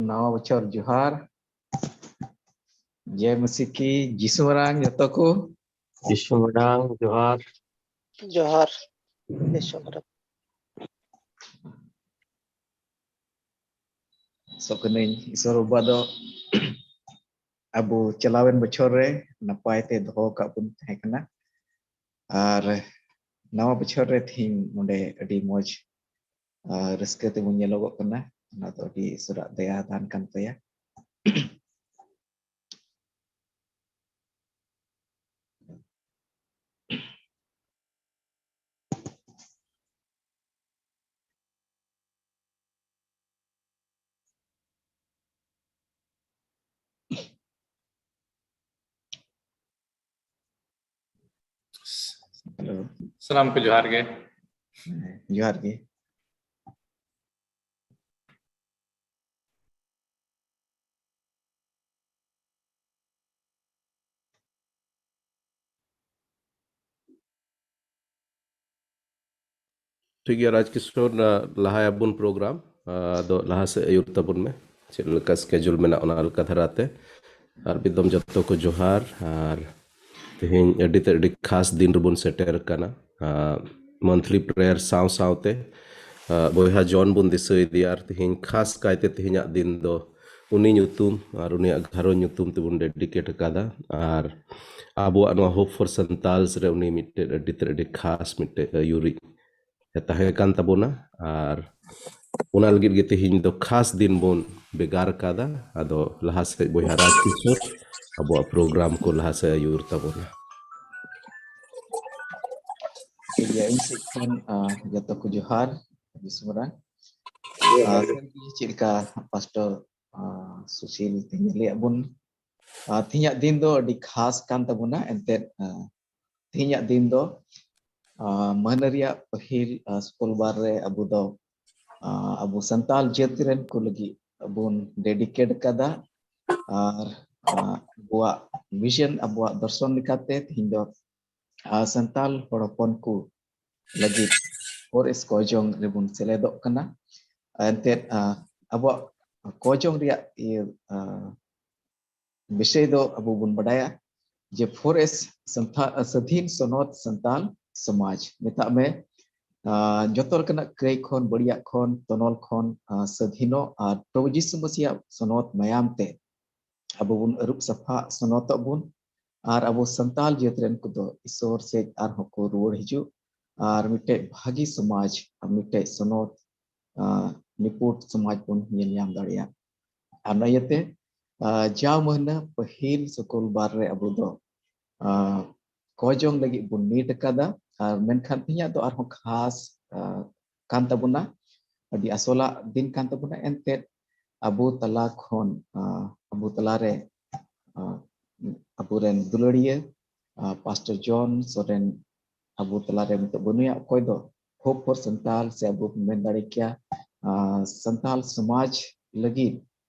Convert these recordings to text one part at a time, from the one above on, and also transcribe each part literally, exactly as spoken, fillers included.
ᱱᱟᱣᱟ ᱵᱚᱪᱷᱚᱨ ᱡᱚᱦᱟᱨ᱾ ᱡᱮ ᱢᱟᱥᱤ ᱠᱤ ᱡᱤᱥᱩ ᱢᱟᱨᱟᱝ ᱡᱚᱛᱚ ᱠᱚ᱾ ᱡᱤᱥᱩ ᱢᱟᱨᱟᱝ ᱡᱚᱦᱟᱨ᱾ ᱡᱚᱦᱟᱨ᱾ ᱡᱤᱥᱩ ᱢᱟᱨᱟᱝ᱾ ᱟᱥᱚᱜ ᱠᱟᱹᱱᱟᱹᱧ ᱤᱥᱚᱨ ᱵᱟᱵᱟ ᱫᱚ ᱟᱵᱚ ᱪᱟᱞᱟᱣᱮᱱ ᱵᱚᱪᱷᱚᱨ ᱨᱮ ᱱᱟᱯᱟᱭ ᱛᱮ ᱫᱚᱦᱚ ᱟᱠᱟᱫ ᱵᱚᱱ ᱛᱟᱦᱮᱸ ᱠᱟᱱᱟ᱾ ᱟᱨ ᱱᱟᱣᱟ ᱵᱚᱪᱷᱚᱨ ᱨᱮ ᱛᱮᱦᱮᱧ ᱱᱚᱰᱮ ᱟᱹᱰᱤ ᱢᱚᱡᱽ, ᱟᱨ ᱨᱟᱹᱥᱠᱟᱹ ᱛᱮᱵᱚᱱ ᱧᱮᱞᱚᱜᱚᱜ ᱠᱟᱱᱟ᱾ ᱚᱱᱟ ᱫᱚ ᱟᱹᱰᱤ ᱤᱥᱚᱨᱟᱜ ᱫᱟᱭᱟ ᱫᱟᱱ ᱠᱟᱱ ᱛᱟᱭᱟ᱾ Hello. ᱥᱟᱱᱟᱢ ᱠᱚ ᱡᱚᱦᱟᱨ ᱜᱮ᱾ ᱦᱮᱸ, ᱡᱚᱦᱟᱨ ᱜᱮ᱾ ᱴᱷᱤᱠ ᱜᱮᱭᱟ ᱨᱟᱡᱽ ᱠᱤᱥᱳᱨ, ᱞᱟᱦᱟᱭᱟᱵᱚᱱ ᱯᱨᱳᱜᱨᱟᱢ᱾ ᱟᱫᱚ ᱞᱟᱦᱟ ᱥᱮᱫ ᱟᱹᱭᱩᱨ ᱛᱟᱵᱚᱱ ᱢᱮ, ᱪᱮᱫ ᱞᱮᱠᱟ ᱥᱠᱮᱡᱩᱞ ᱢᱮᱱᱟᱜ ᱚᱱᱟ ᱞᱮᱠᱟ ᱫᱷᱟᱨᱟᱛᱮ᱾ ᱟᱨ ᱢᱤᱫ ᱫᱚᱢ ᱡᱚᱛᱚ ᱠᱚ ᱡᱚᱦᱟᱨ᱾ ᱟᱨ ᱛᱮᱦᱮᱧ ᱟᱹᱰᱤ ᱛᱮ ᱟᱹᱰᱤ ᱠᱷᱟᱥ ᱫᱤᱱ ᱨᱮᱵᱚᱱ ᱥᱮᱴᱮᱨ ᱟᱠᱟᱱᱟ᱾ ᱢᱚᱱᱛᱷᱞᱤ ᱯᱨᱮᱭᱟᱨ ᱥᱟᱶ ᱥᱟᱶᱛᱮ ᱵᱚᱭᱦᱟ ᱡᱚᱱ ᱵᱚᱱ ᱫᱤᱥᱟᱹᱭᱮᱫᱮᱭᱟ᱾ ᱟᱨ ᱛᱮᱦᱮᱧ ᱠᱷᱟᱥ ᱠᱟᱭᱛᱮ ᱛᱮᱦᱮᱧᱟᱜ ᱫᱤᱱ ᱫᱚ ᱩᱱᱤ ᱧᱩᱛᱩᱢ ᱟᱨ ᱩᱱᱤᱭᱟᱜ ᱜᱷᱟᱨᱚᱸᱡᱽ ᱧᱩᱛᱩᱢ ᱛᱮᱵᱚᱱ ᱰᱮᱰᱤᱠᱮᱴ ᱟᱠᱟᱫᱟ᱾ ᱟᱨ ᱟᱵᱚᱣᱟᱜ ᱱᱚᱣᱟ ᱦᱳᱯ ᱯᱷᱚᱨ ᱥᱟᱱᱛᱟᱞᱥ ᱨᱮ ᱩᱱᱤ ᱢᱤᱫᱴᱮᱱ ᱟᱹᱰᱤ ᱛᱮ ᱟᱹᱰᱤ ᱠᱷᱟᱥ ᱢᱤᱫᱴᱮᱱ ᱟᱹᱭᱩᱨᱤᱡ ᱮ ᱛᱟᱦᱮᱸ ᱠᱟᱱ ᱛᱟᱵᱚᱱᱟ᱾ ᱟᱨ ᱚᱱᱟ ᱞᱟᱹᱜᱤᱫ ᱜᱮ ᱛᱮᱦᱮᱧ ᱫᱚ ᱠᱷᱟᱥ ᱫᱤᱱ ᱵᱚᱱ ᱵᱷᱮᱜᱟᱨ ᱠᱟᱫᱟ᱾ ᱟᱫᱚ ᱞᱟᱦᱟ ᱥᱮᱫ ᱵᱚᱭᱦᱟ ᱨᱟᱡᱽ ᱠᱤᱥᱳᱨ ᱟᱵᱚᱣᱟᱜ ᱯᱨᱳᱜᱨᱟᱢ ᱠᱚ ᱞᱟᱦᱟ ᱥᱮᱫ ᱟᱹᱭᱩᱨ ᱛᱟᱵᱚᱱᱟ᱾ ᱴᱷᱤᱠ ᱜᱮᱭᱟ, ᱤᱧ ᱥᱮᱫ ᱠᱷᱚᱱ ᱡᱚᱛᱚ ᱠᱚ ᱡᱚᱦᱟᱨ᱾ ᱡᱤᱥᱩ ᱢᱟᱨᱟᱝ᱾ ᱪᱮᱫ ᱞᱮᱠᱟ ᱯᱟᱥᱴᱚᱨ ᱥᱩᱥᱤᱞ ᱛᱮᱦᱮᱧ ᱞᱟᱹᱭᱟᱫ ᱵᱚᱱ, ᱛᱮᱦᱮᱧᱟᱜ ᱫᱤᱱ ᱫᱚ ᱟᱹᱰᱤ ᱠᱷᱟᱥ ᱠᱟᱱ ᱛᱟᱵᱚᱱᱟ᱾ ᱮᱱᱛᱮᱫ ᱛᱮᱦᱮᱧᱟᱜ ᱫᱤᱱ ᱫᱚ ᱢᱟᱹᱦᱱᱟᱹ ᱨᱮᱭᱟᱜ ᱯᱟᱹᱦᱤᱞ ᱥᱩᱠᱩᱞᱵᱟᱨ ᱨᱮ ᱟᱵᱚ ᱫᱚ ᱟᱵᱚ ᱥᱟᱱᱛᱟᱞ ᱡᱟᱹᱛ ᱨᱮᱱ ᱠᱚ ᱞᱟᱹᱜᱤᱫ ᱵᱚᱱ ᱰᱮᱰᱤᱠᱮᱴ ᱠᱟᱫᱟ᱾ ᱟᱨ ᱟᱵᱚᱣᱟᱜ ᱵᱷᱤᱡᱚᱱ, ᱟᱵᱚᱣᱟᱜ ᱫᱚᱨᱥᱚᱱ ᱞᱮᱠᱟᱛᱮ ᱛᱮᱦᱮᱧ ᱫᱚ ᱥᱟᱱᱛᱟᱞ ᱦᱚᱲ ᱦᱚᱯᱚᱱ ᱠᱚ ᱞᱟᱹᱜᱤᱫ ᱦᱚᱨ ᱮᱥᱠᱚᱡᱚᱝ ᱨᱮᱵᱚᱱ ᱥᱮᱞᱮᱫᱚᱜ ᱠᱟᱱᱟ᱾ ᱮᱱᱛᱮᱫ ᱟᱵᱚᱣᱟᱜ ᱠᱚᱡᱚᱝ ᱨᱮᱭᱟᱜ ᱤᱭᱟᱹ, ᱟ, ᱵᱤᱥᱚᱭ ᱫᱚ ᱟᱵᱚ ᱵᱚᱱ ᱵᱟᱰᱟᱭᱟ ᱡᱮ ᱯᱷᱳᱨ ᱮᱥ ᱥᱟᱱᱛᱷᱟ-, ᱥᱟᱹᱫᱷᱤᱱ ᱥᱚᱱᱚᱛ ᱥᱟᱱᱛᱟᱞ ᱥᱚᱢᱟᱡᱽ, ᱢᱮᱛᱟᱜ ᱢᱮ, ᱟ, ᱡᱚᱛᱚ ᱞᱮᱠᱟᱱᱟᱜ ᱠᱟᱹᱭ ᱠᱷᱚᱱ, ᱵᱟᱹᱲᱤᱡᱟᱜ ᱠᱷᱚᱱ, ᱛᱚᱱᱚᱞ ᱠᱷᱚᱱ, ᱟ, ᱥᱟᱹᱫᱷᱤᱱᱚᱜ ᱟᱨ ᱯᱨᱚᱵᱷᱩ ᱡᱤᱥᱩ ᱢᱟᱹᱥᱤᱭᱟᱜ ᱥᱚᱱᱚᱛ ᱢᱟᱭᱟᱢ ᱛᱮ ᱟᱵᱚ ᱵᱚᱱ ᱟᱹᱨᱩᱵ ᱥᱟᱯᱷᱟ ᱥᱚᱱᱚᱛᱚᱜ ᱵᱚᱱ ᱟᱨ ᱟᱵᱚ ᱥᱟᱱᱛᱟᱞ ᱡᱟᱹᱛ ᱨᱮᱱ ᱠᱚᱫᱚ ᱤᱥᱚᱨ ᱥᱮᱫ ᱟᱨᱦᱚᱸ ᱠᱚ ᱨᱩᱣᱟᱹᱲ ᱦᱤᱡᱩᱜ ᱟᱨ ᱢᱤᱫᱴᱮᱡ ᱵᱷᱟᱹᱜᱤ ᱥᱚᱢᱟᱡᱽ ᱟᱨ ᱢᱤᱫᱴᱮᱡ ᱥᱚᱱᱚᱛ, ᱟ, ᱱᱤᱯᱩᱴ ᱥᱚᱢᱟᱡᱽ ᱵᱚᱱ ᱧᱮᱞ ᱧᱟᱢ ᱫᱟᱲᱮᱭᱟᱜᱼᱟ᱾ ᱟᱨ ᱚᱱᱟ ᱤᱭᱟᱹᱛᱮ, ᱟ, ᱡᱟᱣ ᱢᱟᱹᱦᱱᱟᱹ ᱯᱟᱹᱦᱤᱞ ᱥᱩᱠᱩᱞᱵᱟᱨ ᱨᱮ ᱟᱵᱚ ᱫᱚ, ᱟ, ᱠᱚᱡᱚᱝ ᱞᱟᱹᱜᱤᱫ ᱵᱚᱱ ᱱᱤᱴ ᱟᱠᱟᱫᱟ᱾ ᱟᱨ ᱢᱮᱱᱠᱷᱟᱱ ᱛᱮᱦᱮᱧᱟᱜ ᱫᱚ ᱟᱨᱦᱚᱸ ᱠᱷᱟᱥ, ᱟ, ᱠᱟᱱ ᱛᱟᱵᱚᱱᱟ, ᱟᱹᱰᱤ ᱟᱥᱚᱞᱟᱜ ᱫᱤᱱ ᱠᱟᱱ ᱛᱟᱵᱚᱱᱟ᱾ ᱮᱱᱛᱮᱫ ᱟᱵᱚ ᱛᱟᱞᱟ ᱠᱷᱚᱱ, ᱟ, ᱟᱵᱚ ᱛᱟᱞᱟᱨᱮ, ᱟ, ᱟᱵᱚᱨᱮᱱ ᱫᱩᱞᱟᱹᱲᱤᱭᱟᱹ, ᱟ, ᱯᱟᱥᱴᱚᱨ ᱡᱚᱱ ᱥᱚᱨᱮᱱ ᱟᱵᱚ ᱛᱟᱞᱟᱨᱮ ᱱᱤᱛᱚᱜ ᱵᱟᱹᱱᱩᱭᱟ, ᱚᱠᱚᱭ ᱫᱚ Hope for Santal ᱥᱮ ᱟᱵᱚ ᱵᱚᱱ ᱢᱮᱱ ᱫᱟᱲᱮ ᱠᱮᱭᱟ, ᱟ, ᱥᱟᱱᱛᱟᱞ ᱥᱚᱢᱟᱡᱽ ᱞᱟᱹᱜᱤᱫ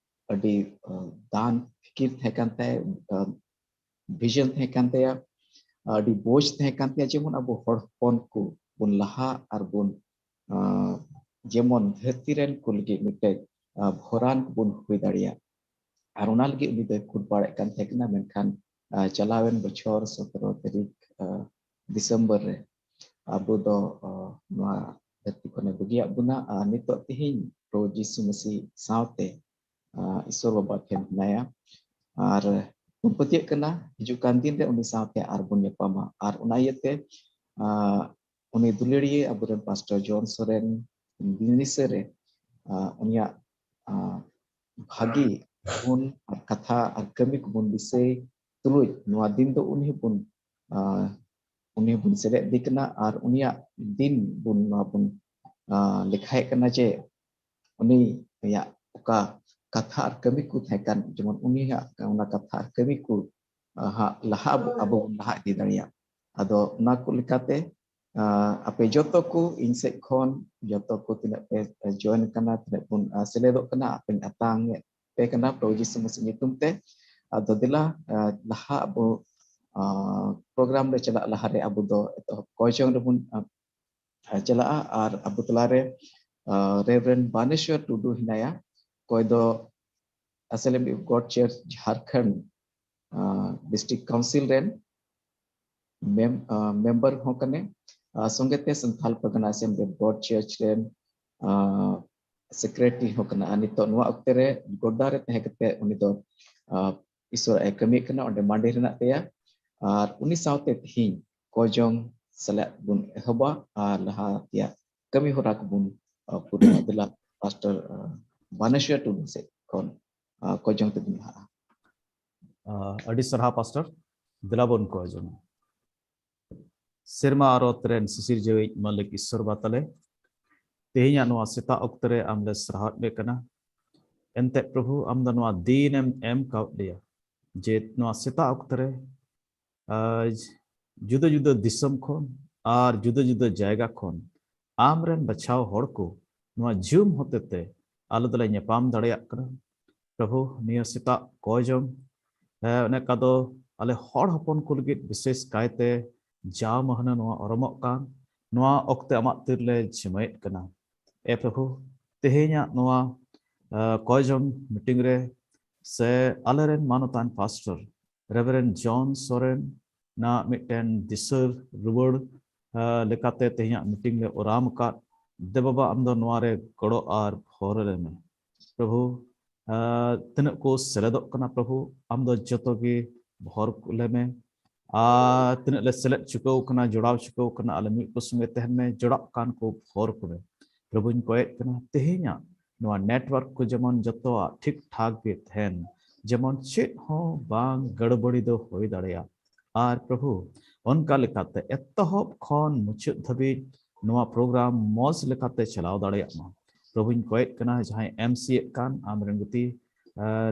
ᱟᱹᱰᱤ, ᱟ, ᱫᱟᱱ ᱯᱷᱤᱠᱤᱨ ᱛᱟᱦᱮᱸ ᱠᱟᱱ ᱛᱟᱭ, ᱟ, ᱵᱷᱤᱡᱚᱱ ᱛᱟᱦᱮᱸ ᱠᱟᱱ ᱛᱟᱭᱟ, ᱟᱹᱰᱤ ᱵᱳᱡᱽ ᱛᱟᱦᱮᱸ ᱠᱟᱱ ᱛᱟᱭᱟ, ᱡᱮᱢᱚᱱ ᱟᱵᱚ ᱦᱚᱲ ᱦᱚᱯᱚᱱ ᱠᱚ ᱵᱚᱱ ᱞᱟᱦᱟ ᱟᱨ ᱵᱚᱱ, ᱟ, ᱡᱮᱢᱚᱱ ᱫᱷᱟᱹᱨᱛᱤ ᱨᱮᱱ ᱠᱚ ᱞᱟᱹᱜᱤᱫ ᱢᱤᱫᱴᱮᱡ, ᱟ, ᱵᱷᱚᱨᱟᱱ ᱠᱚᱵᱚᱱ ᱦᱩᱭ ᱫᱟᱲᱮᱭᱟᱜ᱾ ᱟᱨ ᱚᱱᱟ ᱞᱟᱹᱜᱤᱫ ᱩᱱᱤ ᱫᱚᱭ ᱠᱷᱩᱴᱵᱟᱲᱮᱫ ᱠᱟᱱ ᱛᱟᱦᱮᱸ ᱠᱟᱱᱟ, ᱢᱮᱱᱠᱷᱟᱱ, ᱟ, ᱪᱟᱞᱟᱣᱮᱱ ᱵᱚᱪᱷᱚᱨ ᱥᱚᱛᱨᱚ ᱛᱟᱹᱨᱤᱠᱷ, ᱟ, ᱰᱤᱥᱮᱢᱵᱚᱨ ᱨᱮ ᱟᱵᱚ ᱫᱚ, ᱟ, ᱱᱚᱣᱟ ᱫᱷᱟᱹᱨᱛᱤ ᱠᱷᱚᱱᱮ ᱵᱟᱹᱜᱤᱭᱟᱜ ᱵᱚᱱᱟ᱾ ᱟᱨ ᱱᱤᱛᱚᱜ ᱛᱮᱦᱮᱧ ᱯᱨᱚᱵᱷᱩ ᱡᱤᱥᱩ ᱢᱟᱹᱥᱤ ᱥᱟᱶᱛᱮ, ᱟ, ᱤᱥᱚᱨ ᱵᱟᱵᱟ ᱴᱷᱮᱱ ᱦᱮᱱᱟᱭᱟ᱾ ᱟᱨ ᱵᱚᱱ ᱯᱟᱹᱛᱭᱟᱹᱜ ᱠᱟᱱᱟ, ᱦᱤᱡᱩᱜ ᱠᱟᱱ ᱫᱤᱱ ᱨᱮ ᱩᱱᱤ ᱥᱟᱶᱛᱮ ᱟᱨ ᱵᱚᱱ ᱧᱟᱯᱟᱢᱟ᱾ ᱟᱨ ᱚᱱᱟ ᱤᱭᱟᱹᱛᱮ, ᱟ, ᱩᱱᱤ ᱫᱩᱞᱟᱹᱲᱤᱭᱟᱹ ᱟᱵᱚᱨᱮᱱ ᱯᱟᱥᱴᱚᱨ ᱡᱚᱱ ᱥᱚᱨᱮᱱ ᱫᱤᱱ ᱫᱤᱥᱟᱹ ᱨᱮ, ᱟ, ᱩᱱᱤᱭᱟᱜ, ᱟ, ᱵᱷᱟᱹᱜᱤ ᱜᱩᱱ ᱟᱨ ᱠᱟᱛᱷᱟ ᱟᱨ ᱠᱟᱹᱢᱤ ᱠᱚᱵᱚᱱ ᱫᱤᱥᱟᱹᱭ ᱛᱩᱞᱩᱡ, ᱱᱚᱣᱟ ᱫᱤᱱ ᱫᱚ ᱩᱱᱤ ᱦᱚᱸᱵᱚᱱ, ᱟ, ᱩᱱᱤ ᱦᱚᱸᱵᱚᱱ ᱥᱮᱞᱮᱫ ᱤᱫᱤ ᱠᱟᱱᱟ ᱟᱨ ᱩᱱᱤᱭᱟᱜ ᱫᱤᱱ ᱵᱚᱱ, ᱱᱚᱣᱟ ᱵᱚᱱ, ᱟ, ᱞᱮᱠᱷᱟᱭᱮᱫ ᱠᱟᱱᱟ ᱡᱮ ᱩᱱᱤᱭᱟᱜ ᱚᱠᱟ ᱠᱟᱛᱷᱟ ᱟᱨ ᱠᱟᱹᱢᱤ ᱠᱚ ᱛᱟᱦᱮᱸ ᱠᱟᱱ, ᱡᱮᱢᱚᱱ ᱩᱱᱤᱭᱟᱜ ᱚᱱᱟ ᱠᱟᱛᱷᱟ ᱟᱨ ᱠᱟᱹᱢᱤ ᱠᱚ, ᱟ, ᱦᱟᱸᱜ ᱞᱟᱦᱟ ᱟᱵᱚ, ᱟᱵᱚ ᱵᱚᱱ ᱞᱟᱦᱟ ᱤᱫᱤ ᱫᱟᱲᱮᱭᱟᱜ᱾ ᱟᱫᱚ ᱚᱱᱟ ᱠᱚ ᱞᱮᱠᱟᱛᱮ, ᱟ, ᱟᱯᱮ ᱡᱚᱛᱚ ᱠᱚ ᱤᱧ ᱥᱮᱫ ᱠᱷᱚᱱ, ᱡᱚᱛᱚ ᱠᱚ ᱛᱤᱱᱟᱹᱜ ᱯᱮ join ᱠᱟᱱᱟ, ᱛᱤᱱᱟᱹᱜ ᱵᱚᱱ, ᱟ, ᱥᱮᱞᱮᱫᱚᱜ ᱠᱟᱱᱟ, ᱟᱯᱮᱧ ᱟᱛᱟᱝ ᱮᱫ ᱯᱮ ᱠᱟᱱᱟ ᱯᱨᱚᱵᱷᱩ ᱡᱤᱥᱩ ᱢᱟᱹᱥᱤ ᱧᱩᱛᱩᱢ ᱛᱮ᱾ ᱟᱫᱚ ᱫᱮᱞᱟ, ᱟ, ᱞᱟᱦᱟ ᱟᱵᱚ, ᱟ, program ᱨᱮ ᱪᱟᱞᱟᱜ ᱞᱟᱦᱟᱨᱮ ᱟᱵᱚ ᱫᱚ ᱮᱛᱚᱦᱚᱵ ᱠᱚᱭ ᱡᱚᱝ ᱨᱮᱵᱚᱱ, ᱟ, ᱪᱟᱞᱟᱜᱼᱟ᱾ ᱟᱨ ᱟᱵᱚ ᱛᱟᱞᱟᱨᱮ, ᱟ, Reverend ᱵᱟᱱᱮᱥᱣᱚᱨ ᱴᱩᱰᱩ ᱦᱮᱱᱟᱭᱟ᱾ ᱚᱠᱚᱭ ᱫᱚ Assembly of God Church Jharkhand district council ᱨᱮᱱ ᱢᱮᱢᱵᱟᱨ ᱦᱚᱸ ᱠᱟᱱᱟᱭ᱾ ᱥᱚᱸᱜᱮᱛᱮ ᱥᱟᱱᱛᱟᱲ ᱯᱟᱨᱜᱟᱱᱟ Assembly of God Church ᱨᱮᱱ ᱥᱮᱠᱨᱮᱴᱟᱨᱤ ᱦᱚᱸ ᱠᱟᱱᱟ᱾ ᱟᱨ ᱱᱤᱛᱚᱜ ᱱᱚᱣᱟ ᱚᱠᱛᱮ ᱨᱮ ᱜᱚᱰᱰᱟ ᱨᱮ ᱛᱟᱦᱮᱸ ᱠᱟᱛᱮ ᱩᱱᱤ ᱫᱚ ᱤᱥᱚᱨᱟᱜ ᱮ ᱠᱟᱹᱢᱤᱭᱮᱫ ᱠᱟᱱᱟ, ᱚᱸᱰᱮ ᱢᱟᱱᱰᱮ ᱨᱮ ᱦᱮᱱᱟᱜ ᱛᱟᱭᱟ᱾ ᱟᱨ ᱩᱱᱤ ᱥᱟᱶᱛᱮ ᱛᱮᱦᱮᱧ ᱠᱚᱡᱚᱝ ᱥᱮᱞᱮᱫ ᱵᱚᱱ ᱮᱦᱚᱵᱟ ᱟᱨ ᱞᱟᱦᱟ ᱛᱮᱭᱟᱜ ᱠᱟᱹᱢᱤ ᱦᱚᱨᱟ ᱠᱚᱵᱚᱱ ᱯᱩᱨᱟᱹᱣᱟ᱾ ᱫᱮᱞᱟ ᱯᱟᱥᱴᱚᱨ ᱵᱟᱱᱮᱥᱣᱟ ᱴᱩᱰᱩ ᱥᱮᱫ ᱠᱷᱚᱱ ᱠᱚᱡᱚᱝ ᱛᱮᱵᱚᱱ ᱞᱟᱦᱟᱜᱼᱟ᱾ ᱟᱹᱰᱤ ᱥᱟᱨᱦᱟᱣ ᱯᱟᱥᱴᱚᱨ, ᱫᱮᱞᱟ ᱵᱚᱱ ᱠᱚᱡᱚᱝ᱾ ᱥᱮᱨᱢᱟ ᱟᱨ ᱚᱛ ᱨᱮᱱ ᱥᱤᱥᱤᱨ ᱡᱟᱹᱣᱤᱡ ᱢᱟᱹᱞᱤᱠ ᱤᱥᱥᱚᱨ ᱵᱟ ᱛᱟᱞᱮ, ᱛᱮᱦᱮᱧᱟᱜ ᱱᱚᱣᱟ ᱥᱮᱛᱟᱜ ᱚᱠᱛᱚ ᱨᱮ ᱟᱢ ᱞᱮ ᱥᱟᱨᱦᱟᱣᱮᱫ ᱢᱮ ᱠᱟᱱᱟ᱾ ᱮᱱᱛᱮ ᱯᱨᱚᱵᱷᱩ, ᱟᱢ ᱫᱚ ᱱᱚᱣᱟ ᱫᱤᱱ ᱮᱢ ᱮᱢ ᱠᱟᱣᱫ ᱞᱮᱭᱟ, ᱡᱮ ᱱᱚᱣᱟ ᱥᱮᱛᱟᱜ ᱚᱠᱛᱚ ᱨᱮ ᱡᱩᱫᱟᱹ ᱡᱩᱫᱟᱹ ᱫᱤᱥᱚᱢ ᱠᱷᱚᱱ ᱟᱨ ᱡᱩᱫᱟᱹ ᱡᱩᱫᱟᱹ ᱡᱟᱭᱜᱟ ᱠᱷᱚᱱ ᱟᱢ ᱨᱮᱱ ᱵᱟᱪᱷᱟᱣ ᱦᱚᱲ ᱠᱚ ᱱᱚᱣᱟ ᱡᱩᱢ ᱦᱚᱛᱮᱛᱮ ᱟᱞᱮ ᱫᱚᱞᱮ ᱧᱟᱯᱟᱢ ᱫᱟᱲᱮᱭᱟᱜ ᱠᱟᱱᱟ᱾ ᱯᱨᱚᱵᱷᱩ, ᱱᱤᱭᱟᱹ ᱥᱮᱛᱟᱜ ᱠᱚᱡᱚᱝ ᱚᱱᱮᱠᱟ ᱫᱚ ᱟᱞᱮ ᱦᱚᱲ ᱦᱚᱯᱚᱱ ᱠᱚ ᱞᱟᱹᱜᱤᱫ ᱵᱤᱥᱮᱥ ᱠᱟᱭᱛᱮ ᱡᱟᱣ ᱢᱟᱹᱦᱱᱟᱹ ᱱᱚᱣᱟ ᱚᱨᱚᱢᱚᱜ ᱠᱟᱱ ᱱᱚᱣᱟ ᱚᱠᱛᱮ ᱟᱢᱟᱜ ᱛᱤᱨᱞᱮ ᱡᱤᱢᱟᱹᱭᱮᱫ ᱠᱟᱱᱟ᱾ ᱮ ᱯᱨᱚᱵᱷᱩ, ᱛᱮᱦᱮᱧᱟᱜ ᱱᱚᱣᱟ ᱠᱚᱡᱚᱝ ᱢᱤᱴᱤᱝ ᱨᱮ ᱥᱮ ᱟᱞᱮᱨᱮᱱ ᱢᱟᱱᱚᱛᱟᱱ ᱯᱟᱥᱴᱚᱨ ᱨᱮᱵᱷᱟᱨᱮᱱᱰ ᱡᱚᱱ ᱥᱚᱨᱮᱱ ᱱᱟᱜ ᱢᱤᱫᱴᱮᱱ ᱫᱤᱥᱟᱹ ᱨᱩᱣᱟᱹᱲ ᱞᱮᱠᱟᱛᱮ ᱛᱮᱦᱮᱧᱟᱜ ᱢᱤᱴᱤᱝ ᱞᱮ ᱚᱨᱟᱢ ᱟᱠᱟᱫ᱾ ᱫᱮ ᱵᱟᱵᱟ, ᱟᱢ ᱫᱚ ᱱᱚᱣᱟ ᱨᱮ ᱜᱚᱲᱚ ᱟᱨ ᱵᱷᱚᱨ ᱞᱮ ᱢᱮ᱾ ᱯᱨᱚᱵᱷᱩ, ᱛᱤᱱᱟᱹᱜ ᱠᱚ ᱥᱮᱞᱮᱫᱚᱜ ᱠᱟᱱᱟ, ᱯᱨᱚᱵᱷᱩ, ᱟᱢ ᱫᱚ ᱡᱚᱛᱚ ᱜᱮ ᱵᱷᱚᱨ ᱞᱮ ᱢᱮ᱾ ᱟᱨ ᱛᱤᱱᱟᱹᱜ ᱞᱮ ᱥᱮᱞᱮᱫ ᱪᱩᱠᱟᱹᱣ ᱠᱟᱱᱟ, ᱡᱚᱲᱟᱣ ᱪᱩᱠᱟᱹᱣ ᱠᱟᱱᱟ, ᱟᱞᱮ ᱢᱤᱫ ᱠᱚ ᱥᱚᱸᱜᱮ ᱛᱟᱦᱮᱱ ᱢᱮ, ᱡᱚᱲᱟᱜ ᱠᱟᱱ ᱠᱚ ᱵᱷᱚᱨ ᱠᱚ ᱢᱮ᱾ ᱯᱨᱚᱵᱷᱩᱧ ᱠᱚᱭᱮᱫ ᱠᱟᱱᱟ, ᱛᱮᱦᱮᱧᱟᱜ ᱱᱚᱣᱟ ᱱᱮᱴᱣᱟᱨᱠ ᱠᱚ ᱡᱮᱢᱚᱱ ᱡᱚᱛᱚᱣᱟᱜ ᱴᱷᱤᱠ ᱴᱷᱟᱠ ᱜᱮ ᱛᱟᱦᱮᱱ, ᱡᱮᱢᱚᱱ ᱪᱮᱫ ᱦᱚᱸ ᱵᱟᱝ ᱜᱟᱲᱵᱟᱲᱤ ᱫᱚ ᱦᱩᱭ ᱫᱟᱲᱮᱭᱟᱜ᱾ ᱟᱨ ᱯᱨᱚᱵᱷᱩ, ᱚᱱᱠᱟ ᱞᱮᱠᱟᱛᱮ ᱮᱛᱚᱦᱚᱵ ᱠᱷᱚᱱ ᱢᱩᱪᱟᱹᱫ ᱫᱷᱟᱹᱵᱤᱡ ᱱᱚᱣᱟ ᱯᱨᱳᱜᱨᱟᱢ ᱢᱚᱡᱽ ᱞᱮᱠᱟᱛᱮ ᱪᱟᱞᱟᱣ ᱫᱟᱲᱮᱭᱟᱜ ᱢᱟ᱾ ᱯᱨᱚᱵᱷᱩᱧ ᱠᱚᱭᱮᱫ ᱠᱟᱱᱟ, ᱡᱟᱦᱟᱸᱭ ᱮᱢ ᱥᱤ ᱮᱫ ᱠᱟᱱ ᱟᱢᱨᱮᱱ ᱜᱩᱛᱤ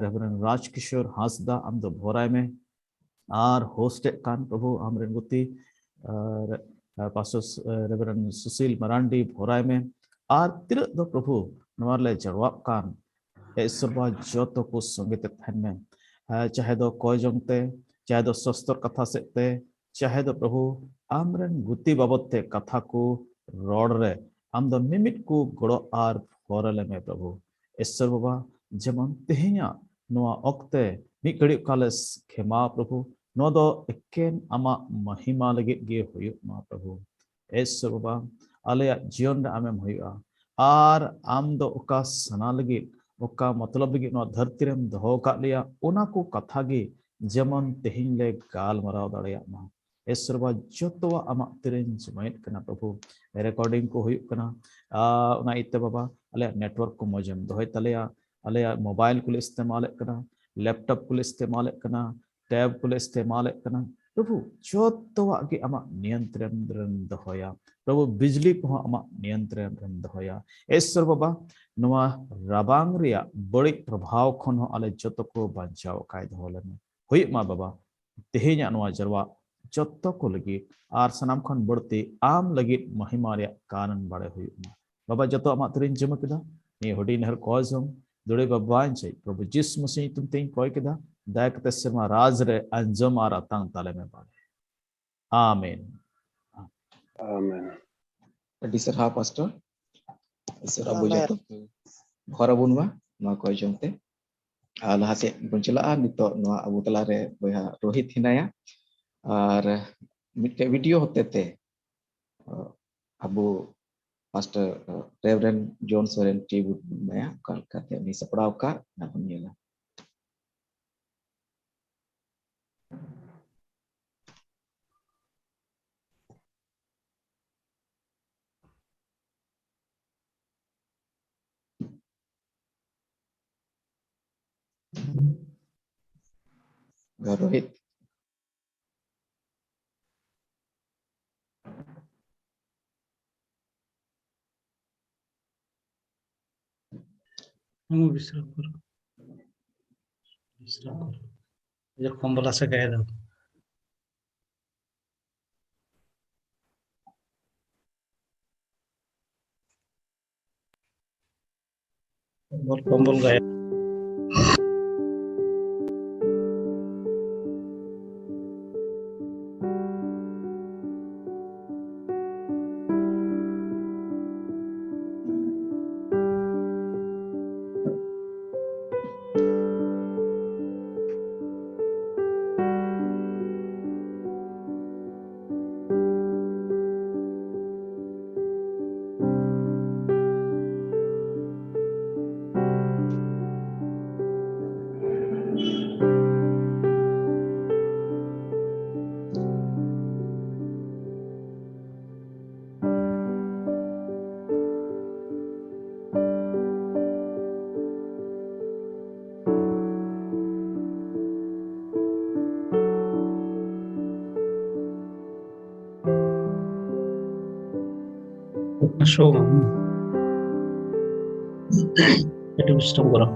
ᱨᱮᱵᱷᱟᱨᱮᱱᱰ ᱨᱟᱡᱽ ᱠᱤᱥᱳᱨ ᱦᱟᱸᱥᱫᱟ, ᱟᱢ ᱫᱚ ᱵᱷᱚᱨᱟᱭ ᱢᱮ᱾ ᱟᱨ ᱦᱳᱥᱴ ᱮᱫ ᱠᱟᱱ ᱯᱨᱚᱵᱷᱩ ᱟᱢᱨᱮᱱ ᱜᱩᱛᱤ ᱯᱟᱥᱴᱚᱨ ᱨᱮᱵᱷᱟᱨᱮᱱᱰ ᱥᱩᱥᱤᱞ ᱢᱟᱨᱟᱱᱰᱤ ᱵᱷᱚᱨᱟᱭ ᱢᱮ᱾ ᱟᱨ ᱛᱤᱱᱟᱹᱜ ᱫᱚ ᱯᱨᱚᱵᱷᱩ ᱱᱚᱣᱟ ᱨᱮᱞᱮ ᱡᱟᱨᱣᱟᱜ ᱠᱟᱱ, ᱮ ᱤᱥᱥᱚᱨ ᱵᱟ, ᱡᱚᱛᱚ ᱠᱚ ᱥᱚᱸᱜᱮ ᱛᱮ ᱛᱟᱦᱮᱱ ᱢᱮ᱾ ᱪᱟᱦᱮ ᱫᱚ ᱠᱚᱭ ᱡᱚᱝ ᱛᱮ, ᱪᱟᱦᱮ ᱫᱚ ᱥᱚᱥᱛᱚᱨ ᱠᱟᱛᱷᱟ ᱥᱮᱫ ᱛᱮ, ᱪᱟᱦᱮ ᱫᱚ ᱯᱨᱚᱵᱷᱩ ᱟᱢᱨᱮᱱ ᱜᱩᱛᱤ ᱵᱟᱵᱚᱫ ᱛᱮ ᱠᱟᱛᱷᱟ ᱠᱚ ᱨᱚᱲ ᱨᱮ ᱟᱢ ᱫᱚ ᱢᱤᱢᱤᱫ ᱠᱚ ᱜᱚᱲᱚ ᱟᱨ ᱵᱷᱚᱨ ᱞᱮ ᱢᱮ ᱯᱨᱚᱵᱷᱩ᱾ ᱤᱥᱥᱚᱨ ᱵᱟᱵᱟ, ᱡᱮᱢᱚᱱ ᱛᱮᱦᱮᱧᱟᱜ ᱱᱚᱣᱟ ᱚᱠᱛᱮ ᱢᱤᱫ ᱜᱷᱟᱹᱲᱤᱡ ᱚᱠᱟᱞᱮ ᱠᱷᱮᱢᱟ ᱯᱨᱚᱵᱷᱩ, ᱱᱚᱣᱟ ᱫᱚ ᱮᱠᱮᱱ ᱟᱢᱟᱜ ᱢᱚᱦᱤᱢᱟ ᱞᱟᱹᱜᱤᱫ ᱜᱮ ᱦᱩᱭᱩᱜ ᱢᱟ ᱯᱨᱚᱵᱷᱩ᱾ ᱤᱥᱥᱚᱨ ᱵᱟᱵᱟ, ᱟᱞᱮᱭᱟᱜ ᱡᱤᱭᱚᱱ ᱨᱮ ᱟᱢᱮᱢ ᱦᱩᱭᱩᱜᱼᱟ, ᱟᱨ ᱟᱢ ᱫᱚ ᱚᱠᱟ ᱥᱟᱱᱟ ᱞᱟᱹᱜᱤᱫ, ᱚᱠᱟ ᱢᱚᱛᱞᱚᱵ ᱞᱟᱹᱜᱤᱫ ᱱᱚᱣᱟ ᱫᱷᱟᱹᱨᱛᱤ ᱨᱮᱢ ᱫᱚᱦᱚ ᱟᱠᱟᱫ ᱞᱮᱭᱟ, ᱚᱱᱟ ᱠᱚ ᱠᱟᱛᱷᱟ ᱜᱮ ᱡᱮᱢᱚᱱ ᱛᱮᱦᱮᱧ ᱞᱮ ᱜᱟᱞᱢᱟᱨᱟᱣ ᱫᱟᱲᱮᱭᱟᱜ ᱢᱟ᱾ ᱤᱥᱥᱚᱨ ᱵᱟᱵᱟ, ᱡᱚᱛᱚᱣᱟᱜ ᱟᱢᱟᱜ ᱛᱤᱨᱮᱧ ᱡᱚᱢᱟᱭᱮᱫ ᱠᱟᱱᱟ ᱯᱨᱚᱵᱷᱩ᱾ ᱨᱮᱠᱚᱨᱰᱤᱝ ᱠᱚ ᱦᱩᱭᱩᱜ ᱠᱟᱱᱟ, ᱟᱨ ᱚᱱᱟ ᱤᱭᱟᱹᱛᱮ ᱵᱟᱵᱟ, ᱟᱞᱮᱭᱟᱜ ᱱᱮᱴᱣᱟᱨᱠ ᱠᱚ ᱢᱚᱡᱮᱢ ᱫᱚᱦᱚᱭ ᱛᱟᱞᱮᱭᱟ᱾ ᱟᱞᱮᱭᱟᱜ ᱢᱳᱵᱟᱭᱤᱞ ᱠᱚᱞᱮ ᱤᱥᱛᱮᱢᱟᱞᱮᱫ ᱠᱟᱱᱟ, ᱞᱮᱯᱴᱚᱯ ᱠᱚᱞᱮ ᱤᱥᱛᱮᱢᱟᱞᱮᱫ ᱠᱟᱱᱟ, ᱴᱮᱵ ᱠᱚᱞᱮ ᱤᱥᱛᱮᱢᱟᱞᱮᱫ ᱠᱟᱱᱟ ᱯᱨᱚᱵᱷᱩ, ᱡᱚᱛᱚᱣᱟᱜ ᱜᱮ ᱟᱢᱟᱜ ᱱᱤᱭᱚᱱᱛᱨᱚᱱ ᱨᱮᱢ ᱫᱚᱦᱚᱭᱟ ᱯᱨᱚᱵᱷᱩ᱾ ᱵᱤᱡᱽᱞᱤ ᱠᱚᱦᱚᱸ ᱟᱢᱟᱜ ᱱᱤᱭᱚᱱᱛᱨᱚᱱ ᱨᱮᱢ ᱫᱚᱦᱚᱭᱟ᱾ ᱤᱥᱥᱚᱨ ᱵᱟᱵᱟ, ᱱᱚᱣᱟ ᱨᱟᱵᱟᱝ ᱨᱮᱭᱟᱜ ᱵᱟᱹᱲᱤᱡ ᱯᱨᱚᱵᱷᱟᱣ ᱠᱷᱚᱱ ᱦᱚᱸ ᱟᱞᱮ ᱡᱚᱛᱚ ᱠᱚ ᱵᱟᱧᱪᱟᱣ ᱟᱠᱟᱭ ᱫᱚᱦᱚ ᱞᱮᱢᱟ᱾ ᱦᱩᱭᱩᱜ ᱢᱟ ᱵᱟᱵᱟ, ᱛᱮᱦᱮᱧᱟᱜ ᱱᱚᱣᱟ ᱡᱟᱨᱣᱟ ᱡᱚᱛᱚ ᱠᱚ ᱞᱟᱹᱜᱤᱫ ᱟᱨ ᱥᱟᱱᱟᱢ ᱠᱷᱚᱱ ᱵᱟᱹᱲᱛᱤ ᱟᱢ ᱞᱟᱹᱜᱤᱫ ᱢᱚᱦᱤᱢᱟ ᱨᱮᱭᱟᱜ ᱠᱟᱨᱚᱱ ᱵᱟᱲᱟᱭ ᱦᱩᱭᱩᱜ ᱢᱟ᱾ ᱵᱟᱵᱟ, ᱡᱚᱛᱚ ᱟᱢᱟᱜ ᱛᱤᱨᱤᱧ ᱡᱚᱢᱟ ᱠᱮᱫᱟ᱾ ᱱᱤᱭᱟᱹ ᱦᱩᱰᱤᱧ ᱱᱮᱦᱚᱨ ᱠᱚ ᱡᱚᱢ ᱫᱩᱲᱩᱵ ᱵᱟᱵᱟᱧ ᱪᱮᱫ ᱯᱨᱚᱵᱷᱩ ᱡᱤᱥᱩ ᱢᱟᱥᱤ ᱧᱩᱛᱩᱢ ᱛᱮᱧ ᱠᱚᱭ ᱠᱮᱫᱟ᱾ ᱫᱟᱭᱟ ᱠᱟᱛᱮ ᱥᱮᱨᱢᱟ ᱨᱟᱡᱽ ᱨᱮ ᱟᱸᱡᱚᱢ ᱟᱨ ᱟᱛᱟᱝ ᱛᱟᱞᱮ ᱢᱮ ᱵᱟᱲᱮ᱾ ᱟᱢᱮᱱ᱾ ᱟᱢᱮᱱ᱾ ᱟᱹᱰᱤ ᱥᱟᱨᱦᱟᱣ ᱯᱟᱥᱴᱚᱨ᱾ ᱤᱥᱚᱨ ᱟᱵᱚ ᱟᱢᱮᱱ᱾ ᱡᱚᱛᱚ ᱠᱚ ᱦᱚᱨ ᱟᱵᱚᱱ ᱢᱟ ᱱᱚᱣᱟ ᱠᱚ ᱟᱸᱡᱚᱢ ᱛᱮ᱾ ᱟᱨ ᱞᱟᱦᱟ ᱥᱮᱫ ᱵᱚᱱ ᱪᱟᱞᱟᱜᱼᱟ᱾ ᱱᱤᱛᱚᱜ ᱱᱚᱣᱟ ᱟᱵᱚ ᱛᱟᱞᱟᱨᱮ ᱵᱚᱭᱦᱟ ᱨᱳᱦᱤᱛ ᱦᱮᱱᱟᱭᱟ᱾ ᱟᱨ ᱢᱤᱫᱴᱮᱡ ᱵᱷᱤᱰᱤᱭᱳ ᱦᱚᱛᱮ ᱛᱮ, ᱟᱵᱚ ᱯᱟᱥᱴᱚᱨ ᱨᱮᱵᱷᱨᱮᱱᱰ ᱡᱚᱱ ᱥᱚᱨᱮᱱ ᱴᱨᱤᱵᱩᱴ ᱵᱚᱱ ᱮᱢᱟᱭᱟ᱾ ᱚᱠᱟ ᱞᱮᱠᱟᱛᱮ ᱩᱱᱤ ᱥᱟᱯᱲᱟᱣ ᱟᱠᱟᱫ, ᱚᱱᱟ ᱵᱚᱱ ᱧᱮᱞᱟ᱾ ᱨᱳᱦᱤᱛ᱾ ᱦᱩᱸ, ᱵᱤᱥᱨᱟᱢᱯᱩᱨ᱾ ᱵᱤᱥᱨᱟᱢᱯᱩᱨ᱾ ᱡᱚᱠᱷᱚᱱ ᱵᱚᱞᱟ ᱥᱮ ᱜᱟᱭ ᱫᱚ᱾ ᱠᱚᱢᱵᱚᱞ, ᱠᱚᱢᱵᱚᱞ ᱜᱟᱭ᱾ ᱥᱳ ᱵᱟᱝ᱾ ᱟᱹᱰᱤ ᱵᱮᱥ ᱛᱟᱢ ᱠᱚᱨᱟᱣ᱾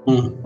ᱦᱩᱸ᱾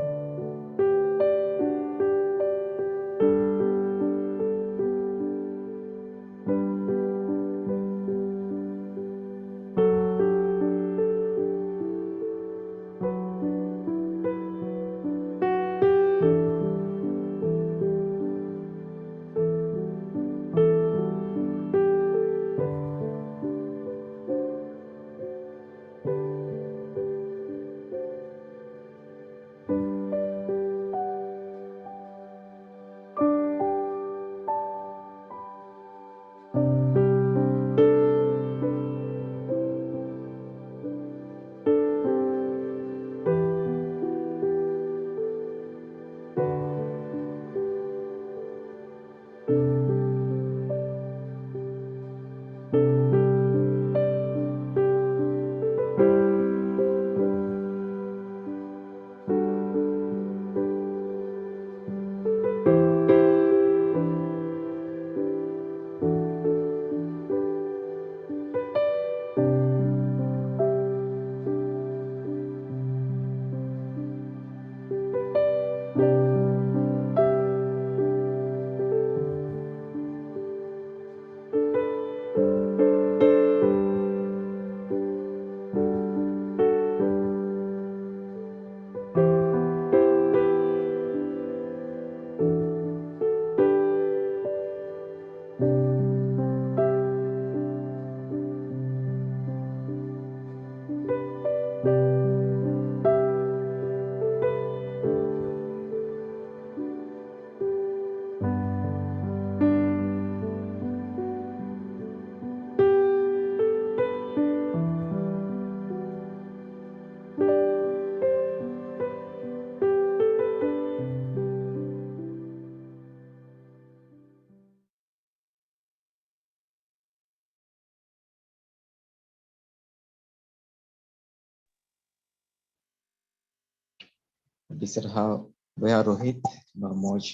ᱟᱹᱰᱤ ᱥᱟᱨᱦᱟᱣ ᱵᱚᱭᱦᱟ ᱨᱳᱦᱤᱛ, ᱱᱚᱣᱟ ᱢᱚᱡᱽ,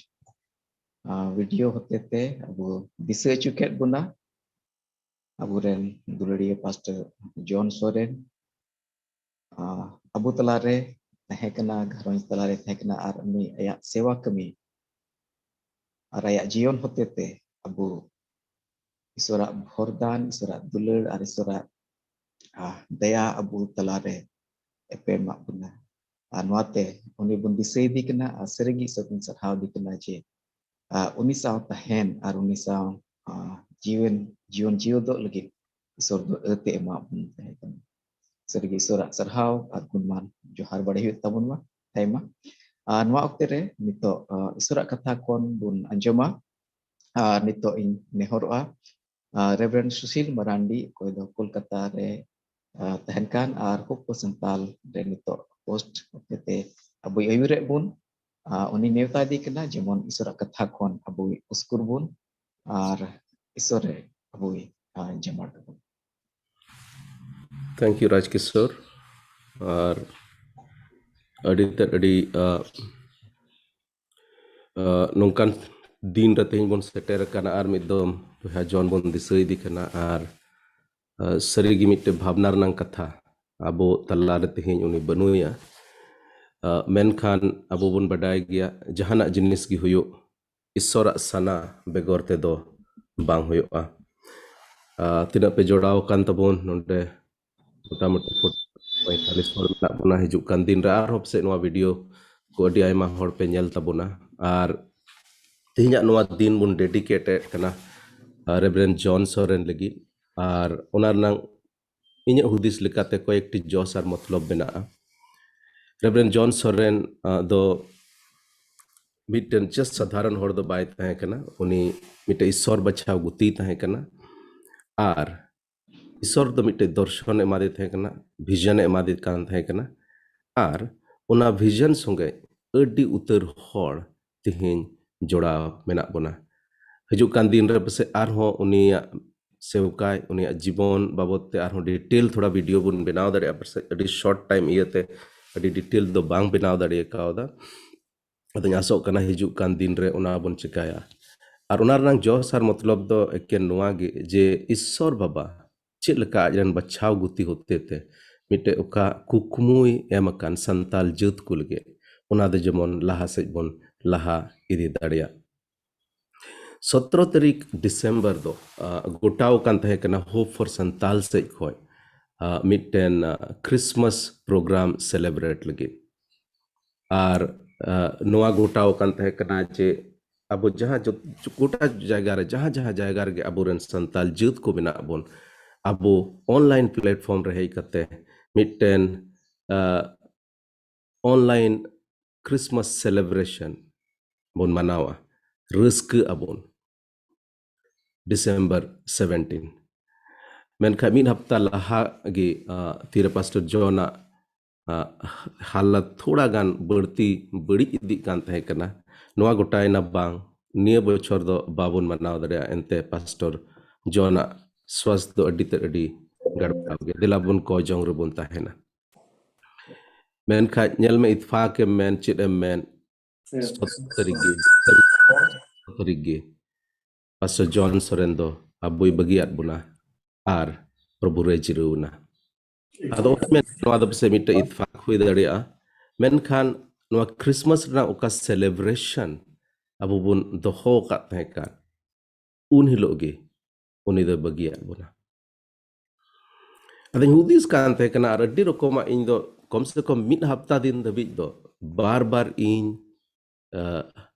ᱟ, ᱵᱷᱤᱰᱤᱭᱳ ᱦᱚᱛᱮᱛᱮ ᱟᱵᱚ ᱫᱤᱥᱟᱹ ᱦᱚᱪᱚ ᱠᱮᱫ ᱵᱚᱱᱟ᱾ ᱟᱵᱚᱨᱮᱱ ᱫᱩᱞᱟᱹᱲᱤᱭᱟᱹ ᱯᱟᱥᱴᱚᱨ ᱡᱚᱱ ᱥᱚᱨᱮᱱ, ᱟᱵᱚ ᱛᱟᱞᱟᱨᱮ ᱛᱟᱦᱮᱸ ᱠᱟᱱᱟ, ᱜᱷᱟᱨᱚᱸᱡᱽ ᱛᱟᱞᱟᱨᱮ ᱛᱟᱦᱮᱸ ᱠᱟᱱᱟ, ᱟᱨ ᱩᱱᱤ ᱟᱭᱟᱜ ᱥᱮᱣᱟ ᱠᱟᱹᱢᱤ ᱟᱨ ᱟᱭᱟᱜ ᱡᱤᱭᱚᱱ ᱦᱚᱛᱮᱛᱮ ᱟᱵᱚ ᱤᱥᱚᱨᱟᱜ ᱵᱷᱚᱨᱫᱟᱱ, ᱤᱥᱚᱨᱟᱜ ᱫᱩᱞᱟᱹᱲ ᱟᱨ ᱤᱥᱚᱨᱟᱜ ᱫᱟᱭᱟ ᱟᱵᱚ ᱛᱟᱞᱟᱨᱮ ᱮᱯᱮᱢᱟᱜ ᱵᱚᱱᱟ᱾ ᱟᱨ ᱱᱚᱣᱟᱛᱮ ᱩᱱᱤ ᱵᱚᱱ ᱫᱤᱥᱟᱹᱭᱮᱫᱮ ᱠᱟᱱᱟ ᱟᱨ ᱥᱟᱹᱨᱤᱜᱮ ᱤᱥᱚᱨ ᱵᱚᱱ ᱥᱟᱨᱦᱟᱣ ᱮᱫᱮ ᱠᱟᱱᱟ ᱡᱮ ᱩᱱᱤ ᱥᱟᱶ ᱛᱟᱦᱮᱱ ᱟᱨ ᱩᱱᱤ ᱥᱟᱶ ᱡᱤᱭᱚᱱ ᱡᱤᱭᱚᱱ ᱡᱤᱭᱟᱹᱫᱚᱜ ᱞᱟᱹᱜᱤᱫ ᱤᱥᱚᱨ ᱫᱚ ᱟᱹᱛᱮ ᱮᱢᱟᱜ ᱵᱚᱱ ᱛᱟᱦᱮᱸ ᱠᱟᱱᱟ᱾ ᱥᱟᱹᱨᱤᱜᱮ ᱤᱥᱚᱨᱟᱜ ᱥᱟᱨᱦᱟᱣ ᱟᱨ ᱜᱩᱱᱢᱟᱱ ᱡᱚᱦᱟᱨ ᱵᱟᱲᱟᱭ ᱦᱩᱭᱩᱜ ᱛᱟᱵᱚᱱ ᱢᱟ᱾ ᱛᱟᱭᱢᱟ ᱟᱨ ᱱᱚᱣᱟ ᱚᱠᱛᱮ ᱨᱮ ᱱᱤᱛᱚᱜ ᱤᱥᱚᱨᱟᱜ ᱠᱟᱛᱷᱟ ᱠᱷᱚᱱ ᱵᱚᱱ ᱟᱸᱡᱚᱢᱟ᱾ ᱟᱨ ᱱᱤᱛᱚᱜ ᱤᱧ ᱱᱮᱦᱚᱨᱚᱜᱼᱟ, ᱨᱮᱵᱷᱨᱮᱱᱰ ᱥᱩᱥᱤᱞ ᱢᱟᱨᱟᱱᱰᱤ, ᱚᱠᱚᱭ ᱫᱚ ᱠᱳᱞᱠᱟᱛᱟ ᱨᱮ ᱛᱟᱦᱮᱱ ᱠᱟᱱ ᱟᱨ ᱦᱳᱯ ᱯᱷᱚᱨ ᱥᱟᱱᱛᱟᱞ ᱨᱮ ᱱᱤᱛᱚᱜ ᱯᱳᱥᱴ ᱦᱚᱛᱮᱛᱮ ᱟᱵᱚᱭ ᱟᱹᱭᱩᱨᱮᱫ ᱵᱚᱱ᱾ ᱩᱱᱤ ᱱᱮᱣᱛᱟ ᱤᱫᱤ ᱠᱟᱱᱟ ᱡᱮᱢᱚᱱ ᱤᱥᱚᱨᱟᱜ ᱠᱟᱛᱷᱟ ᱠᱷᱚᱱ ᱟᱵᱚᱭ ᱩᱥᱠᱩᱨ ᱵᱚᱱ ᱟᱨ ᱤᱥᱚᱨ ᱨᱮ ᱟᱵᱚᱭ ᱡᱟᱢᱟᱲ ᱠᱟᱵᱚᱱ᱾ Thank you, ᱨᱟᱡᱽ ᱠᱤᱥᱳᱨ᱾ ᱟᱨ ᱟᱹᱰᱤ ᱛᱮᱫ ᱟᱹᱰᱤ ᱱᱚᱝᱠᱟᱱ ᱫᱤᱱ ᱨᱮ ᱛᱮᱦᱮᱧ ᱵᱚᱱ ᱥᱮᱴᱮᱨ ᱟᱠᱟᱱᱟ ᱟᱨ ᱢᱤᱫ ᱫᱚᱢ ᱵᱚᱭᱦᱟ ᱡᱚᱱ ᱵᱚᱱ ᱫᱤᱥᱟᱹᱭᱮᱫᱮ ᱠᱟᱱᱟ᱾ ᱟᱨ ᱥᱟᱹᱨᱤᱜᱮ ᱢᱤᱫᱴᱮᱱ ᱵᱷᱟᱵᱽᱱᱟ ᱨᱮᱱᱟᱜ ᱠᱟᱛᱷᱟ, ᱟᱵᱚ ᱛᱟᱞᱟᱨᱮ ᱛᱮᱦᱮᱧ ᱩᱱᱤ ᱵᱟᱹᱱᱩᱭᱟ᱾ ᱢᱮᱱᱠᱷᱟᱱ ᱟᱵᱚ ᱵᱚᱱ ᱵᱟᱰᱟᱭ ᱜᱮᱭᱟ, ᱡᱟᱦᱟᱱᱟᱜ ᱡᱤᱱᱤᱥ ᱜᱮ ᱦᱩᱭᱩᱜ, ᱤᱥᱚᱨᱟᱜ ᱥᱟᱱᱟ ᱵᱮᱜᱚᱨ ᱛᱮᱫᱚ ᱵᱟᱝ ᱦᱩᱭᱩᱜᱼᱟ᱾ ᱛᱤᱱᱟᱹᱜ ᱯᱮ ᱡᱚᱲᱟᱣ ᱟᱠᱟᱱ ᱛᱟᱵᱚᱱ ᱱᱚᱰᱮ? ᱢᱚᱴᱟᱢᱩᱴᱤ ᱯᱚᱸᱭᱛᱟᱞᱤᱥ ᱦᱚᱲ ᱢᱮᱱᱟᱜ ᱵᱚᱱᱟ᱾ ᱦᱤᱡᱩᱜ ᱠᱟᱱ ᱫᱤᱱ ᱨᱮ ᱟᱨᱦᱚᱸ ᱯᱟᱥᱮᱡ ᱱᱚᱣᱟ ᱵᱷᱤᱰᱤᱭᱳ ᱠᱚ ᱟᱹᱰᱤ ᱟᱭᱢᱟ ᱦᱚᱲ ᱯᱮ ᱧᱮᱞ ᱛᱟᱵᱚᱱᱟ᱾ ᱟᱨ ᱛᱮᱦᱮᱧᱟᱜ ᱱᱚᱣᱟ ᱫᱤᱱ ᱵᱚᱱ ᱰᱮᱰᱤᱠᱮᱴᱮᱰ ᱠᱟᱱᱟ ᱨᱮᱵᱷᱨᱮᱱᱰ ᱡᱚᱱ ᱥᱚᱨᱮᱱ ᱞᱟᱹᱜᱤᱫ᱾ ᱟᱨ ᱚᱱᱟ ᱨᱮᱱᱟᱜ ᱤᱧᱟᱹᱜ ᱦᱩᱫᱤᱥ ᱞᱮᱠᱟᱛᱮ ᱠᱚᱭᱮᱠᱴᱤ ᱡᱚᱥ ᱟᱨ ᱢᱚᱛᱞᱚᱵ ᱢᱮᱱᱟᱜᱼᱟ᱾ ᱨᱮᱵᱷᱨᱮᱱᱰ ᱡᱚᱱ ᱥᱚᱨᱮᱱ ᱫᱚ ᱢᱤᱫᱴᱮᱱ just ᱥᱟᱫᱷᱟᱨᱚᱱ ᱦᱚᱲ ᱫᱚ ᱵᱟᱭ ᱛᱟᱦᱮᱸ ᱠᱟᱱᱟ᱾ ᱩᱱᱤ ᱢᱤᱫᱴᱮᱱ ᱤᱥᱥᱚᱨ ᱵᱟᱪᱷᱟᱣ ᱜᱩᱛᱤᱭ ᱛᱟᱦᱮᱸ ᱠᱟᱱᱟ᱾ ᱟᱨ ᱤᱥᱥᱚᱨ ᱫᱚ ᱢᱤᱫᱴᱮᱱ ᱫᱚᱨᱥᱚᱱ ᱮᱢᱟᱫᱮ ᱛᱟᱦᱮᱸ ᱠᱟᱱᱟ, ᱵᱷᱤᱡᱚᱱ ᱮ ᱮᱢᱟᱫᱮ ᱠᱟᱱ ᱛᱟᱦᱮᱸ ᱠᱟᱱᱟ᱾ ᱟᱨ ᱚᱱᱟ ᱵᱷᱤᱡᱚᱱ ᱥᱚᱸᱜᱮ ᱟᱹᱰᱤ ᱩᱛᱟᱹᱨ ᱦᱚᱲ ᱛᱮᱦᱮᱧ ᱡᱚᱲᱟᱣ ᱢᱮᱱᱟᱜ ᱵᱚᱱᱟ᱾ ᱦᱤᱡᱩᱜ ᱠᱟᱱ ᱫᱤᱱ ᱨᱮ ᱯᱟᱥᱮᱡ ᱟᱨᱦᱚᱸ ᱩᱱᱤᱭᱟᱜ ᱥᱮᱣᱠᱟᱭ, ᱩᱱᱤᱭᱟᱜ ᱡᱤᱵᱚᱱ ᱵᱟᱵᱚᱫ ᱛᱮ ᱟᱨᱦᱚᱸ ᱰᱤᱴᱮᱞ ᱛᱷᱚᱲᱟ ᱵᱷᱤᱰᱤᱭᱳ ᱵᱚᱱ ᱵᱮᱱᱟᱣ ᱫᱟᱲᱮᱭᱟᱜᱼᱟ᱾ ᱯᱟᱥᱮᱡ ᱟᱹᱰᱤ ᱥᱚᱨᱴ ᱴᱟᱭᱤᱢ ᱤᱭᱟᱹᱛᱮ ᱟᱹᱰᱤ ᱰᱤᱴᱮᱞ ᱫᱚ ᱵᱟᱝ ᱵᱮᱱᱟᱣ ᱫᱟᱲᱮ ᱠᱟᱣᱫᱟ᱾ ᱟᱫᱚᱧ ᱟᱥᱚᱜ ᱠᱟᱱᱟ ᱦᱤᱡᱩᱜ ᱠᱟᱱ ᱫᱤᱱ ᱨᱮ ᱚᱱᱟ ᱵᱚᱱ ᱪᱮᱠᱟᱭᱟ᱾ ᱟᱨ ᱚᱱᱟ ᱨᱮᱱᱟᱜ ᱡᱚᱥ ᱟᱨ ᱢᱚᱛᱞᱚᱵ ᱫᱚ ᱮᱠᱮᱱ ᱱᱚᱣᱟ ᱜᱮ, ᱡᱮ ᱤᱥᱥᱚᱨ ᱵᱟᱵᱟ ᱪᱮᱫ ᱞᱮᱠᱟ ᱟᱡ ᱨᱮᱱ ᱵᱟᱪᱷᱟᱣ ᱜᱩᱛᱤ ᱦᱚᱛᱮ ᱛᱮ ᱢᱤᱫᱴᱮᱡ ᱚᱠᱟ ᱠᱩᱠᱢᱩᱭ ᱮᱢ ᱟᱠᱟᱱ ᱥᱟᱱᱛᱟᱞ ᱡᱟᱹᱛ ᱠᱚ ᱞᱟᱹᱜᱤᱫ, ᱚᱱᱟ ᱫᱚ ᱡᱮᱢᱚᱱ ᱞᱟᱦᱟ ᱥᱮᱫ ᱵᱚᱱ ᱞᱟᱦᱟ ᱤᱫᱤ ᱫᱟᱲᱮᱭᱟᱜ᱾ ᱥᱚᱛᱨᱚ ᱛᱟᱹᱨᱤᱠᱷ ᱰᱤᱥᱮᱢᱵᱚᱨ ᱫᱚ, ᱟ, ᱜᱚᱴᱟᱣ ᱟᱠᱟᱱ ᱛᱟᱦᱮᱸ ᱠᱟᱱᱟ Hope for Santal ᱥᱮᱫ ᱠᱷᱚᱱ, ᱟ, ᱢᱤᱫᱴᱮᱱ, ᱟ, Christmas program celebrate ᱞᱟᱹᱜᱤᱫ᱾ ᱟᱨ, ᱟ, ᱱᱚᱣᱟ ᱜᱚᱴᱟᱣ ᱟᱠᱟᱱ ᱛᱟᱦᱮᱸ ᱠᱟᱱᱟ ᱡᱮ ᱟᱵᱚ ᱡᱟᱦᱟᱸ ᱡᱚ-, ᱜᱚᱴᱟ ᱡᱟᱭᱜᱟ ᱨᱮ, ᱡᱟᱦᱟᱸ ᱡᱟᱦᱟᱸ ᱡᱟᱭᱜᱟ ᱨᱮᱜᱮ ᱟᱵᱚᱨᱮᱱ ᱥᱟᱱᱛᱟᱞ ᱡᱟᱹᱛ ᱠᱚ ᱢᱮᱱᱟᱜ ᱵᱚᱱ, ᱟᱵᱚ online platform ᱨᱮ ᱦᱮᱡ ᱠᱟᱛᱮ ᱢᱤᱫᱴᱮᱱ, ᱟ, online Christmas celebration ᱵᱚᱱ ᱢᱟᱱᱟᱣᱟ, ᱨᱟᱹᱥᱠᱟᱹᱜ ᱟᱵᱚᱱ ᱰᱤᱥᱮᱢᱵᱚᱨ seventeen᱾ ᱢᱮᱱᱠᱷᱟᱱ ᱢᱤᱫ ᱦᱟᱯᱛᱟ ᱞᱟᱦᱟ ᱜᱮ, ᱟ, ᱛᱤᱨᱮ ᱯᱟᱥᱴᱚᱨ ᱡᱚᱱᱟᱜ, ᱟ, ᱦᱟᱞᱚᱛ ᱛᱷᱚᱲᱟ ᱜᱟᱱ ᱵᱟᱹᱲᱛᱤ ᱵᱟᱹᱲᱤᱡ ᱤᱫᱤᱜ ᱠᱟᱱ ᱛᱟᱦᱮᱸ ᱠᱟᱱᱟ᱾ ᱱᱚᱣᱟ ᱜᱚᱴᱟᱭᱮᱱᱟ ᱵᱟᱝ, ᱱᱤᱭᱟᱹ ᱵᱚᱪᱷᱚᱨ ᱫᱚ ᱵᱟᱵᱚᱱ ᱢᱟᱱᱟᱣ ᱫᱟᱲᱮᱭᱟᱜᱼᱟ, ᱮᱱᱛᱮ ᱯᱟᱥᱴᱚᱨ ᱡᱚᱱᱟᱜ ᱥᱣᱟᱥᱛᱷ ᱫᱚ ᱟᱹᱰᱤ ᱛᱮᱫ ᱟᱹᱰᱤ ᱜᱟᱲᱵᱟᱲᱟᱣ ᱜᱮᱭᱟ, ᱫᱮᱞᱟ ᱵᱚᱱ ᱠᱚ ᱡᱚᱝ ᱨᱮᱵᱚᱱ ᱛᱟᱦᱮᱱᱟ᱾ ᱢᱮᱱᱠᱷᱟᱡ ᱧᱮᱞ ᱢᱮ, ᱤᱛᱯᱷᱟᱠ ᱮᱢ ᱢᱮᱱ, ᱪᱮᱫ ᱮᱢ ᱢᱮᱱ, ᱦᱮᱸ᱾ ᱥᱚᱛᱨᱚ ᱛᱟᱹᱨᱤᱠᱷ ᱜᱮ, ᱥᱚᱛᱨᱚ ᱛᱟᱹᱨᱤᱠᱷ ᱜᱮ ᱯᱟᱥᱴᱚᱨ ᱡᱚᱱ ᱥᱚᱨᱮᱱ ᱫᱚ ᱟᱵᱚᱭ ᱵᱟᱹᱜᱤᱭᱟᱫ ᱵᱚᱱᱟ ᱟᱨ ᱯᱨᱚᱵᱷᱩ ᱨᱮ ᱡᱤᱨᱟᱹᱣ ᱮᱱᱟ᱾ ᱟᱫᱚ ᱚᱱᱟ ᱢᱮᱱ, ᱱᱚᱣᱟ ᱫᱚ ᱯᱟᱥᱮᱡ ᱢᱤᱫᱴᱮᱡ ᱤᱛᱯᱷᱟᱠ ᱦᱩᱭ ᱫᱟᱲᱮᱭᱟᱜᱼᱟ, ᱢᱮᱱᱠᱷᱟᱱ ᱱᱚᱣᱟ ᱠᱨᱤᱥᱢᱟᱥ ᱨᱮᱱᱟᱜ ᱚᱠᱟ celebration ᱟᱵᱚ ᱵᱚᱱ ᱫᱚᱦᱚ ᱟᱠᱟᱫ ᱛᱟᱦᱮᱸ ᱠᱟᱱ, ᱩᱱ ᱦᱤᱞᱳᱜ ᱜᱮ ᱩᱱᱤ ᱫᱚᱭ ᱵᱟᱹᱜᱤᱭᱟᱫ ᱵᱚᱱᱟ᱾ ᱟᱫᱚᱧ ᱦᱩᱫᱤᱥ ᱠᱟᱱ ᱛᱟᱦᱮᱸ ᱠᱟᱱᱟ, ᱟᱨ ᱟᱹᱰᱤ ᱨᱚᱠᱚᱢᱟᱜ ᱤᱧ ᱫᱚ ᱠᱚᱢ ᱥᱮ ᱠᱚᱢ ᱢᱤᱫ ᱦᱟᱯᱛᱟ ᱫᱤᱱ ᱫᱷᱟᱹᱵᱤᱡ ᱫᱚ ᱵᱟᱨ ᱵᱟᱨ ᱤᱧ, ᱟ,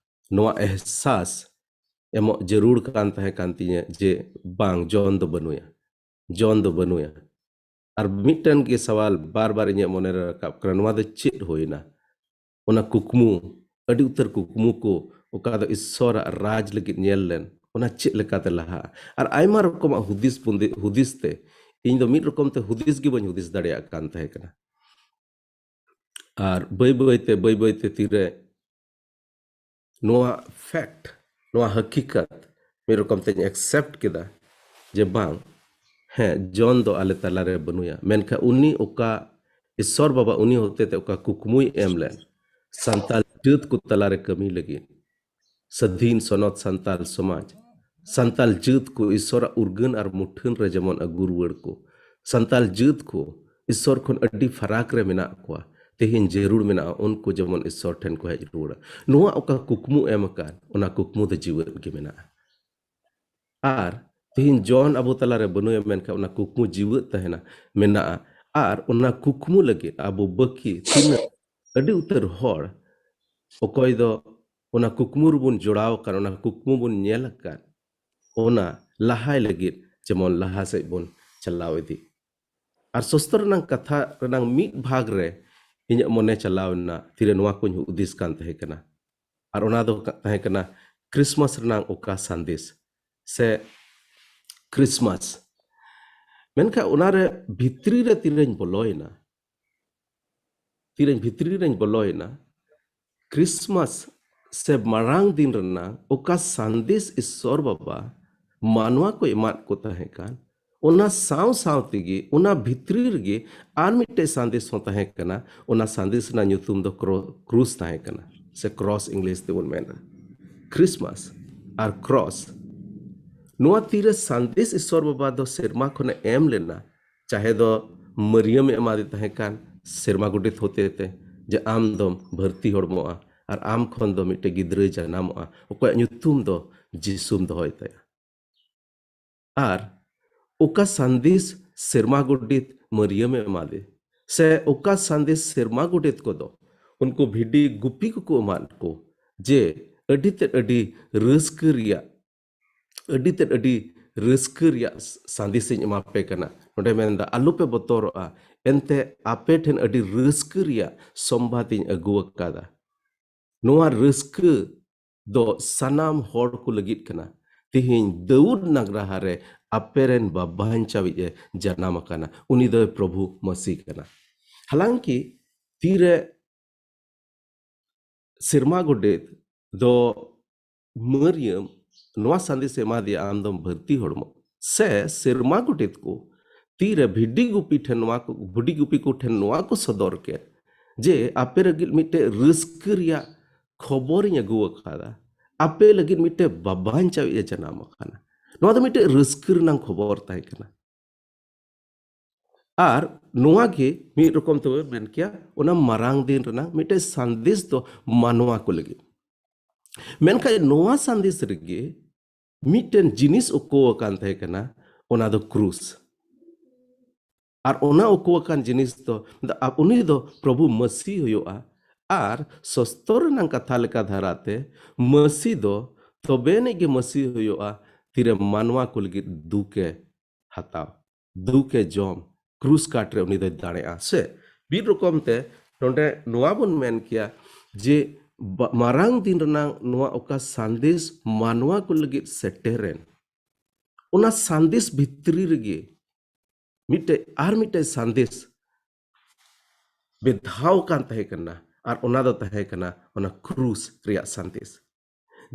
ᱱᱚᱣᱟ ᱮᱦᱥᱟᱥ ᱮᱢᱚᱜ ᱡᱟᱹᱨᱩᱲ ᱠᱟᱱ ᱛᱟᱦᱮᱸ ᱠᱟᱱ ᱛᱤᱧᱟᱹ ᱡᱮ ᱵᱟᱝ, ᱡᱚᱱ ᱫᱚ ᱵᱟᱹᱱᱩᱭᱟ, ᱡᱚᱱ ᱫᱚ ᱵᱟᱹᱱᱩᱭᱟ᱾ ᱟᱨ ᱢᱤᱫᱴᱮᱱ ᱜᱮ ᱥᱟᱣᱟᱞ ᱵᱟᱨ ᱵᱟᱨ ᱤᱧᱟᱹᱜ ᱢᱚᱱᱮ ᱨᱮ ᱨᱟᱠᱟᱵ ᱠᱟᱱᱟ, ᱱᱚᱣᱟ ᱫᱚ ᱪᱮᱫ ᱦᱩᱭᱱᱟ? ᱚᱱᱟ ᱠᱩᱠᱢᱩ, ᱟᱹᱰᱤ ᱩᱛᱟᱹᱨ ᱠᱩᱠᱢᱩ ᱠᱚ, ᱚᱠᱟ ᱫᱚ ᱤᱥᱥᱚᱨᱟᱜ ᱨᱟᱡᱽ ᱞᱟᱹᱜᱤᱫ ᱧᱮᱞ ᱞᱮᱱ, ᱚᱱᱟ ᱪᱮᱫ ᱞᱮᱠᱟᱛᱮ ᱞᱟᱦᱟᱜᱼᱟ? ᱟᱨ ᱟᱭᱢᱟ ᱨᱚᱠᱚᱢᱟᱜ ᱦᱩᱫᱤᱥ ᱵᱚᱱᱫᱮ-, ᱦᱩᱫᱤᱥ ᱛᱮ ᱤᱧ ᱫᱚ ᱢᱤᱫ ᱨᱚᱠᱚᱢ ᱛᱮ ᱦᱩᱫᱤᱥ ᱜᱮ ᱵᱟᱹᱧ ᱦᱩᱫᱤᱥ ᱫᱟᱲᱮᱭᱟᱜ ᱠᱟᱱ ᱛᱟᱦᱮᱸ ᱠᱟᱱᱟ᱾ ᱟᱨ ᱵᱟᱹᱭ ᱵᱟᱹᱭ ᱛᱮ, ᱵᱟᱹᱭ ᱵᱟᱹᱭ ᱛᱮ ᱛᱤᱨᱮ ᱱᱚᱣᱟ fact, ᱱᱚᱣᱟ ᱦᱟᱹᱠᱤᱠᱟᱛ ᱢᱤᱫ ᱨᱚᱠᱚᱢ ᱛᱮᱧ accept ᱠᱮᱫᱟ ᱡᱮ ᱵᱟᱝ, ᱦᱮᱸ, ᱡᱚᱱ ᱫᱚ ᱟᱞᱮ ᱛᱟᱞᱟᱨᱮ ᱵᱟᱹᱱᱩᱭᱟ, ᱢᱮᱱᱠᱷᱟᱱ ᱩᱱᱤ ᱚᱠᱟ ᱤᱥᱥᱚᱨ ᱵᱟᱵᱟ ᱩᱱᱤ ᱦᱚᱛᱮᱛᱮ ᱚᱠᱟ ᱠᱩᱠᱢᱩᱭ ᱮᱢ ᱞᱮᱱ ᱥᱟᱱᱛᱟᱲ ᱡᱟᱹᱛ ᱠᱚ ᱛᱟᱞᱟᱨᱮ ᱠᱟᱹᱢᱤ ᱞᱟᱹᱜᱤᱫ, ᱥᱟᱹᱫᱷᱤᱱ ᱥᱚᱱᱚᱛ ᱥᱟᱱᱛᱟᱞ ᱥᱚᱢᱟᱡᱽ, ᱥᱟᱱᱛᱟᱞ ᱡᱟᱹᱛ ᱠᱚ ᱤᱥᱚᱨᱟᱜ ᱩᱨᱜᱟᱹᱱ ᱟᱨ ᱢᱩᱴᱷᱟᱹᱱ ᱨᱮ ᱡᱮᱢᱚᱱ ᱟᱹᱜᱩ ᱨᱩᱣᱟᱹᱲ ᱠᱚ, ᱥᱟᱱᱛᱟᱞ ᱡᱟᱹᱛ ᱠᱚ ᱤᱥᱚᱨ ᱠᱷᱚᱱ ᱟᱹᱰᱤ ᱯᱷᱟᱨᱟᱠ ᱨᱮ ᱢᱮᱱᱟᱜ ᱠᱚᱣᱟ, ᱛᱮᱦᱮᱧ ᱡᱟᱹᱨᱩᱲ ᱢᱮᱱᱟᱜᱼᱟ ᱩᱱᱠᱩ ᱡᱮᱢᱚᱱ ᱤᱥᱚᱨ ᱴᱷᱮᱱ ᱠᱚ ᱦᱮᱡ ᱨᱩᱣᱟᱹᱲᱟ᱾ ᱱᱚᱣᱟ ᱚᱠᱟ ᱠᱩᱠᱢᱩ ᱮᱢ ᱟᱠᱟᱱ, ᱚᱱᱟ ᱠᱩᱠᱢᱩ ᱫᱚ ᱡᱤᱣᱮᱫ ᱜᱮ ᱢᱮᱱᱟᱜᱼᱟ᱾ ᱟᱨ ᱛᱮᱦᱮᱧ ᱡᱚᱱ ᱟᱵᱚ ᱛᱟᱞᱟᱨᱮ ᱵᱟᱹᱱᱩᱭᱟ, ᱢᱮᱱᱠᱷᱟᱱ ᱚᱱᱟ ᱠᱩᱠᱢᱩ ᱡᱤᱣᱮᱫ ᱛᱟᱦᱮᱱᱟ, ᱢᱮᱱᱟᱜᱼᱟ᱾ ᱟᱨ ᱚᱱᱟ ᱠᱩᱠᱢᱩ ᱞᱟᱹᱜᱤᱫ ᱟᱵᱚ ᱵᱟᱹᱠᱤ ᱛᱤᱱᱟᱹᱜ ᱟᱹᱰᱤ ᱩᱛᱟᱹᱨ ᱦᱚᱲ, ᱚᱠᱚᱭ ᱫᱚ ᱚᱱᱟ ᱠᱩᱠᱢᱩ ᱨᱮᱵᱚᱱ ᱡᱚᱲᱟᱣ ᱟᱠᱟᱱ, ᱚᱱᱟ ᱠᱩᱠᱢᱩ ᱵᱚᱱ ᱧᱮᱞ ᱟᱠᱟᱫ, ᱚᱱᱟ ᱞᱟᱦᱟᱭ ᱞᱟᱹᱜᱤᱫ ᱡᱮᱢᱚᱱ ᱞᱟᱦᱟ ᱥᱮᱫ ᱵᱚᱱ ᱪᱟᱞᱟᱣ ᱤᱫᱤ᱾ ᱟᱨ ᱥᱚᱥᱛᱨᱚ ᱨᱮᱱᱟᱜ ᱠᱟᱛᱷᱟ ᱨᱮᱱᱟᱜ ᱢᱤᱫ ᱵᱷᱟᱜᱽ ᱨᱮ ᱤᱧᱟᱹᱜ ᱢᱚᱱᱮ ᱪᱟᱞᱟᱣ ᱮᱱᱟ, ᱛᱤᱨᱮ ᱱᱚᱣᱟ ᱠᱚᱧ ᱦᱩᱫᱤᱥ ᱠᱟᱱ ᱛᱟᱦᱮᱸ ᱠᱟᱱᱟ᱾ ᱟᱨ ᱚᱱᱟ ᱫᱚ ᱠᱟ-, ᱛᱟᱦᱮᱸ ᱠᱟᱱᱟ ᱠᱨᱤᱥᱢᱟᱥ ᱨᱮᱱᱟᱜ ᱚᱠᱟ ᱥᱟᱸᱫᱮᱥ ᱥᱮ ᱠᱨᱤᱥᱢᱟᱥ᱾ ᱢᱮᱱᱠᱷᱟᱱ ᱚᱱᱟᱨᱮ ᱵᱷᱤᱛᱨᱤ ᱨᱮ ᱛᱤᱨᱮᱧ ᱵᱚᱞᱚᱭᱮᱱᱟ, ᱛᱤᱨᱮᱧ ᱵᱷᱤᱛᱨᱤ ᱨᱮᱧ ᱵᱚᱞᱚᱭᱮᱱᱟ, ᱠᱨᱤᱥᱢᱟᱥ ᱥᱮ ᱢᱟᱨᱟᱝ ᱫᱤᱱ ᱨᱮᱱᱟᱜ ᱚᱠᱟ ᱥᱟᱸᱫᱮᱥ ᱤᱥᱥᱚᱨ ᱵᱟᱵᱟ ᱢᱟᱱᱣᱟ ᱠᱚ ᱮᱢᱟᱫ ᱠᱚ ᱛᱟᱦᱮᱸ ᱠᱟᱱ, ᱚᱱᱟ ᱥᱟᱶ ᱥᱟᱶ ᱛᱮᱜᱮ ᱚᱱᱟ ᱵᱷᱤᱛᱨᱤ ᱨᱮᱜᱮ ᱟᱨ ᱢᱤᱫᱴᱮᱡ ᱥᱟᱸᱫᱮᱥ ᱦᱚᱸ ᱛᱟᱦᱮᱸ ᱠᱟᱱᱟ᱾ ᱚᱱᱟ ᱥᱟᱸᱫᱮᱥ ᱨᱮᱱᱟᱜ ᱧᱩᱛᱩᱢ ᱫᱚ ᱠᱨᱚ-, ᱠᱨᱩᱥ ᱛᱟᱦᱮᱸ ᱠᱟᱱᱟ, ᱥᱮ ᱠᱨᱚᱥ ᱤᱝᱞᱤᱥ ᱛᱮᱵᱚᱱ ᱢᱮᱱᱟ᱾ ᱠᱨᱤᱥᱢᱟᱥ ᱟᱨ ᱠᱨᱚᱥ, ᱱᱚᱣᱟ ᱛᱤᱨᱮ ᱥᱟᱸᱫᱮᱥ ᱤᱥᱥᱚᱨ ᱵᱟᱵᱟ ᱫᱚ ᱥᱮᱨᱢᱟ ᱠᱷᱚᱱᱮ ᱮᱢ ᱞᱮᱱᱟ, ᱪᱟᱦᱮ ᱫᱚ ᱢᱟᱹᱨᱭᱟᱹᱢᱮ ᱮᱢᱟᱫᱮ ᱛᱟᱦᱮᱸ ᱠᱟᱱ ᱥᱮᱨᱢᱟ ᱜᱚᱰᱮᱛ ᱦᱚᱛᱮ ᱛᱮ, ᱡᱮ ᱟᱢ ᱫᱚᱢ ᱵᱷᱟᱹᱨᱛᱤ ᱦᱚᱲᱢᱚᱜᱼᱟ ᱟᱨ ᱟᱢ ᱠᱷᱚᱱ ᱫᱚ ᱢᱤᱫᱴᱮᱡ ᱜᱤᱫᱽᱨᱟᱹᱭ ᱡᱟᱱᱟᱢᱚᱜᱼᱟ, ᱚᱠᱚᱭᱟᱜ ᱧᱩᱛᱩᱢ ᱫᱚ ᱡᱤᱥᱩᱢ ᱫᱚᱦᱚᱭ ᱛᱟᱭᱟ᱾ ᱟᱨ ᱚᱠᱟ ᱥᱟᱸᱫᱮᱥ ᱥᱮᱨᱢᱟ ᱜᱚᱰᱮᱛ ᱢᱟᱹᱨᱭᱟᱹᱢᱮ ᱮᱢᱟᱫᱮ, ᱥᱮ ᱚᱠᱟ ᱥᱟᱸᱫᱮᱥ ᱥᱮᱨᱢᱟ ᱜᱚᱰᱮᱛ ᱠᱚᱫᱚ ᱩᱱᱠᱩ ᱵᱷᱤᱰᱤ ᱜᱩᱯᱤ ᱠᱚᱠᱚ ᱮᱢᱟᱫ ᱠᱚ, ᱡᱮ ᱟᱹᱰᱤ ᱛᱮᱫ ᱟᱹᱰᱤ ᱨᱟᱹᱥᱠᱟᱹ ᱨᱮᱭᱟᱜ, ᱟᱹᱰᱤ ᱛᱮᱫ ᱟᱹᱰᱤ ᱨᱟᱹᱥᱠᱟᱹ ᱨᱮᱭᱟᱜ ᱥᱟᱸᱫᱮᱥ ᱤᱧ ᱮᱢᱟ ᱯᱮ ᱠᱟᱱᱟ᱾ ᱱᱚᱰᱮ ᱢᱮᱱᱫᱟ, ᱟᱞᱚ ᱯᱮ ᱵᱚᱛᱚᱨᱚᱜᱼᱟ, ᱮᱱᱛᱮ ᱟᱯᱮ ᱴᱷᱮᱱ ᱟᱹᱰᱤ ᱨᱟᱹᱥᱠᱟᱹ ᱨᱮᱭᱟᱜ ᱥᱚᱢᱵᱟᱫ ᱤᱧ ᱟᱹᱜᱩ ᱟᱠᱟᱫᱟ᱾ ᱱᱚᱣᱟ ᱨᱟᱹᱥᱠᱟᱹ ᱫᱚ ᱥᱟᱱᱟᱢ ᱦᱚᱲ ᱠᱚ ᱞᱟᱹᱜᱤᱫ ᱠᱟᱱᱟ᱾ ᱛᱮᱦᱮᱧ ᱫᱟᱹᱣᱩᱫ ᱱᱟᱜᱽᱨᱟᱦᱟ ᱨᱮ ᱟᱯᱮ ᱨᱮᱱ ᱵᱟᱵᱟᱧᱪᱟᱣᱤᱡ ᱮ ᱡᱟᱱᱟᱢ ᱟᱠᱟᱱᱟ, ᱩᱱᱤ ᱫᱚᱭ ᱯᱨᱚᱵᱷᱩ ᱢᱟᱹᱥᱤ ᱠᱟᱱᱟ᱾ ᱦᱟᱞᱟᱝᱠᱤ ᱛᱤᱨᱮ ᱥᱮᱨᱢᱟ ᱜᱚᱰᱮᱛ ᱫᱚ ᱢᱟᱹᱨᱭᱟᱹᱢ ᱱᱚᱣᱟ ᱥᱟᱸᱫᱮᱥ ᱮ ᱮᱢᱟ ᱫᱮᱭᱟ, ᱟᱢ ᱫᱚᱢ ᱵᱷᱟᱹᱨᱛᱤ ᱦᱚᱲᱢᱚ, ᱥᱮ ᱥᱮᱨᱢᱟ ᱜᱚᱰᱮᱛ ᱠᱚ ᱛᱤᱨᱮ ᱵᱷᱤᱰᱤ ᱜᱩᱯᱤ ᱴᱷᱮᱱ ᱱᱚᱣᱟ ᱠᱚ, ᱵᱷᱤᱰᱤ ᱜᱩᱯᱤ ᱠᱚ ᱴᱷᱮᱱ ᱱᱚᱣᱟ ᱠᱚ ᱥᱚᱫᱚᱨ ᱠᱮᱫ, ᱡᱮ ᱟᱯᱮ ᱞᱟᱹᱜᱤᱫ ᱢᱤᱫᱴᱮᱡ ᱨᱟᱹᱥᱠᱟᱹ ᱨᱮᱭᱟᱜ ᱠᱷᱚᱵᱚᱨᱤᱧ ᱟᱹᱜᱩ ᱟᱠᱟᱫᱟ, ᱟᱯᱮ ᱞᱟᱹᱜᱤᱫ ᱢᱤᱫᱴᱮᱡ ᱵᱟᱧᱪᱟᱣᱤᱡ ᱮ ᱡᱟᱱᱟᱢ ᱟᱠᱟᱱᱟ᱾ ᱱᱚᱣᱟ ᱫᱚ ᱢᱤᱫᱴᱮᱡ ᱨᱟᱹᱥᱠᱟᱹ ᱨᱮᱱᱟᱜ ᱠᱷᱚᱵᱚᱨ ᱛᱟᱦᱮᱸ ᱠᱟᱱᱟ᱾ ᱟᱨ ᱱᱚᱣᱟ ᱜᱮ ᱢᱤᱫ ᱨᱚᱠᱚᱢ ᱛᱮᱵᱚ ᱢᱮᱱ ᱠᱮᱭᱟ, ᱚᱱᱟ ᱢᱟᱨᱟᱝ ᱫᱤᱱ ᱨᱮᱱᱟᱜ ᱢᱤᱫᱴᱮᱡ ᱥᱟᱸᱫᱮᱥ ᱫᱚ ᱢᱟᱱᱣᱟ ᱠᱚ ᱞᱟᱹᱜᱤᱫ᱾ ᱢᱮᱱᱠᱷᱟᱱ ᱱᱚᱣᱟ ᱥᱟᱸᱫᱮᱥ ᱨᱮᱜᱮ ᱢᱤᱫᱴᱮᱱ ᱡᱤᱱᱤᱥ ᱩᱠᱩ ᱟᱠᱟᱱ ᱛᱟᱦᱮᱸ ᱠᱟᱱᱟ, ᱚᱱᱟ ᱫᱚ ᱠᱨᱩᱥ᱾ ᱟᱨ ᱚᱱᱟ ᱩᱠᱩ ᱟᱠᱟᱱ ᱡᱤᱱᱤᱥ ᱫᱚ, ᱩᱱᱤ ᱫᱚ ᱯᱨᱚᱵᱷᱩ ᱢᱟᱹᱥᱤ ᱦᱩᱭᱩᱜᱼᱟ᱾ ᱟᱨ ᱥᱚᱥᱛᱚᱨ ᱨᱮᱱᱟᱜ ᱠᱟᱛᱷᱟ ᱞᱮᱠᱟ ᱫᱷᱟᱨᱟᱛᱮ ᱢᱟᱹᱥᱤ ᱫᱚ ᱛᱚᱵᱮ ᱟᱹᱱᱤᱡ ᱜᱮ ᱢᱟᱹᱥᱤ ᱦᱩᱭᱩᱜᱼᱟ, ᱛᱤᱨᱮ ᱢᱟᱱᱣᱟ ᱠᱚ ᱞᱟᱹᱜᱤᱫ ᱫᱩᱠ ᱮ ᱦᱟᱛᱟᱣ, ᱫᱩᱠ ᱮ ᱡᱚᱢ, ᱠᱨᱩᱥ ᱠᱟᱴ ᱨᱮ ᱩᱱᱤ ᱫᱚᱭ ᱫᱟᱲᱮᱜᱼᱟ᱾ ᱥᱮ ᱢᱤᱫ ᱨᱚᱠᱚᱢ ᱛᱮ ᱱᱚᱰᱮ ᱱᱚᱣᱟ ᱵᱚᱱ ᱢᱮᱱ ᱠᱮᱭᱟ ᱡᱮ ᱵᱟ-, ᱢᱟᱨᱟᱝ ᱫᱤᱱ ᱨᱮᱱᱟᱜ ᱱᱚᱣᱟ ᱚᱠᱟ ᱥᱟᱸᱫᱮᱥ ᱢᱟᱱᱣᱟ ᱠᱚ ᱞᱟᱹᱜᱤᱫ ᱥᱮᱴᱮᱨᱮᱱ, ᱚᱱᱟ ᱥᱟᱸᱫᱮᱥ ᱵᱷᱤᱛᱨᱤ ᱨᱮᱜᱮ ᱢᱤᱫᱴᱮᱡ ᱟᱨ ᱢᱤᱫᱴᱮᱡ ᱥᱟᱸᱫᱮᱥ ᱵᱮᱫᱷᱟᱣ ᱠᱟᱱ ᱛᱟᱦᱮᱸ ᱠᱟᱱᱟ, ᱟᱨ ᱚᱱᱟ ᱫᱚ ᱛᱟᱦᱮᱸ ᱠᱟᱱᱟ ᱚᱱᱟ ᱠᱨᱩᱥ ᱨᱮᱭᱟᱜ ᱥᱟᱸᱫᱮᱥ᱾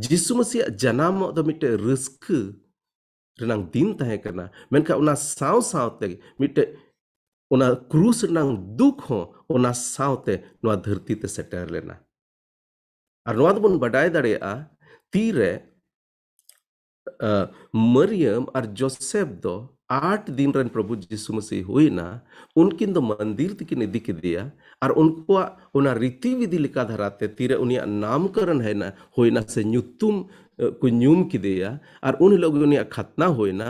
ᱡᱤᱥᱩ ᱢᱟᱹᱥᱤᱭᱟᱜ ᱡᱟᱱᱟᱢᱚᱜ ᱫᱚ ᱢᱤᱫᱴᱮᱡ ᱨᱟᱹᱥᱠᱟᱹ ᱨᱮᱱᱟᱝ ᱫᱤᱱ ᱛᱟᱦᱮᱸ ᱠᱟᱱᱟ, ᱢᱮᱱᱠᱷᱟᱱ ᱚᱱᱟ ᱥᱟᱶ ᱥᱟᱶᱛᱮ ᱢᱤᱫᱴᱮᱡ ᱚᱱᱟ ᱠᱨᱩᱥ ᱨᱮᱱᱟᱝ ᱫᱩᱠ ᱦᱚᱸ ᱚᱱᱟ ᱥᱟᱶᱛᱮ ᱱᱚᱣᱟ ᱫᱷᱟᱹᱨᱛᱤ ᱛᱮ ᱥᱮᱴᱮᱨ ᱞᱮᱱᱟ᱾ ᱟᱨ ᱱᱚᱣᱟ ᱫᱚᱵᱚᱱ ᱵᱟᱰᱟᱭ ᱫᱟᱲᱮᱭᱟᱜᱼᱟ, ᱛᱤᱨᱮ, ᱟ, ᱢᱟᱨᱤᱭᱟᱢ ᱟᱨ ᱡᱳᱥᱮᱯ ᱫᱚ ᱟᱴ ᱫᱤᱱ ᱨᱮᱱ ᱯᱨᱚᱵᱷᱩ ᱡᱤᱥᱩ ᱢᱟᱹᱥᱤ ᱦᱩᱭᱱᱟ, ᱩᱱᱠᱤᱱ ᱫᱚ ᱢᱚᱱᱫᱤᱨ ᱛᱮᱠᱤᱱ ᱤᱫᱤ ᱠᱮᱫᱮᱭᱟ᱾ ᱟᱨ ᱩᱱᱠᱩᱣᱟᱜ ᱚᱱᱟ ᱨᱤᱛᱤ ᱵᱤᱫᱷᱤ ᱞᱮᱠᱟ ᱫᱷᱟᱨᱟᱛᱮ ᱛᱤᱨᱮ ᱩᱱᱤᱭᱟᱜ ᱱᱟᱢᱠᱚᱨᱚᱱ ᱦᱩᱭᱱᱟ, ᱦᱩᱭᱱᱟ ᱥᱮ ᱧᱩᱛᱩᱢ, ᱮ, ᱠᱚ ᱧᱩᱢ ᱠᱮᱫᱮᱭᱟ, ᱟᱨ ᱩᱱ ᱦᱤᱞᱳᱜ ᱜᱮ ᱩᱱᱤᱭᱟᱜ ᱠᱷᱟᱛᱱᱟ ᱦᱩᱭᱱᱟ,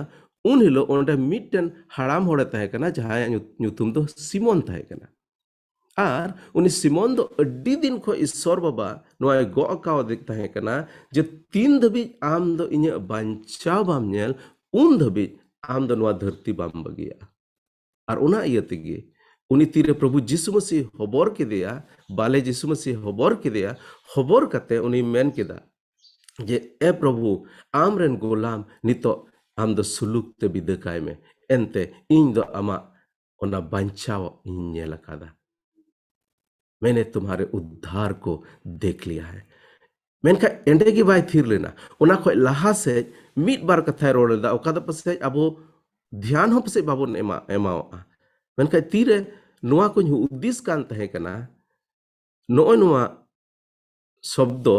ᱩᱱ ᱦᱤᱞᱳᱜ ᱚᱸᱰᱮ ᱢᱤᱫᱴᱮᱱ ᱦᱟᱲᱟᱢ ᱦᱚᱲᱮ ᱛᱟᱦᱮᱸ ᱠᱟᱱᱟ, ᱡᱟᱦᱟᱸᱭᱟᱜ ᱧᱩ-, ᱧᱩᱛᱩᱢ ᱫᱚ ᱥᱤᱢᱚᱱ ᱛᱟᱦᱮᱸ ᱠᱟᱱᱟ᱾ ᱟᱨ ᱩᱱᱤ ᱥᱤᱢᱚᱱ ᱫᱚ ᱟᱹᱰᱤ ᱫᱤᱱ ᱠᱷᱚᱱ ᱤᱥᱥᱚᱨ ᱵᱟᱵᱟ ᱱᱚᱣᱟᱭ ᱜᱚᱜ ᱟᱠᱟᱣᱟᱫᱮ ᱛᱟᱦᱮᱸ ᱠᱟᱱᱟ ᱡᱮ, "ᱛᱤᱱ ᱫᱷᱟᱹᱵᱤᱡ ᱟᱢ ᱫᱚ ᱤᱧᱟᱹᱜ ᱵᱟᱧᱪᱟᱣ ᱵᱟᱢ ᱧᱮᱞ, ᱩᱱ ᱫᱷᱟᱹᱵᱤᱡ ᱟᱢ ᱫᱚ ᱱᱚᱣᱟ ᱫᱷᱟᱹᱨᱛᱤ ᱵᱟᱢ ᱵᱟᱹᱜᱤᱭᱟᱜᱼᱟ᱾" ᱟᱨ ᱚᱱᱟ ᱤᱭᱟᱹ ᱛᱮᱜᱮ ᱩᱱᱤ ᱛᱤᱨᱮ ᱯᱨᱚᱵᱷᱩ ᱡᱤᱥᱩ ᱢᱟᱹᱥᱤ ᱦᱚᱵᱚᱨ ᱠᱮᱫᱮᱭᱟ, ᱵᱟᱞᱮ ᱡᱤᱥᱩ ᱢᱟᱹᱥᱤ ᱦᱚᱵᱚᱨ ᱠᱮᱫᱮᱭᱟ, ᱦᱚᱵᱚᱨ ᱠᱟᱛᱮ ᱩᱱᱤ ᱢᱮᱱ ᱠᱮᱫᱟ ᱡᱮ, "ᱮ ᱯᱨᱚᱵᱷᱩ, ᱟᱢ ᱨᱮᱱ ᱜᱳᱞᱟᱢ ᱱᱤᱛᱚᱜ ᱟᱢ ᱫᱚ ᱥᱩᱞᱩᱠ ᱛᱮ ᱵᱤᱫᱟᱹ ᱠᱟᱭ ᱢᱮ, ᱮᱱᱛᱮ ᱤᱧ ᱫᱚ ᱟᱢᱟᱜ ᱚᱱᱟ ᱵᱟᱧᱪᱟᱣ ᱤᱧ ᱧᱮᱞ ᱟᱠᱟᱫᱟ᱾ मैंने तुम्हारे उद्धार को देख लिया है।" ᱢᱮᱱᱠᱷᱟᱱ ᱮᱸᱰᱮ ᱜᱮ ᱵᱟᱭ ᱛᱷᱤᱨ ᱞᱮᱱᱟ, ᱚᱱᱟ ᱠᱷᱚᱱ ᱞᱟᱦᱟ ᱥᱮᱫ ᱢᱤᱫ ᱵᱟᱨ ᱠᱟᱛᱷᱟᱭ ᱨᱚᱲ ᱞᱮᱫᱟ, ᱚᱠᱟ ᱫᱚ ᱯᱟᱥᱮᱡ ᱟᱵᱚ ᱫᱷᱮᱭᱟᱱ ᱦᱚᱸ ᱯᱟᱥᱮᱡ ᱵᱟᱵᱚᱱ ᱮᱢᱟ, ᱮᱢᱟᱣᱟᱜᱼᱟ᱾ ᱢᱮᱱᱠᱷᱟᱱ ᱛᱤᱨᱮ ᱱᱚᱣᱟ ᱠᱚᱧ ᱦᱩᱫᱤᱥ ᱠᱟᱱ ᱛᱟᱦᱮᱸ ᱠᱟᱱᱟ, ᱱᱚᱜᱼᱚᱭ ᱱᱚᱣᱟ ᱥᱚᱵᱫᱚ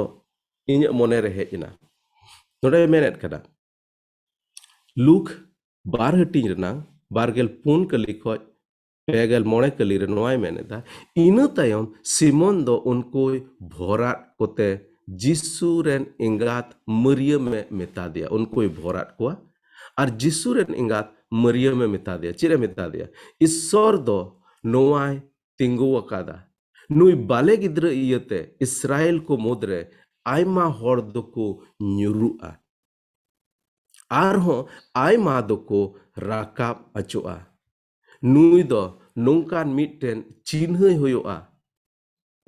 ᱤᱧᱟᱹᱜ ᱢᱚᱱᱮᱨᱮ ᱦᱮᱡ ᱮᱱᱟ᱾ ᱱᱚᱰᱮ ᱢᱮᱱᱮᱫ ᱠᱟᱱᱟ, ᱞᱩᱠ ᱵᱟᱨ ᱦᱟᱹᱴᱤᱧ ᱨᱮᱱᱟᱝ ᱵᱟᱨᱜᱮᱞ ᱯᱩᱱ ᱠᱟᱹᱞᱤ ᱠᱷᱚᱡ ᱯᱮᱜᱮᱞ ᱢᱚᱬᱮ ᱠᱟᱹᱞᱤ ᱨᱮ ᱱᱚᱣᱟᱭ ᱢᱮᱱ ᱮᱫᱟ, ᱤᱱᱟᱹ ᱛᱟᱭᱚᱢ ᱥᱤᱢᱚᱱ ᱫᱚ ᱩᱱᱠᱩᱭ ᱵᱷᱚᱨᱟᱫ ᱠᱚᱛᱮ ᱡᱤᱥᱩ ᱨᱮᱱ ᱮᱸᱜᱟᱛ ᱢᱟᱹᱨᱭᱟᱹᱢᱮ ᱢᱮᱛᱟ ᱫᱮᱭᱟ᱾ ᱩᱱᱠᱩᱭ ᱵᱷᱚᱨᱟᱫ ᱠᱚᱣᱟ ᱟᱨ ᱡᱤᱥᱩ ᱨᱮᱱ ᱮᱸᱜᱟᱛ ᱢᱟᱹᱨᱭᱟᱹᱢᱮ ᱢᱮᱛᱟ ᱫᱮᱭᱟ᱾ ᱪᱮᱫ ᱮ ᱢᱮᱛᱟ ᱫᱮᱭᱟ? ᱤᱥᱥᱚᱨ ᱫᱚ ᱱᱚᱣᱟᱭ ᱛᱤᱸᱜᱩ ᱟᱠᱟᱫᱟ᱾ ᱱᱩᱭ ᱵᱟᱞᱮ ᱜᱤᱫᱽᱨᱟᱹ ᱤᱭᱟᱹᱛᱮ ᱤᱥᱨᱟᱭᱮᱞ ᱠᱚ ᱢᱩᱫᱽᱨᱮ ᱟᱭᱢᱟ ᱦᱚᱲ ᱫᱚᱠᱚ ᱧᱩᱨᱩᱜᱼᱟ, ᱟᱨᱦᱚᱸ ᱟᱭᱢᱟ ᱫᱚᱠᱚ ᱨᱟᱠᱟᱵ ᱚᱪᱚᱜᱼᱟ᱾ ᱱᱩᱭ ᱫᱚ ᱱᱚᱝᱠᱟᱱ ᱢᱤᱫᱴᱮᱱ ᱪᱤᱱᱦᱟᱹᱭ ᱦᱩᱭᱩᱜᱼᱟ᱾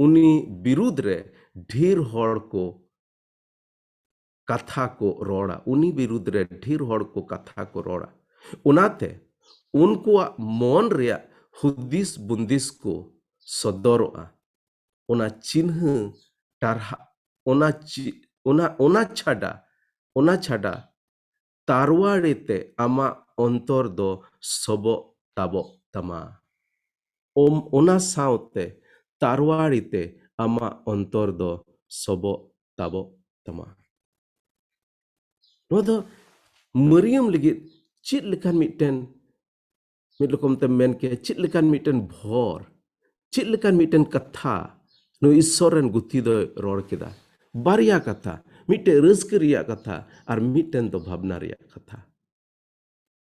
ᱩᱱᱤ ᱵᱤᱨᱩᱫᱽ ᱨᱮ ᱰᱷᱮᱨ ᱦᱚᱲ ᱠᱚ ᱠᱟᱛᱷᱟ ᱠᱚ ᱨᱚᱲᱟ, ᱩᱱᱤ ᱵᱤᱨᱩᱫᱽ ᱨᱮ ᱰᱷᱮᱨ ᱦᱚᱲ ᱠᱚ ᱠᱟᱛᱷᱟ ᱠᱚ ᱨᱚᱲᱟ᱾ ᱚᱱᱟᱛᱮ ᱩᱱᱠᱩᱣᱟᱜ ᱢᱚᱱ ᱨᱮᱭᱟᱜ ᱦᱩᱫᱤᱥ ᱵᱩᱱᱫᱤᱥ ᱠᱚ ᱥᱚᱫᱚᱨᱚᱜᱼᱟ᱾ ᱚᱱᱟ ᱪᱤᱱᱦᱟᱹ ᱴᱟᱨᱦᱟ, ᱚᱱᱟ ᱪᱤ-, ᱚᱱᱟ, ᱚᱱᱟ ᱪᱷᱟᱰᱟ, ᱚᱱᱟ ᱪᱷᱟᱰᱟ ᱛᱟᱨᱣᱟᱲᱤ ᱛᱮ ᱟᱢᱟᱜ ᱚᱱᱛᱚᱨ ᱫᱚ ᱥᱚᱵᱚᱜ ᱛᱟᱵᱚᱜ ᱛᱟᱢᱟ᱾ ᱚᱢ-, ᱚᱱᱟ ᱥᱟᱶᱛᱮ ᱛᱟᱨᱣᱟᱲᱤ ᱛᱮ ᱟᱢᱟᱜ ᱚᱱᱛᱚᱨ ᱫᱚ ᱥᱚᱵᱚᱜ ᱛᱟᱵᱚᱜ ᱛᱟᱢᱟ᱾ ᱱᱚᱣᱟ ᱫᱚ ᱢᱟᱹᱨᱤᱭᱟᱢ ᱞᱟᱹᱜᱤᱫ ᱪᱮᱫ ᱞᱮᱠᱟᱱ ᱢᱤᱫᱴᱮᱱ, ᱢᱤᱫ ᱨᱚᱠᱚᱢ ᱛᱮᱢ ᱢᱮᱱ ᱠᱮᱭᱟ, ᱪᱮᱫ ᱞᱮᱠᱟᱱ ᱢᱤᱫᱴᱮᱱ ᱵᱷᱚᱨ, ᱪᱮᱫ ᱞᱮᱠᱟᱱ ᱢᱤᱫᱴᱮᱱ ᱠᱟᱛᱷᱟ ᱱᱩᱭ ᱤᱥᱥᱚᱨ ᱨᱮᱱ ᱜᱩᱛᱤ ᱫᱚᱭ ᱨᱚᱲ ᱠᱮᱫᱟ᱾ ᱵᱟᱨᱭᱟ ᱠᱟᱛᱷᱟ, ᱢᱤᱫᱴᱮᱱ ᱨᱟᱹᱥᱠᱟᱹ ᱨᱮᱭᱟᱜ ᱠᱟᱛᱷᱟ ᱟᱨ ᱢᱤᱫᱴᱮᱱ ᱫᱚ ᱵᱷᱟᱵᱽᱱᱟ ᱨᱮᱭᱟᱜ ᱠᱟᱛᱷᱟ᱾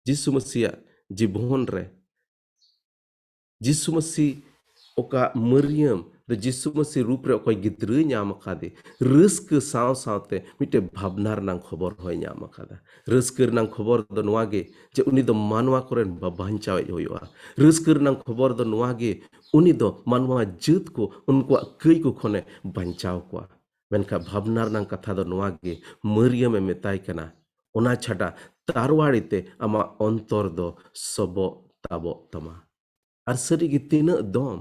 ᱡᱤᱥᱩ ᱢᱟᱹᱥᱤᱭᱟᱜ ᱡᱤᱵᱚᱱ ᱨᱮ ᱡᱤᱥᱩ ᱢᱟᱹᱥᱤ ᱚᱠᱟ ᱢᱟᱹᱨᱭᱟᱹᱢ ᱨᱮ ᱡᱤᱥᱩ ᱢᱟᱹᱥᱤ ᱨᱩᱯ ᱨᱮ ᱚᱠᱚᱭ ᱜᱤᱫᱽᱨᱟᱹᱭ ᱧᱟᱢ ᱟᱠᱟᱫᱮ, ᱨᱟᱹᱥᱠᱟᱹ ᱥᱟᱶ ᱥᱟᱶᱛᱮ ᱢᱤᱫᱴᱮᱱ ᱵᱷᱟᱵᱽᱱᱟ ᱨᱮᱱᱟᱝ ᱠᱷᱚᱵᱚᱨ ᱦᱚᱸᱭ ᱧᱟᱢ ᱟᱠᱟᱫᱟ᱾ ᱨᱟᱹᱥᱠᱟᱹ ᱨᱮᱱᱟᱝ ᱠᱷᱚᱵᱚᱨ ᱫᱚ ᱱᱚᱣᱟ ᱜᱮ ᱡᱮ ᱩᱱᱤ ᱫᱚ ᱢᱟᱱᱣᱟ ᱠᱚᱨᱮᱱ ᱵᱟ-, ᱵᱟᱧᱪᱟᱣᱤᱡ ᱦᱩᱭᱩᱜᱼᱟ᱾ ᱨᱟᱹᱥᱠᱟᱹ ᱨᱮᱱᱟᱝ ᱠᱷᱚᱵᱚᱨ ᱫᱚ ᱱᱚᱣᱟ ᱜᱮ, ᱩᱱᱤ ᱫᱚ ᱢᱟᱱᱣᱟ ᱡᱟᱹᱛ ᱠᱚ ᱩᱱᱠᱩᱣᱟᱜ ᱠᱟᱹᱭ ᱠᱚ ᱠᱷᱚᱱᱮ ᱵᱟᱧᱪᱟᱣ ᱠᱚᱣᱟ᱾ ᱢᱮᱱᱠᱷᱟᱱ ᱵᱷᱟᱵᱽᱱᱟ ᱨᱮᱱᱟᱝ ᱠᱟᱛᱷᱟ ᱫᱚ ᱱᱚᱣᱟ ᱜᱮ, ᱢᱟᱹᱨᱭᱟᱹᱢᱮ ᱢᱮᱛᱟᱭ ᱠᱟᱱᱟ, ᱚᱱᱟ ᱪᱷᱟᱰᱟ ᱛᱟᱨᱣᱟᱲᱤ ᱛᱮ ᱟᱢᱟᱜ ᱚᱱᱛᱚᱨ ᱫᱚ ᱥᱚᱵᱚᱜ ᱛᱟᱵᱚᱜ ᱛᱟᱢᱟ᱾ ᱟᱨ ᱥᱟᱹᱨᱤᱜᱮ ᱛᱤᱱᱟᱹᱜ ᱫᱚᱢ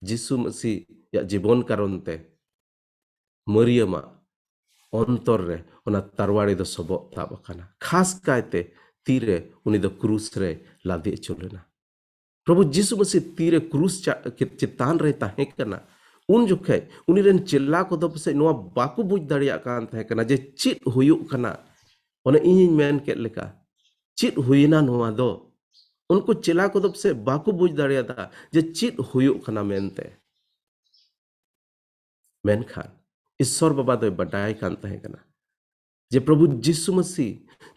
ᱡᱤᱥᱩ ᱢᱟᱹᱥᱤᱭᱟᱜ ᱡᱤᱵᱚᱱ ᱠᱟᱨᱚᱱ ᱛᱮ ᱢᱟᱹᱨᱭᱟᱹᱢᱟᱜ ᱚᱱᱛᱚᱨ ᱨᱮ ᱚᱱᱟ ᱛᱟᱨᱣᱟᱲᱤ ᱫᱚ ᱥᱚᱵᱚᱜ ᱛᱟᱵ ᱟᱠᱟᱱᱟ᱾ ᱠᱷᱟᱥ ᱠᱟᱭᱛᱮ ᱛᱤᱨᱮ ᱩᱱᱤ ᱫᱚ ᱠᱨᱩᱥ ᱨᱮ ᱞᱟᱫᱮ ᱦᱚᱪᱚ ᱞᱮᱱᱟ᱾ ᱯᱨᱚᱵᱷᱩ ᱡᱤᱥᱩ ᱢᱟᱹᱥᱤ ᱛᱤᱨᱮ ᱠᱨᱩᱥ ᱪᱟ-, ᱪᱮᱛᱟᱱ ᱨᱮ ᱛᱟᱦᱮᱸ ᱠᱟᱱᱟ, ᱩᱱ ᱡᱚᱠᱷᱮᱡ ᱩᱱᱤ ᱨᱮᱱ ᱪᱮᱞᱟ ᱠᱚᱫᱚ ᱯᱟᱥᱮᱡ ᱱᱚᱣᱟ ᱵᱟᱠᱚ ᱵᱩᱡᱽ ᱫᱟᱲᱮᱭᱟᱜ ᱠᱟᱱ ᱛᱟᱦᱮᱸ ᱠᱟᱱᱟ ᱡᱮ ᱪᱮᱫ ᱦᱩᱭᱩᱜ ᱠᱟᱱᱟ᱾ ᱚᱱᱮ ᱤᱧᱤᱧ ᱢᱮᱱ ᱠᱮᱫ ᱞᱮᱠᱟ, ᱪᱮᱫ ᱦᱩᱭᱮᱱᱟ ᱱᱚᱣᱟ ᱫᱚ? ᱩᱱᱠᱩ ᱪᱮᱞᱟ ᱠᱚᱫᱚ ᱯᱟᱥᱮᱡ ᱵᱟᱠᱚ ᱵᱩᱡᱽ ᱫᱟᱲᱮᱭᱟᱫᱟ ᱡᱮ ᱪᱮᱫ ᱦᱩᱭᱩᱜ ᱠᱟᱱᱟ ᱢᱮᱱᱛᱮ᱾ ᱢᱮᱱᱠᱷᱟᱱ ᱤᱥᱥᱚᱨ ᱵᱟᱵᱟ ᱫᱚᱭ ᱵᱟᱰᱟᱭ ᱠᱟᱱ ᱛᱟᱦᱮᱸ ᱠᱟᱱᱟ ᱡᱮ ᱯᱨᱚᱵᱷᱩ ᱡᱤᱥᱩ ᱢᱟᱹᱥᱤ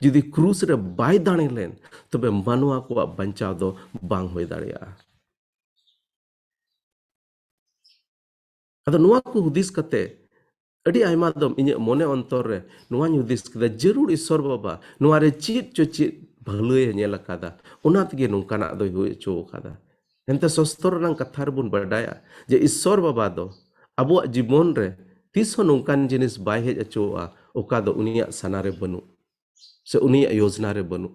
ᱡᱩᱫᱤ ᱠᱨᱩᱥ ᱨᱮ ᱵᱟᱭ ᱫᱟᱲᱮ ᱞᱮᱱ, ᱛᱚᱵᱮ ᱢᱟᱱᱣᱟ ᱠᱚᱣᱟᱜ ᱵᱟᱧᱪᱟᱣ ᱫᱚ ᱵᱟᱝ ᱦᱩᱭ ᱫᱟᱲᱮᱭᱟᱜᱼᱟ᱾ ᱟᱫᱚ ᱱᱚᱣᱟ ᱠᱚ ᱦᱩᱫᱤᱥ ᱠᱟᱛᱮ ᱟᱹᱰᱤ ᱟᱭᱢᱟ ᱫᱚᱢ ᱤᱧᱟᱹᱜ ᱢᱚᱱᱮ ᱚᱱᱛᱚᱨ ᱨᱮ ᱱᱚᱣᱟᱧ ᱦᱩᱫᱤᱥ ᱠᱮᱫᱟ, ᱡᱟᱹᱨᱩᱲ ᱤᱥᱥᱚᱨ ᱵᱟᱵᱟ ᱱᱚᱣᱟ ᱨᱮ ᱪᱮᱫ ᱪᱚ ᱪᱮᱫ ᱵᱷᱟᱹᱞᱟᱹᱭ ᱮ ᱧᱮᱞ ᱟᱠᱟᱫᱟ, ᱚᱱᱟ ᱛᱮᱜᱮ ᱱᱚᱝᱠᱟᱱᱟᱜ ᱫᱚᱭ ᱦᱩᱭ ᱦᱚᱪᱚ ᱟᱠᱟᱫᱟ᱾ ᱮᱱᱛᱮ ᱥᱚᱥᱛᱚᱨ ᱨᱮᱱᱟᱜ ᱠᱟᱛᱷᱟ ᱨᱮᱵᱚᱱ ᱵᱟᱰᱟᱭᱟ ᱡᱮ ᱤᱥᱥᱚᱨ ᱵᱟᱵᱟ ᱫᱚ ᱟᱵᱚᱣᱟᱜ ᱡᱤᱵᱚᱱ ᱨᱮ ᱛᱤᱥ ᱦᱚᱸ ᱱᱚᱝᱠᱟᱱ ᱡᱤᱱᱤᱥ ᱵᱟᱭ ᱦᱮᱡ ᱦᱚᱪᱚᱣᱟᱜᱼᱟ ᱚᱠᱟ ᱫᱚ ᱩᱱᱤᱭᱟᱜ ᱥᱟᱱᱟ ᱨᱮ ᱵᱟᱹᱱᱩᱜ ᱥᱮ ᱩᱱᱤᱭᱟᱜ ᱭᱳᱡᱽᱱᱟ ᱨᱮ ᱵᱟᱹᱱᱩᱜ᱾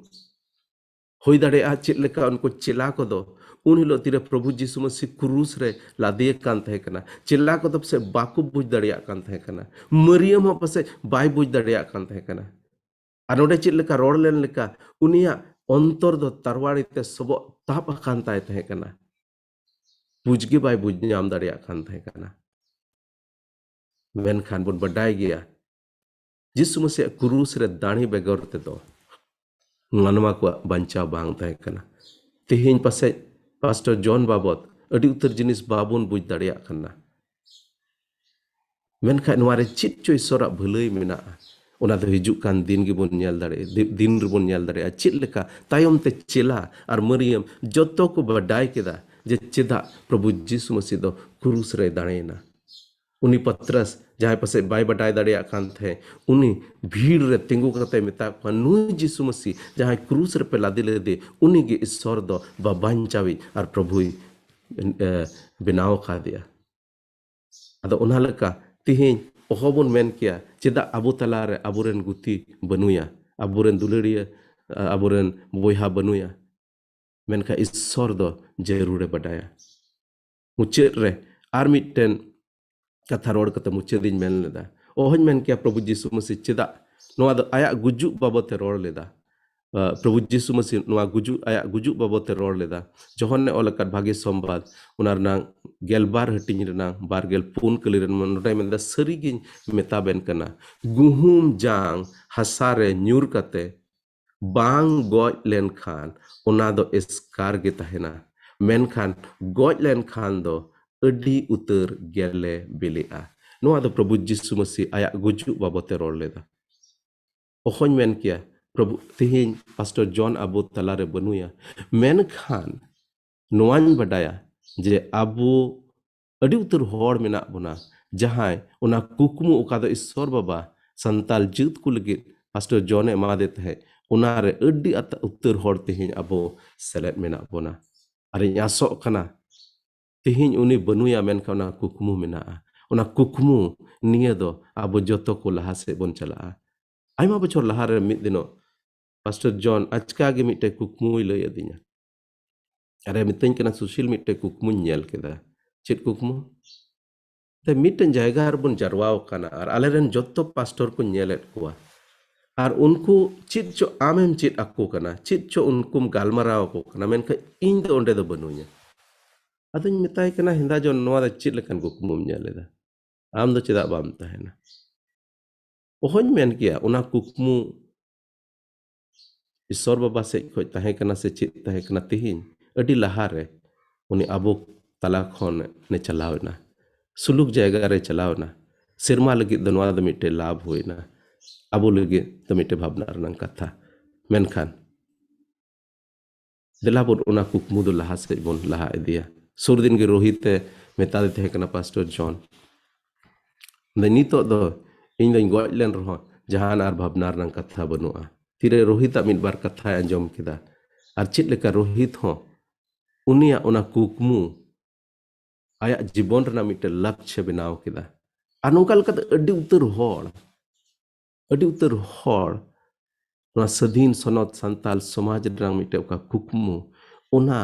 ᱦᱩᱭ ᱫᱟᱲᱮᱭᱟᱜᱼᱟ ᱪᱮᱫ ᱞᱮᱠᱟ ᱩᱱᱠᱩ ᱪᱮᱞᱟ ᱠᱚᱫᱚ ᱩᱱ ᱦᱤᱞᱳᱜ ᱛᱤᱨᱮ ᱯᱨᱚᱵᱷᱩ ᱡᱤᱥᱩ ᱢᱟᱹᱥᱤ ᱠᱨᱩᱥ ᱨᱮ ᱞᱟᱫᱮ ᱟᱠᱟᱱ ᱛᱟᱦᱮᱸ ᱠᱟᱱᱟ, ᱪᱮᱞᱟ ᱠᱚᱫᱚ ᱯᱟᱥᱮᱡ ᱵᱟᱠᱚ ᱵᱩᱡᱽ ᱫᱟᱲᱮᱭᱟᱜ ᱠᱟᱱ ᱛᱟᱦᱮᱸ ᱠᱟᱱᱟ, ᱢᱟᱹᱨᱤᱭᱟᱹᱢ ᱦᱚᱸ ᱯᱟᱥᱮᱡ ᱵᱟᱭ ᱵᱩᱡᱽ ᱫᱟᱲᱮᱭᱟᱜ ᱠᱟᱱ ᱛᱟᱦᱮᱸ ᱠᱟᱱᱟ᱾ ᱟᱨ ᱱᱚᱰᱮ ᱪᱮᱫ ᱞᱮᱠᱟ ᱨᱚᱲ ᱞᱮᱱ ᱞᱮᱠᱟ, ᱩᱱᱤᱭᱟᱜ ᱚᱱᱛᱚᱨ ᱫᱚ ᱛᱟᱨᱣᱟᱲᱤ ᱛᱮ ᱥᱚᱵᱚᱜ ᱛᱟᱵ ᱟᱠᱟᱱ ᱛᱟᱭ ᱛᱟᱦᱮᱸ ᱠᱟᱱᱟ᱾ ᱵᱩᱡᱽ ᱜᱮ ᱵᱟᱭ ᱵᱩᱡᱽ ᱧᱟᱢ ᱫᱟᱲᱮᱭᱟᱜ ᱠᱟᱱ ᱛᱟᱦᱮᱸ ᱠᱟᱱᱟ᱾ ᱢᱮᱱᱠᱷᱟᱱ ᱵᱚᱱ ᱵᱟᱰᱟᱭ ᱜᱮᱭᱟ, ᱡᱤᱥᱩ ᱢᱟᱹᱥᱤᱭᱟᱜ ᱠᱨᱩᱥ ᱨᱮ ᱫᱟᱲᱮ ᱵᱮᱜᱚᱨ ᱛᱮᱫᱚ ᱢᱟᱱᱣᱟ ᱠᱚᱣᱟᱜ ᱵᱟᱧᱪᱟᱣ ᱵᱟᱝ ᱛᱟᱦᱮᱸ ᱠᱟᱱᱟ᱾ ᱛᱮᱦᱮᱧ ᱯᱟᱥᱮᱡ ᱯᱟᱥᱴᱚᱨ ᱡᱚᱱ ᱵᱟᱵᱚᱫ ᱟᱹᱰᱤ ᱩᱛᱟᱹᱨ ᱡᱤᱱᱤᱥ ᱵᱟᱵᱚᱱ ᱵᱩᱡᱽ ᱫᱟᱲᱮᱭᱟᱜ ᱠᱟᱱᱟ᱾ ᱢᱮᱱᱠᱷᱟᱱ ᱱᱚᱣᱟ ᱨᱮ ᱪᱮᱫ ᱪᱚ ᱤᱥᱥᱚᱨᱟᱜ ᱵᱷᱟᱹᱞᱟᱹᱭ ᱢᱮᱱᱟᱜᱼᱟ, ᱚᱱᱟ ᱫᱚ ᱦᱤᱡᱩᱜ ᱠᱟᱱ ᱫᱤᱱ ᱜᱮᱵᱚᱱ ᱧᱮᱞ ᱫᱟᱲᱮᱭᱟᱜᱼᱟ, ᱫᱤ-, ᱫᱤᱱ ᱨᱮᱵᱚᱱ ᱧᱮᱞ ᱫᱟᱲᱮᱭᱟᱜᱼᱟ᱾ ᱪᱮᱫ ᱞᱮᱠᱟ ᱛᱟᱭᱚᱢ ᱛᱮ ᱪᱮᱞᱟ ᱟᱨ ᱢᱟᱹᱨᱤᱭᱟᱹᱢ ᱡᱚᱛᱚ ᱠᱚ ᱵᱟᱰᱟᱭ ᱠᱮᱫᱟ ᱡᱮ ᱪᱮᱫᱟᱜ ᱯᱨᱚᱵᱷᱩ ᱡᱤᱥᱩ ᱢᱟᱹᱥᱤ ᱫᱚ ᱠᱨᱩᱥ ᱨᱮᱭ ᱫᱟᱲᱮᱭᱮᱱᱟ᱾ ᱩᱱᱤ ᱯᱟᱛᱨᱟᱥ, ᱡᱟᱦᱟᱸᱭ ᱯᱟᱥᱮᱡ ᱵᱟᱭ ᱵᱟᱰᱟᱭ ᱫᱟᱲᱮᱭᱟᱜ ᱠᱟᱱ ᱛᱟᱦᱮᱸ, ᱩᱱᱤ ᱵᱷᱤᱲ ᱨᱮ ᱛᱤᱸᱜᱩ ᱠᱟᱛᱮ ᱢᱮᱛᱟ ᱠᱚᱣᱟ, "ᱱᱩᱭ ᱡᱤᱥᱩ ᱢᱟᱹᱥᱤ ᱡᱟᱦᱟᱸᱭ ᱠᱨᱩᱥ ᱨᱮᱯᱮ ᱞᱟᱫᱮ ᱞᱮᱫᱮ, ᱩᱱᱤ ᱜᱮ ᱤᱥᱥᱚᱨ ᱫᱚ ᱵᱟᱧᱪᱟᱣᱤᱡ ᱟᱨ ᱯᱨᱚᱵᱷᱩᱭ, ᱮ, ᱵᱮᱱᱟᱣ ᱟᱠᱟᱫᱮᱭᱟ᱾" ᱟᱫᱚ ᱚᱱᱟ ᱞᱮᱠᱟ ᱛᱮᱦᱮᱧ ᱚᱦᱚ ᱵᱚᱱ ᱢᱮᱱ ᱠᱮᱭᱟ, ᱪᱮᱫᱟᱜ ᱟᱵᱚ ᱛᱟᱞᱟᱨᱮ ᱟᱵᱚᱨᱮᱱ ᱜᱩᱛᱤ ᱵᱟᱹᱱᱩᱭᱟ, ᱟᱵᱚᱨᱮᱱ ᱫᱩᱞᱟᱹᱲᱤᱭᱟᱹ, ᱟᱵᱚᱨᱮᱱ ᱵᱚᱭᱦᱟ ᱵᱟᱹᱱᱩᱭᱟ? ᱢᱮᱱᱠᱷᱟᱱ ᱤᱥᱥᱚᱨ ᱫᱚ ᱡᱟᱹᱨᱩᱲᱮ ᱵᱟᱰᱟᱭᱟ᱾ ᱢᱩᱪᱟᱹᱫ ᱨᱮ ᱟᱨ ᱢᱤᱫᱴᱮᱱ ᱠᱟᱛᱷᱟ ᱨᱚᱲ ᱠᱟᱛᱮ ᱢᱩᱪᱟᱹᱫ ᱤᱧ ᱢᱮᱱ ᱞᱮᱫᱟ᱾ ᱚᱦᱚᱧ ᱢᱮᱱ ᱠᱮᱭᱟ ᱯᱨᱚᱵᱷᱩ ᱡᱤᱥᱩ ᱢᱟᱹᱥᱤ ᱪᱮᱫᱟᱜ ᱱᱚᱣᱟ ᱫᱚ ᱟᱭᱟᱜ ᱜᱩᱡᱩᱜ ᱵᱟᱵᱚᱛ ᱮ ᱨᱚᱲ ᱞᱮᱫᱟ᱾ ᱟᱸ, ᱯᱨᱚᱵᱷᱩ ᱡᱤᱥᱩ ᱢᱟᱹᱥᱤ ᱱᱚᱣᱟ ᱜᱩᱡᱩᱜ, ᱟᱭᱟᱜ ᱜᱩᱡᱩᱜ ᱵᱟᱵᱚᱛ ᱛᱮ ᱨᱚᱲ ᱞᱮᱫᱟ᱾ ᱡᱚᱦᱚᱱ ᱮ ᱚᱞ ᱟᱠᱟᱫ ᱵᱷᱟᱹᱜᱤ ᱥᱚᱢᱵᱟᱫ, ᱚᱱᱟ ᱨᱮᱱᱟᱜ ᱜᱮᱞᱵᱟᱨ ᱦᱟᱹᱴᱤᱧ ᱨᱮᱱᱟᱜ ᱵᱟᱨᱜᱮᱞ ᱯᱩᱱ ᱠᱟᱹᱞᱤ ᱨᱮ ᱱᱚᱰᱮ ᱢᱮᱱᱫᱟ, "ᱥᱟᱹᱨᱤᱜᱤᱧ ᱢᱮᱛᱟᱵᱮᱱ ᱠᱟᱱᱟ, ᱜᱩᱦᱩᱢ ᱡᱟᱝ ᱦᱟᱥᱟ ᱨᱮ ᱧᱩᱨ ᱠᱟᱛᱮ ᱵᱟᱝ ᱜᱚᱡ ᱞᱮᱱᱠᱷᱟᱱ ᱚᱱᱟ ᱫᱚ ᱮᱥᱠᱟᱨ ᱜᱮ ᱛᱟᱦᱮᱱᱟ, ᱢᱮᱱᱠᱷᱟᱱ ᱜᱚᱡ ᱞᱮᱱᱠᱷᱟᱱ ᱫᱚ ᱟᱹᱰᱤ ᱩᱛᱟᱹᱨ ᱜᱮᱞᱮ ᱵᱤᱞᱤᱜᱼᱟ᱾" ᱱᱚᱣᱟ ᱫᱚ ᱯᱨᱚᱵᱷᱩ ᱡᱤᱥᱩ ᱢᱟᱹᱥᱤ ᱟᱭᱟᱜ ᱜᱩᱡᱩᱜ ᱵᱟᱵᱚᱛ ᱮ ᱨᱚᱲ ᱞᱮᱫᱟ᱾ ᱚᱦᱚᱧ ᱢᱮᱱ ᱠᱮᱭᱟ, ᱯᱨᱚᱵᱷᱩ, ᱛᱮᱦᱮᱧ ᱯᱟᱥᱴᱚᱨ ᱡᱚᱱ ᱟᱵᱚ ᱛᱟᱞᱟᱨᱮ ᱵᱟᱹᱱᱩᱭᱟ, ᱢᱮᱱᱠᱷᱟᱱ ᱱᱚᱣᱟᱧ ᱵᱟᱰᱟᱭᱟ ᱡᱮ ᱟᱵᱚ ᱟᱹᱰᱤ ᱩᱛᱟᱹᱨ ᱦᱚᱲ ᱢᱮᱱᱟᱜ ᱵᱚᱱᱟ, ᱡᱟᱦᱟᱸᱭ ᱚᱱᱟ ᱠᱩᱠᱢᱩ ᱚᱠᱟ ᱫᱚ ᱤᱥᱥᱚᱨ ᱵᱟᱵᱟ ᱥᱟᱱᱛᱟᱞ ᱡᱟᱹᱛ ᱠᱚ ᱞᱟᱹᱜᱤᱫ ᱯᱟᱥᱴᱚᱨ ᱡᱚᱱ ᱮ ᱮᱢᱟᱫᱮ ᱛᱟᱦᱮᱸᱫ, ᱚᱱᱟᱨᱮ ᱟᱹᱰᱤ ᱟᱛ-, ᱩᱛᱟᱹᱨ ᱦᱚᱲ ᱛᱮᱦᱮᱧ ᱟᱵᱚ ᱥᱮᱞᱮᱫ ᱢᱮᱱᱟᱜ ᱵᱚᱱᱟ᱾ ᱟᱨ ᱤᱧ ᱟᱥᱚᱜ ᱠᱟᱱᱟ ᱛᱮᱦᱮᱧ ᱩᱱᱤ ᱵᱟᱹᱱᱩᱭᱟ, ᱢᱮᱱᱠᱷᱟᱱ ᱚᱱᱟ ᱠᱩᱠᱢᱩ ᱢᱮᱱᱟᱜᱼᱟ᱾ ᱚᱱᱟ ᱠᱩᱠᱢᱩ ᱱᱤᱭᱟᱹ ᱫᱚ ᱟᱵᱚ ᱡᱚᱛᱚ ᱠᱚ ᱞᱟᱦᱟ ᱥᱮᱫ ᱵᱚᱱ ᱪᱟᱞᱟᱜᱼᱟ᱾ ᱟᱭᱢᱟ ᱵᱚᱪᱷᱚᱨ ᱞᱟᱦᱟᱨᱮ ᱢᱤᱫ ᱫᱤᱱᱚᱜ ᱯᱟᱥᱴᱚᱨ ᱡᱚᱱ ᱟᱪᱠᱟ ᱜᱮ ᱢᱤᱫᱴᱮᱡ ᱠᱩᱠᱢᱩᱭ ᱞᱟᱹᱭ ᱟᱹᱫᱤᱧᱟ᱾ ᱟᱨᱮ ᱢᱤᱛᱟᱹᱧ ᱠᱟᱱᱟ, "ᱥᱩᱥᱤᱞ, ᱢᱤᱫᱴᱮᱡ ᱠᱩᱠᱢᱩᱧ ᱧᱮᱞ ᱠᱮᱫᱟ᱾" "ᱪᱮᱫ ᱠᱩᱠᱢᱩ?" ᱛᱮ ᱢᱤᱫᱴᱮᱱ ᱡᱟᱭᱜᱟ ᱨᱮᱵᱚᱱ ᱡᱟᱨᱣᱟ ᱟᱠᱟᱱᱟ ᱟᱨ ᱟᱞᱮᱨᱮᱱ ᱡᱚᱛᱚ ᱯᱟᱥᱴᱚᱨ ᱠᱚ ᱧᱮᱞᱮᱫ ᱠᱚᱣᱟ, ᱟᱨ ᱩᱱᱠᱩ ᱪᱮᱫ ᱪᱚ ᱟᱢᱮᱢ ᱪᱮᱫ ᱟᱠᱚ ᱠᱟᱱᱟ, ᱪᱮᱫ ᱪᱚ ᱩᱱᱠᱩᱢ ᱜᱟᱞᱢᱟᱨᱟᱣ ᱟᱠᱚ ᱠᱟᱱᱟ, ᱢᱮᱱᱠᱷᱟᱱ ᱤᱧ ᱫᱚ ᱚᱸᱰᱮ ᱫᱚ ᱵᱟᱹᱱᱩᱧᱟ᱾ ᱟᱫᱚᱧ ᱢᱮᱛᱟᱭ ᱠᱟᱱᱟ, "ᱦᱮᱸᱫᱟ ᱡᱚᱱ, ᱱᱚᱣᱟ ᱫᱚ ᱪᱮᱫ ᱞᱮᱠᱟᱱ ᱠᱩᱠᱢᱩᱢ ᱧᱮᱞ ᱮᱫᱟ? ᱟᱢ ᱫᱚ ᱪᱮᱫᱟᱜ ᱵᱟᱢ ᱛᱟᱦᱮᱱᱟ?" ᱚᱦᱚᱧ ᱢᱮᱱ ᱠᱮᱭᱟ ᱚᱱᱟ ᱠᱩᱠᱢᱩ ᱤᱥᱥᱚᱨ ᱵᱟᱵᱟ ᱥᱮᱫ ᱠᱷᱚᱱ ᱛᱟᱦᱮᱸ ᱠᱟᱱᱟ ᱥᱮ ᱪᱮᱫ ᱛᱟᱦᱮᱸ ᱠᱟᱱᱟ, ᱛᱮᱦᱮᱧ ᱟᱹᱰᱤ ᱞᱟᱦᱟᱨᱮ ᱩᱱᱤ ᱟᱵᱚ ᱛᱟᱞᱟ ᱠᱷᱚᱱ ᱮ ᱪᱟᱞᱟᱣ ᱮᱱᱟ, ᱥᱩᱞᱩᱠ ᱡᱟᱭᱜᱟ ᱨᱮ ᱪᱟᱞᱟᱣ ᱮᱱᱟ᱾ ᱥᱮᱨᱢᱟ ᱞᱟᱹᱜᱤᱫ ᱫᱚ ᱱᱚᱣᱟ ᱫᱚ ᱢᱤᱫᱴᱮᱡ ᱞᱟᱵᱷ ᱦᱩᱭᱱᱟ, ᱟᱵᱚ ᱞᱟᱹᱜᱤᱫ ᱫᱚ ᱢᱤᱫᱴᱮᱡ ᱵᱷᱟᱵᱽᱱᱟ ᱨᱮᱱᱟᱜ ᱠᱟᱛᱷᱟ᱾ ᱢᱮᱱᱠᱷᱟᱱ ᱫᱮᱞᱟ ᱵᱚᱱ ᱚᱱᱟ ᱠᱩᱠᱢᱩ ᱫᱚ ᱞᱟᱦᱟ ᱥᱮᱫ ᱵᱚᱱ ᱞᱟᱦᱟ ᱤᱫᱤᱭᱟ᱾ ᱥᱩᱨ ᱫᱤᱱ ᱜᱮ ᱨᱳᱦᱤᱛ ᱮ ᱢᱮᱛᱟᱫᱮ ᱛᱟᱦᱮᱸ ᱠᱟᱱᱟ, ᱯᱟᱥᱴᱚᱨ ᱡᱚᱱ, ᱫᱚ ᱱᱤᱛᱚᱜ ᱫᱚ ᱤᱧ ᱫᱚᱧ ᱜᱚᱡ ᱞᱮᱱ ᱨᱮᱦᱚᱸ ᱡᱟᱦᱟᱱ ᱟᱨ ᱵᱷᱟᱵᱽᱱᱟ ᱨᱮᱱᱟᱜ ᱠᱟᱛᱷᱟ ᱵᱟᱹᱱᱩᱜᱼᱟ᱾ ᱛᱤᱨᱮ ᱨᱳᱦᱤᱛᱟᱜ ᱢᱤᱫ ᱵᱟᱨ ᱠᱟᱛᱷᱟᱭ ᱟᱸᱡᱚᱢ ᱠᱮᱫᱟ, ᱟᱨ ᱪᱮᱫ ᱞᱮᱠᱟ ᱨᱳᱦᱤᱛ ᱦᱚᱸ ᱩᱱᱤᱭᱟᱜ ᱚᱱᱟ ᱠᱩᱠᱢᱩ ᱟᱭᱟᱜ ᱡᱤᱵᱚᱱ ᱨᱮᱱᱟᱜ ᱢᱤᱫᱴᱮᱱ ᱞᱟᱠᱪᱷᱭᱚ ᱵᱮᱱᱟᱣ ᱠᱮᱫᱟ᱾ ᱟᱨ ᱱᱚᱝᱠᱟ ᱞᱮᱠᱟᱛᱮ ᱟᱹᱰᱤ ᱩᱛᱟᱹᱨ ᱦᱚᱲ, ᱟᱹᱰᱤ ᱩᱛᱟᱹᱨ ᱦᱚᱲ ᱱᱚᱣᱟ ᱥᱟᱹᱫᱷᱤᱱ ᱥᱚᱱᱚᱛ ᱥᱟᱱᱛᱟᱞ ᱥᱚᱢᱟᱡᱽ ᱨᱮᱱᱟᱜ ᱢᱤᱫᱴᱮᱱ ᱚᱠᱟ ᱠᱩᱠᱢᱩ, ᱚᱱᱟ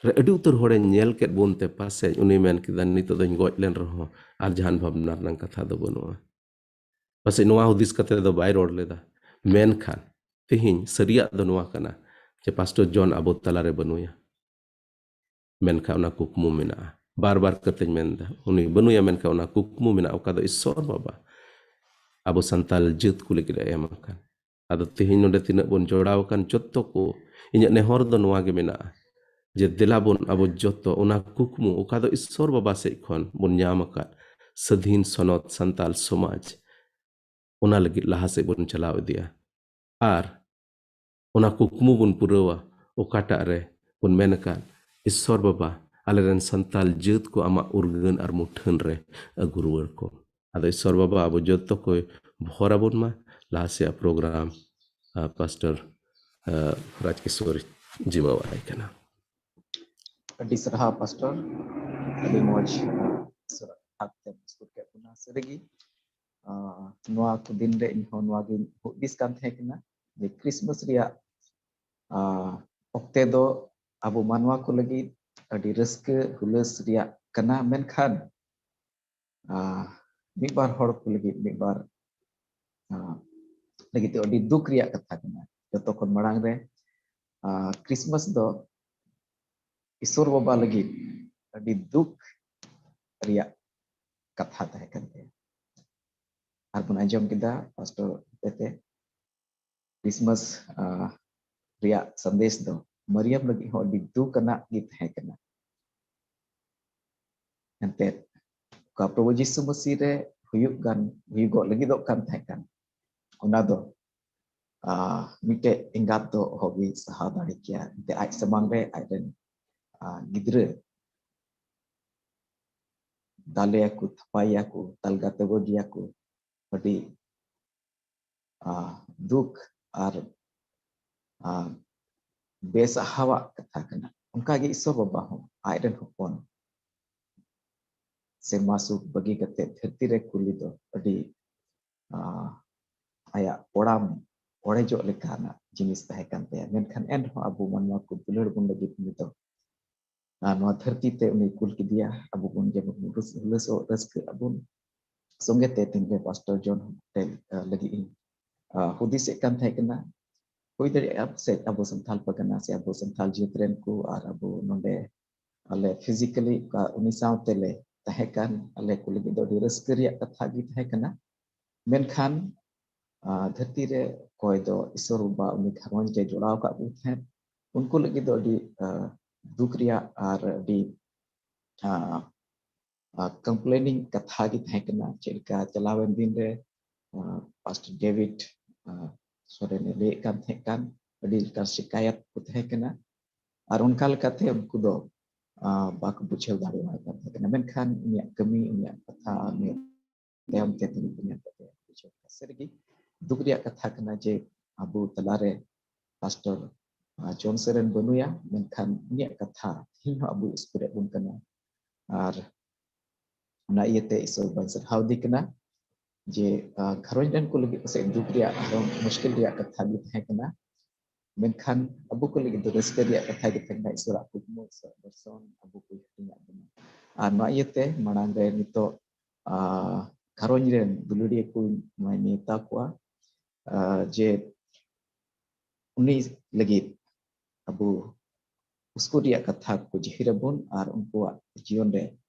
ᱨᱮ ᱟᱹᱰᱤ ᱩᱛᱟᱹᱨ ᱦᱚᱲᱮ ᱧᱮᱞ ᱠᱮᱫ ᱵᱚᱱ ᱛᱮ ᱯᱟᱥᱮᱡ ᱩᱱᱤ ᱢᱮᱱ ᱠᱮᱫᱟ, "ᱱᱤᱛᱚᱜ ᱫᱚᱧ ᱜᱚᱡ ᱞᱮᱱ ᱨᱮᱦᱚᱸ ᱟᱨ ᱡᱟᱦᱟᱱ ᱵᱷᱟᱵᱽᱱᱟ ᱨᱮᱱᱟᱜ ᱠᱟᱛᱷᱟ ᱫᱚ ᱵᱟᱹᱱᱩᱜᱼᱟ᱾" ᱯᱟᱥᱮᱡ ᱱᱚᱣᱟ ᱦᱩᱫᱤᱥ ᱠᱟᱛᱮ ᱫᱚ ᱵᱟᱭ ᱨᱚᱲ ᱞᱮᱫᱟ, ᱢᱮᱱᱠᱷᱟᱱ ᱛᱮᱦᱮᱧ ᱥᱟᱹᱨᱤᱭᱟᱜ ᱫᱚ ᱱᱚᱣᱟ ᱠᱟᱱᱟ ᱡᱮ ᱯᱟᱥᱴᱚᱨ ᱡᱚᱱ ᱟᱵᱚ ᱛᱟᱞᱟᱨᱮ ᱵᱟᱹᱱᱩᱭᱟ, ᱢᱮᱱᱠᱷᱟᱱ ᱚᱱᱟ ᱠᱩᱠᱢᱩ ᱢᱮᱱᱟᱜᱼᱟ᱾ ᱵᱟᱨ ᱵᱟᱨ ᱠᱟᱛᱮᱧ ᱢᱮᱱᱫᱟ, ᱩᱱᱤ ᱵᱟᱹᱱᱩᱭᱟ, ᱢᱮᱱᱠᱷᱟᱱ ᱚᱱᱟ ᱠᱩᱠᱢᱩ ᱢᱮᱱᱟᱜᱼᱟ, ᱚᱠᱟ ᱫᱚ ᱤᱥᱥᱚᱨ ᱵᱟᱵᱟ ᱟᱵᱚ ᱥᱟᱱᱛᱟᱲ ᱡᱟᱹᱛ ᱠᱚ ᱞᱟᱹᱜᱤᱫ ᱮ ᱮᱢ ᱟᱠᱟᱱ᱾ ᱟᱫᱚ ᱛᱮᱦᱮᱧ ᱱᱚᱰᱮ ᱛᱤᱱᱟᱹᱜ ᱵᱚᱱ ᱡᱚᱲᱟᱣ ᱟᱠᱟᱱ ᱡᱚᱛᱚ ᱠᱚ, ᱤᱧᱟᱹᱜ ᱱᱮᱦᱚᱨ ᱫᱚ ᱱᱚᱣᱟ ᱜᱮ ᱢᱮᱱᱟᱜᱼᱟ ᱡᱮ ᱫᱮᱞᱟ ᱵᱚᱱ ᱟᱵᱚ ᱡᱚᱛᱚ ᱚᱱᱟ ᱠᱩᱠᱢᱩ ᱚᱠᱟ ᱫᱚ ᱤᱥᱥᱚᱨ ᱵᱟᱵᱟ ᱥᱮᱫ ᱠᱷᱚᱱ ᱵᱚᱱ ᱧᱟᱢ ᱟᱠᱟᱫ ᱥᱟᱹᱫᱷᱤᱱ ᱥᱚᱱᱚᱛ ᱥᱟᱱᱛᱟᱲ ᱥᱚᱢᱟᱡᱽ, ᱚᱱᱟ ᱞᱟᱹᱜᱤᱫ ᱞᱟᱦᱟ ᱥᱮᱫ ᱵᱚᱱ ᱪᱟᱞᱟᱣ ᱤᱫᱤᱜᱼᱟ᱾ ᱟᱨ ᱚᱱᱟ ᱠᱩᱠᱢᱩ ᱵᱚᱱ ᱯᱩᱨᱟᱹᱣᱟ ᱚᱠᱟᱴᱟᱜ ᱨᱮ ᱵᱚᱱ ᱢᱮᱱ ᱟᱠᱟᱫ, ᱤᱥᱥᱚᱨ ᱵᱟᱵᱟ, ᱟᱞᱮᱨᱮᱱ ᱥᱟᱱᱛᱟᱲ ᱡᱟᱹᱛ ᱠᱚ ᱟᱢᱟᱜ ᱩᱨᱜᱟᱹᱱ ᱟᱨ ᱢᱩᱴᱷᱟᱹᱱ ᱨᱮ ᱟᱹᱜᱩ ᱨᱩᱣᱟᱹᱲ ᱠᱚᱢ᱾ ᱟᱫᱚ ᱤᱥᱥᱚᱨ ᱵᱟᱵᱟ ᱟᱵᱚ ᱡᱚᱛᱚ ᱠᱚᱭ ᱵᱷᱚᱨ ᱟᱵᱚᱱ ᱢᱟ᱾ ᱞᱟᱦᱟ ᱥᱮᱫ ᱯᱨᱳᱜᱨᱟᱢ ᱯᱟᱥᱴᱚᱨ ᱨᱟᱡᱽᱠᱤᱥᱳᱨ ᱡᱤᱢᱟᱹᱣᱟᱜ ᱟᱭ ᱠᱟᱱᱟ᱾ ᱟᱹᱰᱤ ᱥᱟᱨᱦᱟᱣ ᱯᱟᱥᱴᱚᱨ, ᱟᱹᱰᱤ ᱢᱚᱡᱽ ᱥᱟᱨᱦᱟᱣ ᱛᱮ ᱵᱤᱥᱠᱩᱴ ᱠᱮᱫ ᱵᱚᱱᱟ᱾ ᱥᱟᱹᱨᱤᱜᱮ ᱱᱚᱣᱟ ᱠᱚ ᱫᱤᱱ ᱨᱮ ᱤᱧᱦᱚᱸ ᱱᱚᱣᱟ ᱜᱤᱧ ᱦᱩᱫᱤᱥ ᱠᱟᱱ ᱛᱟᱦᱮᱸ ᱠᱟᱱᱟ ᱡᱮ ᱠᱨᱤᱥᱢᱟᱥ ᱨᱮᱭᱟᱜ ᱚᱠᱛᱮ ᱫᱚ ᱟᱵᱚ ᱢᱟᱱᱣᱟ ᱠᱚ ᱞᱟᱹᱜᱤᱫ ᱟᱹᱰᱤ ᱨᱟᱹᱥᱠᱟᱹ ᱦᱩᱞᱟᱹᱥ ᱨᱮᱭᱟᱜ ᱠᱟᱱᱟ, ᱢᱮᱱᱠᱷᱟᱱ ᱢᱤᱫ ᱵᱟᱨ ᱦᱚᱲ ᱠᱚ ᱞᱟᱹᱜᱤᱫ, ᱢᱤᱫ ᱵᱟᱨ ᱞᱟᱹᱜᱤᱫ ᱫᱚ ᱟᱹᱰᱤ ᱫᱩᱠ ᱨᱮᱭᱟᱜ ᱠᱟᱛᱷᱟ ᱠᱟᱱᱟ᱾ ᱡᱚᱛᱚ ᱠᱷᱚᱱ ᱢᱟᱲᱟᱝ ᱨᱮ ᱠᱨᱤᱥᱢᱟᱥ ᱫᱚ ᱤᱥᱚᱨ ᱵᱟᱵᱟ ᱞᱟᱹᱜᱤᱫ ᱟᱹᱰᱤ ᱫᱩᱠ ᱨᱮᱭᱟᱜ ᱠᱟᱛᱷᱟ ᱛᱟᱦᱮᱸ ᱠᱟᱱ ᱛᱟᱭᱟ᱾ ᱟᱨ ᱵᱚᱱ ᱟᱸᱡᱚᱢ ᱠᱮᱫᱟ ᱯᱟᱥᱴᱚᱨ ᱦᱚᱛᱮᱛᱮ ᱠᱨᱤᱥᱢᱟᱥ ᱨᱮᱭᱟᱜ ᱥᱟᱸᱫᱮᱥ ᱫᱚ ᱢᱟᱨᱤᱭᱟᱢ ᱞᱟᱹᱜᱤᱫ ᱦᱚᱸ ᱟᱹᱰᱤ ᱫᱩᱠ ᱟᱱᱟᱜ ᱜᱮ ᱛᱟᱦᱮᱸ ᱠᱟᱱᱟ᱾ ᱮᱱᱛᱮᱫ ᱚᱠᱟ ᱯᱨᱚᱵᱷᱩ ᱡᱤᱥᱩ ᱢᱟᱹᱥᱤ ᱨᱮ ᱦᱩᱭᱩᱜ ᱠᱟᱱ, ᱦᱩᱭᱩᱜᱚᱜ ᱞᱟᱹᱜᱤᱫᱚᱜ ᱠᱟᱱ ᱛᱟᱦᱮᱸ ᱠᱟᱱ, ᱚᱱᱟ ᱫᱚ ᱢᱤᱫᱴᱮᱡ ᱮᱸᱜᱟᱛ ᱫᱚ ᱚᱦᱚᱜᱮ ᱥᱟᱦᱟᱣ ᱫᱟᱲᱮ ᱠᱮᱭᱟ᱾ ᱮᱱᱛᱮ ᱟᱡ ᱥᱟᱢᱟᱝ ᱨᱮ ᱟᱡᱨᱮᱱ ᱜᱤᱫᱽᱨᱟᱹ ᱫᱟᱞᱮᱭᱟᱠᱚ, ᱛᱷᱟᱯᱟᱭᱮᱭᱟᱠᱚ, ᱛᱟᱞᱜᱟ ᱛᱮᱜᱚᱡᱮᱭᱟᱠᱚ, ᱟᱹᱰᱤ ᱫᱩᱠ ᱟᱨ ᱵᱮᱥᱟᱦᱟᱣᱟᱜ ᱠᱟᱛᱷᱟ ᱠᱟᱱᱟ᱾ ᱚᱱᱠᱟᱜᱮ ᱤᱥᱚᱨ ᱵᱟᱵᱟ ᱦᱚᱸ ᱟᱡᱨᱮᱱ ᱦᱚᱯᱚᱱ ᱥᱮᱨᱢᱟ ᱥᱩᱠ ᱵᱟᱹᱜᱤ ᱠᱟᱛᱮ ᱫᱷᱟᱹᱨᱛᱤ ᱨᱮ ᱠᱩᱞᱤ ᱫᱚ ᱟᱹᱰᱤ ᱟᱭᱟᱜ ᱠᱚᱲᱟᱢ ᱚᱲᱮᱡᱚᱜ ᱞᱮᱠᱟᱱᱟᱜ ᱡᱤᱱᱤᱥ ᱛᱟᱦᱮᱸ ᱠᱟᱱ ᱛᱟᱭᱟ᱾ ᱢᱮᱱᱠᱷᱟᱱ ᱮᱱᱨᱮᱦᱚᱸ ᱟᱵᱚ ᱢᱟᱱᱣᱟ ᱠᱚ ᱫᱩᱞᱟᱹᱲ ᱵᱚᱱ ᱞᱟᱹᱜᱤᱫ ᱩᱱᱤ ᱫᱚ ᱱᱚᱣᱟ ᱫᱷᱟᱹᱨᱛᱤ ᱛᱮ ᱩᱱᱤ ᱠᱩᱞ ᱠᱮᱫᱮᱭᱟ, ᱟᱵᱚ ᱵᱚᱱ ᱡᱮᱢᱚᱱ ᱦᱩᱞᱟᱹᱥᱚᱜ ᱨᱟᱹᱥᱠᱟᱹᱜ ᱟᱵᱚᱱ᱾ ᱥᱚᱸᱜᱮ ᱛᱮ ᱛᱤᱱᱨᱮ ᱯᱟᱥᱴᱚᱨ ᱡᱚᱱ ᱞᱟᱹᱜᱤᱫ ᱤᱧ ᱦᱩᱫᱤᱥᱮᱫ ᱠᱟᱱ ᱛᱟᱦᱮᱸ ᱠᱟᱱᱟ, ᱦᱩᱭ ᱫᱟᱲᱮᱭᱟᱜᱼᱟ ᱥᱮ ᱟᱵᱚ ᱥᱟᱱᱛᱟᱲ ᱯᱟᱨᱜᱟᱱᱟ ᱥᱮ ᱟᱵᱚ ᱥᱟᱱᱛᱟᱲ ᱡᱟᱹᱛ ᱨᱮᱱ ᱠᱚ ᱟᱨ ᱟᱵᱚ ᱱᱚᱰᱮ ᱟᱞᱮ physically ᱚᱠᱟ ᱩᱱᱤ ᱥᱟᱶᱛᱮ ᱞᱮ ᱛᱟᱦᱮᱸ ᱠᱟᱱ, ᱟᱞᱮ ᱠᱚ ᱞᱟᱹᱜᱤᱫ ᱫᱚ ᱟᱹᱰᱤ ᱨᱟᱹᱥᱠᱟᱹ ᱨᱮᱭᱟᱜ ᱠᱟᱛᱷᱟ ᱜᱮ ᱛᱟᱦᱮᱸ ᱠᱟᱱᱟ᱾ ᱢᱮᱱᱠᱷᱟᱱ ᱟᱨ ᱫᱷᱟᱹᱨᱛᱤ ᱨᱮ ᱚᱠᱚᱭ ᱫᱚ ᱤᱥᱚᱨ ᱵᱟᱵᱟ ᱩᱱᱤ ᱜᱷᱟᱨᱚᱸᱡᱽ ᱨᱮ ᱡᱚᱲᱟᱣ ᱟᱠᱟᱫ ᱠᱚ ᱛᱟᱦᱮᱸᱫ, ᱩᱱᱠᱩ ᱞᱟᱹᱜᱤᱫ ᱫᱚ ᱟᱹᱰᱤ ᱟᱨ ᱫᱩᱠ ᱨᱮᱭᱟᱜ ᱟᱨ ᱟᱹᱰᱤ ᱟᱨ complaining ᱠᱟᱛᱷᱟ ᱜᱮ ᱛᱟᱦᱮᱸ ᱠᱟᱱᱟ᱾ ᱪᱮᱫ ᱞᱮᱠᱟ ᱪᱟᱞᱟᱣᱮᱱ ᱫᱤᱱ ᱨᱮ ᱟᱨ Pastor David ᱟᱨ ᱥᱚᱨᱮᱱ ᱮ ᱞᱟᱹᱭᱮᱫ ᱠᱟᱱ ᱛᱟᱦᱮᱸ ᱠᱟᱱ, ᱟᱹᱰᱤ ᱞᱮᱠᱟᱱ ᱥᱤᱠᱟᱭᱟᱛ ᱠᱚ ᱛᱟᱦᱮᱸ ᱠᱟᱱᱟ᱾ ᱟᱨ ᱚᱱᱠᱟ ᱞᱮᱠᱟᱛᱮ ᱩᱱᱠᱩ ᱫᱚ ᱟᱨ ᱵᱟᱠᱚ ᱵᱩᱡᱷᱟᱹᱣ ᱫᱟᱲᱮᱭᱟᱜ ᱠᱟᱱ ᱛᱟᱦᱮᱸ ᱠᱟᱱᱟ᱾ ᱢᱮᱱᱠᱷᱟᱱ ᱩᱱᱤᱭᱟᱜ ᱠᱟᱹᱢᱤ, ᱩᱱᱤᱭᱟᱜ ᱠᱟᱛᱷᱟ, ᱩᱱᱤᱭᱟᱜ ᱛᱟᱭᱚᱢ ᱛᱮ ᱛᱤᱸᱜᱩ ᱧᱮᱞ ᱠᱟᱛᱮ ᱵᱩᱡᱷᱟᱹᱣ ᱠᱮᱫᱟ᱾ ᱥᱟᱹᱨᱤᱜᱮ ᱫᱩᱠ ᱨᱮᱭᱟᱜ ᱠᱟᱛᱷᱟ ᱠᱟᱱᱟ ᱡᱮ ᱟᱵᱚ ᱛᱟᱞᱟᱨᱮ Pastor ᱟᱨ ᱡᱚᱱ ᱥᱚᱨᱮᱱ ᱵᱟᱹᱱᱩᱭᱟ, ᱢᱮᱱᱠᱷᱟᱱ ᱩᱱᱤᱭᱟᱜ ᱠᱟᱛᱷᱟ ᱛᱮᱦᱮᱧ ᱦᱚᱸ ᱟᱵᱚ ᱤᱥᱠᱩᱞ ᱨᱮ ᱵᱚᱱ ᱠᱟᱱᱟ᱾ ᱟᱨ ᱚᱱᱟ ᱤᱭᱟᱹᱛᱮ ᱤᱥᱚᱨ ᱵᱟᱹᱧ ᱥᱟᱨᱦᱟᱣ ᱫᱮ ᱠᱟᱱᱟ ᱡᱮ ᱟᱨ ᱜᱷᱟᱨᱚᱸᱡᱽ ᱨᱮᱱ ᱠᱚ ᱞᱟᱹᱜᱤᱫ ᱯᱟᱥᱮᱡ ᱫᱩᱠ ᱨᱮᱭᱟᱜ ᱟᱨᱦᱚᱸ ᱢᱩᱥᱠᱤᱞ ᱨᱮᱭᱟᱜ ᱠᱟᱛᱷᱟ ᱜᱮ ᱛᱟᱦᱮᱸ ᱠᱟᱱᱟ, ᱢᱮᱱᱠᱷᱟᱱ ᱟᱵᱚ ᱠᱚ ᱞᱟᱹᱜᱤᱫ ᱫᱚ ᱨᱟᱹᱥᱠᱟᱹ ᱨᱮᱭᱟᱜ ᱠᱟᱛᱷᱟ ᱜᱮ ᱛᱟᱦᱮᱸ ᱠᱟᱱᱟ᱾ ᱤᱥᱚᱨᱟᱜ ᱠᱩᱠᱢᱩ, ᱤᱥᱚᱨᱟᱜ ᱫᱚᱨᱥᱚᱱ ᱟᱵᱚ ᱠᱚ ᱦᱟᱹᱴᱤᱧᱟᱜ ᱵᱚᱱᱟ᱾ ᱟᱨ ᱱᱚᱣᱟ ᱤᱭᱟᱹᱛᱮ ᱢᱟᱲᱟᱝ ᱨᱮ ᱱᱤᱛᱚᱜ ᱟᱨ ᱜᱷᱟᱨᱚᱸᱡᱽ ᱨᱮᱱ ᱫᱩᱞᱟᱹᱲᱤᱭᱟᱹ ᱠᱚᱧ ᱱᱚᱣᱟᱧ ᱱᱮᱣᱛᱟ ᱠᱚᱣᱟ ᱟᱨ ᱡᱮ ᱩᱱᱤ ᱞᱟᱹᱜᱤᱫ ᱟᱵᱚ ᱩᱥᱠᱩᱨ ᱨᱮᱭᱟᱜ ᱠᱟᱛᱷᱟ ᱠᱚ ᱡᱟᱹᱦᱤᱨ ᱟᱵᱚᱱ ᱟᱨ ᱩᱱᱠᱩᱣᱟᱜ ᱡᱤᱭᱚᱱ ᱨᱮ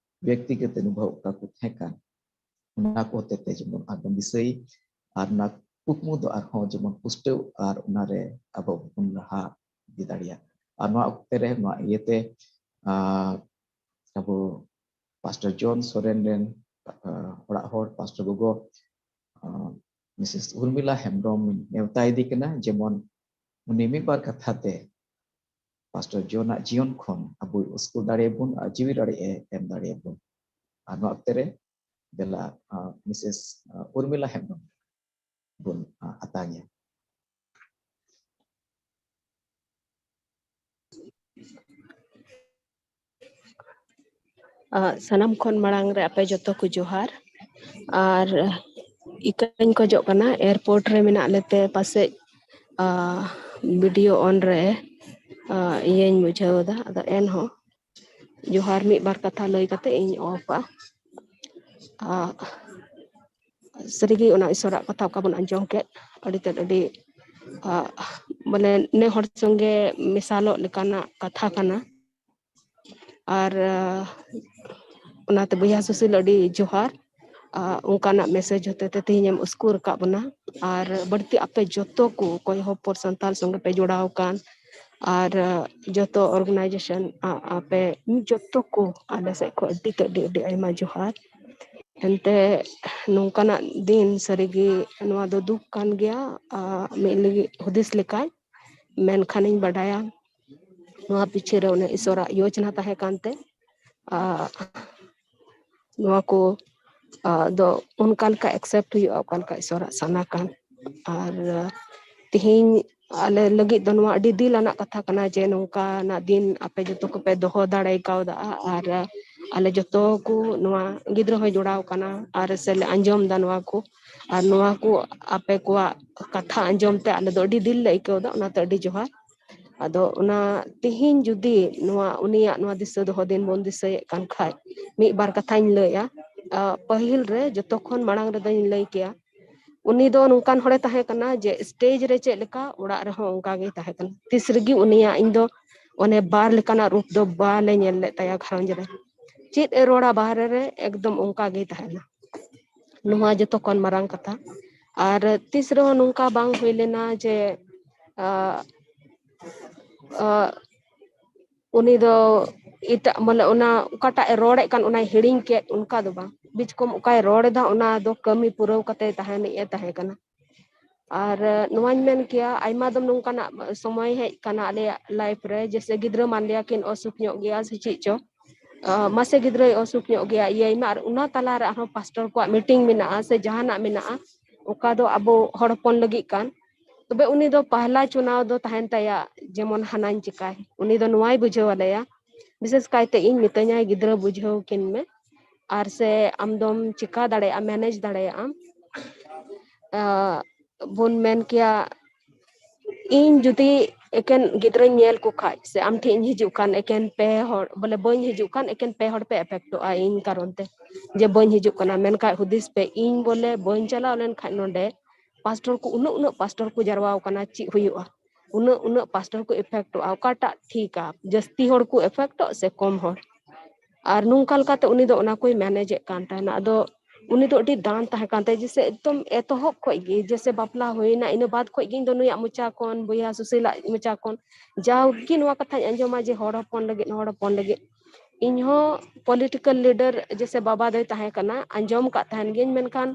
ᱵᱮᱠᱛᱤᱜᱚᱛ ᱚᱱᱩᱵᱷᱚᱵ ᱚᱠᱟ ᱠᱚ ᱛᱟᱦᱮᱸ ᱠᱟᱱ, ᱚᱱᱟ ᱠᱚ ᱦᱚᱛᱮ ᱛᱮ ᱡᱮᱢᱚᱱ ᱟᱨᱵᱚᱱ ᱫᱤᱥᱟᱹᱭ ᱟᱨ ᱚᱱᱟ ᱠᱩᱠᱢᱩ ᱫᱚ ᱟᱨᱦᱚᱸ ᱡᱮᱢᱚᱱ ᱯᱩᱥᱴᱟᱹᱣ ᱟᱨ ᱚᱱᱟᱨᱮ ᱟᱵᱚ ᱵᱚᱱ ᱞᱟᱦᱟ ᱤᱫᱤ ᱫᱟᱲᱮᱭᱟᱜ᱾ ᱟᱨ ᱱᱚᱣᱟ ᱚᱠᱛᱮ ᱨᱮ ᱱᱚᱣᱟ ᱤᱭᱟᱹᱛᱮ ᱟᱨ ᱟᱵᱚ Pastor ᱡᱚᱱ ᱥᱚᱨᱮᱱ ᱨᱮᱱ ᱟᱨ ᱚᱲᱟᱜ ᱦᱚᱲ Pastor ᱜᱚᱜᱚ ᱟᱨ Missus ᱩᱨᱢᱤᱞᱟ ᱦᱮᱢᱵᱨᱚᱢ ᱤᱧ ᱱᱮᱣᱛᱟ ᱤᱫᱤ ᱠᱟᱱᱟ, ᱡᱮᱢᱚᱱ ᱩᱱᱤ ᱢᱤᱫ ᱵᱟᱨ ᱠᱟᱛᱷᱟ ᱛᱮ Pastor ᱡᱚᱱᱟᱜ ᱡᱤᱭᱚᱱ ᱠᱷᱚᱱ ᱟᱵᱚᱭ ᱩᱥᱠᱩᱨ ᱫᱟᱲᱮᱭᱟᱵᱚᱱ ᱟᱨ ᱡᱤᱣᱤ ᱨᱟᱲᱮᱡ ᱮ ᱮᱢ ᱫᱟᱲᱮᱭᱟᱵᱚᱱ᱾ ᱟᱨ ᱱᱚᱣᱟ ᱚᱠᱛᱮ ᱨᱮ ᱫᱮᱞᱟ ᱟᱨ Missus ᱟᱨ ᱩᱨᱢᱤᱞᱟ ᱦᱮᱢᱵᱨᱚᱢ ᱵᱚᱱ ᱟᱨ ᱟᱛᱟᱝ ᱮᱭᱟ᱾ ᱟᱨ ᱥᱟᱱᱟᱢ ᱠᱷᱚᱱ ᱢᱟᱲᱟᱝ ᱨᱮ ᱟᱯᱮ ᱡᱚᱛᱚ ᱠᱚ ᱡᱚᱦᱟᱨ᱾ ᱟᱨ ᱤᱠᱟᱹᱧ ᱠᱷᱚᱡᱚᱜ ᱠᱟᱱᱟ, ᱮᱭᱟᱨᱯᱳᱨᱴ ᱨᱮ ᱢᱮᱱᱟᱜ ᱞᱮᱛᱮ ᱯᱟᱥᱮᱡ video on ᱨᱮ ᱤᱭᱟᱹᱧ ᱵᱩᱡᱷᱟᱹᱣ ᱮᱫᱟ, ᱟᱫᱚ ᱮᱱᱦᱚᱸ ᱡᱚᱦᱟᱨ ᱢᱤᱫ ᱵᱟᱨ ᱠᱟᱛᱷᱟ ᱞᱟᱹᱭ ᱠᱟᱛᱮ ᱤᱧ ᱚᱯᱷᱟ᱾ ᱟᱨ ᱥᱟᱹᱨᱤᱜᱮ ᱚᱱᱟ ᱤᱥᱚᱨᱟᱜ ᱠᱟᱛᱷᱟ ᱚᱠᱟ ᱵᱚᱱ ᱟᱸᱡᱚᱢ ᱠᱮᱫ, ᱟᱹᱰᱤ ᱛᱮᱫ ᱟᱹᱰᱤ ᱟᱨ ᱵᱚᱞᱮ ᱱᱮ ᱦᱚᱲ ᱥᱚᱸᱜᱮ ᱢᱮᱥᱟᱞᱚᱜ ᱞᱮᱠᱟᱱᱟᱜ ᱠᱟᱛᱷᱟ ᱠᱟᱱᱟ᱾ ᱟᱨ ᱟᱸ, ᱚᱱᱟᱛᱮ ᱵᱚᱭᱦᱟ ᱥᱩᱥᱤᱞ ᱟᱹᱰᱤ ᱡᱚᱦᱟᱨ᱾ ᱟᱸ, ᱚᱱᱠᱟᱱᱟᱜ ᱢᱮᱥᱮᱡᱽ ᱦᱚᱛᱮ ᱛᱮ ᱛᱮᱦᱮᱧ ᱮᱢ ᱩᱥᱠᱩᱨ ᱟᱠᱟᱫ ᱵᱚᱱᱟ᱾ ᱟᱨ ᱵᱟᱹᱲᱛᱤ ᱟᱯᱮ ᱡᱚᱛᱚ ᱠᱚ ᱚᱠᱚᱭ ᱦᱚᱯᱚᱨ ᱥᱟᱱᱛᱟᱞ ᱥᱚᱸᱜᱮ ᱯᱮ ᱡᱚᱲᱟᱣ ᱟᱠᱟᱱ, ᱟᱨ ᱟᱸ, ᱡᱚᱛᱚ ᱚᱨᱜᱟᱱᱟᱭᱡᱮᱥᱚᱱ ᱟᱸ, ᱟᱯᱮ ᱡᱚᱛᱚ ᱠᱚ ᱟᱞᱮ ᱥᱮᱫ ᱠᱷᱚᱱ ᱟᱹᱰᱤ ᱛᱮ ᱟᱹᱰᱤ ᱟᱹᱰᱤ ᱟᱭᱢᱟ ᱡᱚᱦᱟᱨ᱾ ᱮᱱᱛᱮ ᱱᱚᱝᱠᱟᱱᱟᱜ ᱫᱤᱱ ᱥᱟᱹᱨᱤᱜᱮ ᱱᱚᱣᱟ ᱫᱚ ᱫᱩᱠ ᱠᱟᱱ ᱜᱮᱭᱟ᱾ ᱟᱸ, ᱢᱤᱫ ᱞᱟᱹᱜᱤᱫ ᱦᱩᱫᱤᱥ ᱞᱮᱠᱟᱭ, ᱢᱮᱱᱠᱷᱟᱱᱤᱧ ᱵᱟᱰᱟᱭᱟ ᱱᱚᱣᱟ ᱯᱤᱪᱷᱮ ᱨᱮ ᱚᱱᱮ ᱤᱥᱚᱨᱟᱜ ᱭᱳᱡᱽᱱᱟ ᱛᱟᱦᱮᱸ ᱠᱟᱱᱛᱮ, ᱟᱸ, ᱱᱚᱣᱟ ᱠᱚ, ᱟᱸ, ᱫᱚ ᱚᱱᱠᱟ ᱞᱮᱠᱟ ᱮᱠᱥᱮᱯᱴ ᱦᱩᱭᱩᱜᱼᱟ, ᱚᱠᱟ ᱞᱮᱠᱟ ᱤᱥᱚᱨᱟᱜ ᱥᱟᱱᱟ ᱠᱟᱱ᱾ ᱟᱨ ᱛᱮᱦᱮᱧ ᱟᱞᱮ ᱞᱟᱹᱜᱤᱫ ᱫᱚ ᱱᱚᱣᱟ ᱟᱹᱰᱤ ᱫᱤᱞ ᱟᱱᱟᱜ ᱠᱟᱛᱷᱟ ᱠᱟᱱᱟ ᱡᱮ ᱱᱚᱝᱠᱟᱱᱟᱜ ᱫᱤᱱ ᱟᱯᱮ ᱡᱚᱛᱚ ᱠᱚᱯᱮ ᱫᱚᱦᱚ ᱫᱟᱲᱮ ᱠᱟᱣᱫᱟ᱾ ᱟᱨ ᱟᱞᱮ ᱡᱚᱛᱚ ᱠᱚ ᱱᱚᱣᱟ ᱜᱤᱫᱽᱨᱟᱹ ᱦᱚᱸᱭ ᱡᱚᱲᱟᱣ ᱠᱟᱱᱟ ᱟᱨ ᱥᱮᱞᱮ ᱟᱸᱡᱚᱢ ᱫᱟ ᱱᱚᱣᱟ ᱠᱚ, ᱟᱨ ᱱᱚᱣᱟ ᱠᱚ ᱟᱯᱮ ᱠᱚᱣᱟᱜ ᱠᱟᱛᱷᱟ ᱟᱸᱡᱚᱢ ᱛᱮ ᱟᱞᱮ ᱫᱚ ᱟᱹᱰᱤ ᱫᱤᱞ ᱞᱮ ᱟᱹᱭᱠᱟᱹᱣ ᱫᱟ, ᱚᱱᱟᱛᱮ ᱟᱹᱰᱤ ᱡᱚᱦᱟᱨ᱾ ᱟᱫᱚ ᱚᱱᱟ ᱛᱤᱦᱤᱧ ᱡᱩᱫᱤ ᱱᱚᱣᱟ ᱩᱱᱤᱭᱟᱜ ᱱᱚᱣᱟ ᱫᱤᱥᱟᱹ ᱫᱚᱦᱚ ᱫᱤᱱ ᱵᱚᱱ ᱫᱤᱥᱟᱹᱭᱮᱫ ᱠᱟᱱ ᱠᱷᱟᱡ, ᱢᱤᱫ ᱵᱟᱨ ᱠᱟᱛᱷᱟᱧ ᱞᱟᱹᱭᱟ᱾ ᱟᱸ, ᱯᱟᱹᱦᱤᱞ ᱨᱮ ᱡᱚᱛᱚ ᱠᱷᱚᱱ ᱢᱟᱲᱟᱝ ᱨᱮᱫᱚᱧ ᱞᱟᱹᱭ ᱠᱮᱭᱟ, ᱩᱱᱤ ᱫᱚ ᱱᱚᱝᱠᱟᱱ ᱦᱚᱲᱮ ᱛᱟᱦᱮᱸ ᱠᱟᱱᱟ ᱡᱮ ᱥᱴᱮᱡᱽ ᱨᱮ ᱪᱮᱫ ᱞᱮᱠᱟ, ᱚᱲᱟᱜ ᱨᱮᱦᱚᱸ ᱚᱱᱠᱟ ᱜᱮᱭ ᱛᱟᱦᱮᱸ ᱠᱟᱱᱟ᱾ ᱛᱤᱥ ᱨᱮᱜᱮ ᱩᱱᱤᱭᱟᱜ ᱤᱧ ᱫᱚ ᱚᱱᱮ ᱵᱟᱨ ᱞᱮᱠᱟᱱᱟᱜ ᱨᱩᱯ ᱫᱚ ᱵᱟᱞᱮ ᱧᱮᱞ ᱞᱮᱫ ᱛᱟᱭᱟ ᱜᱷᱟᱨᱚᱸᱡᱽ ᱨᱮ᱾ ᱪᱮᱫ ᱮ ᱨᱚᱲᱟ ᱵᱟᱦᱨᱮ ᱨᱮ, ᱮᱠᱫᱚᱢ ᱚᱱᱠᱟ ᱜᱮᱭ ᱛᱟᱦᱮᱱᱟ᱾ ᱱᱚᱣᱟ ᱡᱚᱛᱚ ᱠᱷᱚᱱ ᱢᱟᱨᱟᱝ ᱠᱟᱛᱷᱟ᱾ ᱟᱨ ᱛᱤᱥ ᱨᱮᱦᱚᱸ ᱱᱚᱝᱠᱟ ᱵᱟᱝ ᱦᱩᱭ ᱞᱮᱱᱟ ᱡᱮ, ᱟᱸ, ᱟᱸ, ᱩᱱᱤ ᱫᱚ ᱮᱴᱟᱜ, ᱢᱟᱱᱮ, ᱚᱱᱟ ᱚᱠᱟᱴᱟᱜ ᱮ ᱨᱚᱲᱮᱫ ᱠᱟᱱ ᱚᱱᱟᱭ ᱦᱤᱲᱤᱧ ᱠᱮᱫ, ᱚᱱᱠᱟ ᱫᱚ ᱵᱟᱝ᱾ ᱵᱤᱪᱠᱚᱢ ᱚᱠᱟᱭ ᱨᱚᱲ ᱮᱫᱟ ᱚᱱᱟ ᱫᱚ ᱠᱟᱹᱢᱤ ᱯᱩᱨᱟᱹᱣ ᱠᱟᱛᱮ ᱛᱟᱦᱮᱱᱤᱡ ᱮ ᱛᱟᱦᱮᱸ ᱠᱟᱱᱟ᱾ ᱟᱨ ᱱᱚᱣᱟᱧ ᱢᱮᱱ ᱠᱮᱭᱟ, ᱟᱭᱢᱟ ᱫᱚᱢ ᱱᱚᱝᱠᱟᱱᱟᱜ ᱥᱚᱢᱚᱭ ᱦᱮᱡ ᱠᱟᱱᱟ ᱟᱞᱮᱭᱟᱜ ᱞᱟᱭᱤᱯᱷ ᱨᱮ, ᱡᱮᱭᱥᱮ ᱜᱤᱫᱽᱨᱟᱹ ᱢᱟᱱ ᱞᱮᱭᱟ ᱠᱤᱱ ᱚᱥᱩᱠ ᱧᱚᱜ ᱜᱮᱭᱟ ᱥᱮ ᱪᱮᱫ ᱪᱚ, ᱟᱸ, ᱢᱟᱥᱮ ᱜᱤᱫᱽᱨᱟᱹᱭ ᱚᱥᱩᱠ ᱧᱚᱜ ᱜᱮᱭᱟ, ᱤᱭᱟᱹᱭ ᱢᱮ, ᱟᱨ ᱚᱱᱟ ᱛᱟᱞᱟᱨᱮ ᱟᱨᱦᱚᱸ ᱯᱟᱥᱴᱚᱨ ᱠᱚᱣᱟᱜ ᱢᱤᱴᱤᱝ ᱢᱮᱱᱟᱜᱼᱟ ᱥᱮ ᱡᱟᱦᱟᱱᱟᱜ ᱢᱮᱱᱟᱜᱼᱟ, ᱚᱠᱟ ᱫᱚ ᱟᱵᱚ ᱦᱚᱲ ᱦᱚᱯᱚᱱ ᱞᱟᱹᱜᱤᱫ ᱠᱟᱱ, ᱛᱚᱵᱮ ᱩᱱᱤ ᱫᱚ ᱯᱟᱦᱞᱟ ᱪᱩᱱᱟᱣ ᱫᱚ ᱛᱟᱦᱮᱱ ᱛᱟᱭᱟ, ᱡᱮᱢᱚᱱ ᱦᱟᱱᱟᱧ ᱪᱮᱠᱟᱭ, ᱩᱱᱤ ᱫᱚ ᱱᱚᱣᱟᱭ ᱵᱩᱡᱷᱟᱹᱣ ᱟᱞᱮᱭᱟ᱾ ᱵᱤᱥᱮᱥ ᱠᱟᱭᱛᱮ ᱤᱧ ᱢᱤᱛᱟᱹᱧᱟᱭ, "ᱜᱤᱫᱽᱨᱟᱹ ᱵᱩᱡᱷᱟᱹᱣ ᱠᱤᱱ ᱢᱮ, ᱟᱨ ᱥᱮ ᱟᱢ ᱫᱚᱢ ᱪᱮᱠᱟ ᱫᱟᱲᱮᱭᱟᱜᱼᱟ, ᱢᱮᱱᱮᱡᱽ ᱫᱟᱲᱮᱭᱟᱜ ᱟᱢ᱾" ᱟᱸ, ᱵᱚᱱ ᱢᱮᱱ ᱠᱮᱭᱟ, ᱤᱧ ᱡᱩᱫᱤ ᱮᱠᱮᱱ ᱜᱤᱫᱽᱨᱟᱹᱧ ᱧᱮᱞ ᱠᱚ ᱠᱷᱟᱡ, ᱥᱮ ᱟᱢ ᱴᱷᱮᱱ ᱤᱧ ᱦᱤᱡᱩᱜ ᱠᱷᱟᱱ ᱮᱠᱮᱱ ᱯᱮ ᱦᱚᱲ, ᱵᱚᱞᱮ ᱵᱟᱹᱧ ᱦᱤᱡᱩᱜ ᱠᱷᱟᱱ ᱮᱠᱮᱱ ᱯᱮ ᱦᱚᱲ ᱯᱮ ᱮᱯᱷᱮᱠᱴᱚᱜᱼᱟ ᱤᱧ ᱠᱟᱨᱚᱱ ᱛᱮ, ᱡᱮ ᱵᱟᱹᱧ ᱦᱤᱡᱩᱜ ᱠᱟᱱᱟ᱾ ᱢᱮᱱᱠᱷᱟᱡ ᱦᱩᱫᱤᱥ ᱯᱮ, ᱤᱧ ᱵᱚᱞᱮ ᱵᱟᱹᱧ ᱪᱟᱞᱟᱣ ᱞᱮᱱᱠᱷᱟᱡ ᱱᱚᱰᱮ ᱯᱟᱥᱴᱚᱨ ᱠᱚ, ᱩᱱᱟᱹᱜ, ᱩᱱᱟᱹᱜ ᱯᱟᱥᱴᱚᱨ ᱠᱚ ᱡᱟᱨᱣᱟ ᱟᱠᱟᱱᱟ, ᱪᱮᱫ ᱦᱩᱭᱩᱜᱼᱟ? ᱩᱱᱟᱹᱜ ᱩᱱᱟᱹᱜ ᱯᱟᱥᱴᱚᱨ ᱠᱚ ᱮᱯᱷᱮᱠᱴᱚᱜᱼᱟ, ᱚᱠᱟᱴᱟᱜ ᱴᱷᱤᱠᱟ, ᱡᱟᱹᱥᱛᱤ ᱦᱚᱲ ᱠᱚ ᱮᱯᱷᱮᱠᱴᱚᱜ ᱥᱮ ᱠᱚᱢ ᱦᱚᱲ? ᱟᱨ ᱱᱚᱝᱠᱟ ᱞᱮᱠᱟᱛᱮ ᱩᱱᱤ ᱫᱚ ᱚᱱᱟ ᱠᱚᱭ ᱢᱮᱱᱮᱡᱮᱫ ᱠᱟᱱ ᱛᱟᱦᱮᱱᱟ᱾ ᱟᱫᱚ ᱩᱱᱤ ᱫᱚ ᱟᱹᱰᱤ ᱫᱟᱱ ᱛᱟᱦᱮᱸ ᱠᱟᱱ ᱛᱟᱭᱟ, ᱡᱮᱥᱮ ᱮᱠᱫᱚᱢ ᱮᱛᱚᱦᱚᱵ ᱠᱷᱚᱡ ᱜᱮ, ᱡᱮᱥᱮ ᱵᱟᱯᱞᱟ ᱦᱩᱭᱱᱟ, ᱤᱱᱟᱹ ᱵᱟᱫ ᱠᱷᱚᱡ ᱜᱮ ᱤᱧ ᱫᱚ ᱱᱩᱭᱟᱜ ᱢᱚᱪᱟ ᱠᱷᱚᱱ, ᱵᱚᱭᱦᱟ ᱥᱩᱥᱤᱞᱟᱜ ᱢᱚᱪᱟ ᱠᱷᱚᱱ ᱡᱟᱣᱜᱮ ᱱᱚᱣᱟ ᱠᱟᱛᱷᱟᱧ ᱟᱸᱡᱚᱢᱟ ᱡᱮ ᱦᱚᱲ ᱦᱚᱯᱚᱱ ᱞᱟᱹᱜᱤᱫ, ᱦᱚᱲ ᱦᱚᱯᱚᱱ ᱞᱟᱹᱜᱤᱫ᱾ ᱤᱧᱦᱚᱸ ᱯᱚᱞᱤᱴᱤᱠᱮᱞ ᱞᱤᱰᱟᱨ ᱡᱮᱥᱮ ᱵᱟᱵᱟ ᱫᱚᱭ ᱛᱟᱦᱮᱸ ᱠᱟᱱᱟ, ᱟᱸᱡᱚᱢ ᱟᱠᱟᱫ ᱛᱟᱦᱮᱱ ᱜᱤᱭᱟᱹᱧ, ᱢᱮᱱᱠᱷᱟᱱ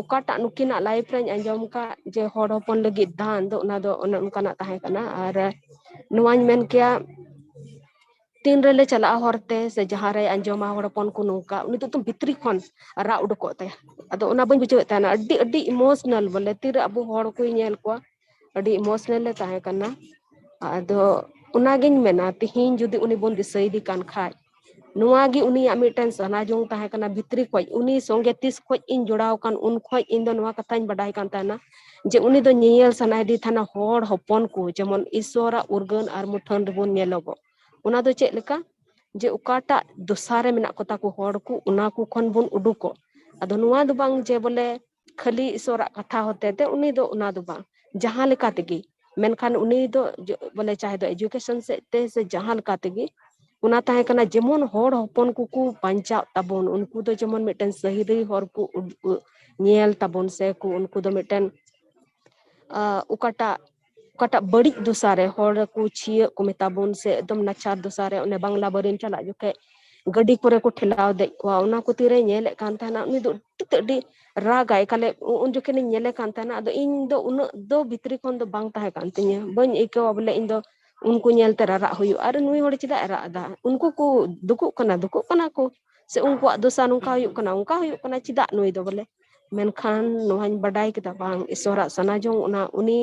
ᱚᱠᱟᱴᱟᱜ ᱱᱩᱠᱤᱱᱟᱜ ᱞᱟᱭᱤᱯᱷ ᱨᱮᱧ ᱟᱸᱡᱚᱢ ᱟᱠᱟᱫ ᱡᱮ ᱦᱚᱲ ᱦᱚᱯᱚᱱ ᱞᱟᱹᱜᱤᱫ ᱫᱟᱱ ᱫᱚ, ᱚᱱᱟ ᱫᱚ ᱚᱱᱮ ᱚᱱᱠᱟᱱᱟᱜ ᱛᱟᱦᱮᱸ ᱠᱟᱱᱟ᱾ ᱟᱨ ᱱᱚᱣᱟᱧ ᱢᱮᱱ ᱠᱮᱭᱟ, ᱛᱤᱱ ᱨᱮᱞᱮ ᱪᱟᱞᱟᱜᱼᱟ ᱦᱚᱨᱛᱮ ᱥᱮ ᱡᱟᱦᱟᱸ ᱨᱮᱭ ᱟᱸᱡᱚᱢᱟ ᱦᱚᱲ ᱦᱚᱯᱚᱱ ᱠᱚ ᱱᱚᱝᱠᱟ, ᱩᱱᱤ ᱫᱚ ᱮᱠᱫᱚᱢ ᱵᱷᱤᱛᱨᱤ ᱠᱷᱚᱱ ᱨᱟᱜ ᱩᱰᱩᱠᱚᱜ ᱛᱟᱭᱟ᱾ ᱟᱫᱚ ᱚᱱᱟ ᱵᱟᱹᱧ ᱵᱩᱡᱷᱟᱹᱣᱮᱫ ᱛᱟᱦᱮᱱᱟ, ᱟᱹᱰᱤ ᱟᱹᱰᱤ ᱤᱢᱳᱥᱚᱱᱟᱞ ᱵᱚᱞᱮ, ᱛᱤᱨᱮ ᱟᱵᱚ ᱦᱚᱲ ᱠᱚᱭ ᱧᱮᱞ ᱠᱚᱣᱟ, ᱟᱹᱰᱤ ᱤᱢᱳᱥᱚᱱᱟᱞ ᱞᱮ ᱛᱟᱦᱮᱸ ᱠᱟᱱᱟ᱾ ᱟᱫᱚ ᱚᱱᱟᱜᱤᱧ ᱢᱮᱱᱟ, ᱛᱤᱦᱤᱧ ᱡᱩᱫᱤ ᱩᱱᱤ ᱵᱚᱱ ᱫᱤᱥᱟᱹᱭᱮᱫᱮ ᱠᱟᱱ ᱠᱷᱟᱡ, ᱱᱚᱣᱟ ᱜᱮ ᱩᱱᱤᱭᱟᱜ ᱢᱤᱫᱴᱮᱱ ᱥᱟᱱᱟ ᱡᱚᱝ ᱛᱟᱦᱮᱸ ᱠᱟᱱᱟ ᱵᱷᱤᱛᱨᱤ ᱠᱷᱚᱡ᱾ ᱩᱱᱤ ᱥᱚᱸᱜᱮ ᱛᱤᱥ ᱠᱷᱚᱡ ᱤᱧ ᱡᱚᱲᱟᱣ ᱟᱠᱟᱱ, ᱩᱱ ᱠᱷᱚᱡ ᱤᱧ ᱫᱚ ᱱᱚᱣᱟ ᱠᱟᱛᱷᱟᱧ ᱵᱟᱰᱟᱭ ᱠᱟᱱ ᱛᱟᱦᱮᱱᱟ ᱡᱮ ᱩᱱᱤ ᱫᱚ ᱧᱮᱧᱮᱞ ᱥᱟᱱᱟᱭᱮᱫᱮ ᱛᱟᱦᱮᱱᱟ ᱦᱚᱲ ᱦᱚᱯᱚᱱ ᱠᱚ, ᱡᱮᱢᱚᱱ ᱤᱥᱥᱚᱨᱟᱜ ᱩᱨᱜᱟᱹᱱ ᱟᱨ ᱢᱩᱴᱷᱟᱹᱱ ᱨᱮᱵᱚᱱ ᱧᱮᱞᱚᱜᱚᱜ᱾ ᱚᱱᱟ ᱫᱚ ᱪᱮᱫ ᱞᱮᱠᱟ? ᱡᱮ ᱚᱠᱟᱴᱟᱜ ᱫᱚᱥᱟ ᱨᱮ ᱢᱮᱱᱟᱜ ᱠᱚᱛᱟ ᱠᱚ ᱦᱚᱲ ᱠᱚ, ᱚᱱᱟ ᱠᱚ ᱠᱷᱚᱱ ᱵᱚᱱ ᱩᱰᱩᱠᱚᱜ᱾ ᱟᱫᱚ ᱱᱚᱣᱟ ᱫᱚ ᱵᱟᱝ ᱡᱮ ᱵᱚᱞᱮ ᱠᱷᱟᱹᱞᱤ ᱤᱥᱥᱚᱨᱟᱜ ᱠᱟᱛᱷᱟ ᱦᱚᱛᱮ ᱛᱮ, ᱩᱱᱤ ᱫᱚ ᱚᱱᱟ ᱫᱚ ᱵᱟᱝ, ᱡᱟᱦᱟᱸ ᱞᱮᱠᱟ ᱛᱮᱜᱮ, ᱢᱮᱱᱠᱷᱟᱱ ᱩᱱᱤ ᱫᱚ ᱡᱚ-, ᱵᱚᱞᱮ ᱪᱟᱦᱮ ᱫᱚ ᱮᱡᱩᱠᱮᱥᱚᱱ ᱥᱮᱫ ᱛᱮ ᱥᱮ ᱡᱟᱦᱟᱸ ᱞᱮᱠᱟ ᱛᱮᱜᱮ, ᱚᱱᱟ ᱛᱟᱦᱮᱸ ᱠᱟᱱᱟ ᱡᱮᱢᱚᱱ ᱦᱚᱲ ᱦᱚᱯᱚᱱ ᱠᱚᱠᱚ ᱵᱟᱧᱪᱟᱜ ᱛᱟᱵᱚᱱ, ᱩᱱᱠᱩ ᱫᱚ ᱡᱮᱢᱚᱱ ᱢᱤᱫᱴᱮᱱ ᱥᱟᱹᱦᱤ ᱦᱚᱨ ᱠᱚ ᱩᱫ-, ᱩ-, ᱧᱮᱞ ᱛᱟᱵᱚᱱ ᱥᱮ ᱠᱚ, ᱩᱱᱠᱩ ᱫᱚ ᱢᱤᱫᱴᱮᱱ, ᱟ, ᱚᱠᱟᱴᱟᱜ, ᱚᱠᱟᱴᱟᱜ ᱵᱟᱹᱲᱤᱡ ᱫᱚᱥᱟ ᱨᱮ ᱦᱚᱲ ᱠᱚ ᱪᱷᱤᱭᱟᱹᱜ ᱠᱚ ᱢᱮᱛᱟ ᱵᱚᱱ ᱥᱮ ᱮᱠᱫᱚᱢ ᱱᱟᱪᱟᱨ ᱫᱚᱥᱟ ᱨᱮ, ᱚᱱᱮ ᱵᱟᱝᱞᱟ ᱵᱟᱹᱨᱤᱱ ᱪᱟᱞᱟᱜ ᱡᱚᱠᱷᱮᱡ ᱜᱟᱹᱰᱤ ᱠᱚᱨᱮ ᱠᱚ ᱴᱷᱮᱞᱟᱣ ᱫᱮᱡ ᱠᱚᱣᱟ, ᱚᱱᱟ ᱠᱚ ᱛᱤᱨᱮᱭ ᱧᱮᱞᱮᱫ ᱠᱟᱱ ᱛᱟᱦᱮᱱᱟ, ᱩᱱᱤ ᱫᱚ ᱟᱹᱰᱤ ᱛᱮᱫ ᱟᱹᱰᱤ ᱨᱟᱜᱟᱭ ᱠᱷᱟᱞᱮ᱾ ᱩ-, ᱩᱱ ᱡᱚᱠᱷᱚᱱᱤᱧ ᱧᱮᱞᱮ ᱠᱟᱱ ᱛᱟᱦᱮᱱᱟ, ᱟᱫᱚ ᱤᱧ ᱫᱚ ᱩᱱᱟᱹᱜ ᱫᱚ ᱵᱷᱤᱛᱨᱤ ᱠᱷᱚᱱ ᱫᱚ ᱵᱟᱝ ᱛᱟᱦᱮᱸ ᱠᱟᱱ ᱛᱤᱧᱟᱹ, ᱵᱟᱹᱧ ᱟᱹᱭᱠᱟᱹᱣᱟ ᱵᱚᱞᱮ ᱤᱧ ᱫᱚ ᱩᱱᱠᱩ ᱧᱮᱞᱛᱮ ᱨᱟᱨᱟᱜ ᱦᱩᱭᱩᱜᱼᱟ᱾ ᱟᱨ ᱱᱩᱭ ᱦᱚᱲ ᱪᱮᱫᱟᱜ ᱮ ᱨᱟᱜ ᱮᱫᱟ? ᱩᱱᱠᱩ ᱠᱚ ᱫᱩᱠᱩᱜ ᱠᱟᱱᱟ, ᱫᱩᱠᱩᱜ ᱠᱟᱱᱟ ᱠᱚ, ᱥᱮ ᱩᱱᱠᱩᱣᱟᱜ ᱫᱚᱥᱟ ᱱᱚᱝᱠᱟ ᱦᱩᱭᱩᱜ ᱠᱟᱱᱟ, ᱚᱱᱠᱟ ᱦᱩᱭᱩᱜ ᱠᱟᱱᱟ, ᱪᱮᱫᱟᱜ ᱱᱩᱭ ᱫᱚ ᱵᱚᱞᱮ? ᱢᱮᱱᱠᱷᱟᱱ ᱱᱚᱣᱟᱧ ᱵᱟᱰᱟᱭ ᱠᱮᱫᱟ, ᱵᱟᱝ, ᱤᱥᱚᱨᱟᱜ ᱥᱟᱱᱟ ᱡᱚᱝ ᱚᱱᱟ ᱩᱱᱤ,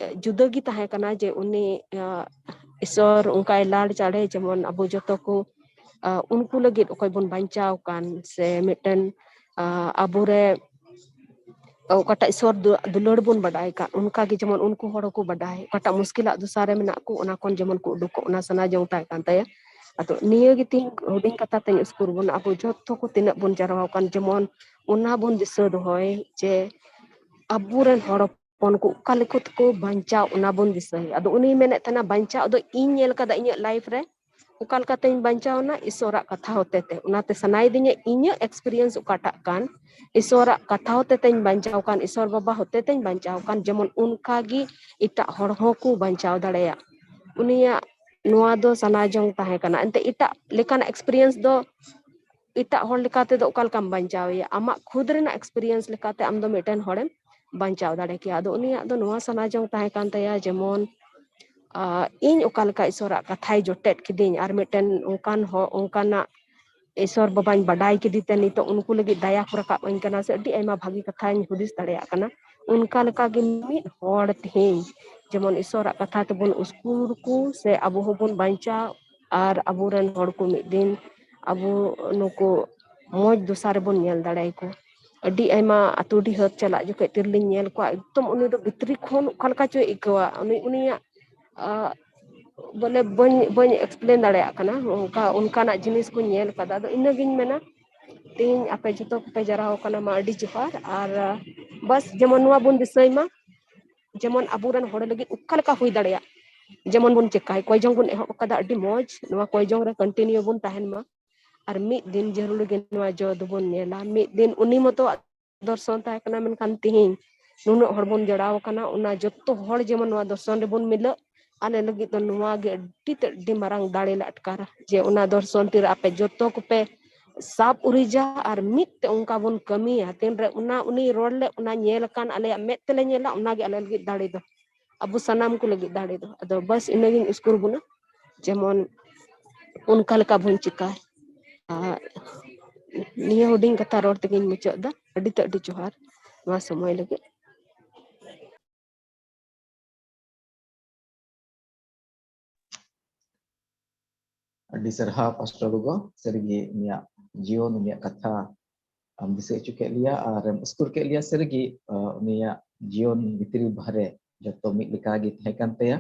ᱮ, ᱡᱩᱫᱟᱹ ᱜᱮ ᱛᱟᱦᱮᱸ ᱠᱟᱱᱟ ᱡᱮ ᱩᱱᱤ, ᱮ, ᱤᱥᱚᱨ ᱚᱱᱠᱟᱭ ᱞᱟᱲ ᱪᱟᱲᱮ ᱡᱮᱢᱚᱱ ᱟᱵᱚ ᱡᱚᱛᱚ ᱠᱚ, ᱟ, ᱩᱱᱠᱩ ᱞᱟᱹᱜᱤᱫ ᱚᱠᱚᱭ ᱵᱚᱱ ᱵᱟᱧᱪᱟᱣ ᱠᱟᱱ ᱥᱮ ᱢᱤᱫᱴᱮᱱ, ᱟ, ᱟᱵᱚᱨᱮ ᱚᱠᱟᱴᱟᱜ ᱤᱥᱚᱨ ᱫᱩ-, ᱫᱩᱞᱟᱹᱲ ᱵᱚᱱ ᱵᱟᱰᱟᱭ ᱠᱟᱜ, ᱚᱱᱠᱟ ᱜᱮ ᱡᱮᱢᱚᱱ ᱩᱱᱠᱩ ᱦᱚᱲ ᱦᱚᱸᱠᱚ ᱵᱟᱰᱟᱭ, ᱚᱠᱟᱴᱟᱜ ᱢᱩᱥᱠᱤᱞᱟᱜ ᱫᱚᱥᱟ ᱨᱮ ᱢᱮᱱᱟᱜ ᱠᱚ, ᱚᱱᱟ ᱠᱷᱚᱱ ᱡᱮᱢᱚᱱ ᱠᱚ ᱩᱰᱩᱠᱚᱜ, ᱚᱱᱟ ᱥᱟᱱᱟ ᱡᱚᱝ ᱛᱟᱦᱮᱸ ᱠᱟᱱ ᱛᱟᱭᱟ᱾ ᱟᱫᱚ ᱱᱤᱭᱟᱹ ᱜᱮ ᱛᱤᱦᱤᱧ ᱦᱩᱰᱤᱧ ᱠᱟᱛᱷᱟ ᱛᱮᱧ ᱩᱥᱠᱩᱨ ᱵᱚᱱᱟ, ᱟᱵᱚ ᱡᱚᱛᱚ ᱠᱚ ᱛᱤᱱᱟᱹᱜ ᱵᱚᱱ ᱡᱟᱨᱣᱟ ᱟᱠᱟᱱ, ᱡᱮᱢᱚᱱ ᱚᱱᱟ ᱵᱚᱱ ᱫᱤᱥᱟᱹ ᱫᱚᱦᱚᱭ ᱡᱮ ᱟᱵᱚᱨᱮᱱ ᱦᱚᱲ ᱦᱚᱯᱚᱱ ᱠᱚ ᱚᱠᱟ ᱞᱮᱠᱟ ᱛᱮᱠᱚ ᱵᱟᱧᱪᱟᱣ, ᱚᱱᱟ ᱵᱚᱱ ᱫᱤᱥᱟᱹᱭᱟ᱾ ᱟᱫᱚ ᱩᱱᱤᱭ ᱢᱮᱱᱮᱫ ᱛᱟᱦᱮᱱᱟ, ᱵᱟᱧᱪᱟᱣ ᱫᱚ ᱤᱧ ᱧᱮᱞ ᱠᱟᱫᱟ ᱤᱧᱟᱹᱜ ᱞᱟᱭᱤᱯᱷ ᱨᱮ, ᱚᱠᱟ ᱞᱮᱠᱟᱛᱮᱧ ᱵᱟᱧᱪᱟᱣ ᱮᱱᱟ? ᱤᱥᱚᱨᱟᱜ ᱠᱟᱛᱷᱟ ᱦᱚᱛᱮ ᱛᱮ᱾ ᱚᱱᱟᱛᱮ ᱥᱟᱱᱟᱭᱮᱫᱤᱧᱟ ᱤᱧᱟᱹᱜ ᱮᱠᱥᱯᱤᱨᱤᱭᱮᱱᱥ ᱚᱠᱟᱴᱟᱜ ᱠᱟᱱ, ᱤᱥᱚᱨᱟᱜ ᱠᱟᱛᱷᱟ ᱦᱚᱛᱮ ᱛᱮᱧ ᱵᱟᱧᱪᱟᱣ ᱠᱟᱱ, ᱤᱥᱚᱨ ᱵᱟᱵᱟ ᱦᱚᱛᱮ ᱛᱮᱧ ᱵᱟᱧᱪᱟᱣ ᱠᱟᱱ, ᱡᱮᱢᱚᱱ ᱚᱱᱠᱟ ᱜᱮ ᱮᱴᱟᱜ ᱦᱚᱲ ᱦᱚᱸᱠᱚ ᱵᱟᱧᱪᱟᱣ ᱫᱟᱲᱮᱭᱟᱜ᱾ ᱩᱱᱤᱭᱟᱜ ᱱᱚᱣᱟ ᱫᱚ ᱥᱟᱱᱟ ᱡᱚᱝ ᱛᱟᱦᱮᱸ ᱠᱟᱱᱟ᱾ ᱮᱱᱛᱮ ᱮᱴᱟᱜ ᱞᱮᱠᱟᱱᱟᱜ ᱮᱠᱥᱯᱤᱨᱤᱭᱮᱱᱥ ᱫᱚ ᱮᱴᱟᱜ ᱦᱚᱲ ᱞᱮᱠᱟ ᱛᱮᱫᱚ ᱚᱠᱟ ᱞᱮᱠᱟᱢ ᱵᱟᱧᱪᱟᱣᱮᱭᱟ? ᱟᱢᱟᱜ ᱠᱷᱩᱫ ᱨᱮᱱᱟᱜ ᱮᱠᱥᱯᱤᱨᱤᱭᱮᱱᱥ ᱞᱮᱠᱟᱛᱮ ᱟᱢ ᱫᱚ ᱢᱤᱫᱴᱮᱱ ᱦᱚᱲᱮᱢ ᱵᱟᱧᱪᱟᱣ ᱫᱟᱲᱮ ᱠᱮᱭᱟ᱾ ᱟᱫᱚ ᱩᱱᱤᱭᱟᱜ ᱫᱚ ᱱᱚᱣᱟ ᱥᱟᱱᱟ ᱡᱚᱝ ᱛᱟᱦᱮᱸ ᱠᱟᱱ ᱛᱟᱭᱟ, ᱡᱮᱢᱚᱱ ᱟᱸ, ᱤᱧ ᱚᱠᱟ ᱞᱮᱠᱟ ᱤᱥᱚᱨᱟᱜ ᱠᱟᱛᱷᱟᱭ ᱡᱚᱴᱮᱫ ᱠᱤᱫᱤᱧ, ᱟᱨ ᱢᱤᱫᱴᱮᱱ ᱚᱱᱠᱟᱱ ᱦᱚᱲ, ᱚᱱᱠᱟᱱᱟᱜ ᱤᱥᱚᱨ ᱵᱟᱵᱟᱧ ᱵᱟᱰᱟᱭ ᱠᱮᱫᱮ ᱛᱮ ᱱᱤᱛᱚᱜ ᱩᱱᱠᱩ ᱞᱟᱹᱜᱤᱫ ᱫᱟᱭᱟ ᱠᱚ ᱨᱟᱠᱟᱵ ᱟᱹᱧ ᱠᱟᱱᱟ, ᱥᱮ ᱟᱹᱰᱤ ᱟᱭᱢᱟ ᱵᱷᱟᱹᱜᱤ ᱠᱟᱛᱷᱟᱧ ᱦᱩᱫᱤᱥ ᱫᱟᱲᱮᱭᱟᱜ ᱠᱟᱱᱟ᱾ ᱚᱱᱠᱟ ᱞᱮᱠᱟᱜᱮ ᱢᱤᱫ ᱦᱚᱲ ᱛᱮᱦᱮᱧ ᱡᱮᱢᱚᱱ ᱤᱥᱚᱨᱟᱜ ᱠᱟᱛᱷᱟ ᱛᱮᱵᱚᱱ ᱩᱥᱠᱩᱨ ᱠᱚ, ᱥᱮ ᱟᱵᱚ ᱦᱚᱸᱵᱚᱱ ᱵᱟᱧᱪᱟᱣ, ᱟᱨ ᱟᱵᱚᱨᱮᱱ ᱦᱚᱲ ᱠᱚ ᱢᱤᱫ ᱫᱤᱱ ᱟᱵᱚ ᱱᱩᱠᱩ ᱢᱚᱡᱽ ᱫᱚᱥᱟ ᱨᱮᱵᱚᱱ ᱧᱮᱞ ᱫᱟᱲᱮᱭᱟᱠᱚ᱾ ᱟᱹᱰᱤ ᱟᱭᱢᱟ ᱟᱹᱛᱩ ᱰᱤᱦᱟᱹᱛ ᱪᱟᱞᱟᱜ ᱡᱚᱠᱷᱮᱡ ᱛᱤᱨᱞᱟᱹᱧ ᱧᱮᱞ ᱠᱚᱣᱟ, ᱮᱠᱫᱚᱢ ᱩᱱᱤ ᱫᱚ ᱵᱷᱤᱛᱨᱤ ᱠᱷᱚᱱ ᱚᱠᱟ ᱞᱮᱠᱟ ᱪᱚᱭ ᱟᱹᱭᱠᱟᱹᱣᱟ, ᱩᱱᱤ, ᱩᱱᱤᱭᱟᱜ, ᱟᱸ, ᱵᱚᱞᱮ ᱵᱟᱹᱧ, ᱵᱟᱹᱧ ᱮᱠᱥᱯᱞᱮᱱ ᱫᱟᱲᱮᱭᱟᱜ ᱠᱟᱱᱟ, ᱚᱱᱠᱟ, ᱚᱱᱠᱟᱱᱟᱜ ᱡᱤᱱᱤᱥ ᱠᱚᱧ ᱧᱮᱞ ᱠᱟᱫᱟ᱾ ᱟᱫᱚ ᱤᱱᱟᱹᱜᱤᱧ ᱢᱮᱱᱟ, ᱛᱮᱦᱮᱧ ᱟᱯᱮ ᱡᱚᱛᱚ ᱠᱚᱯᱮ ᱡᱟᱨᱟᱣ ᱠᱟᱱᱟ, ᱢᱟ ᱟᱹᱰᱤ ᱡᱚᱦᱟᱨ᱾ ᱟᱨ, ᱟᱸ, ᱵᱟᱥ ᱡᱮᱢᱚᱱ ᱱᱚᱣᱟ ᱵᱚᱱ ᱫᱤᱥᱟᱹᱭ ᱢᱟ, ᱡᱮᱢᱚᱱ ᱟᱵᱚᱨᱮᱱ ᱦᱚᱲ ᱞᱟᱹᱜᱤᱫ ᱚᱠᱟ ᱞᱮᱠᱟ ᱦᱩᱭ ᱫᱟᱲᱮᱭᱟᱜ, ᱡᱮᱢᱚᱱ ᱵᱚᱱ ᱪᱮᱠᱟᱭ, ᱠᱚᱭ ᱡᱚᱝ ᱵᱚᱱ ᱮᱦᱚᱵ ᱟᱠᱟᱫᱟ, ᱟᱹᱰᱤ ᱢᱚᱡᱽ, ᱱᱚᱣᱟ ᱠᱚᱭ ᱡᱚᱝ ᱨᱮ ᱠᱚᱱᱴᱤᱱᱤᱭᱩ ᱵᱚᱱ ᱛᱟᱦᱮᱱ ᱢᱟ᱾ ᱟᱨ ᱢᱤᱫ ᱫᱤᱱ ᱡᱟᱹᱨᱩᱲ ᱜᱮ ᱱᱚᱣᱟ ᱡᱚ ᱫᱚᱵᱚᱱ ᱧᱮᱞᱟ᱾ ᱢᱤᱫ ᱫᱤᱱ ᱩᱱᱤ ᱢᱚᱛᱚ ᱫᱚᱨᱥᱚᱱ ᱛᱟᱦᱮᱸ ᱠᱟᱱᱟ, ᱢᱮᱱᱠᱷᱟᱱ ᱛᱤᱦᱤᱧ ᱱᱩᱱᱟᱹᱜ ᱦᱚᱲ ᱵᱚᱱ ᱡᱚᱲᱟᱣ ᱟᱠᱟᱱᱟ, ᱚᱱᱟ ᱡᱚᱛᱚ ᱦᱚᱲ ᱡᱮᱢᱚᱱ ᱱᱚᱣᱟ ᱫᱚᱨᱥᱚᱱ ᱨᱮᱵᱚᱱ ᱢᱤᱞᱟᱹᱜ, ᱟᱞᱮ ᱞᱟᱹᱜᱤᱫ ᱫᱚ ᱱᱚᱣᱟ ᱜᱮ ᱟᱹᱰᱤ ᱛᱮᱫ ᱟᱹᱰᱤ ᱢᱟᱨᱟᱝ ᱫᱟᱲᱮ ᱞᱮ ᱟᱴᱠᱟᱨᱟ, ᱡᱮ ᱚᱱᱟ ᱫᱚᱨᱥᱚᱱ ᱛᱤᱨᱮ ᱟᱯᱮ ᱡᱚᱛᱚ ᱠᱚᱯᱮ ᱥᱟᱵ ᱩᱨᱤᱡᱟ ᱟᱨ ᱢᱤᱫ ᱛᱮ ᱚᱱᱠᱟ ᱵᱚᱱ ᱠᱟᱹᱢᱤᱭᱟ᱾ ᱛᱤᱱᱨᱮ ᱚᱱᱟ, ᱩᱱᱤ ᱨᱚᱲ ᱞᱮ, ᱚᱱᱟ ᱧᱮᱞ ᱟᱠᱟᱱ ᱟᱞᱮᱭᱟᱜ ᱢᱮᱫ ᱛᱮᱞᱮ ᱧᱮᱞᱟ, ᱚᱱᱟᱜᱮ ᱟᱞᱮ ᱞᱟᱹᱜᱤᱫ ᱫᱟᱲᱮ ᱫᱚ, ᱟᱵᱚ ᱥᱟᱱᱟᱢ ᱠᱚ ᱞᱟᱹᱜᱤᱫ ᱫᱟᱲᱮ ᱫᱚ᱾ ᱟᱫᱚ ᱵᱟᱥ ᱤᱱᱟᱹᱜᱤᱧ ᱩᱥᱠᱩᱨ ᱵᱚᱱᱟ, ᱡᱮᱢᱚᱱ ᱚᱱᱠᱟ ᱞᱮᱠᱟ ᱵᱚᱱ ᱪᱤᱠᱟᱭ᱾ ᱟᱨ ᱱᱤᱭᱟᱹ ᱦᱩᱰᱤᱧ ᱠᱟᱛᱷᱟ ᱨᱚᱲ ᱛᱮᱜᱮᱧ ᱢᱩᱪᱟᱹᱫ ᱮᱫᱟ᱾ ᱟᱹᱰᱤ ᱛᱮ ᱟᱹᱰᱤ ᱡᱚᱦᱟᱨ ᱱᱚᱣᱟ ᱥᱚᱢᱚᱭ ᱞᱟᱹᱜᱤᱫ᱾ ᱟᱹᱰᱤ ᱥᱟᱨᱦᱟᱣ ᱯᱟᱥᱴᱚᱨ ᱜᱚᱜᱚ, ᱥᱟᱹᱨᱤᱜᱮ ᱩᱱᱤᱭᱟᱜ ᱡᱤᱭᱚᱱ, ᱩᱱᱤᱭᱟᱜ ᱠᱟᱛᱷᱟ ᱟᱢ ᱫᱤᱥᱟᱹ ᱦᱚᱪᱚ ᱠᱮᱫ ᱞᱮᱭᱟ ᱟᱨ ᱮᱢ ᱩᱥᱠᱩᱨ ᱠᱮᱫ ᱞᱮᱭᱟ᱾ ᱥᱟᱹᱨᱤᱜᱮ, ᱟᱸ, ᱩᱱᱤᱭᱟᱜ ᱡᱤᱭᱚᱱ ᱵᱷᱤᱛᱨᱤ ᱵᱟᱦᱨᱮ ᱡᱚᱛᱚ ᱢᱤᱫ ᱞᱮᱠᱟ ᱜᱮ ᱛᱟᱦᱮᱸ ᱠᱟᱱ ᱛᱟᱭᱟ᱾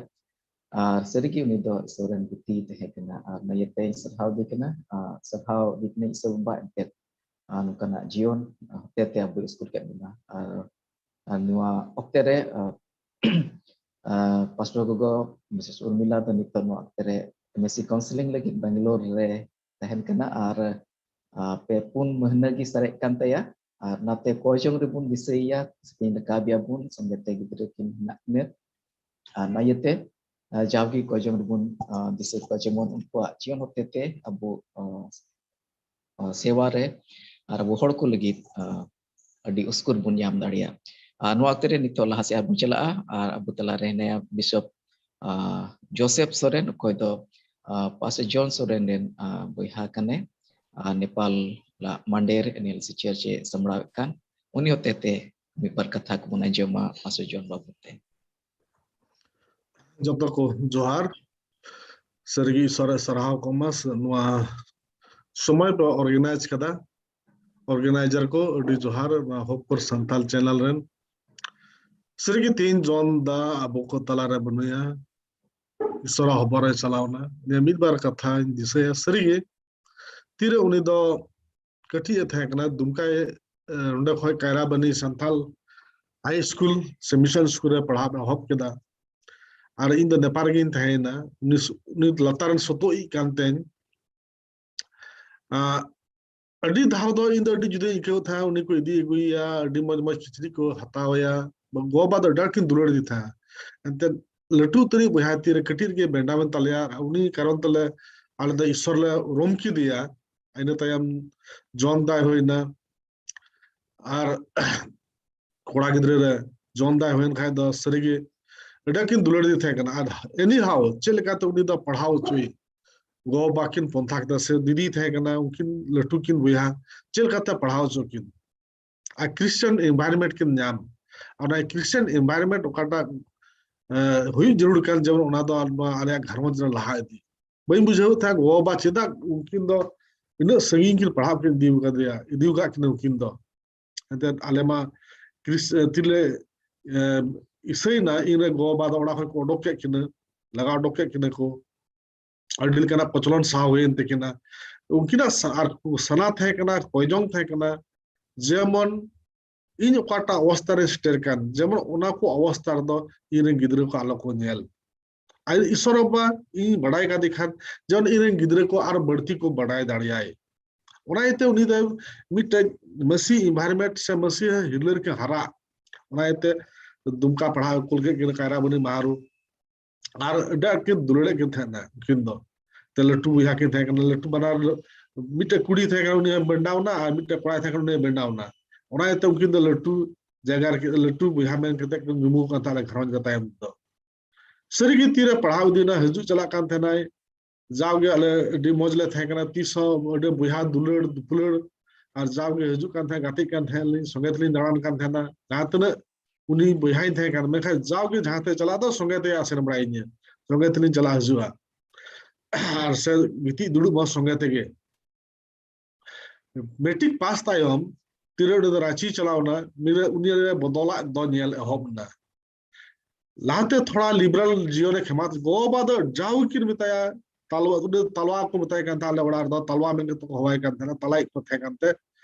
ᱟᱨ ᱥᱟᱹᱨᱤᱜᱮ ᱩᱱᱤ ᱫᱚ ᱤᱥᱚᱨ ᱨᱮᱱ ᱜᱩᱛᱤ ᱛᱟᱦᱮᱸ ᱠᱟᱱᱟ᱾ ᱟᱨ ᱚᱱᱟ ᱤᱭᱟᱹᱛᱮᱧ ᱥᱟᱨᱦᱟᱣ ᱫᱮ ᱠᱟᱱᱟ, ᱟᱨ ᱥᱟᱨᱦᱟᱣ ᱫᱮ ᱠᱟᱹᱱᱟᱹᱧ ᱤᱥᱚᱨ ᱵᱟᱵᱟ, ᱮᱱᱛᱮᱫ, ᱟᱨ ᱱᱚᱝᱠᱟᱱᱟᱜ ᱡᱤᱭᱚᱱ ᱦᱚᱛᱮᱛᱮ ᱟᱵᱚᱭ ᱩᱥᱠᱩᱨ ᱠᱮᱫ ᱵᱚᱱᱟ᱾ ᱟᱨ, ᱟᱨ ᱱᱚᱣᱟ ᱚᱠᱛᱮ ᱨᱮ ᱯᱟᱥᱴᱚᱨ ᱜᱚᱜᱚ ᱢᱤᱥᱮᱥ ᱩᱨᱢᱤᱞᱟ ᱫᱚ ᱱᱤᱛᱚᱜ ᱱᱚᱣᱟ ᱚᱠᱛᱮ ᱨᱮ ᱮᱢ ᱮᱥ ᱥᱤ ᱠᱟᱣᱩᱱᱥᱮᱞᱤᱝ ᱞᱟᱹᱜᱤᱫ ᱵᱮᱝᱜᱟᱞᱳᱨ ᱨᱮ ᱛᱟᱦᱮᱱ ᱠᱟᱱᱟ᱾ ᱟᱨ ᱯᱮ ᱯᱩᱱ ᱢᱟᱹᱦᱱᱟᱹ ᱜᱮ ᱥᱟᱨᱮᱡ ᱠᱟᱱ ᱛᱟᱭᱟ᱾ ᱟᱨ ᱱᱟᱛᱮ ᱠᱚᱭ ᱡᱚᱝ ᱨᱮᱵᱚᱱ ᱫᱤᱥᱟᱹᱭᱮᱭᱟ, ᱥᱮ ᱛᱮᱦᱮᱧ ᱨᱟᱠᱟᱵᱮᱭᱟ ᱵᱚᱱ, ᱥᱚᱸᱜᱮ ᱛᱮ ᱜᱤᱫᱽᱨᱟᱹ ᱠᱤᱱ ᱢᱮᱱᱟᱜ ᱠᱤᱱᱟᱹ᱾ ᱟᱨ ᱱᱚᱣᱟ ᱤᱭᱟᱹᱛᱮ ᱡᱟᱣᱜᱮ ᱠᱚᱭ ᱡᱚᱝ ᱨᱮᱵᱚᱱ ᱫᱤᱥᱟᱹ ᱠᱚᱣᱟ, ᱡᱮᱢᱚᱱ ᱩᱱᱠᱩᱣᱟᱜ ᱡᱤᱭᱚᱱ ᱦᱚᱛᱮᱛᱮ ᱟᱵᱚ ᱥᱮᱣᱟ ᱨᱮ ᱟᱨ ᱟᱵᱚ ᱦᱚᱲ ᱠᱚ ᱞᱟᱹᱜᱤᱫ ᱟᱹᱰᱤ ᱩᱥᱠᱩᱨ ᱵᱚᱱ ᱧᱟᱢ ᱫᱟᱲᱮᱭᱟᱜ᱾ ᱟᱨ ᱱᱚᱣᱟ ᱚᱠᱛᱮ ᱨᱮ ᱱᱤᱛᱚᱜ ᱞᱟᱦᱟ ᱥᱮᱫ ᱟᱨ ᱵᱚᱱ ᱪᱟᱞᱟᱜᱼᱟ᱾ ᱟᱨ ᱟᱵᱚ ᱛᱟᱞᱟ ᱨᱮ ᱦᱮᱱᱟᱭᱟ ᱵᱤᱥᱚᱯ ᱡᱳᱥᱮᱯ ᱥᱚᱨᱮᱱ, ᱚᱠᱚᱭ ᱫᱚ ᱯᱟᱥᱮ ᱡᱚᱱ ᱥᱚᱨᱮᱱ ᱨᱮᱱ ᱵᱚᱭᱦᱟ ᱠᱟᱱᱟᱭ᱾ ᱟᱨ Nepal ᱢᱟᱱᱰᱮᱨ N L C church ᱮ ᱥᱟᱢᱵᱲᱟᱣᱮᱫ ᱠᱟᱱ, ᱩᱱᱤ ᱦᱚᱛᱮᱛᱮ ᱢᱤᱫ ᱵᱟᱨ ᱠᱟᱛᱷᱟ ᱠᱚᱵᱚᱱ ᱟᱸᱡᱚᱢᱟ ᱯᱟᱥᱮ ᱡᱚᱱ ᱵᱟᱵᱚᱫ ᱛᱮ᱾ ᱡᱚᱛᱚ ᱠᱚ ᱡᱚᱦᱟᱨ᱾ ᱥᱟᱹᱨᱤᱜᱮ ᱤᱥᱚᱨᱮ ᱥᱟᱨᱦᱟᱣ ᱠᱚᱢᱟ ᱱᱚᱣᱟ ᱥᱚᱢᱚᱭ ᱯᱮ ᱚᱨᱜᱟᱱᱟᱭᱤᱡᱽ ᱠᱟᱫᱟ᱾ ᱚᱨᱜᱟᱱᱟᱭᱡᱟᱨ ᱠᱚ ᱟᱹᱰᱤ ᱡᱚᱦᱟᱨ, ᱱᱚᱣᱟ ᱦᱚᱯ ᱯᱷᱚᱨ ᱥᱟᱱᱛᱟᱞ ᱪᱮᱱᱮᱞ ᱨᱮᱱ᱾ ᱥᱟᱹᱨᱤᱜᱮ ᱛᱮᱦᱮᱧ ᱡᱚᱱ ᱫᱟ ᱟᱵᱚ ᱠᱚ ᱛᱟᱞᱟᱨᱮ ᱵᱟᱹᱱᱩᱭᱟ, ᱤᱥᱚᱨᱟᱜ ᱦᱚᱵᱚᱨ ᱮ ᱪᱟᱞᱟᱣᱱᱟ᱾ ᱱᱤᱭᱟᱹ ᱢᱤᱫ ᱵᱟᱨ ᱠᱟᱛᱷᱟᱧ ᱫᱤᱥᱟᱹᱭᱟ᱾ ᱥᱟᱹᱨᱤᱜᱮ ᱛᱤᱨᱮ ᱩᱱᱤ ᱫᱚ ᱠᱟᱹᱴᱤᱡ ᱮ ᱛᱟᱦᱮᱸ ᱠᱟᱱᱟ, ᱫᱩᱢᱠᱟ ᱱᱚᱸᱰᱮ ᱠᱷᱚᱱ ᱠᱟᱭᱨᱟᱵᱟᱱᱤ ᱥᱟᱱᱛᱟᱞ ᱦᱟᱭ ᱥᱠᱩᱞ ᱥᱮ ᱢᱤᱥᱚᱱ ᱥᱠᱩᱞ ᱨᱮ ᱯᱟᱲᱦᱟᱣ ᱮ ᱮᱦᱚᱵ ᱠᱮᱫᱟ᱾ ᱟᱨ ᱤᱧ ᱫᱚ ᱱᱮᱯᱟᱞ ᱨᱮᱜᱤᱧ ᱛᱟᱦᱮᱸᱭᱮᱱᱟ᱾ ᱩᱱᱤ ᱞᱟᱛᱟᱨ ᱨᱮᱱ ᱥᱚᱛᱚᱜ ᱤᱡ ᱠᱟᱱ ᱛᱮᱧ ᱟᱹᱰᱤ ᱫᱷᱟᱣ ᱫᱚ ᱤᱧ ᱫᱚ ᱟᱹᱰᱤ ᱡᱩᱫᱟᱹᱧ ᱟᱹᱭᱠᱟᱹᱣ ᱛᱟᱦᱮᱸᱫ᱾ ᱩᱱᱤ ᱠᱚ ᱤᱫᱤ ᱟᱹᱜᱩᱭᱮᱭᱟ, ᱟᱹᱰᱤ ᱢᱚᱡᱽ ᱢᱚᱡᱽ ᱠᱤᱪᱨᱤᱡ ᱠᱚ ᱦᱟᱛᱟᱣ ᱟᱭᱟ᱾ ᱜᱚ ᱵᱟᱵᱟ ᱫᱚ ᱟᱹᱰᱤ ᱟᱸᱴ ᱠᱤᱱ ᱫᱩᱞᱟᱹᱲ ᱟᱫᱮ ᱛᱟᱦᱮᱸᱫ᱾ ᱮᱱᱛᱮᱫ ᱞᱟᱹᱴᱩ ᱩᱛᱟᱹᱨᱤᱡ ᱵᱚᱭᱦᱟ ᱛᱤᱨᱮ ᱠᱟᱹᱴᱤᱡ ᱨᱮᱜᱮ ᱵᱮᱱᱰᱟᱢ ᱮᱱ ᱛᱟᱞᱮᱭᱟ᱾ ᱟᱨ ᱩᱱᱤ ᱠᱟᱨᱚᱱ ᱛᱮᱞᱮ, ᱟᱞᱮ ᱫᱚ ᱤᱥᱚᱨ ᱞᱮ ᱩᱨᱩᱢ ᱠᱮᱫᱮᱭᱟ᱾ ᱤᱱᱟᱹ ᱛᱟᱭᱚᱢ ᱡᱚᱱ ᱫᱟᱭ ᱦᱩᱭᱱᱟ᱾ ᱟᱨ ᱠᱚᱲᱟ ᱜᱤᱫᱽᱨᱟᱹ ᱨᱮ ᱡᱚᱱ ᱫᱟᱭ ᱦᱩᱭᱮᱱ ᱠᱷᱟᱡ ᱫᱚ ᱥᱟᱹᱨᱤᱜᱮ ᱟᱹᱰᱤ ᱟᱸᱴ ᱠᱤᱱ ᱫᱩᱞᱟᱹᱲ ᱟᱫᱮ ᱛᱟᱦᱮᱸ ᱠᱟᱱᱟ᱾ ᱟᱨ ᱮᱱᱤ ᱦᱟᱣ ᱪᱮᱫ ᱞᱮᱠᱟᱛᱮ ᱩᱱᱤ ᱫᱚ ᱯᱟᱲᱦᱟᱣ ᱦᱚᱪᱚᱭ, ᱜᱚ ᱵᱟᱵᱟ ᱠᱤᱱ ᱯᱚᱱᱛᱷᱟ ᱠᱮᱫᱟ, ᱥᱮ ᱫᱤᱫᱤ ᱛᱟᱦᱮᱸ ᱠᱟᱱᱟ, ᱩᱱᱠᱤᱱ ᱞᱟᱹᱴᱩ ᱠᱤᱱ ᱵᱚᱭᱦᱟ, ᱪᱮᱫ ᱞᱮᱠᱟᱛᱮ ᱯᱟᱲᱦᱟᱣ ᱦᱚᱪᱚ ᱠᱤᱱ ᱟᱨ ᱠᱷᱨᱤᱥᱪᱟᱱ ᱮᱱᱵᱷᱟᱭᱨᱱᱢᱮᱱᱴ ᱠᱤᱱ ᱧᱟᱢ᱾ ᱚᱱᱟ ᱠᱷᱨᱤᱥᱪᱟᱱ ᱮᱱᱵᱷᱟᱭᱨᱱᱢᱮᱱᱴ ᱚᱠᱟᱴᱟᱜ ᱦᱩᱭᱩᱜ ᱡᱟᱹᱨᱩᱲ ᱠᱟᱱ, ᱡᱮᱢᱚᱱ ᱚᱱᱟ ᱫᱚ ᱟᱞᱮᱭᱟᱜ ᱜᱷᱟᱨᱚᱸᱡᱽ ᱨᱮ ᱞᱟᱦᱟ ᱤᱫᱤ᱾ ᱵᱟᱹᱧ ᱵᱩᱡᱷᱟᱹᱣ ᱛᱟᱦᱮᱸᱫ ᱜᱚ ᱵᱟᱵᱟ ᱪᱮᱫᱟᱜ ᱩᱱᱠᱤᱱ ᱫᱚ ᱩᱱᱟᱹᱜ ᱥᱟᱺᱜᱤᱧ ᱠᱤᱱ ᱯᱟᱲᱦᱟᱣ ᱠᱤᱱ ᱤᱫᱤ ᱟᱠᱟᱫᱮᱭᱟ, ᱤᱫᱤ ᱟᱠᱟᱫ ᱠᱤᱱᱟ ᱩᱱᱠᱤᱱ ᱫᱚ᱾ ᱮᱱᱛᱮᱫ ᱟᱞᱮ ᱢᱟ ᱠᱨᱤᱥ-, ᱛᱤᱨᱞᱟᱹ, ᱮ, ᱤᱥᱟᱹᱭᱮᱱᱟ, ᱤᱧ ᱨᱮ ᱜᱚ ᱵᱟᱵᱟ ᱫᱚ ᱚᱲᱟᱜ ᱠᱷᱚᱱ ᱠᱚ ᱚᱰᱚᱠ ᱠᱮᱫ ᱠᱤᱱᱟ, ᱞᱟᱜᱟ ᱚᱰᱚᱠ ᱠᱮᱫ ᱠᱤᱱᱟ ᱠᱚ᱾ ᱟᱹᱰᱤ ᱞᱮᱠᱟᱱᱟᱜ ᱠᱚᱪᱞᱚᱱ ᱥᱟᱦᱟᱣ ᱦᱩᱭᱮᱱ ᱛᱟᱹᱠᱤᱱᱟ᱾ ᱩᱱᱠᱤᱱᱟᱜ ᱥᱟ-, ᱟᱨ ᱥᱟᱱᱟ ᱛᱟᱦᱮᱸ ᱠᱟᱱᱟ, ᱠᱚᱭᱡᱚᱝ ᱛᱟᱦᱮᱸ ᱠᱟᱱᱟ, ᱡᱮᱢᱚᱱ ᱤᱧ ᱚᱠᱟᱴᱟᱜ ᱚᱵᱚᱥᱛᱷᱟ ᱨᱮ ᱥᱮᱴᱮᱨ ᱠᱟᱱ, ᱡᱮᱢᱚᱱ ᱚᱱᱟ ᱠᱚ ᱚᱵᱚᱥᱛᱷᱟ ᱨᱮᱫᱚ ᱤᱧ ᱨᱮᱱ ᱜᱤᱫᱽᱨᱟᱹ ᱠᱚ ᱟᱞᱚ ᱠᱚ ᱧᱮᱞ᱾ ᱟᱨ ᱤᱥᱚᱨ ᱵᱟᱵᱟ ᱤᱧ ᱵᱟᱰᱟᱭ ᱠᱟᱫᱮ ᱠᱷᱟᱱ, ᱡᱮᱢᱚᱱ ᱤᱧ ᱨᱮᱱ ᱜᱤᱫᱽᱨᱟᱹ ᱠᱚ ᱟᱨ ᱵᱟᱹᱲᱛᱤ ᱠᱚ ᱵᱟᱰᱟᱭ ᱫᱟᱲᱮᱭᱟᱭ᱾ ᱚᱱᱟ ᱤᱭᱟᱹᱛᱮ ᱩᱱᱤ ᱫᱚ ᱢᱤᱫᱴᱮᱡ ᱢᱟᱹᱥᱤ environment ᱥᱮ ᱢᱟᱹᱥᱤ ᱦᱤᱨᱞᱟᱹ ᱨᱮᱠᱤᱱ ᱦᱟᱨᱟᱜ᱾ ᱚᱱᱟ ᱤᱭᱟᱹᱛᱮ ᱫᱩᱢᱠᱟ ᱯᱟᱲᱦᱟᱣ ᱠᱩᱞ ᱠᱮᱫ ᱠᱤᱱᱟ ᱠᱟᱭᱨᱟᱵᱚᱱᱤ ᱢᱟᱦᱟᱨᱩ᱾ ᱟᱨ ᱟᱹᱰᱤ ᱟᱸᱴ ᱠᱤᱱ ᱫᱩᱞᱟᱹᱲᱮᱫ ᱠᱤᱱ ᱛᱟᱦᱮᱱᱟ ᱩᱱᱠᱤᱱ ᱫᱚ᱾ ᱛᱮ ᱞᱟᱹᱴᱩ ᱵᱚᱭᱦᱟ ᱠᱤᱱ ᱛᱟᱦᱮᱸ ᱠᱟᱱᱟ, ᱞᱟᱹᱴᱩ ᱵᱟᱱᱟᱨ, ᱢᱤᱫᱴᱮᱡ ᱠᱩᱲᱤ ᱛᱟᱦᱮᱸ ᱠᱟᱱᱟ, ᱩᱱᱤ ᱦᱚᱸ ᱵᱮᱱᱰᱟᱣ ᱮᱱᱟ, ᱟᱨ ᱢᱤᱫᱴᱮᱡ ᱠᱚᱲᱟᱭ ᱛᱟᱦᱮᱸ ᱠᱟᱱᱟ, ᱩᱱᱤ ᱦᱚᱸ ᱵᱮᱱᱰᱟᱣ ᱮᱱᱟ᱾ ᱚᱱᱟ ᱤᱭᱟᱹᱛᱮ ᱩᱱᱠᱤᱱ ᱫᱚ ᱞᱟᱹᱴᱩ ᱡᱟᱭᱜᱟ ᱨᱮ, ᱞᱟᱹᱴᱩ ᱵᱚᱭᱦᱟ ᱢᱮᱱ ᱠᱟᱛᱮ ᱠᱤᱱ ᱧᱩᱢᱩ ᱠᱟᱱ ᱛᱟᱦᱮᱸᱱᱟ ᱜᱷᱟᱨᱚᱸᱡᱽ ᱨᱮ ᱛᱟᱭᱚᱢ ᱫᱚ᱾ ᱥᱟᱹᱨᱤᱜᱮ ᱛᱤᱨᱮ ᱯᱟᱲᱦᱟᱣ ᱤᱫᱤᱭᱮᱱᱟ, ᱦᱤᱡᱩᱜ ᱪᱟᱞᱟᱜ ᱠᱟᱱ ᱛᱟᱦᱮᱱᱟᱭ, ᱡᱟᱣᱜᱮ ᱟᱞᱮ ᱟᱹᱰᱤ ᱢᱚᱡᱽ ᱞᱮ ᱛᱟᱦᱮᱸ ᱠᱟᱱᱟ, ᱛᱤᱥ ᱦᱚᱸ ᱟᱹᱰᱤ ᱵᱚᱭᱦᱟ ᱫᱩᱞᱟᱹᱲ ᱫᱩᱯᱞᱟᱹᱲ, ᱟᱨ ᱡᱟᱣᱜᱮ ᱦᱤᱡᱩᱜ ᱠᱟᱱ ᱛᱟᱦᱮᱸ, ᱜᱟᱛᱮᱜ ᱠᱟᱱ ᱛᱟᱦᱮᱸ ᱞᱤᱧ, ᱥᱚᱸᱜᱮ ᱛᱮᱞᱤᱧ ᱫᱟᱬᱟᱱ ᱠᱟᱱ ᱛᱟᱦᱮᱱᱟ, ᱡᱟᱦᱟᱸ ᱛᱤᱱᱟᱹᱜ ᱩᱱᱤ ᱵᱚᱭᱦᱟᱧ ᱛᱟᱦᱮᱸ ᱠᱟᱱᱟ, ᱢᱮᱱᱠᱷᱟᱱ ᱡᱟᱣᱜᱮ ᱡᱟᱦᱟᱸ ᱛᱮ ᱪᱟᱞᱟᱜ ᱫᱚ ᱥᱚᱸᱜᱮ ᱛᱮ ᱥᱮᱱ ᱵᱟᱲᱟᱭᱤᱧᱟᱹ, ᱥᱚᱸᱜᱮ ᱛᱮᱞᱤᱧ ᱪᱟᱞᱟᱜ ᱦᱤᱡᱩᱜᱼᱟ᱾ ᱟᱨ ᱥᱮ ᱜᱤᱛᱤᱡ ᱫᱩᱲᱩᱵ ᱦᱚᱸ ᱥᱚᱸᱜᱮ ᱛᱮᱜᱮ᱾ ᱢᱮᱴᱨᱤᱠ ᱯᱟᱥ ᱛᱟᱭᱚᱢ ᱛᱤᱨᱮ ᱩᱱᱤ ᱫᱚ ᱨᱟᱸᱪᱤ ᱪᱟᱞᱟᱣ ᱮᱱᱟ, ᱩᱱᱤ ᱨᱮ, ᱩᱱᱤ ᱨᱮ ᱵᱚᱫᱚᱞᱟᱜ ᱫᱚ ᱧᱮᱞ ᱮᱦᱚᱵ ᱮᱱᱟ᱾ ᱞᱟᱦᱟᱛᱮ ᱛᱷᱚᱲᱟ liberal ᱡᱤᱭᱚᱱ ᱮ ᱠᱷᱮᱢᱟᱣ, ᱜᱚ ᱵᱟᱵᱟ ᱫᱚ ᱡᱟᱣ ᱠᱤᱱ ᱢᱮᱛᱟᱭᱟ, ᱛᱟᱞᱣᱟ, ᱩᱱᱤ ᱛᱟᱞᱣᱟ ᱠᱚ ᱢᱮᱛᱟᱭ ᱠᱟᱱ ᱛᱟᱦᱮᱸ, ᱟᱞᱮ ᱚᱲᱟᱜ ᱨᱮᱫᱚ ᱛᱟᱞᱣᱟ ᱢᱮᱱ ᱠᱟᱛᱮ ᱠᱚ ᱦᱚᱦᱚᱣᱟᱭ ᱠᱟᱱ ᱛᱟᱦᱮᱸᱱᱟ, ᱛᱟᱞᱟᱭᱤᱡ ᱠᱚ ᱛᱟᱦᱮᱸ ᱠᱟᱱᱛᱮ,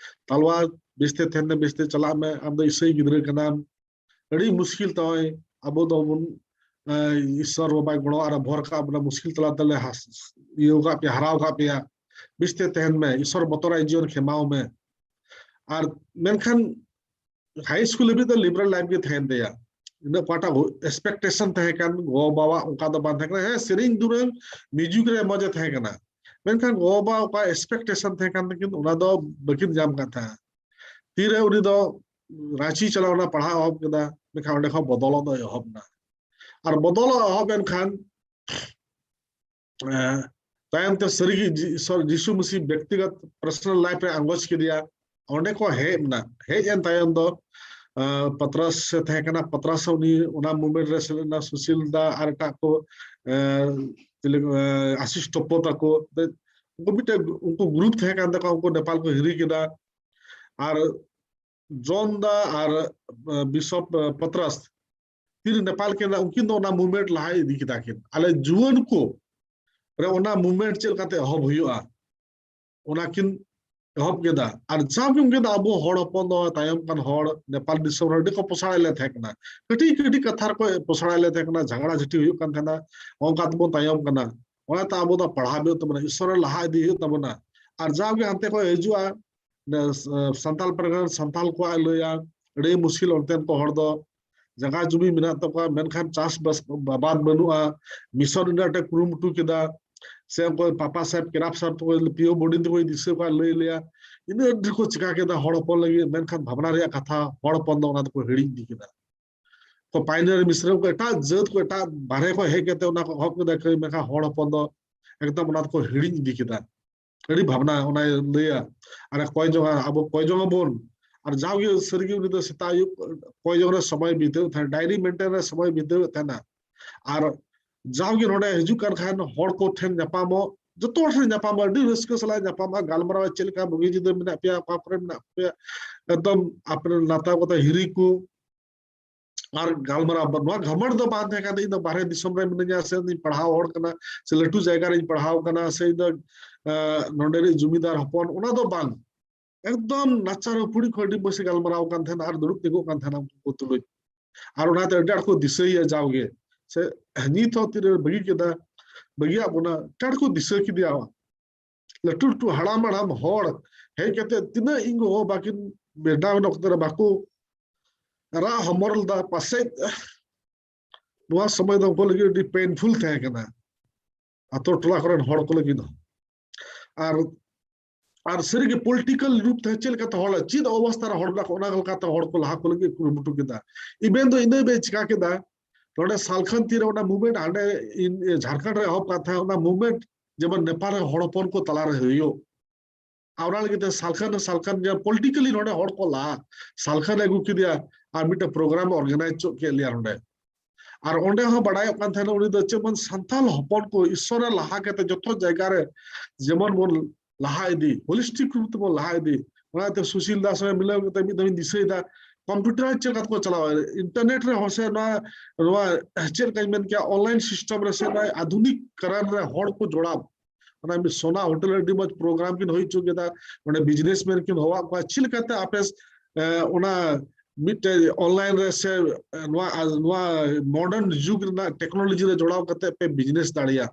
ᱛᱟᱞᱣᱟ ᱵᱮᱥᱛᱮ ᱛᱟᱦᱮᱱ ᱢᱮ, ᱵᱮᱥᱛᱮ ᱪᱟᱞᱟᱜ ᱢᱮ, ᱟᱢ ᱫᱚ ᱤᱥᱟᱹᱭ ᱜᱤᱫᱽᱨᱟᱹ ᱠᱟᱱᱟᱢ, ᱟᱹᱰᱤ ᱢᱩᱥᱠᱤᱞ ᱛᱟᱭ, ᱟᱵᱚ ᱫᱚᱵᱚᱱ, ᱮᱸ, ᱤᱥᱥᱚᱨ ᱵᱟᱵᱟᱭ ᱜᱚᱲᱚ ᱟᱨ ᱵᱷᱚᱨ ᱠᱟᱜ ᱵᱚᱱᱟ, ᱢᱩᱥᱠᱤᱞ ᱛᱟᱞᱟ ᱛᱮᱞᱮ ᱦᱟᱥ-, ᱤᱭᱟᱹ ᱠᱟᱜ ᱯᱮᱭᱟ, ᱦᱟᱨᱟᱣ ᱠᱟᱜ ᱯᱮᱭᱟ, ᱵᱮᱥᱛᱮ ᱛᱟᱦᱮᱱ ᱢᱮ, ᱤᱥᱥᱚᱨ ᱵᱚᱛᱚᱨᱟᱭ ᱡᱤᱭᱚᱱ ᱠᱷᱮᱢᱟᱣ ᱢᱮ᱾ ᱟᱨ ᱢᱮᱱᱠᱷᱟᱱ high school ᱦᱟᱹᱵᱤᱡ ᱫᱚ liberal life ᱜᱮ ᱛᱟᱦᱮᱱ ᱛᱟᱭᱟ᱾ ᱤᱱᱟᱹ ᱯᱟᱦᱴᱟ expectation ᱛᱟᱦᱮᱸ ᱠᱟᱱ, ᱜᱚ ᱵᱟᱵᱟ ᱚᱱᱠᱟ ᱫᱚ ᱵᱟᱝ ᱛᱟᱦᱮᱸ ᱠᱟᱱᱟ᱾ ᱦᱮᱸ, ᱥᱮᱨᱮᱧ ᱫᱩᱨᱟᱹᱝ, music ᱨᱮ ᱢᱚᱡᱮ ᱛᱟᱦᱮᱸ ᱠᱟᱱᱟ, ᱢᱮᱱᱠᱷᱟᱱ ᱜᱚ ᱵᱟᱵᱟ ᱚᱠᱟ expectation ᱛᱟᱦᱮᱸ ᱠᱟᱱ ᱛᱟᱹᱠᱤᱱ, ᱚᱱᱟ ᱫᱚ ᱵᱟᱹᱠᱤᱱ ᱧᱟᱢ ᱠᱟᱱ ᱛᱟᱦᱮᱸᱫ᱾ ᱛᱤᱨᱮ ᱩᱱᱤ ᱫᱚ ᱨᱟᱸᱪᱤ ᱪᱟᱞᱟᱣ ᱮᱱᱟ, ᱯᱟᱲᱦᱟᱣ ᱮᱦᱚᱵ ᱠᱮᱫᱟ, ᱢᱮᱱᱠᱷᱟᱱ ᱚᱸᱰᱮ ᱠᱷᱚᱱ ᱵᱚᱫᱚᱞᱚᱜ ᱫᱚ ᱮᱦᱚᱵ ᱮᱱᱟ᱾ ᱟᱨ ᱵᱚᱫᱚᱞᱚᱜ ᱮᱦᱚᱵ ᱮᱱ ᱠᱷᱟᱱ, ᱮᱸ, ᱛᱟᱭᱚᱢ ᱛᱮ ᱥᱟᱹᱨᱤᱜᱮ ᱡᱤ-, ᱤᱥᱚᱨ ᱡᱤᱥᱩ ᱢᱟᱹᱥᱤ ᱵᱮᱠᱛᱤᱜᱚᱛ personal life ᱨᱮ ᱟᱸᱜᱚᱪ ᱠᱮᱫᱮᱭᱟ᱾ ᱚᱸᱰᱮ ᱠᱚ ᱦᱮᱡ ᱮᱱᱟ᱾ ᱦᱮᱡ ᱮᱱ ᱛᱟᱭᱚᱢ ᱫᱚ, ᱮᱸ, ᱯᱟᱛᱨᱟᱥ ᱮ ᱛᱟᱦᱮᱸ ᱠᱟᱱᱟ, ᱯᱟᱛᱨᱟᱥ ᱦᱚᱸ ᱩᱱᱤ ᱚᱱᱟ movement ᱨᱮ ᱥᱮᱞᱮᱫ ᱮᱱᱟ, ᱥᱩᱥᱤᱞ ᱫᱟ ᱟᱨ ᱮᱴᱟᱜ ᱠᱚ, ᱮᱸ, ᱪᱤᱞᱤ, ᱮᱸ, ᱟᱥᱤᱥ ᱴᱚᱯᱚ ᱛᱟᱠᱚ, ᱛᱮ ᱩᱱᱠᱩ ᱢᱤᱫᱴᱮᱡ, ᱩᱱᱠᱩ group ᱛᱟᱦᱮᱸ ᱠᱟᱱ ᱛᱟᱠᱚᱣᱟ, ᱩᱱᱠᱩ ᱱᱮᱯᱟᱞ ᱠᱚ ᱦᱤᱨᱤ ᱠᱮᱫᱟ᱾ ᱟᱨ ᱡᱚᱱ ᱫᱟ ᱟᱨ, ᱮᱸ, ᱵᱤᱥᱚᱯ, ᱮᱸ, ᱯᱟᱛᱨᱟᱥ ᱛᱤᱨᱮ ᱱᱮᱯᱟᱞ ᱠᱮᱫᱟ, ᱩᱱᱠᱤᱱ ᱫᱚ ᱚᱱᱟ movement ᱞᱟᱦᱟ ᱤᱫᱤ ᱠᱮᱫᱟ ᱠᱤᱱ᱾ ᱟᱞᱮ ᱡᱩᱣᱟᱹᱱ ᱠᱚ ᱨᱮ ᱚᱱᱟ movement ᱪᱮᱫ ᱞᱮᱠᱟᱛᱮ ᱮᱦᱚᱵ ᱦᱩᱭᱩᱜᱼᱟ, ᱚᱱᱟ ᱠᱤᱱ ᱮᱦᱚᱵ ᱠᱮᱫᱟ᱾ ᱟᱨ ᱡᱟᱣ ᱜᱮᱢ ᱠᱮᱫᱟ, ᱟᱵᱚ ᱦᱚᱲ ᱦᱚᱯᱚᱱ ᱫᱚ ᱛᱟᱭᱚᱢ ᱠᱟᱱ ᱦᱚᱲ, ᱱᱮᱯᱟᱞ ᱫᱤᱥᱚᱢ ᱨᱮ ᱟᱹᱰᱤ ᱠᱚ ᱯᱚᱥᱲᱟᱭ ᱞᱮ ᱛᱟᱦᱮᱸ ᱠᱟᱱᱟ, ᱠᱟᱹᱴᱤᱡ ᱠᱟᱹᱴᱤᱡ ᱠᱟᱛᱷᱟ ᱨᱮᱠᱚ ᱯᱚᱥᱲᱟᱭ ᱞᱮ ᱛᱟᱦᱮᱸ ᱠᱟᱱᱟ, ᱡᱷᱟᱜᱽᱲᱟ ᱡᱷᱟᱹᱴᱤ ᱦᱩᱭᱩᱜ ᱠᱟᱱ ᱛᱟᱦᱮᱱᱟ, ᱚᱱᱠᱟ ᱛᱮᱵᱚᱱ ᱛᱟᱭᱚᱢ ᱠᱟᱱᱟ᱾ ᱚᱱᱟᱛᱮ ᱟᱵᱚ ᱫᱚ ᱯᱟᱲᱦᱟᱣ ᱦᱩᱭᱩᱜ ᱛᱟᱵᱚᱱᱟ, ᱤᱥᱚᱨ ᱨᱮ ᱞᱟᱦᱟ ᱤᱫᱤ ᱦᱩᱭᱩᱜ ᱛᱟᱵᱚᱱᱟ᱾ ᱟᱨ ᱡᱟᱣ ᱜᱮ ᱦᱟᱱᱛᱮ ᱠᱷᱚᱱ ᱦᱤᱡᱩᱜᱼᱟ, ᱥᱟᱱᱛᱟᱞ ᱯᱟᱨᱜᱟᱱᱟ, ᱥᱟᱱᱛᱟᱞ ᱠᱚᱣᱟᱜ ᱞᱟᱹᱭᱟ, ᱟᱹᱰᱤ ᱢᱩᱥᱠᱤᱞ ᱚᱱᱛᱮᱱ ᱠᱚ ᱦᱚᱲ ᱫᱚ ᱡᱟᱭᱜᱟ ᱡᱩᱢᱤ ᱢᱮᱱᱟᱜ ᱛᱟᱠᱚᱣᱟ, ᱢᱮᱱᱠᱷᱟᱱ ᱪᱟᱥ ᱵᱟᱥ ᱵᱟᱫ ᱵᱟᱹᱱᱩᱜᱼᱟ᱾ ᱢᱤᱥᱚᱱ ᱨᱮᱱᱟᱜ ᱢᱤᱫᱴᱮᱱ ᱠᱩᱨᱩᱢᱩᱴᱩ ᱠᱮᱫᱟ, ᱥᱮ ᱚᱠᱚᱭ ᱯᱟᱯᱟ ᱥᱟᱦᱮᱵ, ᱠᱮᱨᱟᱯ ᱥᱟᱦᱮᱵ ᱛᱟᱠᱚ, ᱯᱤᱭᱳ ᱵᱳᱰᱤᱱ ᱛᱟᱠᱚ ᱫᱤᱥᱟᱹ ᱠᱚᱣᱟ, ᱞᱟᱹᱭ ᱞᱮᱭᱟ, ᱤᱱᱟᱹᱜ ᱰᱷᱮᱨ ᱠᱚ ᱪᱤᱠᱟ ᱠᱮᱫᱟ ᱦᱚᱲ ᱦᱚᱯᱚᱱ ᱞᱟᱹᱜᱤᱫ, ᱢᱮᱱᱠᱷᱟᱱ ᱵᱷᱟᱵᱽᱱᱟ ᱨᱮᱭᱟᱜ ᱠᱟᱛᱷᱟ ᱦᱚᱲ ᱦᱚᱯᱚᱱ ᱫᱚ ᱚᱱᱟ ᱫᱚᱠᱚ ᱦᱤᱲᱤᱧ ᱤᱫᱤ ᱠᱮᱫᱟ᱾ ᱠᱚ ᱯᱟᱭᱱᱤᱭᱟᱨ ᱢᱤᱥᱨᱟ ᱠᱚ ᱮᱴᱟᱜ ᱡᱟᱹᱛ ᱠᱚ, ᱮᱴᱟᱜ ᱵᱟᱨᱦᱮ ᱠᱷᱚᱱ ᱦᱮᱡ ᱠᱟᱛᱮ ᱚᱱᱟ ᱠᱚ ᱮᱦᱚᱵ ᱠᱮᱫᱟ ᱠᱟᱹᱢᱤ, ᱢᱮᱱᱠᱷᱟᱱ ᱦᱚᱲ ᱦᱚᱯᱚᱱ ᱫᱚ ᱮᱠᱫᱚᱢ ᱚᱱᱟ ᱫᱚᱠᱚ ᱦᱤᱲᱤᱧ ᱤᱫᱤ ᱠᱮᱫᱟ᱾ ᱟᱹᱰᱤ ᱵᱷᱟᱵᱽᱱᱟ ᱚᱱᱟᱭ ᱞᱟᱹᱭᱟ᱾ ᱟᱨ ᱠᱚᱭ ᱡᱚᱝᱟ, ᱟᱵᱚ ᱠᱚᱭ ᱡᱚᱝ ᱟᱵᱚᱱ᱾ ᱟᱨ ᱡᱟᱣᱜᱮ ᱥᱟᱹᱨᱤᱜᱮ ᱩᱱᱤ ᱫᱚ ᱥᱮᱛᱟᱜ ᱟᱹᱭᱩᱵ ᱠᱚᱭ ᱡᱚᱝ ᱨᱮ ᱥᱚᱢᱚᱭ ᱵᱤᱛᱟᱹᱣ ᱛᱟᱦᱮᱱᱟ, ᱰᱟᱭᱨᱤ ᱢᱮᱱᱴᱮᱱ ᱨᱮ ᱥᱚᱢᱚᱭ ᱵᱤᱛᱟᱹᱣ ᱛᱟᱦᱮᱱᱟ᱾ ᱟᱨ ᱡᱟᱣᱜᱮ ᱱᱚᱰᱮ ᱦᱤᱡᱩᱜ ᱠᱟᱱ ᱠᱷᱟᱱ ᱦᱚᱲ ᱠᱚ ᱴᱷᱮᱱ ᱧᱟᱯᱟᱢᱚᱜ, ᱡᱚᱛᱚ ᱦᱚᱲ ᱴᱷᱮᱱ ᱧᱟᱯᱟᱢᱚᱜ, ᱟᱹᱰᱤ ᱨᱟᱹᱥᱠᱟᱹ ᱥᱟᱞᱟᱜ ᱧᱟᱯᱟᱢᱟ, ᱜᱟᱞᱢᱟᱨᱟᱣ ᱪᱮᱫ ᱞᱮᱠᱟ ᱵᱩᱜᱤ ᱡᱩᱫᱟᱹ ᱢᱮᱱᱟᱜ ᱯᱮᱭᱟ, ᱚᱠᱟ ᱠᱚᱨᱮ ᱢᱮᱱᱟᱜ ᱯᱮᱭᱟ, ᱮᱠᱫᱚᱢ ᱟᱯᱮ ᱱᱟᱛᱟᱣ ᱠᱟᱛᱮ ᱦᱤᱨᱤ ᱠᱚ᱾ ᱟᱨ ᱜᱟᱞᱢᱟᱨᱟᱣ ᱵᱟ-, ᱱᱚᱣᱟ ᱜᱷᱟᱢᱚᱴ ᱫᱚ ᱵᱟᱝ ᱛᱟᱦᱮᱸ ᱠᱟᱱ ᱛᱤᱧ, ᱤᱧ ᱫᱚ ᱵᱟᱦᱨᱮ ᱫᱤᱥᱚᱢ ᱨᱮ ᱢᱤᱱᱟᱹᱧᱟ, ᱥᱮ ᱤᱧ ᱯᱟᱲᱦᱟᱣ ᱦᱚᱲ ᱠᱟᱱᱟ, ᱥᱮ ᱞᱟᱹᱴᱩ ᱡᱟᱭᱜᱟ ᱨᱤᱧ ᱯᱟᱲᱦᱟᱣ ᱠᱟᱱᱟ, ᱥᱮ ᱤᱧ ᱫᱚ, ᱮ, ᱱᱚᱰᱮ ᱨᱤᱧ ᱡᱚᱢᱤᱫᱟᱨ ᱦᱚᱯᱚᱱ, ᱚᱱᱟ ᱫᱚ ᱵᱟᱝ᱾ ᱮᱠᱫᱚᱢ ᱱᱟᱪᱟᱨ ᱦᱩᱯᱲᱤ ᱠᱷᱚᱱ ᱟᱹᱰᱤ ᱢᱚᱡᱽ ᱮ ᱜᱟᱞᱢᱟᱨᱟᱣ ᱠᱟᱱ ᱛᱟᱦᱮᱱᱟ ᱟᱨ ᱫᱩᱲᱩᱵ ᱛᱤᱸᱜᱩᱜ ᱠᱟᱱ ᱛᱟᱦᱮᱱᱟ ᱩᱱᱠᱩ ᱠᱚ ᱛᱩᱞᱩᱡ᱾ ᱟᱨ ᱚᱱᱟᱛᱮ ᱟᱹᱰᱤ ᱟᱸᱴ ᱠᱚ ᱫᱤᱥᱟᱹᱭᱟ ᱡᱟᱣᱜᱮ᱾ ᱥᱮ ᱱᱤᱛ ᱦᱚᱸ ᱛᱤᱨᱮ ᱵᱟᱹᱜᱤ ᱠᱮᱫᱟ, ᱵᱟᱹᱜᱤᱭᱟᱜ ᱵᱚᱱᱟ, ᱟᱹᱰᱤ ᱟᱸᱴ ᱠᱚ ᱫᱤᱥᱟᱹ ᱠᱮᱫᱮᱭᱟ᱾ ᱞᱟᱹᱴᱩ ᱞᱟᱹᱴᱩ ᱦᱟᱲᱟᱢ ᱦᱟᱲᱟᱢ ᱦᱚᱲ ᱦᱮᱡ ᱠᱟᱛᱮ ᱛᱤᱱᱟᱹᱜ ᱤᱧ ᱜᱚᱜᱚ ᱵᱟᱹᱠᱤᱱ ᱵᱮᱰᱟᱣ ᱮᱱ ᱚᱠᱛᱚ ᱨᱮ ᱵᱟᱠᱚ ᱨᱟᱜ ᱦᱚᱢᱚᱨ ᱞᱮᱫᱟ, ᱯᱟᱥᱮᱡ ᱱᱚᱣᱟ ᱥᱚᱢᱚᱭ ᱫᱚ ᱩᱱᱠᱩ ᱞᱟᱹᱜᱤᱫ ᱟᱹᱰᱤ painful ᱛᱟᱦᱮᱸ ᱠᱟᱱᱟ ᱟᱛᱳ ᱴᱚᱞᱟ ᱠᱚᱨᱮᱱ ᱦᱚᱲ ᱠᱚ ᱞᱟᱹᱜᱤᱫ ᱦᱚᱸ᱾ ᱟᱨ, ᱟᱨ ᱥᱟᱹᱨᱤᱜᱮ political ᱨᱩᱯ ᱛᱮ ᱪᱮᱫ ᱞᱮᱠᱟᱛᱮ ᱦᱚᱲ, ᱪᱮᱫ ᱚᱵᱚᱥᱛᱷᱟ ᱨᱮ ᱦᱚᱲ ᱢᱮᱱᱟᱜ ᱠᱚᱣᱟ, ᱚᱱᱟ ᱞᱮᱠᱟᱛᱮ ᱦᱚᱲ ᱠᱚ ᱞᱟᱦᱟ ᱠᱚ ᱞᱟᱹᱜᱤᱫ ᱠᱩᱨᱩᱢᱩᱴᱩ ᱠᱮᱫᱟ᱾ Even ᱫᱚ ᱤᱱᱟᱹ ᱵᱮ ᱪᱤᱠᱟ ᱠᱮᱫᱟ, ᱱᱚᱰᱮ ᱥᱟᱞᱠᱷᱟᱱ ᱛᱤᱨᱮ ᱚᱱᱟ movement ᱦᱟᱸᱰᱮ ᱤᱱ-, ᱡᱷᱟᱲᱠᱷᱚᱸᱰ ᱨᱮ ᱮᱦᱚᱵ ᱠᱟᱱ ᱛᱟᱦᱮᱸᱫ, ᱚᱱᱟ movement ᱡᱮᱢᱚᱱ ᱱᱮᱯᱟᱞ ᱨᱮ ᱦᱚᱲ ᱦᱚᱯᱚᱱ ᱠᱚ ᱛᱟᱞᱟᱨᱮ ᱦᱩᱭᱩᱜ, ᱟᱨ ᱚᱱᱟ ᱞᱟᱹᱜᱤᱫ ᱛᱮ ᱥᱟᱞᱠᱷᱟᱱ, ᱥᱟᱞᱠᱷᱟᱱ ᱡᱮ politically ᱱᱚᱰᱮ ᱦᱚᱲ ᱠᱚ ᱞᱟ, ᱥᱟᱞᱠᱷᱟᱱ ᱮ ᱟᱹᱜᱩ ᱠᱮᱫᱮᱭᱟ ᱟᱨ ᱢᱤᱫᱴᱮᱱ program organize ᱦᱚᱪᱚ ᱠᱮᱫ ᱞᱮᱭᱟ ᱱᱚᱰᱮ᱾ ᱟᱨ ᱚᱸᱰᱮ ᱦᱚᱸ ᱵᱟᱲᱟᱭᱚᱜ ᱠᱟᱱ ᱛᱟᱦᱮᱱᱟ ᱩᱱᱤ ᱫᱚ ᱡᱮᱢᱚᱱ ᱥᱟᱱᱛᱟᱞ ᱦᱚᱯᱚᱱ ᱠᱚ ᱤᱥᱥᱚᱨ ᱨᱮ ᱞᱟᱦᱟ ᱠᱟᱛᱮ ᱡᱚᱛᱚ ᱡᱟᱭᱜᱟ ᱨᱮ ᱡᱮᱢᱚᱱ ᱵᱚᱱ ᱞᱟᱦᱟ ᱤᱫᱤ, holistic ᱨᱩᱯ ᱛᱮᱵᱚᱱ ᱞᱟᱦᱟ ᱤᱫᱤ᱾ ᱚᱱᱟᱛᱮ ᱥᱩᱥᱤᱞ ᱫᱟᱥ ᱨᱮ ᱢᱤᱞᱟᱹᱣ ᱠᱟᱛᱮ ᱢᱤᱫ ᱫᱷᱟᱣ ᱤᱧ ᱫᱤᱥᱟᱹᱭᱮᱫᱟ, computer ᱪᱮᱫ ᱞᱮᱠᱟ ᱛᱮᱠᱚ ᱪᱟᱞᱟᱣᱟ, internet ᱨᱮ ᱦᱚᱸ ᱥᱮ ᱱᱚᱣᱟ, ᱱᱚᱣᱟ ᱪᱮᱫ ᱞᱮᱠᱟᱧ ᱢᱮᱱ ᱠᱮᱭᱟ, online system ᱨᱮ ᱥᱮ ᱱᱚᱣᱟ ᱟᱫᱷᱩᱱᱤᱠ ᱠᱟᱨᱟᱱ ᱨᱮ ᱦᱚᱲ ᱠᱚ ᱡᱚᱲᱟᱣ, ᱚᱱᱟ ᱢᱤᱫ ᱥᱳᱱᱟ ᱦᱳᱴᱮᱞ ᱨᱮ ᱟᱹᱰᱤ ᱢᱚᱡᱽ ᱯᱨᱳᱜᱨᱟᱢ ᱠᱤᱱ ᱦᱩᱭ ᱦᱚᱪᱚ ᱠᱮᱫᱟ, ᱚᱸᱰᱮ ᱵᱤᱡᱽᱱᱮᱥᱢᱮᱱ ᱠᱤᱱ ᱦᱚᱦᱚᱣᱟᱫ ᱠᱚᱣᱟ᱾ ᱪᱮᱫ ᱞᱮᱠᱟᱛᱮ ᱟᱯᱮ, ᱮ, ᱚᱱᱟ ᱢᱤᱫᱴᱮᱡ ᱚᱱᱞᱟᱭᱤᱱ ᱨᱮ ᱥᱮ, ᱮ, ᱱᱚᱣᱟ, ᱱᱚᱣᱟ ᱢᱚᱰᱟᱨᱱ ᱡᱩᱜᱽ ᱨᱮᱱᱟᱜ ᱴᱮᱠᱱᱳᱞᱚᱡᱤ ᱨᱮ ᱡᱚᱲᱟᱣ ᱠᱟᱛᱮ ᱯᱮ ᱵᱤᱡᱽᱱᱮᱥ ᱫᱟᱲᱮᱭᱟᱜ,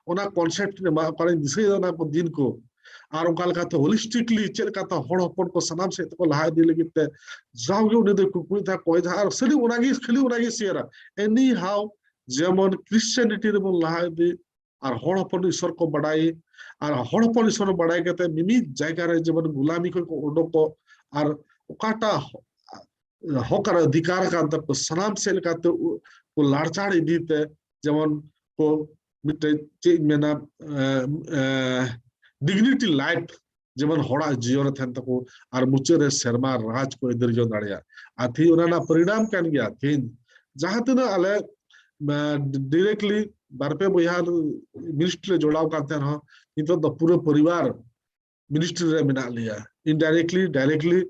ᱚᱱᱟ ᱠᱚᱱᱥᱮᱯᱴ ᱨᱮ ᱢᱟ ᱚᱠᱟᱨᱮᱧ ᱫᱤᱥᱟᱹᱭᱮᱫᱟ ᱚᱱᱟ ᱠᱚ ᱫᱤᱱ ᱠᱚ᱾ ᱟᱨ ᱚᱱᱠᱟ ᱞᱮᱠᱟᱛᱮ ᱦᱳᱞᱤᱥᱴᱤᱠᱞᱤ ᱪᱮᱫ ᱞᱮᱠᱟᱛᱮ ᱦᱚᱲ ᱦᱚᱯᱚᱱ ᱠᱚ ᱥᱟᱱᱟᱢ ᱥᱮᱫ ᱛᱮᱠᱚ ᱞᱟᱦᱟ ᱤᱫᱤ ᱞᱟᱹᱜᱤᱫ ᱛᱮ ᱡᱟᱣᱜᱮ ᱩᱱᱤ ᱫᱚᱭ ᱠᱩᱠᱢᱩᱭ ᱛᱟᱦᱮᱸᱫ, ᱠᱚᱭ ᱛᱟᱦᱮᱸᱫ, ᱟᱨ ᱠᱷᱟᱹᱞᱤ ᱚᱱᱟᱜᱮ, ᱠᱷᱟᱹᱞᱤ ᱚᱱᱟᱜᱮ ᱥᱮᱭᱟᱨᱟ᱾ Anyhow, ᱡᱮᱢᱚᱱ ᱠᱨᱤᱥᱪᱤᱭᱟᱱᱤᱴᱤ ᱨᱮᱵᱚᱱ ᱞᱟᱦᱟ ᱤᱫᱤ, ᱟᱨ ᱦᱚᱲ ᱦᱚᱯᱚᱱ ᱤᱥᱚᱨ ᱠᱚ ᱵᱟᱰᱟᱭ, ᱟᱨ ᱦᱚᱲ ᱦᱚᱯᱚᱱ ᱤᱥᱚᱨ ᱵᱟᱰᱟᱭ ᱠᱟᱛᱮ ᱢᱤᱢᱤᱫ ᱡᱟᱭᱜᱟ ᱨᱮ ᱡᱮᱢᱚᱱ ᱜᱩᱞᱟᱢᱤ ᱠᱷᱚᱱ ᱠᱚ ᱚᱰᱚᱠᱚᱜ, ᱟᱨ ᱚᱠᱟᱴᱟᱜ ᱦᱚ-, ᱦᱚᱠ ᱟᱨ ᱚᱫᱷᱤᱠᱟᱨ ᱠᱟᱱ ᱛᱟᱠᱚ ᱥᱟᱱᱟᱢ ᱥᱮᱫ ᱞᱮᱠᱟᱛᱮ ᱩ-, ᱠᱚ ᱞᱟᱲᱪᱟᱲ ᱤᱫᱤ ᱛᱮ ᱡᱮᱢᱚᱱ ᱠᱚ ᱢᱤᱫᱴᱮᱡ ᱪᱮᱫ ᱤᱧ ᱢᱮᱱᱟ, ᱮ, ᱮ, ᱰᱤᱜᱽᱱᱤᱴᱤ ᱞᱟᱭᱤᱯᱷ ᱡᱮᱢᱚᱱ ᱦᱚᱲᱟᱜ ᱡᱤᱭᱚᱱ ᱨᱮ ᱛᱟᱦᱮᱱ ᱛᱟᱠᱚ, ᱟᱨ ᱢᱩᱪᱟᱹᱫ ᱨᱮ ᱥᱮᱨᱢᱟ ᱨᱟᱡᱽ ᱠᱚ ᱟᱹᱭᱫᱟᱹᱨ ᱡᱚᱝ ᱫᱟᱲᱮᱭᱟᱜᱼᱟ᱾ ᱟᱨ ᱛᱮᱦᱤᱧ ᱚᱱᱟ ᱨᱮᱱᱟᱜ ᱯᱚᱨᱤᱱᱟᱢ ᱠᱟᱱ ᱜᱮᱭᱟ᱾ ᱛᱮᱦᱤᱧ ᱡᱟᱦᱟᱸ ᱛᱤᱱᱟᱹᱜ ᱟᱞᱮ, ᱮ, ᱰᱤᱨᱮᱠᱴᱞᱤ ᱵᱟᱨ ᱯᱮ ᱵᱚᱭᱦᱟ ᱢᱤᱱᱤᱥᱴᱨᱤ ᱞᱮ ᱡᱚᱲᱟᱣ ᱠᱟᱱ ᱛᱟᱦᱮᱸ ᱨᱮᱦᱚᱸ, ᱱᱤᱛᱚᱜ ᱫᱚ ᱯᱩᱨᱟᱹ ᱯᱚᱨᱤᱵᱟᱨ ᱢᱤᱱᱤᱥᱴᱨᱤ ᱨᱮ ᱢᱮᱱᱟᱜ ᱞᱮᱭᱟ, ᱤᱱᱰᱟᱭᱨᱮᱠᱴᱞᱤ, ᱰᱟᱭᱨᱮᱠᱴᱞᱤ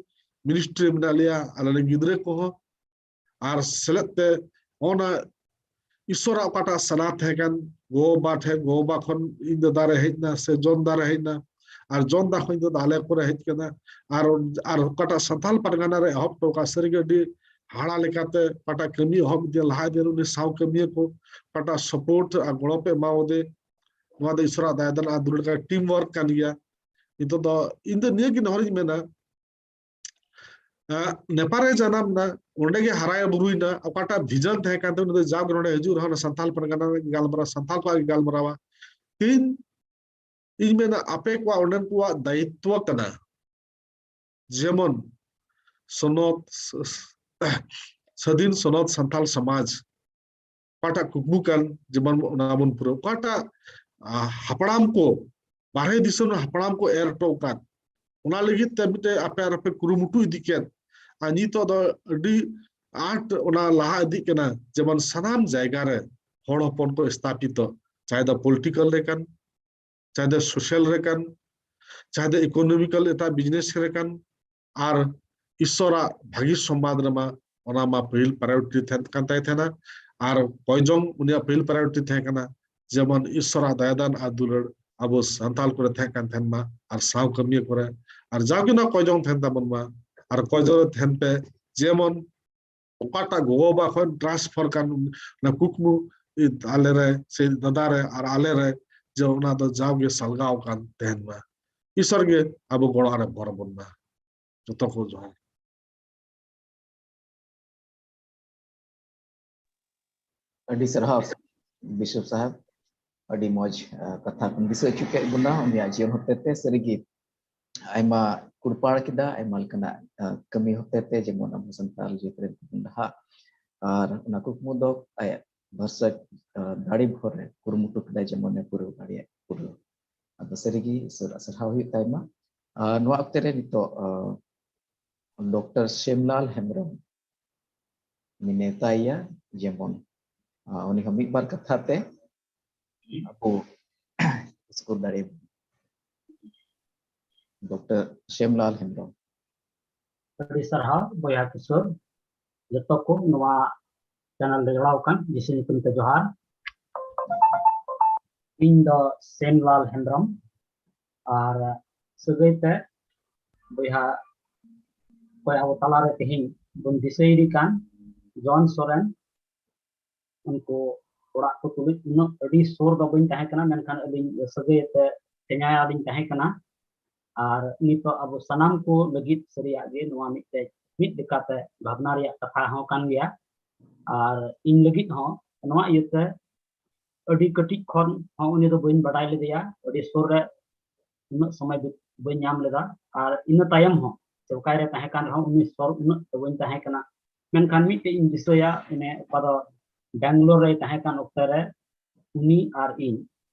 ᱢᱤᱱᱤᱥᱴᱨᱤ ᱨᱮ ᱢᱮᱱᱟᱜ ᱞᱮᱭᱟ᱾ ᱟᱞᱮ ᱨᱮᱱ ᱜᱤᱫᱽᱨᱟᱹ ᱠᱚᱦᱚᱸ ᱟᱨ ᱥᱮᱞᱮᱫ ᱛᱮ ᱚᱱᱟ ᱤᱥᱚᱨᱟᱜ ᱚᱠᱟᱴᱟᱜ ᱥᱟᱞᱟ ᱛᱟᱦᱮᱸ ᱠᱟᱱ, ᱜᱚ ᱵᱟᱵᱟ ᱴᱷᱮᱱ, ᱜᱚ ᱵᱟᱵᱟ ᱠᱷᱚᱱ ᱤᱧ ᱫᱟᱫᱟ ᱨᱮ ᱦᱮᱡ ᱮᱱᱟ, ᱥᱮ ᱡᱚᱱ ᱫᱟ ᱨᱮ ᱦᱮᱡ ᱮᱱᱟ, ᱟᱨ ᱡᱚᱱ ᱫᱟ ᱠᱷᱚᱱ ᱤᱧ ᱫᱟᱫᱟ ᱟᱞᱮ ᱠᱚᱨᱮ ᱦᱮᱡ ᱠᱟᱱᱟ, ᱟᱨ, ᱟᱨ ᱚᱠᱟᱴᱟᱜ ᱥᱟᱱᱛᱟᱞ ᱯᱟᱨᱜᱟᱱᱟ ᱨᱮ ᱮᱦᱚᱵ ᱦᱚᱴᱚ ᱠᱟᱜ, ᱥᱟᱹᱨᱤᱜᱮ ᱟᱹᱰᱤ ᱦᱟᱦᱟᱲᱟ ᱞᱮᱠᱟᱛᱮ ᱚᱠᱟᱴᱟᱜ ᱠᱟᱹᱢᱤ ᱮᱦᱚᱵ ᱤᱫᱤᱭᱟ ᱞᱟᱦᱟ ᱤᱫᱤ ᱨᱮ ᱩᱱᱤ ᱥᱟᱶ ᱠᱟᱹᱢᱤᱭᱟᱹ ᱠᱚ ᱚᱠᱟᱴᱟᱜ ᱥᱟᱯᱳᱨᱴ ᱟᱨ ᱜᱚᱲᱚ ᱯᱮ ᱮᱢᱟᱣᱟᱫᱮ, ᱱᱚᱣᱟ ᱫᱚ ᱤᱥᱚᱨᱟᱜ ᱫᱟᱭᱟ ᱫᱟᱱ ᱟᱨ ᱫᱩᱞᱟᱹᱲ ᱠᱟᱱᱟ, ᱴᱤᱢ ᱣᱟᱨᱠ ᱠᱟᱱ ᱜᱮᱭᱟ᱾ ᱱᱤᱛᱚᱜ ᱫᱚ ᱤᱧ ᱫᱚ ᱱᱤᱭᱟᱹ ᱜᱮ ᱱᱮᱦᱚᱨᱤᱧ ᱢᱮᱱᱟ, ᱟᱸ, ᱱᱮᱯᱟᱞ ᱨᱮ ᱡᱟᱱᱟᱢ ᱮᱱᱟ, ᱚᱸᱰᱮ ᱜᱮ ᱦᱟᱨᱟᱭ ᱵᱩᱨᱩᱭᱮᱱᱟ, ᱚᱠᱟᱴᱟᱜ ᱵᱷᱤᱡᱚᱱ ᱛᱟᱦᱮᱸ ᱠᱟᱱ ᱛᱟᱭᱟ, ᱩᱱᱤ ᱫᱚ ᱡᱟᱣᱜᱮ ᱱᱚᱰᱮ ᱦᱤᱡᱩᱜ ᱨᱮᱦᱚᱸ ᱚᱱᱟ ᱥᱟᱱᱛᱟᱞ ᱯᱟᱨᱜᱟᱱᱟ ᱨᱮ ᱜᱟᱞᱢᱟᱨᱟᱣ, ᱥᱟᱱᱛᱟᱞ ᱠᱚᱣᱟᱜ ᱜᱮ ᱜᱟᱞᱢᱟᱨᱟᱣᱟ᱾ ᱛᱮᱦᱮᱧ ᱤᱧ ᱢᱮᱱᱟ ᱟᱯᱮ ᱠᱚᱣᱟᱜ ᱚᱸᱰᱮᱱ ᱠᱚᱣᱟᱜ ᱫᱟᱭᱤᱛᱛᱚ ᱠᱟᱱᱟ, ᱡᱮᱢᱚᱱ ᱥᱚᱱᱚᱛ, ᱥ-, ᱥ-, ᱥᱟᱹᱫᱷᱤᱱ ᱥᱚᱱᱚᱛ ᱥᱟᱱᱛᱟᱞ ᱥᱚᱢᱟᱡᱽ, ᱚᱠᱟᱴᱟᱜ ᱠᱩᱠᱢᱩ ᱠᱟᱱ, ᱡᱮᱢᱚᱱ ᱚᱱᱟ ᱵᱚᱱ ᱯᱩᱨᱟᱹᱣ, ᱚᱠᱟᱴᱟᱜ, ᱟ, ᱦᱟᱯᱲᱟᱢ ᱠᱚ, ᱵᱟᱨᱦᱮ ᱫᱤᱥᱚᱢ ᱨᱮ ᱦᱟᱯᱲᱟᱢ ᱠᱚ ᱮᱨ ᱦᱚᱴᱚ ᱟᱠᱟᱫ, ᱚᱱᱟ ᱞᱟᱹᱜᱤᱫ ᱛᱮ ᱢᱤᱫᱴᱮᱡ ᱟᱯᱮ ᱟᱨ ᱟᱯᱮ ᱠᱩᱨᱩᱢᱩᱴᱩ ᱤᱫᱤ ᱠᱮᱫ, ᱟᱨ ᱱᱤᱛᱚᱜ ᱫᱚ ᱟᱹᱰᱤ ᱟᱸᱴ ᱚᱱᱟ ᱞᱟᱦᱟ ᱤᱫᱤᱜ ᱠᱟᱱᱟ᱾ ᱡᱮᱢᱚᱱ ᱥᱟᱱᱟᱢ ᱡᱟᱭᱜᱟ ᱨᱮ ᱦᱚᱲ ᱦᱚᱯᱚᱱ ᱠᱚ ᱥᱛᱷᱟᱯᱤᱛᱚ, ᱪᱟᱦᱮ ᱫᱚ ᱯᱚᱞᱤᱴᱤᱠᱟᱞ ᱨᱮ ᱠᱟᱱ, ᱪᱟᱦᱮ ᱫᱚ ᱥᱳᱥᱟᱞ ᱨᱮ ᱠᱟᱱ, ᱪᱟᱦᱮ ᱫᱚ ᱤᱠᱳᱱᱚᱢᱤᱠᱟᱞ ᱮᱴᱟᱜ ᱵᱤᱡᱽᱱᱮᱥ ᱨᱮ ᱠᱟᱱ, ᱟᱨ ᱤᱥᱚᱨᱟᱜ ᱵᱷᱟᱹᱜᱤ ᱥᱚᱢᱵᱟᱫ ᱨᱮᱢᱟ ᱚᱱᱟ ᱢᱟ ᱯᱟᱹᱦᱤᱞ ᱯᱨᱟᱭᱳᱨᱤᱴᱤ ᱛᱟᱦᱮᱸ ᱠᱟᱱ ᱛᱟᱭ ᱛᱟᱦᱮᱱᱟ᱾ ᱟᱨ ᱠᱚᱭᱡᱚᱝ ᱩᱱᱤᱭᱟᱜ ᱯᱟᱹᱦᱤᱞ ᱯᱨᱟᱭᱳᱨᱤᱴᱤ ᱛᱟᱦᱮᱸ ᱠᱟᱱᱟ ᱡᱮᱢᱚᱱ ᱤᱥᱚᱨᱟᱜ ᱫᱟᱭᱟ ᱫᱟᱱ ᱟᱨ ᱫᱩᱞᱟᱹᱲ ᱟᱵᱚ ᱥᱟᱱᱛᱟᱲ ᱠᱚᱨᱮ ᱛᱟᱦᱮᱸ ᱠᱟᱱ ᱛᱟᱦᱮᱱ ᱢᱟ, ᱟᱨ ᱥᱟᱶ ᱠᱟᱹᱢᱤᱭᱟᱹ ᱠᱚᱨᱮ, ᱟᱨ ᱡᱟᱣᱜᱮ ᱱᱚᱣᱟ ᱠᱚᱭᱡᱚᱝ ᱛᱟᱦᱮᱱ ᱛᱟᱵᱚᱱ ᱢᱟ, ᱟᱨ ᱠᱚᱭᱡᱚᱝ ᱨᱮ ᱛᱟᱦᱮᱱ ᱯᱮ, ᱡᱮᱢᱚᱱ ᱚᱠᱟᱴᱟᱜ ᱜᱚᱜᱚ ᱵᱟᱵᱟ ᱠᱷᱚᱱ transfer ᱠᱟᱱ ᱚᱱᱟ ᱠᱩᱠᱢᱩ ᱟᱞᱮ ᱨᱮ ᱥᱮ ᱫᱟᱫᱟ ᱨᱮ ᱟᱨ ᱟᱞᱮ ᱨᱮ, ᱡᱮ ᱚᱱᱟ ᱫᱚ ᱡᱟᱣᱜᱮ ᱥᱟᱞᱜᱟᱣ ᱠᱟᱱ ᱛᱟᱦᱮᱱ ᱢᱟ᱾ ᱤᱥᱚᱨ ᱜᱮ ᱟᱵᱚ ᱜᱚᱲᱚ ᱟᱨᱮ ᱵᱚᱨ ᱵᱚᱱ ᱢᱟ᱾ ᱡᱚᱛᱚ ᱠᱚ ᱡᱚᱦᱟᱨ᱾ ᱟᱹᱰᱤ ᱥᱟᱨᱦᱟᱣ ᱵᱤᱥᱚᱯ ᱥᱟᱦᱮᱵ, ᱟᱹᱰᱤ ᱢᱚᱡᱽ ᱟᱸ, ᱠᱟᱛᱷᱟ ᱠᱚᱢ ᱫᱤᱥᱟᱹ ᱦᱚᱪᱚ ᱠᱮᱫ ᱵᱚᱱᱟ ᱩᱱᱤᱭᱟᱜ ᱡᱤᱭᱚᱱ ᱦᱚᱛᱮᱛᱮ᱾ ᱥᱟᱹᱨᱤᱜᱮ ᱟᱭᱢᱟ ᱠᱩᱲᱯᱟᱲ ᱠᱮᱫᱟ, ᱟᱭᱢᱟ ᱞᱮᱠᱟᱱᱟᱜ ᱟᱸ, ᱠᱟᱹᱢᱤ ᱦᱚᱛᱮᱛᱮ, ᱡᱮᱢᱚᱱ ᱟᱵᱚ ᱥᱟᱱᱛᱟᱲ ᱡᱟᱹᱛ ᱨᱮᱱ ᱠᱚᱵᱚᱱ ᱞᱟᱦᱟᱜ, ᱟᱨ ᱚᱱᱟ ᱠᱩᱠᱢᱩ ᱫᱚ ᱟᱭᱟᱜ ᱵᱷᱚᱨᱥᱟ ᱟᱸ, ᱫᱟᱲᱮ ᱵᱷᱳᱨ ᱨᱮ ᱠᱩᱨᱩᱢᱩᱴᱩ ᱠᱮᱫᱟᱭ, ᱡᱮᱢᱚᱱᱮ ᱯᱩᱨᱟᱹᱣ ᱫᱟᱲᱮᱭᱟᱜ ᱯᱩᱨᱟᱹᱣ᱾ ᱟᱫᱚ ᱥᱟᱹᱨᱤᱜᱮ ᱤᱥᱚᱨᱟᱜ ᱥᱟᱨᱦᱟᱣ ᱦᱩᱭᱩᱜ ᱛᱟᱭᱢᱟ᱾ ᱟᱨ ᱱᱚᱣᱟ ᱚᱠᱛᱮ ᱨᱮ ᱱᱤᱛᱚᱜ ᱟᱸ, ᱰᱚᱠᱴᱚᱨ ᱥᱮᱢᱞᱟᱞ ᱦᱮᱢᱵᱨᱚᱢ ᱢᱮᱱᱟᱭ ᱛᱟᱭᱟ, ᱡᱮᱢᱚᱱ ᱟᱸ, ᱩᱱᱤ ᱦᱚᱸ ᱢᱤᱫ ᱵᱟᱨ ᱠᱟᱛᱷᱟ ᱛᱮ ᱟᱵᱚ ᱥᱩᱨ ᱫᱟᱲᱮ ᱰᱚᱠᱴᱚᱨ ᱥᱮᱢᱞᱟᱞ ᱦᱮᱢᱵᱨᱚᱢ᱾ ᱟᱹᱰᱤ ᱥᱟᱨᱦᱟᱣ ᱵᱚᱭᱦᱟ ᱠᱤᱥᱳᱨ, ᱡᱚᱛᱚ ᱠᱚ ᱱᱚᱣᱟ ᱪᱮᱱᱮᱞ ᱨᱮ ᱡᱚᱲᱟᱣ ᱟᱠᱟᱱ ᱡᱤᱥᱩ ᱧᱩᱛᱩᱢ ᱛᱮ ᱡᱚᱦᱟᱨ᱾ ᱤᱧ ᱫᱚ ᱥᱮᱢᱞᱟᱞ ᱦᱮᱢᱵᱨᱚᱢ, ᱟᱨ ᱥᱟᱹᱜᱟᱹᱭ ᱛᱮ ᱵᱚᱭᱦᱟ ᱚᱠᱚᱭ ᱟᱵᱚ ᱛᱟᱞᱟᱨᱮ ᱛᱮᱦᱮᱧ ᱵᱚᱱ ᱫᱤᱥᱟᱹᱭᱮᱫᱮ ᱠᱟᱱ ᱡᱚᱱ ᱥᱚᱨᱮᱱ, ᱩᱱᱠᱩ ᱚᱲᱟᱜ ᱠᱚ ᱛᱩᱞᱩᱡ ᱩᱱᱟᱹᱜ ᱟᱹᱰᱤ ᱥᱩᱨ ᱫᱚ ᱵᱟᱹᱧ ᱛᱟᱦᱮᱸ ᱠᱟᱱᱟ, ᱢᱮᱱᱠᱷᱟᱱ ᱟᱹᱞᱤᱧ ᱥᱟᱹᱜᱟᱹᱭ ᱛᱮ ᱛᱮᱧᱟᱭᱟ ᱞᱤᱧ ᱛᱟᱦᱮᱸ ᱠᱟᱱᱟ᱾ ᱟᱨ ᱱᱤᱛᱚᱜ ᱟᱵᱚ ᱥᱟᱱᱟᱢ ᱠᱚ ᱞᱟᱹᱜᱤᱫ ᱥᱟᱹᱨᱤᱭᱟᱜ ᱜᱮ ᱱᱚᱣᱟ ᱢᱤᱫᱴᱮᱡ ᱢᱤᱫ ᱞᱮᱠᱟᱛᱮ ᱵᱷᱟᱵᱽᱱᱟ ᱨᱮᱭᱟᱜ ᱠᱟᱛᱷᱟ ᱦᱚᱸ ᱠᱟᱱ ᱜᱮᱭᱟ᱾ ᱟᱨ ᱤᱧ ᱞᱟᱹᱜᱤᱫ ᱦᱚᱸ ᱱᱚᱣᱟ ᱤᱭᱟᱹᱛᱮ ᱟᱹᱰᱤ ᱠᱟᱹᱴᱤᱡ ᱠᱷᱚᱱ ᱦᱚᱸ ᱩᱱᱤ ᱫᱚ ᱵᱟᱹᱧ ᱵᱟᱰᱟᱭ ᱞᱮᱫᱮᱭᱟ, ᱟᱹᱰᱤ ᱥᱩᱨ ᱨᱮ ᱩᱱᱟᱹᱜ ᱥᱚᱢᱚᱭ ᱵᱤ- ᱵᱟᱹᱧ ᱧᱟᱢ ᱞᱮᱫᱟ᱾ ᱟᱨ ᱤᱱᱟᱹ ᱛᱟᱭᱚᱢ ᱦᱚᱸ ᱪᱮᱞᱠᱟᱭ ᱨᱮ ᱛᱟᱦᱮᱸ ᱠᱟᱱ ᱨᱮᱦᱚᱸ ᱩᱱᱤ ᱥᱩᱨ ᱩᱱᱟᱹᱜ ᱫᱚ ᱵᱟᱹᱧ ᱛᱟᱦᱮᱸ ᱠᱟᱱᱟ᱾ ᱢᱮᱱᱠᱷᱟᱱ ᱢᱤᱫᱴᱮᱡ ᱤᱧ ᱫᱤᱥᱟᱹᱭᱟ, ᱚᱱᱮ ᱚᱠᱟ ᱫᱚ ᱵᱮᱝᱜᱟᱞᱳᱨ ᱨᱮᱭ ᱛᱟᱦᱮᱸ ᱠᱟᱱ ᱚᱠᱛᱮ ᱨᱮ ᱩᱱᱤ ᱟᱨ ᱤᱧ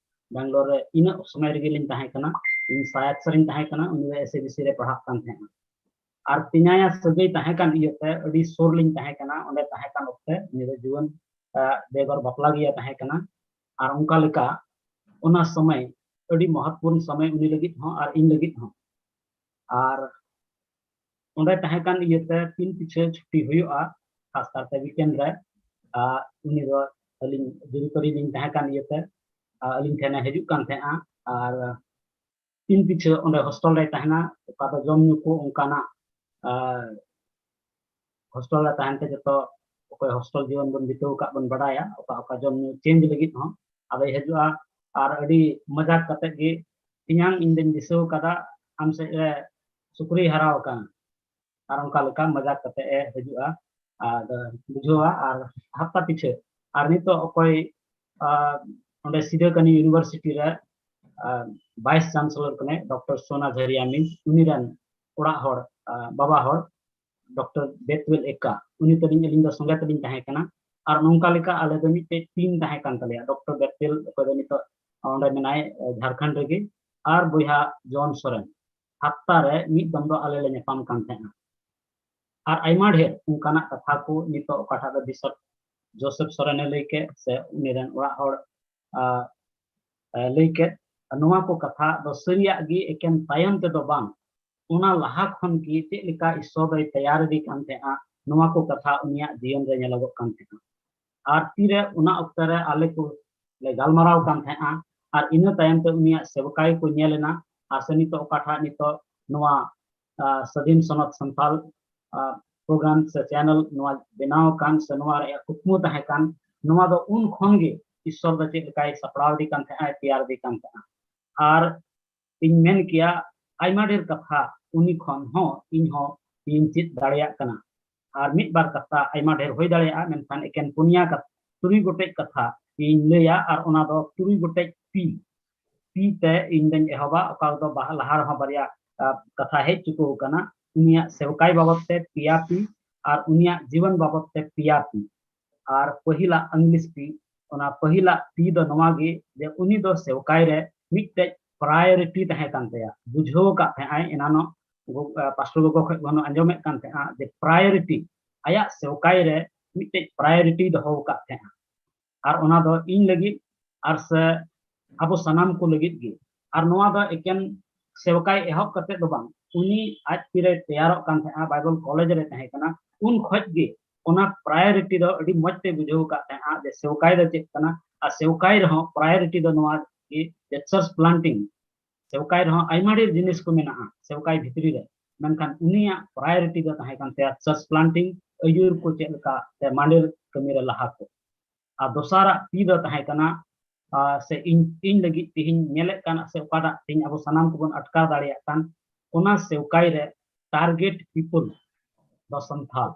ᱵᱮᱝᱜᱟᱞᱳᱨ ᱨᱮ ᱤᱱᱟᱹᱜ ᱥᱚᱢᱚᱭ ᱨᱮᱜᱮ ᱞᱤᱧ ᱛᱟᱦᱮᱸ ᱠᱟᱱᱟ᱾ ᱤᱧ ᱥᱟᱭᱟᱫ ᱥᱮᱨᱮᱧ ᱛᱟᱦᱮᱸ ᱠᱟᱱᱟ, ᱩᱱᱤ ᱫᱚ ᱮᱥ ᱮ ᱵᱤ ᱥᱤ ᱨᱮ ᱯᱟᱲᱦᱟᱜ ᱠᱟᱱ ᱛᱟᱦᱮᱸᱱᱟ᱾ ᱟᱨ ᱛᱮᱧᱟᱭᱟ ᱥᱟᱹᱜᱟᱹᱭ ᱛᱟᱦᱮᱸ ᱠᱟᱱ ᱤᱭᱟᱹᱛᱮ ᱟᱹᱰᱤ ᱥᱩᱨ ᱞᱤᱧ ᱛᱟᱦᱮᱸ ᱠᱟᱱᱟ᱾ ᱚᱸᱰᱮ ᱛᱟᱦᱮᱸ ᱠᱟᱱ ᱚᱠᱛᱮ ᱩᱱᱤ ᱫᱚ ᱡᱩᱣᱟᱹᱱ ᱟᱜ ᱵᱮᱜᱚᱨ ᱵᱟᱯᱞᱟ ᱜᱮᱭᱟ ᱛᱟᱦᱮᱸ ᱠᱟᱱᱟ᱾ ᱟᱨ ᱚᱱᱠᱟ ᱞᱮᱠᱟ ᱚᱱᱟ ᱥᱚᱢᱚᱭ ᱟᱹᱰᱤ ᱢᱚᱦᱚᱛᱯᱩᱨᱱ ᱥᱚᱢᱚᱭ ᱩᱱᱤ ᱞᱟᱹᱜᱤᱫ ᱦᱚᱸ ᱟᱨ ᱤᱧ ᱞᱟᱹᱜᱤᱫ ᱦᱚᱸ᱾ ᱟᱨ ᱚᱸᱰᱮ ᱛᱟᱦᱮᱸ ᱠᱟᱱ ᱤᱭᱟᱹᱛᱮ ᱛᱤᱱ ᱯᱤᱪᱷᱟᱹ ᱪᱷᱩᱴᱤ ᱦᱩᱭᱩᱜᱼᱟ, ᱠᱷᱟᱥ ᱠᱟᱨᱛᱮ ᱣᱤᱠᱮᱱᱰ ᱨᱮ, ᱟᱨ ᱩᱱᱤ ᱫᱚ ᱟᱹᱞᱤᱧ ᱡᱩᱨᱤᱯᱟᱹᱨᱤ ᱞᱤᱧ ᱛᱟᱦᱮᱸ ᱠᱟᱱ ᱤᱭᱟᱹᱛᱮ ᱟᱨ ᱟᱹᱞᱤᱧ ᱴᱷᱮᱱᱮ ᱦᱤᱡᱩᱜ ᱠᱟᱱ ᱛᱟᱦᱮᱸᱜᱼᱟ᱾ ᱟᱨ ᱛᱤᱱ ᱯᱤᱪᱷᱟᱹ ᱚᱸᱰᱮ ᱦᱳᱥᱴᱮᱞ ᱨᱮᱭ ᱛᱟᱦᱮᱱᱟ, ᱚᱠᱟ ᱫᱚ ᱡᱚᱢ ᱧᱩ ᱠᱚ ᱚᱱᱠᱟᱱᱟᱜ ᱦᱳᱥᱴᱮᱞ ᱨᱮ ᱛᱟᱦᱮᱱ ᱛᱮ ᱡᱚᱛᱚ ᱚᱠᱚᱭ ᱦᱳᱥᱴᱮᱞ ᱡᱤᱭᱚᱱ ᱵᱚᱱ ᱵᱤᱛᱟᱹᱣ ᱟᱠᱟᱫ ᱵᱚᱱ ᱵᱟᱰᱟᱭᱟ, ᱚᱠᱟ ᱚᱠᱟ ᱡᱚᱢ ᱧᱩ ᱪᱮᱧᱡᱽ ᱞᱟᱹᱜᱤᱫ ᱦᱚᱸ ᱟᱫᱚᱭ ᱦᱤᱡᱩᱜᱼᱟ᱾ ᱟᱨ ᱟᱹᱰᱤ ᱢᱚᱡᱟᱠ ᱠᱟᱛᱮ ᱜᱮ, "ᱛᱮᱧᱟᱝ, ᱤᱧ ᱫᱚᱧ ᱫᱤᱥᱟᱹᱣ ᱠᱟᱫᱟ ᱟᱢ ᱥᱮᱫ ᱨᱮ ᱥᱩᱠᱨᱤᱭ ᱦᱟᱨᱟᱣ ᱟᱠᱟᱱᱟ", ᱟᱨ ᱚᱱᱠᱟ ᱞᱮᱠᱟ ᱢᱚᱡᱟᱠ ᱠᱟᱛᱮ ᱮ ᱦᱤᱡᱩᱜᱼᱟ ᱟᱨ ᱵᱩᱡᱷᱟᱹᱣᱟ᱾ ᱟᱨ ᱦᱟᱯᱛᱟ ᱯᱤᱪᱷᱟᱹ ᱟᱨ ᱱᱤᱛᱚᱜ ᱚᱠᱚᱭ ᱚᱸᱰᱮ ᱥᱤᱫᱟᱹ ᱠᱟᱹᱱᱦᱩ ᱤᱭᱩᱱᱤᱵᱷᱟᱨᱥᱤᱴᱤ ᱨᱮ ᱵᱷᱟᱭᱤᱥ ᱪᱟᱱᱥᱮᱞᱚᱨ ᱠᱟᱱᱟᱭ, ᱰᱚᱠᱴᱚᱨ ᱥᱳᱱᱟ ᱡᱷᱟᱹᱨᱤᱭᱟ ᱢᱤᱥ, ᱩᱱᱤ ᱨᱮᱱ ᱚᱲᱟᱜ ᱦᱚᱲ, ᱵᱟᱵᱟ ᱦᱚᱲ, ᱰᱚᱠᱴᱚᱨ ᱵᱮᱛᱩᱭᱮᱞ ᱮᱠᱟ, ᱩᱱᱤ ᱛᱟᱹᱞᱤᱧ, ᱟᱹᱞᱤᱧ ᱫᱚ ᱥᱚᱸᱜᱮ ᱛᱮᱞᱤᱧ ᱛᱟᱦᱮᱸ ᱠᱟᱱᱟ᱾ ᱟᱨ ᱱᱚᱝᱠᱟ ᱞᱮᱠᱟ ᱟᱞᱮ ᱫᱚ ᱢᱤᱫᱴᱮᱡ ᱴᱤᱢ ᱛᱟᱦᱮᱸ ᱠᱟᱱ ᱛᱟᱞᱮᱭᱟ᱾ ᱰᱚᱠᱴᱚᱨ ᱵᱮᱛᱩᱭᱮᱞ, ᱚᱠᱚᱭ ᱫᱚ ᱱᱤᱛᱚᱜ ᱚᱸᱰᱮ ᱢᱮᱱᱟᱭ, ᱡᱷᱟᱲᱠᱷᱚᱸᱰ ᱨᱮᱜᱮ, ᱟᱨ ᱵᱚᱭᱦᱟ ᱡᱚᱱ ᱥᱚᱨᱮᱱ᱾ ᱦᱟᱯᱛᱟ ᱨᱮ ᱢᱤᱫ ᱫᱚᱢ ᱫᱚ ᱟᱞᱮ ᱞᱮ ᱧᱟᱯᱟᱢ ᱠᱟᱱ ᱛᱟᱦᱮᱸᱱᱟ᱾ ᱟᱨ ᱟᱭᱢᱟ ᱰᱷᱮᱨ ᱚᱱᱠᱟᱱᱟᱜ ᱠᱟᱛᱷᱟ ᱠᱚ ᱱᱤᱛᱚᱜ ᱚᱠᱟᱴᱟᱜ ᱫᱚ ᱵᱤᱥᱚᱯ ᱡᱳᱥᱮᱯ ᱥᱚᱨᱮᱱᱮ ᱞᱟᱹᱭ ᱠᱮᱫ ᱥᱮ ᱩᱱᱤ ᱨᱮᱱ ᱚᱲᱟᱜ ᱦᱚᱲ ᱞᱟᱹᱭ ᱠᱮᱫ, ᱱᱚᱣᱟ ᱠᱚ ᱠᱟᱛᱷᱟ ᱫᱚ ᱥᱟᱹᱨᱤᱭᱟᱜ ᱜᱮ, ᱮᱠᱮᱱ ᱛᱟᱭᱚᱢ ᱛᱮᱫᱚ ᱵᱟᱝ, ᱚᱱᱟ ᱞᱟᱦᱟ ᱠᱷᱚᱱ ᱜᱮ ᱪᱮᱫ ᱞᱮᱠᱟ ᱤᱥᱥᱚᱨ ᱫᱚᱭ ᱛᱮᱭᱟᱨ ᱤᱫᱤ ᱠᱟᱱ ᱛᱟᱦᱮᱸᱜᱼᱟ, ᱱᱚᱣᱟ ᱠᱚ ᱠᱟᱛᱷᱟ ᱩᱱᱤᱭᱟᱜ ᱡᱤᱭᱚᱱ ᱨᱮ ᱧᱮᱞᱚᱜᱚᱜ ᱠᱟᱱ ᱛᱟᱦᱮᱸᱜᱼᱟ᱾ ᱟᱨ ᱛᱤᱨᱮ ᱚᱱᱟ ᱚᱠᱛᱮ ᱨᱮ ᱟᱞᱮ ᱠᱚ ᱞᱮ ᱜᱟᱞᱢᱟᱨᱟᱣ ᱠᱟᱱ ᱛᱟᱦᱮᱸᱜᱼᱟ, ᱟᱨ ᱤᱱᱟᱹ ᱛᱟᱭᱚᱢ ᱛᱮ ᱩᱱᱤᱭᱟᱜ ᱥᱮᱵᱠᱟᱭ ᱠᱚ ᱧᱮᱞ ᱮᱱᱟ, ᱟᱨ ᱥᱮ ᱱᱤᱛᱚᱜ ᱚᱠᱟᱴᱟᱜ ᱱᱤᱛᱚᱜ ᱱᱚᱣᱟ ᱥᱟᱹᱫᱷᱤᱱ ᱥᱚᱱᱚᱛ ᱥᱟᱱᱛᱟᱞ ᱯᱨᱳᱜᱨᱟᱢ ᱥᱮ ᱪᱮᱱᱮᱞ ᱱᱚᱣᱟ ᱵᱮᱱᱟᱣ ᱟᱠᱟᱱ ᱥᱮ ᱱᱚᱣᱟ ᱨᱮᱭᱟᱜ ᱠᱩᱠᱢᱩ ᱛᱟᱦᱮᱸ ᱠᱟᱱ, ᱱᱚᱣᱟ ᱫᱚ ᱩᱱ ᱠᱷᱚᱱ ᱜᱮ ᱤᱥᱥᱚᱨ ᱫᱚ ᱪᱮᱫ ᱞᱮᱠᱟᱭ ᱥᱟᱯᱲᱟᱣ ᱤᱫᱤ ᱠᱟᱱ ᱛᱟᱦᱮᱸᱜᱼᱟ, ᱛᱮᱭᱟᱨ ᱤᱫᱤ ᱠᱟᱱ ᱛᱟᱦᱮᱸᱜᱼᱟ᱾ ᱟᱨ ᱤᱧ ᱢᱮᱱ ᱠᱮᱭᱟ, ᱟᱭᱢᱟ ᱰᱷᱮᱨ ᱠᱟᱛᱷᱟ ᱩᱱᱤ ᱠᱷᱚᱱ ᱦᱚᱸ ᱤᱧ ᱦᱚᱸ ᱤᱧ ᱪᱮᱫ ᱫᱟᱲᱮᱭᱟᱜ ᱠᱟᱱᱟ᱾ ᱟᱨ ᱢᱤᱫ ᱵᱟᱨ ᱠᱟᱛᱷᱟ ᱟᱭᱢᱟ ᱰᱷᱮᱨ ᱦᱩᱭ ᱫᱟᱲᱮᱭᱟᱜᱼᱟ, ᱢᱮᱱᱠᱷᱟᱱ ᱮᱠᱮᱱ ᱯᱩᱱᱭᱟ ᱠᱟᱛᱷᱟ, ᱛᱩᱨᱩᱭ ᱜᱚᱴᱮᱡ ᱠᱟᱛᱷᱟ ᱤᱧ ᱞᱟᱹᱭᱟ, ᱟᱨ ᱚᱱᱟ ᱫᱚ ᱛᱩᱨᱩᱭ ᱜᱚᱴᱮᱡ ᱯᱤ, ᱯᱤ ᱛᱮ ᱤᱧ ᱫᱚᱧ ᱮᱦᱚᱵᱟ, ᱚᱠᱟ ᱨᱮᱫᱚ ᱵᱟᱦᱟ-, ᱞᱟᱦᱟ ᱨᱮᱦᱚᱸ ᱵᱟᱨᱭᱟ, ᱟ, ᱠᱟᱛᱷᱟ ᱦᱮᱡ ᱪᱩᱠᱟᱹᱣ ᱟᱠᱟᱱᱟ᱾ ᱩᱱᱤᱭᱟᱜ ᱥᱮᱣᱠᱟᱭ ᱵᱟᱵᱚᱫ ᱛᱮ ᱯᱮᱭᱟ ᱯᱤ ᱟᱨ ᱩᱱᱤᱭᱟᱜ ᱡᱤᱵᱚᱱ ᱵᱟᱵᱚᱫ ᱛᱮ ᱯᱮᱭᱟ ᱯᱤ᱾ ᱟᱨ ᱯᱟᱹᱦᱤᱞᱟᱜ ᱟᱝᱞᱤᱥ ᱯᱤ, ᱚᱱᱟ ᱯᱟᱹᱦᱤᱞᱟᱜ ᱯᱤ ᱫᱚ ᱱᱚᱣᱟ ᱜᱮ ᱡᱮ ᱩᱱᱤ ᱫᱚ ᱥᱮᱣᱠᱟᱭ ᱨᱮ ᱢᱤᱫᱴᱮᱡ ᱯᱨᱟᱭᱳᱨᱤᱴᱤ ᱛᱟᱦᱮᱸ ᱠᱟᱱ ᱛᱟᱭᱟ᱾ ᱵᱩᱡᱷᱟᱹᱣ ᱟᱠᱟᱫ ᱛᱟᱦᱮᱸᱜ ᱟᱭ, ᱮᱱᱟᱱᱚᱜ ᱜᱚ-, ᱟ, ᱯᱟᱥᱴᱚᱨ ᱜᱚᱜᱚ ᱠᱷᱚᱡ ᱵᱚᱱ ᱟᱸᱡᱚᱢᱮᱫ ᱠᱟᱱ ᱛᱟᱦᱮᱸᱜᱼᱟ ᱡᱮ ᱯᱨᱟᱭᱳᱨᱤᱴᱤ, ᱟᱭᱟᱜ ᱥᱮᱣᱠᱟᱭ ᱨᱮ ᱢᱤᱫᱴᱮᱡ ᱯᱨᱟᱭᱳᱨᱤᱴᱤ ᱫᱚᱦᱚ ᱟᱠᱟᱫ ᱛᱟᱦᱮᱸᱜᱼᱟ᱾ ᱟᱨ ᱚᱱᱟ ᱫᱚ ᱤᱧ ᱞᱟᱹᱜᱤᱫ ᱟᱨ ᱥᱮ ᱟᱵᱚ ᱥᱟᱱᱟᱢ ᱠᱚ ᱞᱟᱹᱜᱤᱫ ᱜᱮ᱾ ᱟᱨ ᱱᱚᱣᱟ ᱫᱚ ᱮᱠᱮᱱ ᱥᱮᱣᱠᱟᱭ ᱮᱦᱚᱵ ᱠᱟᱛᱮ ᱫᱚ ᱵᱟᱝ, ᱩᱱᱤ ᱟᱡ ᱛᱤᱨᱮ ᱛᱮᱭᱟᱨᱚᱜ ᱠᱟᱱ ᱛᱟᱦᱮᱸᱜᱼᱟ, ᱵᱟᱭᱵᱮᱞ ᱠᱚᱞᱮᱡᱽ ᱨᱮ ᱛᱟᱦᱮᱸ ᱠᱟᱱᱟ, ᱩᱱ ᱠᱷᱚᱡ ᱜᱮ ᱚᱱᱟ ᱯᱨᱟᱭᱳᱨᱤᱴᱤ ᱫᱚ ᱟᱹᱰᱤ ᱢᱚᱡᱽ ᱛᱮ ᱵᱩᱡᱷᱟᱹᱣ ᱟᱠᱟᱫ ᱛᱟᱦᱮᱸᱜᱼᱟ ᱡᱮ ᱥᱮᱣᱠᱟᱭ ᱫᱚ ᱪᱮᱫ ᱠᱟᱱᱟ᱾ ᱟᱨ ᱥᱮᱣᱠᱟᱭ ᱨᱮᱦᱚᱸ ᱯᱨᱟᱭᱳᱨᱤᱴᱤ ᱫᱚ ᱱᱚᱣᱟ ᱜᱮ ᱡᱮ church planting, ᱥᱮᱣᱠᱟᱭ ᱨᱮᱦᱚᱸ ᱟᱭᱢᱟ ᱰᱷᱮᱨ ᱡᱤᱱᱤᱥ ᱠᱚ ᱢᱮᱱᱟᱜᱼᱟ ᱥᱮᱣᱠᱟᱭ ᱵᱷᱤᱛᱨᱤ ᱨᱮ, ᱢᱮᱱᱠᱷᱟᱱ ᱩᱱᱤᱭᱟᱜ priority ᱫᱚ ᱛᱟᱦᱮᱸ ᱠᱟᱱ ᱛᱟᱭᱟ church planting, ᱟᱹᱭᱩᱨ ᱠᱚ ᱪᱮᱫ ᱞᱮᱠᱟ ᱛᱮ ᱢᱟᱸᱰᱮᱨ ᱠᱟᱹᱢᱤ ᱨᱮ ᱞᱟᱦᱟ ᱠᱚ᱾ ᱟᱨ ᱫᱚᱥᱟᱨᱟᱜ ᱯᱤ ᱫᱚ ᱛᱟᱦᱮᱸ ᱠᱟᱱᱟ, ᱟᱨ ᱥᱮ ᱤᱧ, ᱤᱧ ᱞᱟᱹᱜᱤᱫ ᱛᱮᱦᱮᱧ ᱧᱮᱞᱮᱫ ᱠᱟᱱ ᱥᱮ ᱚᱠᱟᱴᱟᱜ ᱛᱮᱦᱮᱧ ᱟᱵᱚ ᱥᱟᱱᱟᱢ ᱠᱚᱵᱚᱱ ᱟᱴᱠᱟᱨ ᱫᱟᱲᱮᱭᱟᱜ ᱠᱟᱱ, ᱚᱱᱟ ᱥᱮᱣᱠᱟᱭ ᱨᱮ target people ᱫᱚ ᱥᱟᱱᱛᱷᱟᱞ᱾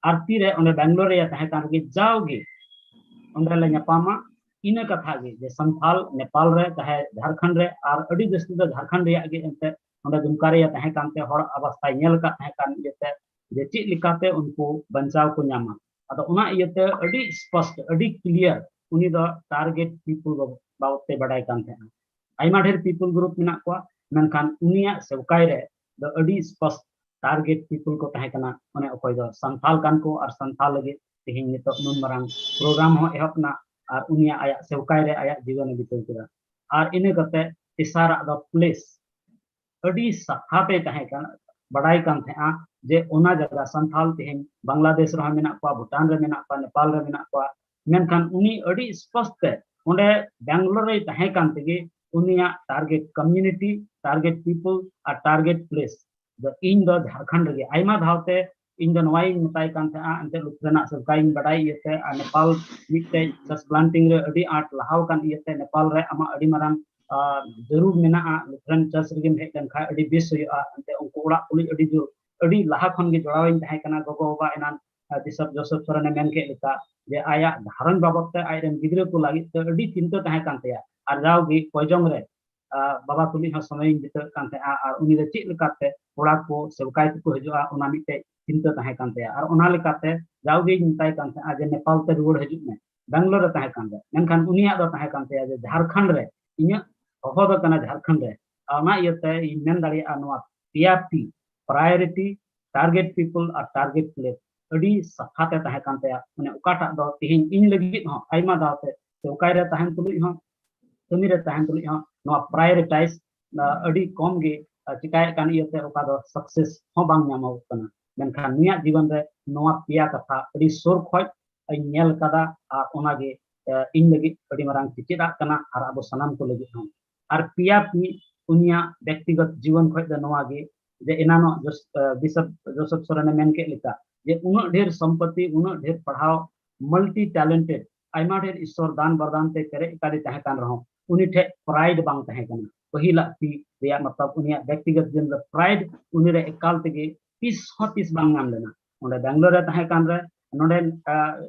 ᱟᱨ ᱛᱤᱨᱮ ᱚᱸᱰᱮ ᱵᱮᱝᱜᱟᱞᱳᱨ ᱨᱮ ᱛᱟᱦᱮᱸ ᱠᱟᱱ ᱨᱮᱜᱮ ᱡᱟᱣᱜᱮ ᱚᱸᱰᱮ ᱞᱮ ᱧᱟᱯᱟᱢᱟ, ᱤᱱᱟᱹ ᱠᱟᱛᱷᱟ ᱜᱮ ᱡᱮ ᱥᱟᱱᱛᱷᱟᱞ ᱱᱮᱯᱟᱞ ᱨᱮ ᱪᱟᱦᱮ ᱡᱷᱟᱲᱠᱷᱚᱸᱰ ᱨᱮ, ᱟᱨ ᱟᱹᱰᱤ ᱡᱟᱹᱥᱛᱤ ᱫᱚ ᱡᱷᱟᱲᱠᱷᱚᱸᱰ ᱨᱮᱭᱟᱜ ᱜᱮ ᱮᱱᱛᱮ ᱚᱸᱰᱮ ᱫᱩᱢᱠᱟ ᱨᱮᱭᱟᱜ ᱛᱟᱦᱮᱸ ᱠᱟᱱᱛᱮ ᱦᱚᱲ ᱟᱵᱟᱥᱛᱷᱟᱭ ᱧᱮᱞ ᱟᱠᱟᱫ ᱛᱟᱦᱮᱸ ᱠᱟᱱ ᱤᱭᱟᱹᱛᱮ ᱡᱮ ᱪᱮᱫ ᱞᱮᱠᱟᱛᱮ ᱩᱱᱠᱩ ᱵᱟᱧᱪᱟᱣ ᱠᱚ ᱧᱟᱢᱟ᱾ ᱟᱫᱚ ᱚᱱᱟ ᱤᱭᱟᱹᱛᱮ ᱟᱹᱰᱤ ᱥᱯᱚᱥᱴ, ᱟᱹᱰᱤ clear ᱩᱱᱤ ᱫᱚ target people ᱵᱟᱵᱚᱛ ᱛᱮ ᱵᱟᱰᱟᱭ ᱠᱟᱱ ᱛᱟᱦᱮᱸᱱᱟ᱾ ᱟᱭᱢᱟ ᱰᱷᱮᱨ people group ᱢᱮᱱᱟᱜ ᱠᱚᱣᱟ, ᱢᱮᱱᱠᱷᱟᱱ ᱩᱱᱤᱭᱟᱜ ᱥᱮᱣᱠᱟᱭ ᱨᱮ ᱫᱚ ᱟᱹᱰᱤ ᱥᱯᱚᱥᱴ target people ᱠᱚ ᱛᱟᱦᱮᱸ ᱠᱟᱱᱟ, ᱚᱱᱮ ᱚᱠᱚᱭ ᱫᱚ ᱥᱟᱱᱛᱷᱟᱞ ᱠᱟᱱ ᱠᱚ ᱟᱨ ᱥᱟᱱᱛᱷᱟᱞ ᱞᱟᱹᱜᱤᱫ ᱛᱮᱦᱮᱧ ᱱᱤᱛᱚᱜ ᱱᱩᱱ ᱢᱟᱨᱟᱝ program ᱦᱚᱸ ᱮᱦᱚᱵ ᱮᱱᱟ ᱟᱨ ᱩᱱᱤᱭᱟᱜ ᱟᱭᱟᱜ ᱥᱮᱣᱠᱟᱭ ᱨᱮ ᱟᱭᱟᱜ ᱡᱤᱭᱚᱱᱮ ᱵᱤᱛᱟᱹᱣ ᱠᱮᱫᱟ᱾ ᱟᱨ ᱤᱱᱟᱹ ᱠᱟᱛᱮ ᱛᱮᱥᱟᱨᱟᱜ ᱫᱚ place, ᱟᱹᱰᱤ ᱥᱟᱯᱷᱟ ᱛᱮ ᱛᱟᱦᱮᱸ ᱠᱟᱱᱟ, ᱵᱟᱰᱟᱭ ᱠᱟᱱ ᱛᱟᱦᱮᱸᱜᱼᱟ ᱡᱮ ᱚᱱᱟ ᱡᱟᱭᱜᱟ ᱥᱟᱱᱛᱷᱟᱞ ᱛᱮᱦᱮᱧ ᱵᱟᱝᱞᱟᱫᱮᱥ ᱨᱮᱦᱚᱸ ᱢᱮᱱᱟᱜ ᱠᱚᱣᱟ, ᱵᱷᱩᱴᱟᱱ ᱨᱮ ᱢᱮᱱᱟᱜ ᱠᱚᱣᱟ, ᱱᱮᱯᱟᱞ ᱨᱮ ᱢᱮᱱᱟᱜ ᱠᱚᱣᱟ, ᱢᱮᱱᱠᱷᱟᱱ ᱩᱱᱤ ᱟᱹᱰᱤ ᱥᱯᱚᱥᱴ ᱛᱮ ᱚᱸᱰᱮ ᱵᱮᱝᱜᱟᱞᱳᱨ ᱨᱮᱭ ᱛᱟᱦᱮᱸ ᱠᱟᱱ ᱛᱮᱜᱮ ᱩᱱᱤᱭᱟᱜ target community, target people ᱟᱨ target place ᱫᱚ ᱤᱧ ᱫᱚ ᱡᱷᱟᱲᱠᱷᱚᱸᱰ ᱨᱮᱜᱮ᱾ ᱟᱭᱢᱟ ᱫᱷᱟᱣ ᱛᱮ ᱤᱧ ᱫᱚ ᱱᱚᱣᱟᱧ ᱢᱮᱛᱟᱭ ᱠᱟᱱ ᱛᱟᱦᱮᱸᱜᱼᱟ, ᱮᱱᱛᱮ ᱞᱩᱛᱷᱨᱟᱱᱟᱜ ᱥᱮᱣᱠᱟᱧ ᱵᱟᱰᱟᱭ ᱤᱭᱟᱹᱛᱮ ᱟᱨ ᱱᱮᱯᱟᱞ ᱢᱤᱫᱴᱮᱡ church planting ᱨᱮ ᱟᱹᱰᱤ ᱟᱸᱴ ᱞᱟᱦᱟᱣ ᱟᱠᱟᱱ ᱤᱭᱟᱹᱛᱮ ᱱᱮᱯᱟᱞ ᱨᱮ ᱟᱢᱟᱜ ᱟᱹᱰᱤ ᱢᱟᱨᱟᱝ, ᱟᱨ, ᱡᱟᱹᱨᱩᱲ ᱢᱮᱱᱟᱜᱼᱟ, ᱞᱩᱛᱷᱨᱟᱱ church ᱨᱮᱜᱮᱢ ᱦᱮᱡ ᱞᱮᱱᱠᱷᱟᱱ ᱟᱹᱰᱤ ᱵᱮᱥ ᱦᱩᱭᱩᱜᱼᱟ᱾ ᱮᱱᱛᱮ ᱩᱱᱠᱩ ᱚᱲᱟᱜ ᱠᱚ ᱞᱟᱹᱜᱤᱫ ᱟᱹᱰᱤ ᱡᱳᱨ, ᱟᱹᱰᱤ ᱞᱟᱦᱟ ᱠᱷᱚᱱ ᱜᱮ ᱡᱚᱲᱟᱣᱤᱧ ᱛᱟᱦᱮᱸ ᱠᱟᱱᱟ᱾ ᱜᱚᱜᱚ ᱵᱟᱵᱟ ᱮᱱᱟᱱ, ᱟᱨ, ᱵᱤᱥᱚᱯ ᱡᱳᱥᱮᱯ ᱥᱚᱨᱮᱱᱮ ᱢᱮᱱ ᱠᱮᱫ ᱞᱮᱠᱟ ᱡᱮ ᱟᱭᱟᱜ ᱜᱷᱟᱨᱚᱸᱡᱽ ᱵᱟᱵᱚᱫ ᱛᱮ ᱟᱡᱨᱮᱱ ᱜᱤᱫᱽᱨᱟᱹ ᱠᱚ ᱞᱟᱹᱜᱤᱫ ᱛᱮ ᱟᱹᱰᱤ ᱪᱤᱱᱛᱟᱹ ᱛᱟᱦᱮᱸ ᱠᱟᱱ ᱛᱟᱭᱟ, ᱟᱨ ᱡᱟᱣᱜᱮ ᱠᱚᱭᱡᱚᱝ ᱨᱮ ᱟᱨ ᱵᱟᱵᱟ ᱛᱩᱞᱩᱡ ᱦᱚᱸ ᱥᱚᱢᱚᱭᱤᱧ ᱵᱤᱛᱟᱹᱣᱮᱫ ᱠᱟᱱ ᱛᱟᱦᱮᱸᱜᱼᱟ, ᱟᱨ ᱩᱱᱤ ᱫᱚ ᱪᱮᱫ ᱞᱮᱠᱟᱛᱮ ᱠᱚᱲᱟ ᱠᱚ ᱥᱮᱣᱠᱟᱭ ᱛᱮᱠᱚ ᱦᱤᱡᱩᱜᱼᱟ, ᱚᱱᱟ ᱢᱤᱫᱴᱮᱡ ᱪᱤᱱᱛᱟᱹ ᱛᱟᱦᱮᱸ ᱠᱟᱱ ᱛᱟᱭᱟ᱾ ᱟᱨ ᱚᱱᱟ ᱞᱮᱠᱟᱛᱮ ᱡᱟᱣᱜᱮᱧ ᱢᱮᱛᱟᱭ ᱠᱟᱱ ᱛᱟᱦᱮᱸᱜᱼᱟ ᱡᱮ ᱱᱮᱯᱟᱞ ᱛᱮ ᱨᱩᱣᱟᱹᱲ ᱦᱤᱡᱩᱜ ᱢᱮ, ᱵᱮᱝᱜᱟᱞᱳᱨ ᱨᱮ ᱛᱟᱦᱮᱸ ᱠᱟᱱ ᱛᱟᱭᱟ, ᱢᱮᱱᱠᱷᱟᱱ ᱩᱱᱤᱭᱟᱜ ᱫᱚ ᱛᱟᱦᱮᱸ ᱠᱟᱱ ᱛᱟᱭᱟ ᱡᱮ ᱡᱷᱟᱲᱠᱷᱚᱸᱰ ᱨᱮ, ᱤᱧᱟᱹᱜ ᱦᱚᱦᱚ ᱫᱚ ᱠᱟᱱᱟ ᱡᱷᱟᱲᱠᱷᱚᱸᱰ ᱨᱮ᱾ ᱟᱨ ᱚᱱᱟ ᱤᱭᱟᱹᱛᱮ ᱤᱧ ᱢᱮᱱ ᱫᱟᱲᱮᱭᱟᱜᱼᱟ ᱱᱚᱣᱟ ᱯᱮᱭᱟ ᱯᱤ, priority, target people ᱟᱨ target place ᱟᱹᱰᱤ ᱥᱟᱯᱷᱟ ᱛᱮ ᱛᱟᱦᱮᱸ ᱠᱟᱱ ᱛᱟᱭᱟ᱾ ᱢᱟᱱᱮ ᱚᱠᱟᱴᱟᱜ ᱫᱚ ᱛᱮᱦᱮᱧ ᱤᱧ ᱞᱟᱹᱜᱤᱫ ᱦᱚᱸ ᱟᱭᱢᱟ ᱫᱷᱟᱣ ᱛᱮ ᱥᱮᱣᱠᱟᱭ ᱨᱮ ᱛᱟᱦᱮᱱ ᱛᱩᱞᱩᱡ ᱦᱚᱸ, ᱠᱟᱹᱢᱤ ᱨᱮ ᱛᱟᱦᱮᱱ ᱛᱩᱞᱩᱡ ᱦᱚᱸ ᱱᱚᱣᱟ prioritize, ᱟ, ᱟᱹᱰᱤ ᱠᱚᱢ ᱜᱮ, ᱟ, ᱪᱤᱠᱟᱭᱮᱫ ᱠᱟᱱ ᱤᱭᱟᱹᱛᱮ ᱚᱠᱟ ᱫᱚ success ᱦᱚᱸ ᱵᱟᱝ ᱧᱟᱢᱚᱜᱚᱜ ᱠᱟᱱᱟ᱾ ᱢᱮᱱᱠᱷᱟᱱ ᱱᱩᱭᱟᱜ ᱡᱤᱵᱚᱱ ᱨᱮ ᱱᱚᱣᱟ ᱯᱮᱭᱟ ᱠᱟᱛᱷᱟ ᱟᱹᱰᱤ ᱥᱩᱨ ᱠᱷᱚᱡ ᱤᱧ ᱧᱮᱞ ᱠᱟᱫᱟ ᱟᱨ ᱚᱱᱟᱜᱮ ᱤᱧ ᱞᱟᱹᱜᱤᱫ ᱟᱹᱰᱤ ᱢᱟᱨᱟᱝ ᱪᱮᱪᱮᱫᱟᱜ ᱠᱟᱱᱟ ᱟᱨ ᱟᱵᱚ ᱥᱟᱱᱟᱢ ᱠᱚ ᱞᱟᱹᱜᱤᱫ ᱦᱚᱸ᱾ ᱟᱨ ᱯᱮᱭᱟ ᱯᱤ ᱩᱱᱤᱭᱟᱜ ᱵᱮᱠᱛᱤᱜᱚᱛ ᱡᱤᱵᱚᱱ ᱠᱷᱚᱱ ᱫᱚ ᱱᱚᱣᱟ ᱜᱮ, ᱡᱮ ᱮᱱᱟᱱᱚᱜ ᱡᱳᱥ-, ᱮ, ᱵᱤᱥᱚᱯ ᱡᱳᱥᱮᱯ ᱥᱚᱨᱮᱱᱮ ᱢᱮᱱ ᱠᱮᱫ ᱞᱮᱠᱟ, ᱡᱮ ᱩᱱᱟᱹᱜ ᱰᱷᱮᱨ ᱥᱚᱢᱯᱚᱛᱤ, ᱩᱱᱟᱹᱜ ᱰᱷᱮᱨ ᱯᱟᱲᱦᱟᱣ, multi talented, ᱟᱭᱢᱟ ᱰᱷᱮᱨ ᱤᱥᱥᱚᱨ ᱫᱟᱱ ᱵᱟᱨᱫᱟᱱ ᱛᱮ ᱯᱮᱨᱮᱡ ᱟᱠᱟᱫᱮ ᱛᱟᱦᱮᱸ ᱠᱟᱱ ᱨᱮᱦᱚᱸ, ᱩᱱᱤ ᱴᱷᱮᱱ pride ᱵᱟᱝ ᱛᱟᱦᱮᱸ ᱠᱟᱱᱟ᱾ ᱯᱟᱹᱦᱤᱞᱟᱜ ᱯᱤ ᱨᱮᱭᱟᱜ ᱢᱚᱛᱞᱚᱵ ᱩᱱᱤᱭᱟᱜ ᱵᱮᱠᱛᱤᱜᱚᱛ ᱡᱤᱭᱚᱱ ᱨᱮ pride ᱩᱱᱤ ᱨᱮ ᱮᱠᱟᱞ ᱛᱮᱜᱮ ᱛᱤᱥ ᱦᱚᱸ ᱛᱤᱥ ᱵᱟᱝ ᱧᱟᱢ ᱞᱮᱱᱟ᱾ ᱚᱸᱰᱮ ᱵᱮᱝᱜᱟᱞᱳᱨ ᱨᱮ ᱛᱟᱦᱮᱸ ᱠᱟᱱ ᱨᱮ, ᱱᱚᱰᱮ, ᱟ,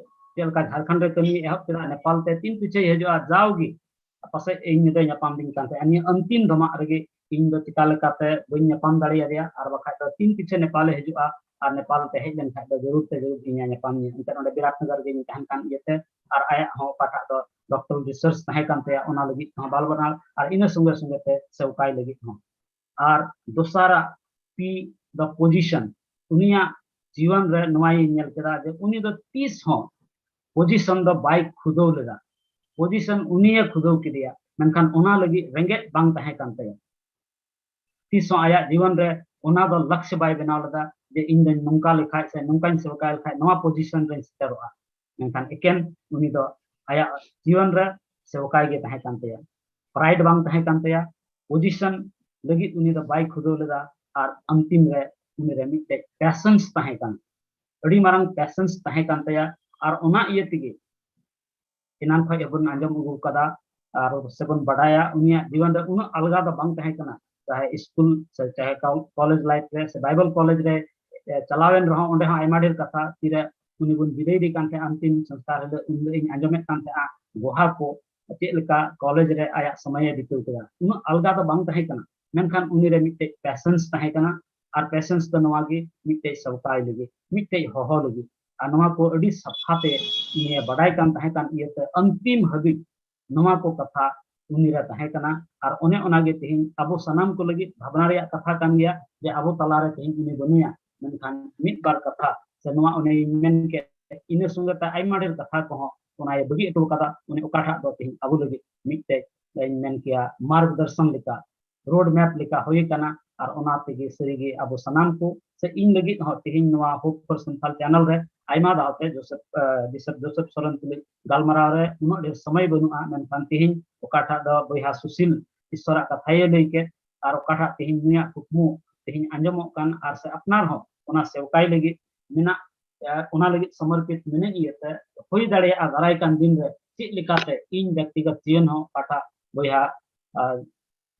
ᱪᱮᱫ ᱞᱮᱠᱟ ᱡᱷᱟᱲᱠᱷᱚᱸᱰ ᱨᱮ ᱠᱟᱹᱢᱤ ᱮᱦᱚᱵ ᱠᱮᱫᱟ, ᱱᱮᱯᱟᱞ ᱛᱮ ᱛᱤᱱ ᱯᱤᱪᱷᱟᱹᱭ ᱦᱤᱡᱩᱜᱼᱟ, ᱡᱟᱣᱜᱮ ᱯᱟᱥᱮᱡ ᱤᱧ ᱧᱤᱫᱟᱹ ᱧᱟᱯᱟᱢ ᱫᱤᱧ ᱠᱟᱱ ᱛᱟᱦᱮᱸᱫ᱾ ᱱᱤᱭᱟᱹ ᱟᱱᱛᱤᱢ ᱫᱷᱟᱢᱟᱜ ᱨᱮᱜᱮ ᱤᱧ ᱫᱚ ᱪᱤᱠᱟ ᱞᱮᱠᱟᱛᱮ ᱵᱟᱹᱧ ᱧᱟᱯᱟᱢ ᱫᱟᱲᱮᱭᱟᱫᱮᱭᱟ, ᱟᱨ ᱵᱟᱠᱷᱟᱡ ᱫᱚ ᱛᱤᱱ ᱯᱤᱪᱷᱟᱹ ᱱᱮᱯᱟᱞᱮ ᱦᱤᱡᱩᱜᱼᱟ ᱟᱨ ᱱᱮᱯᱟᱞ ᱛᱮ ᱦᱮᱡ ᱞᱮᱱᱠᱷᱟᱡ ᱫᱚ ᱡᱟᱹᱨᱩᱲ ᱛᱮ ᱡᱟᱹᱨᱩᱲ ᱤᱧ ᱧᱟᱯᱟᱢ ᱤᱧ᱾ ᱮᱱᱛᱮ ᱱᱚᱰᱮ ᱵᱤᱨᱟᱴᱱᱚᱜᱚᱨ ᱨᱮᱜᱮ ᱤᱧ ᱛᱟᱦᱮᱱ ᱠᱟᱱ ᱤᱭᱟᱹᱛᱮ, ᱟᱨ ᱟᱭᱟᱜ ᱦᱚᱸ ᱚᱠᱟᱴᱟᱜ ᱫᱚ doctoral research ᱛᱟᱦᱮᱸ ᱠᱟᱱ ᱛᱟᱭᱟ, ᱚᱱᱟ ᱞᱟᱹᱜᱤᱫ ᱦᱚᱸ ᱵᱟᱞ ᱵᱟᱱᱟᱣ, ᱟᱨ ᱤᱱᱟᱹ ᱥᱚᱸᱜᱮ ᱥᱚᱸᱜᱮ ᱛᱮ ᱥᱮᱣᱠᱟᱭ ᱞᱟᱹᱜᱤᱫ ᱦᱚᱸ᱾ ᱟᱨ ᱫᱚᱥᱟᱨᱟᱜ ᱯᱤ ᱫᱚ position᱾ ᱩᱱᱤᱭᱟᱜ ᱡᱤᱭᱚᱱ ᱨᱮ ᱱᱚᱣᱟᱧ ᱧᱮᱞ ᱠᱮᱫᱟ ᱡᱮ ᱩᱱᱤ ᱫᱚ ᱛᱤᱥ ᱦᱚᱸ position ᱫᱚ ᱵᱟᱭ ᱠᱷᱩᱫᱟᱹᱣ ᱞᱮᱫᱟ᱾ Position ᱩᱱᱤᱭᱮ ᱠᱷᱩᱫᱟᱹᱣ ᱠᱮᱫᱮᱭᱟ, ᱢᱮᱱᱠᱷᱟᱱ ᱚᱱᱟ ᱞᱟᱹᱜᱤᱫ ᱨᱮᱸᱜᱮᱡ ᱵᱟᱝ ᱛᱟᱦᱮᱸ ᱠᱟᱱ ᱛᱟᱭᱟ᱾ ᱛᱤᱥ ᱦᱚᱸ ᱟᱭᱟᱜ ᱡᱤᱭᱚᱱ ᱨᱮ ᱚᱱᱟ ᱫᱚ ᱞᱚᱠᱥᱭᱚ ᱵᱟᱭ ᱵᱮᱱᱟᱣ ᱞᱮᱫᱟ ᱡᱮ ᱤᱧ ᱫᱚᱧ ᱱᱚᱝᱠᱟ ᱞᱮᱠᱷᱟᱡ ᱥᱮ ᱱᱚᱝᱠᱟᱧ ᱥᱮᱣᱠᱟᱭ ᱞᱮᱠᱷᱟᱡ ᱱᱚᱣᱟ position ᱨᱮᱧ ᱥᱮᱴᱮᱨᱚᱜᱼᱟ᱾ ᱢᱮᱱᱠᱷᱟᱱ ᱮᱠᱮᱱ ᱩᱱᱤ ᱫᱚ ᱟᱭᱟᱜ ᱡᱤᱭᱚᱱ ᱨᱮ ᱥᱮᱣᱠᱟᱭ ᱜᱮ ᱛᱟᱦᱮᱸ ᱠᱟᱱ ᱛᱟᱭᱟ, pride ᱵᱟᱝ ᱛᱟᱦᱮᱸ ᱠᱟᱱ ᱛᱟᱭᱟ, position ᱞᱟᱹᱜᱤᱫ ᱩᱱᱤ ᱫᱚ ᱵᱟᱭ ᱠᱷᱩᱫᱟᱹᱣ ᱞᱮᱫᱟ, ᱟᱨ ᱟᱱᱛᱤᱢ ᱨᱮ ᱩᱱᱤ ᱨᱮ ᱢᱤᱫᱴᱮᱡ patience ᱛᱟᱦᱮᱸ ᱠᱟᱱᱟ, ᱟᱹᱰᱤ ᱢᱟᱨᱟᱝ patience ᱛᱟᱦᱮᱸ ᱠᱟᱱ ᱛᱟᱭᱟ᱾ ᱟᱨ ᱚᱱᱟ ᱤᱭᱟᱹ ᱛᱮᱜᱮ ᱮᱱᱟᱱ ᱠᱷᱚᱡ ᱜᱮᱵᱚᱱ ᱟᱸᱡᱚᱢ ᱟᱹᱜᱩ ᱠᱟᱫᱟ ᱟᱨ ᱥᱮᱵᱚᱱ ᱵᱟᱰᱟᱭᱟ, ᱩᱱᱤᱭᱟᱜ ᱡᱤᱭᱚᱱ ᱨᱮ ᱩᱱᱟᱹᱜ ᱟᱞᱜᱟ ᱫᱚ ᱵᱟᱝ ᱛᱟᱦᱮᱸ ᱠᱟᱱᱟ᱾ ᱪᱟᱦᱮ ᱥᱠᱩᱞ ᱥᱮ ᱪᱟᱦᱮ ᱠᱚ-, ᱠᱚᱞᱮᱡᱽ life ᱨᱮ ᱥᱮ ᱵᱟᱭᱵᱮᱞ ᱠᱚᱞᱮᱡᱽ ᱨᱮ, ᱮ, ᱪᱟᱞᱟᱣᱮᱱ ᱨᱮᱦᱚᱸ ᱚᱸᱰᱮ ᱦᱚᱸ ᱟᱭᱢᱟ ᱰᱷᱮᱨ ᱠᱟᱛᱷᱟ ᱛᱤᱨᱮ ᱩᱱᱤ ᱵᱚᱱ ᱵᱤᱫᱟᱹᱭᱮᱫᱮ ᱠᱟᱱ ᱛᱟᱦᱮᱸᱫ ᱟᱱᱛᱤᱢ ᱥᱚᱝᱥᱠᱟᱨ ᱦᱤᱞᱳᱜ, ᱩᱱ ᱦᱤᱞᱳᱜ ᱤᱧ ᱟᱸᱡᱚᱢᱮᱫ ᱠᱟᱱ ᱛᱟᱦᱮᱸᱫᱼᱟ ᱜᱚᱦᱟ ᱠᱚ, ᱪᱮᱫ ᱞᱮᱠᱟ ᱠᱚᱞᱮᱡᱽ ᱨᱮ ᱟᱭᱟᱜ ᱥᱚᱢᱚᱭᱮ ᱵᱤᱛᱟᱹᱣ ᱠᱮᱫᱟ᱾ ᱩᱱᱟᱹᱜ ᱟᱞᱜᱟ ᱫᱚ ᱵᱟᱝ ᱛᱟᱦᱮᱸ ᱠᱟᱱᱟ, ᱢᱮᱱᱠᱷᱟᱱ ᱩᱱᱤ ᱨᱮ ᱢᱤᱫᱴᱮᱡ patience ᱛᱟᱦᱮᱸ ᱠᱟᱱᱟ᱾ ᱟᱨ patience ᱫᱚ ᱱᱚᱣᱟ ᱜᱮ ᱢᱤᱫᱴᱮᱡ ᱥᱟᱶᱛᱟᱭ ᱞᱟᱹᱜᱤᱫ, ᱢᱤᱫᱴᱮᱡ ᱦᱚᱦᱚ ᱞᱟᱹᱜᱤᱫ᱾ ᱟᱨ ᱱᱚᱣᱟ ᱠᱚ ᱟᱹᱰᱤ ᱥᱟᱯᱷᱟ ᱛᱮ ᱩᱱᱤᱭᱮ ᱵᱟᱰᱟᱭ ᱠᱟᱱ ᱛᱟᱦᱮᱸ ᱠᱟᱱ ᱤᱭᱟᱹᱛᱮ ᱟᱱᱛᱤᱢ ᱦᱟᱹᱵᱤᱡ ᱱᱚᱣᱟ ᱠᱚ ᱠᱟᱛᱷᱟ ᱩᱱᱤ ᱨᱮ ᱛᱟᱦᱮᱸ ᱠᱟᱱᱟ᱾ ᱟᱨ ᱚᱱᱮ ᱚᱱᱟ ᱜᱮ ᱛᱮᱦᱮᱧ ᱟᱵᱚ ᱥᱟᱱᱟᱢ ᱠᱚ ᱞᱟᱹᱜᱤᱫ ᱵᱷᱟᱵᱽᱱᱟ ᱨᱮᱭᱟᱜ ᱠᱟᱛᱷᱟ ᱠᱟᱱ ᱜᱮᱭᱟ ᱡᱮ ᱟᱵᱚ ᱛᱟᱞᱟ ᱨᱮ ᱛᱮᱦᱮᱧ ᱩᱱᱤ ᱵᱟᱹᱱᱩᱭᱟ, ᱢᱮᱱᱠᱷᱟᱱ ᱢᱤᱫ ᱵᱟᱨ ᱠᱟᱛᱷᱟ ᱥᱮ ᱱᱚᱣᱟ ᱚᱱᱮᱧ ᱢᱮᱱ ᱠᱮᱫ, ᱤᱱᱟᱹ ᱥᱚᱸᱜᱮ ᱛᱮ ᱟᱭᱢᱟ ᱰᱷᱮᱨ ᱠᱟᱛᱷᱟ ᱠᱚᱦᱚᱸ ᱚᱱᱟᱭ ᱵᱟᱹᱜᱤ ᱦᱚᱴᱚ ᱠᱟᱫᱟ᱾ ᱩᱱᱤ ᱚᱠᱟᱴᱟᱜ ᱫᱚ ᱛᱮᱦᱮᱧ ᱟᱵᱚ ᱞᱟᱹᱜᱤᱫ ᱢᱤᱫᱴᱮᱡ, ᱤᱧ ᱢᱮᱱ ᱠᱮᱭᱟ, ᱢᱟᱨᱜᱽᱫᱚᱨᱥᱚᱱ ᱞᱮᱠᱟ, road map ᱞᱮᱠᱟ ᱦᱩᱭ ᱠᱟᱱᱟ᱾ ᱟᱨ ᱚᱱᱟ ᱛᱮᱜᱮ ᱥᱟᱹᱨᱤᱜᱮ ᱟᱵᱚ ᱥᱟᱱᱟᱢ ᱠᱚ ᱥᱮ ᱤᱧ ᱞᱟᱹᱜᱤᱫ ᱦᱚᱸ ᱛᱮᱦᱮᱧ ᱱᱚᱣᱟ Hope for Santhal channel ᱨᱮ ᱟᱭᱢᱟ ᱫᱷᱟᱣ ᱛᱮ ᱡᱳᱥᱮᱯ, ᱟᱸ, ᱵᱤᱥᱚᱯ ᱡᱳᱥᱮᱯ ᱥᱚᱨᱮᱱ ᱛᱩᱞᱩᱡ ᱜᱟᱞᱢᱟᱨᱟᱣ ᱨᱮ ᱩᱱᱟᱹᱜ ᱰᱷᱮᱨ ᱥᱚᱢᱚᱭ ᱵᱟᱹᱱᱩᱜᱼᱟ, ᱢᱮᱱᱠᱷᱟᱱ ᱛᱮᱦᱮᱧ ᱚᱠᱟᱴᱟᱜ ᱫᱚ ᱵᱚᱭᱦᱟ ᱥᱩᱥᱤᱞ ᱤᱥᱥᱚᱨᱟᱜ ᱠᱟᱛᱷᱟᱭ ᱞᱟᱹᱭ ᱠᱮᱫ, ᱟᱨ ᱚᱠᱟᱴᱟᱜ ᱛᱮᱦᱮᱧ ᱱᱩᱭᱟᱜ ᱠᱩᱠᱢᱩ ᱛᱮᱦᱮᱧ ᱟᱸᱡᱚᱢᱚᱜ ᱠᱟᱱ, ᱟᱨ ᱥᱮ ᱟᱯᱱᱟᱨ ᱦᱚᱸ ᱚᱱᱟ ᱥᱮᱣᱠᱟᱭ ᱞᱟᱹᱜᱤᱫ ᱢᱮᱱᱟᱜ, ᱟᱨ ᱚᱱᱟ ᱞᱟᱹᱜᱤᱫ ᱥᱚᱢᱚᱨᱯᱤᱛ ᱢᱮᱱᱟᱜ ᱤᱭᱟᱹᱛᱮ ᱦᱩᱭ ᱫᱟᱲᱮᱭᱟᱜᱼᱟ ᱫᱟᱨᱟᱭ ᱠᱟᱱ ᱫᱤᱱ ᱨᱮ ᱪᱮᱫ ᱞᱮᱠᱟᱛᱮ ᱤᱧ ᱵᱮᱠᱛᱤᱜᱚᱛ ᱡᱤᱭᱚᱱ ᱦᱚᱸ ᱚᱠᱟᱴᱟᱜ ᱵᱚᱭᱦᱟ, ᱟᱨ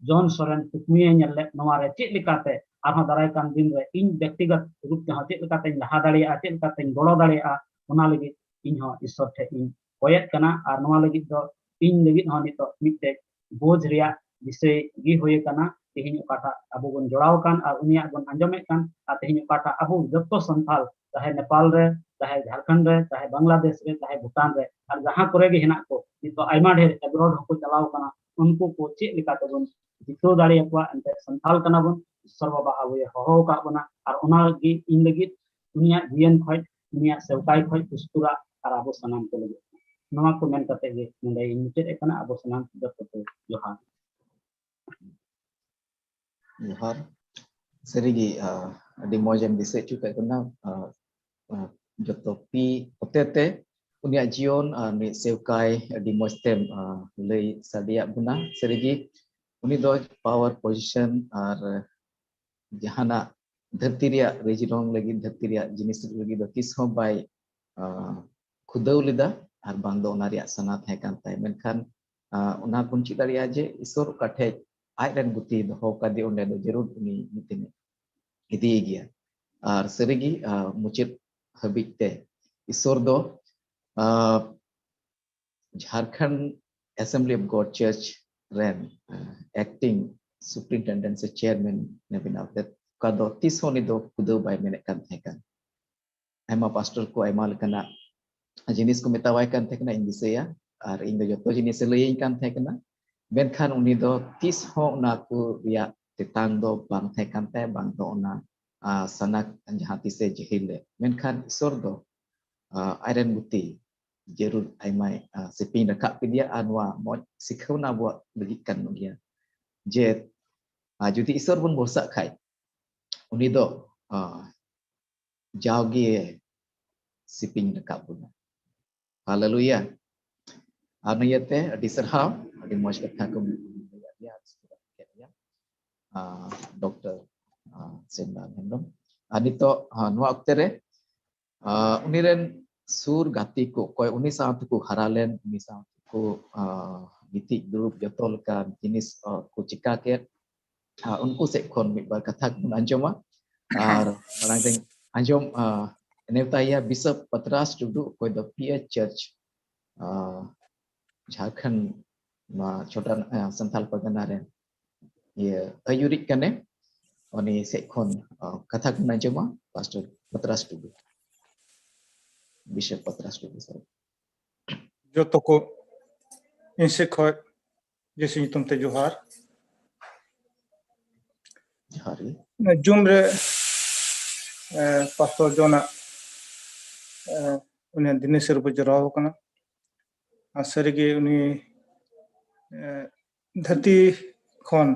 ᱡᱚᱱ ᱥᱚᱨᱮᱱ ᱠᱩᱠᱢᱩᱭᱮ ᱧᱮᱞ ᱞᱮᱫ, ᱱᱚᱣᱟ ᱨᱮ ᱪᱮᱫ ᱞᱮᱠᱟᱛᱮ ᱟᱨᱦᱚᱸ ᱫᱟᱨᱟᱭ ᱠᱟᱱ ᱫᱤᱱ ᱨᱮ ᱤᱧ ᱵᱮᱠᱛᱤᱜᱚᱛ ᱨᱩᱯ ᱛᱮᱦᱚᱸ ᱪᱮᱫ ᱞᱮᱠᱟᱛᱮᱧ ᱞᱟᱦᱟ ᱫᱟᱲᱮᱭᱟᱜᱼᱟ, ᱪᱮᱫ ᱞᱮᱠᱟᱛᱮᱧ ᱜᱚᱲᱚ ᱫᱟᱲᱮᱭᱟᱜᱼᱟ, ᱚᱱᱟ ᱞᱟᱹᱜᱤᱫ ᱤᱧ ᱦᱚᱸ ᱤᱥᱥᱚᱨ ᱴᱷᱮᱱ ᱤᱧ ᱠᱚᱭᱮᱫ ᱠᱟᱱᱟ᱾ ᱟᱨ ᱱᱚᱣᱟ ᱞᱟᱹᱜᱤᱫ ᱫᱚ ᱤᱧ ᱞᱟᱹᱜᱤᱫ ᱦᱚᱸ ᱱᱤᱛᱚᱜ ᱢᱤᱫᱴᱮᱡ ᱵᱳᱡᱽ ᱨᱮᱭᱟᱜ ᱵᱤᱥᱚᱭ ᱜᱮ ᱦᱩᱭ ᱟᱠᱟᱱᱟ᱾ ᱛᱮᱦᱮᱧ ᱚᱠᱟᱴᱟᱜ ᱟᱵᱚ ᱵᱚᱱ ᱡᱚᱲᱟᱣ ᱟᱠᱟᱱ ᱟᱨ ᱩᱱᱤᱭᱟᱜ ᱵᱚᱱ ᱟᱸᱡᱚᱢᱮᱫ ᱠᱟᱱ, ᱟᱨ ᱛᱮᱦᱮᱧ ᱚᱠᱟᱴᱟᱜ ᱟᱵᱚ ᱡᱚᱛᱚ ᱥᱟᱱᱛᱟᱲ, ᱪᱟᱦᱮ ᱱᱮᱯᱟᱞ ᱨᱮ, ᱪᱟᱦᱮ ᱡᱷᱟᱲᱠᱷᱚᱸᱰ ᱨᱮ, ᱪᱟᱦᱮ ᱵᱟᱝᱞᱟᱫᱮᱥ ᱨᱮ, ᱪᱟᱦᱮ ᱵᱷᱩᱴᱟᱱ ᱨᱮ, ᱟᱨ ᱡᱟᱦᱟᱸ ᱠᱚᱨᱮ ᱜᱮ ᱦᱮᱱᱟᱜ ᱠᱚ, ᱱᱤᱛᱚᱜ ᱟᱭᱢᱟ ᱰᱷᱮᱨ ᱮᱵᱨᱚᱰ ᱦᱚᱸᱠᱚ ᱪᱟᱞᱟᱣ ᱠᱟᱱᱟ, ᱩᱱᱠᱩ ᱠᱚ ᱪᱮᱫ ᱞᱮᱠᱟ ᱛᱮᱵᱚᱱ ᱡᱤᱛᱟᱹᱣ ᱫᱟᱲᱮᱭᱟᱠᱚᱣᱟ? ᱮᱱᱛᱮ ᱥᱟᱱᱛᱟᱲ ᱠᱟᱱᱟ ᱵᱚᱱ, ᱤᱥᱥᱚᱨ ᱵᱟᱵᱟ ᱟᱵᱚᱭ ᱦᱚᱦᱚ ᱟᱠᱟᱫ ᱵᱚᱱᱟ, ᱟᱨ ᱚᱱᱟ ᱜᱮ ᱤᱧ ᱞᱟᱹᱜᱤᱫ ᱩᱱᱤᱭᱟᱜ ᱡᱤᱭᱚᱱ ᱠᱷᱚᱡ, ᱩᱱᱤᱭᱟᱜ ᱥᱮᱣᱠᱟᱭ ᱠᱷᱚᱡ ᱩᱥᱛᱩᱨᱟ, ᱟᱨ ᱟᱵᱚ ᱥᱟᱱᱟᱢ ᱠᱚ ᱞᱟᱹᱜᱤᱫ᱾ ᱱᱚᱣᱟ ᱠᱚ ᱢᱮᱱ ᱠᱟᱛᱮ ᱜᱮ ᱱᱚᱰᱮ ᱤᱧ ᱢᱩᱪᱟᱹᱫ ᱮᱫ ᱠᱟᱱᱟ᱾ ᱟᱵᱚ ᱥᱟᱱᱟᱢ ᱡᱚᱛᱚ ᱠᱚ ᱡᱚᱦᱟᱨ᱾ ᱡᱚᱦᱟᱨ᱾ ᱥᱟᱹᱨᱤᱜᱮ, ᱟᱸ, ᱟᱹᱰᱤ ᱢᱚᱡᱽ ᱮᱢ ᱫᱤᱥᱟᱹ ᱦᱚᱪᱚ ᱠᱟᱜ ᱵᱚᱱᱟ᱾ ᱟᱸ, ᱟᱸ, ᱡᱚᱛᱚ ᱯᱤ ᱦᱚᱛᱮᱛᱮ ᱩᱱᱤᱭᱟᱜ ᱡᱤᱭᱚᱱ ᱟᱨ ᱩᱱᱤ ᱥᱮᱣᱠᱟᱭ ᱟᱹᱰᱤ ᱢᱚᱡᱽ ᱛᱮᱢ, ᱟᱸ, ᱞᱟᱹᱭ ᱥᱟᱰᱮᱭᱟᱜ ᱵᱚᱱᱟ᱾ ᱥᱟᱹᱨᱤᱜᱮ ᱩᱱᱤ ᱫᱚ power position ᱟᱨ ᱡᱟᱦᱟᱱᱟᱜ ᱫᱷᱟᱹᱨᱛᱤ ᱨᱮᱭᱟᱜ ᱨᱤᱡ ᱨᱚᱝ ᱞᱟᱹᱜᱤᱫ, ᱫᱷᱟᱹᱨᱛᱤ ᱨᱮᱭᱟᱜ ᱡᱤᱱᱤᱥ ᱞᱟᱹᱜᱤᱫ ᱫᱚ ᱛᱤᱥ ᱦᱚᱸ ᱵᱟᱭ, ᱟᱸ, ᱠᱷᱩᱫᱟᱹᱣ ᱞᱮᱫᱟ, ᱟᱨ ᱵᱟᱝ ᱫᱚ ᱚᱱᱟ ᱨᱮᱭᱟᱜ ᱥᱟᱱᱟ ᱛᱟᱦᱮᱸ ᱠᱟᱱ ᱛᱟᱭ᱾ ᱢᱮᱱᱠᱷᱟᱱ, ᱟᱸ, ᱚᱱᱟ ᱵᱚᱱ ᱪᱮᱫ ᱫᱟᱲᱮᱭᱟᱜᱼᱟ ᱡᱮ ᱤᱥᱚᱨ ᱚᱠᱟ ᱴᱷᱮᱡ ᱟᱡ ᱨᱮᱱ ᱜᱩᱛᱤ ᱫᱚᱦᱚ ᱠᱟᱫᱮ, ᱚᱸᱰᱮ ᱫᱚ ᱡᱟᱹᱨᱩᱲ ᱩᱱᱤ ᱢᱤᱫᱴᱮᱱ ᱤᱫᱤᱭᱮ ᱜᱮᱭᱟ᱾ ᱟᱨ ᱥᱟᱹᱨᱤᱜᱮ, ᱟᱸ, ᱢᱩᱪᱟᱹᱫ ᱦᱟᱹᱵᱤᱡ ᱛᱮ ᱤᱥᱚᱨ ᱫᱚ, ᱟᱸ, Jharkhand Assembly of God Church ᱨᱮᱱ, ᱟᱸ, acting superintendent ᱥᱮ chairman ᱮ ᱵᱮᱱᱟᱣ ᱞᱮᱫ, ᱚᱠᱟ ᱫᱚ ᱛᱤᱥ ᱦᱚᱸ ᱩᱱᱤ ᱫᱚ ᱠᱷᱩᱫᱟᱹᱣ ᱵᱟᱭ ᱢᱮᱱᱮᱫ ᱠᱟᱱ ᱛᱟᱦᱮᱸ ᱠᱟᱱ᱾ ᱟᱭᱢᱟ pastor ᱠᱚ ᱟᱭᱢᱟ ᱞᱮᱠᱟᱱᱟᱜ ᱡᱤᱱᱤᱥ ᱠᱚ ᱢᱮᱛᱟᱣᱟᱭ ᱠᱟᱱ ᱛᱟᱦᱮᱸ ᱠᱟᱱᱟ, ᱤᱧ ᱫᱤᱥᱟᱹᱭᱟ, ᱟᱨ ᱤᱧ ᱫᱚ ᱡᱚᱛᱚ ᱡᱤᱱᱤᱥ ᱮ ᱞᱟᱹᱭᱟᱹᱧ ᱠᱟᱱ ᱛᱟᱦᱮᱸ ᱠᱟᱱᱟ᱾ ᱢᱮᱱᱠᱷᱟᱱ ᱩᱱᱤ ᱫᱚ ᱛᱤᱥ ᱦᱚᱸ ᱚᱱᱟ ᱠᱚ ᱨᱮᱭᱟᱜ ᱛᱮᱛᱟᱝ ᱫᱚ ᱵᱟᱝ ᱛᱟᱦᱮᱸ ᱠᱟᱱ ᱛᱟᱭᱟ, ᱵᱟᱝ ᱫᱚ ᱚᱱᱟ, ᱟᱸ, ᱥᱟᱱᱟ ᱡᱟᱦᱟᱸ ᱛᱤᱥᱮ ᱡᱟᱹᱦᱤᱞ ᱞᱮᱫ᱾ ᱢᱮᱱᱠᱷᱟᱱ ᱤᱥᱚᱨ ᱫᱚ, ᱟᱸ, ᱟᱡᱨᱮᱱ ᱜᱩᱛᱤ ᱡᱟᱹᱨᱩᱲ ᱟᱭᱢᱟᱭ, ᱟᱸ, ᱥᱮᱯᱮᱧ ᱨᱟᱠᱟᱵ ᱠᱮᱫᱮᱭᱟ ᱟᱨ ᱱᱚᱣᱟ ᱢᱚᱡᱽ ᱥᱤᱠᱷᱟᱹᱣᱱᱟ ᱟᱵᱚᱣᱟᱜ ᱞᱟᱹᱜᱤᱫ ᱠᱟᱱ ᱜᱮᱭᱟ ᱡᱮ, ᱟᱸ, ᱡᱩᱫᱤ ᱤᱥᱚᱨ ᱵᱚᱱ ᱵᱷᱚᱨᱥᱟᱜ ᱠᱷᱟᱡ, ᱩᱱᱤ ᱫᱚ, ᱟᱸ, ᱡᱟᱣᱜᱮ ᱥᱤᱯᱤᱧ ᱨᱟᱠᱟᱵ ᱵᱚᱱᱟ᱾ ᱦᱟᱞᱮᱞᱩᱭᱟ᱾ ᱟᱨ ᱱᱤᱭᱟᱹᱛᱮ ᱟᱹᱰᱤ ᱥᱟᱨᱦᱟᱣ, ᱟᱹᱰᱤ ᱢᱚᱡᱽ ᱠᱟᱛᱷᱟ ᱠᱚ ᱞᱟᱹᱭ ᱟᱫ ᱞᱮᱭᱟ, ᱟᱨ ᱥᱚᱫᱚᱨ ᱠᱮᱫ ᱞᱮᱭᱟ, ᱟᱨ ᱰᱚᱠᱴᱚᱨ, ᱟᱨ, ᱥᱮᱱᱫᱟᱞ ᱦᱮᱢᱵᱨᱚᱢ᱾ ᱟᱨ ᱱᱤᱛᱚᱜ, ᱟᱨ, ᱱᱚᱣᱟ ᱚᱠᱛᱮ ᱨᱮ, ᱟᱨ, ᱩᱱᱤ ᱨᱮᱱ ᱥᱩᱨ ᱜᱟᱛᱮ ᱠᱚ, ᱚᱠᱚᱭ ᱩᱱᱤ ᱥᱟᱶ ᱛᱮᱠᱚ ᱦᱟᱨᱟ ᱞᱮᱱ, ᱩᱱᱤ ᱥᱟᱶ ᱛᱮᱠᱚ, ᱟᱨ, ᱜᱤᱛᱤᱡ ᱫᱩᱲᱩᱵ ᱡᱚᱛᱚ ᱞᱮᱠᱟᱱ ᱡᱤᱱᱤᱥ, ᱟᱨ, ᱠᱚ ᱪᱤᱠᱟ ᱠᱮᱫ, ᱟᱨ, ᱩᱱᱠᱩ ᱥᱮᱫ ᱠᱷᱚᱱ ᱢᱤᱫ ᱵᱟᱨ ᱠᱟᱛᱷᱟ ᱠᱚᱵᱚᱱ ᱟᱸᱡᱚᱢᱟ᱾ ᱟᱨ ᱢᱟᱲᱟᱝ ᱨᱮᱧ ᱟᱸᱡᱚᱢ, ᱟᱨ, ᱱᱮᱣᱛᱟᱭᱟ ᱵᱤᱥᱚᱯ ᱯᱟᱛᱨᱟᱥ ᱴᱩᱰᱩ, ᱚᱠᱚᱭ ᱫᱚ ᱯᱤ ᱮᱪ ᱪᱟᱨᱪ, ᱟᱨ, ᱡᱷᱟᱲᱠᱷᱚᱸᱰ, ᱱᱚᱣᱟ ᱪᱷᱳᱴᱟ, ᱟᱨ, ᱥᱟᱱᱛᱟᱞ ᱯᱟᱨᱜᱟᱱᱟ ᱨᱮᱱ, ᱤᱭᱟᱹ, ᱟᱹᱭᱩᱨᱤᱡ ᱠᱟᱱᱮ, ᱩᱱᱤ ᱥᱮᱫ ᱠᱷᱚᱱ, ᱟᱨ, ᱠᱟᱛᱷᱟ ᱠᱚᱵᱚᱱ ᱟᱸᱡᱚᱢᱟ, ᱯᱟᱥᱴᱚᱨ ᱯᱟᱛᱨᱟᱥ ᱴᱩᱰᱩ, ᱵᱤᱥᱚᱯ ᱯᱟᱛᱨᱟᱥ ᱴᱩᱰᱩ, ᱥᱚᱨᱤ᱾ ᱡᱚᱛᱚ ᱠᱚ ᱤᱧ ᱥᱮᱫ ᱠᱷᱚᱱ ᱡᱤᱥᱩ ᱧᱩᱛᱩᱢ ᱛᱮ ᱡᱚᱦᱟᱨ᱾ ᱡᱚᱦᱟᱨ ᱜᱮ᱾ ᱡᱩᱢ ᱨᱮ, ᱮ, ᱯᱟᱥᱴᱚᱨ ᱡᱚᱱᱟᱜ, ᱮ, ᱩᱱᱤᱭᱟᱜ ᱫᱤᱱᱮᱥᱚᱨ ᱵᱚ ᱡᱚᱲᱟᱣ ᱟᱠᱟᱱᱟ᱾ ᱟᱨ ᱥᱟᱹᱨᱤᱜᱮ ᱩᱱᱤ, ᱮ, ᱫᱷᱟᱹᱨᱛᱤ ᱠᱷᱚᱱ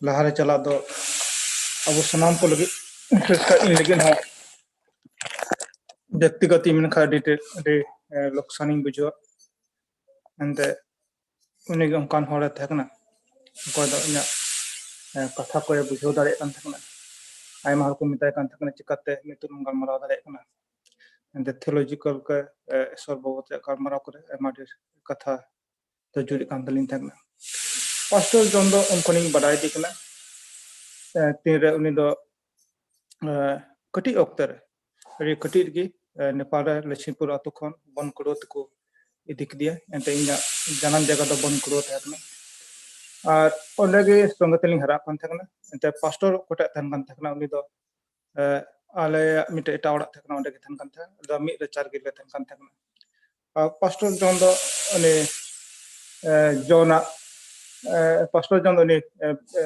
ᱞᱟᱦᱟᱨᱮ ᱪᱟᱞᱟᱜ ᱫᱚ ᱟᱵᱚ ᱥᱟᱱᱟᱢ ᱠᱚ ᱞᱟᱹᱜᱤᱫ, ᱵᱤᱥᱮᱥ ᱠᱟᱨ ᱤᱧ ᱞᱟᱹᱜᱤᱫ ᱦᱚᱸ ᱵᱮᱠᱛᱤᱜᱚᱛ ᱤᱧ ᱢᱮᱱᱠᱷᱟᱱ ᱟᱹᱰᱤ, ᱟᱹᱰᱤ, ᱮ, ᱞᱚᱠᱥᱟᱱᱤᱧ ᱵᱩᱡᱷᱟᱹᱣᱟ᱾ ᱮᱱᱛᱮ ᱩᱱᱤ ᱜᱮ ᱚᱱᱠᱟᱱ ᱦᱚᱲᱮ ᱛᱟᱦᱮᱸ ᱠᱟᱱᱟ, ᱚᱠᱚᱭ ᱫᱚ ᱤᱧᱟᱹᱜ, ᱮ, ᱠᱟᱛᱷᱟ ᱠᱚᱭ ᱵᱩᱡᱷᱟᱹᱣ ᱫᱟᱲᱮᱭᱟᱜ ᱠᱟᱱ ᱛᱟᱦᱮᱸ ᱠᱟᱱᱟ᱾ ᱟᱭᱢᱟ ᱦᱚᱲ ᱠᱚ ᱢᱮᱛᱟᱭ ᱠᱟᱱ ᱛᱟᱦᱮᱸ ᱠᱟᱱᱟ, "ᱪᱤᱠᱟᱛᱮ ᱱᱤᱛᱚᱜ ᱮᱢ ᱜᱟᱞᱢᱟᱨᱟᱣ ᱫᱟᱲᱮᱭᱟᱜ ᱠᱟᱱᱟ?" ᱮᱱᱛᱮ theological ᱠᱚ, ᱮ, ᱤᱥᱚᱨ ᱵᱟᱵᱚᱫ ᱨᱮᱭᱟᱜ ᱜᱟᱞᱢᱟᱨᱟᱣ ᱠᱚᱨᱮ ᱟᱭᱢᱟ ᱰᱷᱮᱨ ᱠᱟᱛᱷᱟ ᱛᱚ ᱡᱩᱨᱤᱜ ᱠᱟᱱ ᱛᱟᱹᱞᱤᱧ ᱛᱟᱦᱮᱸ ᱠᱟᱱᱟ᱾ ᱯᱟᱥᱴᱚᱨ ᱡᱚᱱ ᱫᱚ ᱩᱱ ᱠᱷᱚᱱᱤᱧ ᱵᱟᱰᱟᱭ ᱤᱫᱤ ᱠᱟᱱᱟ᱾ ᱮ, ᱛᱤᱱᱨᱮ ᱩᱱᱤ ᱫᱚ, ᱮ, ᱠᱟᱹᱴᱤᱡ ᱚᱠᱛᱮ ᱨᱮ, ᱟᱹᱰᱤ ᱠᱟᱹᱴᱤᱡ ᱨᱮᱜᱮ, ᱮ, ᱱᱮᱯᱟᱞ ᱨᱮ ᱞᱚᱠᱷᱢᱤᱯᱩᱨ ᱟᱛᱳ ᱠᱷᱚᱱ ᱵᱚᱱᱠᱩᱲᱳ ᱛᱮᱠᱚ ᱤᱫᱤ ᱠᱮᱫᱮᱭᱟ᱾ ᱮᱱᱛᱮ ᱤᱧᱟᱹᱜ ᱡᱟᱱᱟᱢ ᱡᱟᱭᱜᱟ ᱫᱚ ᱵᱚᱱᱠᱩᱲᱳ ᱛᱟᱦᱮᱸ ᱠᱟᱱᱟ᱾ ᱟᱨ ᱚᱸᱰᱮ ᱜᱮ ᱥᱚᱸᱜᱮ ᱛᱮᱞᱤᱧ ᱦᱟᱨᱟᱜ ᱠᱟᱱ ᱛᱟᱦᱮᱸ ᱠᱟᱱᱟ᱾ ᱮᱱᱛᱮ ᱯᱟᱥᱴᱚᱨ ᱚᱠᱚᱭᱴᱟᱜ ᱛᱟᱦᱮᱱ ᱠᱟᱱ ᱛᱟᱦᱮᱸ ᱠᱟᱱᱟ, ᱩᱱᱤ ᱫᱚ, ᱮ, ᱟᱞᱮᱭᱟᱜ ᱢᱤᱫᱴᱮᱡ ᱮᱴᱟᱜ ᱚᱲᱟᱜ ᱛᱟᱦᱮᱸ ᱠᱟᱱᱟ, ᱚᱸᱰᱮ ᱜᱮ ᱛᱟᱦᱮᱱ ᱠᱟᱱ ᱛᱟᱦᱮᱸ, ᱟᱫᱚ ᱢᱤᱫ ᱨᱟᱪᱟ ᱨᱮᱜᱮ ᱞᱮ ᱛᱟᱦᱮᱱ ᱠᱟᱱ ᱛᱟᱦᱮᱸ ᱠᱟᱱᱟ᱾ ᱟᱨ ᱯᱟᱥᱴᱚᱨ ᱡᱚᱱ ᱫᱚ ᱩᱱᱤ, ᱮ, ᱡᱚᱱᱟᱜ, ᱮ, ᱯᱟᱥᱴᱚᱨ ᱡᱚᱱ ᱫᱚ ᱩᱱᱤ, ᱮ, ᱮ,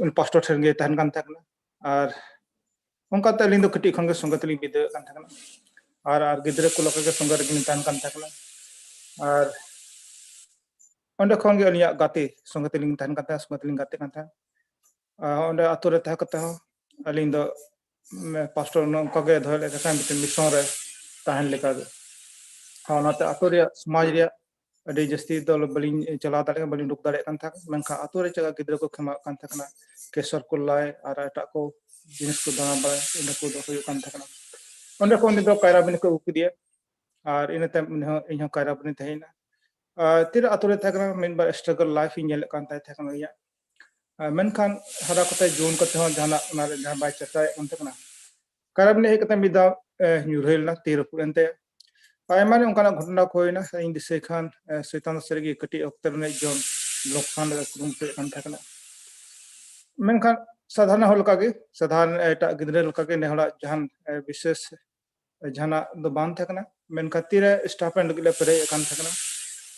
ᱩᱱᱤ ᱯᱟᱥᱴᱚᱨ ᱴᱷᱮᱱ ᱜᱮ ᱛᱟᱦᱮᱱ ᱠᱟᱱ ᱛᱟᱦᱮᱸ ᱠᱟᱱᱟ᱾ ᱟᱨ ᱚᱱᱠᱟᱛᱮ ᱟᱹᱞᱤᱧ ᱫᱚ ᱠᱟᱹᱴᱤᱡ ᱠᱷᱚᱱ ᱜᱮ ᱥᱚᱸᱜᱮ ᱛᱮᱞᱤᱧ ᱵᱤᱫᱟᱹᱜ ᱠᱟᱱ ᱛᱟᱦᱮᱸ ᱠᱟᱱᱟ᱾ ᱟᱨ, ᱟᱨ ᱜᱤᱫᱽᱨᱟᱹ ᱠᱚ ᱞᱮᱠᱟ ᱜᱮ ᱥᱚᱸᱜᱮ ᱨᱮᱜᱮᱞᱤᱧ ᱛᱟᱦᱮᱱ ᱠᱟᱱ ᱛᱟᱦᱮᱸ ᱠᱟᱱᱟ᱾ ᱟᱨ ᱚᱸᱰᱮ ᱠᱷᱚᱱ ᱜᱮ ᱟᱹᱞᱤᱧᱟᱜ ᱜᱟᱛᱮ ᱥᱚᱸᱜᱮ ᱛᱮᱞᱤᱧ ᱛᱟᱦᱮᱱ ᱠᱟᱱ ᱛᱟᱦᱮᱸ, ᱥᱚᱸᱜᱮ ᱛᱮᱞᱤᱧ ᱜᱟᱛᱮᱜ ᱠᱟᱱ ᱛᱟᱦᱮᱸ᱾ ᱟᱨ ᱚᱸᱰᱮ ᱟᱛᱳ ᱨᱮ ᱛᱟᱦᱮᱸ ᱠᱟᱛᱮ ᱦᱚᱸ ᱟᱹᱞᱤᱧ ᱫᱚ ᱯᱟᱥᱴᱚᱨ ᱱᱚᱝᱠᱟ ᱜᱮ ᱫᱚᱦᱚ ᱞᱮᱫ ᱠᱷᱟᱱ ᱢᱤᱫᱴᱮᱱ ᱢᱤᱥᱚᱱ ᱨᱮ ᱛᱟᱦᱮᱱ ᱞᱮᱠᱟ ᱜᱮ᱾ ᱟᱨ ᱚᱱᱟᱛᱮ ᱟᱛᱳ ᱨᱮᱭᱟᱜ, ᱥᱚᱢᱟᱡᱽ ᱨᱮᱭᱟᱜ ᱟᱹᱰᱤ ᱡᱟᱹᱥᱛᱤ ᱫᱚ ᱵᱟᱹᱞᱤᱧ ᱪᱟᱞᱟᱣ ᱫᱟᱲᱮᱭᱟᱜᱼᱟ, ᱵᱟᱹᱞᱤᱧ ᱩᱰᱩᱠ ᱫᱟᱲᱮᱭᱟᱜ ᱠᱟᱱ ᱛᱟᱦᱮᱸᱫ᱾ ᱢᱮᱱᱠᱷᱟᱱ ᱟᱛᱳ ᱨᱮ ᱪᱮᱫ ᱞᱮᱠᱟ ᱜᱤᱫᱽᱨᱟᱹ ᱠᱚ ᱠᱷᱮᱢᱟᱜ ᱠᱟᱱ ᱛᱟᱦᱮᱸ ᱠᱟᱱᱟ, ᱠᱮᱥᱚᱨ ᱠᱚ ᱞᱟᱭ ᱟᱨ ᱮᱴᱟᱜ ᱠᱚ ᱡᱤᱱᱤᱥ ᱠᱚ ᱫᱟᱬᱟ ᱵᱟᱲᱟᱭ, ᱤᱱᱟᱹ ᱠᱚᱫᱚ ᱦᱩᱭᱩᱜ ᱠᱟᱱ ᱛᱟᱦᱮᱸ ᱠᱟᱱᱟ᱾ ᱚᱸᱰᱮ ᱠᱷᱚᱱ ᱩᱱᱤ ᱫᱚ ᱠᱟᱭᱨᱟ ᱵᱤᱱᱤ ᱠᱚ ᱟᱹᱜᱩ ᱠᱮᱫᱮᱭᱟ᱾ ᱟᱨ ᱤᱱᱟᱹ ᱛᱟᱭᱚᱢ ᱩᱱᱤ ᱦᱚᱸ, ᱤᱧ ᱦᱚᱸ ᱠᱟᱭᱨᱟ ᱵᱤᱱᱤ ᱛᱟᱦᱮᱸᱭᱮᱱᱟ᱾ ᱟᱨ ᱛᱤᱨᱮ ᱟᱛᱳ ᱨᱮ ᱛᱟᱦᱮᱸ ᱠᱟᱱᱟ, ᱢᱤᱫ ᱵᱟᱨ ᱥᱴᱨᱟᱜᱚᱞ ᱞᱟᱭᱤᱯᱷ ᱤᱧ ᱧᱮᱞᱮᱫ ᱠᱟᱱ ᱛᱟᱦᱮᱸ, ᱛᱟᱦᱮᱸ ᱠᱟᱱᱟ ᱩᱱᱤᱭᱟᱜ᱾ ᱟᱨ ᱢᱮᱱᱠᱷᱟᱱ ᱦᱟᱨᱟ ᱠᱟᱛᱮ ᱡᱩᱣᱟᱹᱱ ᱠᱟᱛᱮ ᱦᱚᱸ ᱡᱟᱦᱟᱱᱟᱜ ᱚᱱᱟ ᱨᱮ ᱡᱟᱦᱟᱸ ᱵᱟᱭ ᱪᱮᱥᱴᱟᱭᱮᱫ ᱠᱟᱱ ᱛᱟᱦᱮᱸ ᱠᱟᱱᱟ᱾ ᱠᱟᱭᱨᱟ ᱵᱤᱱᱤ ᱦᱮᱡ ᱠᱟᱛᱮ ᱢᱤᱫ ᱫᱷᱟᱣ, ᱮ, ᱧᱩᱨᱦᱟᱹᱭ ᱞᱮᱱᱟ, ᱛᱤ ᱨᱟᱹᱯᱩᱫ ᱮᱱ ᱛᱟᱭᱟ᱾ ᱟᱭᱢᱟ ᱨᱮ ᱚᱱᱠᱟᱱᱟᱜ ᱜᱷᱚᱴᱚᱱᱟ ᱠᱚ ᱦᱩᱭᱱᱟ᱾ ᱤᱧ ᱫᱤᱥᱟᱹᱭ ᱠᱷᱟᱱ, ᱮ, ᱥᱚᱭᱛᱟᱱ ᱫᱚ ᱥᱟᱹᱨᱤᱜᱮ ᱠᱟᱹᱴᱤᱡ ᱚᱠᱛᱚ ᱨᱮ ᱢᱤᱫ ᱡᱚᱱ ᱵᱞᱚᱠ ᱯᱷᱟᱱᱰ ᱨᱮ ᱠᱩᱨᱩᱢᱩᱴᱩᱭᱮᱫ ᱠᱟᱱ ᱛᱟᱦᱮᱸ ᱠᱟᱱᱟ᱾ ᱢᱮᱱᱠᱷᱟᱱ ᱥᱟᱫᱷᱟᱨᱚᱱ ᱦᱚᱲ ᱞᱮᱠᱟᱜᱮ, ᱥᱟᱫᱷᱟᱨᱚᱱ ᱮᱴᱟᱜ ᱜᱤᱫᱽᱨᱟᱹ ᱞᱮᱠᱟᱜᱮ ᱱᱮ ᱦᱚᱲᱟᱜ ᱡᱟᱦᱟᱱ, ᱮ, ᱵᱤᱥᱮᱥ ᱡᱟᱦᱟᱱᱟᱜ ᱫᱚ ᱵᱟᱝ ᱛᱟᱦᱮᱸ ᱠᱟᱱᱟ᱾ ᱢᱮᱱᱠᱷᱟᱱ ᱛᱤᱨᱮ ᱥᱴᱟᱯᱮᱱᱰ ᱞᱟᱹᱜᱤᱫ ᱞᱮ ᱯᱮᱨᱮᱡ ᱟᱠᱟᱱ ᱛᱟᱦᱮᱸ ᱠᱟᱱᱟ,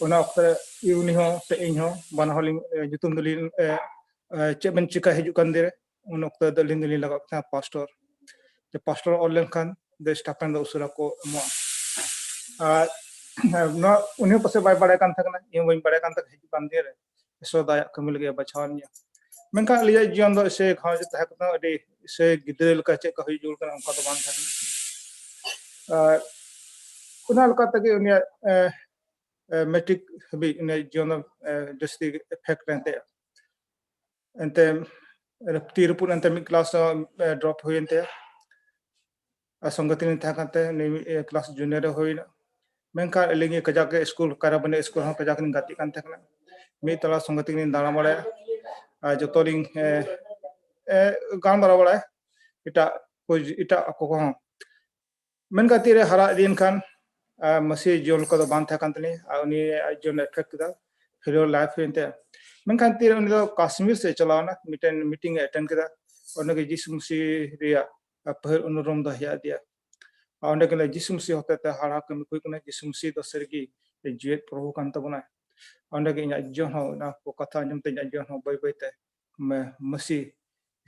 ᱚᱱᱟ ᱚᱠᱛᱚ ᱨᱮ ᱩᱱᱤ ᱦᱚᱸ ᱥᱮ ᱤᱧ ᱦᱚᱸ ᱵᱟᱱᱟ ᱦᱚᱲ ᱞᱤᱧ, ᱮ, ᱧᱩᱛᱩᱢ ᱫᱚᱞᱤᱧ, ᱮ, ᱮ, ᱪᱮᱫ ᱵᱮᱱ ᱪᱤᱠᱟ ᱦᱤᱡᱩᱜ ᱠᱟᱱ ᱫᱤᱱ ᱨᱮ, ᱩᱱ ᱚᱠᱛᱚ ᱫᱚ ᱟᱹᱞᱤᱧ ᱫᱚᱞᱤᱧ ᱞᱟᱜᱟᱣ ᱠᱟᱱᱟ ᱯᱟᱥᱴᱚᱨ᱾ ᱡᱮ ᱯᱟᱥᱴᱚᱨ ᱚᱞ ᱞᱮᱱᱠᱷᱟᱱ ᱫᱚ ᱥᱴᱟᱯᱮᱱᱰ ᱫᱚ ᱩᱥᱟᱹᱨᱟ ᱠᱚ ᱮᱢᱚᱜᱼᱟ᱾ ᱟᱨ ᱱᱚᱣᱟ ᱩᱱᱤ ᱦᱚᱸ ᱯᱟᱥᱮᱡ ᱵᱟᱭ ᱵᱟᱲᱟᱭ ᱠᱟᱱ ᱛᱟᱦᱮᱸ ᱠᱟᱱᱟ, ᱤᱧ ᱦᱚᱸ ᱵᱟᱹᱧ ᱵᱟᱲᱟᱭ ᱠᱟᱱ ᱛᱟᱦᱮᱸ ᱠᱟᱱᱟ ᱦᱤᱡᱩᱜ ᱠᱟᱱ ᱫᱤᱱ ᱨᱮ᱾ ᱤᱥᱚᱨ ᱫᱚ ᱟᱭᱟᱜ ᱠᱟᱹᱢᱤ ᱞᱟᱹᱜᱤᱫ ᱮ ᱵᱟᱪᱷᱟᱣ ᱞᱤᱧᱟ᱾ ᱢᱮᱱᱠᱷᱟᱱ ᱟᱞᱮᱭᱟᱜ ᱡᱤᱭᱚᱱ ᱫᱚ ᱥᱮ ᱜᱷᱟᱨᱚᱸᱡᱽ ᱛᱟᱦᱮᱸ ᱠᱟᱱᱟ, ᱟᱹᱰᱤ ᱥᱮ ᱜᱤᱫᱽᱨᱟᱹ ᱞᱮᱠᱟ ᱪᱮᱫ ᱞᱮᱠᱟ ᱦᱩᱭ ᱡᱩᱞ ᱠᱟᱱᱟ, ᱚᱱᱠᱟ ᱫᱚ ᱵᱟᱝ ᱛᱟᱦᱮᱸ ᱠᱟᱱᱟ᱾ ᱟᱨ ᱚᱱᱟ ᱞᱮᱠᱟ ᱛᱮᱜᱮ ᱩᱱᱤᱭᱟᱜ, ᱮ, ᱮ, ᱢᱮᱴᱨᱤᱠ ᱦᱟᱹᱵᱤᱡ ᱩᱱᱤᱭᱟᱜ ᱡᱤᱭᱚᱱ ᱫᱚ, ᱮ, ᱡᱟᱹᱥᱛᱤ ᱮᱯᱷᱮᱠᱴ ᱞᱮᱱ ᱛᱟᱭᱟ᱾ ᱮᱱᱛᱮ ᱛᱤ ᱨᱟᱹᱯᱩᱫ ᱮᱱᱛᱮ ᱢᱤᱫ ᱠᱞᱟᱥ ᱦᱚᱸ, ᱮ, ᱰᱨᱚᱯ ᱦᱩᱭᱮᱱ ᱛᱟᱭᱟ᱾ ᱟᱨ ᱥᱚᱸᱜᱮ ᱛᱮᱞᱤᱧ ᱛᱟᱦᱮᱸ ᱠᱟᱱ ᱛᱮ ᱩᱱᱤ ᱢᱤᱫ, ᱮ, ᱠᱞᱟᱥ ᱡᱩᱱᱤᱭᱟᱨ ᱨᱮ ᱦᱩᱭᱱᱟ᱾ ᱢᱮᱱᱠᱷᱟᱱ ᱟᱹᱞᱤᱧ ᱜᱮ ᱠᱟᱡᱟᱠ ᱜᱮ ᱥᱠᱩᱞ, ᱠᱟᱭᱨᱟᱵᱟᱹᱱᱤ ᱥᱠᱩᱞ ᱦᱚᱸ ᱠᱟᱡᱟᱠ ᱞᱤᱧ ᱜᱟᱛᱮᱜ ᱠᱟᱱ ᱛᱟᱦᱮᱸ ᱠᱟᱱᱟ᱾ ᱢᱤᱫ ᱛᱟᱞᱟ ᱥᱚᱸᱜᱮ ᱛᱮᱞᱤᱧ ᱫᱟᱬᱟ ᱵᱟᱲᱟᱭᱟ᱾ ᱟᱨ ᱡᱚᱛᱚ ᱞᱤᱧ, ᱮ, ᱮ, ᱜᱟᱞᱢᱟᱨᱟᱣ ᱵᱟᱲᱟᱭᱟ ᱮᱴᱟᱜ ᱠᱚ, ᱮᱴᱟᱜ ᱠᱚ ᱠᱚᱦᱚᱸ᱾ ᱢᱮᱱᱠᱷᱟᱱ ᱛᱤᱨᱮ ᱦᱟᱨᱟ ᱤᱫᱤᱭᱮᱱ ᱠᱷᱟᱱ, ᱟᱨ ᱢᱟᱹᱥᱤ ᱡᱤᱭᱚᱱ ᱠᱚᱫᱚ ᱵᱟᱝ ᱛᱟᱦᱮᱸ ᱠᱟᱱ ᱛᱟᱹᱞᱤᱧᱟ, ᱟᱨ ᱩᱱᱤ ᱟᱡ ᱡᱤᱭᱚᱱ ᱮ ᱮᱯᱷᱮᱠᱴ ᱠᱮᱫᱟ, ᱯᱷᱮᱞᱳᱨ ᱞᱟᱭᱤᱯᱷ ᱦᱩᱭᱮᱱ ᱛᱟᱭᱟ᱾ ᱢᱮᱱᱠᱷᱟᱱ ᱛᱤᱨᱮ ᱩᱱᱤ ᱫᱚ ᱠᱟᱥᱢᱤᱨ ᱥᱮᱫ ᱪᱟᱞᱟᱣ ᱮᱱᱟ, ᱢᱤᱫᱴᱮᱱ ᱢᱤᱴᱤᱝ ᱮ ᱮᱴᱮᱱᱰ ᱠᱮᱫᱟ, ᱚᱸᱰᱮ ᱜᱮ ᱡᱤᱥᱩ ᱢᱟᱹᱥᱤ ᱨᱮᱭᱟᱜ ᱯᱟᱹᱦᱤᱞ ᱚᱱᱩᱨᱚᱢ ᱫᱚ ᱦᱮᱡ ᱟᱫᱮᱭᱟ᱾ ᱟᱨ ᱚᱸᱰᱮ ᱜᱮ ᱡᱤᱥᱩ ᱢᱟᱹᱥᱤ ᱦᱚᱛᱮᱛᱮ ᱦᱟᱲᱟ ᱠᱟᱹᱢᱤ ᱦᱩᱭ ᱠᱟᱱᱟ, ᱡᱤᱥᱩ ᱢᱟᱹᱥᱤ ᱫᱚ ᱥᱟᱹᱨᱤᱜᱮ ᱡᱤᱣᱮᱫ ᱯᱨᱚᱵᱷᱩ ᱠᱟᱱ ᱛᱟᱵᱚᱱᱟᱭ᱾ ᱚᱸᱰᱮ ᱜᱮ ᱤᱧᱟᱹᱜ ᱡᱤᱭᱚᱱ ᱦᱚᱸ, ᱚᱱᱟ ᱠᱚ ᱠᱟᱛᱷᱟ ᱟᱸᱡᱚᱢ ᱛᱮ ᱤᱧᱟᱹᱜ ᱡᱤᱭᱚᱱ ᱦᱚᱸ ᱵᱟᱹᱭ ᱵᱟᱹᱭ ᱛᱮ ᱢᱮ-, ᱢᱟᱹᱥᱤ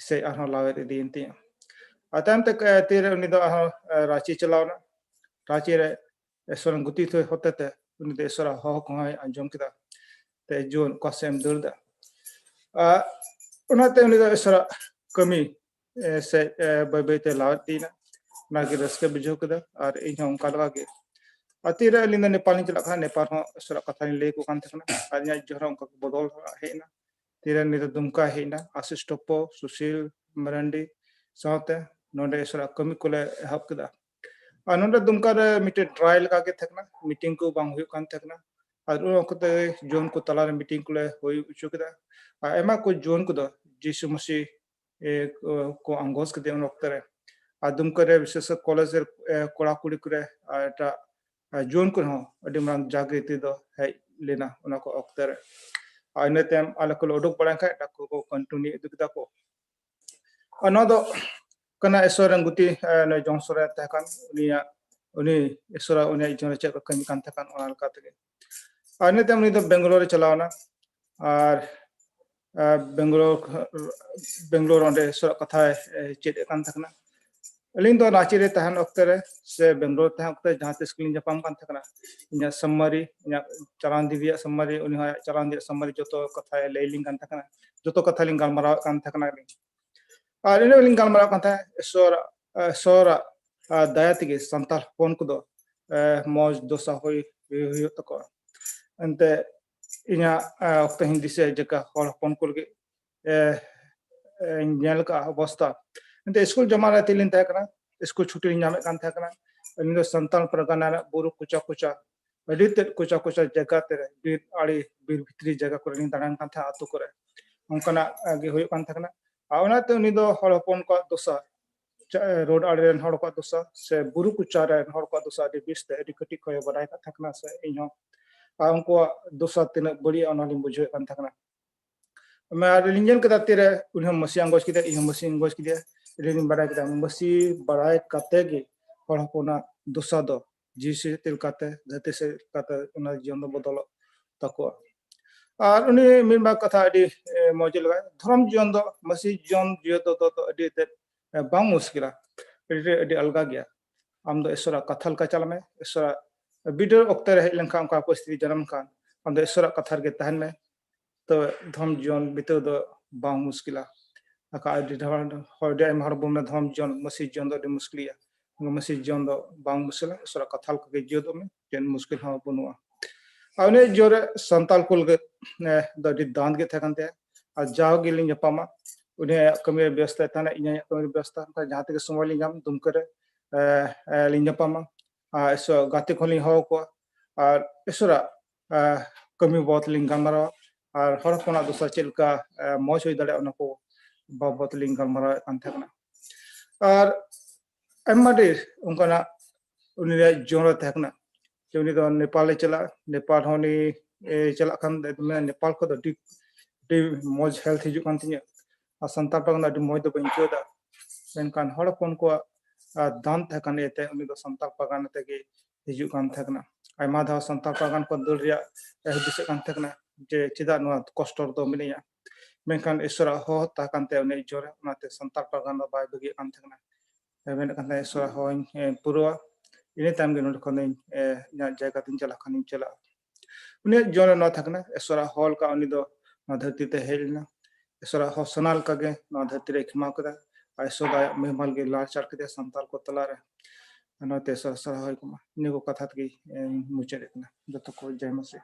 ᱥᱮᱫ ᱟᱨᱦᱚᱸ ᱞᱟᱣᱮᱨ ᱤᱫᱤᱭᱮᱱ ᱛᱤᱧᱟᱹ᱾ ᱟᱨ ᱛᱟᱭᱚᱢ ᱛᱮ, ᱮ, ᱛᱤᱨᱮ ᱩᱱᱤ ᱫᱚ ᱟᱨᱦᱚᱸ, ᱮ, ᱨᱟᱸᱪᱤ ᱪᱟᱞᱟᱣ ᱮᱱᱟ᱾ ᱨᱟᱸᱪᱤ ᱨᱮ ᱤᱥᱚᱨ ᱜᱩᱛᱤ ᱛᱷᱚᱭ ᱦᱚᱛᱮᱛᱮ ᱩᱱᱤ ᱫᱚ ᱤᱥᱚᱨᱟᱜ ᱦᱚᱦᱚ ᱠᱚᱦᱚᱸᱭ ᱟᱸᱡᱚᱢ ᱠᱮᱫᱟ᱾ ᱛᱮ ᱡᱩᱣᱟᱹᱱ ᱚᱠᱟ ᱥᱮᱫ ᱮᱢ ᱫᱟᱹᱲ ᱫᱟ? ᱟᱨ ᱚᱱᱟᱛᱮ ᱩᱱᱤ ᱫᱚ ᱤᱥᱚᱨᱟᱜ ᱠᱟᱹᱢᱤ ᱥᱮᱫ ᱵᱟᱹᱭ ᱵᱟᱹᱭᱛᱮ ᱞᱟᱦᱟ ᱤᱫᱤᱭᱮᱱᱟ᱾ ᱚᱱᱟᱜᱮ ᱨᱟᱹᱥᱠᱟᱹ ᱵᱩᱡᱷᱟᱹᱣ ᱠᱮᱫᱟ᱾ ᱟᱨ ᱤᱧ ᱦᱚᱸ ᱚᱱᱠᱟ ᱞᱮᱠᱟ ᱜᱮ ᱟᱨ ᱛᱤᱨᱮ ᱟᱹᱞᱤᱧ ᱫᱚ ᱱᱮᱯᱟᱞ ᱞᱤᱧ ᱪᱟᱞᱟᱜ ᱠᱟᱱᱟ, ᱱᱮᱯᱟᱞ ᱦᱚᱸ ᱤᱥᱚᱨᱟᱜ ᱠᱟᱛᱷᱟ ᱞᱤᱧ ᱞᱟᱹᱭ ᱟᱠᱚ ᱠᱟᱱ ᱛᱟᱦᱮᱸ ᱠᱟᱱᱟ᱾ ᱟᱨ ᱤᱧᱟᱹᱜ ᱡᱤᱭᱚᱱ ᱦᱚᱸ ᱚᱱᱠᱟ ᱵᱚᱫᱚᱞ ᱦᱮᱡ ᱮᱱᱟ᱾ ᱛᱤᱨᱮ ᱱᱤᱛᱚᱜ ᱫᱩᱢᱠᱟ ᱦᱮᱡ ᱮᱱᱟ, ᱟᱥᱤᱥ ᱴᱚᱯᱚ, ᱥᱩᱥᱤᱞ ᱢᱟᱨᱟᱱᱰᱤ ᱥᱟᱶᱛᱮ ᱱᱚᱰᱮ ᱤᱥᱚᱨᱟᱜ ᱠᱟᱹᱢᱤ ᱠᱚᱞᱮ ᱮᱦᱚᱵ ᱠᱮᱫᱟ᱾ ᱟᱨ ᱱᱚᱰᱮ ᱫᱩᱢᱠᱟ ᱨᱮ ᱢᱤᱫᱴᱮᱱ ᱴᱨᱟᱭ ᱞᱮᱠᱟ ᱜᱮ ᱛᱟᱦᱮᱸ ᱠᱟᱱᱟ, ᱢᱤᱴᱤᱝ ᱠᱚ ᱵᱟᱝ ᱦᱩᱭᱩᱜ ᱠᱟᱱ ᱛᱟᱦᱮᱸ ᱠᱟᱱᱟ᱾ ᱟᱨ ᱩᱱ ᱚᱠᱛᱚ ᱡᱩᱣᱟᱹᱱ ᱠᱚ ᱛᱟᱞᱟᱨᱮ ᱢᱤᱴᱤᱝ ᱠᱚᱞᱮ ᱦᱩᱭ ᱦᱚᱪᱚ ᱠᱮᱫᱟ᱾ ᱟᱨ ᱟᱭᱢᱟ ᱠᱚ ᱡᱩᱣᱟᱹᱱ ᱠᱚᱫᱚ ᱡᱤᱥᱩ ᱢᱟᱹᱥᱤ ᱠᱚ ᱟᱸᱜᱚᱪ ᱠᱮᱫᱮᱭᱟ ᱩᱱ ᱚᱠᱛᱚ ᱨᱮ᱾ ᱟᱨ ᱫᱩᱢᱠᱟ ᱨᱮ ᱵᱤᱥᱮᱥ ᱠᱚᱨᱮ ᱠᱚᱞᱮᱡᱽ ᱨᱮ ᱠᱚᱲᱟ ᱠᱩᱲᱤ ᱠᱚᱨᱮ ᱟᱨ ᱮᱴᱟᱜ ᱡᱩᱣᱟᱹᱱ ᱠᱚᱨᱮ ᱦᱚᱸ ᱟᱹᱰᱤ ᱢᱟᱨᱟᱝ ᱡᱟᱜᱽᱨᱤᱛᱤ ᱫᱚ ᱦᱮᱡ ᱞᱮᱱᱟ ᱚᱱᱟ ᱠᱚ ᱚᱠᱛᱚ ᱨᱮ᱾ ᱟᱨ ᱤᱱᱟᱹ ᱛᱟᱭᱚᱢ ᱟᱞᱮ ᱠᱚᱞᱮ ᱩᱰᱩᱠ ᱵᱟᱲᱟᱭᱮᱱ ᱠᱷᱟᱡ ᱮᱴᱟᱜ ᱠᱚᱠᱚ ᱠᱚᱱᱴᱤᱱᱤᱭᱩ ᱤᱫᱤ ᱠᱮᱫᱟ ᱠᱚ᱾ ᱟᱨ ᱱᱚᱣᱟ ᱫᱚ ᱠᱟᱱᱟ ᱤᱥᱚᱨ ᱨᱮᱱ ᱜᱩᱛᱤ ᱱᱩᱭ ᱡᱚᱱ ᱥᱚᱨᱮᱱ ᱛᱟᱦᱮᱸ ᱠᱟᱱ ᱩᱱᱤᱭᱟᱜ ᱩᱱᱤ ᱤᱥᱚᱨᱟᱜ ᱩᱱᱤᱭᱟᱜ ᱡᱤᱭᱚᱱ ᱨᱮ ᱪᱮᱫ ᱠᱚ ᱠᱟᱹᱢᱤ ᱠᱟᱱ ᱛᱟᱦᱮᱸ ᱠᱟᱱ ᱚᱱᱟ ᱞᱮᱠᱟ ᱛᱮᱜᱮ᱾ ᱟᱨ ᱤᱱᱟᱹ ᱛᱟᱭᱚᱢ ᱩᱱᱤ ᱫᱚ ᱵᱮᱝᱜᱟᱞᱳᱨ ᱮ ᱪᱟᱞᱟᱣ ᱮᱱᱟ᱾ ᱟᱨ ᱵᱮᱝᱜᱟᱞᱳᱨ ᱵᱮᱝᱜᱟᱞᱳᱨ ᱚᱸᱰᱮ ᱤᱥᱚᱨᱟᱜ ᱠᱟᱛᱷᱟᱭ ᱪᱮᱫ ᱮᱫ ᱠᱟᱱ ᱛᱟᱦᱮᱸ ᱠᱟᱱᱟ᱾ ᱟᱹᱞᱤᱧ ᱫᱚ ᱨᱟᱸᱪᱤ ᱨᱮ ᱛᱟᱦᱮᱱ ᱚᱠᱛᱮ ᱨᱮ ᱥᱮ ᱵᱮᱝᱜᱟᱞᱳᱨ ᱛᱟᱦᱮᱸ ᱚᱠᱛᱮ ᱡᱟᱦᱟᱸ ᱛᱤᱥ ᱜᱮᱞᱤᱧ ᱧᱟᱯᱟᱢ ᱠᱟᱱ ᱛᱟᱦᱮᱸ ᱠᱟᱱᱟ, ᱤᱧᱟᱹᱜ ᱥᱟᱢᱢᱟᱨᱤ, ᱤᱧᱟᱹᱜ ᱪᱟᱞᱟᱣᱮᱱ ᱫᱤᱵᱤᱭᱟᱜ ᱥᱟᱢᱢᱟᱨᱤ, ᱩᱱᱤ ᱦᱚᱸ ᱟᱭᱟᱜ ᱪᱟᱞᱟᱣᱮᱱ ᱫᱤᱵᱤᱭᱟᱜ ᱥᱟᱢᱢᱟᱨᱤ ᱡᱚᱛᱚ ᱠᱟᱛᱷᱟᱭ ᱞᱟᱹᱭ ᱞᱤᱧ ᱠᱟᱱ ᱛᱟᱦᱮᱸ ᱠᱟᱱᱟ, ᱡᱚᱛᱚ ᱠᱟᱛᱷᱟ ᱞᱤᱧ ᱜᱟᱞᱢᱟᱨᱟᱣᱮᱫ ᱠᱟᱱ ᱛᱟᱦᱮᱸ ᱠᱟᱱᱟ᱾ ᱟᱨ ᱤᱱᱟᱹ ᱞᱤᱧ ᱜᱟᱞᱢᱟᱨᱟᱣ ᱠᱟᱱ ᱛᱟᱦᱮᱸᱫ ᱤᱥᱚᱨᱟᱜ ᱤᱥᱚᱨᱟᱜ ᱫᱟᱭᱟ ᱛᱮᱜᱮ ᱥᱟᱱᱛᱟᱲ ᱦᱚᱯᱚᱱ ᱠᱚᱫᱚ ᱢᱚᱡᱽ ᱫᱚᱥᱟ ᱦᱩᱭ ᱦᱩᱭᱩᱜ ᱛᱟᱠᱚᱣᱟ᱾ ᱮᱱᱛᱮ ᱤᱧᱟᱹᱜ ᱚᱠᱛᱚ ᱦᱤᱱ ᱫᱤᱥᱟᱹ ᱡᱮᱠᱟ ᱦᱚᱲ ᱦᱚᱯᱚᱱ ᱠᱚ ᱞᱟᱹᱜᱤᱫ ᱧᱮᱞ ᱠᱟᱜᱼᱟ ᱚᱵᱚᱥᱛᱟ᱾ ᱮᱱᱛᱮ ᱥᱠᱩᱞ ᱡᱚᱢᱟ ᱨᱮ ᱛᱤᱞᱤᱧ ᱛᱟᱦᱮᱸ ᱠᱟᱱᱟ, ᱥᱠᱩᱞ ᱪᱷᱩᱴᱤ ᱞᱤᱧ ᱧᱟᱢᱮᱫ ᱠᱟᱱ ᱛᱟᱦᱮᱸ ᱠᱟᱱᱟ᱾ ᱟᱹᱞᱤᱧ ᱫᱚ ᱥᱟᱱᱛᱟᱲ ᱯᱟᱨᱜᱟᱱᱟ ᱨᱮᱱᱟᱜ ᱵᱩᱨᱩ ᱠᱚᱪᱟ ᱠᱚᱪᱟ, ᱟᱹᱰᱤ ᱛᱮᱫ ᱠᱚᱪᱟ ᱠᱚᱪᱟ ᱡᱟᱭᱜᱟ ᱛᱮ, ᱵᱤᱨ ᱟᱲᱮ ᱵᱤᱨ ᱵᱷᱤᱛᱨᱤ ᱡᱟᱭᱜᱟ ᱠᱚᱨᱮ ᱞᱤᱧ ᱫᱟᱬᱟᱱ ᱠᱟᱱ ᱛᱟᱦᱮᱸᱫ, ᱟᱹᱛᱩ ᱠᱚᱨᱮ ᱚᱱᱠᱟᱱᱟᱜ ᱜᱮ ᱦᱩᱭᱩᱜ ᱠᱟᱱ ᱛᱟᱦᱮᱸ ᱠᱟᱱᱟ᱾ ᱟᱨ ᱚᱱᱟᱛᱮ ᱩᱱᱤ ᱫᱚ ᱦᱚᱲ ᱦᱚᱯᱚᱱ ᱠᱚᱣᱟᱜ ᱫᱚᱥᱟ, ᱨᱳᱰ ᱟᱲᱮ ᱨᱮᱱ ᱦᱚᱲ ᱠᱚᱣᱟᱜ ᱫᱚᱥᱟ ᱥᱮ ᱵᱩᱨᱩ ᱠᱚᱪᱟ ᱨᱮᱱ ᱦᱚᱲ ᱠᱚᱣᱟᱜ ᱫᱚᱥᱟ ᱟᱹᱰᱤ ᱵᱮᱥ ᱛᱮ ᱟᱹᱰᱤ ᱠᱟᱹᱴᱤᱡ ᱠᱷᱚᱱ ᱮ ᱵᱟᱰᱟᱭ ᱠᱟᱜ ᱛᱟᱦᱮᱸ ᱠᱟᱱᱟ ᱥᱮ ᱤᱧ ᱦᱚᱸ᱾ ᱟᱨ ᱩᱱᱠᱩᱣᱟᱜ ᱫᱚᱥᱟ ᱛᱤᱱᱟᱹᱜ ᱵᱟᱹᱲᱤᱡᱼᱟ ᱚᱱᱟ ᱞᱤᱧ ᱵᱩᱡᱷᱟᱹᱣᱮᱫ ᱠᱟᱱ ᱛᱟᱦᱮᱸ ᱠᱟᱱᱟ᱾ ᱟᱨ ᱞᱤᱧ ᱧᱮᱞ ᱠᱮᱫᱟ ᱛᱤᱨᱮ ᱩᱱᱤ ᱦᱚᱸ ᱢᱟᱹᱥᱤ ᱟᱸᱜᱚᱪ ᱠᱮᱫᱮᱭᱟ, ᱤᱧ ᱦᱚᱸ ᱢᱟᱹᱥᱤ ᱟᱸᱜᱚᱪ ᱠᱮᱫᱮᱭᱟ᱾ ᱟᱹᱞᱤᱧ ᱞᱤᱧ ᱵᱟᱲᱟᱭ ᱠᱮᱫᱟ ᱢᱟᱹᱥᱤ ᱵᱟᱲᱟᱭ ᱠᱟᱛᱮ ᱜᱮ ᱦᱚᱲ ᱦᱚᱯᱚᱱᱟᱜ ᱫᱚᱥᱟ ᱫᱚ ᱡᱤᱣᱤ ᱥᱮᱫ ᱞᱮᱠᱟᱛᱮ, ᱫᱷᱟᱹᱨᱛᱤ ᱥᱮᱫ ᱞᱮᱠᱟᱛᱮ ᱚᱱᱟ ᱡᱤᱭᱚᱱ ᱫᱚ ᱵᱚᱫᱚᱞᱚᱜ ᱛᱟᱠᱚᱣᱟ᱾ ᱟᱨ ᱩᱱᱤ ᱢᱤᱫ ᱵᱟᱨ ᱠᱟᱛᱷᱟ ᱟᱹᱰᱤ ᱢᱚᱡᱽ ᱞᱮᱠᱟ, ᱫᱷᱚᱨᱚᱢ ᱡᱤᱭᱚᱱ ᱫᱚ, ᱢᱟᱹᱥᱤ ᱡᱤᱭᱚᱱ ᱡᱤᱭᱚᱱ ᱫᱚ, ᱫᱚ, ᱫᱚ ᱟᱹᱰᱤ ᱛᱮᱫ ᱵᱟᱝ ᱢᱩᱥᱠᱤᱞᱟ, ᱟᱹᱰᱤ, ᱟᱹᱰᱤ ᱟᱞᱜᱟ ᱜᱮᱭᱟ᱾ ᱟᱢ ᱫᱚ ᱤᱥᱚᱨᱟᱜ ᱠᱟᱛᱷᱟ ᱞᱮᱠᱟ ᱪᱟᱞᱟᱜ ᱢᱮ, ᱤᱥᱚᱨᱟᱜ ᱵᱤᱰᱟᱹᱣ ᱚᱠᱛᱮ ᱨᱮ ᱦᱮᱡ ᱞᱮᱱᱠᱷᱟᱱ, ᱚᱱᱠᱟ ᱯᱚᱨᱤᱥᱛᱷᱤᱛᱤ ᱡᱟᱱᱟᱢ ᱠᱷᱟᱱ, ᱟᱢ ᱫᱚ ᱤᱥᱚᱨᱟᱜ ᱠᱟᱛᱷᱟ ᱨᱮᱜᱮ ᱛᱟᱦᱮᱱ ᱢᱮ᱾ ᱛᱚ ᱫᱷᱚᱨᱚᱢ ᱡᱤᱭᱚᱱ ᱵᱤᱛᱟᱹᱣ ᱫᱚ ᱵᱟᱝ ᱢᱩᱥᱠᱤᱞᱟ᱾ ᱟᱠᱟ ᱟᱹᱰᱤ ᱰᱷᱮᱨ ᱦᱚᱲ, ᱟᱹᱰᱤ ᱟᱭᱢᱟ ᱦᱚᱲ ᱵᱚᱱ ᱢᱮᱱᱟ ᱫᱷᱚᱨᱚᱢ ᱡᱤᱭᱚᱱ, ᱢᱟᱹᱥᱤ ᱡᱤᱭᱚᱱ ᱫᱚ ᱟᱹᱰᱤ ᱢᱩᱥᱠᱤᱞ ᱜᱮᱭᱟ᱾ ᱢᱟᱹᱥᱤ ᱡᱤᱭᱚᱱ ᱫᱚ ᱵᱟᱝ ᱢᱩᱥᱠᱤᱞᱟ, ᱤᱥᱚᱨᱟᱜ ᱠᱟᱛᱷᱟ ᱞᱮᱠᱟ ᱜᱮ ᱡᱤᱭᱚᱱ ᱫᱚ ᱢᱮ, ᱪᱮᱫ ᱢᱩᱥᱠᱤᱞ ᱦᱚᱸ ᱵᱟᱹᱱᱩᱜᱼᱟ᱾ ᱟᱨ ᱩᱱᱤ ᱡᱤᱭᱚᱱ ᱨᱮ ᱥᱟᱱᱛᱟᱲ ᱠᱚ ᱞᱟᱹᱜᱤᱫ, ᱮ, ᱫᱚ ᱟᱹᱰᱤ ᱫᱟᱱ ᱜᱮ ᱛᱟᱦᱮᱸ ᱠᱟᱱ ᱛᱟᱭᱟ᱾ ᱟᱨ ᱡᱟᱣ ᱜᱮᱞᱤᱧ ᱧᱟᱯᱟᱢᱟ, ᱩᱱᱤ ᱟᱭᱟᱜ ᱠᱟᱹᱢᱤ ᱨᱮ ᱵᱮᱥᱛᱚ ᱛᱟᱦᱮᱱᱟ, ᱤᱧ ᱟᱭᱟᱜ ᱠᱟᱹᱢᱤ ᱨᱮ ᱵᱮᱥᱛᱚ ᱛᱟᱦᱮᱱᱟ, ᱡᱟᱦᱟᱸ ᱛᱮᱜᱮ ᱥᱚᱢᱚᱭ ᱞᱤᱧ ᱧᱟᱢ, ᱫᱩᱢᱠᱟᱹ ᱨᱮ, ᱮ, ᱮ, ᱞᱤᱧ ᱧᱟᱯᱟᱢᱟ᱾ ᱟᱨ ᱤᱥᱚᱨ ᱜᱟᱛᱮ ᱠᱚᱦᱚᱸ ᱞᱤᱧ ᱦᱚᱦᱚ ᱠᱚᱣᱟ, ᱟᱨ ᱤᱥᱚᱨᱟᱜ, ᱮ, ᱠᱟᱹᱢᱤ ᱵᱟᱵᱚᱫ ᱞᱤᱧ ᱜᱟᱞᱢᱟᱨᱟᱣᱟ, ᱟᱨ ᱦᱚᱲ ᱦᱚᱯᱚᱱᱟᱜ ᱫᱚᱥᱟ ᱪᱮᱫ ᱞᱮᱠᱟ, ᱮ, ᱢᱚᱡᱽ ᱦᱩᱭ ᱫᱟᱲᱮᱭᱟᱜᱼᱟ, ᱚᱱᱟ ᱠᱚ ᱵᱟᱵᱚᱫ ᱞᱤᱧ ᱜᱟᱞᱢᱟᱨᱟᱣᱮᱫ ᱠᱟᱱ ᱛᱟᱦᱮᱸ ᱠᱟᱱᱟ᱾ ᱟᱨ ᱟᱭᱢᱟ ᱰᱷᱮᱨ ᱚᱱᱠᱟᱱᱟᱜ ᱩᱱᱤᱭᱟᱜ ᱡᱤᱭᱚᱱ ᱨᱮ ᱛᱟᱦᱮᱸ ᱠᱟᱱᱟ᱾ ᱡᱮ ᱩᱱᱤ ᱫᱚ ᱱᱮᱯᱟᱞᱮ ᱪᱟᱞᱟᱜᱼᱟ, ᱱᱮᱯᱟᱞ ᱦᱚᱸ ᱩᱱᱤ, ᱮ, ᱪᱟᱞᱟᱜ ᱠᱷᱟᱱ ᱫᱚ ᱢᱮᱱᱟ, ᱱᱮᱯᱟᱞ ᱠᱷᱚᱱ ᱫᱚ ᱟᱹᱰᱤ, ᱟᱹᱰᱤ ᱢᱚᱡᱽ health ᱦᱤᱡᱩᱜ ᱠᱟᱱ ᱛᱤᱧᱟᱹ, ᱟᱨ ᱥᱟᱱᱛᱟᱲ ᱯᱟᱨᱜᱟᱱᱟ ᱟᱹᱰᱤ ᱢᱚᱡᱽ ᱫᱚ ᱵᱟᱹᱧ ᱟᱹᱭᱠᱟᱹᱣ ᱮᱫᱟ᱾ ᱢᱮᱱᱠᱷᱟᱱ ᱦᱚᱲ ᱦᱚᱯᱚᱱ ᱠᱚᱣᱟᱜ, ᱟ, ᱫᱟᱱ ᱛᱟᱦᱮᱸ ᱠᱟᱱ ᱤᱭᱟᱹᱛᱮ ᱩᱱᱤ ᱫᱚ ᱥᱟᱱᱛᱟᱲ ᱯᱟᱨᱜᱟᱱᱟ ᱛᱮᱜᱮ ᱦᱤᱡᱩᱜ ᱠᱟᱱ ᱛᱟᱦᱮᱸ ᱠᱟᱱᱟ᱾ ᱟᱭᱢᱟ ᱫᱷᱟᱣ ᱥᱟᱱᱛᱟᱲ ᱯᱟᱨᱜᱟᱱᱟ ᱠᱷᱚᱱ ᱫᱟᱹᱲ ᱨᱮᱭᱟᱜ ᱮ ᱦᱩᱫᱤᱥᱮᱫ ᱠᱟᱱ ᱛᱟᱦᱮᱸ ᱠᱟᱱᱟ ᱡᱮ ᱪᱮᱫᱟᱜ ᱱᱚᱣᱟ ᱠᱚᱥᱴᱚ ᱨᱮᱫᱚ ᱢᱤᱱᱟᱹᱧᱟ, ᱢᱮᱱᱠᱷᱟᱱ ᱤᱥᱚᱨᱟᱜ ᱦᱚᱦᱚ ᱛᱟᱦᱮᱸ ᱠᱟᱱ ᱛᱟᱭᱟ ᱩᱱᱤᱭᱟᱜ ᱡᱤᱭᱚᱱ ᱨᱮ, ᱚᱱᱟᱛᱮ ᱥᱟᱱᱛᱟᱲ ᱯᱟᱨᱜᱟᱱᱟ ᱫᱚ ᱵᱟᱭ ᱵᱟᱹᱜᱤᱭᱮᱫ ᱠᱟᱱ ᱛᱟᱦᱮᱸ ᱠᱟᱱᱟ᱾ ᱮ, ᱢᱮᱱᱮᱫ ᱠᱟᱱ ᱛᱟᱦᱮᱸ, ᱤᱥᱚᱨᱟᱜ ᱦᱚᱦᱚᱧ, ᱮ, ᱯᱩᱨᱟᱹᱣᱟ, ᱤᱱᱟᱹ ᱛᱟᱭᱚᱢ ᱜᱮ ᱱᱚᱰᱮ ᱠᱷᱚᱱᱤᱧ, ᱮ, ᱤᱧᱟᱹᱜ ᱡᱟᱭᱜᱟ ᱛᱤᱧ ᱪᱟᱞᱟᱜ ᱠᱷᱟᱱᱤᱧ ᱪᱟᱞᱟᱜᱼᱟ᱾ ᱩᱱᱤᱭᱟᱜ ᱡᱤᱭᱚᱱ ᱨᱮ ᱱᱚᱣᱟ ᱛᱟᱦᱮᱸ ᱠᱟᱱᱟ, ᱤᱥᱚᱨᱟᱜ ᱦᱚᱦᱚ ᱞᱮᱠᱟ ᱩᱱᱤ ᱫᱚ ᱱᱚᱣᱟ ᱫᱷᱟᱹᱨᱛᱤ ᱛᱮ ᱦᱮᱡ ᱞᱮᱱᱟ᱾ ᱤᱥᱚᱨᱟᱜ ᱦᱚᱦᱚ ᱥᱟᱱᱟ ᱞᱮᱠᱟ ᱜᱮ ᱱᱚᱣᱟ ᱫᱷᱟᱹᱨᱛᱤ ᱨᱮ ᱠᱷᱮᱢᱟᱣ ᱠᱮᱫᱟ᱾ ᱟᱨ ᱤᱥᱚᱨ ᱫᱚ ᱟᱭᱟᱜ ᱢᱮᱦᱢᱟᱞ ᱜᱮ ᱞᱟᱲᱪᱟᱲ ᱠᱮᱫᱟ ᱥᱟᱱᱛᱟᱲ ᱠᱚ ᱛᱟᱞᱟᱨᱮ᱾ ᱟᱨ ᱱᱚᱣᱟᱛᱮ ᱤᱥᱚᱨ ᱥᱟᱨᱦᱟᱣ ᱦᱩᱭ ᱠᱚᱜ ᱢᱟ᱾ ᱱᱤᱭᱟᱹ ᱠᱚ ᱠᱟᱛᱷᱟ ᱛᱮᱜᱮ, ᱮ, ᱢᱩᱪᱟᱹᱫᱮᱫ ᱠᱟᱱᱟ᱾ ᱡᱚᱛᱚ ᱠᱚ ᱡᱚᱭ ᱢᱟᱥᱤ᱾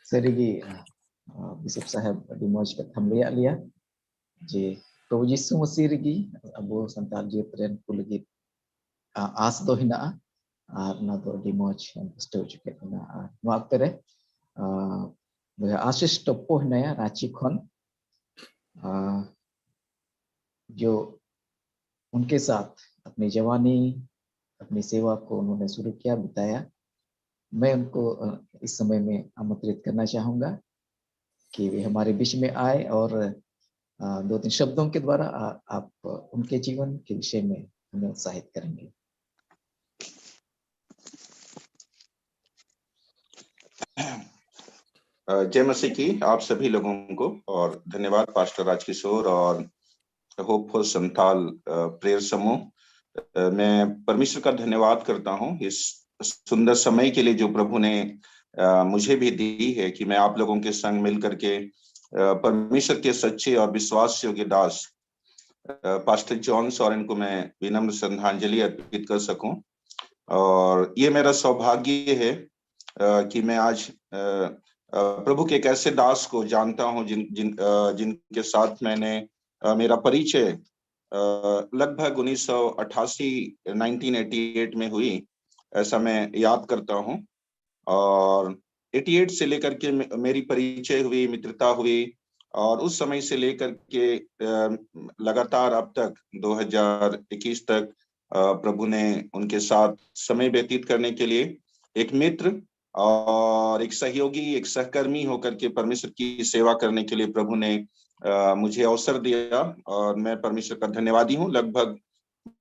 ᱥᱟᱹᱨᱤᱜᱮ, ᱟ, ᱵᱤᱥᱚᱯ ᱥᱟᱦᱮᱵ, ᱟᱹᱰᱤ ᱢᱚᱡᱽ ᱠᱟᱛᱷᱟᱢ ᱞᱟᱹᱭᱟᱫ ᱞᱮᱭᱟ ᱡᱮ ᱯᱨᱚᱵᱷᱩ ᱡᱤᱥᱩ ᱢᱟᱹᱥᱤ ᱨᱮᱜᱮ ᱟᱵᱚ ᱥᱟᱱᱛᱟᱲ ᱡᱟᱹᱛ ᱨᱮᱱ ᱠᱚ ᱞᱟᱹᱜᱤᱫ, ᱟ, ᱟᱸᱥ ᱫᱚ ᱦᱮᱱᱟᱜᱼᱟ᱾ ᱟᱨ ᱚᱱᱟ ᱫᱚ ᱟᱹᱰᱤ ᱢᱚᱡᱽ ᱮᱢ ᱯᱩᱥᱴᱟᱹᱣ ᱦᱚᱪᱚ ᱠᱮᱫ ᱵᱚᱱᱟ᱾ ᱟᱨ ᱱᱚᱣᱟ ᱚᱠᱛᱮ ᱨᱮ, ᱟ, ᱵᱚᱭᱦᱟ ᱟᱥᱤᱥ ᱴᱚᱯᱯᱚ ᱦᱮᱱᱟᱭᱟ ᱨᱟᱸᱪᱤ ᱠᱷᱚᱱ᱾ ᱟ, जो उनके साथ अपनी जवानी, अपनी सेवा को उन्होंने शुरू किया, बताया। मैं उनको, अ, इस समय में आमंत्रित करना चाहूँगा कि वे हमारे बीच में आए और, अ, दो तीन शब्दों के द्वारा, अ, आप उनके जीवन के विषय में हमें उत्साहित करेंगे। अ, जय मसीह की आप सभी लोगों को, और धन्यवाद पास्टर राजकिशोर और होपफुल संथाल, अ, प्रेयर समूह। अ, मैं परमेश्वर का धन्यवाद करता हूँ इस सुंदर समय के लिए जो प्रभु ने अ, मुझे भी दी है कि मैं आप लोगों के संग मिल करके, अ, परमेश्वर के सच्चे और विश्वास योग्य दास, अ, पास्टर जॉन सॉरेन को मैं विनम्र श्रद्धांजलि अर्पित कर सकूं। और ये मेरा सौभाग्य है, अ, कि मैं आज, अ, अ, प्रभु के एक ऐसे दास को जानता हूं जिन, जिन, अ, जिनके साथ मैंने, अ, मेरा परिचय, अ, लगभग उन्नीस सौ अट्ठासी, नाइनटीन एटी एट में हुई, ऐसा मैं याद करता हूं। और एटी एट से लेकर के मे-, मेरी परिचय हुई, मित्रता हुई, और उस समय से लेकर के, अ, लगातार अब तक दो हज़ार इक्कीस तक, अ, प्रभु ने उनके साथ समय व्यतीत करने के लिए एक मित्र और एक सहयोगी, एक सहकर्मी होकर के परमेश्वर की सेवा करने के लिए प्रभु ने, अ, मुझे अवसर दिया, और मैं परमेश्वर का धन्यवादी हूँ। लगभग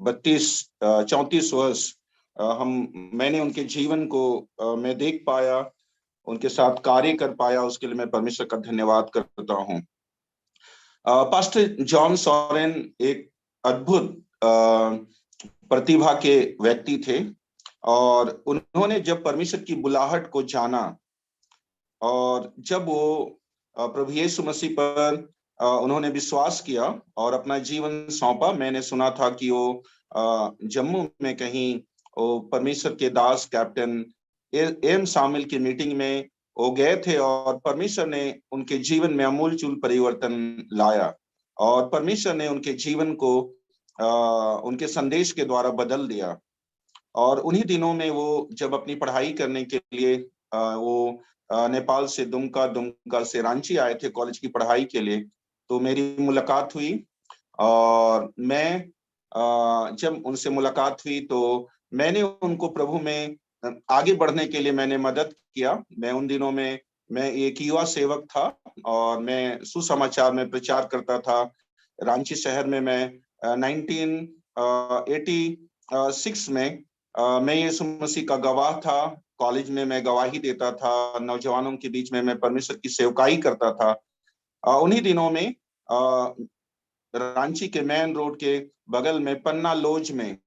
बत्तीस, अ, चौंतीस वर्ष, अ, हम, मैंने उनके जीवन को, अ, मैं देख पाया, उनके साथ कार्य कर पाया, उसके लिए मैं परमेश्वर का धन्यवाद करता हूँ। अ, पास्टर जॉन सॉरेन एक अद्भुत, अ, प्रतिभा के व्यक्ति थे, और उन्होंने जब परमेश्वर की बुलाहट को जाना और जब वो, अ, प्रभु यीशु मसीह पर, अ, उन्होंने विश्वास किया और अपना जीवन सौंपा, मैंने सुना था कि वो, अ, जम्मू में कहीं वो परमेश्वर के दास कैप्टन ए-, एम सामिल की मीटिंग में वो गए थे और परमेश्वर ने उनके जीवन में आमूलचूल परिवर्तन लाया और परमेश्वर ने उनके जीवन को, अ, उनके संदेश के द्वारा बदल दिया। और उन्हीं दिनों में वो जब अपनी पढ़ाई करने के लिए, अ, वो, अ, नेपाल से दुमका, दुमका से रांची आए थे कॉलेज की पढ़ाई के लिए, तो मेरी मुलाकात हुई और मैं, अ, जब उनसे मुलाकात हुई तो मैंने उनको प्रभु में, अ, आगे बढ़ने के लिए मैंने मदद किया। मैं उन दिनों में, मैं एक युवा सेवक था और मैं सुसमाचार में प्रचार करता था। रांची शहर में मैं, अ, नाइनटीन, अ, एटी, अ, सिक्स में, अ, मैं यीशु मसीह का गवाह था। कॉलेज में मैं गवाही देता था, नौजवानों के बीच में मैं परमेश्वर की सेवकाई करता था। अ, उन्हीं दिनों में, अ, रांची के मेन रोड के बगल में पन्ना लॉज में,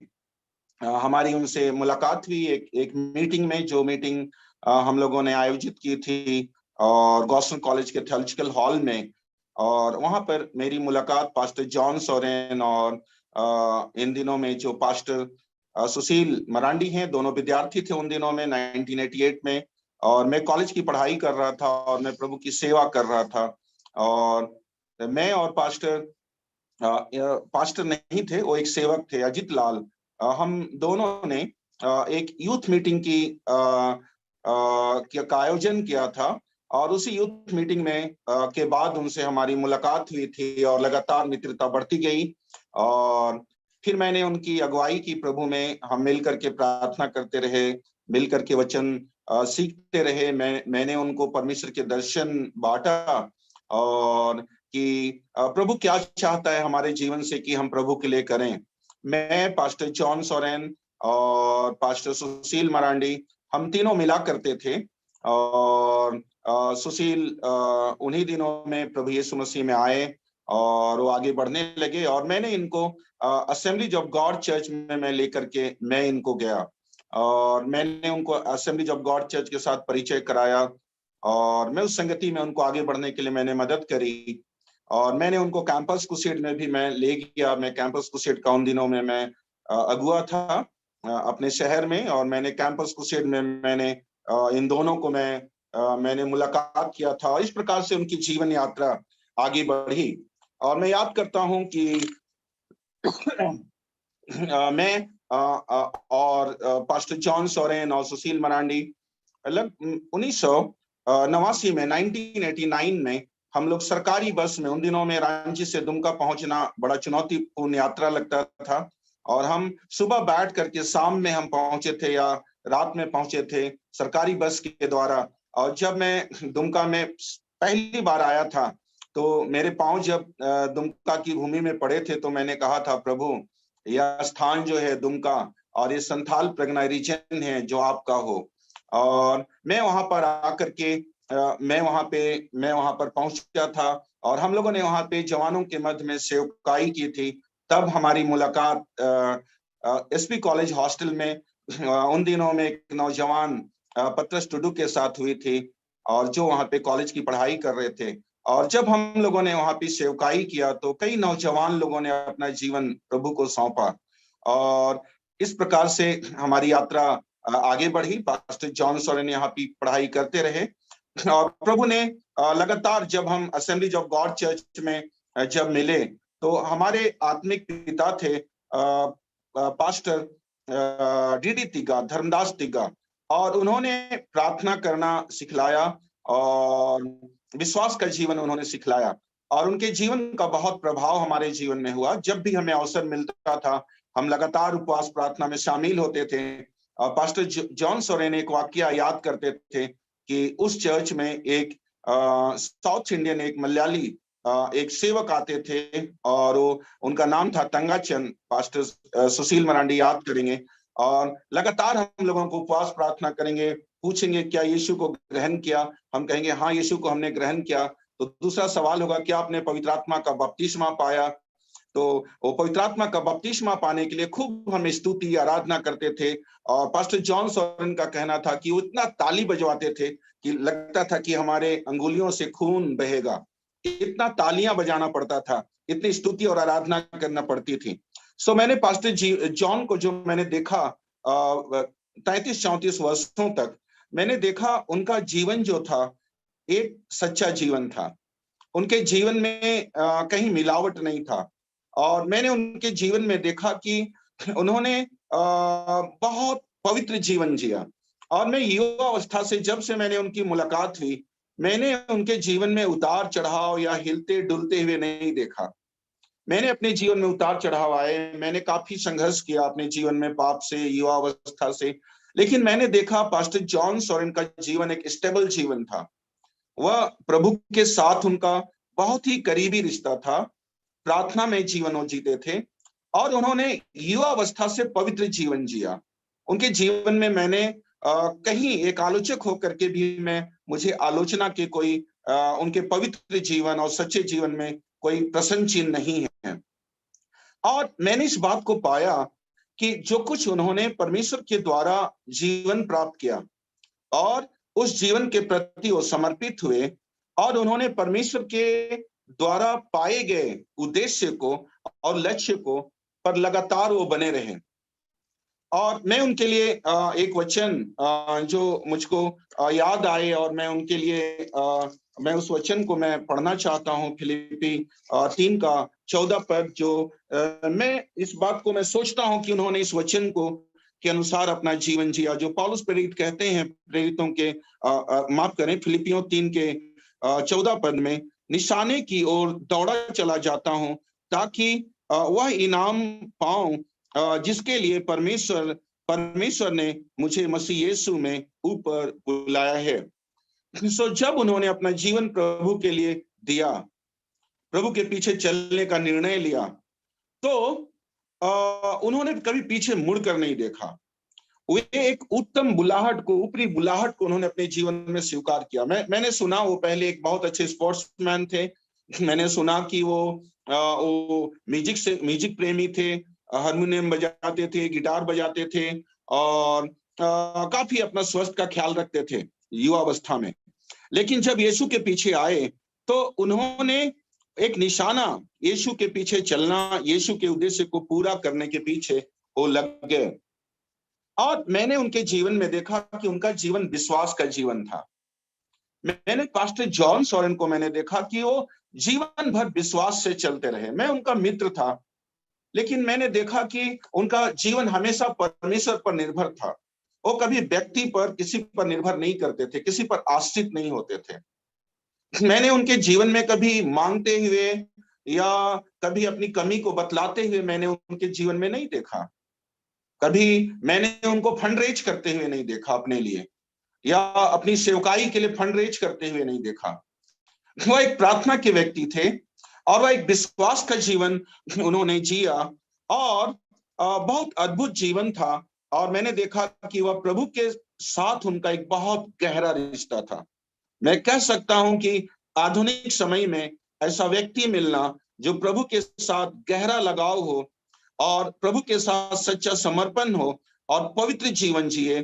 अ, हमारी उनसे मुलाकात हुई एक, एक मीटिंग में, जो मीटिंग, अ, हम लोगों ने आयोजित की थी और गॉस्टन कॉलेज के थियोलॉजिकल हॉल में। और वहां पर मेरी मुलाकात पास्टर जॉन सोरेन और अ, इन दिनों में जो पास्टर अ, सुशील मरांडी हैं, दोनों विद्यार्थी थे उन दिनों में, नाइनटीन एटी एट में। और मैं कॉलेज की पढ़ाई कर रहा था और मैं प्रभु की सेवा कर रहा था। और मैं और पास्टर अ, अ, पास्टर नहीं थे, वो एक सेवक थे, अजित लाल। अ, हम दोनों ने अ, एक यूथ मीटिंग की अ, अ, किया- का आयोजन किया था। और उसी यूथ मीटिंग में अ, के बाद उनसे हमारी मुलाकात हुई थी और लगातार मित्रता बढ़ती गई। और फिर मैंने उनकी अगुवाई की, प्रभु में हम मिल करके प्रार्थना करते रहे, मिल करके वचन अ, सीखते रहे। मैं मैंने उनको परमेश्वर के दर्शन बांटा और कि अ, प्रभु क्या चाहता है हमारे जीवन से कि हम प्रभु के लिए करें। मैं, पास्टर जॉन सोरेन और पास्टर सुशील मरांडी, हम तीनों मिला करते थे। और अ, सुशील अ, उन्हीं दिनों में प्रभु यीशु मसीह में आए और वो आगे बढ़ने लगे। और मैंने इनको असेंबलीज ऑफ गॉड चर्च में मैं लेकर के मैं इनको गया और मैंने उनको असेंबलीज ऑफ गॉड चर्च के साथ परिचय कराया। और मैं उस संगति में उनको आगे बढ़ने के लिए मैंने मदद करी। और मैंने उनको कैंपस क्रूसेड में भी मैं ले गया। मैं कैंपस क्रूसेड का उन दिनों में मैं अ, अगुआ था अ, अपने शहर में। और मैंने कैंपस क्रूसेड में मैंने अ, इन दोनों को मैं अ, मैंने मुलाकात किया था। इस प्रकार से उनकी जीवन यात्रा आगे बढ़ी। और मैं याद करता हूं कि अ, मैं अ, अ, और अ, पास्टर जॉन सोरेन और सुशील मरांडी लग उन्नीस सौ नवासी में, नाइनटीन एटी नाइन में हम लोग सरकारी बस में, उन दिनों में रांची से दुमका पहुंचना बड़ा चुनौतीपूर्ण यात्रा लगता था। और हम सुबह बैठ करके शाम में हम पहुंचे थे या रात में पहुंचे थे सरकारी बस के द्वारा। और जब मैं दुमका में पहली बार आया था तो मेरे पांव जब अ, दुमका की भूमि में पड़े थे तो मैंने कहा था, प्रभु, यह स्थान जो है दुमका और ये संथाल परगना रीजन है जो आपका हो। और मैं वहां पर आकर के अ, मैं वहां पे मैं वहां पर पहुंचा था और हम लोगों ने वहां पे जवानों के मध्य में सेवकाई की थी। तब हमारी मुलाकात एसपी कॉलेज हॉस्टल में अ, उन दिनों में एक नौजवान पतरस टुडू के साथ हुई थी, और जो वहाँ पे कॉलेज की पढ़ाई कर रहे थे। और जब हम लोगों ने वहाँ पे सेवकाई किया, तो कई नौजवान लोगों ने अपना जीवन प्रभु को सौंपा, और इस प्रकार से हमारी यात्रा आगे बढ़ी। पास्टर जॉन सोरेन यहाँ पे पढ़ाई करते रहे, और प्रभु ने लगातार, जब हम असेंबलीज ऑफ गॉड चर्च में जब मिले, तो हमारे आत्मिक पिता थे पास्टर डीडी तिग्गा, धर्मदास तिग्गा, और उन्होंने प्रार्थना करना सिखलाया और विश्वास का जीवन उन्होंने सिखलाया, और उनके जीवन का बहुत प्रभाव हमारे जीवन में हुआ। जब भी हमें अवसर मिलता था, हम लगातार उपवास प्रार्थना में शामिल होते थे। और पास्टर जॉन सोरेन एक वाक्य याद करते थे कि उस चर्च में एक साउथ इंडियन, एक मलयाली एक सेवक आते थे, और वो, उनका नाम था तंगाचंद। पास्टर सुशील मरांडी याद करेंगे। और लगातार हम लोगों को उपवास प्रार्थना करेंगे, पूछेंगे, क्या यीशु को ग्रहण किया? हम कहेंगे, हाँ, यीशु को हमने ग्रहण किया। तो दूसरा सवाल होगा, क्या आपने पवित्र आत्मा का बपतिस्मा पाया? तो वो पवित्र आत्मा का बपतिस्मा पाने के लिए खूब हम स्तुति, आराधना करते थे। और पास्टर जॉन सोरेन का कहना था कि वो इतना ताली बजवाते थे कि लगता था कि हमारे अंगुलियों से खून बहेगा। इतना तालियां बजाना पड़ता था, इतनी स्तुति और आराधना करना पड़ती थी। सो मैंने पास्टर जी जॉन को जो मैंने देखा तैतीस चौंतीस वर्षों तक, मैंने देखा उनका जीवन जो था, एक सच्चा जीवन था। उनके जीवन में कहीं मिलावट नहीं था। और मैंने उनके जीवन में देखा कि उन्होंने बहुत पवित्र जीवन जिया। और मैं युवा अवस्था से, जब से मैंने उनकी मुलाकात हुई, मैंने उनके जीवन में उतार चढ़ाव या हिलते डुलते हुए नहीं देखा। मैंने अपने जीवन में उतार चढ़ाव आए, मैंने काफी संघर्ष किया अपने जीवन में, पाप से, युवा अवस्था से। लेकिन मैंने देखा, पास्टर जॉन सोरेन का जीवन एक स्टेबल जीवन था। वह प्रभु के साथ उनका बहुत ही करीबी रिश्ता था। प्रार्थना में जीवन वो जीते थे, और उन्होंने युवा अवस्था से पवित्र जीवन जिया। उनके जीवन में मैंने कहीं एक आलोचक होकर के भी मैं, मुझे आलोचना के कोई, उनके पवित्र जीवन और सच्चे जीवन में कोई प्रसन्न चिन्ह नहीं है। और मैंने इस बात को पाया कि जो कुछ उन्होंने परमेश्वर के द्वारा जीवन प्राप्त किया, और उस जीवन के प्रति वो समर्पित हुए और उन्होंने परमेश्वर के द्वारा पाए गए उद्देश्य को और लक्ष्य को पर लगातार वो बने रहे। और मैं उनके लिए एक वचन जो मुझको याद आए और मैं उनके लिए मैं उस वचन को मैं पढ़ना चाहता हूँ। फिलिप्पी तीन का चौदह पद जो मैं इस बात को मैं सोचता हूँ कि उन्होंने इस वचन को के अनुसार अपना जीवन जिया। जो पौलुस प्रेरित कहते हैं प्रेरितों के माफ करें फिलिपियों तीन के चौदह पद में, निशाने की ओर दौड़ा चला जाता हूँ ताकि वह इनाम पाऊं जिसके लिए परमेश्वर परमेश्वर ने मुझे मसीह यीशु में ऊपर बुलाया है। सो जब उन्होंने अपना जीवन प्रभु के लिए दिया, प्रभु के पीछे चलने का निर्णय लिया, तो आ, उन्होंने कभी पीछे मुड़कर नहीं देखा। वे एक उत्तम बुलाहट को, ऊपरी बुलाहट को उन्होंने अपने जीवन में स्वीकार किया। मैं मैंने सुना वो पहले एक बहुत अच्छे स्पोर्ट्समैन थे। मैंने सुना कि वो आ, वो म्यूजिक से म्यूजिक प्रेमी थे, हारमोनियम बजाते थे, गिटार बजाते थे और आ, काफी अपना स्वास्थ्य का ख्याल रखते थे युवावस्था में। लेकिन जब यीशु के पीछे आए तो उन्होंने एक निशाना, यीशु के पीछे चलना, यीशु के उद्देश्य को पूरा करने के पीछे वो लग गए। और मैंने उनके जीवन में देखा कि उनका जीवन विश्वास का जीवन था। मैंने पास्टर जॉन सॉरेन को मैंने देखा कि वो जीवन भर विश्वास से चलते रहे। मैं उनका मित्र था, लेकिन मैंने देखा कि उनका जीवन हमेशा परमेश्वर पर निर्भर था। वो कभी व्यक्ति पर, किसी पर निर्भर नहीं करते थे, किसी पर आश्रित नहीं होते थे। मैंने उनके जीवन में कभी मांगते हुए या कभी अपनी कमी को बतलाते हुए मैंने उनके जीवन में नहीं देखा। कभी मैंने उनको फंड रेज करते हुए नहीं देखा अपने लिए, या अपनी सेवकाई के लिए फंड रेज करते हुए नहीं देखा। वह एक प्रार्थना के व्यक्ति थे और वह एक विश्वास का जीवन उन्होंने जिया और बहुत अद्भुत जीवन था। और मैंने देखा कि वह प्रभु के साथ उनका एक बहुत गहरा रिश्ता था। मैं कह सकता हूं कि आधुनिक समय में ऐसा व्यक्ति मिलना जो प्रभु के साथ गहरा लगाव हो और प्रभु के साथ सच्चा समर्पण हो और पवित्र जीवन जिए,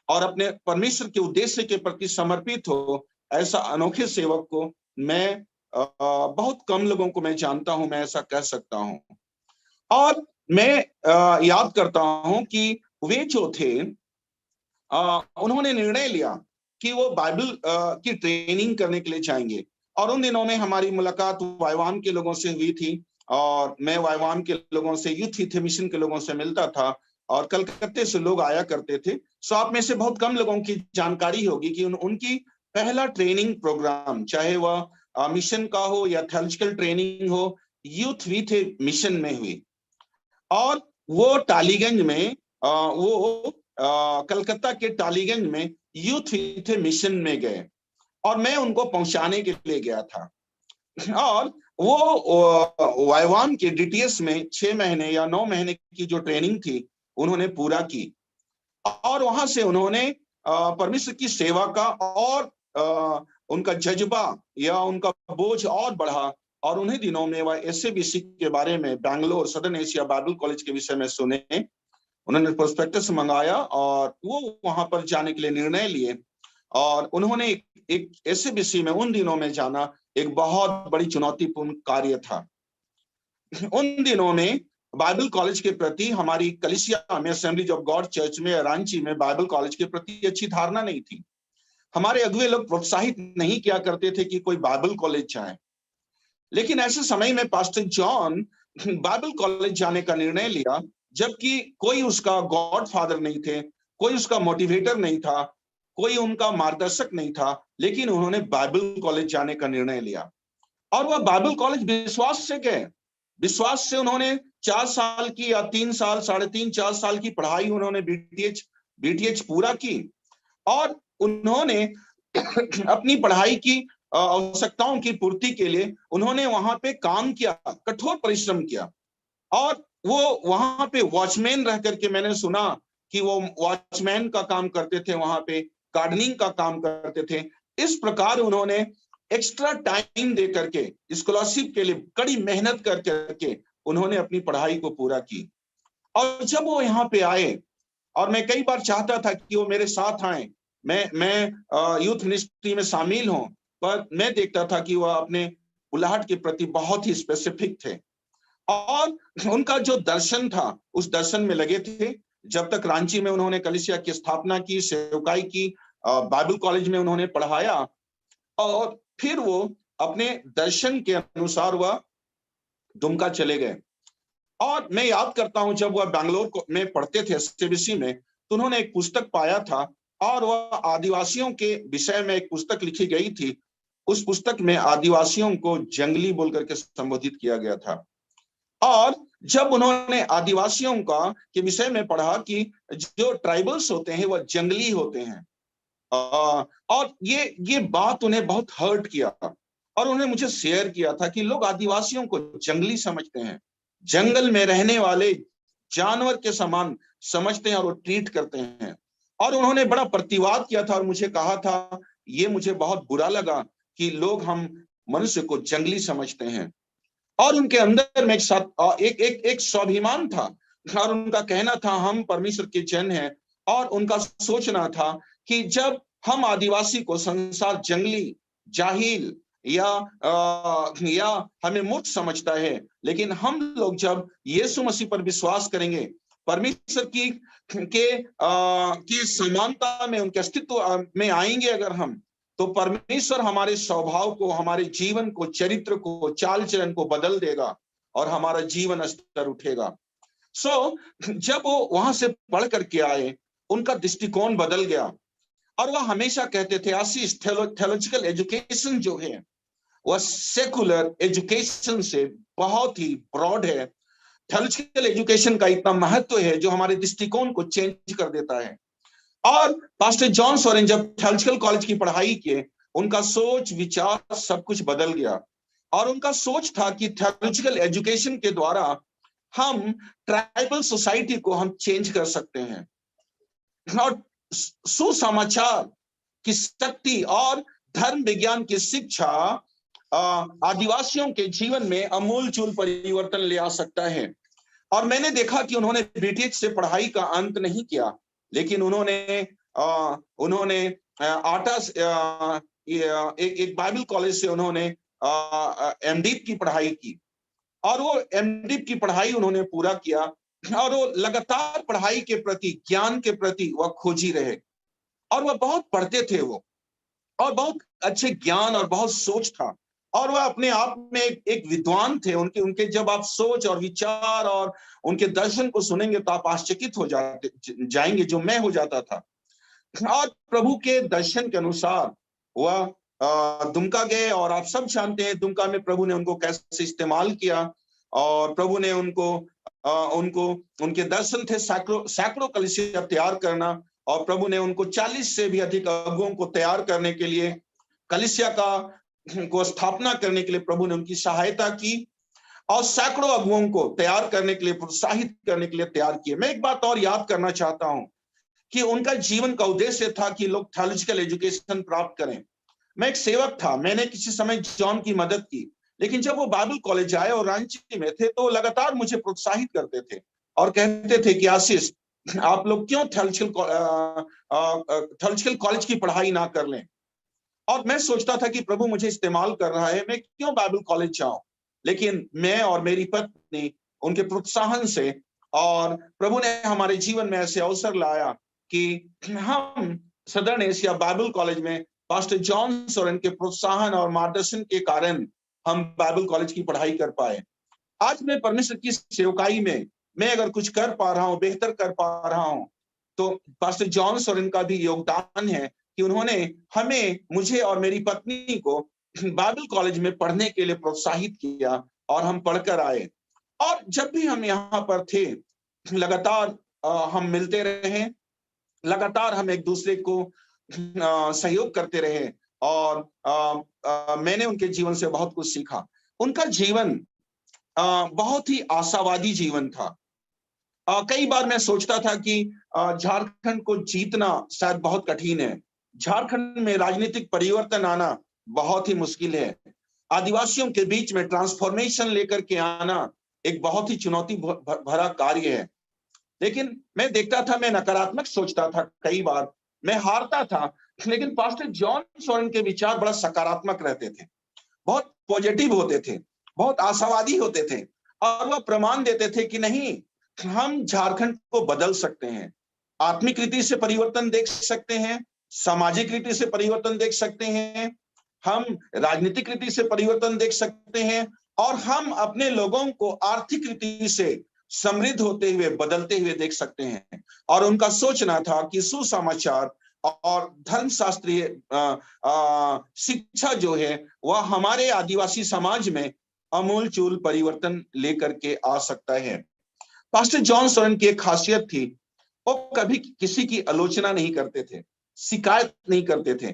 और अपने परमेश्वर के उद्देश्य के प्रति समर्पित हो, ऐसा अनोखे सेवक को मैं अ, बहुत कम लोगों को मैं जानता हूं, मैं ऐसा कह सकता हूं। और मैं अ, याद करता हूं कि वे जो थे, अ, उन्होंने निर्णय लिया कि वो बाइबल अ, की ट्रेनिंग करने के लिए जाएंगे। और उन दिनों में हमारी मुलाकात वाईवाम के लोगों से हुई थी, और मैं वाईवाम के लोगों से, यूथ थे मिशन के लोगों से मिलता था, और कलकत्ते से लोग आया करते थे। सो आप में से बहुत कम लोगों की जानकारी होगी कि उन, उनकी पहला ट्रेनिंग प्रोग्राम, चाहे वह अ, मिशन का हो या थियोलॉजिकल ट्रेनिंग हो, यूथ वी थे मिशन में हुई। और वो टालीगंज में अ, वो अ, कलकत्ता के टालीगंज में यूथ वी थे मिशन में गए, और मैं उनको पहुंचाने के लिए गया था। और वो अ, वाईवाम के डीटीएस में छह महीने या नौ महीने की जो ट्रेनिंग थी, उन्होंने पूरा की। और वहां से उन्होंने अ, परमेश्वर की सेवा का और अ, उनका जज्बा या उनका बोझ और बढ़ा। और उन्हीं दिनों में वह एसएबीसी के बारे में, Bangalore, southern Asia Bible college के विषय में सुने, उन्होंने प्रोस्पेक्टस मंगाया और वो वहां पर जाने के लिए निर्णय लिए। और उन्होंने एक, एक एसएबीसी में उन दिनों में जाना एक बहुत बड़ी चुनौतीपूर्ण कार्य था। उन दिनों में बाइबल कॉलेज के प्रति हमारी कलिसिया में, असेंबलीज ऑफ गॉड चर्च में, रांची में बाइबल कॉलेज के प्रति अच्छी धारणा नहीं थी। हमारे अगुए लोग प्रोत्साहित नहीं किया करते थे कि कोई बाइबल कॉलेज जाए। लेकिन ऐसे समय में पास्टर जॉन बाइबल कॉलेज जाने का निर्णय लिया, जबकि कोई उसका गॉडफादर नहीं थे, कोई उसका मोटिवेटर नहीं था, कोई उनका मार्गदर्शक नहीं था, लेकिन उन्होंने बाइबल कॉलेज जाने का निर्णय लिया। और वह बाइबल कॉलेज विश्वास से गए। विश्वास से उन्होंने चार साल की या तीन साल, साढ़े तीन, चार साल की पढ़ाई उन्होंने बीटीएच बीटीएच पूरा की। और उन्होंने अपनी पढ़ाई की अ, आवश्यकताओं की पूर्ति के लिए उन्होंने वहां पे काम किया, कठोर परिश्रम किया। और वो वहां पे वॉचमैन रह करके, मैंने सुना कि वो वॉचमैन का काम करते थे, वहां पे गार्डनिंग का काम करते थे। इस प्रकार उन्होंने एक्स्ट्रा टाइम दे करके, स्कॉलरशिप के लिए कड़ी मेहनत कर करके उन्होंने अपनी पढ़ाई को पूरा की। और जब वो यहाँ पे आए, और मैं कई बार चाहता था कि वो मेरे साथ आए, मैं मैं यूथ मिनिस्ट्री में शामिल हों, पर मैं देखता था कि वह अपने बुलाहट के प्रति बहुत ही स्पेसिफिक थे। और उनका जो दर्शन था, उस दर्शन में लगे थे। जब तक रांची में उन्होंने कलिसिया की स्थापना की, सेवकाई की, बाइबल कॉलेज में उन्होंने पढ़ाया, और फिर वो अपने दर्शन के अनुसार वह दुमका चले गए। और मैं याद करता हूं, जब वह बैंगलोर में पढ़ते थे एसएबीसी में, तो उन्होंने एक पुस्तक पाया था, और वह आदिवासियों के विषय में एक पुस्तक लिखी गई थी। उस पुस्तक में आदिवासियों को जंगली बोल करके संबोधित किया गया था। और जब उन्होंने आदिवासियों का के विषय में पढ़ा कि जो ट्राइबल्स होते हैं वह जंगली होते हैं, और ये ये बात उन्हें बहुत हर्ट किया, और उन्होंने मुझे शेयर किया था कि लोग आदिवासियों को जंगली समझते हैं, जंगल में रहने वाले जानवर के समान समझते हैं और वो ट्रीट करते हैं। और उन्होंने बड़ा प्रतिवाद किया था और मुझे कहा था, ये मुझे बहुत बुरा लगा कि लोग हम मनुष्य को जंगली समझते हैं। और उनके अंदर में एक साथ एक एक एक स्वाभिमान था, और उनका कहना था, हम परमेश्वर के जन हैं। और उनका सोचना था कि जब हम आदिवासी को संसार जंगली, जाहिल या आ, या हमें मूर्ख समझता है, लेकिन हम लोग जब यीशु मसीह पर विश्वास करेंगे, परमेश्वर की के आ, की समानता में, उनके अस्तित्व में आएंगे अगर हम, तो परमेश्वर हमारे स्वभाव को, हमारे जीवन को, चरित्र को, चाल चलन को बदल देगा और हमारा जीवन स्तर उठेगा। सो so, जब वो वहां से पढ़ करके आए, उनका दृष्टिकोण बदल गया। और वह हमेशा कहते थे, आशीष, थियोलॉजिकल एजुकेशन जो है, वह सेकुलर एजुकेशन से बहुत ही ब्रॉड है। थियोलॉजिकल एजुकेशन का इतना महत्व है जो हमारे दृष्टिकोण को चेंज कर देता है। और पास्टर जॉन सोरेन जब थियोलॉजिकल कॉलेज की पढ़ाई किए, उनका सोच विचार सब कुछ बदल गया। और उनका सोच था कि थियोलॉजिकल एजुकेशन के द्वारा हम ट्राइबल सोसाइटी को हम चेंज कर सकते हैं। और सुसमाचार की शक्ति और धर्म विज्ञान की शिक्षा आदिवासियों के जीवन में अमूल चूल परिवर्तन ले आ सकता है। और मैंने देखा कि उन्होंने बीटेक से पढ़ाई का अंत नहीं किया, लेकिन उन्होंने अ, उन्होंने अ, आटा से, अ, ये, अ, एक, एक बाइबल कॉलेज से उन्होंने एमडिप की पढ़ाई की, और वो एमडिप की पढ़ाई उन्होंने पूरा किया, और वो लगातार पढ़ाई के प्रति, ज्ञान के प्रति वह खोजी रहे। और वह बहुत पढ़ते थे वो, और बहुत अच्छे ज्ञान और बहुत सोच था, और वह अपने आप में एक, एक विद्वान थे। उनके उनके जब आप सोच और विचार और उनके दर्शन को सुनेंगे, तो आप आश्चर्यचकित हो जाते ज- जाएंगे, जो मैं हो जाता था। और प्रभु के दर्शन के अनुसार वह अ, दुमका गए, और आप सब जानते हैं दुमका में प्रभु ने उनको कैसे इस्तेमाल किया, और प्रभु ने उनको अ, उनको उनके दर्शन थे सैकड़ों सैकड़ों कलीसिया तैयार करना, और प्रभु ने उनको चालीस से भी अधिक अगुओं को तैयार करने के लिए, कलीसिया का को स्थापना करने के लिए प्रभु ने उनकी सहायता की, और सैकड़ों अगुओं को तैयार करने के लिए, प्रोत्साहित करने के लिए तैयार किए। मैं एक बात और याद करना चाहता हूं कि उनका जीवन का उद्देश्य था कि लोग थियोलॉजिकल एजुकेशन प्राप्त करें। मैं एक सेवक था, मैंने किसी समय जॉन की मदद की, लेकिन जब वो बाइबल कॉलेज आए और रांची में थे, तो लगातार मुझे प्रोत्साहित करते थे और कहते थे कि आशीष, आप लोग क्यों थियोलॉजिकल थियोलॉजिकल कॉलेज की पढ़ाई ना कर लें? और मैं सोचता था कि प्रभु मुझे इस्तेमाल कर रहा है, मैं क्यों बाइबल कॉलेज जाऊं? लेकिन मैं और मेरी पत्नी उनके प्रोत्साहन से, और प्रभु ने हमारे जीवन में ऐसे अवसर लाया कि हम सदर्न एशिया बाइबल कॉलेज में पास्टर जॉन सोरेन के प्रोत्साहन और मार्गदर्शन के कारण हम बाइबल कॉलेज की पढ़ाई कर पाए। आज मैं परमेश्वर की सेवकाई में, मैं अगर कुछ कर पा रहा हूं, बेहतर कर पा रहा हूं, तो पास्टर जॉन सोरेन का भी योगदान है कि उन्होंने हमें, मुझे और मेरी पत्नी को बाइबल कॉलेज में पढ़ने के लिए प्रोत्साहित किया, और हम पढ़कर आए। और जब भी हम यहाँ पर थे, लगातार अ, हम मिलते रहे, लगातार हम एक दूसरे को अ, सहयोग करते रहे, और अ, अ, मैंने उनके जीवन से बहुत कुछ सीखा। उनका जीवन अ, बहुत ही आशावादी जीवन था। अ, कई बार मैं सोचता था कि अ, झारखंड को जीतना शायद बहुत कठिन है, झारखंड में राजनीतिक परिवर्तन आना बहुत ही मुश्किल है, आदिवासियों के बीच में ट्रांसफॉर्मेशन लेकर के आना एक बहुत ही चुनौती भ- भ- भरा कार्य है। लेकिन मैं देखता था, मैं नकारात्मक सोचता था कई बार, मैं हारता था, लेकिन पास्टर जॉन सोरेन के विचार बड़ा सकारात्मक रहते थे, बहुत पॉजिटिव होते थे, बहुत आशावादी होते थे, और वह प्रमाण देते थे कि नहीं, हम झारखंड को बदल सकते हैं, आत्मिक रीति से परिवर्तन देख सकते हैं, सामाजिक रीति से परिवर्तन देख सकते हैं, हम राजनीतिक रीति से परिवर्तन देख सकते हैं, और हम अपने लोगों को आर्थिक रीति से समृद्ध होते हुए, बदलते हुए देख सकते हैं। और उनका सोचना था कि सुसमाचार और धर्मशास्त्रीय अ, अ, शिक्षा जो है, वह हमारे आदिवासी समाज में आमूल चूल परिवर्तन लेकर के आ सकता है। पास्टर जॉन सोरेन की एक खासियत थी, वो कभी किसी की आलोचना नहीं करते थे, शिकायत नहीं करते थे।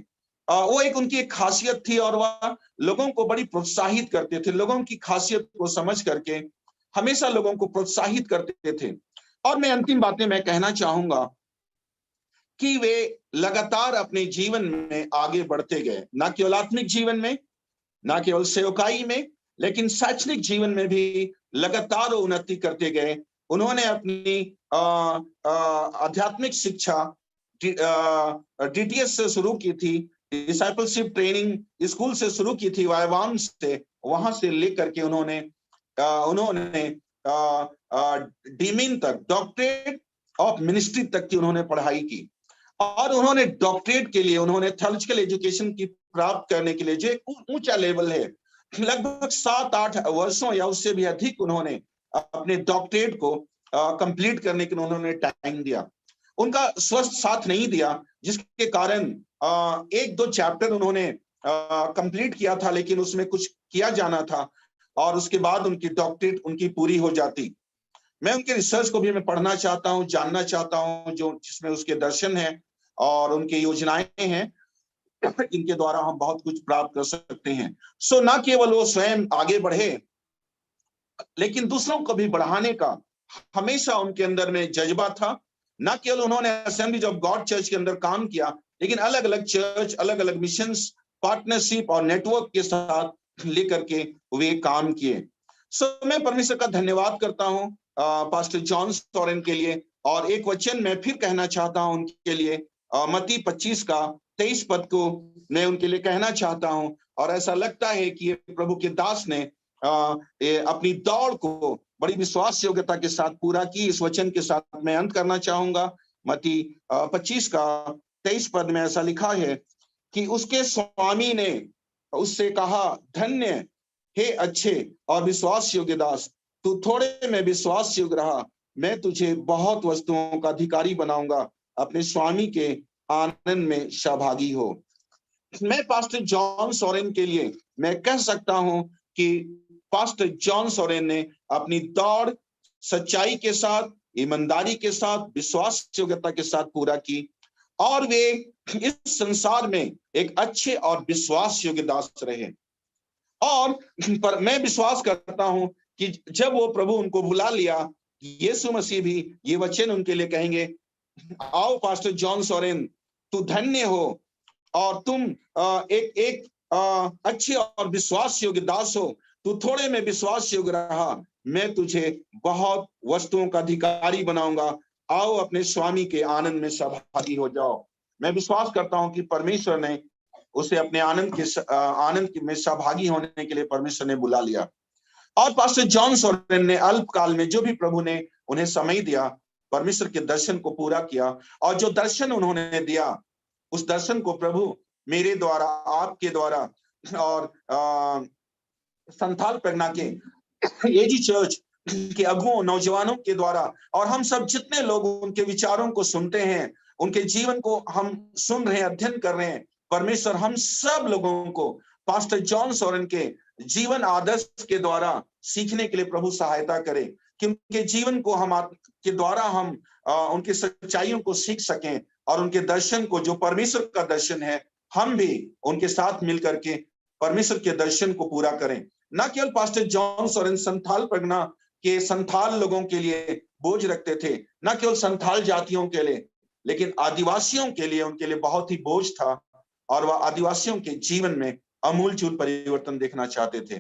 अ, वो एक उनकी एक खासियत थी, और वह लोगों को बड़ी प्रोत्साहित करते थे। लोगों की खासियत को समझ करके हमेशा लोगों को प्रोत्साहित करते थे। और मैं अंतिम बातें मैं कहना चाहूंगा कि वे लगातार अपने जीवन में आगे बढ़ते गए, ना केवल आत्मिक जीवन में, ना केवल सेवकाई में, लेकिन शैक्षणिक जीवन में भी लगातार उन्नति करते गए। उन्होंने अपनी अ, अ, आध्यात्मिक शिक्षा डीटीएस से शुरू की थी, डिसाइपलशिप ट्रेनिंग स्कूल से शुरू की थी, वायवाम से, वहां से लेकर के उन्होंने अ, उन्होंने डीमिन तक, डॉक्टरेट ऑफ मिनिस्ट्री तक की उन्होंने पढ़ाई की। और उन्होंने डॉक्टरेट के लिए, उन्होंने थियोलॉजिकल एजुकेशन की प्राप्त करने के लिए, जो एक ऊ- ऊंचा लेवल है, लगभग सात आठ वर्षों या उससे भी अधिक उन्होंने अपने डॉक्टरेट को कंप्लीट करने के लिए उन्होंने टाइम दिया। उनका स्वास्थ्य साथ नहीं दिया, जिसके कारण अ, एक दो चैप्टर उन्होंने कंप्लीट किया था, लेकिन उसमें कुछ किया जाना था, और उसके बाद उनकी डॉक्टरेट उनकी पूरी हो जाती। मैं उनके रिसर्च को भी मैं पढ़ना चाहता हूँ, जानना चाहता हूँ, जो जिसमें उसके दर्शन हैं और उनकी योजनाएं हैं, इनके द्वारा हम बहुत कुछ प्राप्त कर सकते हैं। सो ना केवल वो स्वयं आगे बढ़े, लेकिन दूसरों को भी बढ़ाने का हमेशा उनके अंदर में जज्बा था। ना केवल उन्होंने असेंबलीज ऑफ गॉड चर्च के अंदर काम किया, लेकिन अलग अलग चर्च, अलग अलग मिशन पार्टनरशिप और नेटवर्क के साथ लेकर के वे काम किए। सो मैं परमेश्वर का धन्यवाद करता हूँ पास्टर जॉन सोरेन के लिए। और एक वचन मैं फिर कहना चाहता हूँ उनके लिए, मती पच्चीस का तेईस पद को मैं उनके लिए कहना चाहता हूँ। और ऐसा लगता है कि ये प्रभु के दास ने अपनी दौड़ को बड़ी विश्वास योग्यता के साथ पूरा की। इस वचन के साथ मैं अंत करना चाहूंगा। मती पच्चीस का तेईस पद में ऐसा लिखा है कि उसके स्वामी ने उससे कहा, धन्य हे अच्छे और विश्वास योग्य दास, तू थोड़े में विश्वास योग्य रहा, मैं तुझे बहुत वस्तुओं का अधिकारी बनाऊंगा। अपने स्वामी के आनंद में सहभागी हो। मैं पास्टर जॉन सोरेन के लिए मैं कह सकता हूं कि पास्टर जॉन सोरेन ने अपनी दौड़ सच्चाई के साथ, ईमानदारी के साथ, विश्वास योग्यता के साथ पूरा की, और वे इस संसार में एक अच्छे और विश्वास योग्य दास रहे। और पर मैं विश्वास करता हूं कि जब वो प्रभु उनको बुला लिया, यीशु मसीह भी ये वचन उनके लिए कहेंगे, आओ पास्टर जॉन सोरेन, तू धन्य हो और तुम एक एक अच्छे और विश्वास योग्य दास हो। तू थोड़े में विश्वास योग्य रहा, मैं तुझे बहुत वस्तुओं का अधिकारी बनाऊंगा। आओ अपने स्वामी के आनंद में सहभागी हो जाओ। मैं विश्वास करता हूं कि परमेश्वर ने उसे अपने आनंद के आनंद में सहभागी होने के लिए परमेश्वर ने बुला लिया। और पास्टर जॉन सोरेन ने अल्पकाल में जो भी प्रभु ने उन्हें समय दिया, परमेश्वर के दर्शन को पूरा किया, और जो दर्शन उन्होंने दिया, उस दर्शन को प्रभु मेरे द्वारा, आपके द्वारा और संथाल प्रगना के एजी चर्च के अगुओं, नौजवानों के द्वारा और हम सब जितने लोग उनके विचारों को सुनते हैं, उनके जीवन को हम सुन रहे हैं, अध्ययन कर रहे हैं, परमेश्वर हम सब लोगों को पास्टर जॉन सोरेन के जीवन आदर्श के द्वारा सीखने के लिए प्रभु सहायता करे, कि उनके जीवन को हम के द्वारा हम उनकी सच्चाइयों को सीख सकें और उनके दर्शन को, जो परमेश्वर का दर्शन है, हम भी उनके साथ मिल करके परमेश्वर के दर्शन को पूरा करें। न केवल पास्टर जॉन सोरेन संथाल प्रगना के संथाल लोगों के लिए बोझ रखते थे, न केवल संथाल जातियों के लिए, लेकिन आदिवासियों के लिए, उनके लिए बहुत ही बोझ था और वह आदिवासियों के जीवन में आमूलचूल परिवर्तन देखना चाहते थे।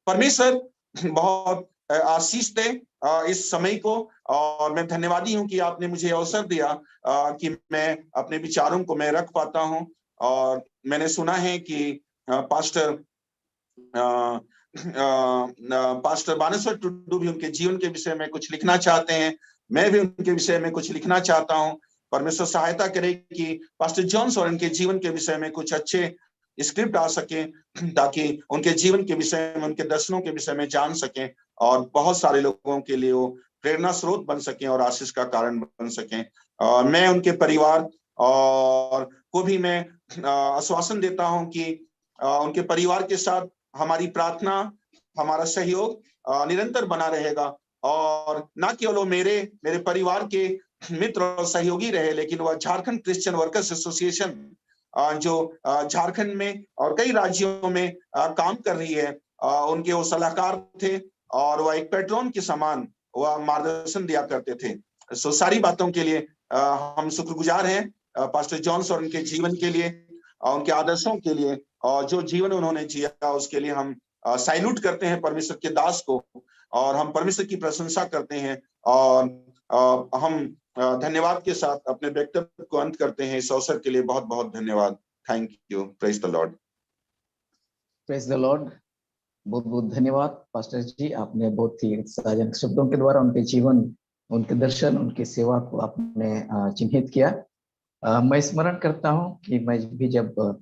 परमेश्वर बहुत आशीष दे इस समय को। और मैं धन्यवादी हूं कि आपने मुझे अवसर दिया कि मैं अपने विचारों को मैं रख पाता हूं। और मैंने सुना है कि पास्टर पास्टर बानेश्वर टुडू भी उनके जीवन के विषय में कुछ लिखना चाहते हैं। मैं भी उनके विषय में कुछ लिखना चाहता हूं। परमेश्वर सहायता करे कि पास्टर जॉन सोरेन के जीवन के विषय में कुछ अच्छे स्क्रिप्ट आ सके, ताकि उनके जीवन के विषय में, उनके दर्शनों के विषय में जान सकें और बहुत सारे लोगों के लिए वो प्रेरणा स्रोत बन सकें और आशीष का कारण बन सकें। और मैं उनके परिवार और को भी मैं आश्वासन देता हूं कि उनके परिवार के साथ हमारी प्रार्थना, हमारा सहयोग निरंतर बना रहेगा। और ना केवल वो मेरे मेरे परिवार के मित्र और सहयोगी रहे, लेकिन वह झारखंड क्रिश्चियन वर्कर्स एसोसिएशन जो झारखंड में और कई राज्यों में काम कर रही है, उनके वो सलाहकार थे और वह एक पेट्रोन के समान वह मार्गदर्शन दिया करते थे। सो सारी बातों के लिए हम शुक्रगुजार हैं पास्टर जॉन सोरेन के जीवन के लिए, उनके आदर्शों के लिए, और जो जीवन उन्होंने जिया उसके लिए हम सैल्यूट करते हैं परमेश्वर के दास को, और हम परमेश्वर की प्रशंसा करते हैं। और हम धन्यवाद के साथ अपने वक्तव्य को अंत करते हैं। इस अवसर के लिए बहुत बहुत धन्यवाद। Thank you. Praise the Lord. Praise the Lord. बहुत बहुत धन्यवाद पास्टर जी, आपने बहुत ही उत्साहजनक शब्दों के द्वारा उनके जीवन, उनके दर्शन, उनकी सेवा को आपने चिन्हित किया। मैं स्मरण करता हूं कि मैं भी जब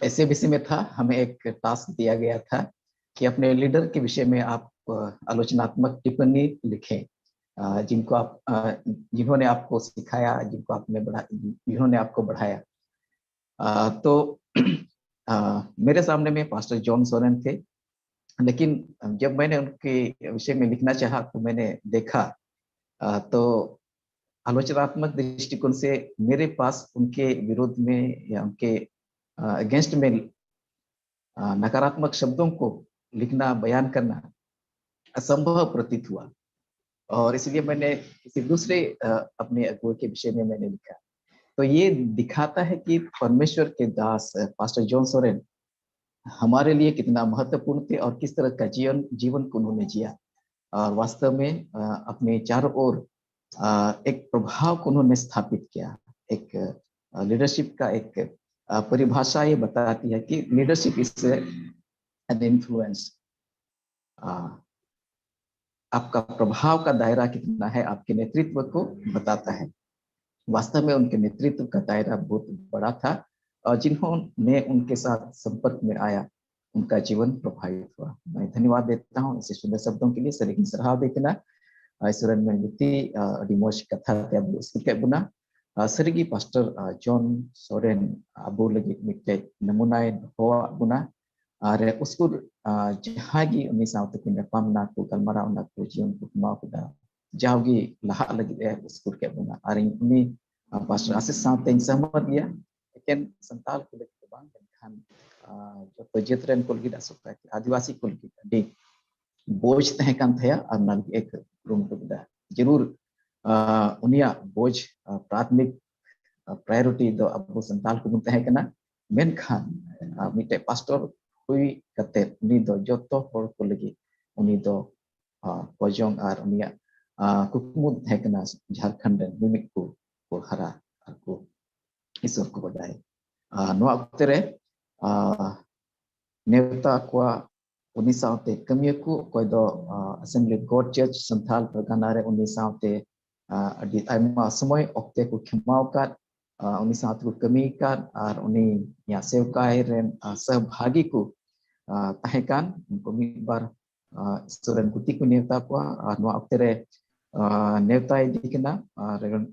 एसएबीसी में था, हमें एक टास्क दिया गया था कि अपने लीडर के विषय में आप आलोचनात्मक टिप्पणी लिखें, जिनको आप, जिन्होंने आपको सिखाया, जिनको आपने बढ़ा जिन्होंने आपको बढ़ाया। तो मेरे सामने में पास्टर जॉन सोरेन थे, लेकिन जब मैंने उनके विषय में लिखना चाहा तो मैंने देखा तो आलोचनात्मक दृष्टिकोण से मेरे पास उनके विरोध में या उनके अगेंस्ट में नकारात्मक शब्दों को लिखना, बयान करना असंभव प्रतीत हुआ, और इसलिए मैंने किसी दूसरे अपने अगुए के विषय में मैंने लिखा। तो ये दिखाता है कि परमेश्वर के दास पास्टर जॉन सोरेन हमारे लिए कितना महत्वपूर्ण थे और किस तरह का जीवन जीवन को उन्होंने जिया। और वास्तव में अपने चारों ओर एक प्रभाव को उन्होंने स्थापित किया। एक लीडरशिप का एक परिभाषा ये बताती है कि leadership is an influence। आपका प्रभाव का दायरा कितना है, आपके नेतृत्व को बताता है। वास्तव में उनके नेतृत्व का दायरा बहुत बड़ा था और जिन्होंने उनके साथ संपर्क में आया, उनका जीवन प्रभावित हुआ। मैं धन्यवाद देता हूँ ऐसे सुंदर शब्दों के लिए। ᱥᱟᱹᱨᱤᱜᱮ ᱥᱟᱨᱦᱟᱣ ᱫᱮ ᱠᱟᱱᱟ ᱟᱭᱥᱚᱨᱮᱱ ᱢᱮᱱᱜᱩᱛᱤ, ᱟᱹᱰᱤ ᱢᱚᱡᱽ ᱠᱟᱛᱷᱟ ᱛᱮ ᱟᱵᱚ ᱩᱥᱠᱩᱨ ᱠᱮᱫ ᱵᱚᱱᱟ᱾ ᱥᱟᱹᱨᱤᱜᱮ ᱯᱟᱥᱴᱚᱨ ᱡᱚᱱ ᱥᱚᱨᱮᱱ ᱟᱵᱚ ᱞᱟᱹᱜᱤᱫ ᱢᱤᱫᱴᱮᱡ ᱱᱟᱢᱩᱱᱟᱭ ᱫᱚᱦᱚᱣᱟᱜ ᱵᱚᱱᱟ᱾ ᱟᱨ ᱩᱥᱠᱩᱨ ᱡᱟᱦᱟᱸᱭ ᱜᱮ ᱩᱱᱤ ᱥᱟᱶᱛᱮ ᱠᱚ ᱧᱟᱯᱟᱢ ᱱᱟ, ᱠᱚ ᱜᱟᱞᱢᱟᱨᱟᱣ ᱱᱟ, ᱠᱚ ᱡᱤᱭᱚᱱ ᱠᱚ ᱠᱷᱮᱢᱟᱣ ᱠᱮᱫᱟ, ᱡᱟᱣᱜᱮ ᱞᱟᱦᱟᱜ ᱞᱟᱹᱜᱤᱫ ᱮ ᱩᱥᱠᱩᱨ ᱠᱮᱫ ᱵᱚᱱᱟ᱾ ᱟᱨ ᱤᱧ ᱩᱱᱤ ᱯᱟᱥᱴᱚᱨ ᱟᱥᱤᱥ ᱥᱟᱶᱛᱮᱧ ᱥᱚᱦᱢᱚᱛ ᱜᱮᱭᱟ᱾ ᱮᱠᱮᱱ ᱥᱟᱱᱛᱟᱲ ᱠᱚ ᱞᱟᱹᱜᱤᱫ ᱫᱚ ᱵᱟᱝ, ᱢᱮᱱᱠᱷᱟᱱ ᱡᱚᱛᱚ ᱡᱟᱹᱛ ᱨᱮᱱ ᱠᱚ ᱞᱟᱹᱜᱤᱫ, ᱟᱥᱚᱠᱟᱭᱛᱮ ᱟᱹᱫᱤᱵᱟᱹᱥᱤ ᱠᱚ ᱞᱟᱹᱜᱤᱫ ᱟᱹᱰᱤ ᱵᱳᱡᱽ ᱛᱟᱦᱮᱸ ᱠᱟᱱ ᱛᱟᱭᱟ ᱟᱨ ᱚᱱᱟ ᱞᱟᱹᱜᱤᱫ ᱮ ᱠᱩᱨᱩᱢᱩᱴᱩ ᱠᱮᱫᱟ᱾ ᱡᱟᱹᱨᱩᱲ ᱩᱱᱤᱭᱟᱜ ᱵᱳᱡᱽ ᱯᱨᱟᱛᱷᱢᱤᱠ priority ᱫᱚ ᱟᱵᱚ ᱥᱟᱱᱛᱟᱲ ᱠᱚᱵᱚᱱ ᱛᱟᱦᱮᱸ ᱠᱟᱱᱟ, ᱢᱮᱱᱠᱷᱟᱱ ᱢᱤᱫᱴᱮᱡ ᱯᱟᱥᱴᱚᱨ ᱦᱩᱭ ᱠᱟᱛᱮ ᱩᱱᱤ ᱫᱚ ᱡᱚᱛᱚ ᱦᱚᱲ ᱠᱚ ᱞᱟᱹᱜᱤᱫ ᱩᱱᱤ ᱫᱚ ᱠᱚᱡᱚᱝ ᱟᱨ ᱩᱱᱤᱭᱟᱜ ᱠᱩᱠᱢᱩ ᱛᱟᱦᱮᱸ ᱠᱟᱱᱟ ᱡᱷᱟᱲᱠᱷᱚᱸᱰ ᱨᱮᱱ ᱢᱤᱢᱤᱫ ᱠᱚ ᱠᱚ ᱦᱟᱨᱟ ᱟᱨ ᱠᱚ ᱤᱥᱚᱨ ᱠᱚ ᱵᱟᱰᱟᱭ᱾ ᱱᱚᱣᱟ ᱚᱠᱛᱮ ᱨᱮ ᱱᱮᱣᱛᱟ ᱠᱚᱣᱟ ᱩᱱᱤ ᱥᱟᱶᱛᱮ ᱠᱟᱹᱢᱤᱭᱟᱹ ᱠᱚ, ᱚᱠᱚᱭ ᱫᱚ Assembly of God Church Santhal ᱯᱟᱨᱜᱟᱱᱟ ᱨᱮ ᱩᱱᱤ ᱥᱟᱶᱛᱮ ᱟᱹᱰᱤ ᱟᱭᱢᱟ ᱥᱚᱢᱚᱭ ᱚᱠᱛᱮ ᱠᱚ ᱠᱷᱮᱢᱟᱣ ᱟᱠᱟᱫ, ᱩᱱᱤ ᱥᱟᱶᱛᱮ ᱠᱚ ᱠᱟᱹᱢᱤ ᱟᱠᱟᱫ ᱟᱨ ᱩᱱᱤᱭᱟᱜ ᱥᱮᱣᱠᱟᱭ ᱨᱮᱱ ᱥᱚᱦᱵᱷᱟᱜᱤ ᱠᱚ ᱛᱟᱦᱮᱸ ᱠᱟᱱ, ᱩᱱᱠᱩ ᱢᱤᱫ ᱵᱟᱨ ᱤᱥᱚᱨ ᱨᱮᱱ ᱜᱩᱛᱤ ᱠᱚ ᱱᱮᱣᱛᱟ ᱠᱚᱣᱟ᱾ ᱟᱨ ᱱᱚᱣᱟ ᱚᱠᱛᱮ ᱨᱮ ᱱᱮᱣᱛᱟ ᱤᱫᱤ ᱠᱟᱱᱟ ᱨᱮᱵᱷᱟᱨᱮᱱᱰ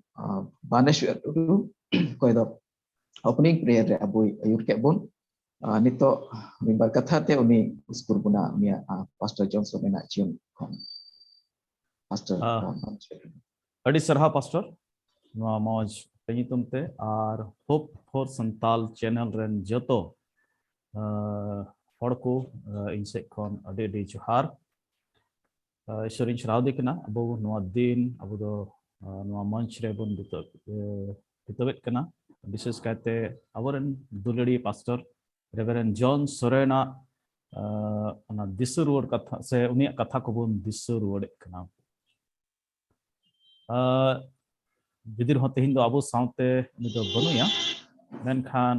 ᱵᱟᱱᱮᱥᱣᱚᱨ ᱴᱩᱰᱩ, ᱚᱠᱚᱭ ᱫᱚ opening prayer ᱨᱮ ᱟᱵᱚᱭ ᱟᱹᱭᱩᱨ ᱠᱮᱫ ᱵᱚᱱ᱾ ᱱᱤᱛᱚᱜ ᱢᱤᱫ ᱵᱟᱨ ᱠᱟᱛᱷᱟ ᱛᱮ ᱩᱱᱤ ᱩᱥᱠᱩᱨ ᱵᱚᱱᱟ, ᱩᱱᱤᱭᱟᱜ ᱯᱟᱥᱴᱚᱨ ᱡᱚᱱᱥᱚᱱ ᱨᱮᱱᱟᱜ ᱡᱤᱭᱚᱱ ᱠᱷᱚᱱ᱾ ᱯᱟᱥᱴᱚᱨ ᱟᱹᱰᱤ ᱥᱟᱨᱦᱟᱣ ᱯᱟᱥᱴᱚᱨ, ᱱᱚᱣᱟ ᱢᱚᱡᱽ ᱧᱩᱛᱩᱢ ᱛᱮ᱾ ᱟᱨ Hope for Santal channel ᱨᱮᱱ ᱡᱚᱛᱚ ᱦᱚᱲ ᱠᱚ, ᱤᱧ ᱥᱮᱫ ᱠᱷᱚᱱ ᱟᱹᱰᱤ ᱟᱹᱰᱤ ᱡᱚᱦᱟᱨ᱾ ᱤᱥᱚᱨᱤᱧ ᱥᱟᱨᱦᱟᱣ ᱫᱮ ᱠᱟᱱᱟ᱾ ᱟᱵᱚ ᱱᱚᱣᱟ ᱫᱤᱱ, ᱟᱵᱚ ᱫᱚ ᱱᱚᱣᱟ ᱢᱚᱧᱪ ᱨᱮᱵᱚᱱ ᱵᱤᱛᱟᱹᱣᱮᱫ ᱠᱟᱱᱟ᱾ ᱵᱤᱥᱮᱥ ᱠᱟᱭᱛᱮ ᱟᱵᱚᱨᱮᱱ ᱫᱩᱞᱟᱹᱲᱤᱭᱟᱹ ᱯᱟᱥᱴᱚᱨ ᱨᱮᱵᱷᱟᱨᱮᱱᱰ ᱡᱚᱱ ᱥᱚᱨᱮᱱᱟᱜ ᱚᱱᱟ ᱫᱤᱥᱟᱹ ᱨᱩᱣᱟᱹᱲ ᱠᱟᱛᱷᱟ ᱥᱮ ᱩᱱᱤᱭᱟᱜ ᱠᱟᱛᱷᱟ ᱠᱚᱵᱚᱱ ᱫᱤᱥᱟᱹ ᱨᱩᱣᱟᱹᱲᱮᱫ ᱠᱟᱱᱟ᱾ ᱡᱩᱫᱤ ᱨᱮᱦᱚᱸ ᱛᱮᱦᱮᱧ ᱫᱚ ᱟᱵᱚ ᱥᱟᱶᱛᱮ ᱩᱱᱤ ᱫᱚ ᱵᱟᱹᱱᱩᱭᱟ, ᱢᱮᱱᱠᱷᱟᱱ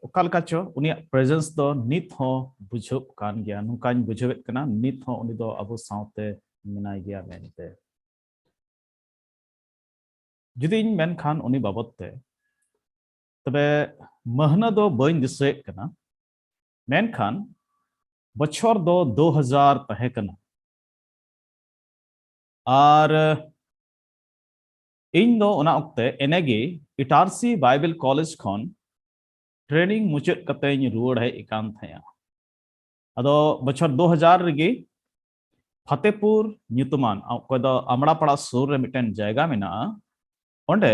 ᱚᱠᱟ ᱞᱮᱠᱟ ᱪᱚ ᱩᱱᱤᱭᱟᱜ ᱯᱨᱮᱡᱮᱱᱥ ᱫᱚ ᱱᱤᱛ ᱦᱚᱸ ᱵᱩᱡᱷᱟᱹᱜ ᱠᱟᱱ ᱜᱮᱭᱟ, ᱱᱚᱝᱠᱟᱧ ᱵᱩᱡᱷᱟᱹᱣᱮᱫ ᱠᱟᱱᱟ ᱱᱤᱛ ᱦᱚᱸ ᱩᱱᱤ ᱫᱚ ᱟᱵᱚ ᱥᱟᱶᱛᱮ ᱢᱮᱱᱟᱭ ᱜᱮᱭᱟ ᱢᱮᱱᱛᱮ᱾ ᱡᱩᱫᱤᱧ ᱢᱮᱱᱠᱷᱟᱱ ᱩᱱᱤ ᱵᱟᱵᱚᱫ ᱛᱮ, ᱛᱚᱵᱮ ᱢᱟᱹᱦᱱᱟᱹ ᱫᱚ ᱵᱟᱹᱧ ᱫᱤᱥᱟᱹᱭᱮᱫ ᱠᱟᱱᱟ, ᱢᱮᱱᱠᱷᱟᱱ ᱵᱚᱪᱷᱚᱨ ᱫᱚ ᱫᱩ ᱦᱟᱡᱟᱨ ᱛᱟᱦᱮᱸ ᱠᱟᱱᱟ᱾ ᱟᱨ ᱤᱧ ᱫᱚ ᱚᱱᱟ ᱚᱠᱛᱮ ᱮᱱᱮᱜᱮ ᱤᱴᱟᱨᱥᱤ ᱵᱟᱭᱵᱮᱞ ᱠᱚᱞᱮᱡᱽ ᱠᱷᱚᱱ ᱴᱨᱮᱱᱤᱝ ᱢᱩᱪᱟᱹᱫ ᱠᱟᱛᱮᱧ ᱨᱩᱣᱟᱹᱲ ᱦᱮᱡ ᱟᱠᱟᱱ ᱛᱟᱦᱮᱸᱜᱼᱟ᱾ ᱟᱫᱚ ᱵᱚᱪᱷᱚᱨ ᱫᱩ ᱦᱟᱡᱟᱨ ᱨᱮᱜᱮ ᱯᱷᱟᱛᱮᱯᱩᱨ ᱧᱩᱛᱩᱢᱟᱱ, ᱚᱠᱚᱭ ᱫᱚ ᱟᱢᱲᱟᱯᱟᱲᱟ ᱥᱩᱨ ᱨᱮ ᱢᱤᱫᱴᱮᱱ ᱡᱟᱭᱜᱟ ᱢᱮᱱᱟᱜᱼᱟ, ᱚᱸᱰᱮ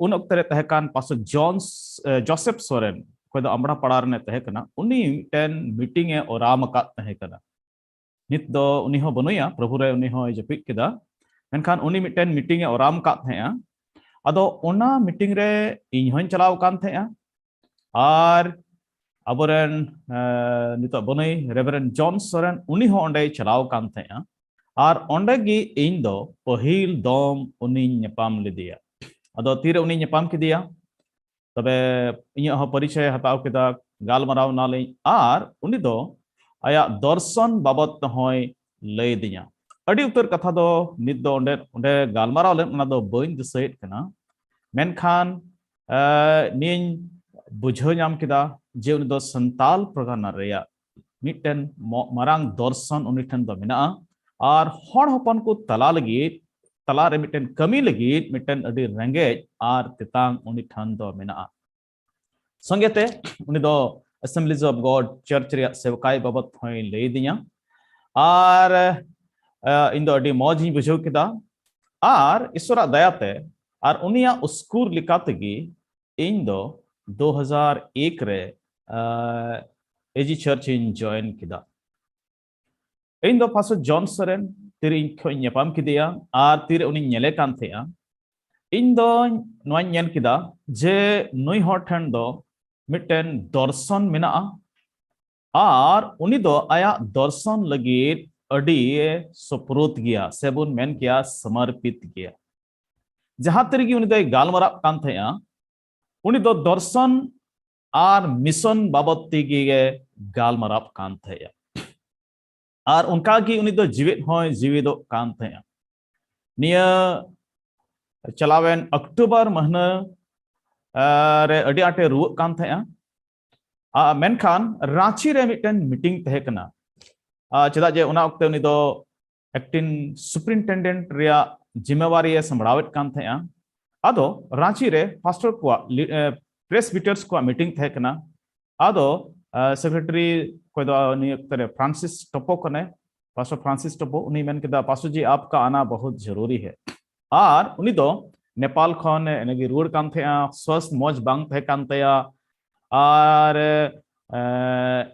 ᱩᱱ ᱚᱠᱛᱮ ᱨᱮ ᱛᱟᱦᱮᱸ ᱠᱟᱱ ᱯᱟᱥᱴᱚᱨ ᱡᱚᱱ ᱡᱳᱥᱮᱯᱷ ᱥᱚᱨᱮᱱ, ᱚᱠᱚᱭ ᱫᱚ ᱟᱢᱲᱟᱯᱟᱲᱟ ᱨᱮᱱᱮ ᱛᱟᱦᱮᱸ ᱠᱟᱱᱟ, ᱩᱱᱤ ᱢᱤᱫᱴᱮᱱ ᱢᱤᱴᱤᱝ ᱮ ᱚᱨᱟᱢ ᱟᱠᱟᱫ ᱛᱟᱦᱮᱸ ᱠᱟᱱᱟ᱾ ᱱᱤᱛ ᱫᱚ ᱩᱱᱤ ᱦᱚᱸ ᱵᱟᱹᱱᱩᱭᱟ, ᱯᱨᱚᱵᱷᱩ ᱨᱮ ᱩᱱᱤ ᱦᱚᱸᱭ ᱡᱟᱹᱯᱤᱫ ᱠᱮᱫᱟ᱾ ᱢᱮᱱᱠᱷᱟᱱ ᱩᱱᱤ ᱢᱤᱫᱴᱮᱱ ᱢᱤᱴᱤᱝ ᱮ ᱚᱨᱟᱢ ᱟᱠᱟᱫ ᱛᱟᱦᱮᱸᱜᱼᱟ᱾ ᱟᱫᱚ ᱚᱱᱟ ᱢᱤᱴᱤᱝ ᱨᱮ ᱤᱧ ᱦᱚᱸᱧ ᱪᱟᱞᱟᱣ ᱟᱠᱟᱱ ᱛᱟᱦᱮᱸᱜᱼᱟ᱾ ᱟᱨ ᱟᱵᱚᱨᱮᱱ ᱱᱤᱛᱚᱜ ᱵᱟᱹᱱᱩᱭ ᱨᱮᱵᱷᱟᱨᱮᱱᱰ ᱡᱚᱱ ᱥᱚᱨᱮᱱ, ᱩᱱᱤ ᱦᱚᱸ ᱚᱸᱰᱮᱭ ᱪᱟᱞᱟᱣ ᱟᱠᱟᱱ ᱛᱟᱦᱮᱸᱜᱼᱟ᱾ ᱟᱨ ᱚᱸᱰᱮ ᱜᱮ ᱤᱧ ᱫᱚ ᱯᱟᱹᱦᱤᱞ ᱫᱚᱢ ᱩᱱᱤᱧ ᱧᱟᱯᱟᱢ ᱞᱮᱫᱮᱭᱟ᱾ ᱟᱫᱚ ᱛᱤᱨᱮ ᱩᱱᱤᱧ ᱧᱟᱯᱟᱢ ᱠᱮᱫᱮᱭᱟ, ᱛᱚᱵᱮ ᱤᱧᱟᱹᱜ ᱦᱚᱸ ᱯᱚᱨᱤᱪᱚᱭ ᱦᱟᱛᱟᱣ ᱠᱮᱫᱟ, ᱜᱟᱞᱢᱟᱨᱟᱣ ᱮᱱᱟᱞᱤᱧ᱾ ᱟᱨ ᱩᱱᱤ ᱫᱚ ᱟᱭᱟᱜ ᱫᱚᱨᱥᱚᱱ ᱵᱟᱵᱚᱫ ᱛᱮᱦᱚᱸᱭ ᱞᱟᱹᱭ ᱟᱹᱫᱤᱧᱟ᱾ ᱟᱹᱰᱤ ᱩᱛᱟᱹᱨ ᱠᱟᱛᱷᱟ ᱫᱚ ᱱᱤᱛ ᱫᱚ ᱚᱸᱰᱮ ᱚᱸᱰᱮ ᱜᱟᱞᱢᱟᱨᱟᱣ ᱞᱮᱱ, ᱚᱱᱟ ᱫᱚ ᱵᱟᱹᱧ ᱫᱤᱥᱟᱹᱭᱮᱫ ᱠᱟᱱᱟ᱾ ᱢᱮᱱᱠᱷᱟᱱ ᱱᱤᱭᱟᱹᱧ ᱵᱩᱡᱷᱟᱹᱣ ᱧᱟᱢ ᱠᱮᱫᱟ ᱡᱮ ᱩᱱᱤ ᱫᱚ ᱥᱟᱱᱛᱟᱞ ᱯᱟᱨᱜᱟᱱᱟ ᱨᱮᱭᱟᱜ ᱢᱤᱫᱴᱮᱱ ᱢᱟᱨᱟᱝ ᱫᱚᱨᱥᱚᱱ ᱩᱱᱤ ᱴᱷᱮᱱ ᱫᱚ ᱢᱮᱱᱟᱜᱼᱟ᱾ ᱟᱨ ᱦᱚᱲ ᱦᱚᱯᱚᱱ ᱠᱚ ᱛᱟᱞᱟ ᱞᱟᱹᱜᱤᱫ, ᱛᱟᱞᱟᱨᱮ ᱢᱤᱫᱴᱮᱱ ᱠᱟᱹᱢᱤ ᱞᱟᱹᱜᱤᱫ ᱢᱤᱫᱴᱮᱱ ᱟᱹᱰᱤ ᱨᱮᱸᱜᱮᱡ ᱟᱨ ᱛᱮᱛᱟᱝ ᱩᱱᱤ ᱴᱷᱮᱱ ᱫᱚ ᱢᱮᱱᱟᱜᱼᱟ᱾ ᱥᱚᱸᱜᱮᱛᱮ ᱩᱱᱤ ᱫᱚ Assemblies of God Church ᱨᱮᱭᱟᱜ ᱥᱮᱵᱠᱟᱭ ᱵᱟᱵᱚᱫ ᱦᱚᱸᱭ ᱞᱟᱹᱭ ᱟᱹᱫᱤᱧᱟ᱾ ᱟᱨ ᱤᱧ ᱫᱚ ᱟᱹᱰᱤ ᱢᱚᱡᱽ ᱤᱧ ᱵᱩᱡᱷᱟᱹᱣ ᱠᱮᱫᱟ᱾ ᱟᱨ ᱤᱥᱚᱨᱟᱜ ᱫᱟᱭᱟᱛᱮ ᱟᱨ ᱩᱱᱤᱭᱟᱜ ᱩᱥᱠᱩᱨ ᱞᱮᱠᱟ ᱛᱮᱜᱮ ᱤᱧ ᱫᱚ ᱫᱩ ᱦᱟᱡᱟᱨ ᱮᱠ ᱨᱮ ᱮᱡᱤ ᱪᱟᱨᱪ ᱤᱧ ᱡᱚᱭᱮᱱ ᱠᱮᱫᱟ᱾ ᱤᱧ ᱫᱚ ᱯᱟᱥᱴᱚᱨ ᱡᱚᱱ ᱥᱚᱨᱮᱱ ᱛᱤᱨᱮ ᱤᱧ ᱠᱷᱚᱱ ᱧᱟᱯᱟᱢ ᱠᱮᱫᱮᱭᱟ ᱟᱨ ᱛᱤᱨᱮ ᱩᱱᱤᱧ ᱧᱮᱞᱮ ᱠᱟᱱ ᱛᱟᱦᱮᱸᱜᱼᱟ, ᱤᱧ ᱫᱚ ᱱᱚᱣᱟᱧ ᱧᱮᱞ ᱠᱮᱫᱟ ᱡᱮ ᱱᱩᱭ ᱦᱚᱲ ᱴᱷᱮᱱ ᱫᱚ ᱢᱤᱫᱴᱮᱱ ᱫᱚᱨᱥᱚᱱ ᱢᱮᱱᱟᱜᱼᱟ, ᱟᱨ ᱩᱱᱤ ᱫᱚ ᱟᱭᱟᱜ ᱫᱚᱨᱥᱚᱱ ᱞᱟᱹᱜᱤᱫ ᱟᱹᱰᱤ ᱥᱩᱯᱨᱩᱛ ᱜᱮᱭᱟ, ᱥᱮᱵᱚᱱ ᱢᱮᱱ ᱠᱮᱭᱟ ᱥᱚᱢᱚᱨᱯᱤᱛ ᱜᱮᱭᱟ᱾ ᱡᱟᱦᱟᱸ ᱛᱤᱨᱮᱜᱮ ᱩᱱᱤ ᱫᱚᱭ ᱜᱟᱞᱢᱟᱨᱟᱜ ᱠᱟᱱ ᱛᱟᱦᱮᱸᱜᱼᱟ, ᱩᱱᱤ ᱫᱚ ᱫᱚᱨᱥᱚᱱ ᱟᱨ ᱢᱤᱥᱚᱱ ᱵᱟᱵᱚᱫ ᱛᱮᱜᱮ ᱜᱟᱞᱢᱟᱨᱟᱜ ᱠᱟᱱ ᱛᱟᱦᱮᱸᱜᱼᱟ᱾ ᱟᱨ ᱚᱱᱠᱟᱜᱮ ᱩᱱᱤ ᱫᱚ ᱡᱤᱣᱮᱫ ᱦᱚᱸᱭ ᱡᱤᱣᱮᱫᱚᱜ ᱠᱟᱱ ᱛᱟᱦᱮᱸᱜᱼᱟ᱾ ᱱᱤᱭᱟᱹ ᱪᱟᱞᱟᱣᱮᱱ ᱚᱠᱴᱳᱵᱚᱨ ᱢᱟᱹᱦᱱᱟᱹ, ᱟ, ᱨᱮ ᱟᱹᱰᱤ ᱟᱸᱴᱮ ᱨᱩᱣᱟᱹᱜ ᱠᱟᱱ ᱛᱟᱦᱮᱸᱜᱼᱟ᱾ ᱟ, ᱢᱮᱱᱠᱷᱟᱱ ᱨᱟᱸᱪᱤ ᱨᱮ ᱢᱤᱫᱴᱮᱱ ᱢᱤᱴᱤᱝ ᱛᱟᱦᱮᱸ ᱠᱟᱱᱟ᱾ ᱟ, ᱪᱮᱫᱟᱜ ᱡᱮ ᱚᱱᱟ ᱚᱠᱛᱮ ᱩᱱᱤ ᱫᱚ acting superintendent ᱨᱮᱭᱟᱜ ᱡᱤᱢᱢᱮᱣᱟᱨᱤ ᱮ ᱥᱟᱢᱵᱲᱟᱣᱮᱫ ᱠᱟᱱ ᱛᱟᱦᱮᱸᱜᱼᱟ᱾ ᱟᱫᱚ ᱨᱟᱸᱪᱤ ᱨᱮ ᱯᱟᱥᱴᱚᱨ ᱠᱚᱣᱟᱜ ᱞᱤ-, ᱮ, presbyters ᱠᱚᱣᱟᱜ ᱢᱤᱴᱤᱝ ᱛᱟᱦᱮᱸ ᱠᱟᱱᱟ᱾ ᱟᱫᱚ, ᱟ, secretary ᱚᱠᱚᱭ ᱫᱚ ᱱᱤᱭᱟᱹ ᱚᱠᱛᱮ ᱨᱮ ᱯᱷᱨᱟᱱᱥᱤᱥ ᱴᱳᱯᱳ ᱠᱟᱱᱟᱭ, ᱯᱟᱥᱴᱚᱨ ᱯᱷᱨᱟᱱᱥᱤᱥ ᱴᱳᱯᱳ, ᱩᱱᱤ ᱢᱮᱱ ᱠᱮᱫᱟ, "ᱯᱟᱥᱴᱚᱨ ᱡᱤ, ᱟᱯᱠᱟ ᱟᱱᱟ ᱵᱚᱦᱩᱛ ᱡᱟᱨᱩᱨᱤ ᱦᱮ।" ᱟᱨ ᱩᱱᱤ ᱫᱚ ᱱᱮᱯᱟᱞ ᱠᱷᱚᱱ ᱮᱱᱮᱜᱮ ᱨᱩᱣᱟᱹᱲ ᱠᱟᱱ ᱛᱟᱦᱮᱸᱜᱼᱟ, ᱥᱣᱟᱥᱛᱷ ᱢᱚᱡᱽ ᱵᱟᱝ ᱛᱟᱦᱮᱸ ᱠᱟᱱ ᱛᱟᱭᱟ, ᱟᱨ, ᱮ,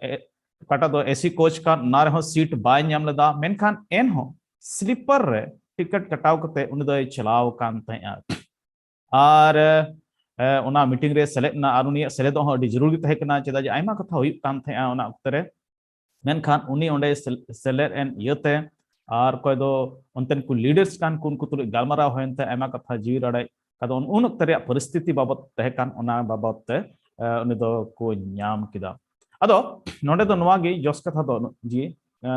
ᱮ, ᱚᱠᱟᱴᱟᱜ ᱫᱚ AC coach ᱠᱟᱱ, ᱚᱱᱟ ᱨᱮᱦᱚᱸ seat ᱵᱟᱭ ᱧᱟᱢ ᱞᱮᱫᱟ, ᱢᱮᱱᱠᱷᱟᱱ ᱮᱱᱦᱚᱸ sleeper ᱨᱮ ᱴᱤᱠᱤᱴ ᱠᱟᱴᱟᱣ ᱠᱟᱛᱮ ᱩᱱᱤ ᱫᱚᱭ ᱪᱟᱞᱟᱣ ᱟᱠᱟᱱ ᱛᱟᱦᱮᱸᱜᱼᱟ᱾ ᱟᱨ, ᱮ, ᱚᱱᱟ ᱢᱤᱴᱤᱝ ᱨᱮ ᱥᱮᱞᱮᱫ ᱮᱱᱟ, ᱟᱨ ᱩᱱᱤᱭᱟᱜ ᱥᱮᱞᱮᱫᱚᱜ ᱦᱚᱸ ᱟᱹᱰᱤ ᱡᱟᱹᱨᱩᱲ ᱜᱮ ᱛᱟᱦᱮᱸ ᱠᱟᱱᱟ, ᱪᱮᱫᱟᱜ ᱡᱮ ᱟᱭᱢᱟ ᱠᱟᱛᱷᱟ ᱦᱩᱭᱩᱜ ᱠᱟᱱ ᱛᱟᱦᱮᱸᱜᱼᱟ ᱚᱱᱟ ᱚᱠᱛᱮ ᱨᱮ᱾ ᱢᱮᱱᱠᱷᱟᱱ ᱩᱱᱤ ᱚᱸᱰᱮ ᱥᱮᱞ-, ᱥᱮᱞᱮᱫ ᱮᱱ ᱤᱭᱟᱹᱛᱮ, ᱟᱨ ᱚᱠᱚᱭ ᱫᱚ ᱚᱱᱛᱮᱱ ᱠᱚ leaders ᱠᱟᱱ ᱠᱚ, ᱩᱱᱠᱩ ᱛᱩᱞᱩᱡ ᱜᱟᱞᱢᱟᱨᱟᱣ ᱦᱩᱭᱮᱱ ᱛᱮ ᱟᱭᱢᱟ ᱠᱟᱛᱷᱟ ᱡᱤᱣᱤ ᱨᱟᱲᱮᱡ ᱠᱟᱫᱟ᱾ ᱩᱱ, ᱩᱱ ᱚᱠᱛᱮ ᱨᱮᱭᱟᱜ ᱯᱚᱨᱤᱥᱛᱷᱤᱛᱤ ᱵᱟᱵᱚᱛ ᱛᱟᱦᱮᱸ ᱠᱟᱱ, ᱚᱱᱟ ᱵᱟᱵᱚᱛ ᱛᱮ, ᱮ, ᱩᱱᱤ ᱫᱚ ᱠᱚ ᱧᱟᱢ ᱠᱮᱫᱟ᱾ ᱟᱫᱚ ᱱᱚᱰᱮ ᱫᱚ ᱱᱚᱣᱟ ᱜᱮ ᱡᱚᱥ ᱠᱟᱛᱷᱟ ᱫᱚ ᱡᱮ, ᱮ,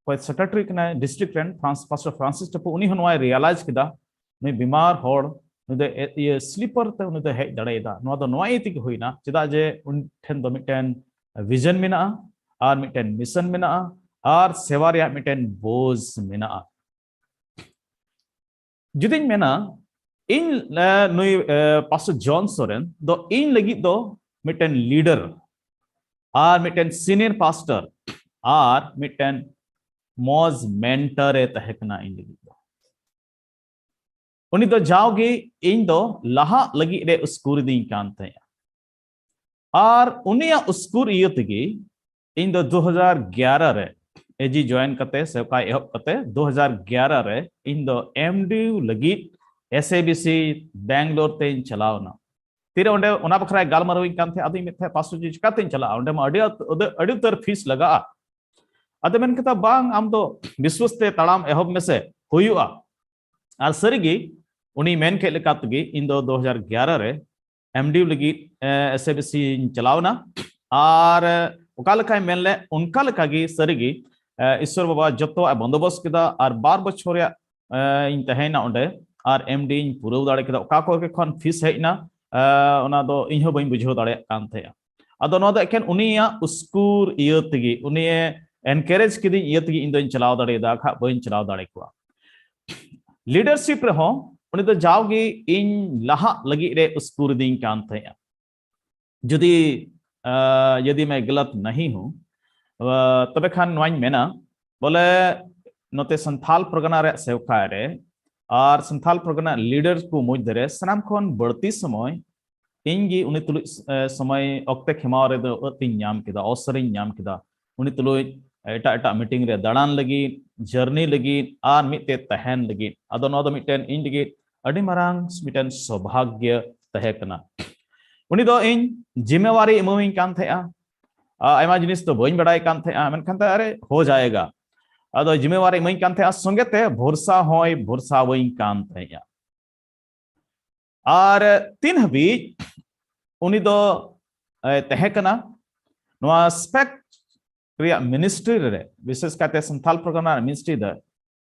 ᱚᱠᱚᱭ secretary ᱠᱟᱱᱟᱭ district ᱨᱮᱱ, ᱯᱷᱨᱟᱱᱥ, ᱯᱟᱥᱴᱚᱨ ᱯᱷᱨᱟᱱᱥᱤᱥ ᱴᱳᱯᱳ, ᱩᱱᱤ ᱦᱚᱸ ᱱᱚᱣᱟᱭ realize ᱠᱮᱫᱟ, ᱱᱩᱭ ᱵᱤᱢᱟᱨ ᱦᱚᱲ, ᱱᱩᱭ ᱫᱚ ᱮ-, ᱤᱭᱟᱹ, sleeper ᱛᱮ ᱩᱱᱤ ᱫᱚ ᱦᱮᱡ ᱫᱟᱲᱮᱭᱟᱫᱟ᱾ ᱱᱚᱣᱟ ᱫᱚ ᱱᱚᱣᱟ ᱤᱭᱟᱹ ᱛᱮᱜᱮ ᱦᱩᱭᱱᱟ, ᱪᱮᱫᱟᱜ ᱡᱮ ᱩᱱᱤ ᱴᱷᱮᱱ ᱫᱚ ᱢᱤᱫᱴᱮᱱ vision ᱢᱮᱱᱟᱜᱼᱟ, ᱟᱨ ᱢᱤᱫᱴᱮᱱ mission ᱢᱮᱱᱟᱜᱼᱟ, ᱟᱨ ᱥᱮᱵᱟ ᱨᱮᱭᱟᱜ ᱢᱤᱫᱴᱮᱱ ᱵᱳᱡᱽ ᱢᱮᱱᱟᱜᱼᱟ᱾ ᱡᱩᱫᱤᱧ ᱢᱮᱱᱟ, ᱤᱧ, ᱮ, ᱱᱩᱭ, ᱮ, ᱯᱟᱥᱴᱚᱨ ᱡᱚᱱ ᱥᱚᱨᱮᱱ ᱫᱚ ᱤᱧ ᱞᱟᱹᱜᱤᱫ ᱫᱚ ᱢᱤᱫᱴᱮᱱ leader, ᱟᱨ ᱢᱤᱫᱴᱮᱱ senior pastor, ᱟᱨ ᱢᱤᱫᱴᱮᱱ ᱢᱚᱡᱽ mentor ᱮ ᱛᱟᱦᱮᱸ ᱠᱟᱱᱟ ᱤᱧ ᱞᱟᱹᱜᱤᱫ ᱫᱚ᱾ ᱩᱱᱤ ᱫᱚ ᱡᱟᱣᱜᱮ ᱤᱧ ᱫᱚ ᱞᱟᱦᱟᱜ ᱞᱟᱹᱜᱤᱫ ᱨᱮ ᱩᱥᱠᱩᱨᱤᱫᱤᱧ ᱠᱟᱱ ᱛᱟᱦᱮᱸᱜᱼᱟ᱾ ᱟᱨ ᱩᱱᱤᱭᱟᱜ ᱩᱥᱠᱩᱨ ᱤᱭᱟᱹ ᱛᱮᱜᱮ ᱤᱧ ᱫᱚ ᱫᱩ ᱦᱟᱡᱟᱨ ᱜᱮᱭᱟᱨᱟ ᱨᱮ AG join ᱠᱟᱛᱮ, ᱥᱮ ᱚᱠᱟ ᱮᱦᱚᱵ ᱠᱟᱛᱮ, ᱫᱩ ᱦᱟᱡᱟᱨ ᱜᱮᱭᱟᱨᱟ ᱨᱮ ᱤᱧ ᱫᱚ MDiv ᱞᱟᱹᱜᱤᱫ SABC ᱵᱮᱝᱜᱟᱞᱳᱨ ᱛᱮᱧ ᱪᱟᱞᱟᱣ ᱮᱱᱟ᱾ ᱛᱤᱨᱮ ᱚᱸᱰᱮ ᱚᱱᱟ ᱵᱟᱠᱷᱨᱟᱭ ᱜᱟᱞᱢᱟᱨᱟᱣ ᱤᱧ ᱠᱟᱱ ᱛᱟᱦᱮᱸᱫ᱾ ᱟᱫᱚᱧ ᱢᱮᱱ ᱛᱟᱦᱮᱸᱫ, "ᱯᱟᱥᱴᱚᱨ ᱡᱤ, ᱪᱤᱠᱟᱛᱤᱧ ᱪᱟᱞᱟᱜᱼᱟ? ᱚᱸᱰᱮ ᱢᱟ ᱟᱹᱰᱤ ᱟᱹᱰᱤ ᱩᱛᱟᱹᱨ ᱯᱷᱤᱥ ᱞᱟᱜᱟᱜᱼᱟ᱾" ᱟᱫᱚ ᱢᱮᱱ ᱠᱮᱫᱟ, "ᱵᱟᱝ, ᱟᱢ ᱫᱚ ᱵᱤᱥᱣᱟᱥ ᱛᱮ ᱛᱟᱲᱟᱢ ᱮᱦᱚᱵ ᱢᱮᱥᱮ, ᱦᱩᱭᱩᱜᱼᱟ᱾" ᱟᱨ ᱥᱟᱹᱨᱤᱜᱮ ᱩᱱᱤ ᱢᱮᱱ ᱠᱮᱫ ᱞᱮᱠᱟ ᱛᱮᱜᱮ ᱤᱧ ᱫᱚ ᱫᱩ ᱦᱟᱡᱟᱨ ᱜᱮᱭᱟᱨᱟ ᱨᱮ ᱮᱢ ᱰᱤ ᱭᱩ ᱞᱟᱹᱜᱤᱫ, ᱮ, ᱮᱥ ᱮ ᱵᱤ ᱥᱤ ᱤᱧ ᱪᱟᱞᱟᱣ ᱮᱱᱟ᱾ ᱟᱨ, ᱮ, ᱚᱠᱟ ᱞᱮᱠᱟᱭ ᱢᱮᱱ ᱞᱮᱫ, ᱚᱱᱠᱟ ᱞᱮᱠᱟᱜᱮ ᱥᱟᱹᱨᱤᱜᱮ, ᱮ, ᱤᱥᱥᱚᱨ ᱵᱟᱵᱟ ᱡᱚᱛᱚᱣᱟᱜ ᱮ ᱵᱚᱱᱫᱳᱵᱚᱥᱛ ᱠᱮᱫᱟ᱾ ᱟᱨ ᱵᱟᱨ ᱵᱚᱪᱷᱚᱨ ᱨᱮᱭᱟᱜ, ᱮ, ᱤᱧ ᱛᱟᱦᱮᱸᱭᱮᱱᱟ ᱚᱸᱰᱮ, ᱟᱨ ᱮᱢ ᱰᱤ ᱤᱧ ᱯᱩᱨᱟᱹᱣ ᱫᱟᱲᱮ ᱠᱮᱫᱟ᱾ ᱚᱠᱟ ᱠᱚᱨᱮ ᱠᱷᱚᱱ ᱯᱷᱤᱥ ᱦᱮᱡ ᱮᱱᱟ, ᱮ, ᱚᱱᱟ ᱫᱚ ᱤᱧ ᱦᱚᱸ ᱵᱟᱹᱧ ᱵᱩᱡᱷᱟᱹᱣ ᱫᱟᱲᱮᱭᱟᱜ ᱠᱟᱱ ᱛᱟᱦᱮᱸᱫᱼᱟ᱾ ᱟᱫᱚ ᱱᱚᱣᱟ ᱫᱚ ᱮᱠᱮᱱ ᱩᱱᱤᱭᱟᱜ ᱩᱥᱠᱩᱨ ᱤᱭᱟᱹ ᱛᱮᱜᱮ, ᱩᱱᱤᱭᱮ ᱮᱱᱠᱟᱨᱮᱡᱽ ᱠᱤᱫᱤᱧ ᱤᱭᱟᱹ ᱛᱮᱜᱮ ᱤᱧ ᱫᱚᱧ ᱪᱟᱞᱟᱣ ᱫᱟᱲᱮᱭᱟᱫᱟ, ᱵᱟᱠᱷᱟᱡ ᱵᱟᱹᱧ ᱪᱟᱞᱟᱣ ᱫᱟᱲᱮ ᱠᱚᱜᱼᱟ᱾ ᱞᱤᱰᱟᱨᱥᱤᱯ ᱨᱮᱦᱚᱸ ᱩᱱᱤ ᱫᱚ ᱡᱟᱣᱜᱮ ᱤᱧ ᱞᱟᱦᱟᱜ ᱞᱟᱹᱜᱤᱫ ᱨᱮ ᱩᱥᱠᱩᱨ ᱤᱫᱤᱧ ᱠᱟᱱ ᱛᱟᱦᱮᱸᱫᱼᱟ᱾ ᱡᱩᱫᱤ, ᱟ, ᱭᱟᱫᱤ ᱢᱮ ᱜᱟᱞᱟᱛ ᱱᱟᱦᱤ ᱦᱩᱸ, ᱟ, ᱛᱚᱵᱮ ᱠᱷᱟᱱ ᱱᱚᱣᱟᱧ ᱢᱮᱱᱟ, ᱵᱚᱞᱮ ᱱᱚᱛᱮ ᱥᱟᱱᱛᱷᱟᱞ ᱯᱟᱨᱜᱟᱱᱟ ᱨᱮᱭᱟᱜ ᱥᱮᱣᱠᱟ ᱨᱮ ᱟᱨ ᱥᱟᱱᱛᱷᱟᱞ ᱯᱟᱨᱜᱟᱱᱟ ᱞᱤᱰᱟᱨ ᱠᱚ ᱢᱚᱫᱽᱫᱷᱮ ᱨᱮ ᱥᱟᱱᱟᱢ ᱠᱷᱚᱱ ᱵᱟᱹᱲᱛᱤ ᱥᱚᱢᱚᱭ ᱤᱧ ᱜᱮ ᱩᱱᱤ ᱛᱩᱞᱩᱡ, ᱮ, ᱥᱚᱢᱚᱭ ᱚᱠᱛᱮ ᱠᱷᱮᱢᱟᱣ ᱨᱮᱫᱚ ᱟᱹᱛᱤᱧ ᱧᱟᱢ ᱠᱮᱫᱟ, ᱚᱣᱥᱚᱨᱤᱧ ᱧᱟᱢ ᱠᱮᱫᱟ᱾ ᱩᱱᱤ ᱛᱩᱞᱩᱡ ᱮᱴᱟᱜ ᱮᱴᱟᱜ ᱢᱤᱴᱤᱝ ᱨᱮ ᱫᱟᱬᱟᱱ ᱞᱟᱹᱜᱤᱫ, ᱡᱟᱹᱨᱱᱤ ᱞᱟᱹᱜᱤᱫ ᱟᱨ ᱢᱤᱫᱴᱮᱡ ᱛᱟᱦᱮᱱ ᱞᱟᱹᱜᱤᱫ᱾ ᱟᱫᱚ ᱱᱚᱣᱟ ᱫᱚ ᱢᱤᱫᱴᱮᱱ ᱤᱧ ᱞᱟᱹᱜᱤᱫ ᱟᱹᱰᱤ ᱢᱟᱨᱟᱝ ᱢᱤᱫᱴᱮᱱ ᱥᱳᱵᱷᱟᱜᱭᱚ ᱛᱟᱦᱮᱸ ᱠᱟᱱᱟ᱾ ᱩᱱᱤ ᱫᱚ ᱤᱧ ᱡᱤᱢᱢᱮᱣᱟᱨᱤ ᱮᱢᱟᱣᱟᱹᱧ ᱠᱟᱱ ᱛᱟᱦᱮᱸᱜᱼᱟ᱾ ᱟ-, ᱟᱭᱢᱟ ᱡᱤᱱᱤᱥ ᱫᱚ ᱵᱟᱹᱧ ᱵᱟᱰᱟᱭ ᱠᱟᱱ ᱛᱟᱦᱮᱸᱜᱼᱟ, ᱢᱮᱱᱠᱷᱟᱱ ᱫᱚ, "ᱟᱨᱮ, ᱦᱳ ᱡᱟᱭᱮᱜᱟ᱾" ᱟᱫᱚ ᱡᱤᱢᱢᱮᱣᱟᱨᱤ ᱮᱢᱟᱹᱧ ᱠᱟᱱ ᱛᱟᱦᱮᱸᱜᱼᱟ, ᱥᱚᱸᱜᱮ ᱛᱮ ᱵᱷᱚᱨᱥᱟ ᱦᱚᱸᱭ ᱵᱷᱚᱨᱥᱟᱣᱟᱹᱧ ᱠᱟᱱ ᱛᱟᱦᱮᱸᱜᱼᱟ᱾ ᱟᱨ ᱛᱤᱱ ᱦᱟᱹᱵᱤᱡ ᱩᱱᱤ ᱫᱚ, ᱮ, ᱛᱟᱦᱮᱸ ᱠᱟᱱᱟ ᱱᱚᱣᱟ ᱥᱯᱮᱠ ᱨᱮᱭᱟᱜ ᱢᱤᱱᱤᱥᱴᱨᱤ ᱨᱮ, ᱵᱤᱥᱮᱥ ᱠᱟᱭᱛᱮ ᱥᱟᱱᱛᱟᱞ ᱯᱟᱨᱜᱟᱱᱟ ᱨᱮᱭᱟᱜ ᱢᱤᱱᱤᱥᱴᱨᱤ ᱫᱚ,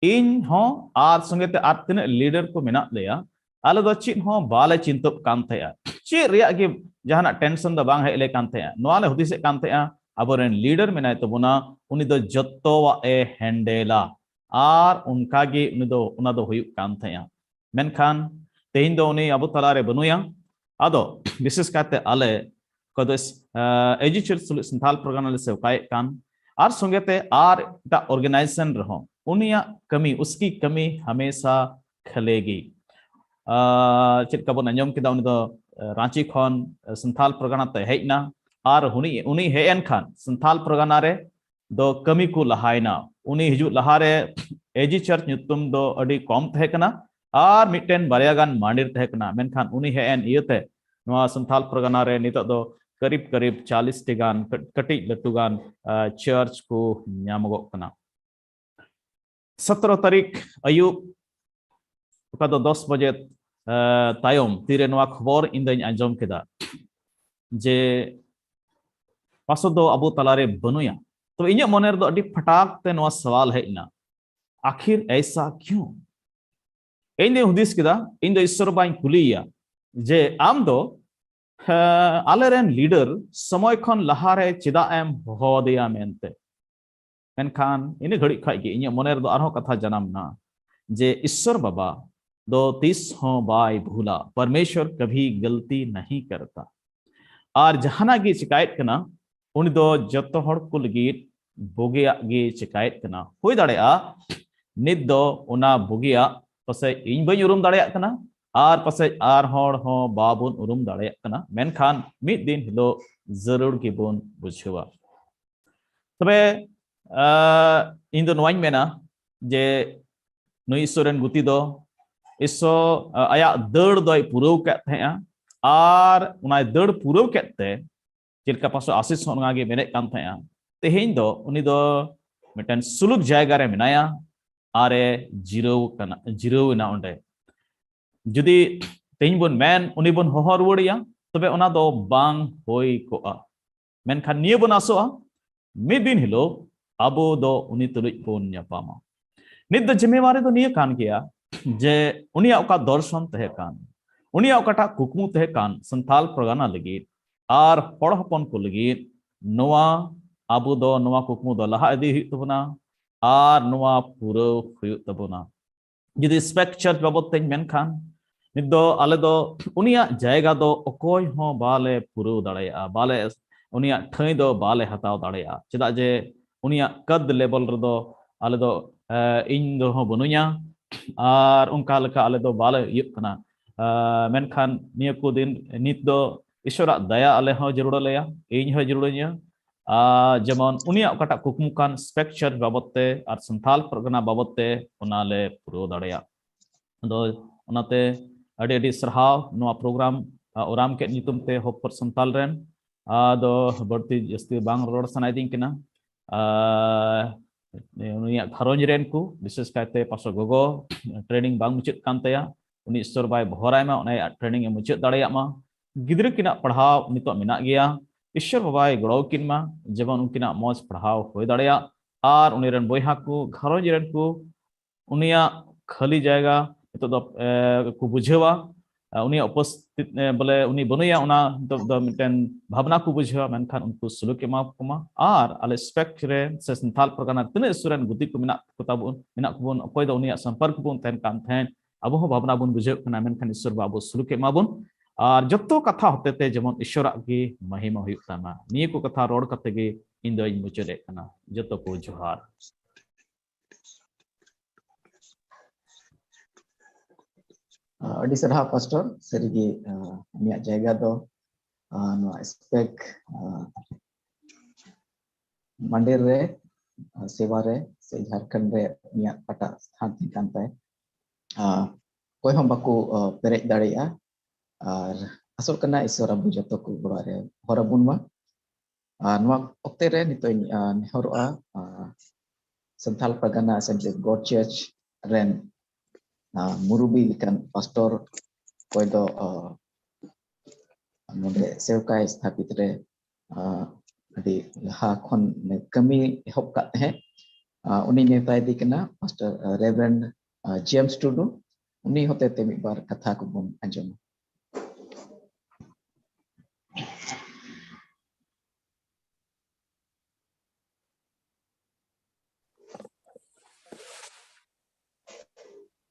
ᱤᱧ ᱦᱚᱸ ᱟᱨ ᱥᱚᱸᱜᱮ ᱛᱮ ᱟᱨ ᱛᱤᱱᱟᱹᱜ ᱞᱤᱰᱟᱨ ᱠᱚ ᱢᱮᱱᱟᱜ ᱞᱮᱭᱟ, ᱟᱞᱮ ᱫᱚ ᱪᱮᱫ ᱦᱚᱸ ᱵᱟᱞᱮ ᱪᱤᱱᱛᱟᱹᱜ ᱠᱟᱱ ᱛᱟᱦᱮᱸᱜᱼᱟ᱾ ᱪᱮᱫ ᱨᱮᱭᱟᱜ ᱜᱮ ᱡᱟᱦᱟᱱᱟᱜ ᱴᱮᱱᱥᱚᱱ ᱫᱚ ᱵᱟᱝ ᱦᱮᱡ ᱞᱮ ᱠᱟᱱ ᱛᱟᱦᱮᱸᱜᱼᱟ᱾ ᱱᱚᱣᱟ ᱞᱮ ᱦᱩᱫᱤᱥᱮᱫ ᱠᱟᱱ ᱛᱟᱦᱮᱸᱜᱼᱟ, ᱟᱵᱚᱨᱮᱱ ᱞᱤᱰᱟᱨ ᱢᱮᱱᱟᱭ ᱛᱟᱵᱚᱱᱟ, ᱩᱱᱤ ᱫᱚ ᱡᱚᱛᱚᱣᱟᱜ ᱮ ᱦᱮᱱᱰᱮᱞᱟ᱾ ᱟᱨ ᱚᱱᱠᱟ ᱜᱮ ᱩᱱᱤ ᱫᱚ, ᱚᱱᱟ ᱫᱚ ᱦᱩᱭᱩᱜ ᱠᱟᱱ ᱛᱟᱦᱮᱸᱜᱼᱟ᱾ ᱢᱮᱱᱠᱷᱟᱱ ᱛᱮᱦᱮᱧ ᱫᱚ ᱩᱱᱤ ᱟᱵᱚ ᱛᱟᱞᱟᱨᱮ ᱵᱟᱹᱱᱩᱭᱟ᱾ ᱟᱫᱚ ᱵᱤᱥᱮᱥ ᱠᱟᱭᱛᱮ ᱟᱞᱮ ᱚᱠᱚᱭ ᱫᱚ, ᱟ, ᱮ ᱡᱤ ᱪᱟᱨᱪ ᱛᱩᱞᱩᱡ ᱥᱟᱱᱛᱟᱞ ᱯᱟᱨᱜᱟᱱᱟ ᱞᱮ ᱥᱮᱣᱠᱟᱭᱮᱫ ᱠᱟᱱ, ᱟᱨ ᱥᱚᱸᱜᱮ ᱛᱮ ᱟᱨ ᱮᱴᱟᱜ ᱚᱨᱜᱟᱱᱟᱭᱡᱮᱥᱚᱱ ᱨᱮᱦᱚᱸ ᱩᱱᱤᱭᱟᱜ ᱠᱟᱹᱢᱤ, ᱩᱥᱠᱤ ᱠᱟᱹᱢᱤ ᱦᱟᱢᱮᱥᱟ ᱠᱷᱟᱹᱞᱮ ᱜᱮ᱾ ᱟ, ᱪᱮᱫ ᱞᱮᱠᱟ ᱵᱚᱱ ᱟᱸᱡᱚᱢ ᱠᱮᱫᱟ, ᱩᱱᱤ ᱫᱚ, ᱟ, ᱨᱟᱸᱪᱤ ᱠᱷᱚᱱ, ᱟ, ᱥᱟᱱᱛᱟᱞ ᱯᱟᱨᱜᱟᱱᱟ ᱛᱮ ᱦᱮᱡ ᱮᱱᱟ, ᱟᱨ ᱩᱱᱤ, ᱩᱱᱤ ᱦᱮᱡ ᱮᱱ ᱠᱷᱟᱱ ᱥᱟᱱᱛᱟᱞ ᱯᱟᱨᱜᱟᱱᱟ ᱨᱮ ᱫᱚ ᱠᱟᱹᱢᱤ ᱠᱚ ᱞᱟᱦᱟᱭᱮᱱᱟ᱾ ᱩᱱᱤ ᱦᱤᱡᱩᱜ ᱞᱟᱦᱟᱨᱮ ᱮ ᱡᱤ ᱪᱟᱨᱪ ᱧᱩᱛᱩᱢ ᱫᱚ ᱟᱹᱰᱤ ᱠᱚᱢ ᱛᱟᱦᱮᱸ ᱠᱟᱱᱟ ᱟᱨ ᱢᱤᱫᱴᱮᱱ ᱵᱟᱨᱭᱟ ᱜᱟᱱ ᱢᱟᱱᱰᱤᱨ ᱛᱟᱦᱮᱸ ᱠᱟᱱᱟ, ᱢᱮᱱᱠᱷᱟᱱ ᱩᱱᱤ ᱦᱮᱡ ᱮᱱ ᱤᱭᱟᱹᱛᱮ ᱱᱚᱣᱟ ᱥᱟᱱᱛᱟᱞ ᱯᱟᱨᱜᱟᱱᱟ ᱨᱮ ᱱᱤᱛᱚᱜ ᱫᱚ ᱠᱟᱹᱨᱤᱵ ᱠᱟᱹᱨᱤᱵ ᱪᱟᱞᱤᱥ ᱴᱤ ᱜᱟᱱ ᱠᱟᱹᱴ- ᱠᱟᱹᱴᱤᱡ ᱞᱟᱹᱴᱩ ᱜᱟᱱ ᱪᱟᱨᱪ ᱠᱚ ᱧᱟᱢᱚᱜᱚᱜ ᱠᱟᱱᱟ᱾ ᱥᱚᱛᱨᱚ ᱛᱟᱹᱨᱤᱠᱷ ᱟᱹᱭᱩᱵ, ᱚᱠᱟ ᱫᱚ ᱫᱚᱥ ᱵᱟᱡᱮ ᱛᱟᱭᱚᱢ ᱛᱤᱨᱮ ᱱᱚᱣᱟ ᱠᱷᱚᱵᱚᱨ ᱤᱧ ᱫᱚᱧ ᱟᱸᱡᱚᱢ ᱠᱮᱫᱟ ᱡᱮ ᱯᱟᱥᱚ ᱫᱚ ᱟᱵᱚ ᱛᱟᱞᱟᱨᱮ ᱵᱟᱹᱱᱩᱭᱟ᱾ ᱛᱚᱵᱮ ᱤᱧᱟᱹᱜ ᱢᱚᱱᱮ ᱨᱮᱫᱚ ᱟᱹᱰᱤ ᱯᱷᱟᱴᱟᱠ ᱛᱮ ᱱᱚᱣᱟ ᱥᱟᱣᱟᱞ ᱦᱮᱡ ᱮᱱᱟ, ᱟᱹᱠᱷᱤᱨ ᱮᱭᱥᱟ ᱠᱤᱭᱩ? ᱤᱧ ᱫᱚᱧ ᱦᱩᱫᱤᱥ ᱠᱮᱫᱟ, ᱤᱧ ᱫᱚ ᱤᱥᱥᱚᱨ ᱵᱟᱵᱟᱧ ᱠᱩᱞᱤᱭᱮᱭᱟ ᱡᱮ ᱟᱢ ᱫᱚ, ᱦᱮᱸ, ᱟᱞᱮᱨᱮᱱ ᱞᱤᱰᱟᱨ ᱥᱚᱢᱚᱭ ᱠᱷᱚᱱ ᱞᱟᱦᱟᱨᱮ ᱪᱮᱫᱟᱜ ᱮᱢ ᱦᱚᱦᱚ ᱟᱫᱮᱭᱟ ᱢᱮᱱᱛᱮ᱾ ᱢᱮᱱᱠᱷᱟᱱ ᱤᱱᱟᱹ ᱜᱷᱟᱹᱲᱤᱡ ᱠᱷᱚᱡ ᱜᱮ ᱤᱧᱟᱹᱜ ᱢᱚᱱᱮ ᱨᱮᱫᱚ ᱟᱨᱦᱚᱸ ᱠᱟᱛᱷᱟ ᱡᱟᱱᱟᱢ ᱮᱱᱟ ᱡᱮ ᱤᱥᱥᱚᱨ ᱵᱟᱵᱟ ᱫᱚ ᱛᱤᱥ ᱦᱚᱸ ᱵᱟᱭ ᱵᱷᱩᱞᱟ, ᱯᱚᱨᱢᱮᱥᱣᱚᱨ ᱠᱟᱵᱷᱤ ᱜᱟᱞᱛᱤ ᱱᱟᱦᱤ ᱠᱟᱨᱛᱟ᱾ ᱟᱨ ᱡᱟᱦᱟᱱᱟᱜ ᱜᱮ ᱪᱤᱠᱟᱭᱮᱫ ᱠᱟᱱᱟ, ᱩᱱᱤ ᱫᱚ ᱡᱚᱛᱚ ᱦᱚᱲ ᱠᱚ ᱞᱟᱹᱜᱤᱫ ᱵᱩᱜᱤᱭᱟᱜ ᱜᱮ ᱪᱤᱠᱟᱭᱮᱫ ᱠᱟᱱᱟ᱾ ᱦᱩᱭ ᱫᱟᱲᱮᱭᱟᱜᱼᱟ ᱱᱤᱛ ᱫᱚ ᱚᱱᱟ ᱵᱩᱜᱤᱭᱟᱜ ᱯᱟᱥᱮᱡ ᱤᱧ ᱵᱟᱹᱧ ᱩᱨᱩᱢ ᱫᱟᱲᱮᱭᱟᱜ ᱠᱟᱱᱟ, ᱟᱨ ᱯᱟᱥᱮᱡ ᱟᱨ ᱦᱚᱲ ᱦᱚᱸ ᱵᱟᱵᱚᱱ ᱩᱨᱩᱢ ᱫᱟᱲᱮᱭᱟᱜ ᱠᱟᱱᱟ, ᱢᱮᱱᱠᱷᱟᱱ ᱢᱤᱫ ᱫᱤᱱ ᱦᱤᱞᱳᱜ ᱡᱟᱹᱨᱩᱲ ᱜᱮᱵᱚᱱ ᱵᱩᱡᱷᱟᱹᱣᱟ᱾ ᱛᱚᱵᱮ, ᱟᱸ, ᱤᱧ ᱫᱚ ᱱᱚᱣᱟᱧ ᱢᱮᱱᱟ ᱡᱮ ᱱᱩᱭ ᱤᱥᱥᱚᱨ ᱨᱮᱱ ᱜᱩᱛᱤ ᱫᱚ ᱤᱥᱥᱚᱨ, ᱟ, ᱟᱭᱟᱜ ᱫᱟᱹᱲ ᱫᱚᱭ ᱯᱩᱨᱟᱹᱣ ᱠᱮᱫ ᱛᱟᱦᱮᱸᱜᱼᱟ, ᱟᱨ ᱚᱱᱟᱭ ᱫᱟᱹᱲ ᱯᱩᱨᱟᱹᱣ ᱠᱮᱫ ᱛᱮ, ᱪᱮᱫ ᱞᱮᱠᱟ ᱯᱟᱥᱮ ᱟᱥᱤᱥ ᱦᱚᱸ ᱚᱱᱟ ᱜᱮ ᱢᱮᱱᱮᱫ ᱠᱟᱱ ᱛᱟᱦᱮᱸᱜᱼᱟ, ᱛᱮᱦᱮᱧ ᱫᱚ ᱩᱱᱤ ᱫᱚ ᱢᱤᱫᱴᱮᱱ ᱥᱩᱞᱩᱠ ᱡᱟᱭᱜᱟ ᱨᱮ ᱢᱮᱱᱟᱭᱟ, ᱟᱨᱮ ᱡᱤᱨᱟᱹᱣ ᱠᱟᱱᱟ, ᱡᱤᱨᱟᱹᱣ ᱮᱱᱟ ᱚᱸᱰᱮ᱾ ᱡᱩᱫᱤ ᱛᱮᱦᱮᱧ ᱵᱚᱱ ᱢᱮᱱ, ᱩᱱᱤ ᱵᱚᱱ ᱦᱚᱦᱚ ᱨᱩᱣᱟᱹᱲᱮᱭᱟ, ᱛᱚᱵᱮ ᱚᱱᱟ ᱫᱚ ᱵᱟᱝ ᱦᱩᱭ ᱠᱚᱜᱼᱟ᱾ ᱢᱮᱱᱠᱷᱟᱱ ᱱᱤᱭᱟᱹ ᱵᱚᱱ ᱟᱥᱚᱜᱼᱟ, ᱢᱤᱫ ᱫᱤᱱ ᱦᱤᱞᱳᱜ ᱟᱵᱚ ᱫᱚ ᱩᱱᱤ ᱛᱩᱞᱩᱡ ᱵᱚᱱ ᱧᱟᱯᱟᱢᱟ᱾ ᱱᱤᱛ ᱫᱚ ᱡᱤᱢᱢᱮᱣᱟᱨᱤ ᱫᱚ ᱱᱤᱭᱟᱹ ᱠᱟᱱ ᱜᱮᱭᱟ ᱡᱮ ᱩᱱᱤᱭᱟᱜ ᱚᱠᱟ ᱫᱚᱨᱥᱚᱱ ᱛᱟᱦᱮᱸ ᱠᱟᱱ, ᱩᱱᱤᱭᱟᱜ ᱚᱠᱟᱴᱟᱜ ᱠᱩᱠᱢᱩ ᱛᱟᱦᱮᱸ ᱠᱟᱱ ᱥᱟᱱᱛᱟᱞ ᱯᱟᱨᱜᱟᱱᱟ ᱞᱟᱹᱜᱤᱫ ᱟᱨ ᱦᱚᱲ ᱦᱚᱯᱚᱱ ᱠᱚ ᱞᱟᱹᱜᱤᱫ, ᱱᱚᱣᱟ ᱟᱵᱚ ᱫᱚ ᱱᱚᱣᱟ ᱠᱩᱠᱢᱩ ᱫᱚ ᱞᱟᱦᱟ ᱤᱫᱤ ᱦᱩᱭᱩᱜ ᱛᱟᱵᱚᱱᱟ ᱟᱨ ᱱᱚᱣᱟ ᱯᱩᱨᱟᱹᱣ ᱦᱩᱭᱩᱜ ᱛᱟᱵᱚᱱᱟ᱾ ᱡᱩᱫᱤ SPECCHURCH ᱵᱟᱵᱚᱛ ᱛᱮᱧ ᱢᱮᱱᱠᱷᱟᱱ, ᱱᱤᱛ ᱫᱚ ᱟᱞᱮ ᱫᱚ ᱩᱱᱤᱭᱟᱜ ᱡᱟᱭᱜᱟ ᱫᱚ ᱚᱠᱚᱭ ᱦᱚᱸ ᱵᱟᱞᱮ ᱯᱩᱨᱟᱹᱣ ᱫᱟᱲᱮᱭᱟᱜᱼᱟ, ᱵᱟᱞᱮ, ᱩᱱᱤᱭᱟᱜ ᱴᱷᱟᱹᱭ ᱫᱚ ᱵᱟᱞᱮ ᱦᱟᱛᱟᱣ ᱫᱟᱲᱮᱭᱟᱜᱼᱟ᱾ ᱪᱮᱫᱟᱜ ᱡᱮ ᱩᱱᱤᱭᱟᱜ ᱠᱟᱫ level ᱨᱮᱫᱚ ᱟᱞᱮ ᱫᱚ, ᱮ, ᱤᱧ ᱫᱚ ᱦᱚᱸ ᱵᱟᱹᱱᱩᱧᱟ, ᱟᱨ ᱚᱱᱠᱟ ᱞᱮᱠᱟ ᱟᱞᱮ ᱫᱚ ᱵᱟᱞᱮ ᱤᱭᱟᱹᱜ ᱠᱟᱱᱟ᱾ ᱮ, ᱢᱮᱱᱠᱷᱟᱱ ᱱᱤᱭᱟᱹ ᱠᱚ ᱫᱤᱱ ᱱᱤᱛ ᱫᱚ ᱤᱥᱚᱨᱟᱜ ᱫᱟᱭᱟ ᱟᱞᱮ ᱦᱚᱸ ᱡᱟᱹᱨᱩᱲ ᱟᱞᱮᱭᱟ, ᱤᱧ ᱦᱚᱸ ᱡᱟᱹᱨᱩᱲᱟᱹᱧᱟ᱾ ᱟᱨ ᱡᱮᱢᱚᱱ ᱩᱱᱤᱭᱟᱜ ᱚᱠᱟᱴᱟᱜ ᱠᱩᱠᱢᱩ ᱠᱟᱱ SPECCHURCH ᱵᱟᱵᱚᱛ ᱛᱮ ᱟᱨ ᱥᱟᱱᱛᱟᱞ ᱯᱟᱨᱜᱟᱱᱟ ᱵᱟᱵᱚᱛ ᱛᱮ, ᱚᱱᱟ ᱞᱮ ᱯᱩᱨᱟᱹᱣ ᱫᱟᱲᱮᱭᱟᱜ᱾ ᱟᱫᱚ ᱚᱱᱟᱛᱮ ᱟᱹᱰᱤ ᱟᱹᱰᱤ ᱥᱟᱨᱦᱟᱣ ᱱᱚᱣᱟ program ᱟᱨ ᱳᱨᱟᱢ ᱠᱮᱫ ᱧᱩᱛᱩᱢ ᱛᱮ Hope for Santal ᱨᱮᱱ, ᱟᱫᱚ ᱵᱟᱹᱲᱛᱤ ᱡᱟᱹᱥᱛᱤ ᱵᱟᱝ ᱨᱚᱲ ᱥᱟᱱᱟᱭᱮᱫᱤᱧ ᱠᱟᱱᱟ᱾ ᱟᱨ ᱩᱱᱤᱭᱟᱜ ᱜᱷᱟᱨᱚᱸᱡᱽ ᱨᱮᱱ ᱠᱚ, ᱵᱤᱥᱮᱥ ᱠᱟᱭᱛᱮ ᱯᱟᱥᱴᱚᱨ ᱜᱚᱜᱚ, ᱴᱨᱮᱱᱤᱝ ᱵᱟᱝ ᱢᱩᱪᱟᱹᱫ ᱠᱟᱱ ᱛᱟᱭᱟ, ᱩᱱᱤ ᱤᱥᱥᱚᱨ ᱵᱟᱭ ᱵᱚᱦᱚᱨᱟᱭ ᱢᱟ, ᱚᱱᱟ ᱴᱨᱮᱱᱤᱝ ᱮ ᱢᱩᱪᱟᱹᱫ ᱫᱟᱲᱮᱭᱟᱜ ᱢᱟ᱾ ᱜᱤᱫᱽᱨᱟᱹ ᱠᱤᱱᱟᱜ ᱯᱟᱲᱦᱟᱣ ᱱᱤᱛᱚᱜ ᱢᱮᱱᱟᱜ ᱜᱮᱭᱟ, ᱤᱥᱥᱚᱨ ᱵᱟᱵᱟᱭ ᱜᱚᱲᱚ ᱠᱤᱱ ᱢᱟ, ᱡᱮᱢᱚᱱ ᱩᱱᱠᱤᱱᱟᱜ ᱢᱚᱡᱽ ᱯᱟᱲᱦᱟᱣ ᱦᱩᱭ ᱫᱟᱲᱮᱭᱟᱜ, ᱟᱨ ᱩᱱᱤ ᱨᱮᱱ ᱵᱚᱭᱦᱟ ᱠᱚ, ᱜᱷᱟᱨᱚᱸᱡᱽ ᱨᱮᱱ ᱠᱚ ᱩᱱᱤᱭᱟᱜ ᱠᱷᱟᱹᱞᱤ ᱡᱟᱭᱜᱟ ᱱᱤᱛᱚᱜ ᱫᱚ, ᱮ, ᱠᱚ ᱵᱩᱡᱷᱟᱹᱣᱟ᱾ ᱮ, ᱩᱱᱤᱭᱟᱜ ᱩᱯᱚᱥᱛᱷᱤᱛ, ᱮ, ᱵᱚᱞᱮ ᱩᱱᱤ ᱵᱟᱹᱱᱩᱭᱟ, ᱚᱱᱟ ᱱᱤᱛᱚᱜ ᱫᱚ ᱢᱤᱫᱴᱮᱱ ᱵᱷᱟᱵᱽᱱᱟ ᱠᱚ ᱵᱩᱡᱷᱟᱹᱣᱟ, ᱢᱮᱱᱠᱷᱟᱱ ᱩᱱᱠᱩ ᱥᱩᱞᱩᱠ ᱮᱢᱟ ᱠᱚᱢᱟ᱾ ᱟᱨ ᱟᱞᱮ ᱥᱯᱮᱠ ᱨᱮ ᱥᱮ ᱥᱟᱱᱛᱟᱞ ᱯᱟᱨᱜᱟᱱᱟ ᱨᱮ ᱛᱤᱱᱟᱹᱜ ᱥᱩᱨ ᱨᱮᱱ ᱜᱩᱛᱤ ᱠᱚ ᱢᱮᱱᱟᱜ ᱠᱚ ᱛᱟᱵᱚᱱ, ᱢᱮᱱᱟᱜ ᱠᱚᱵᱚᱱ, ᱚᱠᱚᱭ ᱫᱚ ᱩᱱᱤᱭᱟᱜ ᱥᱚᱢᱯᱚᱨᱠ ᱵᱚᱱ ᱛᱟᱦᱮᱱ ᱠᱟᱱ ᱛᱟᱦᱮᱸᱫ, ᱟᱵᱚ ᱦᱚᱸ ᱵᱷᱟᱵᱽᱱᱟ ᱵᱚᱱ ᱵᱩᱡᱷᱟᱹᱣ ᱠᱟᱱᱟ, ᱢᱮᱱᱠᱷᱟᱱ ᱤᱥᱥᱚᱨ ᱵᱟᱵᱟ ᱟᱵᱚ ᱥᱩᱞᱩᱠ ᱮᱢᱟ ᱵᱚᱱ᱾ ᱟᱨ ᱡᱚᱛᱚ ᱠᱟᱛᱷᱟ ᱦᱚᱛᱮ ᱛᱮ ᱡᱮᱢᱚᱱ ᱤᱥᱥᱚᱨᱟᱜ ᱜᱮ ᱢᱚᱦᱤᱢᱟ ᱦᱩᱭᱩᱜ ᱛᱟᱢᱟ᱾ ᱱᱤᱭᱟᱹ ᱠᱚ ᱠᱟᱛᱷᱟ ᱨᱚᱲ ᱠᱟᱛᱮ ᱜᱮ ᱤᱧ ᱫᱚᱧ ᱢᱩᱪᱟᱹᱫᱮᱫ ᱠᱟᱱᱟ᱾ ᱡᱚᱛᱚ ᱠᱚ ᱡᱚᱦᱟᱨ᱾ ᱟᱹᱰᱤ ᱥᱟᱨᱦᱟᱣ ᱯᱟᱥᱴᱚᱨ, ᱥᱟᱹᱨᱤᱜᱮ, ᱟᱸ, ᱟᱢᱟᱜ ᱡᱟᱭᱜᱟ ᱫᱚ, ᱟᱸ, ᱱᱚᱣᱟ ᱥᱯᱮᱠ, ᱟᱸ, ᱢᱟᱱᱰᱮᱨ ᱨᱮ, ᱟᱸ, ᱥᱮᱵᱟ ᱨᱮ ᱥᱮ ᱡᱷᱟᱲᱠᱷᱚᱸᱰ ᱨᱮ ᱩᱱᱤᱭᱟᱜ ᱯᱟᱴᱟ ᱥᱛᱷᱟᱱ ᱛᱟᱦᱮᱸ ᱠᱟᱱ ᱛᱟᱭ᱾ ᱟᱸ, ᱚᱠᱚᱭ ᱦᱚᱸ ᱵᱟᱠᱚ, ᱟᱸ, ᱯᱮᱨᱮᱡ ᱫᱟᱲᱮᱭᱟᱜᱼᱟ᱾ ᱟᱨ ᱟᱥᱚᱜ ᱠᱟᱱᱟ ᱤᱥᱥᱚᱨ ᱟᱵᱚ ᱡᱚᱛᱚ ᱠᱚ ᱜᱚᱲᱚ ᱨᱮ ᱦᱚᱨ ᱟᱵᱚᱱ ᱢᱟ᱾ ᱟᱨ ᱱᱚᱣᱟ ᱚᱠᱛᱮ ᱨᱮ ᱱᱤᱛᱚᱜ ᱤᱧ, ᱟᱸ, ᱱᱮᱦᱚᱨᱚᱜᱼᱟ, ᱟᱸ, ᱥᱟᱱᱛᱟᱞ ᱯᱟᱨᱜᱟᱱᱟ Assembly of God Church ᱨᱮᱱ, ᱟᱸ, ᱢᱩᱨᱩᱵᱤ ᱞᱮᱠᱟᱱ ᱯᱟᱥᱴᱚᱨ, ᱚᱠᱚᱭ ᱫᱚ, ᱟᱸ, ᱱᱚᱰᱮ ᱥᱮᱣᱠᱟᱭ ᱥᱛᱷᱟᱯᱤᱛ ᱨᱮ, ᱟᱸ, ᱟᱹᱰᱤ ᱞᱟᱦᱟ ᱠᱷᱚᱱ ᱠᱟᱹᱢᱤ ᱮᱦᱚᱵ ᱠᱟᱜ ᱛᱟᱦᱮᱸᱫ, ᱟᱸ, ᱩᱱᱤ ᱱᱮᱣᱛᱟ ᱤᱫᱤ ᱠᱟᱱᱟ, ᱯᱟᱥᱴᱚᱨ, ᱟᱸ, ᱨᱮᱵᱷᱟᱨᱮᱱᱰ, ᱟᱸ, ᱡᱮᱢᱥ ᱴᱩᱰᱩ᱾ ᱩᱱᱤ ᱦᱚᱛᱮᱛᱮ ᱢᱤᱫ ᱵᱟᱨ ᱠᱟᱛᱷᱟ ᱠᱚᱵᱚᱱ ᱟᱸᱡᱚᱢᱟ᱾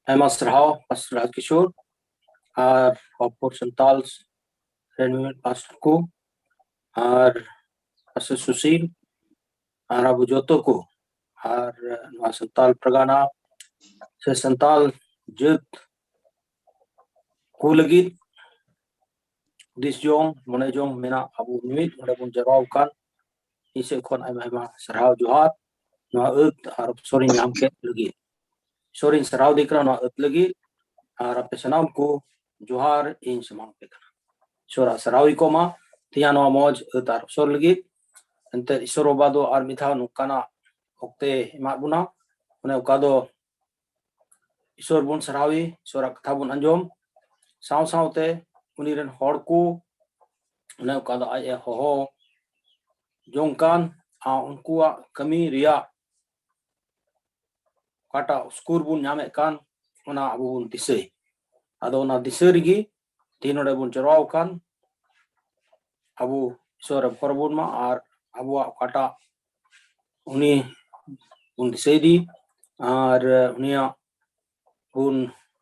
ᱟᱭᱢᱟ ᱥᱟᱨᱦᱟᱣ pastor Raj Kishore R Hope for Santal ᱨᱮᱱ ᱢᱤᱢᱤᱫ ᱯᱟᱥᱴᱚᱨ ᱠᱚ ᱟᱨ ᱯᱟᱥᱴᱚᱨ ᱥᱩᱥᱤᱞ ᱟᱨ ᱟᱵᱚ ᱡᱚᱛᱚ ᱠᱚ ᱟᱨ ᱱᱚᱣᱟ ᱥᱟᱱᱛᱟᱞ ᱯᱟᱨᱜᱟᱱᱟ ᱥᱮ ᱥᱟᱱᱛᱟᱞ ᱡᱟᱹᱛ ᱠᱚ ᱞᱟᱹᱜᱤᱫ ᱦᱩᱫᱤᱥ ᱡᱚᱝ, ᱢᱚᱱᱮ ᱡᱚᱝ ᱢᱮᱱᱟᱜ ᱟᱵᱚ ᱢᱤᱢᱤᱫ ᱱᱚᱰᱮ ᱵᱚᱱ ᱡᱟᱨᱣᱟ ᱟᱠᱟᱱ, ᱤᱧ ᱥᱮᱫ ᱠᱷᱚᱱ ᱟᱭᱢᱟ ᱟᱭᱢᱟ ᱥᱟᱨᱦᱟᱣ ᱡᱚᱦᱟᱨ ᱱᱚᱣᱟ ᱟᱹᱛ ᱟᱨ ᱚᱯᱥᱚᱨ ᱤᱧ ᱧᱟᱢ ᱠᱮᱫ ᱞᱟᱹᱜᱤᱫ᱾ ᱤᱥᱚᱨ ᱤᱧ ᱥᱟᱨᱦᱟᱣ ᱫᱮ ᱠᱟᱱᱟ ᱱᱚᱣᱟ ᱟᱹᱛ ᱞᱟᱹᱜᱤᱫ, ᱟᱨ ᱟᱯᱮ ᱥᱟᱱᱟᱢ ᱠᱚ ᱡᱚᱦᱟᱨ ᱤᱧ ᱥᱟᱢᱟᱝ ᱯᱮ ᱠᱟᱱᱟ᱾ ᱤᱥᱚᱨᱟᱜ ᱥᱟᱨᱦᱟᱣ ᱦᱩᱭ ᱠᱚᱜ ᱢᱟ᱾ ᱛᱮᱦᱮᱧᱟᱜ ᱱᱚᱣᱟ ᱢᱚᱡᱽ ᱟᱹᱛ ᱟᱨ ᱚᱯᱥᱚᱨ ᱞᱟᱹᱜᱤᱫ ᱮᱱᱛᱮ ᱤᱥᱚᱨ ᱵᱟᱵᱟ ᱫᱚ ᱟᱨ ᱢᱤᱫ ᱫᱷᱟᱣ ᱱᱚᱝᱠᱟᱱᱟᱜ ᱚᱠᱛᱮ ᱮᱢᱟᱫ ᱵᱚᱱᱟ, ᱚᱱᱮ ᱚᱠᱟ ᱫᱚ ᱤᱥᱚᱨ ᱵᱚᱱ ᱥᱟᱨᱦᱟᱣᱤ, ᱤᱥᱚᱨᱟᱜ ᱠᱟᱛᱷᱟ ᱵᱚᱱ ᱟᱸᱡᱚᱢ, ᱥᱟᱶ ᱥᱟᱶᱛᱮ ᱩᱱᱤ ᱨᱮᱱ ᱦᱚᱲ ᱠᱚ ᱚᱱᱮ ᱚᱠᱟ ᱫᱚ ᱟᱡ ᱮ ᱦᱚᱦᱚ ᱡᱚᱝ ᱠᱟᱱ, ᱟᱨ ᱩᱱᱠᱩᱣᱟᱜ ᱠᱟᱹᱢᱤ ᱨᱮᱭᱟᱜ ᱚᱠᱟᱴᱟᱜ ᱥᱠᱳᱨ ᱵᱚᱱ ᱧᱟᱢᱮᱫ ᱠᱟᱱ, ᱚᱱᱟ ᱟᱵᱚ ᱵᱚᱱ ᱫᱤᱥᱟᱹᱭ᱾ ᱟᱫᱚ ᱚᱱᱟ ᱫᱤᱥᱟᱹ ᱨᱮᱜᱮ ᱛᱮᱦᱮᱧ ᱱᱚᱰᱮ ᱵᱚᱱ ᱡᱟᱨᱣᱟ ᱟᱠᱟᱱ, ᱟᱵᱚ ᱤᱥᱚᱨ ᱮ ᱵᱷᱚᱨ ᱵᱚᱱ ᱢᱟ ᱟᱨ ᱟᱵᱚᱣᱟᱜ ᱚᱠᱟᱴᱟᱜ ᱩᱱᱤ ᱵᱚᱱ ᱫᱤᱥᱟᱹᱭ ᱫᱤ ᱟᱨ ᱩᱱᱤᱭᱟᱜ ᱵᱚᱱ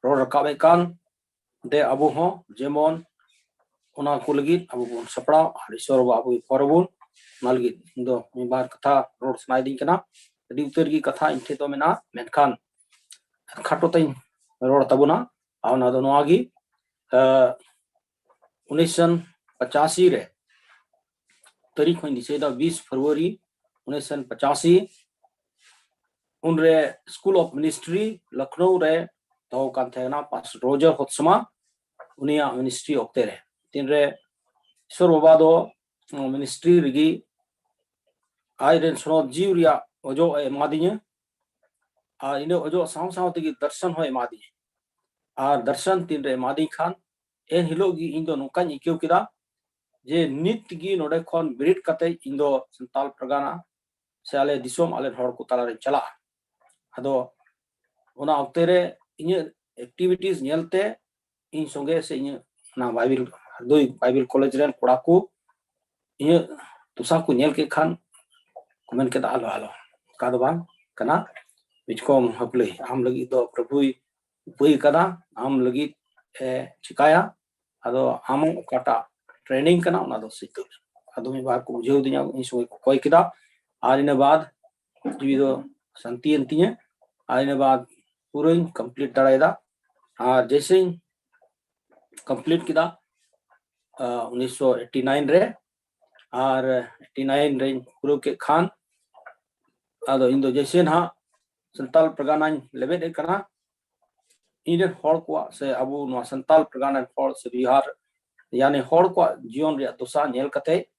ᱨᱚᱲ ᱨᱟᱠᱟᱵ ᱮᱫ ᱠᱟᱱ, ᱫᱮ ᱟᱵᱚ ᱦᱚᱸ ᱡᱮᱢᱚᱱ ᱚᱱᱟ ᱠᱚ ᱞᱟᱹᱜᱤᱫ ᱟᱵᱚ ᱵᱚᱱ ᱥᱟᱯᱲᱟᱣ ᱟᱨ ᱤᱥᱚᱨ ᱵᱟᱵᱟ ᱟᱵᱚᱭ ᱯᱚᱨ ᱵᱚᱱ᱾ ᱚᱱᱟ ᱞᱟᱹᱜᱤᱫ ᱤᱧ ᱫᱚ ᱢᱤᱫ ᱵᱟᱨ ᱠᱟᱛᱷᱟ ᱨᱚᱲ ᱥᱟᱱᱟᱭᱮᱫᱤᱧ ᱠᱟᱱᱟ᱾ ᱟᱹᱰᱤ ᱩᱛᱟᱹᱨ ᱜᱮ ᱠᱟᱛᱷᱟ ᱤᱧ ᱴᱷᱮᱱ ᱫᱚ ᱢᱮᱱᱟᱜᱼᱟ, ᱢᱮᱱᱠᱷᱟᱱ ᱠᱷᱟᱴᱚ ᱛᱮᱧ ᱨᱚᱲ ᱛᱟᱵᱚᱱᱟ᱾ ᱟᱨ ᱚᱱᱟ ᱫᱚ ᱱᱚᱣᱟ ᱜᱮ, ᱟᱸ, ᱩᱱᱤᱥᱥᱚ ᱯᱚᱸᱪᱟᱥᱤ ᱨᱮ, ᱛᱟᱹᱨᱤᱠᱷ ᱦᱚᱸᱧ ᱫᱤᱥᱟᱹᱭᱮᱫᱟ, ᱵᱤᱥ ᱯᱷᱮᱵᱽᱨᱩᱣᱟᱨᱤ ᱩᱱᱤᱥᱥᱚ ᱯᱚᱸᱪᱟᱥᱤ, ᱩᱱᱨᱮ ᱥᱠᱩᱞ ᱚᱯᱷ ᱢᱤᱱᱤᱥᱴᱨᱤ ᱞᱚᱠᱷᱱᱳ ᱨᱮ ᱫᱚᱦᱚ ᱠᱟᱱ ᱛᱟᱦᱮᱸ ᱠᱟᱱᱟ ᱯᱟᱥᱴᱚᱨ ᱨᱚᱡᱟᱨ ᱦᱚᱛᱥᱢᱟ, ᱩᱱᱤᱭᱟᱜ ᱢᱤᱱᱤᱥᱴᱨᱤ ᱚᱠᱛᱮ ᱨᱮ᱾ ᱛᱤᱱᱨᱮ ᱤᱥᱚᱨ ᱵᱟᱵᱟ ᱫᱚ ᱢᱤᱱᱤᱥᱴᱨᱤ ᱨᱮᱜᱮ ᱟᱡ ᱨᱮᱱ ᱥᱚᱱᱚᱛ ᱡᱤᱣᱤ ᱨᱮᱭᱟᱜ ᱚᱡᱚᱜ ᱮ ᱮᱢᱟᱫᱤᱧᱟ, ᱟᱨ ᱤᱱᱟᱹ ᱚᱡᱚᱜ ᱥᱟᱶ ᱥᱟᱶ ᱛᱮᱜᱮ ᱫᱚᱨᱥᱚᱱ ᱦᱚᱸ ᱮᱢᱟᱫᱤᱧᱟ᱾ ᱟᱨ ᱫᱚᱨᱥᱚᱱ ᱛᱤᱱᱨᱮ ᱮᱢᱟᱫᱤᱧ ᱠᱷᱟᱱ, ᱮᱱ ᱦᱤᱞᱳᱜ ᱜᱮ ᱤᱧ ᱫᱚ ᱱᱚᱝᱠᱟᱧ ᱟᱹᱭᱠᱟᱹᱣ ᱠᱮᱫᱟ ᱡᱮ ᱱᱤᱛ ᱜᱮ ᱱᱚᱰᱮ ᱠᱷᱚᱱ ᱵᱮᱨᱮᱫ ᱠᱟᱛᱮ ᱤᱧ ᱫᱚ ᱥᱟᱱᱛᱟᱞ ᱯᱟᱨᱜᱟᱱᱟ ᱥᱮ ᱟᱞᱮ ᱫᱤᱥᱚᱢ, ᱟᱞᱮ ᱦᱚᱲ ᱠᱚ ᱛᱟᱞᱟᱨᱮᱧ ᱪᱟᱞᱟᱜᱼᱟ᱾ ᱟᱫᱚ ᱚᱱᱟ ᱚᱠᱛᱮ ᱨᱮ ᱤᱧᱟᱹᱜ ᱮᱠᱴᱤᱵᱷᱤᱴᱤᱥ ᱧᱮᱞᱛᱮ ᱤᱧ ᱥᱚᱸᱜᱮ ᱥᱮ ᱤᱧᱟᱹᱜ ᱚᱱᱟ ᱵᱟᱭᱵᱮᱞ, ᱦᱟᱨᱫᱳᱭ ᱵᱟᱭᱵᱮᱞ ᱠᱚᱞᱮᱡᱽ ᱨᱮᱱ ᱠᱚᱲᱟ ᱠᱚ ᱤᱧᱟᱹᱜ ᱫᱚᱥᱟ ᱠᱚ ᱧᱮᱞ ᱠᱮᱫ ᱠᱷᱟᱱ ᱠᱚ ᱢᱮᱱ ᱠᱮᱫᱟ, "ᱟᱞᱚ, ᱟᱞᱚ, ᱚᱱᱠᱟ ᱫᱚ ᱵᱟᱝ ᱠᱟᱱᱟ, ᱵᱤᱪᱠᱚᱢ ᱦᱟᱹᱯᱞᱟᱹᱭ, ᱟᱢ ᱞᱟᱹᱜᱤᱫ ᱫᱚ ᱯᱨᱚᱵᱷᱩᱭ ᱩᱯᱟᱹᱭ ᱠᱟᱫᱟ, ᱟᱢ ᱞᱟᱹᱜᱤᱫ ᱮ ᱪᱤᱠᱟᱭᱟ, ᱟᱫᱚ ᱟᱢ ᱚᱠᱟᱴᱟᱜ ᱴᱨᱮᱱᱤᱝ ᱠᱟᱱᱟ ᱚᱱᱟ ᱫᱚ ᱥᱤᱠᱷᱟᱹᱣ ᱢᱮ᱾" ᱟᱫᱚ ᱢᱤᱫ ᱵᱟᱨ ᱠᱚ ᱵᱩᱡᱷᱟᱹᱣ ᱫᱤᱧᱟ, ᱤᱧ ᱥᱚᱸᱜᱮ ᱠᱚ ᱠᱚᱭ ᱠᱮᱫᱟ, ᱟᱨ ᱤᱱᱟᱹ ᱵᱟᱫ ᱡᱤᱣᱤ ᱫᱚ ᱥᱟᱱᱛᱤᱭᱮᱱ ᱛᱤᱧᱟᱹ, ᱟᱨ ᱤᱱᱟᱹ ᱵᱟᱫ ᱯᱩᱨᱟᱹᱧ ᱠᱚᱢᱯᱞᱤᱴ ᱫᱟᱲᱮᱭᱟᱫᱟ᱾ ᱟᱨ ᱡᱮᱭᱥᱮᱧ ᱠᱚᱢᱯᱞᱤᱴ ᱠᱮᱫᱟ, ᱟᱸ, ᱩᱱᱤᱥᱥᱚ ᱮᱭᱤᱴᱤ ᱱᱟᱭᱤᱱ ᱨᱮ, ᱟᱨ ᱮᱭᱤᱴᱤ ᱱᱟᱭᱤᱱ ᱨᱮᱧ ᱯᱩᱨᱟᱹᱣ ᱠᱮᱫ ᱠᱷᱟᱱ, ᱟᱫᱚ ᱤᱧ ᱫᱚ ᱡᱮᱭᱥᱮ ᱱᱟᱦᱟᱜ ᱥᱟᱱᱛᱟᱞ ᱯᱟᱨᱜᱟᱱᱟᱧ ᱞᱮᱵᱮᱫ ᱮᱫ ᱠᱟᱱᱟ, ᱤᱧ ᱨᱮᱱ ᱦᱚᱲ ᱠᱚᱣᱟᱜ ᱥᱮ ᱟᱵᱚ ᱱᱚᱣᱟ ᱥᱟᱱᱛᱟᱞ ᱯᱟᱨᱜᱟᱱᱟ ᱨᱮᱱ ᱦᱚᱲ ᱥᱮ ᱵᱤᱦᱟᱨ ᱭᱟᱱᱤ ᱦᱚᱲ ᱠᱚᱣᱟᱜ ᱡᱤᱭᱚᱱ ᱨᱮᱭᱟᱜ ᱫᱚᱥᱟ ᱧᱮᱞ ᱠᱟᱛᱮ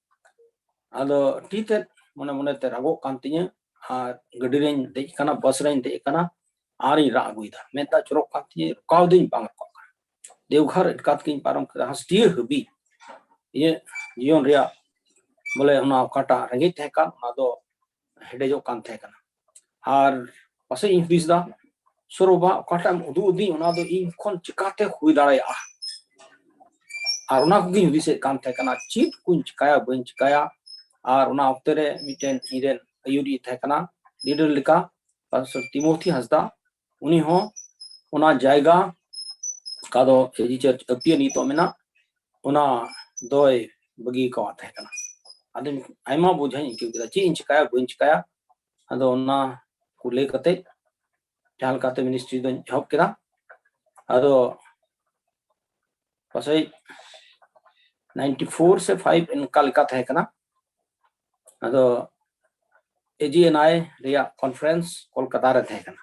ᱟᱫᱚ ᱟᱹᱰᱤ ᱛᱮᱫ ᱢᱚᱱᱮ ᱢᱚᱱᱮ ᱛᱮ ᱨᱟᱜᱚᱜ ᱠᱟᱱ ᱛᱤᱧᱟᱹ᱾ ᱟᱨ ᱜᱟᱹᱰᱤ ᱨᱮᱧ ᱫᱮᱡ ᱟᱠᱟᱱᱟ, ᱵᱟᱥ ᱨᱮᱧ ᱫᱮᱡ ᱟᱠᱟᱱᱟ, ᱟᱨᱤᱧ ᱨᱟᱜ ᱟᱹᱜᱩᱭᱮᱫᱟ᱾ ᱢᱮᱫ ᱫᱟᱜ ᱪᱚᱨᱚᱜ ᱠᱟᱱ ᱛᱤᱧᱟᱹ, ᱨᱚᱠᱟᱣ ᱫᱟᱹᱧ ᱵᱟᱝ ᱨᱚᱠᱟᱣ ᱠᱟᱱᱟ᱾ ᱫᱮᱣᱜᱷᱚᱨ ᱮᱴᱠᱟᱛ ᱜᱤᱧ ᱯᱟᱨᱚᱢ ᱠᱮᱫᱟ, ᱦᱟᱹᱥᱴᱤᱭᱟᱹ ᱦᱟᱹᱵᱤᱡ ᱤᱧᱟᱹᱜ ᱡᱤᱭᱚᱱ ᱨᱮᱭᱟᱜ ᱵᱚᱞᱮ ᱚᱱᱟ ᱚᱠᱟᱴᱟᱜ ᱨᱮᱸᱜᱮᱡ ᱛᱟᱦᱮᱸ ᱠᱟᱱ, ᱚᱱᱟ ᱫᱚ ᱦᱮᱰᱮᱡᱚᱜ ᱠᱟᱱ ᱛᱟᱦᱮᱸ ᱠᱟᱱᱟ᱾ ᱟᱨ ᱯᱟᱥᱮᱡ ᱤᱧ ᱦᱩᱫᱤᱥ ᱮᱫᱟ, ᱥᱚᱨ ᱵᱟᱵᱟ, ᱚᱠᱟᱴᱟᱜ ᱮᱢ ᱩᱫᱩᱜ ᱟᱹᱫᱤᱧ, ᱚᱱᱟ ᱫᱚ ᱤᱧ ᱠᱷᱚᱱ ᱪᱤᱠᱟᱛᱮ ᱦᱩᱭ ᱫᱟᱲᱮᱭᱟᱜᱼᱟ? ᱟᱨ ᱚᱱᱟ ᱠᱚᱜᱮᱧ ᱦᱩᱫᱤᱥᱮᱫ ᱠᱟᱱ ᱛᱟᱦᱮᱸ ᱠᱟᱱᱟ, ᱪᱮᱫ ᱠᱚᱧ ᱪᱤᱠᱟᱭᱟ, ᱵᱟᱹᱧ ᱪᱤᱠᱟᱭᱟ᱾ ᱟᱨ ᱚᱱᱟ ᱚᱠᱛᱮ ᱨᱮ ᱢᱤᱫᱴᱮᱱ ᱤᱧᱨᱮᱱ ᱟᱹᱭᱩᱨᱤᱡ ᱛᱟᱦᱮᱸ ᱠᱟᱱᱟ, ᱞᱤᱰᱟᱨ ᱞᱮᱠᱟ, ᱯᱨᱚᱯᱷᱮᱥᱚᱨ ᱛᱤᱢᱳᱛᱷᱤ ᱦᱟᱸᱥᱫᱟ, ᱩᱱᱤ ᱦᱚᱸ ᱚᱱᱟ ᱡᱟᱭᱜᱟ, ᱚᱠᱟ ᱫᱚ ᱮᱡᱤ ᱪᱟᱨᱪ ᱟᱹᱯᱤᱭᱟᱹ ᱱᱤᱛᱚᱜ ᱢᱮᱱᱟᱜ, ᱚᱱᱟ ᱫᱚᱭ ᱵᱟᱹᱜᱤ ᱟᱠᱟᱣᱟᱫ ᱛᱟᱦᱮᱸ ᱠᱟᱱᱟ᱾ ᱟᱫᱚ ᱟᱭᱢᱟ ᱵᱳᱡᱷᱟᱧ ᱟᱹᱭᱠᱟᱹᱣ ᱠᱮᱫᱟ, ᱪᱮᱫ ᱤᱧ ᱪᱤᱠᱟᱭᱟ, ᱵᱟᱹᱧ ᱪᱤᱠᱟᱭᱟ᱾ ᱟᱫᱚ ᱚᱱᱟ ᱠᱚ ᱞᱟᱹᱭ ᱠᱟᱛᱮ ᱡᱟᱦᱟᱸ ᱞᱮᱠᱟᱛᱮ ᱢᱤᱱᱤᱥᱴᱨᱤ ᱫᱚᱧ ᱮᱦᱚᱵ ᱠᱮᱫᱟ᱾ ᱟᱫᱚ ᱯᱟᱥᱮᱡ ᱱᱟᱭᱤᱱᱴᱤ ᱯᱷᱳᱨ ᱥᱮ ᱯᱷᱟᱭᱤᱵᱷ ᱚᱱᱠᱟ ᱞᱮᱠᱟ ᱛᱟᱦᱮᱸ ᱠᱟᱱᱟ᱾ ᱟᱫᱚ ᱮᱡᱤ ᱮᱱ ᱟᱭ ᱨᱮᱭᱟᱜ ᱠᱚᱱᱯᱷᱟᱨᱮᱱᱥ ᱠᱳᱞᱠᱟᱛᱟ ᱨᱮ ᱛᱟᱦᱮᱸ ᱠᱟᱱᱟ᱾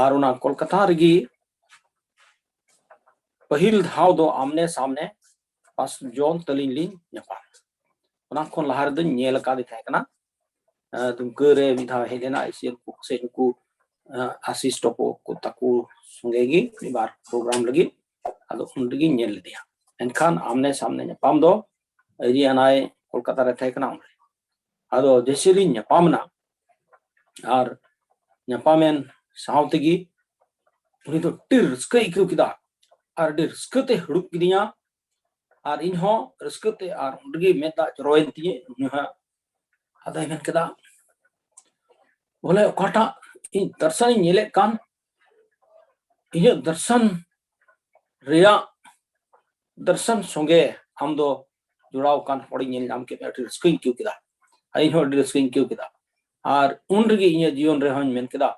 ᱟᱨ ᱚᱱᱟ ᱠᱳᱞᱠᱟᱛᱟ ᱨᱮᱜᱮ ᱯᱟᱹᱦᱤᱞ ᱫᱷᱟᱣ ᱫᱚ ᱟᱢᱱᱮ ᱥᱟᱢᱱᱮ ᱯᱟᱥ ᱡᱚᱱ ᱛᱟᱹᱞᱤᱧ ᱞᱤᱧ ᱧᱟᱯᱟᱢ᱾ ᱚᱱᱟ ᱠᱷᱚᱱ ᱞᱟᱦᱟ ᱨᱮᱫᱚᱧ ᱧᱮᱞ ᱟᱠᱟᱫᱮ ᱛᱟᱦᱮᱸ ᱠᱟᱱᱟ᱾ ᱟᱸ, ᱫᱩᱢᱠᱟᱹ ᱨᱮ ᱢᱤᱫ ᱫᱷᱟᱣ ᱦᱮᱡ ᱞᱮᱱᱟ, ᱮᱥᱤᱭᱟᱱ ᱠᱚ ᱥᱮ ᱩᱱᱠᱩ, ᱟᱸ, ᱟᱥᱤᱥ ᱴᱚᱯᱚ ᱠᱚ ᱛᱟᱠᱚ ᱥᱚᱸᱜᱮ ᱜᱮ ᱢᱤᱫ ᱵᱟᱨ ᱯᱨᱳᱜᱨᱟᱢ ᱞᱟᱹᱜᱤᱫ᱾ ᱟᱫᱚ ᱩᱱ ᱨᱮᱜᱮᱧ ᱧᱮᱞ ᱞᱮᱫᱮᱭᱟ᱾ ᱮᱱᱠᱷᱟᱱ ᱟᱢᱱᱮ ᱥᱟᱢᱱᱮ ᱧᱟᱯᱟᱢ ᱫᱚ ᱮᱡᱤ ᱮᱱ ᱟᱭ ᱠᱳᱞᱠᱟᱛᱟ ᱨᱮ ᱛᱟᱦᱮᱸ ᱠᱟᱱᱟ ᱩᱱᱨᱮ᱾ ᱟᱫᱚ ᱡᱮᱭᱥᱮ ᱞᱤᱧ ᱧᱟᱯᱟᱢ ᱮᱱᱟ, ᱟᱨ ᱧᱟᱯᱟᱢᱮᱱ ᱥᱟᱶ ᱛᱮᱜᱮ ᱩᱱᱤ ᱫᱚ ᱟᱹᱰᱤ ᱨᱟᱹᱥᱠᱟᱹᱭ ᱟᱹᱭᱠᱟᱹᱣ ᱠᱮᱫᱟ, ᱟᱨ ᱟᱹᱰᱤ ᱨᱟᱹᱥᱠᱟᱹ ᱛᱮ ᱦᱟᱹᱲᱩᱵ ᱠᱤᱫᱤᱧᱟ, ᱟᱨ ᱤᱧ ᱦᱚᱸ ᱨᱟᱹᱥᱠᱟᱹ ᱛᱮ, ᱟᱨ ᱩᱱ ᱨᱮᱜᱮ ᱢᱮᱫ ᱫᱟᱜ ᱡᱚᱨᱚᱭᱮᱱ ᱛᱤᱧᱟᱹ᱾ ᱩᱱᱤ ᱦᱚᱸ ᱟᱫᱚᱭ ᱢᱮᱱ ᱠᱮᱫᱟ, ᱵᱚᱞᱮ ᱚᱠᱟᱴᱟᱜ ᱤᱧ ᱫᱚᱨᱥᱚᱱ ᱤᱧ ᱧᱮᱞᱮᱫ ᱠᱟᱱ, ᱤᱧᱟᱹᱜ ᱫᱚᱨᱥᱚᱱ ᱨᱮᱭᱟᱜ, ᱫᱚᱨᱥᱚᱱ ᱥᱚᱸᱜᱮ ᱟᱢ ᱫᱚ ᱡᱚᱲᱟᱣ ᱟᱠᱟᱱ ᱦᱚᱲᱤᱧ ᱧᱮᱞ ᱧᱟᱢ ᱠᱮᱫ ᱢᱮᱭᱟ, ᱟᱹᱰᱤ ᱨᱟᱹᱥᱠᱟᱹᱧ ᱟᱹᱭᱠᱟᱹᱣ ᱠᱮᱫᱟ᱾ ᱟᱨ ᱤᱧ ᱦᱚᱸ ᱟᱹᱰᱤ ᱨᱟᱹᱥᱠᱟᱹᱧ ᱟᱹᱭᱠᱟᱹᱣ ᱠᱮᱫᱟ᱾ ᱟᱨ ᱩᱱ ᱨᱮᱜᱮ ᱤᱧᱟᱹᱜ ᱡᱤᱭᱚᱱ ᱨᱮᱦᱚᱸᱧ ᱢᱮᱱ ᱠᱮᱫᱟ,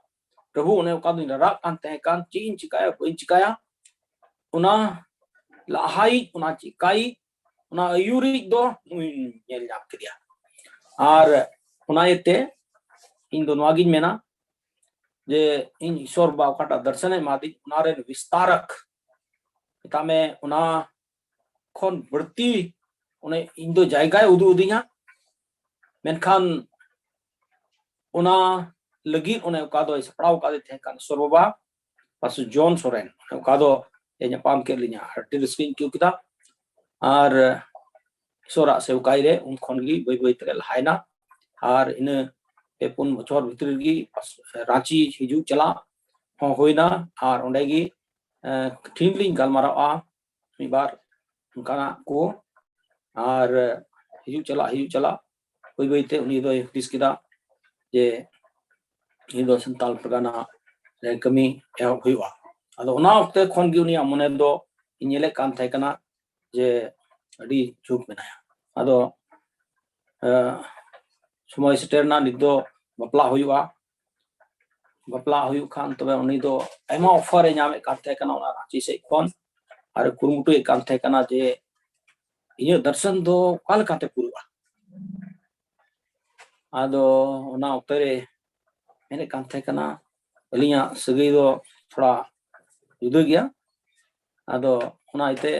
ᱯᱨᱚᱵᱷᱩ, ᱚᱱᱮ ᱚᱠᱟ ᱫᱚᱧ ᱨᱟᱨᱟᱜ ᱠᱟᱱ ᱛᱟᱦᱮᱸ ᱠᱟᱱ, ᱪᱮᱫ ᱤᱧ ᱪᱤᱠᱟᱭᱟ, ᱵᱟᱹᱧ ᱪᱤᱠᱟᱭᱟ, ᱚᱱᱟ ᱞᱟᱦᱟᱭᱤᱡ, ᱚᱱᱟ ᱪᱤᱠᱟᱭᱤᱡ, ᱚᱱᱟ ᱟᱹᱭᱩᱨᱤᱡ ᱫᱚ ᱱᱩᱭ ᱧᱮᱞ ᱧᱟᱢ ᱠᱮᱫᱮᱭᱟ᱾ ᱟᱨ ᱚᱱᱟ ᱤᱭᱟᱹᱛᱮ ᱤᱧ ᱫᱚ ᱱᱚᱣᱟ ᱜᱤᱧ ᱢᱮᱱᱟ ᱡᱮ ᱤᱧ ᱤᱥᱚᱨ ᱵᱟ ᱚᱠᱟᱴᱟᱜ ᱫᱚᱨᱥᱚᱱᱮ ᱮᱢᱟᱫᱤᱧ, ᱚᱱᱟ ᱨᱮᱱ ᱵᱤᱥᱛᱟᱨᱚᱠ, ᱢᱮᱛᱟᱜ ᱢᱮ, ᱚᱱᱟ ᱠᱷᱚᱱ ᱵᱟᱹᱲᱛᱤ ᱚᱱᱮ ᱤᱧ ᱫᱚ ᱡᱟᱭᱜᱟᱭ ᱩᱫᱩᱜ ᱟᱹᱫᱤᱧᱟ᱾ ᱢᱮᱱᱠᱷᱟᱱ ᱚᱱᱟ ᱞᱟᱹᱜᱤᱫ ᱚᱱᱮ ᱚᱠᱟ ᱫᱚᱭ ᱥᱟᱯᱲᱟᱣ ᱟᱠᱟᱫᱮ ᱛᱟᱦᱮᱸ ᱠᱟᱱ ᱥᱚᱨ ᱵᱟᱵᱟ ᱯᱟᱥᱩ ᱡᱚᱱ ᱥᱚᱨᱮᱱ, ᱚᱱᱮ ᱚᱠᱟ ᱫᱚ ᱮ ᱧᱟᱯᱟᱢ ᱠᱮᱫ ᱞᱤᱧᱟ, ᱟᱹᱰᱤ ᱨᱟᱹᱥᱠᱟᱹᱧ ᱟᱹᱭᱠᱟᱹᱣ ᱠᱮᱫᱟ᱾ ᱟᱨ ᱤᱥᱚᱨᱟᱜ ᱥᱮᱣᱠᱟᱭ ᱨᱮ ᱩᱱ ᱠᱷᱚᱱ ᱜᱮ ᱵᱟᱹᱭ ᱵᱟᱹᱭ ᱛᱮᱞᱮ ᱞᱟᱦᱟᱭᱮᱱᱟ᱾ ᱟᱨ ᱤᱱᱟᱹ ᱯᱮ ᱯᱩᱱ ᱵᱚᱪᱷᱚᱨ ᱵᱷᱤᱛᱨᱤ ᱨᱮᱜᱮ ᱨᱟᱸᱪᱤ ᱦᱤᱡᱩᱜ ᱪᱟᱞᱟᱜ ᱦᱚᱸ ᱦᱩᱭᱱᱟ᱾ ᱟᱨ ᱚᱸᱰᱮ ᱜᱮ ᱴᱷᱤᱠ ᱞᱤᱧ ᱜᱟᱞᱢᱟᱨᱟᱜᱼᱟ ᱢᱤᱫ ᱵᱟᱨ ᱚᱱᱠᱟᱱᱟᱜ ᱠᱚ᱾ ᱟᱨ ᱦᱤᱡᱩᱜ ᱪᱟᱞᱟᱜ ᱦᱤᱡᱩᱜ ᱪᱟᱞᱟᱜ ᱵᱟᱹᱭ ᱵᱟᱹᱭ ᱛᱮ ᱩᱱᱤ ᱫᱚᱭ ᱦᱩᱫᱤᱥ ᱠᱮᱫᱟ ᱡᱮ ᱤᱧ ᱫᱚ ᱥᱟᱱᱛᱟᱲ ᱯᱟᱨᱜᱟᱱᱟ ᱨᱮ ᱠᱟᱹᱢᱤ ᱮᱦᱚᱵ ᱦᱩᱭᱩᱜᱼᱟ᱾ ᱟᱫᱚ ᱚᱱᱟ ᱚᱠᱛᱮ ᱠᱷᱚᱱ ᱜᱮ ᱩᱱᱤᱭᱟᱜ ᱢᱚᱱᱮ ᱫᱚ ᱤᱧ ᱧᱮᱞᱮᱫ ᱠᱟᱱ ᱛᱟᱦᱮᱸ ᱠᱟᱱᱟ ᱡᱮ ᱟᱹᱰᱤ ᱡᱷᱩᱠ ᱢᱮᱱᱟᱭᱟ᱾ ᱟᱫᱚ ᱥᱚᱢᱚᱭ ᱥᱮᱴᱮᱨ ᱮᱱᱟ, ᱱᱤᱛ ᱫᱚ ᱵᱟᱯᱞᱟ ᱦᱩᱭᱩᱜᱼᱟ᱾ ᱵᱟᱯᱞᱟ ᱦᱩᱭᱩᱜ ᱠᱷᱟᱱ ᱛᱚᱵᱮ ᱩᱱᱤ ᱫᱚ ᱟᱭᱢᱟ ᱚᱯᱷᱟᱨ ᱮ ᱧᱟᱢᱮᱫ ᱠᱟᱱ ᱛᱟᱦᱮᱸ ᱠᱟᱱᱟ ᱚᱱᱟ ᱨᱟᱸᱪᱤ ᱥᱮᱫ ᱠᱷᱚᱱ, ᱟᱨ ᱠᱩᱨᱩᱢᱩᱴᱩᱭᱮᱫ ᱠᱟᱱ ᱛᱟᱦᱮᱸ ᱠᱟᱱᱟ ᱡᱮ ᱤᱧᱟᱹᱜ ᱫᱚᱨᱥᱚᱱ ᱫᱚ ᱚᱠᱟ ᱞᱮᱠᱟᱛᱮ ᱯᱩᱨᱟᱹᱜᱼᱟ᱾ ᱟᱫᱚ ᱚᱱᱟ ᱚᱠᱛᱮ ᱨᱮ ᱢᱮᱱᱮᱫ ᱠᱟᱱ ᱛᱟᱦᱮᱸ ᱠᱟᱱᱟ, ᱟᱹᱞᱤᱧᱟᱜ ᱥᱟᱹᱜᱟᱹᱭ ᱫᱚ ᱛᱷᱚᱲᱟ ᱡᱩᱫᱟᱹ ᱜᱮᱭᱟ᱾ ᱟᱫᱚ ᱚᱱᱟ ᱤᱭᱟᱹᱛᱮ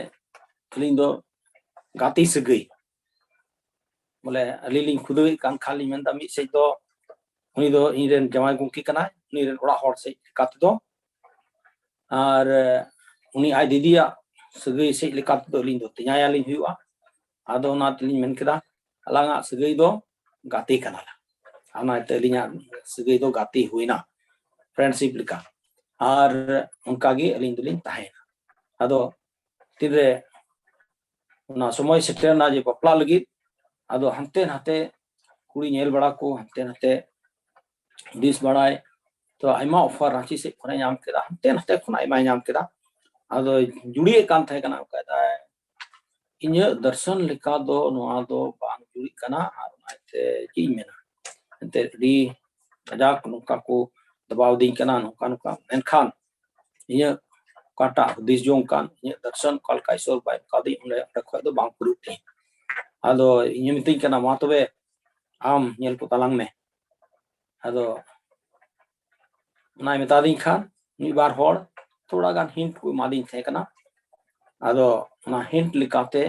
ᱟᱹᱞᱤᱧ ᱫᱚ ᱜᱟᱛᱮ ᱥᱟᱹᱜᱟᱹᱭ, ᱵᱚᱞᱮ ᱟᱹᱞᱤᱧ ᱞᱤᱧ ᱠᱷᱩᱫᱟᱹᱣᱮᱫ ᱠᱟᱱ ᱠᱷᱟᱱ ᱞᱤᱧ ᱢᱮᱱᱫᱟ, ᱢᱤᱫ ᱥᱮᱫ ᱫᱚ ᱩᱱᱤ ᱫᱚ ᱤᱧ ᱨᱮᱱ ᱡᱟᱶᱟᱭ ᱜᱚᱢᱠᱮ ᱠᱟᱱᱟᱭ, ᱩᱱᱤ ᱨᱮᱱ ᱚᱲᱟᱜ ᱦᱚᱲ ᱥᱮᱫ ᱞᱮᱠᱟ ᱛᱮᱫᱚ, ᱟᱨ ᱩᱱᱤ ᱟᱡ ᱫᱤᱫᱤᱭᱟᱜ ᱥᱟᱹᱜᱟᱹᱭ ᱥᱮᱫ ᱞᱮᱠᱟ ᱛᱮᱫᱚ ᱟᱹᱞᱤᱧ ᱫᱚ ᱛᱮᱧᱟᱭᱟᱞᱤᱧ ᱦᱩᱭᱩᱜᱼᱟ᱾ ᱟᱫᱚ ᱚᱱᱟ ᱛᱮᱞᱤᱧ ᱢᱮᱱ ᱠᱮᱫᱟ, ᱟᱞᱟᱝᱟᱜ ᱥᱟᱹᱜᱟᱹᱭ ᱫᱚ ᱜᱟᱛᱮ ᱠᱟᱱᱟᱞᱮ᱾ ᱚᱱᱟᱛᱮ ᱟᱹᱞᱤᱧᱟᱜ ᱥᱟᱹᱜᱟᱹᱭ ᱫᱚ ᱜᱟᱛᱮ ᱦᱩᱭᱱᱟ, ᱯᱷᱨᱮᱱᱰᱥᱤᱯ ᱞᱮᱠᱟ᱾ ᱟᱨ ᱚᱱᱠᱟᱜᱮ ᱟᱹᱞᱤᱧ ᱫᱚᱞᱤᱧ ᱛᱟᱦᱮᱸᱭᱮᱱᱟ᱾ ᱟᱫᱚ ᱛᱤᱱᱨᱮ ᱚᱱᱟ ᱥᱚᱢᱚᱭ ᱥᱮᱴᱮᱨ ᱮᱱᱟ ᱡᱮ ᱵᱟᱯᱞᱟ ᱞᱟᱹᱜᱤᱫ, ᱟᱫᱚ ᱦᱟᱱᱛᱮ ᱱᱟᱛᱮ ᱠᱩᱲᱤ ᱧᱮᱞ ᱵᱟᱲᱟ ᱠᱚ, ᱦᱟᱱᱛᱮ ᱱᱟᱛᱮ ᱦᱩᱫᱤᱥ ᱵᱟᱲᱟᱭ, ᱛᱚ ᱟᱭᱢᱟ ᱚᱯᱷᱟᱨ ᱨᱟᱸᱪᱤ ᱥᱮᱫ ᱠᱷᱚᱱᱮ ᱧᱟᱢ ᱠᱮᱫᱟ, ᱦᱟᱱᱛᱮ ᱱᱟᱛᱮ ᱠᱷᱚᱱ ᱟᱭᱢᱟᱭ ᱧᱟᱢ ᱠᱮᱫᱟ᱾ ᱟᱫᱚ ᱡᱩᱲᱤᱭᱮᱫ ᱠᱟᱱ ᱛᱟᱦᱮᱸ ᱠᱟᱱᱟ, ᱚᱱᱠᱟᱭ ᱫᱟᱭ, ᱤᱧᱟᱹᱜ ᱫᱚᱨᱥᱚᱱ ᱞᱮᱠᱟ ᱫᱚ ᱱᱚᱣᱟ ᱫᱚ ᱵᱟᱝ ᱡᱩᱲᱤᱜ ᱠᱟᱱᱟ᱾ ᱟᱨ ᱚᱱᱟᱛᱮ ᱪᱮᱫ ᱤᱧ ᱢᱮᱱᱟ, ᱮᱱᱛᱮᱫ ᱟᱹᱰᱤ ᱠᱟᱡᱟᱠ ᱱᱚᱝᱠᱟ ᱠᱚ ᱫᱟᱵᱟᱣ ᱫᱤᱧ ᱠᱟᱱᱟ, ᱱᱚᱝᱠᱟ ᱱᱚᱝᱠᱟ᱾ ᱢᱮᱱᱠᱷᱟᱱ ᱤᱧᱟᱹᱜ ᱚᱠᱟᱴᱟᱜ ᱦᱩᱫᱤᱥ ᱡᱚᱝ ᱠᱟᱱ, ᱤᱧᱟᱹᱜ ᱫᱚᱨᱥᱚᱱ ᱚᱠᱟ ᱞᱮᱠᱟ ᱤᱥᱚᱨ ᱵᱟᱭ ᱮᱢ ᱠᱟᱣᱫᱤᱧ, ᱚᱸᱰᱮ ᱚᱸᱰᱮ ᱠᱷᱚᱡ ᱫᱚ ᱵᱟᱝ ᱯᱩᱨᱟᱹᱜ ᱛᱤᱧ᱾ ᱟᱫᱚ ᱤᱧᱮ ᱢᱤᱛᱟᱹᱧ ᱠᱟᱱᱟ, ᱢᱟ ᱛᱚᱵᱮ ᱟᱢ ᱧᱮᱞ ᱠᱚ ᱛᱟᱞᱟᱝ ᱢᱮ᱾ ᱟᱫᱚ ᱚᱱᱟᱭ ᱢᱮᱛᱟᱫᱤᱧ ᱠᱷᱟᱱ ᱢᱤᱫ ᱵᱟᱨ ᱦᱚᱲ ᱛᱷᱚᱲᱟ ᱜᱟᱱ ᱦᱤᱱᱴ ᱠᱚ ᱮᱢᱟᱫᱤᱧ ᱛᱟᱦᱮᱸ ᱠᱟᱱᱟ᱾ ᱟᱫᱚ ᱚᱱᱟ ᱦᱤᱱᱴ ᱞᱮᱠᱟᱛᱮ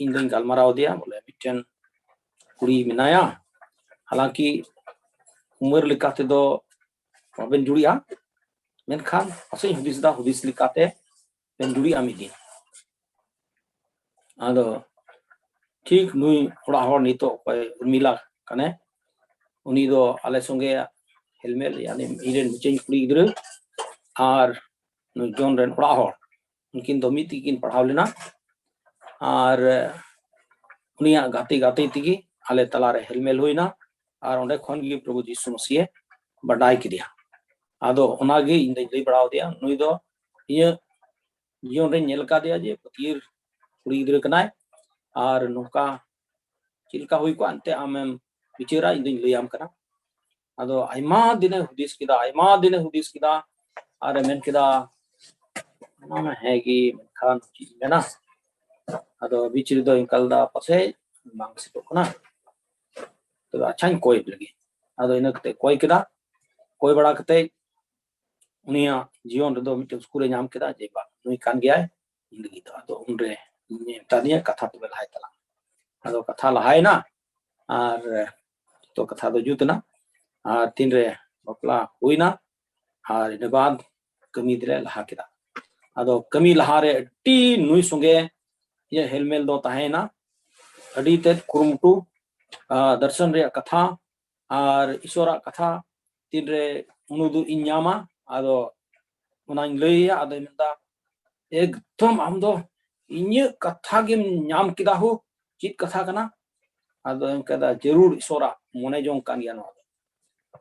ᱤᱧ ᱫᱚᱧ ᱜᱟᱞᱢᱟᱨᱟᱣ ᱟᱫᱮᱭᱟ, ᱵᱚᱞᱮ ᱢᱤᱫᱴᱮᱱ ᱠᱩᱲᱤ ᱢᱮᱱᱟᱭᱟ, ᱦᱟᱞᱟᱝᱠᱤ ᱩᱢᱮᱨ ᱞᱮᱠᱟ ᱛᱮᱫᱚ ᱵᱟᱵᱮᱱ ᱡᱩᱲᱤᱜᱼᱟ, ᱢᱮᱱᱠᱷᱟᱱ ᱯᱟᱥᱮᱡ ᱦᱩᱫᱤᱥ ᱫᱟ ᱦᱩᱫᱤᱥ ᱞᱮᱠᱟᱛᱮ ᱵᱮᱱ ᱡᱩᱲᱤᱜᱼᱟ ᱢᱤᱫ ᱫᱤᱱ᱾ ᱟᱫᱚ ᱴᱷᱤᱠ ᱱᱩᱭ ᱚᱲᱟᱜ ᱦᱚᱲ ᱱᱤᱛᱚᱜ ᱚᱠᱚᱭ ᱩᱨᱢᱤᱞᱟ ᱠᱟᱱᱮ, ᱩᱱᱤ ᱫᱚ ᱟᱞᱮ ᱥᱚᱸᱜᱮ ᱦᱮᱞᱢᱮᱞ, ᱭᱟᱱᱤ ᱤᱧ ᱨᱮᱱ ᱢᱤᱫᱴᱮᱱ ᱠᱩᱲᱤ ᱜᱤᱫᱽᱨᱟᱹ ᱟᱨ ᱱᱩᱭ ᱡᱚᱱ ᱨᱮᱱ ᱚᱲᱟᱜ ᱦᱚᱲ, ᱩᱱᱠᱤᱱ ᱫᱚ ᱢᱤᱫ ᱛᱮᱜᱮ ᱠᱤᱱ ᱯᱟᱲᱦᱟᱣ ᱞᱮᱱᱟ᱾ ᱟᱨ ᱩᱱᱤᱭᱟᱜ ᱜᱟᱛᱮ ᱜᱟᱛᱮ ᱛᱮᱜᱮ ᱟᱞᱮ ᱛᱟᱞᱟᱨᱮ ᱦᱮᱞᱢᱮᱞ ᱦᱩᱭᱱᱟ᱾ ᱟᱨ ᱚᱸᱰᱮ ᱠᱷᱚᱱ ᱜᱮ ᱯᱨᱚᱵᱷᱩ ᱡᱤᱥᱩ ᱢᱟᱥᱤᱭᱮ ᱵᱟᱰᱟᱭ ᱠᱮᱫᱮᱭᱟ᱾ ᱟᱫᱚ ᱚᱱᱟᱜᱮ ᱤᱧ ᱫᱚᱧ ᱞᱟᱹᱭ ᱵᱟᱲᱟ ᱟᱫᱮᱭᱟ, ᱱᱩᱭ ᱫᱚ ᱤᱧᱟᱹᱜ ᱡᱤᱭᱚᱱ ᱨᱮᱧ ᱧᱮᱞ ᱠᱟᱫᱮᱭᱟ ᱡᱮ ᱯᱟᱹᱛᱭᱟᱹᱨ ᱠᱩᱲᱤ ᱜᱤᱫᱽᱨᱟᱹ ᱠᱟᱱᱟᱭ, ᱟᱨ ᱱᱚᱝᱠᱟ ᱪᱮᱫ ᱞᱮᱠᱟ ᱦᱩᱭ ᱠᱚᱜᱼᱟ ᱮᱱᱛᱮ ᱟᱢᱮᱢ ᱵᱤᱪᱟᱹᱨᱟ, ᱤᱧ ᱫᱚᱧ ᱞᱟᱹᱭᱟᱢ ᱠᱟᱱᱟ᱾ ᱟᱫᱚ ᱟᱭᱢᱟ ᱫᱤᱱᱮ ᱦᱩᱫᱤᱥ ᱠᱮᱫᱟ, ᱟᱭᱢᱟ ᱫᱤᱱᱮ ᱦᱩᱫᱤᱥ ᱠᱮᱫᱟ, ᱟᱨᱮ ᱢᱮᱱ ᱠᱮᱫᱟ, ᱚᱱᱟ ᱢᱟ ᱦᱮᱸ ᱜᱮ, ᱢᱮᱱᱠᱷᱟᱱ ᱪᱮᱫ ᱤᱧ ᱢᱮᱱᱟ? ᱟᱫᱚ ᱵᱤᱪ ᱨᱮᱫᱚ ᱤᱱᱠᱟ ᱞᱮᱫᱟ, ᱯᱟᱥᱮᱡ ᱵᱟᱝ ᱥᱮᱴᱚᱜ ᱠᱟᱱᱟ, ᱛᱚᱵᱮ ᱟᱪᱪᱷᱟᱧ ᱠᱚᱭ ᱞᱮᱜᱮ᱾ ᱟᱫᱚ ᱤᱱᱟᱹ ᱠᱟᱛᱮ ᱠᱚᱭ ᱠᱮᱫᱟ, ᱠᱚᱭ ᱵᱟᱲᱟ ᱠᱟᱛᱮ ᱩᱱᱤᱭᱟᱜ ᱡᱤᱭᱚᱱ ᱨᱮᱫᱚ ᱢᱤᱫᱴᱮᱱ ᱥᱩᱨ ᱮ ᱧᱟᱢ ᱠᱮᱫᱟ ᱡᱮ ᱵᱟᱝ, ᱱᱩᱭ ᱠᱟᱱ ᱜᱮᱭᱟᱭ ᱤᱧ ᱞᱟᱹᱜᱤᱫ ᱫᱚ᱾ ᱟᱫᱚ ᱩᱱᱨᱮ ᱤᱧ ᱢᱮᱛᱟ ᱫᱤᱧᱟ, ᱠᱟᱛᱷᱟ ᱛᱚᱵᱮ ᱞᱟᱦᱟᱭ ᱛᱟᱞᱟᱝ᱾ ᱟᱫᱚ ᱠᱟᱛᱷᱟ ᱞᱟᱦᱟᱭᱮᱱᱟ, ᱟᱨ ᱡᱚᱛᱚ ᱠᱟᱛᱷᱟ ᱫᱚ ᱡᱩᱛ ᱮᱱᱟ᱾ ᱟᱨ ᱛᱤᱱᱨᱮ ᱵᱟᱯᱞᱟ ᱦᱩᱭᱱᱟ, ᱟᱨ ᱤᱱᱟᱹ ᱵᱟᱫ ᱠᱟᱹᱢᱤ ᱫᱚᱞᱮ ᱞᱟᱦᱟ ᱠᱮᱫᱟ᱾ ᱟᱫᱚ ᱠᱟᱹᱢᱤ ᱞᱟᱦᱟᱨᱮ ᱟᱹᱰᱤ ᱱᱩᱭ ᱥᱚᱸᱜᱮ ᱤᱧᱟᱹᱜ ᱦᱮᱞᱢᱮᱞ ᱫᱚ ᱛᱟᱦᱮᱸᱭᱮᱱᱟ᱾ ᱟᱹᱰᱤ ᱛᱮᱫ ᱠᱩᱨᱩᱢᱩᱴᱩ, ᱟᱨ ᱫᱚᱨᱥᱚᱱ ᱨᱮᱭᱟᱜ ᱠᱟᱛᱷᱟ ᱟᱨ ᱤᱥᱚᱨᱟᱜ ᱠᱟᱛᱷᱟ ᱛᱤᱱᱨᱮ ᱩᱱᱩᱫᱩᱜ ᱤᱧ ᱧᱟᱢᱟ, ᱟᱫᱚ ᱚᱱᱟᱧ ᱞᱟᱹᱭ ᱟᱭᱟ᱾ ᱟᱫᱚᱭ ᱢᱮᱱᱫᱟ, "ᱮᱠᱫᱚᱢ ᱟᱢ ᱫᱚ ᱤᱧᱟᱹᱜ ᱠᱟᱛᱷᱟ ᱜᱮᱢ ᱧᱟᱢ ᱠᱮᱫᱟ ᱦᱳ, ᱪᱮᱫ ᱠᱟᱛᱷᱟ ᱠᱟᱱᱟ?" ᱟᱫᱚ ᱮᱢ ᱠᱮᱫᱟ, "ᱡᱟᱹᱨᱩᱲ ᱤᱥᱚᱨᱟᱜ ᱢᱚᱱᱮ ᱡᱚᱝ ᱠᱟᱱ ᱜᱮᱭᱟ ᱱᱚᱣᱟ ᱫᱚ᱾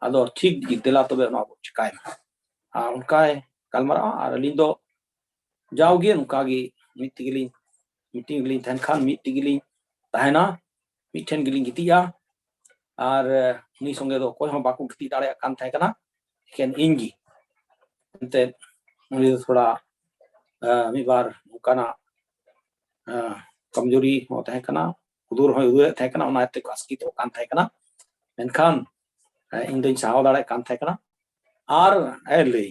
ᱟᱫᱚ ᱴᱷᱤᱠ ᱜᱮ, ᱫᱮᱞᱟ ᱛᱚᱵᱮ ᱱᱚᱣᱟ ᱵᱚ ᱪᱮᱠᱟᱭ ᱢᱟ᱾" ᱟᱨ ᱚᱱᱠᱟᱭ ᱜᱟᱞᱢᱟᱨᱟᱜᱼᱟ᱾ ᱟᱨ ᱟᱹᱞᱤᱧ ᱫᱚ ᱡᱟᱣᱜᱮ ᱱᱚᱝᱠᱟ ᱜᱮ ᱢᱤᱫ ᱛᱮᱜᱮᱞᱤᱧ, ᱢᱤᱴᱤᱝ ᱨᱮᱞᱤᱧ ᱛᱟᱦᱮᱱ ᱠᱷᱟᱱ ᱢᱤᱫ ᱛᱮᱜᱮᱞᱤᱧ ᱛᱟᱦᱮᱱᱟ, ᱢᱤᱫᱴᱷᱮᱱ ᱜᱮᱞᱤᱧ ᱜᱤᱛᱤᱡᱼᱟ᱾ ᱟᱨ, ᱮ, ᱩᱱᱤ ᱥᱚᱸᱜᱮ ᱫᱚ ᱚᱠᱚᱭ ᱦᱚᱸ ᱵᱟᱠᱚ ᱜᱤᱛᱤᱡ ᱫᱟᱲᱮᱭᱟᱜ ᱠᱟᱱ ᱛᱟᱦᱮᱸ ᱠᱟᱱᱟ, ᱮᱠᱮᱱ ᱤᱧ ᱜᱮ᱾ ᱮᱱᱛᱮᱫ ᱩᱱᱤ ᱫᱚ ᱛᱷᱚᱲᱟ, ᱮ, ᱢᱤᱫ ᱵᱟᱨ ᱚᱱᱠᱟᱱᱟᱜ, ᱮ, ᱠᱚᱢᱡᱩᱨᱤ ᱦᱚᱸ ᱛᱟᱦᱮᱸ ᱠᱟᱱᱟ, ᱩᱫᱩᱨ ᱦᱚᱸᱭ ᱩᱫᱩᱨᱮᱫ ᱛᱟᱦᱮᱸ ᱠᱟᱱᱟ, ᱚᱱᱟ ᱛᱮᱠᱚ ᱟᱥᱠᱮᱛᱚᱜ ᱠᱟᱱ ᱛᱟᱦᱮᱸ ᱠᱟᱱᱟ᱾ ᱢᱮᱱᱠᱷᱟᱱ, ᱮ, ᱤᱧ ᱫᱚᱧ ᱥᱟᱦᱟᱣ ᱫᱟᱲᱮᱭᱟᱜ ᱠᱟᱱ ᱛᱟᱦᱮᱸ ᱠᱟᱱᱟ᱾ ᱟᱨ ᱮ ᱞᱟᱹᱭ,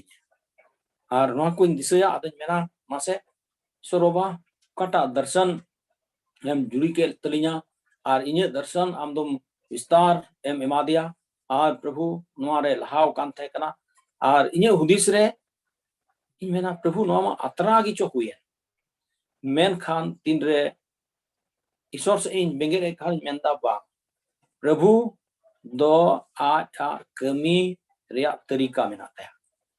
ᱟᱨ ᱱᱚᱣᱟ ᱠᱚᱧ ᱫᱤᱥᱟᱹᱭᱟ, ᱟᱫᱚᱧ ᱢᱮᱱᱟ, ᱢᱟᱥᱮ, ᱥᱚᱨᱚᱵᱟ, ᱚᱠᱟᱴᱟᱜ ᱫᱚᱨᱥᱚᱱ ᱮᱢ ᱡᱩᱲᱤ ᱠᱮᱫ ᱛᱟᱹᱞᱤᱧᱟ ᱟᱨ ᱤᱧᱟᱹᱜ ᱫᱚᱨᱥᱚᱱ ᱟᱢ ᱫᱚᱢ ᱵᱤᱥᱛᱟᱨ ᱮᱢ ᱮᱢᱟ ᱫᱮᱭᱟ᱾ ᱟᱨ ᱯᱨᱚᱵᱷᱩ ᱱᱚᱣᱟ ᱨᱮ ᱞᱟᱦᱟᱣ ᱟᱠᱟᱱ ᱛᱟᱦᱮᱸ ᱠᱟᱱᱟ᱾ ᱟᱨ ᱤᱧᱟᱹᱜ ᱦᱩᱫᱤᱥ ᱨᱮ ᱤᱧ ᱢᱮᱱᱟ, ᱯᱨᱚᱵᱷᱩ ᱱᱚᱣᱟ ᱢᱟ ᱟᱛᱨᱟ ᱜᱮᱪᱚ ᱦᱩᱭᱮᱱ, ᱢᱮᱱᱠᱷᱟᱱ ᱛᱤᱱᱨᱮ ᱤᱥᱚᱨ ᱥᱮᱫ ᱤᱧ ᱵᱮᱸᱜᱮᱫ ᱮᱫ ᱠᱷᱟᱱ ᱤᱧ ᱢᱮᱱᱫᱟ, ᱵᱟᱝ, ᱯᱨᱚᱵᱷᱩ ᱫᱚ ᱟᱡ ᱟᱜ ᱠᱟᱹᱢᱤ ᱨᱮᱭᱟᱜ ᱛᱟᱹᱨᱤᱠᱟ ᱢᱮᱱᱟᱜ ᱛᱟᱭᱟ,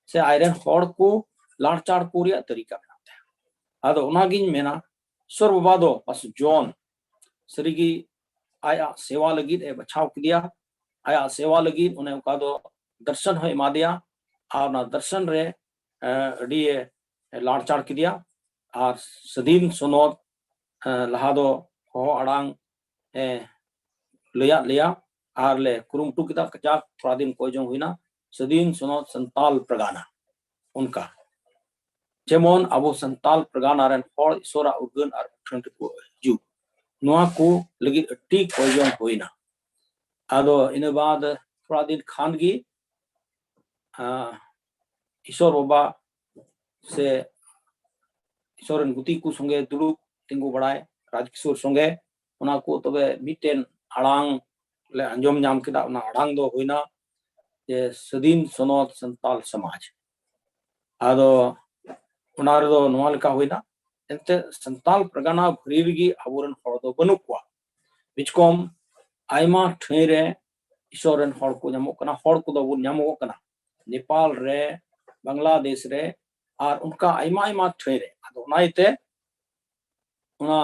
ᱥᱮ ᱟᱡᱨᱮᱱ ᱦᱚᱲ ᱠᱚ ᱞᱟᱲᱪᱟᱲ ᱠᱚ ᱨᱮᱭᱟᱜ ᱛᱟᱹᱨᱤᱠᱟ ᱢᱮᱱᱟᱜ ᱛᱟᱭᱟ᱾ ᱟᱫᱚ ᱚᱱᱟᱜᱤᱧ ᱢᱮᱱᱟ, ᱥᱚᱨ ᱵᱟᱵᱟ ᱫᱚ ᱯᱟᱥ ᱡᱚᱱ ᱥᱟᱹᱨᱤᱜᱮ ᱟᱡᱟᱜ ᱥᱮᱣᱟ ᱞᱟᱹᱜᱤᱫ ᱮ ᱵᱟᱪᱷᱟᱣ ᱠᱮᱫᱮᱭᱟ, ᱟᱡᱟᱜ ᱥᱮᱣᱟ ᱞᱟᱹᱜᱤᱫ ᱚᱱᱮ ᱚᱱᱠᱟ ᱫᱚ ᱫᱚᱨᱥᱚᱱ ᱦᱚᱸᱭ ᱮᱢᱟ ᱫᱮᱭᱟ, ᱟᱨ ᱚᱱᱟ ᱫᱚᱨᱥᱚᱱ ᱨᱮ ᱟᱹᱰᱤ ᱞᱟᱲᱪᱟᱲ ᱠᱮᱫᱮᱭᱟ᱾ ᱟᱨ ᱥᱟᱹᱫᱷᱤᱱ ᱥᱚᱱᱚᱛ ᱞᱟᱦᱟ ᱫᱚ ᱦᱚᱦᱚ ᱟᱲᱟᱝ ᱮ ᱞᱟᱹᱭᱟᱫ ᱞᱮᱭᱟ ᱟᱨ ᱞᱮ ᱠᱩᱨᱩᱢᱩᱴᱩ ᱠᱮᱫᱟ᱾ ᱠᱟᱡᱟᱠ ᱛᱷᱚᱲᱟ ᱫᱤᱱ ᱠᱚᱭ ᱡᱚᱝ ᱦᱩᱭᱱᱟ, ᱥᱟᱹᱫᱷᱤᱱ ᱥᱚᱱᱚᱛ ᱥᱟᱱᱛᱟᱞ ᱯᱨᱟᱜᱟᱱᱟ᱾ ᱚᱱᱠᱟ ᱡᱮᱢᱚᱱ ᱟᱵᱚ ᱥᱟᱱᱛᱟᱞ ᱯᱨᱟᱜᱟᱱᱟ ᱨᱮᱱ ᱦᱚᱲ ᱤᱥᱚᱨᱟᱜ ᱩᱨᱜᱟᱹᱱ ᱟᱨ ᱢᱩᱴᱷᱟᱹᱱ ᱨᱮᱠᱚ ᱦᱤᱡᱩᱜ, ᱱᱚᱣᱟ ᱠᱚ ᱞᱟᱹᱜᱤᱫ ᱟᱹᱰᱤ ᱠᱚᱭ ᱡᱚᱝ ᱦᱩᱭᱱᱟ᱾ ᱟᱫᱚ ᱤᱱᱟᱹ ᱵᱟᱫ ᱛᱷᱚᱲᱟ ᱫᱤᱱ ᱠᱷᱟᱱ ᱜᱮ ᱤᱥᱚᱨ ᱵᱟᱵᱟ ᱥᱮ ᱤᱥᱚᱨ ᱨᱮᱱ ᱜᱩᱛᱤ ᱠᱚ ᱥᱚᱸᱜᱮ ᱫᱩᱲᱩᱵ ᱛᱤᱸᱜᱩ ᱵᱟᱲᱟᱭ, ᱨᱟᱡᱽᱠᱤᱥᱳᱨ ᱥᱚᱸᱜᱮ, ᱚᱱᱟ ᱠᱚ ᱛᱚᱵᱮ ᱢᱤᱫᱴᱮᱱ ᱟᱲᱟᱝ ᱞᱮ ᱟᱸᱡᱚᱢ ᱧᱟᱢ ᱠᱮᱫᱟ᱾ ᱚᱱᱟ ᱟᱲᱟᱝ ᱫᱚ ᱦᱩᱭᱱᱟ ᱡᱮ ᱥᱟᱹᱫᱷᱤᱱ ᱥᱚᱱᱚᱛ ᱥᱟᱱᱛᱟᱞ ᱥᱚᱢᱟᱡᱽ᱾ ᱟᱫᱚ ᱚᱱᱟ ᱨᱮᱫᱚ ᱱᱚᱣᱟ ᱞᱮᱠᱟ ᱦᱩᱭᱱᱟ, ᱮᱱᱛᱮ ᱥᱟᱱᱛᱟᱞ ᱯᱨᱟᱜᱟᱱᱟ ᱵᱷᱟᱹᱨᱤ ᱨᱮᱜᱮ ᱟᱵᱚᱨᱮᱱ ᱦᱚᱲ ᱫᱚ ᱵᱟᱹᱱᱩᱜ ᱠᱚᱣᱟ᱾ ᱵᱤᱪᱠᱚᱢ ᱟᱭᱢᱟ ᱴᱷᱟᱹᱭ ᱨᱮ ᱤᱥᱚᱨ ᱨᱮᱱ ᱦᱚᱲ ᱠᱚ ᱧᱟᱢᱚᱜ ᱠᱟᱱᱟ, ᱦᱚᱲ ᱠᱚᱫᱚ ᱵᱚᱱ ᱧᱟᱢᱚᱜᱚᱜ ᱠᱟᱱᱟ᱾ ᱱᱮᱯᱟᱞ ᱨᱮ, ᱵᱟᱝᱞᱟᱫᱮᱥ ᱨᱮ, ᱟᱨ ᱚᱱᱠᱟ ᱟᱭᱢᱟ ᱟᱭᱢᱟ ᱴᱷᱟᱹᱭ ᱨᱮ᱾ ᱟᱫᱚ ᱚᱱᱟ ᱤᱭᱟᱹᱛᱮ ᱚᱱᱟ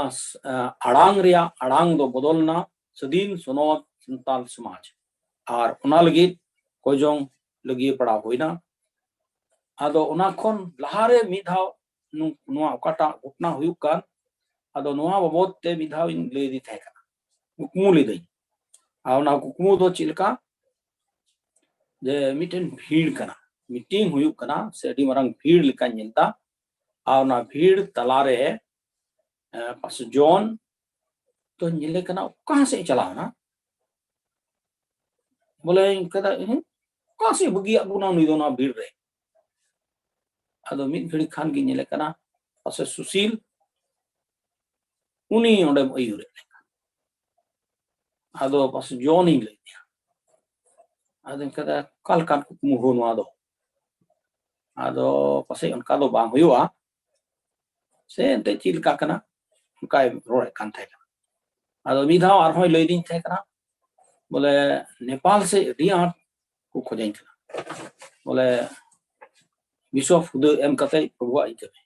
ᱟᱲᱟᱝ ᱨᱮᱭᱟᱜ ᱟᱲᱟᱝ ᱫᱚ ᱵᱚᱫᱚᱞ ᱮᱱᱟ ᱥᱟᱹᱫᱷᱤᱱ ᱥᱚᱱᱚᱛ ᱥᱟᱱᱛᱟᱞ ᱥᱚᱢᱟᱡᱽ, ᱟᱨ ᱚᱱᱟ ᱞᱟᱹᱜᱤᱫ ᱠᱚᱭᱡᱚᱝ ᱞᱟᱹᱜᱤᱭᱟᱹ ᱯᱟᱲᱟᱣ ᱦᱩᱭᱱᱟ᱾ ᱟᱫᱚ ᱚᱱᱟ ᱠᱷᱚᱱ ᱞᱟᱦᱟᱨᱮ ᱢᱤᱫ ᱫᱷᱟᱣ ᱱᱚᱣᱟ ᱚᱠᱟᱴᱟᱜ ᱜᱷᱚᱴᱚᱱᱟ ᱦᱩᱭᱩᱜ ᱠᱟᱱ, ᱟᱫᱚ ᱱᱚᱣᱟ ᱵᱟᱵᱚᱫ ᱛᱮ ᱢᱤᱫ ᱫᱷᱟᱣ ᱤᱧ ᱞᱟᱹᱭ ᱤᱫᱤ ᱛᱟᱦᱮᱸ ᱠᱟᱱᱟ, ᱠᱩᱠᱢᱩ ᱞᱤᱫᱟᱹᱧ᱾ ᱟᱨ ᱚᱱᱟ ᱠᱩᱠᱢᱩ ᱫᱚ ᱪᱮᱫ ᱞᱮᱠᱟ, ᱡᱮ ᱢᱤᱫᱴᱮᱱ ᱵᱷᱤᱲ ᱠᱟᱱᱟ, ᱢᱤᱴᱤᱝ ᱦᱩᱭᱩᱜ ᱠᱟᱱᱟ, ᱥᱮ ᱟᱹᱰᱤ ᱢᱟᱨᱟᱝ ᱵᱷᱤᱲ ᱞᱮᱠᱟᱧ ᱧᱮᱞ ᱮᱫᱟ᱾ ᱟᱨ ᱚᱱᱟ ᱵᱷᱤᱲ ᱛᱟᱞᱟᱨᱮ ᱯᱟᱥ ᱡᱚᱱ ᱫᱚ ᱧᱮᱞᱮ ᱠᱟᱱᱟ, ᱚᱠᱟ ᱥᱮᱫ ᱮ ᱪᱟᱞᱟᱣ ᱮᱱᱟ? ᱵᱚᱞᱮ ᱚᱱᱠᱟ ᱫᱚ, ᱚᱠᱟ ᱥᱮᱫ ᱵᱟᱹᱜᱤᱭᱟᱜ ᱵᱚᱱᱟ ᱱᱩᱭ ᱫᱚ ᱱᱚᱣᱟ ᱵᱷᱤᱲ ᱨᱮ? ᱟᱫᱚ ᱢᱤᱫ ᱜᱷᱟᱹᱲᱤ ᱠᱷᱟᱱ ᱜᱮ ᱧᱮᱞᱮ ᱠᱟᱱᱟ, ᱯᱟᱥᱮ ᱥᱩᱥᱤᱞ, ᱩᱱᱤ ᱚᱸᱰᱮᱢ ᱟᱹᱭᱩᱨᱮᱫ ᱞᱮᱠᱟ᱾ ᱟᱫᱚ ᱯᱟᱥᱮ ᱡᱚᱱᱤᱧ ᱞᱟᱹᱭ ᱫᱮᱭᱟ᱾ ᱟᱫᱚ ᱚᱱᱠᱟ ᱫᱚ ᱚᱠᱟ ᱞᱮᱠᱟᱱ ᱠᱩᱠᱢᱩ ᱦᱳ ᱱᱚᱣᱟ ᱫᱚ? ᱟᱫᱚ ᱯᱟᱥᱮᱡ ᱚᱱᱠᱟ ᱫᱚ ᱵᱟᱝ ᱦᱩᱭᱩᱜᱼᱟ, ᱥᱮ ᱮᱱᱛᱮᱫ ᱪᱮᱫ ᱞᱮᱠᱟ ᱠᱟᱱᱟ, ᱚᱱᱠᱟᱭ ᱨᱚᱲᱮᱫ ᱠᱟᱱ ᱛᱟᱦᱮᱸ ᱠᱟᱱᱟ᱾ ᱟᱫᱚ ᱢᱤᱫ ᱫᱷᱟᱣ ᱟᱨᱦᱚᱸᱭ ᱞᱟᱹᱭ ᱫᱤᱧ ᱛᱟᱦᱮᱸ ᱠᱟᱱᱟ, ᱵᱚᱞᱮ ᱱᱮᱯᱟᱞ ᱥᱮ ᱟᱹᱰᱤ ᱟᱸᱴ ᱠᱚ ᱠᱷᱚᱡᱟᱹᱧ ᱠᱟᱱᱟ, ᱵᱚᱞᱮ ᱵᱤᱥᱚᱯ ᱦᱩᱫᱟᱹ ᱮᱢ ᱠᱟᱛᱮ ᱯᱨᱚᱵᱷᱩᱣᱟᱜ ᱤᱧ ᱠᱟᱹᱢᱤ᱾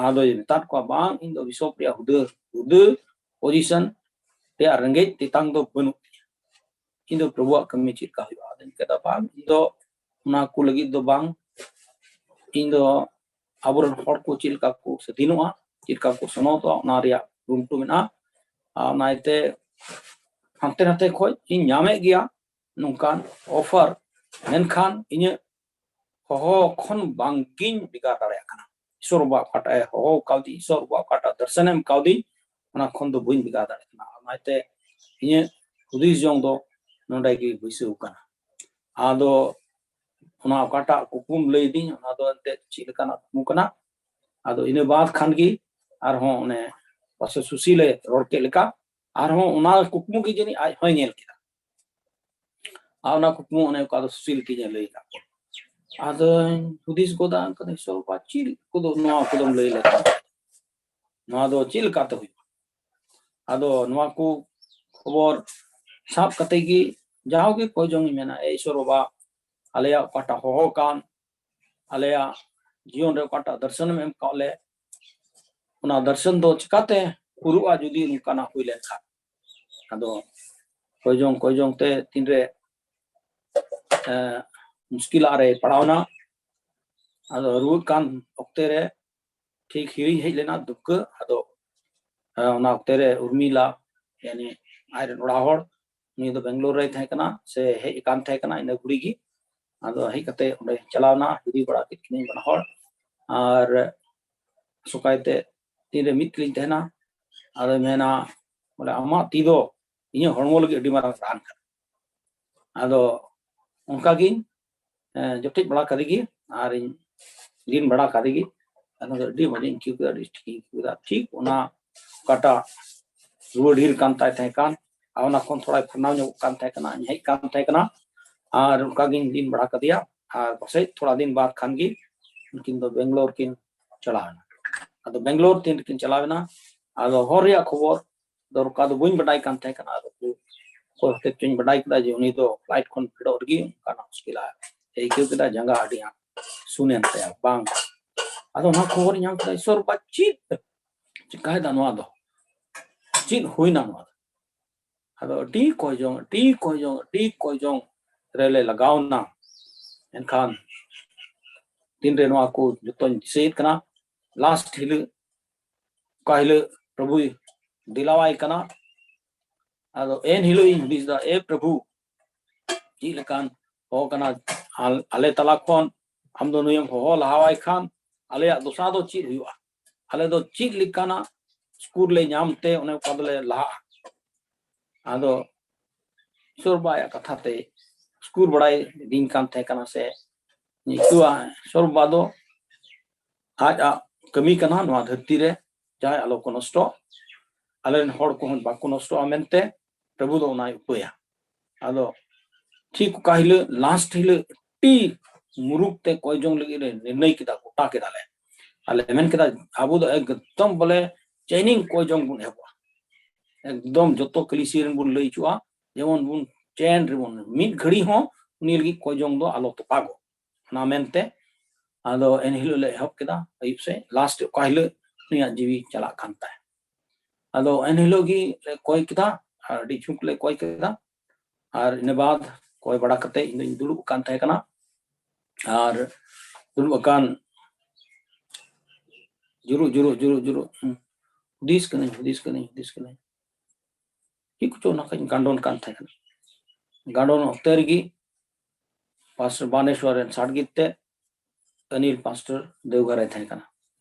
ᱟᱫᱚᱭ ᱢᱮᱛᱟᱫ ᱠᱚᱣᱟ, "ᱵᱟᱝ, ᱤᱧ ᱫᱚ ᱵᱤᱥᱚᱯ ᱨᱮᱭᱟᱜ ᱦᱩᱫᱟᱹ, ᱦᱩᱫᱟᱹ ᱯᱚᱡᱤᱥᱚᱱ ᱨᱮᱭᱟᱜ ᱨᱮᱸᱜᱮᱡ ᱛᱮᱛᱟᱝ ᱫᱚ ᱵᱟᱹᱱᱩᱜ ᱛᱤᱧᱟ᱾ ᱤᱧ ᱫᱚ ᱯᱨᱚᱵᱷᱩᱣᱟᱜ ᱠᱟᱹᱢᱤ ᱪᱮᱫ ᱞᱮᱠᱟ ᱦᱩᱭᱩᱜᱼᱟ?" ᱟᱫᱚᱧ ᱢᱮᱛᱟᱫᱟ, "ᱵᱟᱝ, ᱤᱧ ᱫᱚ ᱚᱱᱟ ᱠᱚ ᱞᱟᱹᱜᱤᱫ ᱫᱚ ᱵᱟᱝ, ᱤᱧ ᱫᱚ ᱟᱵᱚᱨᱮᱱ ᱦᱚᱲ ᱠᱚ ᱪᱮᱫ ᱞᱮᱠᱟ ᱠᱚ ᱥᱟᱹᱫᱷᱤᱱᱚᱜᱼᱟ, ᱪᱮᱫ ᱞᱮᱠᱟ ᱠᱚ ᱥᱚᱱᱚᱛᱚᱜᱼᱟ, ᱚᱱᱟ ᱨᱮᱭᱟᱜ ᱠᱩᱨᱩᱢᱩᱴᱩ ᱢᱮᱱᱟᱜᱼᱟ᱾ ᱟᱨ ᱚᱱᱟ ᱤᱭᱟᱹᱛᱮ ᱦᱟᱱᱛᱮ ᱱᱟᱛᱮ ᱠᱷᱚᱡ ᱤᱧ ᱧᱟᱢᱮᱫ ᱜᱮᱭᱟ ᱱᱚᱝᱠᱟᱱ ᱚᱯᱷᱟᱨ, ᱢᱮᱱᱠᱷᱟᱱ ᱤᱧᱟᱹᱜ ᱦᱚᱦᱚ ᱠᱷᱚᱱ ᱵᱟᱝᱜᱤᱧ ᱵᱷᱮᱜᱟᱨ ᱫᱟᱲᱮᱭᱟᱜ ᱠᱟᱱᱟ᱾ ᱤᱥᱚᱨ ᱵᱟᱵᱟ ᱚᱠᱟᱴᱟᱜ ᱮ ᱦᱚᱦᱚ ᱠᱟᱣᱫᱤᱧ, ᱤᱥᱚᱨ ᱵᱟᱵᱟ ᱚᱠᱟᱴᱟᱜ ᱫᱚᱨᱥᱚᱱᱮ ᱮᱢ ᱠᱟᱣᱫᱤᱧ, ᱚᱱᱟ ᱠᱷᱚᱱ ᱫᱚ ᱵᱟᱹᱧ ᱵᱷᱮᱜᱟᱨ ᱫᱟᱲᱮᱭᱟᱜ ᱠᱟᱱᱟ᱾ ᱚᱱᱟᱛᱮ ᱤᱧᱟᱹᱜ ᱦᱩᱫᱤᱥ ᱡᱚᱝ ᱫᱚ ᱱᱚᱰᱮ ᱜᱮ ᱵᱟᱹᱭᱥᱟᱹᱣ ᱠᱟᱱᱟ᱾" ᱟᱫᱚ ᱚᱱᱟ ᱚᱠᱟᱴᱟᱜ ᱠᱩᱠᱢᱩᱢ ᱞᱟᱹᱭᱫᱤᱧ, ᱚᱱᱟ ᱫᱚ ᱮᱱᱛᱮᱫ ᱪᱮᱫ ᱞᱮᱠᱟᱱᱟᱜ ᱠᱩᱠᱢᱩ ᱠᱟᱱᱟ? ᱟᱫᱚ ᱤᱱᱟᱹ ᱵᱟᱫ ᱠᱷᱟᱱ ᱜᱮ ᱟᱨᱦᱚᱸ ᱚᱱᱮ ᱯᱟᱥᱮ ᱥᱩᱥᱤᱞᱮ ᱨᱚᱲ ᱠᱮᱫ ᱞᱮᱠᱟ, ᱟᱨᱦᱚᱸ ᱚᱱᱟ ᱠᱩᱠᱢᱩ ᱜᱮ ᱡᱟᱹᱱᱤᱡ ᱟᱡ ᱦᱚᱸᱭ ᱧᱮᱞ ᱠᱮᱫᱟ᱾ ᱟᱨ ᱚᱱᱟ ᱠᱩᱠᱢᱩ ᱚᱱᱮ ᱚᱱᱠᱟ ᱫᱚ ᱥᱩᱥᱤᱞ ᱜᱮᱧ ᱞᱟᱹᱭ ᱟᱠᱟᱫ ᱠᱚᱣᱟ᱾ ᱟᱫᱚᱧ ᱦᱩᱫᱤᱥ ᱜᱚᱫᱟ, ᱚᱱᱠᱟ ᱫᱚ, "ᱤᱥᱚᱨ ᱵᱟᱵᱟ, ᱪᱮᱫ ᱠᱚᱫᱚ ᱱᱚᱣᱟ ᱠᱚᱫᱚᱢ ᱞᱟᱹᱭ ᱞᱮᱠᱷᱟᱱ ᱱᱚᱣᱟ ᱫᱚ ᱪᱮᱫ ᱞᱮᱠᱟᱛᱮ ᱦᱩᱭᱩᱜᱼᱟ?" ᱟᱫᱚ ᱱᱚᱣᱟ ᱠᱚ ᱠᱷᱚᱵᱚᱨ ᱥᱟᱵ ᱠᱟᱛᱮ ᱜᱮ ᱡᱟᱣᱜᱮ ᱠᱚᱭ ᱡᱚᱝ ᱤᱧ ᱢᱮᱱᱟ, "ᱮ ᱤᱥᱚᱨ ᱵᱟᱵᱟ, ᱟᱞᱮᱭᱟᱜ ᱚᱠᱟᱴᱟᱜ ᱦᱚᱦᱚ ᱠᱟᱱ, ᱟᱞᱮᱭᱟᱜ ᱡᱤᱭᱚᱱ ᱨᱮ ᱚᱠᱟᱴᱟᱜ ᱫᱚᱨᱥᱚᱱᱮᱢ ᱮᱢ ᱠᱟᱜ ᱞᱮ, ᱚᱱᱟ ᱫᱚᱨᱥᱚᱱ ᱫᱚ ᱪᱤᱠᱟᱛᱮ ᱯᱩᱨᱩᱜᱼᱟ ᱡᱩᱫᱤ ᱱᱚᱝᱠᱟᱱᱟᱜ ᱦᱩᱭ ᱞᱮᱱᱠᱷᱟᱱ?" ᱟᱫᱚ ᱠᱚᱭ ᱡᱚᱝ ᱠᱚᱭ ᱡᱚᱝ ᱛᱮ ᱛᱤᱱᱨᱮ, ᱮ, ᱢᱩᱥᱠᱤᱞᱟᱜ ᱨᱮ ᱯᱟᱲᱟᱣᱱᱟ, ᱟᱫᱚ ᱨᱩᱣᱟᱹᱜ ᱠᱟᱱ ᱚᱠᱛᱮ ᱨᱮ ᱴᱷᱤᱠ ᱦᱤᱨᱤᱧ ᱦᱮᱡ ᱞᱮᱱᱟ ᱫᱩᱢᱠᱟᱹ᱾ ᱟᱫᱚ, ᱮ, ᱚᱱᱟ ᱚᱠᱛᱮ ᱨᱮ ᱩᱨᱢᱤᱞᱟ, ᱭᱟᱱᱤ ᱟᱡᱨᱮᱱ ᱚᱲᱟᱜ ᱦᱚᱲ, ᱩᱱᱤ ᱫᱚ ᱵᱮᱝᱜᱟᱞᱳᱨ ᱨᱮᱭ ᱛᱟᱦᱮᱸ ᱠᱟᱱᱟ, ᱥᱮ ᱦᱮᱡ ᱟᱠᱟᱱ ᱛᱟᱦᱮᱸ ᱠᱟᱱᱟ ᱤᱱᱟᱹ ᱜᱷᱩᱲᱤ ᱜᱮ᱾ ᱟᱫᱚ ᱦᱮᱡ ᱠᱟᱛᱮ ᱚᱸᱰᱮ ᱪᱟᱞᱟᱣ ᱮᱱᱟ, ᱦᱤᱨᱤ ᱵᱟᱲᱟ ᱠᱮᱫ ᱠᱤᱱᱟᱹᱧ ᱵᱟᱱᱟ ᱦᱚᱲ᱾ ᱟᱨ ᱥᱚᱠᱟᱭ ᱛᱮ ᱛᱤᱱᱨᱮ ᱢᱤᱫ ᱛᱮᱞᱤᱧ ᱛᱟᱦᱮᱱᱟ, ᱟᱫᱚᱭ ᱢᱮᱱᱟ, ᱵᱚᱞᱮ, "ᱟᱢᱟᱜ ᱛᱤ ᱫᱚ ᱤᱧᱟᱹᱜ ᱦᱚᱲᱢᱚ ᱞᱟᱹᱜᱤᱫ ᱟᱹᱰᱤ ᱢᱟᱨᱟᱝ ᱨᱟᱱ ᱠᱟᱱᱟ᱾" ᱟᱫᱚ ᱚᱱᱠᱟ ᱜᱤᱧ, ᱮ, ᱡᱚᱴᱮᱫ ᱵᱟᱲᱟ ᱠᱟᱫᱮ ᱜᱮ ᱟᱨᱤᱧ ᱨᱤᱱ ᱵᱟᱲᱟ ᱠᱟᱫᱮ ᱜᱮ᱾ ᱚᱱᱟ ᱫᱚ ᱟᱹᱰᱤ ᱢᱚᱡᱽ ᱤᱧ ᱟᱹᱭᱠᱟᱹᱣ ᱠᱮᱫᱟ, ᱟᱹᱰᱤ ᱴᱷᱤᱠ ᱤᱧ ᱟᱹᱭᱠᱟᱹᱣ ᱠᱮᱫᱟ᱾ ᱴᱷᱤᱠ ᱚᱱᱟ ᱚᱠᱟᱴᱟᱜ ᱨᱩᱣᱟᱹᱲ ᱰᱷᱮᱨ ᱠᱟᱱ ᱛᱟᱭ ᱛᱟᱦᱮᱸ ᱠᱟᱱ, ᱟᱨ ᱚᱱᱟ ᱠᱷᱚᱱ ᱛᱷᱚᱲᱟᱭ ᱯᱷᱟᱨᱱᱟᱣ ᱧᱚᱜ ᱠᱟᱱ ᱛᱟᱦᱮᱸ ᱠᱟᱱᱟ, ᱤᱧ ᱦᱮᱡ ᱠᱟᱱ ᱛᱟᱦᱮᱸ ᱠᱟᱱᱟ᱾ ᱟᱨ ᱚᱱᱠᱟ ᱜᱤᱧ ᱫᱤᱱ ᱵᱟᱲᱟ ᱠᱟᱫᱮᱭᱟ᱾ ᱟᱨ ᱯᱟᱥᱮᱡ ᱛᱷᱚᱲᱟ ᱫᱤᱱ ᱵᱟᱫ ᱠᱷᱟᱱ ᱜᱮ ᱩᱱᱠᱤᱱ ᱫᱚ ᱵᱮᱝᱜᱟᱞᱳᱨ ᱠᱤᱱ ᱪᱟᱞᱟᱣ ᱮᱱᱟ᱾ ᱟᱫᱚ ᱵᱮᱝᱜᱟᱞᱳᱨ ᱛᱤᱱ ᱨᱮᱠᱤᱱ ᱪᱟᱞᱟᱣ ᱮᱱᱟ, ᱟᱫᱚ ᱦᱚᱨ ᱨᱮᱭᱟᱜ ᱠᱷᱚᱵᱚᱨ ᱫᱚᱨᱠᱟᱨ ᱫᱚ ᱵᱟᱹᱧ ᱵᱟᱰᱟᱭ ᱠᱟᱱ ᱛᱟᱦᱮᱸ ᱠᱟᱱᱟ᱾ ᱟᱫᱚ ᱠᱚ ᱚᱠᱚᱭ ᱦᱚᱛᱮᱡ ᱛᱮᱧ ᱵᱟᱰᱟᱭ ᱠᱮᱫᱟ ᱡᱮ ᱩᱱᱤ ᱫᱚ ᱯᱷᱞᱟᱭᱤᱴ ᱠᱷᱚᱱ ᱯᱷᱮᱰᱚᱜ ᱨᱮᱜᱮ ᱚᱱᱠᱟᱱᱟᱜ ᱢᱩᱥᱠᱤᱞ ᱮ ᱟᱹᱭᱠᱟᱹᱣ ᱠᱮᱫᱟ, ᱡᱟᱸᱜᱟ ᱟᱹᱰᱤ ᱟᱸᱴ ᱥᱩᱱ ᱮᱱ ᱛᱟᱭᱟ, ᱵᱟᱝ᱾ ᱟᱫᱚ ᱚᱱᱟ ᱠᱷᱚᱵᱚᱨ ᱧᱟᱢ ᱠᱮᱫᱟ, ᱤᱥᱚᱨ ᱵᱟ, ᱪᱮᱫ ᱪᱤᱠᱟᱭᱮᱫᱟ ᱱᱚᱣᱟ ᱫᱚ? ᱪᱮᱫ ᱦᱩᱭᱱᱟ ᱱᱚᱣᱟ ᱫᱚ? ᱟᱫᱚ ᱟᱹᱰᱤ ᱠᱚᱭ ᱡᱚᱝ, ᱟᱹᱰᱤ ᱠᱚᱭ ᱡᱚᱝ, ᱟᱹᱰᱤ ᱠᱚᱭ ᱡᱚᱝ ᱨᱮᱞᱮ ᱞᱟᱜᱟᱣ ᱮᱱᱟ᱾ ᱮᱱᱠᱷᱟᱱ ᱛᱤᱱᱨᱮ ᱱᱚᱣᱟ ᱠᱚ ᱡᱚᱛᱚᱧ ᱫᱤᱥᱟᱹᱭᱮᱫ ᱠᱟᱱᱟ, ᱞᱟᱥᱴ ᱦᱤᱞᱳᱜ, ᱚᱠᱟ ᱦᱤᱞᱳᱜ ᱯᱨᱚᱵᱷᱩᱭ ᱫᱮᱞᱟᱣᱟᱭ ᱠᱟᱱᱟ, ᱟᱫᱚ ᱮᱱ ᱦᱤᱞᱳᱜ ᱤᱧ ᱦᱩᱫᱤᱥ ᱮᱫᱟ, ᱮ ᱯᱨᱚᱵᱷᱩ, ᱪᱮᱫ ᱞᱮᱠᱟᱱ ᱦᱚᱲ ᱠᱟᱱᱟ, ᱟᱞ-, ᱟᱞᱮ ᱛᱟᱞᱟ ᱠᱷᱚᱱ ᱟᱢ ᱫᱚ ᱱᱩᱭᱮᱢ ᱦᱚᱦᱚ ᱞᱟᱦᱟᱣᱟᱭ ᱠᱷᱟᱱ ᱟᱞᱮᱭᱟᱜ ᱫᱚᱥᱟ ᱫᱚ ᱪᱮᱫ ᱦᱩᱭᱩᱜᱼᱟ? ᱟᱞᱮ ᱫᱚ ᱪᱮᱫ ᱞᱮᱠᱟᱱᱟᱜ ᱥᱠᱩᱞ ᱞᱮ ᱧᱟᱢ ᱛᱮ ᱚᱱᱮ ᱚᱱᱠᱟ ᱫᱚᱞᱮ ᱞᱟᱦᱟᱜᱼᱟ? ᱟᱫᱚ ᱤᱥᱚᱨ ᱵᱟᱵᱟᱭᱟᱜ ᱠᱟᱛᱷᱟ ᱛᱮ ᱥᱠᱩᱞ ᱵᱟᱲᱟᱭ ᱫᱤᱱ ᱠᱟᱱ ᱛᱟᱦᱮᱸ ᱠᱟᱱᱟ ᱥᱮ ᱤᱥᱚᱨ ᱵᱟᱵᱟ ᱫᱚ ᱟᱡ ᱟᱜ ᱠᱟᱹᱢᱤ ᱠᱟᱱᱟ ᱱᱚᱣᱟ ᱫᱷᱟᱹᱨᱛᱤ ᱨᱮ, ᱡᱟᱦᱟᱸᱭ ᱟᱞᱚ ᱠᱚ ᱱᱚᱥᱴᱚᱜ, ᱟᱞᱮ ᱨᱮᱱ ᱦᱚᱲ ᱠᱚᱦᱚᱸ ᱵᱟᱠᱚ ᱱᱚᱥᱴᱚᱜᱼᱟ ᱢᱮᱱᱛᱮ ᱯᱨᱚᱵᱷᱩ ᱫᱚ ᱚᱱᱟᱭ ᱩᱯᱟᱹᱭᱟ᱾ ᱟᱫᱚ ᱴᱷᱤᱠ ᱚᱠᱟ ᱦᱤᱞᱳᱜ ᱞᱟᱥᱴ ᱦᱤᱞᱳᱜ ᱟᱹᱰᱤ ᱢᱩᱨᱩᱠ ᱛᱮ ᱠᱚᱭ ᱡᱚᱝ ᱞᱟᱹᱜᱤᱫ ᱞᱮ ᱱᱤᱨᱱᱟᱹᱭ ᱠᱮᱫᱟ, ᱜᱚᱴᱟ ᱠᱮᱫᱟ ᱞᱮ᱾ ᱟᱞᱮ ᱢᱮᱱ ᱠᱮᱫᱟ ᱟᱵᱚ ᱫᱚ ᱮᱠᱫᱚᱢ ᱵᱚᱞᱮ ᱪᱮᱱᱤᱝ ᱠᱚᱭ ᱡᱚᱝ ᱵᱚᱱ ᱮᱦᱚᱵᱟ, ᱮᱠᱫᱚᱢ ᱡᱚᱛᱚ ᱠᱞᱤᱥᱤ ᱨᱮᱱ ᱵᱚᱱ ᱞᱟᱹᱭ ᱦᱚᱪᱚᱜᱼᱟ, ᱡᱮᱢᱚᱱ ᱵᱚᱱ ᱪᱮᱱ ᱨᱮᱵᱚᱱ ᱢᱤᱫ ᱜᱷᱟᱹᱲᱤ ᱦᱚᱸ ᱩᱱᱤ ᱞᱟᱹᱜᱤᱫ ᱠᱚᱭ ᱡᱚᱝ ᱫᱚ ᱟᱞᱚ ᱛᱚᱯᱟᱜᱚᱜ᱾ ᱚᱱᱟ ᱢᱮᱱᱛᱮ ᱟᱫᱚ ᱮᱱᱦᱤᱞᱳᱜ ᱞᱮ ᱮᱦᱚᱵ ᱠᱮᱫᱟ, ᱟᱹᱭᱩᱵ ᱥᱮᱫ ᱞᱟᱥᱴ ᱚᱠᱟ ᱦᱤᱞᱳᱜ ᱩᱱᱤᱭᱟᱜ ᱡᱤᱣᱤ ᱪᱟᱞᱟᱜ ᱠᱟᱱ ᱛᱟᱭ᱾ ᱟᱫᱚ ᱮᱱᱦᱤᱞᱳᱜ ᱜᱮ ᱞᱮ ᱠᱚᱭ ᱠᱮᱫᱟ, ᱟᱨ ᱟᱹᱰᱤ ᱡᱷᱩᱸᱠ ᱞᱮ ᱠᱚᱭ ᱠᱮᱫᱟ᱾ ᱟᱨ ᱤᱱᱟᱹ ᱵᱟᱫ ᱠᱚᱭ ᱵᱟᱲᱟ ᱠᱟᱛᱮ ᱤᱧ ᱫᱩᱧ ᱫᱩᱲᱩᱵ ᱟᱠᱟᱱ ᱛᱟᱦᱮᱸ ᱠᱟᱱᱟ᱾ ᱟᱨ ᱫᱩᱲᱩᱵ ᱟᱠᱟᱱ, ᱡᱩᱨᱩᱜ, ᱡᱩᱨᱩᱜ, ᱡᱩᱨᱩᱜ, ᱡᱩᱨᱩᱜ, ᱦᱩᱸ᱾ ᱦᱩᱫᱤᱥ ᱠᱟᱹᱱᱟᱹᱧ, ᱦᱩᱫᱤᱥ ᱠᱟᱹᱱᱟᱹᱧ, ᱦᱩᱫᱤᱥ ᱠᱟᱹᱱᱟᱹᱧ᱾ ᱪᱮᱫ ᱠᱚᱪᱚ ᱚᱱᱟ ᱠᱚᱧ ᱜᱟᱸᱰᱚᱱ ᱠᱟᱱ ᱛᱟᱦᱮᱸ ᱠᱟᱱᱟ᱾ ᱜᱟᱸᱰᱚᱱ ᱚᱠᱛᱮ ᱨᱮᱜᱮ ᱯᱟᱥᱴᱚᱨ ᱵᱟᱱᱮᱥᱣᱚᱨ ᱨᱮᱱ ᱥᱟᱰᱜᱤᱛ ᱛᱮ ᱟᱹᱱᱤᱞ ᱯᱟᱥᱴᱚᱨ ᱫᱮᱣᱜᱷᱚᱨ ᱨᱮ ᱛᱟᱦᱮᱸ ᱠᱟᱱᱟ᱾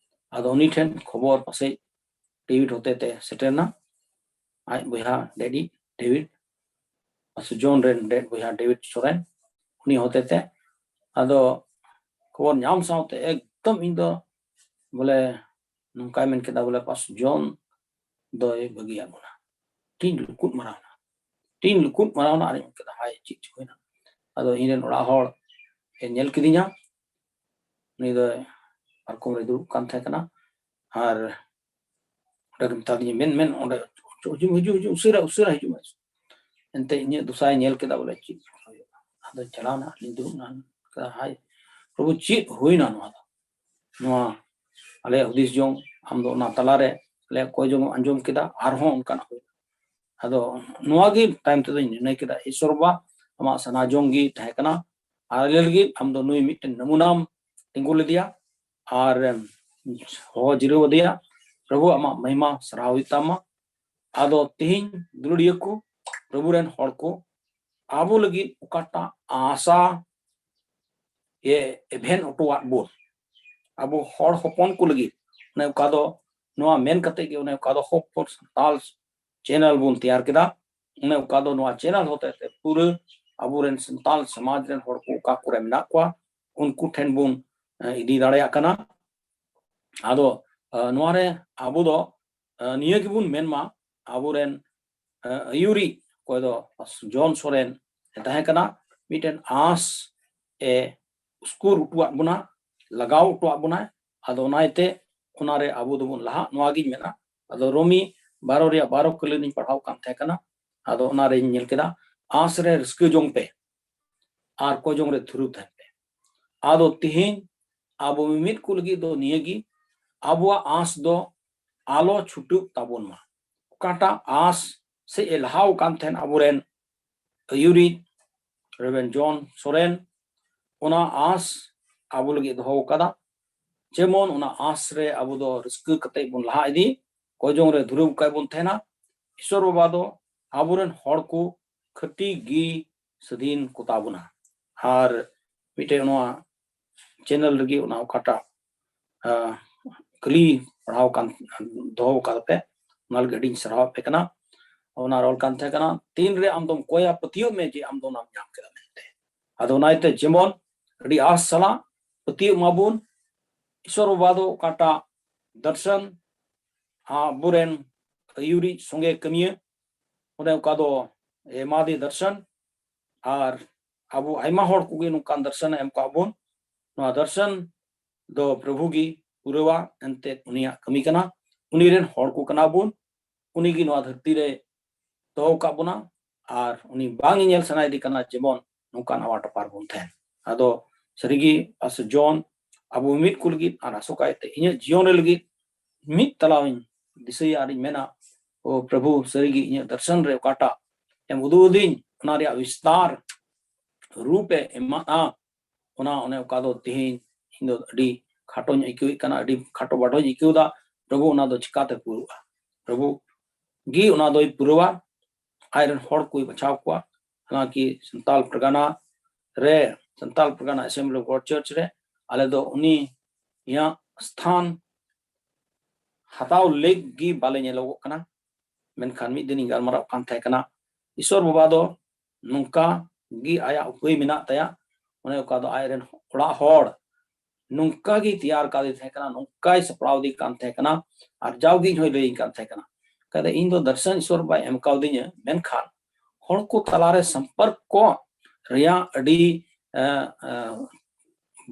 ᱟᱫᱚ ᱩᱱᱤ ᱴᱷᱮᱱ ᱠᱷᱚᱵᱚᱨ ᱯᱟᱥᱮᱡ ᱰᱮᱵᱷᱤᱰ ᱦᱚᱛᱮ ᱛᱮ ᱥᱮᱴᱮᱨ ᱮᱱᱟ᱾ ᱟᱡ ᱵᱚᱭᱦᱟ ᱰᱮᱰᱤ, ᱰᱮᱵᱷᱤᱰ, ᱯᱟᱥᱴᱚᱨ ᱡᱚᱱ ᱨᱮᱱ ᱰᱮᱰ ᱵᱚᱭᱦᱟ ᱰᱮᱵᱷᱤᱰ ᱥᱚᱨᱮᱱ, ᱩᱱᱤ ᱦᱚᱛᱮ ᱛᱮ᱾ ᱟᱫᱚ ᱠᱷᱚᱵᱚᱨ ᱧᱟᱢ ᱥᱟᱶᱛᱮ ᱮᱠᱫᱚᱢ ᱤᱧ ᱫᱚ ᱵᱚᱞᱮ ᱱᱚᱝᱠᱟᱭ ᱢᱮᱱ ᱠᱮᱫᱟ, ᱵᱚᱞᱮ ᱯᱟᱥ ᱡᱚᱱ ᱫᱚᱭ ᱵᱟᱹᱜᱤᱭᱟᱜ ᱵᱚᱱᱟ᱾ ᱴᱤᱧ ᱞᱩᱠᱩᱫ ᱢᱟᱨᱟᱣᱱᱟ, ᱴᱤᱧ ᱞᱩᱠᱩᱫ ᱢᱟᱨᱟᱣᱱᱟ᱾ ᱟᱨᱤᱧ ᱢᱮᱱ ᱠᱮᱫᱟ, ᱦᱟᱭ, ᱪᱮᱫ ᱪᱚ ᱦᱩᱭᱱᱟ? ᱟᱫᱚ ᱤᱧ ᱨᱮᱱ ᱚᱲᱟᱜ ᱦᱚᱲ ᱮ ᱧᱮᱞ ᱠᱤᱫᱤᱧᱟ, ᱩᱱᱤ ᱫᱚ ᱯᱟᱨᱠᱚᱢ ᱨᱮ ᱫᱩᱲᱩᱵ ᱠᱟᱱ ᱛᱟᱦᱮᱸ ᱠᱟᱱᱟ᱾ ᱟᱨ ᱚᱸᱰᱮ ᱜᱮ ᱢᱮᱛᱟ ᱫᱤᱧᱟ, "ᱢᱮᱱ, ᱢᱮᱱ, ᱚᱸᱰᱮ ᱦᱤᱡᱩᱜ, ᱦᱤᱡᱩᱜ, ᱦᱤᱡᱩᱜ, ᱩᱥᱟᱹᱨᱟ, ᱩᱥᱟᱹᱨᱟ ᱦᱤᱡᱩᱜ ᱢᱮ᱾" ᱮᱱᱛᱮ ᱤᱧᱟᱹᱜ ᱫᱚᱥᱟᱭ ᱧᱮᱞ ᱠᱮᱫᱟ, ᱵᱚᱞᱮ ᱪᱮᱫ ᱦᱩᱭᱩᱜᱼᱟ᱾ ᱟᱫᱚ ᱪᱟᱞᱟᱣ ᱱᱟ, ᱞᱤᱧ ᱫᱩᱲᱩᱵ ᱱᱟ, ᱦᱟᱭ ᱯᱨᱚᱵᱷᱩ, ᱪᱮᱫ ᱦᱩᱭᱱᱟ ᱱᱚᱣᱟ ᱫᱚ? ᱱᱚᱣᱟ ᱟᱞᱮ ᱦᱩᱫᱤᱥ ᱡᱚᱝ, ᱟᱢ ᱫᱚ ᱚᱱᱟ ᱛᱟᱞᱟᱨᱮ ᱟᱞᱮ ᱠᱚᱭ ᱡᱚᱝ ᱟᱸᱡᱚᱢ ᱠᱮᱫᱟ, ᱟᱨᱦᱚᱸ ᱚᱱᱠᱟᱱᱟᱜ ᱦᱩᱭᱱᱟ᱾ ᱟᱫᱚ ᱱᱚᱣᱟ ᱜᱮ ᱛᱟᱭᱚᱢ ᱛᱮᱫᱚᱧ ᱱᱤᱨᱱᱚᱭ ᱠᱮᱫᱟ, ᱤᱥᱚᱨ ᱵᱟᱵᱟ, ᱟᱢᱟᱜ ᱥᱟᱱᱟ ᱡᱚᱝ ᱜᱮ ᱛᱟᱦᱮᱸ ᱠᱟᱱᱟ, ᱟᱨ ᱟᱞᱮ ᱞᱟᱹᱜᱤᱫ ᱟᱢ ᱫᱚ ᱱᱩᱭ ᱢᱤᱫᱴᱮᱱ ᱱᱟᱢᱩᱱᱟᱢ ᱛᱤᱸᱜᱩ ᱞᱮᱫᱮᱭᱟ ᱟᱨ ᱮᱢ ᱦᱚᱦᱚ ᱡᱤᱨᱟᱹᱣ ᱟᱫᱮᱭᱟ᱾ ᱯᱨᱚᱵᱷᱩ, ᱟᱢᱟᱜ ᱢᱚᱦᱤᱢᱟ ᱥᱟᱨᱦᱟᱣ ᱦᱩᱭᱩᱜ ᱛᱟᱢᱟ᱾ ᱟᱫᱚ ᱛᱤᱦᱤᱧ ᱫᱩᱞᱟᱹᱲᱤᱭᱟᱹ ᱠᱚ, ᱯᱨᱚᱵᱷᱩ ᱨᱮᱱ ᱦᱚᱲ ᱠᱚ, ᱟᱵᱚ ᱞᱟᱹᱜᱤᱫ ᱚᱠᱟᱴᱟᱜ ᱟᱥᱟ ᱮ ᱮᱵᱷᱮᱱ ᱦᱚᱴᱚᱣᱟᱫ ᱵᱚᱱ, ᱟᱵᱚ ᱦᱚᱲ ᱦᱚᱯᱚᱱ ᱠᱚ ᱞᱟᱹᱜᱤᱫ, ᱚᱱᱮ ᱚᱠᱟ ᱫᱚ, ᱱᱚᱣᱟ ᱢᱮᱱ ᱠᱟᱛᱮ ᱜᱮ ᱚᱱᱮ ᱚᱠᱟ ᱫᱚ ᱦᱚᱯᱚᱱ ᱥᱟᱱᱛᱟᱞ ᱪᱮᱱᱮᱞ ᱵᱚᱱ ᱛᱮᱭᱟᱨ ᱠᱮᱫᱟ᱾ ᱚᱱᱮ ᱚᱠᱟ ᱫᱚ ᱱᱚᱣᱟ ᱪᱮᱱᱮᱞ ᱦᱚᱛᱮ ᱛᱮ ᱯᱩᱨᱟᱹ ᱟᱵᱚᱨᱮᱱ ᱥᱟᱱᱛᱟᱞ ᱥᱚᱢᱟᱡᱽ ᱨᱮᱱ ᱦᱚᱲ ᱠᱚ ᱚᱠᱟ ᱠᱚᱨᱮ ᱢᱮᱱᱟᱜ ᱠᱚᱣᱟ, ᱩᱱᱠᱩ ᱴᱷᱮᱱ ᱵᱚᱱ, ᱮ, ᱤᱫᱤ ᱫᱟᱲᱮᱭᱟᱜ ᱠᱟᱱᱟ᱾ ᱟᱫᱚ, ᱮ, ᱱᱚᱣᱟ ᱨᱮ ᱟᱵᱚ ᱫᱚ, ᱮ, ᱱᱤᱭᱟᱹ ᱜᱮᱵᱚᱱ ᱢᱮᱱ ᱢᱟ, ᱟᱵᱚᱨᱮᱱ, ᱮ, ᱟᱹᱭᱩᱨᱤᱡ ᱚᱠᱚᱭ ᱫᱚ ᱡᱚᱱ ᱥᱚᱨᱮᱱ ᱮ ᱛᱟᱦᱮᱸ ᱠᱟᱱᱟ, ᱢᱤᱫᱴᱮᱱ ᱟᱸᱥ ᱮ ᱩᱥᱠᱩᱨ ᱦᱚᱴᱚᱣᱟᱫ ᱵᱚᱱᱟ, ᱞᱟᱜᱟᱣ ᱦᱚᱴᱚᱣᱟᱫ ᱵᱚᱱᱟᱭ᱾ ᱟᱫᱚ ᱚᱱᱟ ᱤᱭᱟᱹᱛᱮ ᱚᱱᱟᱨᱮ ᱟᱵᱚ ᱫᱚᱵᱚᱱ ᱞᱟᱦᱟᱜ, ᱱᱚᱣᱟ ᱜᱤᱧ ᱢᱮᱱᱟ᱾ ᱟᱫᱚ ᱨᱳᱢᱤ ᱵᱟᱨᱚ ᱨᱮᱭᱟᱜ ᱵᱟᱨᱚ ᱠᱟᱹᱞᱤᱱ ᱤᱧ ᱯᱟᱲᱦᱟᱣ ᱠᱟᱱ ᱛᱟᱦᱮᱸ ᱠᱟᱱᱟ᱾ ᱟᱫᱚ ᱚᱱᱟᱨᱮᱧ ᱧᱮᱞ ᱠᱮᱫᱟ, "ᱟᱸᱥ ᱨᱮ ᱨᱟᱹᱥᱠᱟᱹ ᱡᱚᱝ ᱯᱮ ᱟᱨ ᱠᱚᱭ ᱡᱚᱝ ᱨᱮ ᱫᱷᱩᱨᱟᱹᱣ ᱛᱟᱦᱮᱱ ᱯᱮ᱾" ᱟᱫᱚ ᱛᱤᱦᱤᱧ ᱟᱵᱚ ᱢᱤᱢᱤᱫ ᱠᱚ ᱞᱟᱹᱜᱤᱫ ᱫᱚ ᱱᱤᱭᱟᱹᱜᱮ, ᱟᱵᱚᱣᱟᱜ ᱟᱸᱥ ᱫᱚ ᱟᱞᱚ ᱪᱷᱩᱴᱟᱹᱜ ᱛᱟᱵᱚᱱ ᱢᱟ᱾ ᱚᱠᱟᱴᱟᱜ ᱟᱸᱥ ᱥᱮᱫ ᱮ ᱞᱟᱦᱟᱣ ᱠᱟᱱ ᱛᱟᱦᱮᱱ ᱟᱵᱚᱨᱮᱱ ᱟᱹᱭᱩᱨᱤᱡ ᱨᱮᱵᱷᱮᱱ ᱡᱚᱱ ᱥᱚᱨᱮᱱ, ᱚᱱᱟ ᱟᱸᱥ ᱟᱵᱚ ᱞᱟᱹᱜᱤᱫ ᱫᱚᱦᱚ ᱟᱠᱟᱫᱟ᱾ ᱡᱮᱢᱚᱱ ᱚᱱᱟ ᱟᱸᱥ ᱨᱮ ᱟᱵᱚ ᱫᱚ ᱨᱟᱹᱥᱠᱟᱹ ᱠᱟᱛᱮ ᱵᱚᱱ ᱞᱟᱦᱟ ᱤᱫᱤ, ᱠᱚᱭ ᱡᱚᱝ ᱨᱮ ᱫᱷᱩᱨᱟᱹᱣ ᱠᱟᱭ ᱵᱚᱱ ᱛᱟᱦᱮᱱᱟ᱾ ᱤᱥᱚᱨ ᱵᱟᱵᱟ ᱫᱚ ᱟᱵᱚᱨᱮᱱ ᱦᱚᱲ ᱠᱚ ᱠᱷᱟᱹᱴᱤ ᱜᱮ ᱥᱟᱹᱫᱷᱤᱱ ᱠᱚᱛᱟ ᱵᱚᱱᱟ᱾ ᱟᱨ ᱢᱤᱫᱴᱮᱡ ᱱᱚᱣᱟ ᱪᱮᱱᱮᱞ ᱨᱮᱜᱮ ᱚᱱᱟ ᱚᱠᱟᱴᱟᱜ, ᱟ, ᱠᱷᱟᱹᱞᱤ ᱯᱟᱲᱦᱟᱣ ᱠᱟᱱ, ᱫᱚᱦᱚ ᱟᱠᱟᱫ ᱯᱮ, ᱚᱱᱟ ᱞᱟᱹᱜᱤᱫ ᱟᱹᱰᱤᱧ ᱥᱟᱨᱦᱟᱣ ᱟᱯᱮ ᱠᱟᱱᱟ᱾ ᱚᱱᱟ ᱨᱚᱲ ᱠᱟᱱ ᱛᱟᱦᱮᱸ ᱠᱟᱱᱟ, ᱛᱤᱱᱨᱮ ᱟᱢ ᱫᱚᱢ ᱠᱚᱭᱟ, ᱯᱟᱹᱛᱭᱟᱹᱜ ᱢᱮ ᱡᱮ ᱟᱢ ᱫᱚ ᱚᱱᱟᱢ ᱧᱟᱢ ᱠᱮᱫᱟ ᱢᱮᱱᱛᱮ᱾ ᱟᱫᱚ ᱚᱱᱟ ᱤᱭᱟᱹᱛᱮ ᱡᱮᱢᱚᱱ ᱟᱹᱰᱤ ᱟᱸᱥ ᱥᱟᱞᱟᱜ ᱯᱟᱹᱛᱭᱟᱹᱜ ᱢᱟᱵᱚᱱ, ᱤᱥᱚᱨ ᱵᱟᱵᱟ ᱫᱚ ᱚᱠᱟᱴᱟᱜ ᱫᱚᱨᱥᱚᱱ ᱟᱵᱚᱨᱮᱱ ᱟᱹᱭᱩᱨᱤᱡ ᱥᱚᱸᱜᱮ ᱠᱟᱹᱢᱤᱭᱟᱹ, ᱚᱱᱮ ᱚᱠᱟ ᱫᱚ ᱮᱢᱟᱫᱮ ᱫᱚᱨᱥᱚᱱ, ᱟᱨ ᱟᱵᱚ ᱟᱭᱢᱟ ᱦᱚᱲ ᱠᱚᱜᱮ ᱱᱚᱝᱠᱟᱱ ᱫᱚᱨᱥᱚᱱ ᱮ ᱮᱢ ᱠᱟᱜ ᱵᱚᱱ᱾ ᱱᱚᱣᱟ ᱫᱚᱨᱥᱚᱱ ᱫᱚ ᱯᱨᱚᱵᱷᱩ ᱜᱮ ᱯᱩᱨᱟᱹᱣᱟ, ᱮᱱᱛᱮᱫ ᱩᱱᱤᱭᱟᱜ ᱠᱟᱹᱢᱤ ᱠᱟᱱᱟ᱾ ᱩᱱᱤ ᱨᱮᱱ ᱦᱚᱲ ᱠᱚ ᱠᱟᱱᱟ ᱵᱚᱱ, ᱩᱱᱤ ᱜᱮ ᱱᱚᱣᱟ ᱫᱷᱟᱹᱨᱛᱤ ᱨᱮ ᱫᱚᱦᱚ ᱠᱟᱜ ᱵᱚᱱᱟ, ᱟᱨ ᱩᱱᱤ ᱵᱟᱝ ᱧᱮᱧᱮᱞ ᱥᱟᱱᱟᱭᱮᱫᱮ ᱠᱟᱱᱟ ᱡᱮᱢᱚᱱ ᱱᱚᱝᱠᱟᱱ ᱟᱣᱟ ᱴᱚᱯᱟᱨ ᱵᱚᱱ ᱛᱟᱦᱮᱱ᱾ ᱟᱫᱚ ᱥᱟᱹᱨᱤᱜᱮ ᱯᱟᱥᱴᱚᱨ ᱡᱚᱱ ᱟᱵᱚ ᱢᱤᱫ ᱠᱚ ᱞᱟᱹᱜᱤᱫ ᱟᱨ ᱟᱥᱚᱠᱟᱭᱛᱮ ᱤᱧᱟᱹᱜ ᱡᱤᱭᱚᱱ ᱨᱮ ᱞᱟᱹᱜᱤᱫ ᱢᱤᱫ ᱛᱟᱞᱟᱣᱤᱧ ᱫᱤᱥᱟᱹᱭᱟ ᱟᱨᱤᱧ ᱢᱮᱱᱟ, ᱳ ᱯᱨᱚᱵᱷᱩ, ᱥᱟᱹᱨᱤᱜᱮ ᱤᱧᱟᱹᱜ ᱫᱚᱨᱥᱚᱱ ᱨᱮ ᱚᱠᱟᱴᱟᱜ ᱮᱢ ᱩᱫᱩᱜ ᱟᱹᱫᱤᱧ, ᱚᱱᱟ ᱨᱮᱭᱟᱜ ᱵᱤᱥᱛᱟᱨ ᱨᱩᱯ ᱮ ᱮᱢᱟᱜᱼᱟ, ᱚᱱᱟ ᱚᱱᱮ ᱚᱠᱟ ᱫᱚ ᱛᱮᱦᱮᱧ ᱤᱧ ᱫᱚ ᱟᱹᱰᱤ ᱠᱷᱟᱴᱚᱧ ᱟᱹᱭᱠᱟᱹᱣᱮᱫ ᱠᱟᱱᱟ, ᱟᱹᱰᱤ ᱠᱷᱟᱴᱚ ᱵᱟᱰᱚᱧ ᱟᱹᱭᱠᱟᱹᱣ ᱮᱫᱟ᱾ ᱯᱨᱚᱵᱷᱩ, ᱚᱱᱟ ᱫᱚ ᱪᱤᱠᱟᱛᱮ ᱯᱩᱨᱟᱹᱜᱼᱟ? ᱯᱨᱚᱵᱷᱩ ᱜᱮ ᱚᱱᱟ ᱫᱚᱭ ᱯᱩᱨᱟᱹᱣᱟ, ᱟᱡᱨᱮᱱ ᱦᱚᱲ ᱠᱚᱭ ᱵᱟᱪᱷᱟᱣ ᱠᱚᱣᱟ᱾ ᱦᱟᱞᱟᱝᱠᱤ ᱥᱟᱱᱛᱟᱞ ᱯᱟᱨᱜᱟᱱᱟ ᱨᱮ, ᱥᱟᱱᱛᱟᱞ ᱯᱟᱨᱜᱟᱱᱟ Assembly of God Church ᱨᱮ ᱟᱞᱮ ᱫᱚ ᱩᱱᱤᱭᱟᱜ ᱥᱛᱷᱟᱱ ᱦᱟᱛᱟᱣ ᱞᱮᱠ ᱜᱮ ᱵᱟᱞᱮ ᱧᱮᱞᱚᱜᱚᱜ ᱠᱟᱱᱟ᱾ ᱢᱮᱱᱠᱷᱟᱱ ᱢᱤᱫ ᱫᱤᱱᱤᱧ ᱜᱟᱞᱢᱟᱨᱟᱣ ᱠᱟᱱ ᱛᱟᱦᱮᱸ ᱠᱟᱱᱟ, ᱤᱥᱚᱨ ᱵᱟᱵᱟ ᱫᱚ ᱱᱚᱝᱠᱟ ᱜᱮ ᱟᱭᱟᱜ ᱩᱯᱟᱹᱭ ᱢᱮᱱᱟᱜ ᱛᱟᱭᱟ᱾ ᱚᱱᱮ ᱚᱠᱟ ᱫᱚ ᱟᱡᱨᱮᱱ ᱚᱲᱟᱜ ᱦᱚᱲ ᱱᱚᱝᱠᱟ ᱜᱮ ᱛᱮᱭᱟᱨ ᱠᱟᱫᱮ ᱛᱟᱦᱮᱸ ᱠᱟᱱᱟ, ᱱᱚᱝᱠᱟᱭ ᱥᱟᱯᱲᱟᱣ ᱫᱮ ᱠᱟᱱ ᱛᱟᱦᱮᱸ ᱠᱟᱱᱟ, ᱟᱨ ᱡᱟᱣᱜᱮ ᱤᱧ ᱦᱚᱸᱭ ᱞᱟᱹᱭᱟᱹᱧ ᱠᱟᱱ ᱛᱟᱦᱮᱸ ᱠᱟᱱᱟ᱾ ᱠᱟᱫᱟ ᱤᱧ ᱫᱚ ᱫᱚᱨᱥᱚᱱ ᱤᱥᱚᱨ ᱵᱟᱭ ᱮᱢ ᱠᱟᱣᱫᱤᱧᱟ, ᱢᱮᱱᱠᱷᱟᱱ ᱦᱚᱲ ᱠᱚ ᱛᱟᱞᱟᱨᱮ ᱥᱚᱢᱯᱚᱨᱠᱚ ᱨᱮᱭᱟᱜ ᱟᱹᱰᱤ, ᱮ, ᱮ,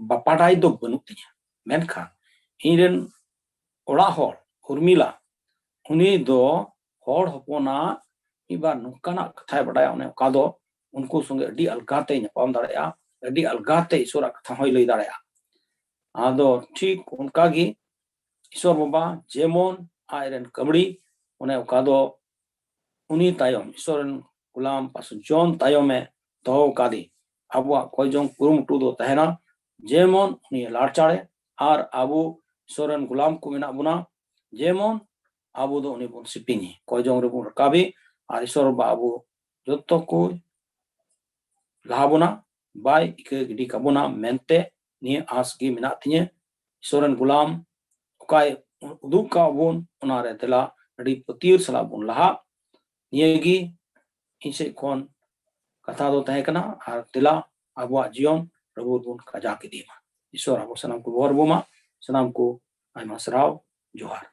ᱵᱟᱯᱟᱰᱟᱭ ᱫᱚ ᱵᱟᱹᱱᱩᱜ ᱛᱤᱧᱟ᱾ ᱢᱮᱱᱠᱷᱟᱱ ᱤᱧᱨᱮᱱ ᱚᱲᱟᱜ ᱦᱚᱲ ᱩᱨᱢᱤᱞᱟ, ᱩᱱᱤ ᱫᱚ ᱦᱚᱲ ᱦᱚᱯᱚᱱᱟᱜ ᱢᱤᱫ ᱵᱟᱨ ᱱᱚᱝᱠᱟᱱᱟᱜ ᱠᱟᱛᱷᱟᱭ ᱵᱟᱰᱟᱭᱟ, ᱚᱱᱮ ᱚᱠᱟ ᱫᱚ ᱩᱱᱠᱩ ᱥᱚᱸᱜᱮ ᱟᱹᱰᱤ ᱟᱞᱜᱟᱛᱮ ᱧᱟᱯᱟᱢ ᱫᱟᱲᱮᱭᱟᱜᱼᱟ, ᱟᱹᱰᱤ ᱟᱞᱜᱟᱛᱮ ᱤᱥᱚᱨᱟᱜ ᱠᱟᱛᱷᱟ ᱦᱚᱸᱭ ᱞᱟᱹᱭ ᱫᱟᱲᱮᱭᱟᱜᱼᱟ᱾ ᱟᱫᱚ ᱴᱷᱤᱠ ᱚᱱᱠᱟᱜᱮ ᱤᱥᱚᱨ ᱵᱟᱵᱟ ᱡᱮᱢᱚᱱ ᱟᱡᱨᱮᱱ ᱠᱟᱹᱢᱲᱤ, ᱚᱱᱮ ᱚᱠᱟ ᱫᱚ ᱩᱱᱤ ᱛᱟᱭᱚᱢ, ᱤᱥᱚᱨ ᱨᱮᱱ ᱜᱩᱞᱟᱢ ᱯᱟᱥᱴᱚᱨ ᱡᱚᱱ ᱛᱟᱭᱚᱢᱮ ᱫᱚᱦᱚ ᱟᱠᱟᱫᱮ, ᱟᱵᱚᱣᱟᱜ ᱠᱚᱭ ᱡᱚᱝ ᱠᱩᱨᱩᱢᱩᱴᱩ ᱫᱚ ᱛᱟᱦᱮᱱᱟ ᱡᱮᱢᱚᱱ ᱩᱱᱤ ᱞᱟᱲᱪᱟᱲᱮ ᱟᱨ ᱟᱵᱚ ᱤᱥᱚᱨ ᱨᱮᱱ ᱜᱩᱞᱟᱢ ᱠᱚ ᱢᱮᱱᱟᱜ ᱵᱚᱱᱟ, ᱡᱮᱢᱚᱱ ᱟᱵᱚ ᱫᱚ ᱩᱱᱤ ᱵᱚᱱ ᱥᱤᱯᱤᱧᱮ, ᱠᱚᱭ ᱡᱚᱝ ᱨᱮᱵᱚᱱ ᱨᱟᱠᱟᱵᱮ, ᱟᱨ ᱤᱥᱚᱨ ᱵᱟᱵᱟ ᱟᱵᱚ ᱡᱚᱛᱚ ᱠᱚ ᱞᱟᱦᱟ ᱵᱚᱱᱟ, ᱵᱟᱭ ᱤᱠᱟᱹ ᱜᱤᱰᱤ ᱠᱟᱵᱚᱱᱟ ᱢᱮᱱᱛᱮ ᱱᱤᱭᱟᱹ ᱟᱸᱥ ᱜᱮ ᱢᱮᱱᱟᱜ ᱛᱤᱧᱟᱹ᱾ ᱤᱥᱚᱨ ᱨᱮᱱ ᱜᱩᱞᱟᱢ ᱚᱠᱟᱭ ᱩᱫᱩᱜ ᱠᱟᱜ ᱵᱚᱱ, ᱚᱱᱟᱨᱮ ᱫᱮᱞᱟ ᱟᱹᱰᱤ ᱯᱟᱹᱛᱭᱟᱹᱣ ᱥᱟᱞᱟᱜ ᱵᱚᱱ ᱞᱟᱦᱟᱜ᱾ ᱱᱤᱭᱟᱹᱜᱮ ᱤᱧ ᱥᱮᱫ ᱠᱷᱚᱱ ᱠᱟᱛᱷᱟ ᱫᱚ ᱛᱟᱦᱮᱸ ᱠᱟᱱᱟ᱾ ᱟᱨ ᱫᱮᱞᱟ ᱟᱵᱚᱣᱟᱜ ᱡᱤᱭᱚᱱ ᱯᱨᱚᱵᱷᱩ ᱵᱚᱱ ᱠᱟᱡᱟᱠ ᱤᱫᱤ ᱢᱟ᱾ ᱤᱥᱚᱨ ᱟᱵᱚ ᱥᱟᱱᱟᱢ ᱠᱚ ᱵᱚᱨ ᱵᱚᱢᱟ᱾ ᱥᱟᱱᱟᱢ ᱠᱚ ᱟᱭᱢᱟ ᱥᱟᱨᱦᱟᱣ, ᱡᱚᱦᱟᱨ᱾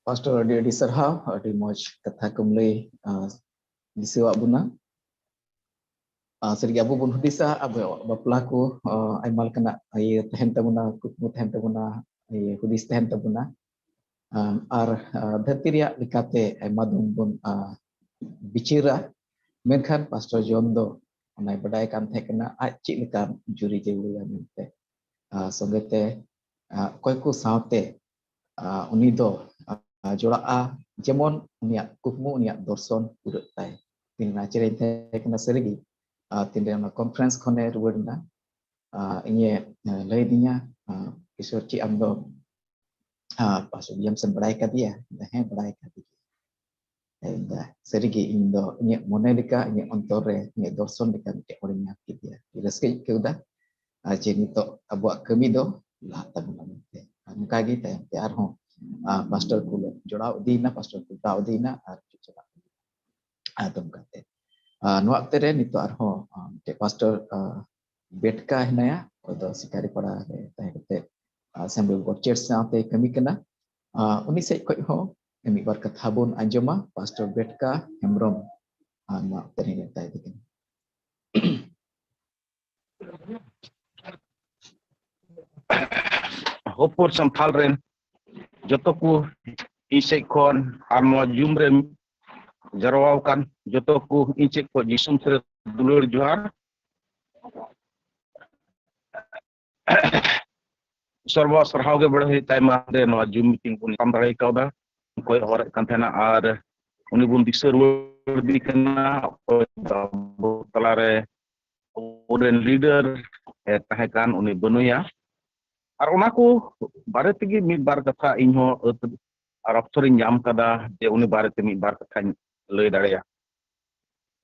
ᱯᱟᱥᱴᱚᱨ, ᱟᱹᱰᱤ ᱟᱹᱰᱤ ᱥᱟᱨᱦᱟᱣ, ᱟᱹᱰᱤ ᱢᱚᱡᱽ ᱠᱟᱛᱷᱟ ᱠᱚᱢ ᱞᱟᱹᱭ, ᱟᱸ, ᱫᱤᱥᱟᱹᱣᱟᱫ ᱵᱚᱱᱟ᱾ ᱟᱸ, ᱥᱟᱹᱨᱤᱜᱮ ᱟᱵᱚ ᱵᱚᱱ ᱦᱩᱫᱤᱥᱟ, ᱟᱵᱚᱣᱟᱜ ᱵᱟᱯᱞᱟ ᱠᱚ, ᱟᱸ, ᱟᱭᱢᱟ ᱞᱮᱠᱟᱱᱟᱜ ᱤᱭᱟᱹ ᱛᱟᱦᱮᱱ ᱛᱟᱵᱚᱱᱟ, ᱠᱩᱠᱢᱩ ᱛᱟᱦᱮᱱ ᱛᱟᱵᱚᱱᱟ, ᱤᱭᱟᱹ ᱦᱩᱫᱤᱥ ᱛᱟᱦᱮᱱ ᱛᱟᱵᱚᱱᱟ᱾ ᱟᱸ, ᱟᱨ, ᱟᱸ, ᱫᱷᱟᱹᱨᱛᱤ ᱨᱮᱭᱟᱜ ᱞᱮᱠᱟᱛᱮ ᱟᱭᱢᱟ ᱫᱤᱱ ᱵᱚᱱ, ᱟᱸ, ᱵᱤᱪᱟᱹᱨᱟ, ᱢᱮᱱᱠᱷᱟᱱ ᱯᱟᱥᱴᱚᱨ ᱡᱚᱱ ᱫᱚ ᱚᱱᱟᱭ ᱵᱟᱰᱟᱭ ᱠᱟᱱ ᱛᱟᱦᱮᱸ ᱠᱟᱱᱟ ᱟᱡ ᱪᱮᱫ ᱞᱮᱠᱟ ᱡᱩᱨᱤ ᱡᱟᱹᱨᱩᱲᱟ ᱢᱮᱱᱛᱮ᱾ ᱟᱸ, ᱥᱚᱸᱜᱮᱛᱮ, ᱟᱸ, ᱚᱠᱚᱭ ᱠᱚ ᱥᱟᱶᱛᱮ, ᱟᱸ, ᱩᱱᱤ ᱫᱚ, ᱟᱸ, ᱡᱚᱲᱟᱜᱼᱟ, ᱡᱮᱢᱚᱱ ᱩᱱᱤᱭᱟᱜ ᱠᱩᱠᱢᱩ, ᱩᱱᱤᱭᱟᱜ ᱫᱚᱨᱥᱚᱱ ᱯᱩᱨᱟᱹᱜ ᱛᱟᱭ᱾ ᱛᱤᱱ ᱱᱟᱪᱟᱨᱤᱧ ᱛᱟᱦᱮᱸ ᱠᱟᱱᱟ ᱥᱟᱹᱨᱤᱜᱮ, ᱟᱸ, ᱛᱤᱱᱨᱮ ᱚᱱᱟ conference ᱠᱷᱚᱱᱮ ᱨᱩᱣᱟᱹᱲ ᱮᱱᱟ, ᱟᱸ, ᱤᱧᱮ, ᱟᱸ, ᱞᱟᱹᱭ ᱟᱫᱤᱧᱟ, ᱟᱸ, "ᱠᱤᱥᱳᱨ, ᱪᱮᱫ ᱟᱢ ᱫᱚ, ᱟᱸ, ᱯᱟᱥᱴᱚᱨ ᱡᱮᱢᱥ ᱮᱢ ᱵᱟᱲᱟᱭ ᱠᱟᱫᱮᱭᱟ?" ᱤᱧ ᱫᱚ, "ᱦᱮᱸ, ᱵᱟᱲᱟᱭ ᱠᱟᱫᱮ ᱜᱮ᱾" ᱤᱧ ᱫᱚ, ᱥᱟᱹᱨᱤᱜᱮ ᱤᱧ ᱫᱚ ᱤᱧᱟᱹᱜ ᱢᱚᱱᱮ ᱞᱮᱠᱟ, ᱤᱧᱟᱹᱜ ᱚᱱᱛᱚᱨ ᱨᱮ, ᱤᱧᱟᱹᱜ ᱫᱚᱨᱥᱚᱱ ᱞᱮᱠᱟ ᱢᱤᱫᱴᱮᱡ ᱦᱚᱲᱤᱧ ᱧᱟᱢ ᱠᱮᱫᱮᱭᱟ᱾ ᱨᱟᱹᱥᱠᱟᱹᱧ ᱟᱹᱭᱠᱟᱹᱣ ᱮᱫᱟ, ᱟᱨ ᱡᱮ ᱱᱤᱛᱚᱜ ᱟᱵᱚᱣᱟᱜ ᱠᱟᱹᱢᱤ ᱫᱚ ᱞᱟᱦᱟᱜ ᱛᱟᱵᱚᱱᱟ ᱢᱮᱱᱛᱮ᱾ ᱟᱨ ᱚᱱᱠᱟ ᱜᱮ ᱛᱟᱭᱚᱢ ᱛᱮ ᱟᱨᱦᱚᱸ, ᱟᱸ, ᱯᱟᱥᱴᱚᱨ ᱠᱚ ᱡᱚᱲᱟᱣ ᱤᱫᱤᱭᱮᱱᱟ, ᱯᱟᱥᱴᱚᱨ ᱠᱚ ᱡᱚᱲᱟᱣ ᱤᱫᱤᱭᱮᱱᱟ ᱟᱨ ᱪᱟᱞᱟᱜ ᱠᱟᱱᱟ᱾ ᱟᱫᱚ ᱚᱱᱠᱟᱛᱮ, ᱟᱸ, ᱱᱚᱣᱟ ᱚᱠᱛᱮ ᱨᱮ ᱱᱤᱛᱚᱜ ᱟᱨᱦᱚᱸ, ᱟᱸ, ᱢᱤᱫᱴᱮᱡ ᱯᱟᱥᱴᱚᱨ, ᱟᱸ, ᱵᱮᱴᱠᱟ ᱦᱮᱱᱟᱭᱟ, ᱚᱠᱚᱭ ᱫᱚ ᱥᱤᱠᱟᱨᱤᱯᱟᱲᱟ ᱨᱮ ᱛᱟᱦᱮᱸ ᱠᱟᱛᱮ, ᱟᱸ, Assembly of God Church ᱥᱟᱶᱛᱮ ᱠᱟᱹᱢᱤ ᱠᱟᱱᱟ᱾ ᱟᱸ, ᱩᱱᱤ ᱥᱮᱫ ᱠᱷᱚᱱ ᱦᱚᱸ ᱢᱤᱫ ᱵᱟᱨ ᱠᱟᱛᱷᱟ ᱵᱚᱱ ᱟᱸᱡᱚᱢᱟ᱾ ᱯᱟᱥᱴᱚᱨ ᱵᱮᱴᱠᱟ ᱦᱮᱢᱵᱨᱚᱢ, ᱟᱸ, ᱱᱚᱣᱟ ᱚᱠᱛᱮ ᱨᱮ ᱱᱮᱣᱛᱟᱭᱮ ᱠᱟᱱᱟ᱾ ᱦᱚᱯᱚᱨ ᱥᱟᱱᱛᱷᱟᱞ ᱨᱮᱱ ᱡᱚᱛᱚ ᱠᱚ ᱤᱧ ᱥᱮᱫ ᱠᱷᱚᱱ ᱟᱨ ᱱᱚᱣᱟ Zoom ᱨᱮ ᱡᱟᱨᱣᱟ ᱟᱠᱟᱱ ᱡᱚᱛᱚ ᱠᱚ ᱤᱧ ᱥᱮᱫ ᱠᱷᱚᱱ ᱡᱤᱥᱩ ᱢᱤᱥᱤ ᱨᱮ ᱫᱩᱞᱟᱹᱲ ᱡᱚᱦᱟᱨ᱾ ᱥᱚᱨᱵᱚ ᱥᱟᱨᱦᱟᱣ ᱜᱮ ᱵᱟᱲᱟᱭ ᱦᱩᱭᱩᱜ ᱛᱟᱭᱢᱟ, ᱱᱚᱣᱟ Zoom meeting ᱵᱚᱱ ᱧᱟᱯᱟᱢ ᱫᱟᱲᱮ ᱠᱟᱣᱫᱟ᱾ ᱚᱠᱚᱭ ᱦᱚᱨᱮᱫ ᱠᱟᱱ ᱛᱟᱦᱮᱱᱟ ᱟᱨ ᱩᱱᱤ ᱵᱚᱱ ᱫᱤᱥᱟᱹ ᱨᱩᱣᱟᱹᱲ ᱤᱫᱤ ᱠᱟᱱᱟ, ᱚᱠᱚᱭ ᱫᱚ ᱟᱵᱚ ᱛᱟᱞᱟᱨᱮ ᱟᱵᱚᱨᱮᱱ leader ᱮ ᱛᱟᱦᱮᱸ ᱠᱟᱱ, ᱩᱱᱤ ᱵᱟᱹᱱᱩᱭᱟ᱾ ᱟᱨ ᱚᱱᱟ ᱠᱚ ᱵᱟᱨᱮ ᱛᱮᱜᱮ ᱢᱤᱫ ᱵᱟᱨ ᱠᱟᱛᱷᱟ ᱤᱧ ᱦᱚᱸ ᱟᱹᱛ ᱟᱨ ᱚᱯᱥᱚᱨ ᱤᱧ ᱧᱟᱢ ᱠᱟᱫᱟ ᱡᱮ ᱩᱱᱤ ᱵᱟᱨᱮᱛᱮ ᱢᱤᱫ ᱵᱟᱨ ᱠᱟᱛᱷᱟᱧ ᱞᱟᱹᱭ ᱫᱟᱲᱮᱭᱟᱜᱼᱟ᱾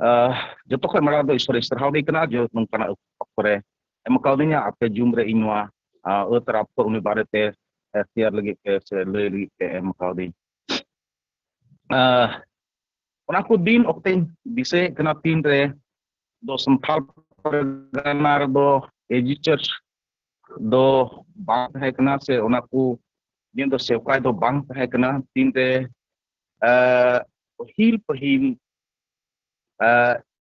ᱟᱦ, ᱡᱚᱛᱚ ᱠᱷᱚᱱ ᱢᱟᱲᱟᱝ ᱫᱚ ᱤᱥᱚᱨ ᱥᱟᱨᱦᱟᱣ ᱜᱮ ᱠᱟᱱᱟ ᱡᱮ ᱱᱚᱝᱠᱟᱱᱟᱜ ᱚᱠᱛᱚ ᱨᱮ ᱮᱢ ᱠᱟᱣᱫᱤᱧᱟ, ᱟᱯᱮ Zoom ᱨᱮ ᱤᱧ ᱱᱚᱣᱟ, ᱟᱦ, ᱟᱹᱛ ᱟᱨ ᱚᱯᱥᱚᱨ ᱩᱱᱤ ᱵᱟᱨᱮᱛᱮ, ᱮ, share ᱞᱟᱹᱜᱤᱫ ᱛᱮ ᱥᱮ ᱞᱟᱹᱭ ᱞᱟᱹᱜᱤᱫ ᱛᱮ ᱮᱢ ᱠᱟᱣᱫᱤᱧ᱾ ᱟᱦ, ᱚᱱᱟ ᱠᱚ ᱫᱤᱱ ᱚᱠᱛᱮᱧ ᱫᱤᱥᱟᱹᱭᱮᱫ ᱠᱟᱱᱟ, ᱛᱤᱱᱨᱮ ᱫᱚ ᱥᱟᱱᱛᱷᱟᱞ ᱯᱟᱨᱜᱟᱱᱟ ᱨᱮᱫᱚ ᱮᱡᱩᱠᱮᱴ ᱫᱚ ᱵᱟᱝ ᱛᱟᱦᱮᱸ ᱠᱟᱱᱟ, ᱥᱮ ᱚᱱᱟ ᱠᱚ ᱱᱤᱭᱟᱹ ᱫᱚ ᱥᱮᱣᱠᱟᱭ ᱫᱚ ᱵᱟᱝ ᱛᱟᱦᱮᱸ ᱠᱟᱱᱟ᱾ ᱛᱤᱱᱨᱮ ᱯᱟᱹᱦᱤᱞ ᱯᱟᱹᱦᱤᱞ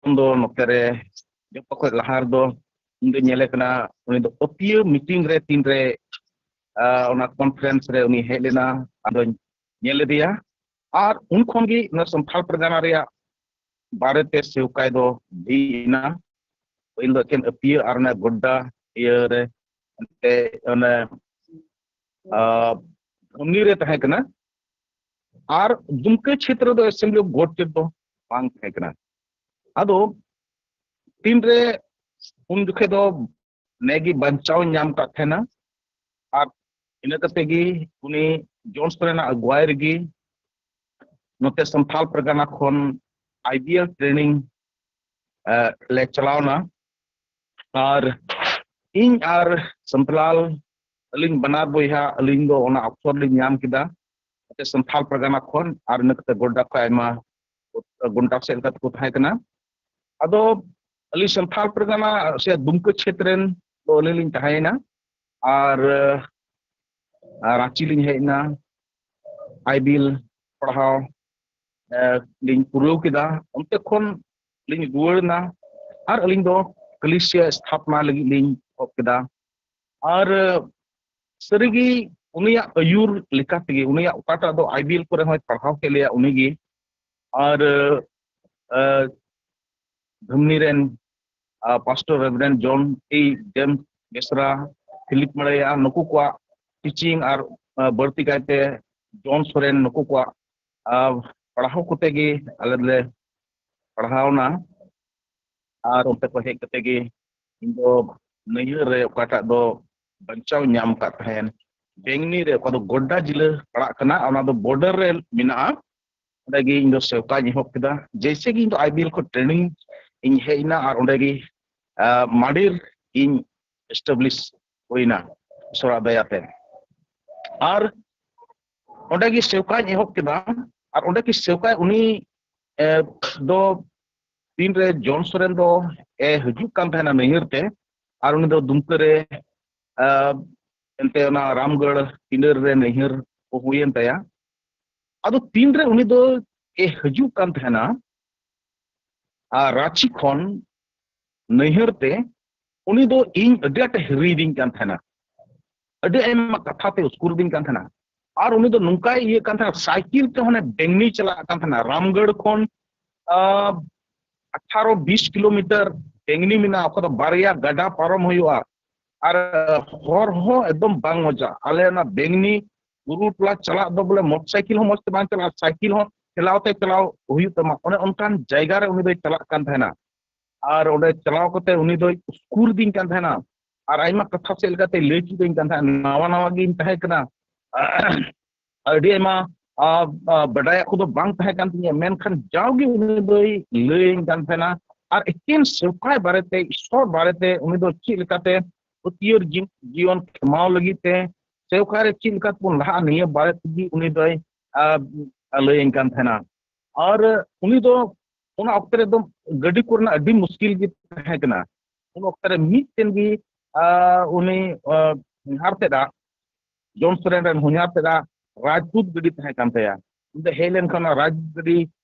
ᱩᱱ ᱫᱚ ᱱᱚᱛᱮ ᱨᱮ ᱡᱚᱛᱚ ᱠᱷᱚᱱ ᱞᱟᱦᱟ ᱨᱮᱫᱚ ᱤᱧ ᱫᱚ ᱧᱮᱞᱮ ᱠᱟᱱᱟ, ᱩᱱᱤ ᱫᱚ ᱟᱹᱯᱤᱭᱟᱹ ᱢᱤᱴᱤᱝ ᱨᱮ ᱛᱤᱱᱨᱮ ᱚᱱᱟ ᱠᱚᱱᱯᱷᱟᱨᱮᱱᱥ ᱨᱮ ᱩᱱᱤ ᱦᱮᱡ ᱞᱮᱱᱟ, ᱟᱫᱚᱧ ᱧᱮᱞ ᱞᱮᱫᱮᱭᱟ᱾ ᱟᱨ ᱩᱱ ᱠᱷᱚᱱ ᱜᱮ ᱱᱚᱣᱟ ᱥᱟᱱᱛᱷᱟᱞ ᱯᱟᱨᱜᱟᱱᱟ ᱨᱮᱭᱟᱜ ᱵᱟᱨᱮᱛᱮ ᱥᱮᱣᱠᱟᱭ ᱫᱚ ᱡᱷᱤᱡ ᱮᱱᱟ᱾ ᱯᱟᱹᱦᱤᱞ ᱫᱚ ᱮᱠᱮᱱ ᱟᱹᱯᱤᱭᱟᱹ ᱟᱨ ᱚᱱᱟ ᱜᱚᱰᱰᱟ ᱤᱭᱟᱹ ᱨᱮ ᱮᱱᱛᱮ ᱚᱱᱮ ᱫᱷᱚᱱᱤ ᱨᱮ ᱛᱟᱦᱮᱸ ᱠᱟᱱᱟ᱾ ᱟᱨ ᱫᱩᱢᱠᱟᱹ ᱪᱷᱮᱛᱨᱚ ᱫᱚ ᱮᱥᱮᱢᱵᱞᱤ ᱚᱯᱷ ᱜᱚᱰ ᱪᱮᱫ ᱫᱚ ᱵᱟᱝ ᱛᱟᱦᱮᱸ ᱠᱟᱱᱟ᱾ ᱟᱫᱚ ᱛᱤᱱᱨᱮ ᱩᱱ ᱡᱚᱠᱷᱮᱡ ᱫᱚ ᱱᱮᱜᱮ ᱵᱟᱧᱪᱟᱣ ᱧᱟᱢ ᱠᱟᱫ ᱛᱟᱦᱮᱱᱟ᱾ ᱟᱨ ᱤᱱᱟᱹ ᱠᱟᱛᱮ ᱜᱮ ᱩᱱᱤ ᱡᱚᱱ ᱥᱚᱨᱮᱱᱟᱜ ᱟᱹᱜᱩᱣᱟᱭ ᱨᱮᱜᱮ ᱱᱚᱛᱮ ᱥᱟᱱᱛᱷᱟᱞ ᱯᱟᱨᱜᱟᱱᱟ ᱠᱷᱚᱱ ᱟᱭᱵᱤᱮᱞ ᱴᱨᱮᱱᱤᱝ ᱞᱮ ᱪᱟᱞᱟᱣᱱᱟ᱾ ᱟᱨ ᱤᱧ ᱟᱨ ᱥᱟᱱᱛᱷᱟᱞ, ᱟᱹᱞᱤᱧ ᱵᱟᱱᱟᱨ ᱵᱚᱭᱦᱟ, ᱟᱹᱞᱤᱧ ᱫᱚ ᱚᱱᱟ ᱚᱯᱥᱚᱨ ᱞᱤᱧ ᱧᱟᱢ ᱠᱮᱫᱟ᱾ ᱱᱚᱛᱮ ᱥᱟᱱᱛᱷᱟᱞ ᱯᱟᱨᱜᱟᱱᱟ ᱠᱷᱚᱱ ᱟᱨ ᱤᱱᱟᱹ ᱠᱟᱛᱮ ᱜᱚᱰᱰᱟ ᱠᱷᱚᱱ ᱟᱭᱢᱟ ᱜᱚᱱᱰᱟ ᱥᱮᱫ ᱞᱮᱠᱟ ᱛᱮᱠᱚ ᱛᱟᱦᱮᱸ ᱠᱟᱱᱟ᱾ ᱟᱫᱚ ᱟᱹᱞᱤᱧ ᱥᱟᱱᱛᱷᱟᱞ ᱯᱟᱨᱜᱟᱱᱟ ᱥᱮ ᱫᱩᱢᱠᱟᱹ ᱪᱷᱮᱛᱨᱮᱱ ᱫᱚ ᱟᱹᱞᱤᱧ ᱞᱤᱧ ᱛᱟᱦᱮᱸᱭᱮᱱᱟ᱾ ᱟᱨ ᱨᱟᱸᱪᱤ ᱞᱤᱧ ᱦᱮᱡ ᱮᱱᱟ, ᱟᱭᱵᱤᱞ ᱯᱟᱲᱦᱟᱣ ᱞᱤᱧ ᱯᱩᱨᱟᱹᱣ ᱠᱮᱫᱟ᱾ ᱚᱱᱛᱮ ᱠᱷᱚᱱ ᱞᱤᱧ ᱨᱩᱣᱟᱹᱲ ᱮᱱᱟ ᱟᱨ ᱟᱹᱞᱤᱧ ᱫᱚ ᱠᱟᱞᱤᱥᱭᱟ ᱥᱛᱷᱟᱯᱱᱟ ᱞᱟᱹᱜᱤᱫ ᱞᱤᱧ ᱮᱦᱚᱵ ᱠᱮᱫᱟ᱾ ᱟᱨ ᱥᱟᱹᱨᱤᱜᱮ ᱩᱱᱤᱭᱟᱜ ᱟᱹᱭᱩᱨ ᱞᱮᱠᱟ ᱛᱮᱜᱮ, ᱩᱱᱤᱭᱟᱜ ᱚᱠᱟᱴᱟᱜ ᱫᱚ ᱟᱭᱵᱤᱞ ᱠᱚᱨᱮ ᱦᱚᱸᱭ ᱯᱟᱲᱦᱟᱣ ᱠᱮᱫ ᱞᱮᱭᱟ ᱩᱱᱤᱜᱮ, ᱟᱨ ᱫᱷᱟᱢᱱᱤ ᱨᱮᱱ ᱯᱟᱥᱴᱚᱨ ᱨᱮᱵᱷᱨᱮᱱᱰ ᱡᱚᱱ ᱴᱤ ᱡᱮᱢᱥ ᱵᱮᱥᱨᱟ, ᱯᱷᱤᱞᱤᱯ ᱢᱟᱲᱟᱭᱟ, ᱱᱩᱠᱩ ᱠᱚᱣᱟᱜ ᱴᱤᱪᱤᱝ ᱟᱨ ᱵᱟᱹᱲᱛᱤ ᱠᱟᱭᱛᱮ ᱡᱚᱱ ᱥᱚᱨᱮᱱ, ᱱᱩᱠᱩ ᱠᱚᱣᱟᱜ ᱯᱟᱲᱦᱟᱣ ᱠᱚᱛᱮ ᱜᱮ ᱟᱞᱮ ᱫᱚᱞᱮ ᱯᱟᱲᱦᱟᱣᱱᱟ᱾ ᱟᱨ ᱚᱱᱛᱮ ᱠᱚ ᱦᱮᱡ ᱠᱟᱛᱮ ᱜᱮ ᱤᱧ ᱫᱚ ᱱᱟᱹᱭᱦᱟᱹᱨ ᱨᱮ ᱚᱠᱟᱴᱟᱜ ᱫᱚ ᱵᱟᱧᱪᱟᱣ ᱧᱟᱢ ᱠᱟᱫ ᱛᱟᱦᱮᱸᱱ, ᱵᱮᱝᱱᱤ ᱨᱮ, ᱚᱠᱟ ᱫᱚ ᱜᱚᱰᱰᱟ ᱡᱤᱞᱟᱹ ᱯᱟᱲᱟᱜ ᱠᱟᱱᱟ, ᱚᱱᱟ ᱫᱚ ᱵᱚᱨᱰᱟᱨ ᱨᱮ ᱢᱮᱱᱟᱜᱼᱟ᱾ ᱚᱸᱰᱮ ᱜᱮ ᱤᱧ ᱫᱚ ᱥᱮᱣᱠᱟᱧ ᱮᱦᱚᱵ ᱠᱮᱫᱟ᱾ ᱡᱮᱭᱥᱮ ᱜᱮ ᱤᱧ ᱫᱚ ᱟᱭᱵᱤᱮᱞ ᱠᱷᱚᱱ ᱴᱨᱮᱱᱤᱝ ᱤᱧ ᱦᱮᱡ ᱮᱱᱟ ᱟᱨ ᱚᱸᱰᱮ ᱜᱮ ᱢᱟᱰᱤᱨ ᱤᱧ ᱮᱥᱴᱟᱵᱞᱤᱥ ᱦᱩᱭᱱᱟ ᱤᱥᱚᱨᱟᱜ ᱫᱟᱭᱟᱛᱮ᱾ ᱟᱨ ᱚᱸᱰᱮ ᱜᱮ ᱥᱮᱣᱠᱟᱧ ᱮᱦᱚᱵ ᱠᱮᱫᱟ᱾ ᱟᱨ ᱚᱸᱰᱮ ᱜᱮ ᱥᱮᱣᱠᱟ ᱩᱱᱤ ᱫᱚ ᱛᱤᱱᱨᱮ ᱡᱚᱱ ᱥᱚᱨᱮᱱ ᱫᱚ ᱮ ᱦᱤᱡᱩᱜ ᱠᱟᱱ ᱛᱟᱦᱮᱱᱟ ᱱᱟᱹᱭᱦᱟᱹᱨ ᱛᱮ, ᱟᱨ ᱩᱱᱤ ᱫᱚ ᱫᱩᱢᱠᱟᱹ ᱨᱮ, ᱟᱸ, ᱮᱱᱛᱮ ᱚᱱᱟ ᱨᱟᱢᱜᱚᱲ ᱯᱤᱸᱰᱟᱹᱨ ᱨᱮ ᱱᱟᱹᱭᱦᱟᱹᱨ ᱠᱚ ᱦᱩᱭᱮᱱ ᱛᱟᱭᱟ᱾ ᱟᱫᱚ ᱛᱤᱱᱨᱮ ᱩᱱᱤ ᱫᱚ ᱮ ᱦᱤᱡᱩᱜ ᱠᱟᱱ ᱛᱟᱦᱮᱱᱟ, ᱟᱨ ᱨᱟᱸᱪᱤ ᱠᱷᱚᱱ ᱱᱟᱹᱭᱦᱟᱹᱨ ᱛᱮ, ᱩᱱᱤ ᱫᱚ ᱤᱧ ᱟᱹᱰᱤ ᱟᱸᱴᱮ ᱦᱤᱨᱤᱭᱤᱫᱤᱧ ᱠᱟᱱ ᱛᱟᱦᱮᱱᱟ, ᱟᱹᱰᱤ ᱟᱭᱢᱟ ᱠᱟᱛᱷᱟ ᱛᱮ ᱩᱥᱠᱩᱨᱫᱤᱧ ᱠᱟᱱ ᱛᱟᱦᱮᱱᱟ᱾ ᱟᱨ ᱩᱱᱤ ᱫᱚ ᱱᱚᱝᱠᱟᱭ ᱤᱭᱟᱹ ᱠᱟᱱ ᱛᱟᱦᱮᱱᱟ, ᱥᱟᱭᱠᱮᱞ ᱛᱮ ᱦᱚᱸ ᱵᱮᱝᱱᱤ ᱪᱟᱞᱟᱜ ᱠᱟᱱ ᱛᱟᱦᱮᱱᱟ, ᱨᱟᱢᱜᱚᱲ ᱠᱷᱚᱱ, ᱟᱸ, ᱟᱴᱷᱟᱨᱚ ᱵᱤᱥ ᱠᱤᱞᱳᱢᱤᱴᱟᱨ ᱵᱮᱝᱱᱤ ᱢᱮᱱᱟᱜᱼᱟ, ᱚᱠᱟ ᱫᱚ ᱵᱟᱨᱭᱟ ᱜᱟᱰᱟ ᱯᱟᱨᱚᱢ ᱦᱩᱭᱩᱜᱼᱟ᱾ ᱟᱨ ᱦᱚᱨ ᱦᱚᱸ ᱮᱠᱫᱚᱢ ᱵᱟᱝ ᱢᱚᱡᱟ᱾ ᱟᱞᱮ ᱚᱱᱟ ᱵᱮᱝᱱᱤ ᱵᱩᱨᱩ ᱴᱚᱞᱟ ᱪᱟᱞᱟᱜ ᱫᱚ ᱵᱚᱞᱮ ᱢᱚᱴᱚᱨ ᱥᱟᱭᱠᱮᱞ ᱦᱚᱸ ᱢᱚᱡᱽ ᱛᱮ ᱵᱟᱝ ᱪᱟᱞᱟᱜᱼᱟ, ᱥᱟᱭᱠᱮᱞ ᱦᱚᱸ ᱴᱷᱮᱞᱟᱣ ᱛᱮ ᱪᱟᱞᱟᱣ ᱦᱩᱭᱩᱜ ᱛᱟᱢᱟ᱾ ᱚᱱᱮ ᱚᱱᱠᱟᱱ ᱡᱟᱭᱜᱟ ᱨᱮ ᱩᱱᱤ ᱫᱚᱭ ᱪᱟᱞᱟᱜ ᱠᱟᱱ ᱛᱟᱦᱮᱱᱟ᱾ ᱟᱨ ᱚᱸᱰᱮ ᱪᱟᱞᱟᱣ ᱠᱟᱛᱮ ᱩᱱᱤ ᱫᱚᱭ ᱩᱥᱠᱩᱨᱫᱤᱧ ᱠᱟᱱ ᱛᱟᱦᱮᱱᱟ᱾ ᱟᱨ ᱟᱭᱢᱟ ᱠᱟᱛᱷᱟ ᱥᱮᱫ ᱞᱮᱠᱟᱛᱮ ᱞᱟᱹᱭ ᱪᱮᱫᱟᱹᱧ ᱠᱟᱱ ᱛᱟᱦᱮᱱᱟ᱾ ᱱᱟᱣᱟ ᱱᱟᱣᱟ ᱜᱤᱧ ᱛᱟᱦᱮᱸ ᱠᱟᱱᱟ᱾ ᱟᱹᱰᱤ ᱟᱭᱢᱟ, ᱟ, ᱟ, ᱵᱟᱰᱟᱭᱟᱜ ᱠᱚᱫᱚ ᱵᱟᱝ ᱛᱟᱦᱮᱸ ᱠᱟᱱ ᱛᱤᱧᱟᱹ, ᱢᱮᱱᱠᱷᱟᱱ ᱡᱟᱣᱜᱮ ᱩᱱᱤ ᱫᱚᱭ ᱞᱟᱹᱭᱟᱹᱧ ᱠᱟᱱ ᱛᱟᱦᱮᱱᱟ᱾ ᱟᱨ ᱮᱠᱮᱱ ᱥᱮᱣᱠᱟᱭ ᱵᱟᱨᱮᱛᱮ, ᱤᱥᱚᱨ ᱵᱟᱨᱮᱛᱮ, ᱩᱱᱤ ᱫᱚ ᱪᱮᱫ ᱞᱮᱠᱟᱛᱮ ᱯᱟᱹᱛᱭᱟᱹᱨ ᱡᱤ-, ᱡᱤᱭᱚᱱ ᱠᱷᱮᱢᱟᱣ ᱞᱟᱹᱜᱤᱫ ᱛᱮ, ᱥᱮᱣᱠᱟ ᱨᱮ ᱪᱮᱫ ᱞᱮᱠᱟ ᱛᱮᱵᱚᱱ ᱞᱟᱦᱟᱜᱼᱟ, ᱱᱤᱭᱟᱹ ᱵᱟᱨᱮ ᱛᱮᱜᱮ ᱩᱱᱤ ᱫᱚᱭ, ᱟ, ᱞᱟᱹᱭᱟᱹᱧ ᱠᱟᱱ ᱛᱟᱦᱮᱱᱟ᱾ ᱟᱨ ᱩᱱᱤ ᱫᱚ ᱚᱱᱟ ᱚᱠᱛᱮ ᱨᱮᱫᱚ ᱜᱟᱹᱰᱤ ᱠᱚᱨᱮᱱᱟᱜ ᱟᱹᱰᱤ ᱢᱩᱥᱠᱤᱞ ᱜᱮ ᱛᱟᱦᱮᱸ ᱠᱟᱱᱟ᱾ ᱩᱱ ᱚᱠᱛᱮ ᱨᱮ ᱢᱤᱫᱴᱮᱱ ᱜᱮ, ᱟ, ᱩᱱᱤ, ᱟ, ᱦᱚᱧᱦᱟᱨ ᱛᱮᱫᱟᱜ, ᱡᱚᱱ ᱥᱚᱨᱮᱱ ᱨᱮᱱ ᱦᱚᱧᱦᱟᱨ ᱛᱮᱫᱟᱜ ᱨᱟᱡᱽᱫᱩᱛ ᱜᱟᱹᱰᱤ ᱛᱟᱦᱮᱸ ᱠᱟᱱ ᱛᱟᱭᱟ᱾ ᱩᱱᱤ ᱫᱚ ᱦᱮᱡ ᱞᱮᱱᱠᱷᱟᱱ ᱚᱱᱟ ᱨᱟᱡᱽᱫᱩᱛ ᱜᱟᱹᱰᱤ,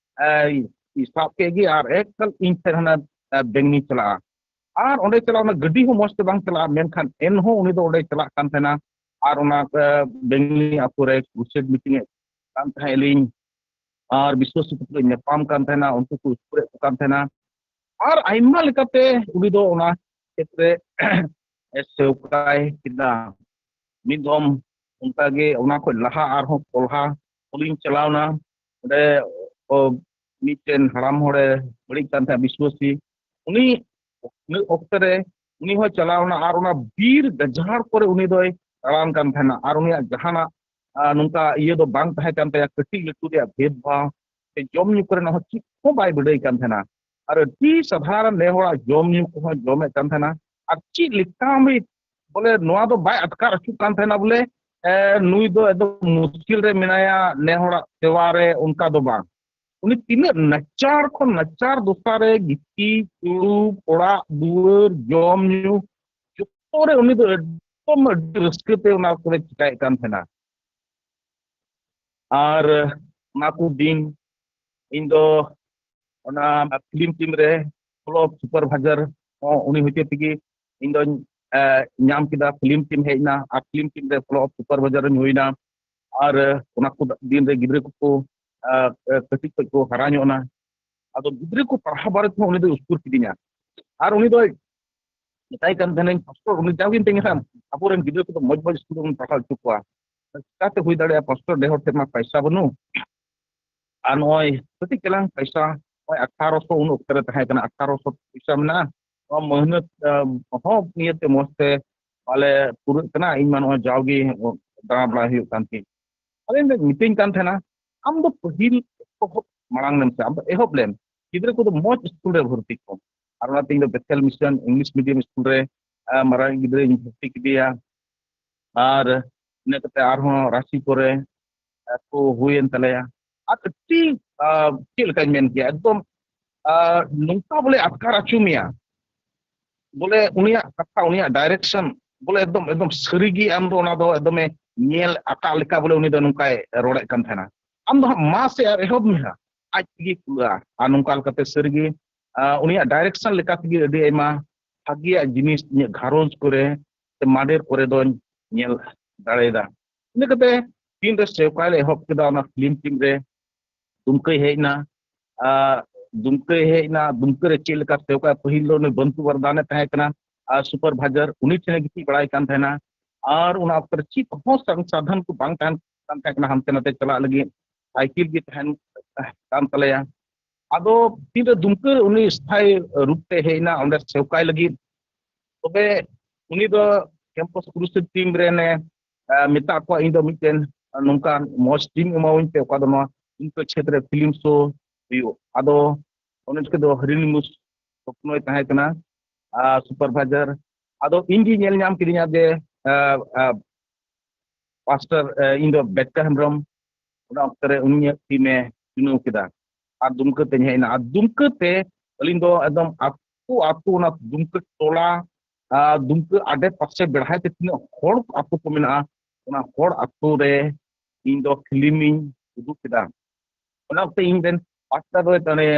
ᱮ, ᱥᱟᱵ ᱠᱮᱫ ᱜᱮ ᱟᱨ ᱮᱠᱟᱞ ᱤᱧ ᱴᱷᱮᱱ ᱦᱟᱱᱟ, ᱮ, ᱵᱮᱝᱱᱤ ᱪᱟᱞᱟᱜᱼᱟ᱾ ᱟᱨ ᱚᱸᱰᱮ ᱪᱟᱞᱟᱜ, ᱚᱱᱟ ᱜᱟᱹᱰᱤ ᱦᱚᱸ ᱢᱚᱡᱽ ᱛᱮ ᱵᱟᱝ ᱪᱟᱞᱟᱜᱼᱟ, ᱢᱮᱱᱠᱷᱟᱱ ᱮᱱᱦᱚᱸ ᱩᱱᱤ ᱫᱚ ᱚᱸᱰᱮ ᱪᱟᱞᱟᱜ ᱠᱟᱱ ᱛᱟᱦᱮᱱᱟ᱾ ᱟᱨ ᱚᱱᱟ, ᱮ, ᱵᱮᱝᱱᱤ ᱟᱛᱳ ᱨᱮ ᱠᱨᱩᱥᱮᱰ ᱢᱤᱴᱤᱝ ᱮ ᱠᱟᱱ ᱛᱟᱦᱮᱸᱫ ᱞᱤᱧ, ᱟᱨ ᱵᱤᱥᱣᱟᱥᱤ ᱠᱚ ᱛᱩᱞᱩᱡ ᱧᱟᱯᱟᱢ ᱠᱟᱱ ᱛᱟᱦᱮᱱᱟ, ᱩᱱᱠᱩ ᱠᱚ ᱩᱥᱠᱩᱨᱮᱫ ᱠᱚ ᱠᱟᱱ ᱛᱟᱦᱮᱱᱟ᱾ ᱟᱨ ᱟᱭᱢᱟ ᱞᱮᱠᱟᱛᱮ ᱩᱱᱤ ᱫᱚ ᱚᱱᱟ ᱠᱷᱮᱛᱨᱮ ᱥᱮᱣᱠᱟᱭ ᱠᱮᱫᱟ᱾ ᱢᱤᱫ ᱫᱷᱚᱢ ᱚᱱᱠᱟᱜᱮ ᱚᱱᱟ ᱠᱷᱚᱡ ᱞᱟᱦᱟ ᱟᱨᱦᱚᱸ ᱠᱚᱞᱦᱟ ᱠᱚᱞᱤᱧ ᱪᱟᱞᱟᱣᱱᱟ᱾ ᱚᱸᱰᱮ, ᱚ, ᱢᱤᱫᱴᱮᱱ ᱦᱟᱲᱟᱢ ᱦᱚᱲᱮ ᱵᱟᱹᱲᱤᱡ ᱠᱟᱱ ᱛᱟᱦᱮᱸᱫ, ᱵᱤᱥᱣᱟᱥᱤ᱾ ᱩᱱᱤ ᱤᱱᱟᱹ ᱚᱠᱛᱮ ᱨᱮ ᱩᱱᱤ ᱦᱚᱸᱭ ᱪᱟᱞᱟᱣᱱᱟ ᱟᱨ ᱚᱱᱟ ᱵᱤᱨ ᱜᱟᱡᱟᱲ ᱠᱚᱨᱮ ᱩᱱᱤ ᱫᱚᱭ ᱫᱟᱬᱟᱱ ᱠᱟᱱ ᱛᱟᱦᱮᱱᱟ᱾ ᱟᱨ ᱩᱱᱤᱭᱟᱜ ᱡᱟᱦᱟᱱᱟᱜ, ᱟ, ᱱᱚᱝᱠᱟ ᱤᱭᱟᱹ ᱫᱚ ᱵᱟᱝ ᱛᱟᱦᱮᱸ ᱠᱟᱱ ᱛᱟᱭᱟ, ᱠᱟᱹᱴᱤᱡ ᱞᱟᱹᱴᱩ ᱨᱮᱭᱟᱜ ᱵᱷᱮᱫᱽ ᱵᱷᱟᱣ ᱥᱮ ᱡᱚᱢ ᱧᱩ ᱠᱚᱨᱮᱱᱟᱜ ᱦᱚᱸ ᱪᱮᱫ ᱦᱚᱸ ᱵᱟᱭ ᱵᱟᱰᱟᱭ ᱠᱟᱱ ᱛᱟᱦᱮᱱᱟ᱾ ᱟᱨ ᱟᱹᱰᱤ ᱥᱟᱫᱷᱟᱨᱚᱱ ᱱᱮ ᱦᱚᱲᱟᱜ ᱡᱚᱢ ᱧᱩ ᱠᱚᱦᱚᱸ ᱡᱚᱢᱮᱫ ᱠᱟᱱ ᱛᱟᱦᱮᱱᱟ᱾ ᱟᱨ ᱪᱮᱫ ᱞᱮᱠᱟ ᱢᱤᱫ, ᱵᱚᱞᱮ ᱱᱚᱣᱟ ᱫᱚ ᱵᱟᱭ ᱟᱴᱠᱟᱨ ᱦᱚᱪᱚᱜ ᱠᱟᱱ ᱛᱟᱦᱮᱱᱟ ᱵᱚᱞᱮ, ᱮ, ᱱᱩᱭ ᱫᱚ ᱮᱠᱫᱚᱢ ᱢᱩᱥᱠᱤᱞ ᱨᱮ ᱢᱮᱱᱟᱭᱟ ᱱᱮ ᱦᱚᱲᱟᱜ ᱥᱮᱣᱟ ᱨᱮ, ᱚᱱᱠᱟ ᱫᱚ ᱵᱟᱝ᱾ ᱩᱱᱤ ᱛᱤᱱᱟᱹᱜ ᱱᱟᱪᱟᱨ ᱠᱷᱚᱱ ᱱᱟᱪᱟᱨ ᱫᱚᱥᱟ ᱨᱮ ᱜᱤᱛᱤᱡ ᱫᱩᱲᱩᱵ, ᱚᱲᱟᱜ ᱫᱩᱣᱟᱹᱨ, ᱡᱚᱢ ᱧᱩ, ᱡᱚᱛᱚ ᱨᱮ ᱩᱱᱤ ᱫᱚ ᱮᱠᱫᱚᱢ ᱟᱹᱰᱤ ᱨᱟᱹᱥᱠᱟᱹ ᱛᱮ ᱚᱱᱟ ᱠᱚᱨᱮ ᱪᱤᱠᱟᱭᱮᱫ ᱠᱟᱱ ᱛᱟᱦᱮᱱᱟ᱾ ᱟᱨ ᱚᱱᱟ ᱠᱚ ᱫᱤᱱ ᱤᱧ ᱫᱚ ᱚᱱᱟ ᱯᱷᱤᱞᱢ ᱴᱤᱢ ᱨᱮ ᱯᱷᱞᱚᱯ ᱥᱩᱯᱟᱨᱵᱷᱟᱭᱡᱟᱨ ᱦᱚᱸ ᱩᱱᱤ ᱦᱚᱛᱮ ᱛᱮᱜᱮ ᱤᱧ ᱫᱚᱧ ᱧᱟᱢ ᱠᱮᱫᱟ᱾ ᱯᱷᱤᱞᱢ ᱴᱤᱢ ᱦᱮᱡ ᱮᱱᱟ ᱟᱨ ᱯᱷᱤᱞᱢ ᱴᱤᱢ ᱨᱮ ᱯᱷᱞᱚᱯ ᱥᱩᱯᱟᱨᱵᱷᱟᱭᱡᱟᱨ ᱤᱧ ᱦᱩᱭᱱᱟ᱾ ᱟᱨ ᱚᱱᱟ ᱠᱚ ᱫᱤᱱ ᱨᱮ ᱜᱤᱫᱽᱨᱟᱹ ᱠᱚᱠᱚ ᱠᱟᱹᱴᱤᱡ ᱠᱷᱚᱱ ᱠᱚ ᱦᱟᱨᱟ ᱧᱚᱜ ᱮᱱᱟ᱾ ᱟᱫᱚ ᱜᱤᱫᱽᱨᱟᱹ ᱠᱚ ᱯᱟᱲᱦᱟᱣ ᱵᱟᱨᱮ ᱛᱮᱦᱚᱸ ᱩᱱᱤ ᱫᱚᱭ ᱩᱥᱠᱩᱨ ᱠᱤᱫᱤᱧᱟ᱾ ᱟᱨ ᱩᱱᱤ ᱫᱚᱭ ᱢᱮᱛᱟᱭ ᱠᱟᱱ ᱛᱟᱦᱮᱱᱟᱹᱧ, ᱯᱟᱥᱴᱚᱨ, ᱩᱱᱤ ᱡᱟᱣᱜᱮ ᱢᱮᱛᱟᱹᱧ ᱠᱟᱱ ᱛᱟᱦᱮᱱ, ᱟᱵᱚᱨᱮᱱ ᱜᱤᱫᱽᱨᱟᱹ ᱠᱚᱫᱚ ᱢᱚᱡᱽ ᱢᱚᱡᱽ ᱥᱠᱩᱞ ᱨᱮᱵᱚᱱ ᱯᱟᱲᱦᱟᱣ ᱦᱚᱪᱚ ᱠᱚᱣᱟ᱾ ᱪᱤᱠᱟᱛᱮ ᱦᱩᱭ ᱫᱟᱲᱮᱭᱟᱜᱼᱟ ᱯᱟᱥᱴᱚᱨ, ᱰᱮᱦᱚᱨ ᱴᱷᱮᱱ ᱢᱟ ᱯᱟᱭᱥᱟ ᱵᱟᱹᱱᱩᱜ᱾ ᱟᱨ ᱱᱚᱜᱼᱚᱭ ᱠᱟᱹᱴᱤᱡ ᱪᱟᱞᱟᱝ ᱯᱟᱭᱥᱟ, ᱱᱚᱜᱼᱚᱭ ᱟᱴᱷᱟᱨᱚᱥᱚ ᱩᱱ ᱚᱠᱛᱚ ᱨᱮ ᱛᱟᱦᱮᱸ ᱠᱟᱱᱟ, ᱟᱴᱷᱟᱨᱚᱥᱚ ᱯᱚᱭᱥᱟ ᱢᱮᱱᱟᱜᱼᱟ, ᱱᱚᱣᱟ ᱢᱟᱹᱦᱱᱟᱹ ᱦᱚᱸ ᱱᱤᱭᱟᱹᱛᱮ ᱢᱚᱡᱽ ᱛᱮ ᱵᱟᱞᱮ ᱯᱩᱨᱟᱹᱜ ᱠᱟᱱᱟ᱾ ᱤᱧ ᱢᱟ ᱱᱚᱜᱼᱚᱭ ᱡᱟᱣᱜᱮ ᱫᱟᱬᱟ ᱵᱟᱲᱟᱭ ᱦᱩᱭᱩᱜ ᱠᱟᱱ ᱛᱤᱧ᱾ ᱟᱫᱚ ᱤᱧ ᱫᱚ ᱢᱤᱛᱟᱹᱧ ᱠᱟᱱ ᱛᱟᱦᱮᱱᱟ, ᱟᱢ ᱫᱚ ᱯᱟᱹᱦᱤᱞ ᱮᱛᱚᱦᱚᱵ ᱢᱟᱲᱟᱝ ᱞᱮᱢ ᱥᱮ, ᱟᱢ ᱫᱚ ᱮᱦᱚᱵ ᱞᱮᱢ, ᱜᱤᱫᱽᱨᱟᱹ ᱠᱚᱫᱚ ᱢᱚᱡᱽ ᱥᱠᱩᱞ ᱨᱮ ᱵᱷᱚᱨᱛᱤ ᱠᱚᱢ᱾ ᱟᱨ ᱚᱱᱟᱛᱮ ᱤᱧ ᱫᱚ ᱵᱮᱛᱷᱮᱞ ᱢᱤᱥᱚᱱ ᱤᱝᱞᱤᱥ ᱢᱤᱰᱤᱭᱟᱢ ᱥᱠᱩᱞ ᱨᱮ ᱢᱟᱨᱟᱝ ᱜᱤᱫᱽᱨᱟᱹᱧ ᱵᱷᱚᱨᱛᱤ ᱠᱮᱫᱮᱭᱟ᱾ ᱟᱨ ᱤᱱᱟᱹ ᱠᱟᱛᱮ ᱟᱨᱦᱚᱸ ᱨᱟᱸᱪᱤ ᱠᱚᱨᱮ ᱠᱚ ᱦᱩᱭᱮᱱ ᱛᱟᱞᱮᱭᱟ᱾ ᱟᱨ ᱟᱹᱰᱤ ᱪᱮᱫ ᱞᱮᱠᱟᱧ ᱢᱮᱱ ᱠᱮᱭᱟ, ᱮᱠᱫᱚᱢ ᱱᱚᱝᱠᱟ ᱵᱚᱞᱮ ᱟᱴᱠᱟᱨ ᱦᱚᱪᱚ ᱢᱮᱭᱟ, ᱵᱚᱞᱮ ᱩᱱᱤᱭᱟᱜ ᱠᱟᱛᱷᱟ, ᱩᱱᱤᱭᱟᱜ ᱰᱟᱭᱨᱮᱠᱥᱚᱱ, ᱵᱚᱞᱮ ᱮᱠᱫᱚᱢ ᱮᱠᱫᱚᱢ ᱥᱟᱹᱨᱤᱜᱮ ᱟᱢ ᱫᱚ ᱚᱱᱟ ᱫᱚ ᱮᱠᱫᱚᱢᱮ ᱧᱮᱞ ᱟᱠᱟᱫ ᱞᱮᱠᱟ ᱵᱚᱞᱮ ᱩᱱᱤ ᱫᱚ ᱱᱚᱝᱠᱟᱭ ᱨᱚᱲᱮᱫ ᱠᱟᱱ ᱛᱟᱦᱮᱱᱟ᱾ ᱟᱢ ᱫᱚ ᱦᱟᱸᱜ ᱢᱟ ᱥᱮ ᱟᱨ ᱮᱦᱚᱵ ᱢᱮ ᱦᱟᱸᱜ, ᱟᱡ ᱛᱮᱜᱮ ᱠᱷᱩᱞᱟᱹᱜᱼᱟ᱾ ᱟᱨ ᱱᱚᱝᱠᱟ ᱞᱮᱠᱟᱛᱮ ᱥᱟᱹᱨᱤᱜᱮ ᱩᱱᱤᱭᱟᱜ ᱰᱟᱭᱨᱮᱠᱥᱚᱱ ᱞᱮᱠᱟ ᱛᱮᱜᱮ ᱟᱹᱰᱤ ᱟᱭᱢᱟ ᱵᱷᱟᱜᱮᱭᱟᱜ ᱡᱤᱱᱤᱥ ᱤᱧᱟᱹᱜ ᱜᱷᱟᱨᱚᱸᱡᱽ ᱠᱚᱨᱮ ᱥᱮ ᱢᱟᱰᱮᱨ ᱠᱚᱨᱮ ᱫᱚᱧ ᱧᱮᱞ ᱫᱟᱲᱮᱭᱟᱫᱟ᱾ ᱤᱱᱟᱹ ᱠᱟᱛᱮ ᱛᱤᱱᱨᱮ ᱥᱮᱣᱠᱟᱭ ᱞᱮ ᱮᱦᱚᱵ ᱠᱮᱫᱟ ᱚᱱᱟ ᱯᱷᱤᱞᱢ ᱴᱤᱢ ᱨᱮ, ᱫᱩᱢᱠᱟᱹᱭ ᱦᱮᱡ ᱮᱱᱟ᱾ ᱫᱩᱢᱠᱟᱹᱭ ᱦᱮᱡ ᱮᱱᱟ, ᱫᱩᱢᱠᱟᱹ ᱨᱮ ᱪᱮᱫ ᱞᱮᱠᱟ ᱥᱮᱣᱠᱟ, ᱯᱟᱹᱦᱤᱞ ᱫᱚ ᱩᱱᱤ ᱵᱟᱹᱱᱛᱩ ᱵᱟᱨᱫᱟᱱᱮ ᱛᱟᱦᱮᱸ ᱠᱟᱱᱟ ᱟᱨ ᱥᱩᱯᱟᱨᱵᱷᱟᱭᱡᱟᱨ, ᱩᱱᱤ ᱴᱷᱮᱱᱮ ᱜᱤᱛᱤᱡ ᱵᱟᱲᱟᱭ ᱠᱟᱱ ᱛᱟᱦᱮᱱᱟ᱾ ᱟᱨ ᱚᱱᱟ ᱚᱠᱛᱚ ᱨᱮ ᱪᱮᱫ ᱦᱚᱸ ᱥᱟᱫᱷᱚᱱ ᱠᱚ ᱵᱟᱝ ᱛᱟᱦᱮᱱ ᱠᱟᱱ ᱛᱟᱦᱮᱸ ᱠᱟᱱᱟ ᱦᱟᱱᱛᱮ ᱱᱟᱛᱮ ᱪᱟᱞᱟᱜ ᱞᱟᱹᱜᱤᱫ, ᱥᱟᱭᱠᱮᱞ ᱜᱮ ᱛᱟᱦᱮᱱ ᱠᱟᱱ ᱛᱟᱞᱮᱭᱟ᱾ ᱟᱫᱚ ᱛᱤᱱᱨᱮ ᱫᱩᱢᱠᱟᱹ ᱩᱱᱤ ᱥᱛᱷᱟᱭᱤ ᱨᱩᱯ ᱛᱮ ᱦᱮᱡ ᱮᱱᱟ ᱚᱸᱰᱮ ᱥᱮᱣᱠᱟᱭ ᱞᱟᱹᱜᱤᱫ, ᱛᱚᱵᱮ ᱩᱱᱤ ᱫᱚ ᱠᱮᱢᱯᱟᱥ ᱠᱨᱩᱥᱮᱰ ᱴᱤᱢ ᱨᱮᱱᱮ ᱢᱮᱛᱟᱜ ᱠᱚᱣᱟ, ᱤᱧ ᱫᱚ ᱢᱤᱫᱴᱮᱱ ᱱᱚᱝᱠᱟᱱ ᱢᱚᱡᱽ ᱴᱤᱢ ᱮᱢᱟᱣᱟᱹᱧ ᱯᱮ, ᱚᱠᱟ ᱫᱚ ᱱᱚᱣᱟ ᱫᱩᱢᱠᱟᱹ ᱪᱷᱮᱛᱨᱮ ᱯᱷᱤᱞᱢ ᱥᱳ ᱦᱩᱭᱩᱜ᱾ ᱟᱫᱚ ᱚᱱᱮ ᱪᱤᱠᱟᱹ ᱫᱚ ᱦᱟᱹᱨᱤ ᱱᱤᱢᱩᱥ ᱥᱚᱯᱱᱚᱭ ᱛᱟᱦᱮᱸ ᱠᱟᱱᱟ ᱥᱩᱯᱟᱨᱵᱷᱟᱭᱡᱟᱨ᱾ ᱟᱫᱚ ᱤᱧ ᱜᱮ ᱧᱮᱞ ᱧᱟᱢ ᱠᱤᱫᱤᱧᱟ ᱡᱮ ᱯᱟᱥᱴᱟᱨ, ᱤᱧ ᱫᱚ ᱵᱮᱴᱠᱟ ᱦᱮᱢᱵᱨᱚᱢ ᱚᱱᱟ ᱚᱠᱛᱚ ᱨᱮ ᱩᱱᱤᱭᱟᱜ ᱴᱤᱢ ᱮ ᱪᱩᱱᱟᱹᱣ ᱠᱮᱫᱟ᱾ ᱟᱨ ᱫᱩᱢᱠᱟᱹ ᱛᱮᱧ ᱦᱮᱡ ᱮᱱᱟ᱾ ᱟᱨ ᱫᱩᱢᱠᱟᱹ ᱛᱮ ᱟᱹᱞᱤᱧ ᱫᱚ ᱮᱠᱫᱚᱢ ᱟᱹᱛᱩ ᱟᱹᱛᱩ, ᱚᱱᱟ ᱫᱩᱢᱠᱟᱹ ᱴᱚᱞᱟ, ᱟᱨ ᱫᱩᱢᱠᱟᱹ ᱟᱰᱮ ᱯᱟᱥᱮ ᱵᱮᱲᱦᱟᱭ ᱛᱮ ᱛᱤᱱᱟᱹᱜ ᱦᱚᱲ ᱟᱹᱛᱩ ᱠᱚ ᱢᱮᱱᱟᱜᱼᱟ, ᱚᱱᱟ ᱦᱚᱲ ᱟᱹᱛᱩ ᱨᱮ ᱤᱧ ᱫᱚ ᱯᱷᱤᱞᱢ ᱤᱧ ᱩᱫᱩᱜ ᱠᱮᱫᱟ᱾ ᱚᱱᱟ ᱚᱠᱛᱮ ᱤᱧ ᱨᱮᱱ ᱯᱟᱥᱴᱟᱨ ᱫᱚ ᱛᱟᱦᱞᱮ,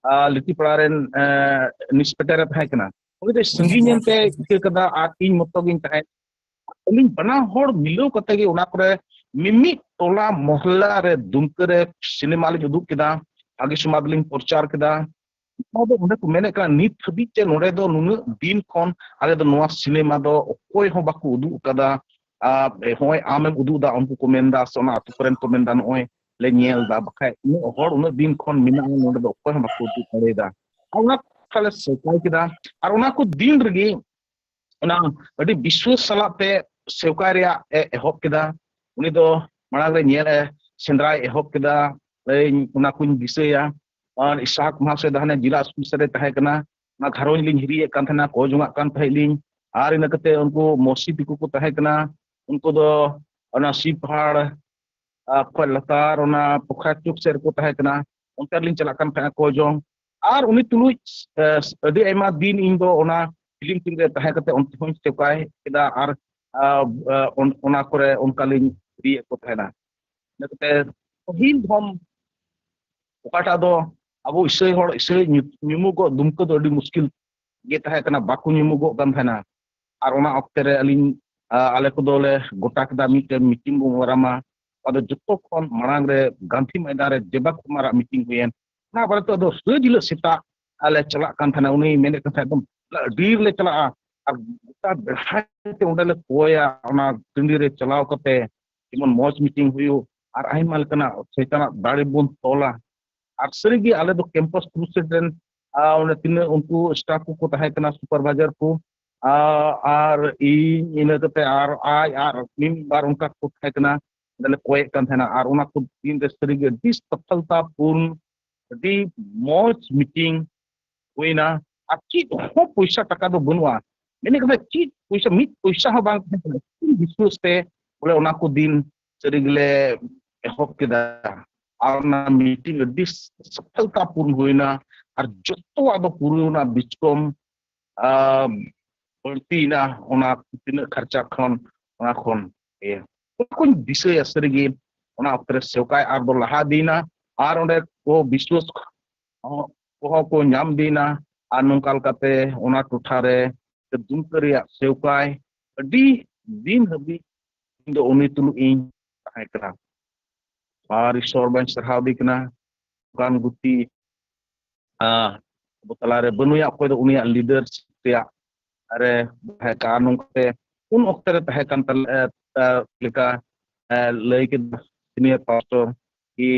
ᱟᱨ ᱞᱤᱴᱤᱯᱟᱲᱟ ᱨᱮᱱ, ᱮ, ᱤᱱᱥᱯᱮᱠᱴᱚᱨ ᱮ ᱛᱟᱦᱮᱸ ᱠᱟᱱᱟ᱾ ᱩᱱᱤ ᱫᱚ ᱥᱟᱺᱜᱤᱧ ᱮᱱᱛᱮ ᱤᱠᱟᱹ ᱠᱟᱫᱟ ᱟᱨ ᱤᱧ ᱢᱚᱛᱚ ᱜᱤᱧ ᱛᱟᱦᱮᱸ᱾ ᱟᱹᱞᱤᱧ ᱵᱟᱱᱟ ᱦᱚᱲ ᱢᱤᱞᱟᱹᱣ ᱠᱟᱛᱮ ᱜᱮ ᱚᱱᱟ ᱠᱚᱨᱮ ᱢᱤᱢᱤᱫ ᱴᱚᱞᱟ ᱢᱚᱦᱞᱟ ᱨᱮ ᱫᱩᱢᱠᱟᱹ ᱨᱮ ᱥᱤᱱᱮᱢᱟ ᱞᱤᱧ ᱩᱫᱩᱜ ᱠᱮᱫᱟ, ᱵᱷᱟᱜᱤ ᱥᱚᱢᱟᱡᱽ ᱞᱤᱧ ᱯᱨᱚᱪᱟᱨ ᱠᱮᱫᱟ᱾ ᱱᱚᱣᱟ ᱫᱚ ᱚᱸᱰᱮ ᱠᱚ ᱢᱮᱱᱮᱫ ᱠᱟᱱᱟ, ᱱᱤᱛ ᱦᱟᱹᱵᱤᱡ ᱛᱮ ᱱᱚᱰᱮ ᱫᱚ ᱱᱩᱱᱟᱹᱜ ᱫᱤᱱ ᱠᱷᱚᱱ ᱟᱞᱮ ᱫᱚ ᱱᱚᱣᱟ ᱥᱤᱱᱮᱢᱟ ᱫᱚ ᱚᱠᱚᱭ ᱦᱚᱸ ᱵᱟᱠᱚ ᱩᱫᱩᱜ ᱟᱠᱟᱫᱟ᱾ ᱟᱨ ᱱᱚᱜᱼᱚᱭ ᱟᱢᱮᱢ ᱩᱫᱩᱜ ᱮᱫᱟ, ᱩᱱᱠᱩ ᱠᱚ ᱢᱮᱱᱫᱟ, ᱥᱮ ᱚᱱᱟ ᱟᱹᱛᱩ ᱠᱚᱨᱮᱱ ᱠᱚ ᱢᱮᱱᱫᱟ, ᱱᱚᱜᱼᱚᱭ ᱞᱮ ᱧᱮᱞ ᱮᱫᱟ, ᱵᱟᱠᱷᱟᱡ ᱩᱱᱟᱹᱜ ᱦᱚᱲ ᱩᱱᱟᱹᱜ ᱫᱤᱱ ᱠᱷᱚᱱ ᱢᱮᱱᱟᱜᱼᱟ, ᱱᱚᱰᱮ ᱫᱚ ᱚᱠᱚᱭ ᱦᱚᱸ ᱵᱟᱠᱚ ᱩᱫᱩᱜ ᱫᱟᱲᱮᱭᱟᱫᱟ᱾ ᱟᱨ ᱚᱱᱟ ᱠᱟᱛᱷᱟ ᱞᱮ ᱥᱮᱠᱟᱭ ᱠᱮᱫᱟ᱾ ᱟᱨ ᱚᱱᱟ ᱠᱚ ᱫᱤᱱ ᱨᱮᱜᱮ ᱚᱱᱟ ᱟᱹᱰᱤ ᱵᱤᱥᱣᱟᱹᱥ ᱥᱟᱞᱟᱜ ᱛᱮ ᱥᱮᱣᱠᱟᱭ ᱨᱮᱭᱟᱜ ᱮ ᱮᱦᱚᱵ ᱠᱮᱫᱟ᱾ ᱩᱱᱤ ᱫᱚ ᱢᱟᱲᱟᱝ ᱨᱮ ᱧᱮᱞ ᱮ ᱥᱮᱸᱫᱽᱨᱟᱭ ᱮᱦᱚᱵ ᱠᱮᱫᱟ᱾ ᱤᱧ ᱚᱱᱟ ᱠᱚᱧ ᱫᱤᱥᱟᱹᱭᱟ᱾ ᱟᱨ ᱤᱥᱦᱟᱠ ᱢᱟᱦᱟᱥᱚᱭ ᱫᱚ ᱦᱟᱱᱮ ᱡᱮᱞᱟ ᱥᱠᱩᱞ ᱥᱮᱫ ᱨᱮ ᱛᱟᱦᱮᱸ ᱠᱟᱱᱟ, ᱚᱱᱟ ᱜᱷᱟᱨᱚᱸᱡᱽ ᱞᱤᱧ ᱦᱤᱨᱤᱭᱮᱫ ᱠᱟᱱ ᱛᱟᱦᱮᱱᱟ, ᱠᱚ ᱡᱚᱝᱟᱜ ᱠᱟᱱ ᱛᱟᱦᱮᱸᱫ ᱞᱤᱧ᱾ ᱟᱨ ᱤᱱᱟᱹ ᱠᱟᱛᱮ ᱩᱱᱠᱩ ᱢᱚᱥᱤ ᱛᱟᱠᱚ ᱠᱚ ᱛᱟᱦᱮᱸ ᱠᱟᱱᱟ, ᱩᱱᱠᱩ ᱫᱚ ᱚᱱᱟ ᱥᱤᱯᱟᱦᱟᱲ ᱟᱨ ᱠᱷᱚᱡ ᱞᱟᱛᱟᱨ ᱚᱱᱟ ᱯᱚᱠᱷᱨᱟ ᱪᱩᱠ ᱥᱮᱫ ᱨᱮᱠᱚ ᱛᱟᱦᱮᱸ ᱠᱟᱱᱟ, ᱚᱱᱛᱮ ᱨᱮᱞᱤᱧ ᱪᱟᱞᱟᱜ ᱠᱟᱱ ᱛᱟᱦᱮᱸᱫ ᱠᱚ ᱡᱚᱝ᱾ ᱟᱨ ᱩᱱᱤ ᱛᱩᱞᱩᱡ, ᱮ, ᱟᱹᱰᱤ ᱟᱭᱢᱟ ᱫᱤᱱ ᱤᱧ ᱫᱚ ᱚᱱᱟ ᱯᱷᱤᱞᱢ ᱴᱤᱢ ᱨᱮ ᱛᱟᱦᱮᱸ ᱠᱟᱛᱮ ᱚᱱᱛᱮ ᱦᱚᱸᱧ ᱪᱮᱠᱟᱭ ᱠᱮᱫᱟ᱾ ᱟᱨ, ᱟ, ᱟ, ᱚᱱ-, ᱚᱱᱟ ᱠᱚᱨᱮ ᱚᱱᱠᱟ ᱞᱤᱧ ᱤᱫᱤᱭᱮᱫ ᱠᱚ ᱛᱟᱦᱮᱱᱟ᱾ ᱤᱱᱟᱹ ᱠᱟᱛᱮ ᱯᱟᱹᱦᱤᱞ ᱫᱷᱚᱢ ᱚᱠᱟᱴᱟᱜ ᱫᱚ ᱟᱵᱚ ᱤᱥᱟᱹᱭ ᱦᱚᱲ, ᱤᱥᱟᱹᱭ ᱧᱩ-, ᱧᱩᱢᱩᱜᱚᱜ ᱫᱩᱢᱠᱟᱹ ᱫᱚ ᱟᱹᱰᱤ ᱢᱩᱥᱠᱤᱞ ᱜᱮ ᱛᱟᱦᱮᱸ ᱠᱟᱱᱟ, ᱵᱟᱠᱚ ᱧᱩᱢᱩᱜᱚᱜ ᱠᱟᱱ ᱛᱟᱦᱮᱱᱟ᱾ ᱟᱨ ᱚᱱᱟ ᱚᱠᱛᱮ ᱨᱮ ᱟᱹᱞᱤᱧ, ᱟ, ᱟᱞᱮ ᱠᱚᱫᱚ ᱞᱮ ᱜᱚᱴᱟ ᱠᱮᱫᱟ, ᱢᱤᱫᱴᱮᱱ ᱢᱤᱴᱤᱝ ᱵᱚᱱ ᱚᱣᱟᱨᱟ ᱢᱟ᱾ ᱟᱫᱚ ᱡᱚᱛᱚ ᱠᱷᱚᱱ ᱢᱟᱲᱟᱝ ᱨᱮ ᱜᱟᱱᱫᱷᱤ ᱢᱚᱭᱫᱟᱱ ᱨᱮ ᱡᱮᱵᱟ ᱠᱩᱢᱟᱨᱟᱜ ᱢᱤᱴᱤᱝ ᱦᱩᱭᱮᱱ᱾ ᱚᱱᱟ ᱵᱟᱨᱮᱛᱮ ᱟᱫᱚ ᱥᱟᱹᱡ ᱦᱤᱞᱳᱜ ᱥᱮᱛᱟᱜ ᱟᱞᱮ ᱪᱟᱞᱟᱜ ᱠᱟᱱ ᱛᱟᱦᱮᱱᱟ᱾ ᱩᱱᱤ ᱢᱮᱱᱮᱫ ᱠᱟᱱ ᱛᱟᱦᱮᱸᱫ, ᱮᱠᱫᱚᱢ ᱟᱹᱰᱤ ᱨᱮᱞᱮ ᱪᱟᱞᱟᱜᱼᱟ ᱟᱨ ᱜᱚᱴᱟ ᱵᱮᱲᱦᱟᱭ ᱛᱮ ᱚᱸᱰᱮ ᱞᱮ ᱠᱚᱭᱟ, ᱚᱱᱟ ᱴᱟᱺᱰᱤ ᱨᱮ ᱪᱟᱞᱟᱣ ᱠᱟᱛᱮ ᱡᱮᱢᱚᱱ ᱢᱚᱡᱽ ᱢᱤᱴᱤᱝ ᱦᱩᱭᱩᱜ ᱟᱨ ᱟᱭᱢᱟ ᱞᱮᱠᱟᱱᱟᱜ ᱥᱚᱭᱛᱟᱱᱟᱜ ᱫᱟᱲᱮ ᱵᱚᱱ ᱛᱚᱞᱟ᱾ ᱟᱨ ᱥᱟᱹᱨᱤᱜᱮ ᱟᱞᱮ ᱫᱚ ᱠᱮᱢᱯᱟᱥ ᱠᱨᱩᱥᱮᱰ ᱨᱮᱱ, ᱟᱨ ᱚᱸᱰᱮ ᱛᱤᱱᱟᱹᱜ ᱩᱱᱠᱩ ᱥᱴᱟᱯ ᱠᱚᱠᱚ ᱛᱟᱦᱮᱸ ᱠᱟᱱᱟ, ᱥᱩᱯᱟᱨᱵᱷᱟᱭᱡᱟᱨ ᱠᱚ, ᱟᱨ, ᱟᱨ ᱤᱧ, ᱤᱱᱟᱹ ᱠᱟᱛᱮ ᱟᱨ ᱟᱡ ᱟᱨ ᱢᱤᱫ ᱵᱟᱨ ᱚᱱᱠᱟ ᱠᱚ ᱛᱟᱦᱮᱸ ᱠᱟᱱᱟ, ᱚᱸᱰᱮ ᱞᱮ ᱠᱚᱭᱮᱫ ᱠᱟᱱ ᱛᱟᱦᱮᱱᱟ᱾ ᱟᱨ ᱚᱱᱟ ᱠᱚ ᱫᱤᱱ ᱨᱮ ᱥᱟᱹᱨᱤᱜᱮ ᱟᱹᱰᱤ ᱥᱚᱯᱷᱚᱞᱛᱟ ᱯᱩᱨᱱ, ᱟᱹᱰᱤ ᱢᱚᱡᱽ ᱢᱤᱴᱤᱝ ᱦᱩᱭᱱᱟ᱾ ᱟᱨ ᱪᱮᱫ ᱦᱚᱸ ᱯᱚᱭᱥᱟ ᱴᱟᱠᱟ ᱫᱚ ᱵᱟᱹᱱᱩᱜᱼᱟ, ᱢᱮᱱᱮᱫ ᱠᱟᱱᱟ ᱪᱮᱫ ᱯᱚᱭᱥᱟ, ᱢᱤᱫ ᱯᱚᱭᱥᱟ ᱦᱚᱸ ᱵᱟᱝ ᱛᱟᱦᱮᱸ ᱠᱟᱱᱟ᱾ ᱵᱤᱥᱣᱟᱥ ᱛᱮ ᱵᱚᱞᱮ ᱚᱱᱟ ᱠᱚ ᱫᱤᱱ ᱥᱟᱹᱨᱤ ᱜᱮᱞᱮ ᱮᱦᱚᱵ ᱠᱮᱫᱟ᱾ ᱟᱨ ᱚᱱᱟ ᱢᱤᱴᱤᱝ ᱟᱹᱰᱤ ᱥᱚᱯᱷᱚᱞᱛᱟ ᱯᱩᱨᱱ ᱦᱩᱭᱱᱟ᱾ ᱟᱨ ᱡᱚᱛᱚᱣᱟᱜ ᱫᱚ ᱯᱩᱨᱟᱹᱣᱱᱟ ᱵᱤᱥᱠᱚᱢ, ᱟᱸ, ᱵᱟᱹᱲᱛᱤᱭᱮᱱᱟ ᱚᱱᱟ ᱛᱤᱱᱟᱹᱜ ᱠᱷᱚᱨᱪᱟ ᱠᱷᱚᱱ, ᱚᱱᱟ ᱠᱷᱚᱱ ᱤᱭᱟᱹ᱾ ᱚᱱᱟ ᱠᱚᱧ ᱫᱤᱥᱟᱹᱭᱟ ᱥᱟᱹᱨᱤᱜᱮ᱾ ᱚᱱᱟ ᱚᱠᱛᱮ ᱨᱮ ᱥᱮᱣᱠᱟᱭ ᱟᱨ ᱫᱚ ᱞᱟᱦᱟ ᱤᱫᱤᱭᱮᱱᱟ᱾ ᱟᱨ ᱚᱸᱰᱮ ᱠᱚ ᱵᱤᱥᱣᱟᱥ ᱠᱚᱦᱚᱸ ᱠᱚ ᱧᱟᱢ ᱤᱫᱤᱭᱮᱱᱟ᱾ ᱟᱨ ᱱᱚᱝᱠᱟ ᱞᱮᱠᱟᱛᱮ ᱚᱱᱟ ᱴᱚᱴᱷᱟ ᱨᱮ ᱫᱩᱢᱠᱟᱹ ᱨᱮᱭᱟᱜ ᱥᱮᱣᱠᱟᱭ ᱟᱹᱰᱤ ᱫᱤᱱ ᱦᱟᱹᱵᱤᱡ ᱤᱧ ᱫᱚ ᱩᱱᱤ ᱛᱩᱞᱩᱡ ᱤᱧ ᱛᱟᱦᱮᱸ ᱠᱟᱱᱟ᱾ ᱟᱨ ᱤᱥᱚᱨ ᱵᱟᱹᱧ ᱥᱟᱨᱦᱟᱣ ᱫᱮ ᱠᱟᱱᱟ᱾ ᱚᱱᱠᱟᱱ ᱜᱩᱛᱤ, ᱟᱸ, ᱟᱵᱚ ᱛᱟᱞᱟᱨᱮ ᱵᱟᱹᱱᱩᱭᱟ, ᱚᱠᱚᱭ ᱫᱚ ᱩᱱᱤᱭᱟᱜ ᱞᱤᱰᱟᱨᱥᱤᱯ ᱨᱮᱭᱟᱜ ᱨᱮ ᱛᱟᱦᱮᱸ ᱠᱟᱱᱟ᱾ ᱱᱚᱝᱠᱟᱛᱮ ᱩᱱ ᱚᱠᱛᱮ ᱨᱮ ᱛᱟᱦᱮᱸ ᱠᱟᱱ ᱛᱟᱞᱮ, ᱮ, ᱮ, ᱞᱮᱠᱟ, ᱮ, ᱞᱟᱹᱭ ᱠᱮᱫᱟ ᱥᱤᱱᱤᱭᱟᱨ ᱯᱟᱥᱴᱚᱨ ᱠᱤ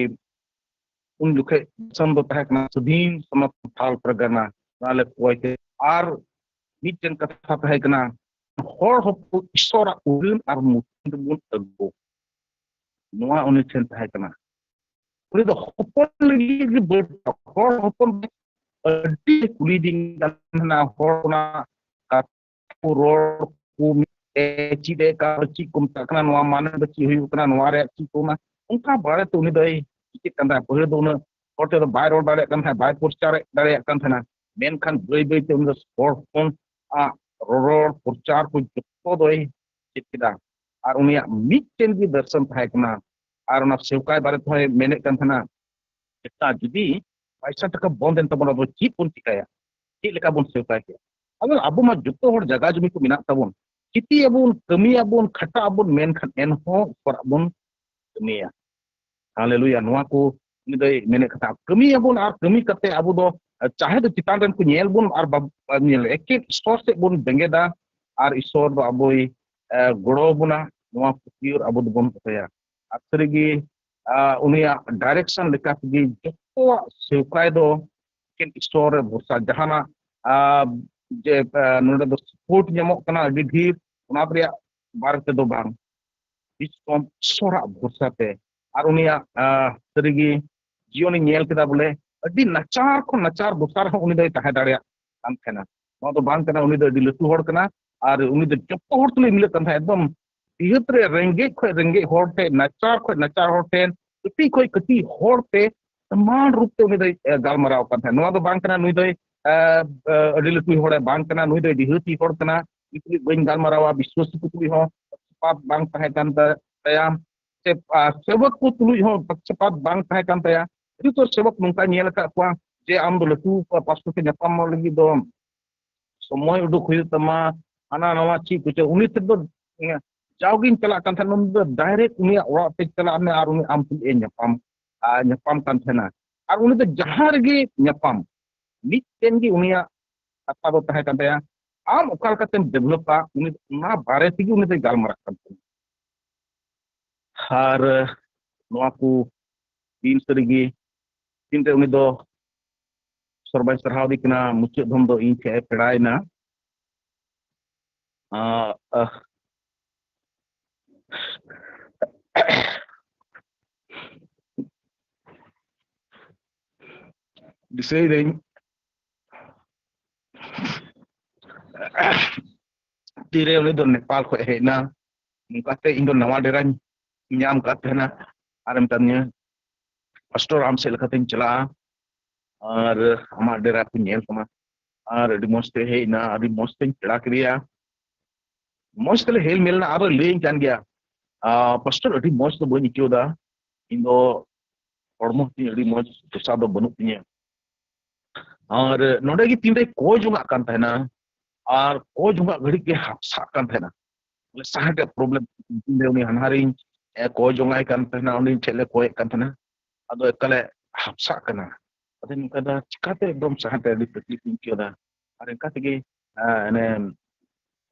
ᱩᱱ ᱡᱚᱠᱷᱮᱡ ᱫᱤᱥᱚᱢ ᱫᱚ ᱛᱟᱦᱮᱸ ᱠᱟᱱᱟ ᱥᱟᱹᱫᱷᱤᱱ ᱥᱚᱱᱟᱛᱚᱱ ᱛᱷᱟᱞ ᱯᱟᱨᱜᱟᱱᱟ, ᱚᱱᱟ ᱞᱮ ᱠᱚᱭ ᱠᱮᱫᱟ᱾ ᱟᱨ ᱢᱤᱫᱴᱮᱱ ᱠᱟᱛᱷᱟ ᱛᱟᱦᱮᱸ ᱠᱟᱱᱟ, ᱦᱚᱲ ᱦᱚᱯᱚᱱ ᱤᱥᱚᱨᱟᱜ ᱩᱨᱜᱟᱹᱱ ᱟᱨ ᱢᱩᱴᱷᱟᱹᱱ ᱨᱮᱵᱚᱱ ᱟᱹᱜᱩ᱾ ᱱᱚᱣᱟ ᱩᱱᱤ ᱴᱷᱮᱱ ᱛᱟᱦᱮᱸ ᱠᱟᱱᱟ᱾ ᱩᱱᱤ ᱫᱚ ᱦᱚᱯᱚᱱ ᱞᱟᱹᱜᱤᱫ ᱜᱮ ᱵᱟᱹᱲᱛᱤ, ᱦᱚᱲ ᱦᱚᱯᱚᱱ ᱟᱹᱰᱤ ᱠᱩᱞᱤ ᱫᱤᱧ ᱠᱟᱱ ᱛᱟᱦᱮᱱᱟ, ᱦᱚᱲ ᱚᱱᱟ ᱠᱟᱛᱷᱟ ᱠᱚ ᱨᱚᱲ ᱠᱚ ᱢᱤᱫ ᱮ ᱪᱮᱫ ᱮ ᱠᱟ-, ᱪᱮᱫ ᱠᱚ ᱢᱮᱛᱟᱜ ᱠᱟᱱᱟ, ᱱᱚᱣᱟ ᱢᱟᱱᱮ ᱫᱚ ᱪᱮᱫ ᱦᱩᱭᱩᱜ ᱠᱟᱱᱟ, ᱱᱚᱣᱟ ᱨᱮᱭᱟᱜ ᱪᱮᱫ ᱠᱚ ᱚᱱᱟ, ᱚᱱᱠᱟ ᱵᱟᱨᱮᱛᱮ ᱩᱱᱤ ᱫᱚᱭ ᱪᱮᱫ ᱠᱟᱱ ᱛᱟᱦᱮᱸᱫ᱾ ᱯᱟᱹᱦᱤᱞ ᱫᱚ ᱩᱱᱟᱹᱜ ᱦᱚᱲ ᱛᱮᱫᱚ ᱵᱟᱭ ᱨᱚᱲ ᱫᱟᱲᱮᱭᱟᱜ ᱠᱟᱱ ᱛᱟᱦᱮᱸᱫ, ᱵᱟᱭ ᱯᱨᱚᱪᱟᱨ ᱫᱟᱲᱮᱭᱟᱜ ᱠᱟᱱ ᱛᱟᱦᱮᱱᱟ, ᱢᱮᱱᱠᱷᱟᱱ ᱵᱟᱹᱭ ᱵᱟᱹᱭ ᱛᱮ ᱩᱱᱤ ᱫᱚ ᱦᱚᱲ ᱦᱚᱯᱚᱱ ᱟᱜ ᱨᱚᱨᱚᱲ ᱯᱨᱚᱪᱟᱨ ᱠᱚ ᱡᱚᱛᱚ ᱫᱚᱭ ᱪᱮᱫ ᱠᱮᱫᱟ᱾ ᱟᱨ ᱩᱱᱤᱭᱟᱜ ᱢᱤᱫᱴᱮᱱ ᱜᱮ ᱫᱚᱨᱥᱚᱱ ᱛᱟᱦᱮᱸ ᱠᱟᱱᱟ᱾ ᱟᱨ ᱚᱱᱟ ᱥᱮᱣᱠᱟᱭ ᱵᱟᱨᱮ ᱛᱮᱦᱚᱸᱭ ᱢᱮᱱᱮᱫ ᱠᱟᱱ ᱛᱟᱦᱮᱱᱟ, ᱮᱴᱟᱜ ᱡᱩᱫᱤ ᱯᱚᱭᱥᱟ ᱴᱟᱠᱟ ᱵᱚᱱᱫ ᱮᱱ ᱛᱟᱵᱚᱱᱟ, ᱟᱵᱚ ᱪᱮᱫ ᱵᱚᱱ ᱪᱤᱠᱟᱭᱟ? ᱪᱮᱫ ᱞᱮᱠᱟ ᱵᱚᱱ ᱥᱮᱣᱠᱟᱭ ᱠᱮᱭᱟ? ᱟᱫᱚ ᱟᱵᱚ ᱢᱟ ᱡᱚᱛᱚ ᱦᱚᱲ ᱡᱟᱭᱜᱟ ᱡᱚᱢᱤ ᱠᱚ ᱢᱮᱱᱟᱜ ᱛᱟᱵᱚᱱ, ᱠᱷᱮᱛᱤᱭᱟᱵᱚᱱ, ᱠᱟᱹᱢᱤᱭᱟᱵᱚᱱ, ᱠᱷᱟᱴᱟᱜ ᱟᱵᱚᱱ, ᱢᱮᱱᱠᱷᱟᱱ ᱮᱱᱦᱚᱸ ᱤᱥᱚᱨᱟᱜ ᱵᱚᱱ ᱠᱟᱹᱢᱤᱭᱟ᱾ ᱦᱟᱞᱮᱞᱩᱭᱟ᱾ ᱱᱚᱣᱟ ᱠᱚ ᱩᱱᱤ ᱫᱚᱭ ᱢᱮᱱᱮᱫ ᱠᱟᱛᱷᱟ, ᱠᱟᱹᱢᱤᱭᱟᱵᱚᱱ ᱟᱨ ᱠᱟᱹᱢᱤ ᱠᱟᱛᱮ ᱟᱵᱚ ᱫᱚ, ᱪᱟᱦᱮ ᱫᱚ ᱪᱮᱛᱟᱱ ᱨᱮᱱ ᱠᱚ ᱧᱮᱞ ᱵᱚᱱ ᱟᱨ ᱵᱟᱵᱚᱱ ᱧᱮᱞ, ᱮᱠᱮᱱ ᱤᱥᱚᱨ ᱥᱮᱫ ᱵᱚᱱ ᱵᱮᱸᱜᱮᱫᱟ ᱟᱨ ᱤᱥᱚᱨ ᱫᱚ ᱟᱵᱚᱭ, ᱮ, ᱜᱚᱲᱚ ᱟᱵᱚᱱᱟ, ᱱᱚᱣᱟ ᱯᱟᱹᱛᱭᱟᱹᱣ ᱟᱵᱚ ᱫᱚᱵᱚᱱ ᱫᱚᱦᱚᱭᱟ᱾ ᱟᱨ ᱥᱟᱹᱨᱤᱜᱮ, ᱟ, ᱩᱱᱤᱭᱟᱜ ᱰᱟᱭᱨᱮᱠᱥᱚᱱ ᱞᱮᱠᱟ ᱛᱮᱜᱮ ᱡᱚᱛᱚᱣᱟᱜ ᱥᱮᱣᱠᱟᱭ ᱫᱚ ᱮᱠᱮᱱ ᱤᱥᱚᱨ ᱨᱮ ᱵᱷᱚᱨᱥᱟ᱾ ᱡᱟᱦᱟᱱᱟᱜ, ᱟ, ᱡᱮ, ᱟ, ᱱᱚᱰᱮ ᱫᱚ ᱥᱟᱯᱳᱨᱴ ᱧᱟᱢᱚᱜ ᱠᱟᱱᱟ ᱟᱹᱰᱤ ᱰᱷᱮᱨ, ᱚᱱᱟ ᱨᱮᱭᱟᱜ ᱵᱟᱨᱮ ᱛᱮᱫᱚ ᱵᱟᱝ, ᱵᱤᱥᱠᱚᱢ ᱤᱥᱚᱨᱟᱜ ᱵᱷᱚᱨᱥᱟ ᱛᱮ᱾ ᱟᱨ ᱩᱱᱤᱭᱟᱜ, ᱟ, ᱥᱟᱹᱨᱤᱜᱮ ᱡᱤᱭᱚᱱᱤᱧ ᱧᱮᱞ ᱠᱮᱫᱟ, ᱵᱚᱞᱮ ᱟᱹᱰᱤ ᱱᱟᱪᱟᱨ ᱠᱷᱚᱱ ᱱᱟᱪᱟᱨ ᱫᱚᱥᱟ ᱨᱮᱦᱚᱸ ᱩᱱᱤ ᱫᱚᱭ ᱛᱟᱦᱮᱸ ᱫᱟᱲᱮᱭᱟᱜ ᱠᱟᱱ ᱛᱟᱦᱮᱱᱟ᱾ ᱱᱚᱣᱟ ᱫᱚ ᱵᱟᱝ ᱠᱟᱱᱟ, ᱩᱱᱤ ᱫᱚ ᱟᱹᱰᱤ ᱞᱟᱹᱴᱩ ᱦᱚᱲ ᱠᱟᱱᱟ᱾ ᱟᱨ ᱩᱱᱤ ᱫᱚ ᱡᱚᱛᱚ ᱦᱚᱲ ᱛᱩᱞᱩᱡ ᱢᱤᱞᱟᱹᱜ ᱠᱟᱱ ᱛᱟᱦᱮᱸᱫ, ᱮᱠᱫᱚᱢ ᱵᱤᱦᱟᱹᱛ ᱨᱮ ᱨᱮᱸᱜᱮᱡ ᱠᱷᱚᱱ ᱨᱮᱸᱜᱮᱡ ᱦᱚᱲ ᱴᱷᱮᱱ, ᱱᱟᱪᱟᱨ ᱠᱷᱚᱱ ᱱᱟᱪᱟᱨ ᱦᱚᱲ ᱴᱷᱮᱱ, ᱠᱟᱹᱴᱤᱡ ᱠᱷᱚᱱ ᱠᱟᱹᱴᱤᱡ ᱦᱚᱲ ᱛᱮ ᱥᱚᱢᱟᱱ ᱨᱩᱯ ᱛᱮ ᱩᱱᱤ ᱫᱚᱭ, ᱮ, ᱜᱟᱞᱢᱟᱨᱟᱣ ᱠᱟᱱ ᱛᱟᱦᱮᱸᱫ᱾ ᱱᱚᱣᱟ ᱫᱚ ᱵᱟᱝ ᱠᱟᱱᱟ ᱱᱩᱭ ᱫᱚᱭ, ᱮ, ᱮ, ᱟᱹᱰᱤ ᱞᱟᱹᱴᱩ ᱦᱚᱲᱮ ᱵᱟᱝ ᱠᱟᱱᱟ, ᱱᱩᱭ ᱫᱚᱭ ᱰᱤᱦᱟᱹᱛᱤ ᱦᱚᱲ ᱠᱟᱱᱟ, ᱩᱱᱤ ᱛᱩᱞᱩᱡ ᱵᱟᱹᱧ ᱜᱟᱞᱢᱟᱨᱟᱣᱟ, ᱵᱤᱥᱣᱟᱥᱤ ᱠᱚ ᱛᱩᱞᱩᱡ ᱦᱚᱸ ᱯᱟᱠᱥᱟᱯᱟᱛ ᱵᱟᱝ ᱛᱟᱦᱮᱸ ᱠᱟᱱ ᱛᱟᱭᱟ, ᱥᱮ, ᱟ, ᱥᱮᱵᱚᱠ ᱠᱚ ᱛᱩᱞᱩᱡ ᱦᱚᱸ ᱯᱟᱠᱥᱟᱯᱟᱛ ᱵᱟᱝ ᱛᱟᱦᱮᱸ ᱠᱟᱱ ᱛᱟᱭᱟ᱾ ᱟᱹᱰᱤ ᱩᱛᱟᱹᱨ ᱥᱮᱵᱚᱠ ᱱᱚᱝᱠᱟ ᱧᱮᱞ ᱟᱠᱟᱫ ᱠᱚᱣᱟ ᱡᱮ ᱟᱢ ᱫᱚ ᱞᱟᱹᱴᱩ ᱯᱟᱥᱴᱚᱨ ᱥᱮ ᱧᱟᱯᱟᱢ ᱞᱟᱹᱜᱤᱫ ᱫᱚ ᱥᱚᱢᱚᱭ ᱩᱰᱩᱠ ᱦᱩᱭᱩᱜ ᱛᱟᱢᱟ, ᱦᱟᱱᱟ ᱱᱟᱣᱟ ᱪᱮᱫ ᱠᱚᱪᱚ᱾ ᱩᱱᱤ ᱴᱷᱮᱱ ᱫᱚ, ᱮ, ᱡᱟᱣᱜᱤᱧ ᱪᱟᱞᱟᱜ ᱠᱟᱱ ᱛᱟᱦᱮᱸᱱᱟ, ᱩᱱᱤ ᱫᱚ direct ᱩᱱᱤᱭᱟᱜ ᱚᱲᱟᱜ ᱛᱮ ᱪᱟᱞᱟᱜ ᱢᱮ ᱟᱨ ᱩᱱᱤ ᱟᱢ ᱛᱩᱞᱩᱡ ᱮ ᱧᱟᱯᱟᱢ, ᱟ, ᱧᱟᱯᱟᱢ ᱠᱟᱱ ᱛᱟᱦᱮᱸᱱᱟ᱾ ᱟᱨ ᱩᱱᱤ ᱫᱚ ᱡᱟᱦᱟᱸ ᱨᱮᱜᱮ ᱧᱟᱯᱟᱢ, ᱢᱤᱫᱴᱮᱱ ᱜᱮ ᱩᱱᱤᱭᱟᱜ ᱠᱟᱛᱷᱟ ᱫᱚ ᱛᱟᱦᱮᱸ ᱠᱟᱱ ᱛᱟᱭᱟ, ᱟᱢ ᱚᱠᱟ ᱞᱮᱠᱟᱛᱮᱢ developᱟ, ᱩᱱᱤ ᱫᱚ ᱚᱱᱟ ᱵᱟᱨᱮ ᱛᱮᱜᱮ ᱩᱱᱤ ᱫᱚᱭ ᱜᱟᱞᱢᱟᱨᱟᱜ ᱠᱟᱱ ᱛᱟᱦᱮᱸᱱᱟ᱾ ᱟᱨ ᱱᱚᱣᱟ ᱠᱚ ᱫᱤᱱ ᱥᱟᱹᱨᱤᱜᱮ ᱛᱤᱱᱨᱮ ᱩᱱᱤ ᱫᱚ ᱥᱚᱨᱵᱟᱧ ᱥᱟᱨᱦᱟᱣᱫᱮ ᱠᱟᱱᱟ, ᱢᱩᱪᱟᱹᱫ ᱫᱷᱚᱢ ᱫᱚ ᱤᱧ ᱴᱷᱮᱱ ᱮ ᱯᱮᱲᱟᱭᱮᱱᱟ᱾ ᱟᱸ, ᱟᱦ, ᱫᱤᱥᱟᱹᱭᱫᱟᱹᱧ ᱛᱤᱨᱮ ᱩᱱᱤ ᱫᱚ ᱱᱮᱯᱟᱞ ᱠᱷᱚᱱ ᱦᱮᱡ ᱮᱱᱟ᱾ ᱱᱚᱝᱠᱟᱛᱮ ᱤᱧ ᱫᱚ ᱱᱟᱣᱟ ᱰᱮᱨᱟᱧ ᱧᱟᱢ ᱠᱟᱫ ᱛᱟᱦᱮᱱᱟ᱾ ᱟᱨᱮ ᱢᱮᱛᱟᱫᱤᱧᱟᱹ, "ᱯᱟᱥᱴᱚᱨ, ᱟᱢ ᱥᱮᱫ ᱞᱮᱠᱟᱛᱤᱧ ᱪᱟᱞᱟᱜᱼᱟ ᱟᱨ ᱟᱢᱟᱜ ᱰᱮᱨᱟ ᱠᱚᱧ ᱧᱮᱞ ᱛᱟᱢᱟ᱾" ᱟᱨ ᱟᱹᱰᱤ ᱢᱚᱸᱡᱽ ᱛᱮ ᱦᱮᱡ ᱮᱱᱟ, ᱟᱹᱰᱤ ᱢᱚᱸᱡᱽ ᱛᱮᱧ ᱯᱮᱲᱟ ᱠᱮᱫᱮᱭᱟ᱾ ᱢᱚᱸᱡᱽ ᱛᱮᱞᱮ ᱦᱮᱞ ᱢᱮᱞ ᱮᱱᱟ᱾ ᱟᱨᱚ ᱞᱟᱹᱭᱟᱹᱧ ᱠᱟᱱ ᱜᱮᱭᱟ, "ᱟ, ᱯᱟᱥᱴᱚᱨ, ᱟᱹᱰᱤ ᱢᱚᱸᱡᱽ ᱫᱚ ᱵᱟᱹᱧ ᱟᱹᱭᱠᱟᱹᱣ ᱮᱫᱟ, ᱤᱧ ᱫᱚ ᱦᱚᱲᱢᱚ ᱛᱤᱧ ᱟᱹᱰᱤ ᱢᱚᱸᱡᱽ ᱫᱚᱥᱟ ᱫᱚ ᱵᱟᱹᱱᱩᱜ ᱛᱤᱧᱟᱹ᱾" ᱟᱨ ᱱᱚᱰᱮ ᱜᱮ ᱛᱤᱱᱨᱮᱭ ᱠᱚᱭ ᱡᱚᱝᱟᱜ ᱠᱟᱱ ᱛᱟᱦᱮᱱᱟ, ᱟᱨ ᱠᱚᱭ ᱡᱚᱝᱟᱜ ᱜᱷᱟᱹᱲᱤᱡ ᱜᱮ ᱦᱟᱯᱥᱟᱜ ᱠᱟᱱ ᱛᱟᱦᱮᱱᱟ᱾ ᱵᱚᱞᱮ ᱥᱟᱦᱮᱸᱫ ᱨᱮᱭᱟᱜ problem, ᱩᱱᱤ ᱦᱟᱱᱦᱟᱨᱤᱧ, ᱮ, ᱠᱚᱭ ᱡᱚᱝᱟᱭ ᱠᱟᱱ ᱛᱟᱦᱮᱱᱟ, ᱩᱱᱤ ᱴᱷᱮᱡ ᱞᱮ ᱠᱚᱭᱮᱫ ᱠᱟᱱ ᱛᱟᱦᱮᱱᱟ, ᱟᱫᱚ ᱮᱠᱟᱞᱮ ᱦᱟᱯᱥᱟᱜ ᱠᱟᱱᱟ᱾ ᱟᱫᱚᱧ ᱢᱮᱛᱟᱫᱟ, "ᱪᱤᱠᱟᱛᱮ ᱮᱠᱫᱚᱢ ᱥᱟᱦᱮᱸᱫ ᱨᱮ ᱟᱹᱰᱤ ᱛᱟᱠᱞᱤᱯ ᱤᱧ ᱟᱹᱭᱠᱟᱹᱣ ᱮᱫᱟ?" ᱟᱨ ᱚᱱᱠᱟ ᱛᱮᱜᱮ, ᱮ, ᱮᱱᱮ,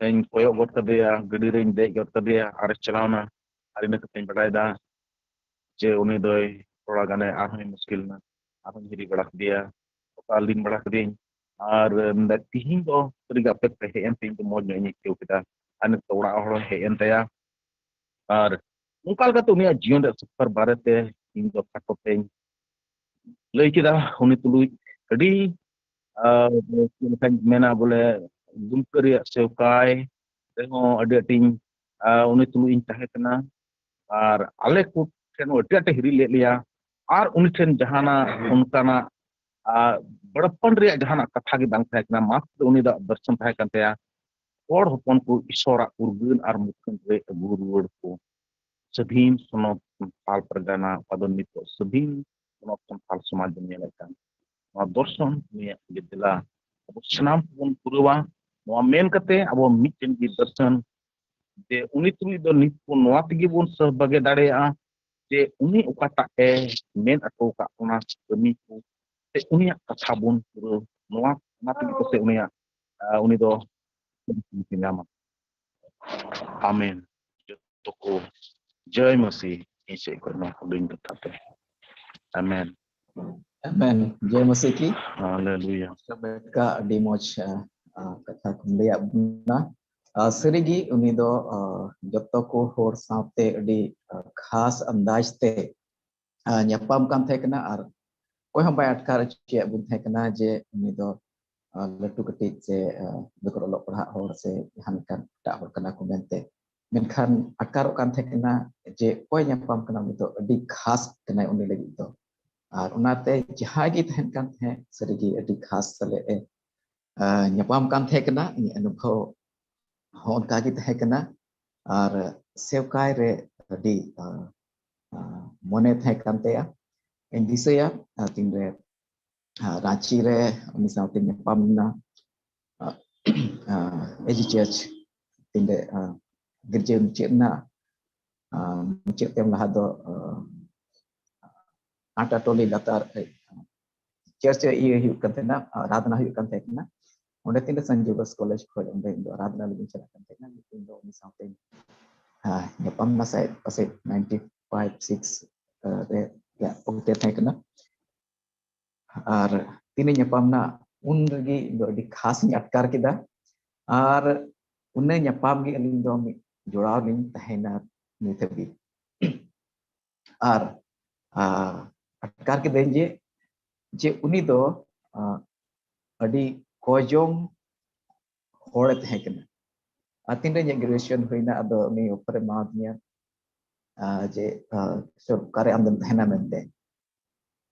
ᱤᱧ ᱠᱚᱭᱚᱜ ᱜᱚᱫ ᱠᱟᱫᱮᱭᱟ, ᱜᱟᱹᱰᱤ ᱨᱤᱧ ᱫᱮᱡ ᱜᱚᱫ ᱠᱟᱫᱮᱭᱟ ᱟᱨᱮ ᱪᱟᱞᱟᱣᱱᱟ᱾ ᱟᱨ ᱤᱱᱟᱹ ᱠᱟᱛᱮᱧ ᱵᱟᱰᱟᱭ ᱮᱫᱟ ᱡᱮ ᱩᱱᱤ ᱫᱚᱭ ᱛᱷᱚᱲᱟ ᱜᱟᱱᱮ ᱟᱨᱦᱚᱸᱭ ᱢᱩᱥᱠᱤᱞ ᱮᱱᱟ᱾ ᱟᱨᱦᱚᱸᱧ ᱦᱤᱨᱤ ᱵᱟᱲᱟ ᱠᱮᱫᱮᱭᱟ, ᱚᱠᱟ ᱞᱤᱱ ᱵᱟᱲᱟ ᱠᱮᱫᱮᱭᱟᱹᱧ᱾ ᱟᱨ, ᱮ, ᱛᱤᱦᱤᱧ ᱫᱚ ᱥᱟᱹᱨᱤᱜᱮ ᱟᱯᱮ ᱯᱮ ᱦᱮᱡ ᱮᱱ ᱛᱮ ᱤᱧ ᱫᱚ ᱢᱚᱡᱽ ᱧᱚᱜ ᱤᱧ ᱟᱹᱭᱠᱟᱹᱣ ᱠᱮᱫᱟ᱾ ᱟᱨ ᱱᱤᱛᱚᱜ ᱚᱲᱟᱜ ᱦᱚᱲ ᱦᱚᱸᱭ ᱦᱮᱡ ᱮᱱ ᱛᱟᱭᱟ᱾ ᱟᱨ ᱚᱱᱠᱟ ᱞᱮᱠᱟᱛᱮ ᱩᱱᱤᱭᱟᱜ ᱡᱤᱭᱚᱱ ᱨᱮᱭᱟᱜ ᱥᱚᱯᱷᱚᱨ ᱵᱟᱨᱮᱛᱮ ᱤᱧ ᱫᱚ ᱠᱷᱟᱴᱚ ᱛᱮᱧ ᱞᱟᱹᱭ ᱠᱮᱫᱟ᱾ ᱩᱱᱤ ᱛᱩᱞᱩᱡ ᱟᱹᱰᱤ, ᱟ, ᱪᱮᱫ ᱞᱮᱠᱟᱧ ᱢᱮᱱᱟ, ᱵᱚᱞᱮ ᱫᱩᱢᱠᱟᱹ ᱨᱮᱭᱟᱜ ᱥᱮᱣᱠᱟᱭ ᱨᱮᱦᱚᱸ ᱟᱹᱰᱤ ᱟᱸᱴᱤᱧ, ᱟ, ᱩᱱᱤ ᱛᱩᱞᱩᱡ ᱤᱧ ᱛᱟᱦᱮᱸ ᱠᱟᱱᱟ᱾ ᱟᱨ ᱟᱞᱮ ᱠᱚ ᱴᱷᱮᱱ ᱦᱚᱸ ᱟᱹᱰᱤ ᱟᱸᱴᱮ ᱦᱤᱨᱤ ᱞᱮᱫ ᱞᱮᱭᱟ᱾ ᱟᱨ ᱩᱱᱤ ᱴᱷᱮᱱ ᱡᱟᱦᱟᱱᱟᱜ ᱚᱱᱠᱟᱱᱟᱜ, ᱟᱨ, ᱵᱟᱹᱲᱯᱚᱱ ᱨᱮᱭᱟᱜ ᱡᱟᱦᱟᱱᱟᱜ ᱠᱟᱛᱷᱟ ᱜᱮ ᱵᱟᱝ ᱛᱟᱦᱮᱸ ᱠᱟᱱᱟ᱾ ᱢᱟᱛᱨᱚ ᱩᱱᱤ ᱫᱚ ᱫᱚᱨᱥᱚᱱ ᱛᱟᱦᱮᱸ ᱠᱟᱱ ᱛᱟᱭᱟ, ᱦᱚᱲ ᱦᱚᱯᱚᱱ ᱠᱚ ᱤᱥᱚᱨᱟᱜ ᱩᱨᱜᱟᱹᱱ ᱟᱨ ᱢᱩᱴᱷᱟᱹᱱ ᱨᱮ ᱟᱹᱜᱩ ᱨᱩᱣᱟᱹᱲ ᱠᱚ᱾ ᱥᱟᱹᱫᱷᱤᱱ ᱥᱚᱱᱚᱛ ᱥᱟᱱᱛᱟᱲ ᱯᱟᱨᱜᱟᱱᱟ, ᱚᱠᱟ ᱫᱚ ᱱᱤᱛᱚᱜ ᱥᱟᱹᱫᱷᱤᱱ ᱥᱚᱱᱚᱛ ᱥᱟᱱᱛᱟᱲ ᱥᱚᱢᱟᱡᱽ ᱵᱚᱱ ᱧᱮᱞᱮᱫ ᱠᱟᱱ, ᱱᱚᱣᱟ ᱫᱚᱨᱥᱚᱱ ᱱᱤᱭᱟᱹ ᱜᱮ ᱫᱮᱞᱟ ᱟᱵᱚ ᱥᱟᱱᱟᱢ ᱠᱚᱵᱚᱱ ᱯᱩᱨᱟᱹᱣᱟ᱾ ᱱᱚᱣᱟ ᱢᱮᱱ ᱠᱟᱛᱮ ᱟᱵᱚ ᱢᱤᱫᱴᱮᱱ ᱜᱮ ᱫᱚᱨᱥᱚᱱ, ᱡᱮ ᱩᱱᱤ ᱛᱩᱞᱩᱡ ᱫᱚ ᱱᱤᱛ ᱵᱚᱱ ᱱᱚᱣᱟ ᱛᱮᱜᱮ ᱵᱚᱱ ᱥᱟᱹᱦᱵᱟᱜᱮ ᱫᱟᱲᱮᱭᱟᱜᱼᱟ, ᱡᱮ ᱩᱱᱤ ᱚᱠᱟᱴᱟᱜ ᱮ ᱢᱮᱱ ᱦᱚᱴᱚ ᱟᱠᱟᱫ ᱵᱚᱱᱟ ᱠᱟᱹᱢᱤ ᱠᱚ, ᱥᱮ ᱩᱱᱤᱭᱟᱜ ᱠᱟᱛᱷᱟ ᱵᱚᱱ ᱯᱩᱨᱟᱹᱣ᱾ ᱱᱚᱣᱟ, ᱚᱱᱟ ᱛᱮᱜᱮ ᱯᱟᱥᱮᱡ ᱩᱱᱤᱭᱟᱜ, ᱟᱸ, ᱩᱱᱤ ᱫᱚ ᱧᱟᱢᱟ᱾ ᱟᱢᱮᱱ᱾ ᱡᱚᱛᱚ ᱠᱚ ᱡᱚᱭ ᱢᱟᱹᱥᱤ ᱤᱧ ᱥᱮᱫ ᱠᱷᱚᱱ ᱱᱚᱣᱟ ᱦᱩᱰᱤᱧ ᱠᱟᱛᱷᱟ ᱛᱮ᱾ ᱟᱢᱮᱱ᱾ ᱟᱢᱮᱱ᱾ ᱡᱚᱭ ᱢᱟᱹᱥᱤ ᱠᱤ? ᱦᱟᱞᱮᱞᱩᱭᱟ᱾ ᱨᱮᱵᱮᱠᱟ, ᱟᱹᱰᱤ ᱢᱚᱡᱽ, ᱟ, ᱟ, ᱠᱟᱛᱷᱟ ᱠᱚᱢ ᱞᱟᱹᱭᱟᱫ ᱵᱚᱱᱟ᱾ ᱟ, ᱥᱟᱹᱨᱤᱜᱮ ᱩᱱᱤ ᱫᱚ, ᱟ, ᱡᱚᱛᱚ ᱠᱚ ᱦᱚᱲ ᱥᱟᱶᱛᱮ ᱟᱹᱰᱤ, ᱟ, ᱠᱷᱟᱥ ᱟᱱᱫᱟᱡᱽ ᱛᱮ, ᱟ, ᱧᱟᱯᱟᱢ ᱠᱟᱱ ᱛᱟᱦᱮᱸ ᱠᱟᱱᱟ ᱟᱨ ᱚᱠᱚᱭ ᱦᱚᱸ ᱵᱟᱭ ᱟᱴᱠᱟᱨ ᱦᱚᱪᱚᱭᱮᱫ ᱵᱚᱱ ᱛᱟᱦᱮᱸ ᱠᱟᱱᱟ ᱡᱮ ᱩᱱᱤ ᱫᱚ, ᱟ, ᱞᱟᱹᱴᱩ ᱠᱟᱹᱴᱤᱡ ᱥᱮ, ᱟ, ᱵᱮᱜᱚᱨ ᱚᱞᱚᱜ ᱯᱟᱲᱦᱟᱜ ᱦᱚᱲ ᱥᱮ ᱡᱟᱦᱟᱸ ᱞᱮᱠᱟᱱ ᱮᱴᱟᱜ ᱦᱚᱲ ᱠᱟᱱᱟ ᱠᱚ ᱢᱮᱱᱛᱮ᱾ ᱢᱮᱱᱠᱷᱟᱱ ᱟᱴᱠᱟᱨᱚᱜ ᱠᱟᱱ ᱛᱟᱦᱮᱸ ᱠᱟᱱᱟ ᱡᱮ ᱚᱠᱚᱭ ᱧᱟᱯᱟᱢ ᱠᱟᱱᱟ ᱩᱱᱤ ᱫᱚ ᱟᱹᱰᱤ ᱠᱷᱟᱥ ᱠᱟᱱᱟᱭ ᱩᱱᱤ ᱞᱟᱹᱜᱤᱫ ᱫᱚ᱾ ᱟᱨ ᱚᱱᱟᱛᱮ ᱡᱟᱦᱟᱸᱭ ᱜᱮ ᱛᱟᱦᱮᱱ ᱠᱟᱱ ᱛᱟᱦᱮᱸᱫ ᱥᱟᱹᱨᱤᱜᱮ ᱟᱹᱰᱤ ᱠᱷᱟᱥ ᱥᱟᱞᱮ ᱮ, ᱟ, ᱧᱟᱯᱟᱢ ᱠᱟᱱ ᱛᱟᱦᱮᱸ ᱠᱟᱱᱟ᱾ ᱤᱧᱟᱹᱜ ᱚᱱᱩᱵᱷᱚᱵ ᱦᱚᱸ ᱚᱱᱠᱟ ᱜᱮ ᱛᱟᱦᱮᱸ ᱠᱟᱱᱟ᱾ ᱟᱨ ᱥᱮᱣᱠᱟᱭ ᱨᱮ ᱟᱹᱰᱤ, ᱟ, ᱟ, ᱢᱚᱱᱮ ᱛᱟᱦᱮᱸ ᱠᱟᱱ ᱛᱟᱭᱟ᱾ ᱤᱧ ᱫᱤᱥᱟᱹᱭᱟ, ᱟ, ᱛᱤᱱᱨᱮ, ᱟ, ᱨᱟᱸᱪᱤ ᱨᱮ ᱩᱱᱤ ᱥᱟᱶᱛᱮ ᱧᱟᱯᱟᱢ ᱞᱮᱱᱟ, ᱟ, ᱟ, ᱮᱡᱤ ᱪᱟᱨᱪ ᱛᱤᱱᱨᱮ, ᱟ, ᱜᱤᱨᱡᱟᱹ ᱢᱩᱪᱟᱹᱫ ᱮᱱᱟ, ᱟ, ᱢᱩᱪᱟᱹᱫ ᱛᱟᱭᱚᱢ ᱞᱟᱦᱟ ᱫᱚ, ᱟ, ᱟᱴᱟᱴᱚᱞᱤ ᱞᱟᱛᱟᱨ, ᱮ, ᱪᱟᱨᱪ ᱨᱮ ᱤᱭᱟᱹ ᱦᱩᱭᱩᱜ ᱠᱟᱱ ᱛᱟᱦᱮᱱᱟ, ᱟ, ᱟᱨᱟᱫᱷᱱᱟ ᱦᱩᱭᱩᱜ ᱠᱟᱱ ᱛᱟᱦᱮᱸ ᱠᱟᱱᱟ᱾ ᱚᱸᱰᱮ ᱛᱤᱱᱨᱮ ᱥᱮᱱᱴ ᱡᱳᱥᱮᱯᱷ ᱠᱚᱞᱮᱡᱽ ᱠᱷᱚᱱ ᱚᱸᱰᱮ ᱤᱧ ᱫᱚ ᱟᱨᱟᱫᱷᱱᱟ ᱞᱟᱹᱜᱤᱫ ᱤᱧ ᱪᱟᱞᱟᱜ ᱠᱟᱱ ᱛᱟᱦᱮᱸ ᱠᱟᱱᱟ, ᱞᱮᱠᱤᱱ ᱫᱚ ᱩᱱᱤ ᱥᱟᱶᱛᱮ, ᱟ, ᱧᱟᱯᱟᱢ ᱮᱱᱟ ᱥᱟᱭ ᱯᱟᱥᱮᱡ ᱱᱟᱭᱤᱱᱴᱤ ᱯᱷᱟᱭᱤᱵᱷ ᱥᱤᱠᱥ, ᱟ, ᱨᱮ, ᱨᱮᱭᱟᱜ ᱚᱠᱛᱮ ᱛᱟᱦᱮᱸ ᱠᱟᱱᱟ᱾ ᱟᱨ ᱛᱤᱱᱟᱹᱜ ᱧᱟᱯᱟᱢ ᱮᱱᱟ, ᱩᱱ ᱨᱮᱜᱮ ᱤᱧ ᱫᱚ ᱟᱹᱰᱤ ᱠᱷᱟᱥ ᱤᱧ ᱟᱴᱠᱟᱨ ᱠᱮᱫᱟ᱾ ᱟᱨ ᱩᱱᱟᱹᱜ ᱧᱟᱯᱟᱢ ᱜᱮ ᱟᱹᱞᱤᱧ ᱫᱚ ᱢᱤᱫ ᱡᱚᱲᱟᱣ ᱞᱤᱧ ᱛᱟᱦᱮᱱᱟ ᱱᱤᱛ ᱦᱟᱹᱵᱤᱡ᱾ ᱟᱨ, ᱟ, ᱟᱴᱠᱟᱨ ᱠᱮᱫᱟᱹᱧ ᱡᱮ, ᱡᱮ ᱩᱱᱤ ᱫᱚ, ᱟ, ᱟᱹᱰᱤ ᱠᱚᱭᱡᱚᱝ ᱦᱚᱲᱮ ᱛᱟᱦᱮᱸ ᱠᱟᱱᱟ᱾ ᱟᱨ ᱛᱤᱱᱨᱮ ᱤᱧᱟᱹᱜ ᱜᱨᱮᱡᱩᱭᱮᱥᱚᱱ ᱦᱩᱭᱱᱟ, ᱟᱫᱚ ᱩᱱᱤ ᱚᱯᱷᱟᱨᱮ ᱮᱢᱟᱣᱟᱫᱤᱧᱟ᱾ ᱟᱨ ᱡᱮ ᱥᱚᱨᱠᱟᱨ ᱨᱮ ᱟᱢᱫᱚᱢ ᱛᱟᱦᱮᱱᱟ ᱢᱮᱱᱛᱮ᱾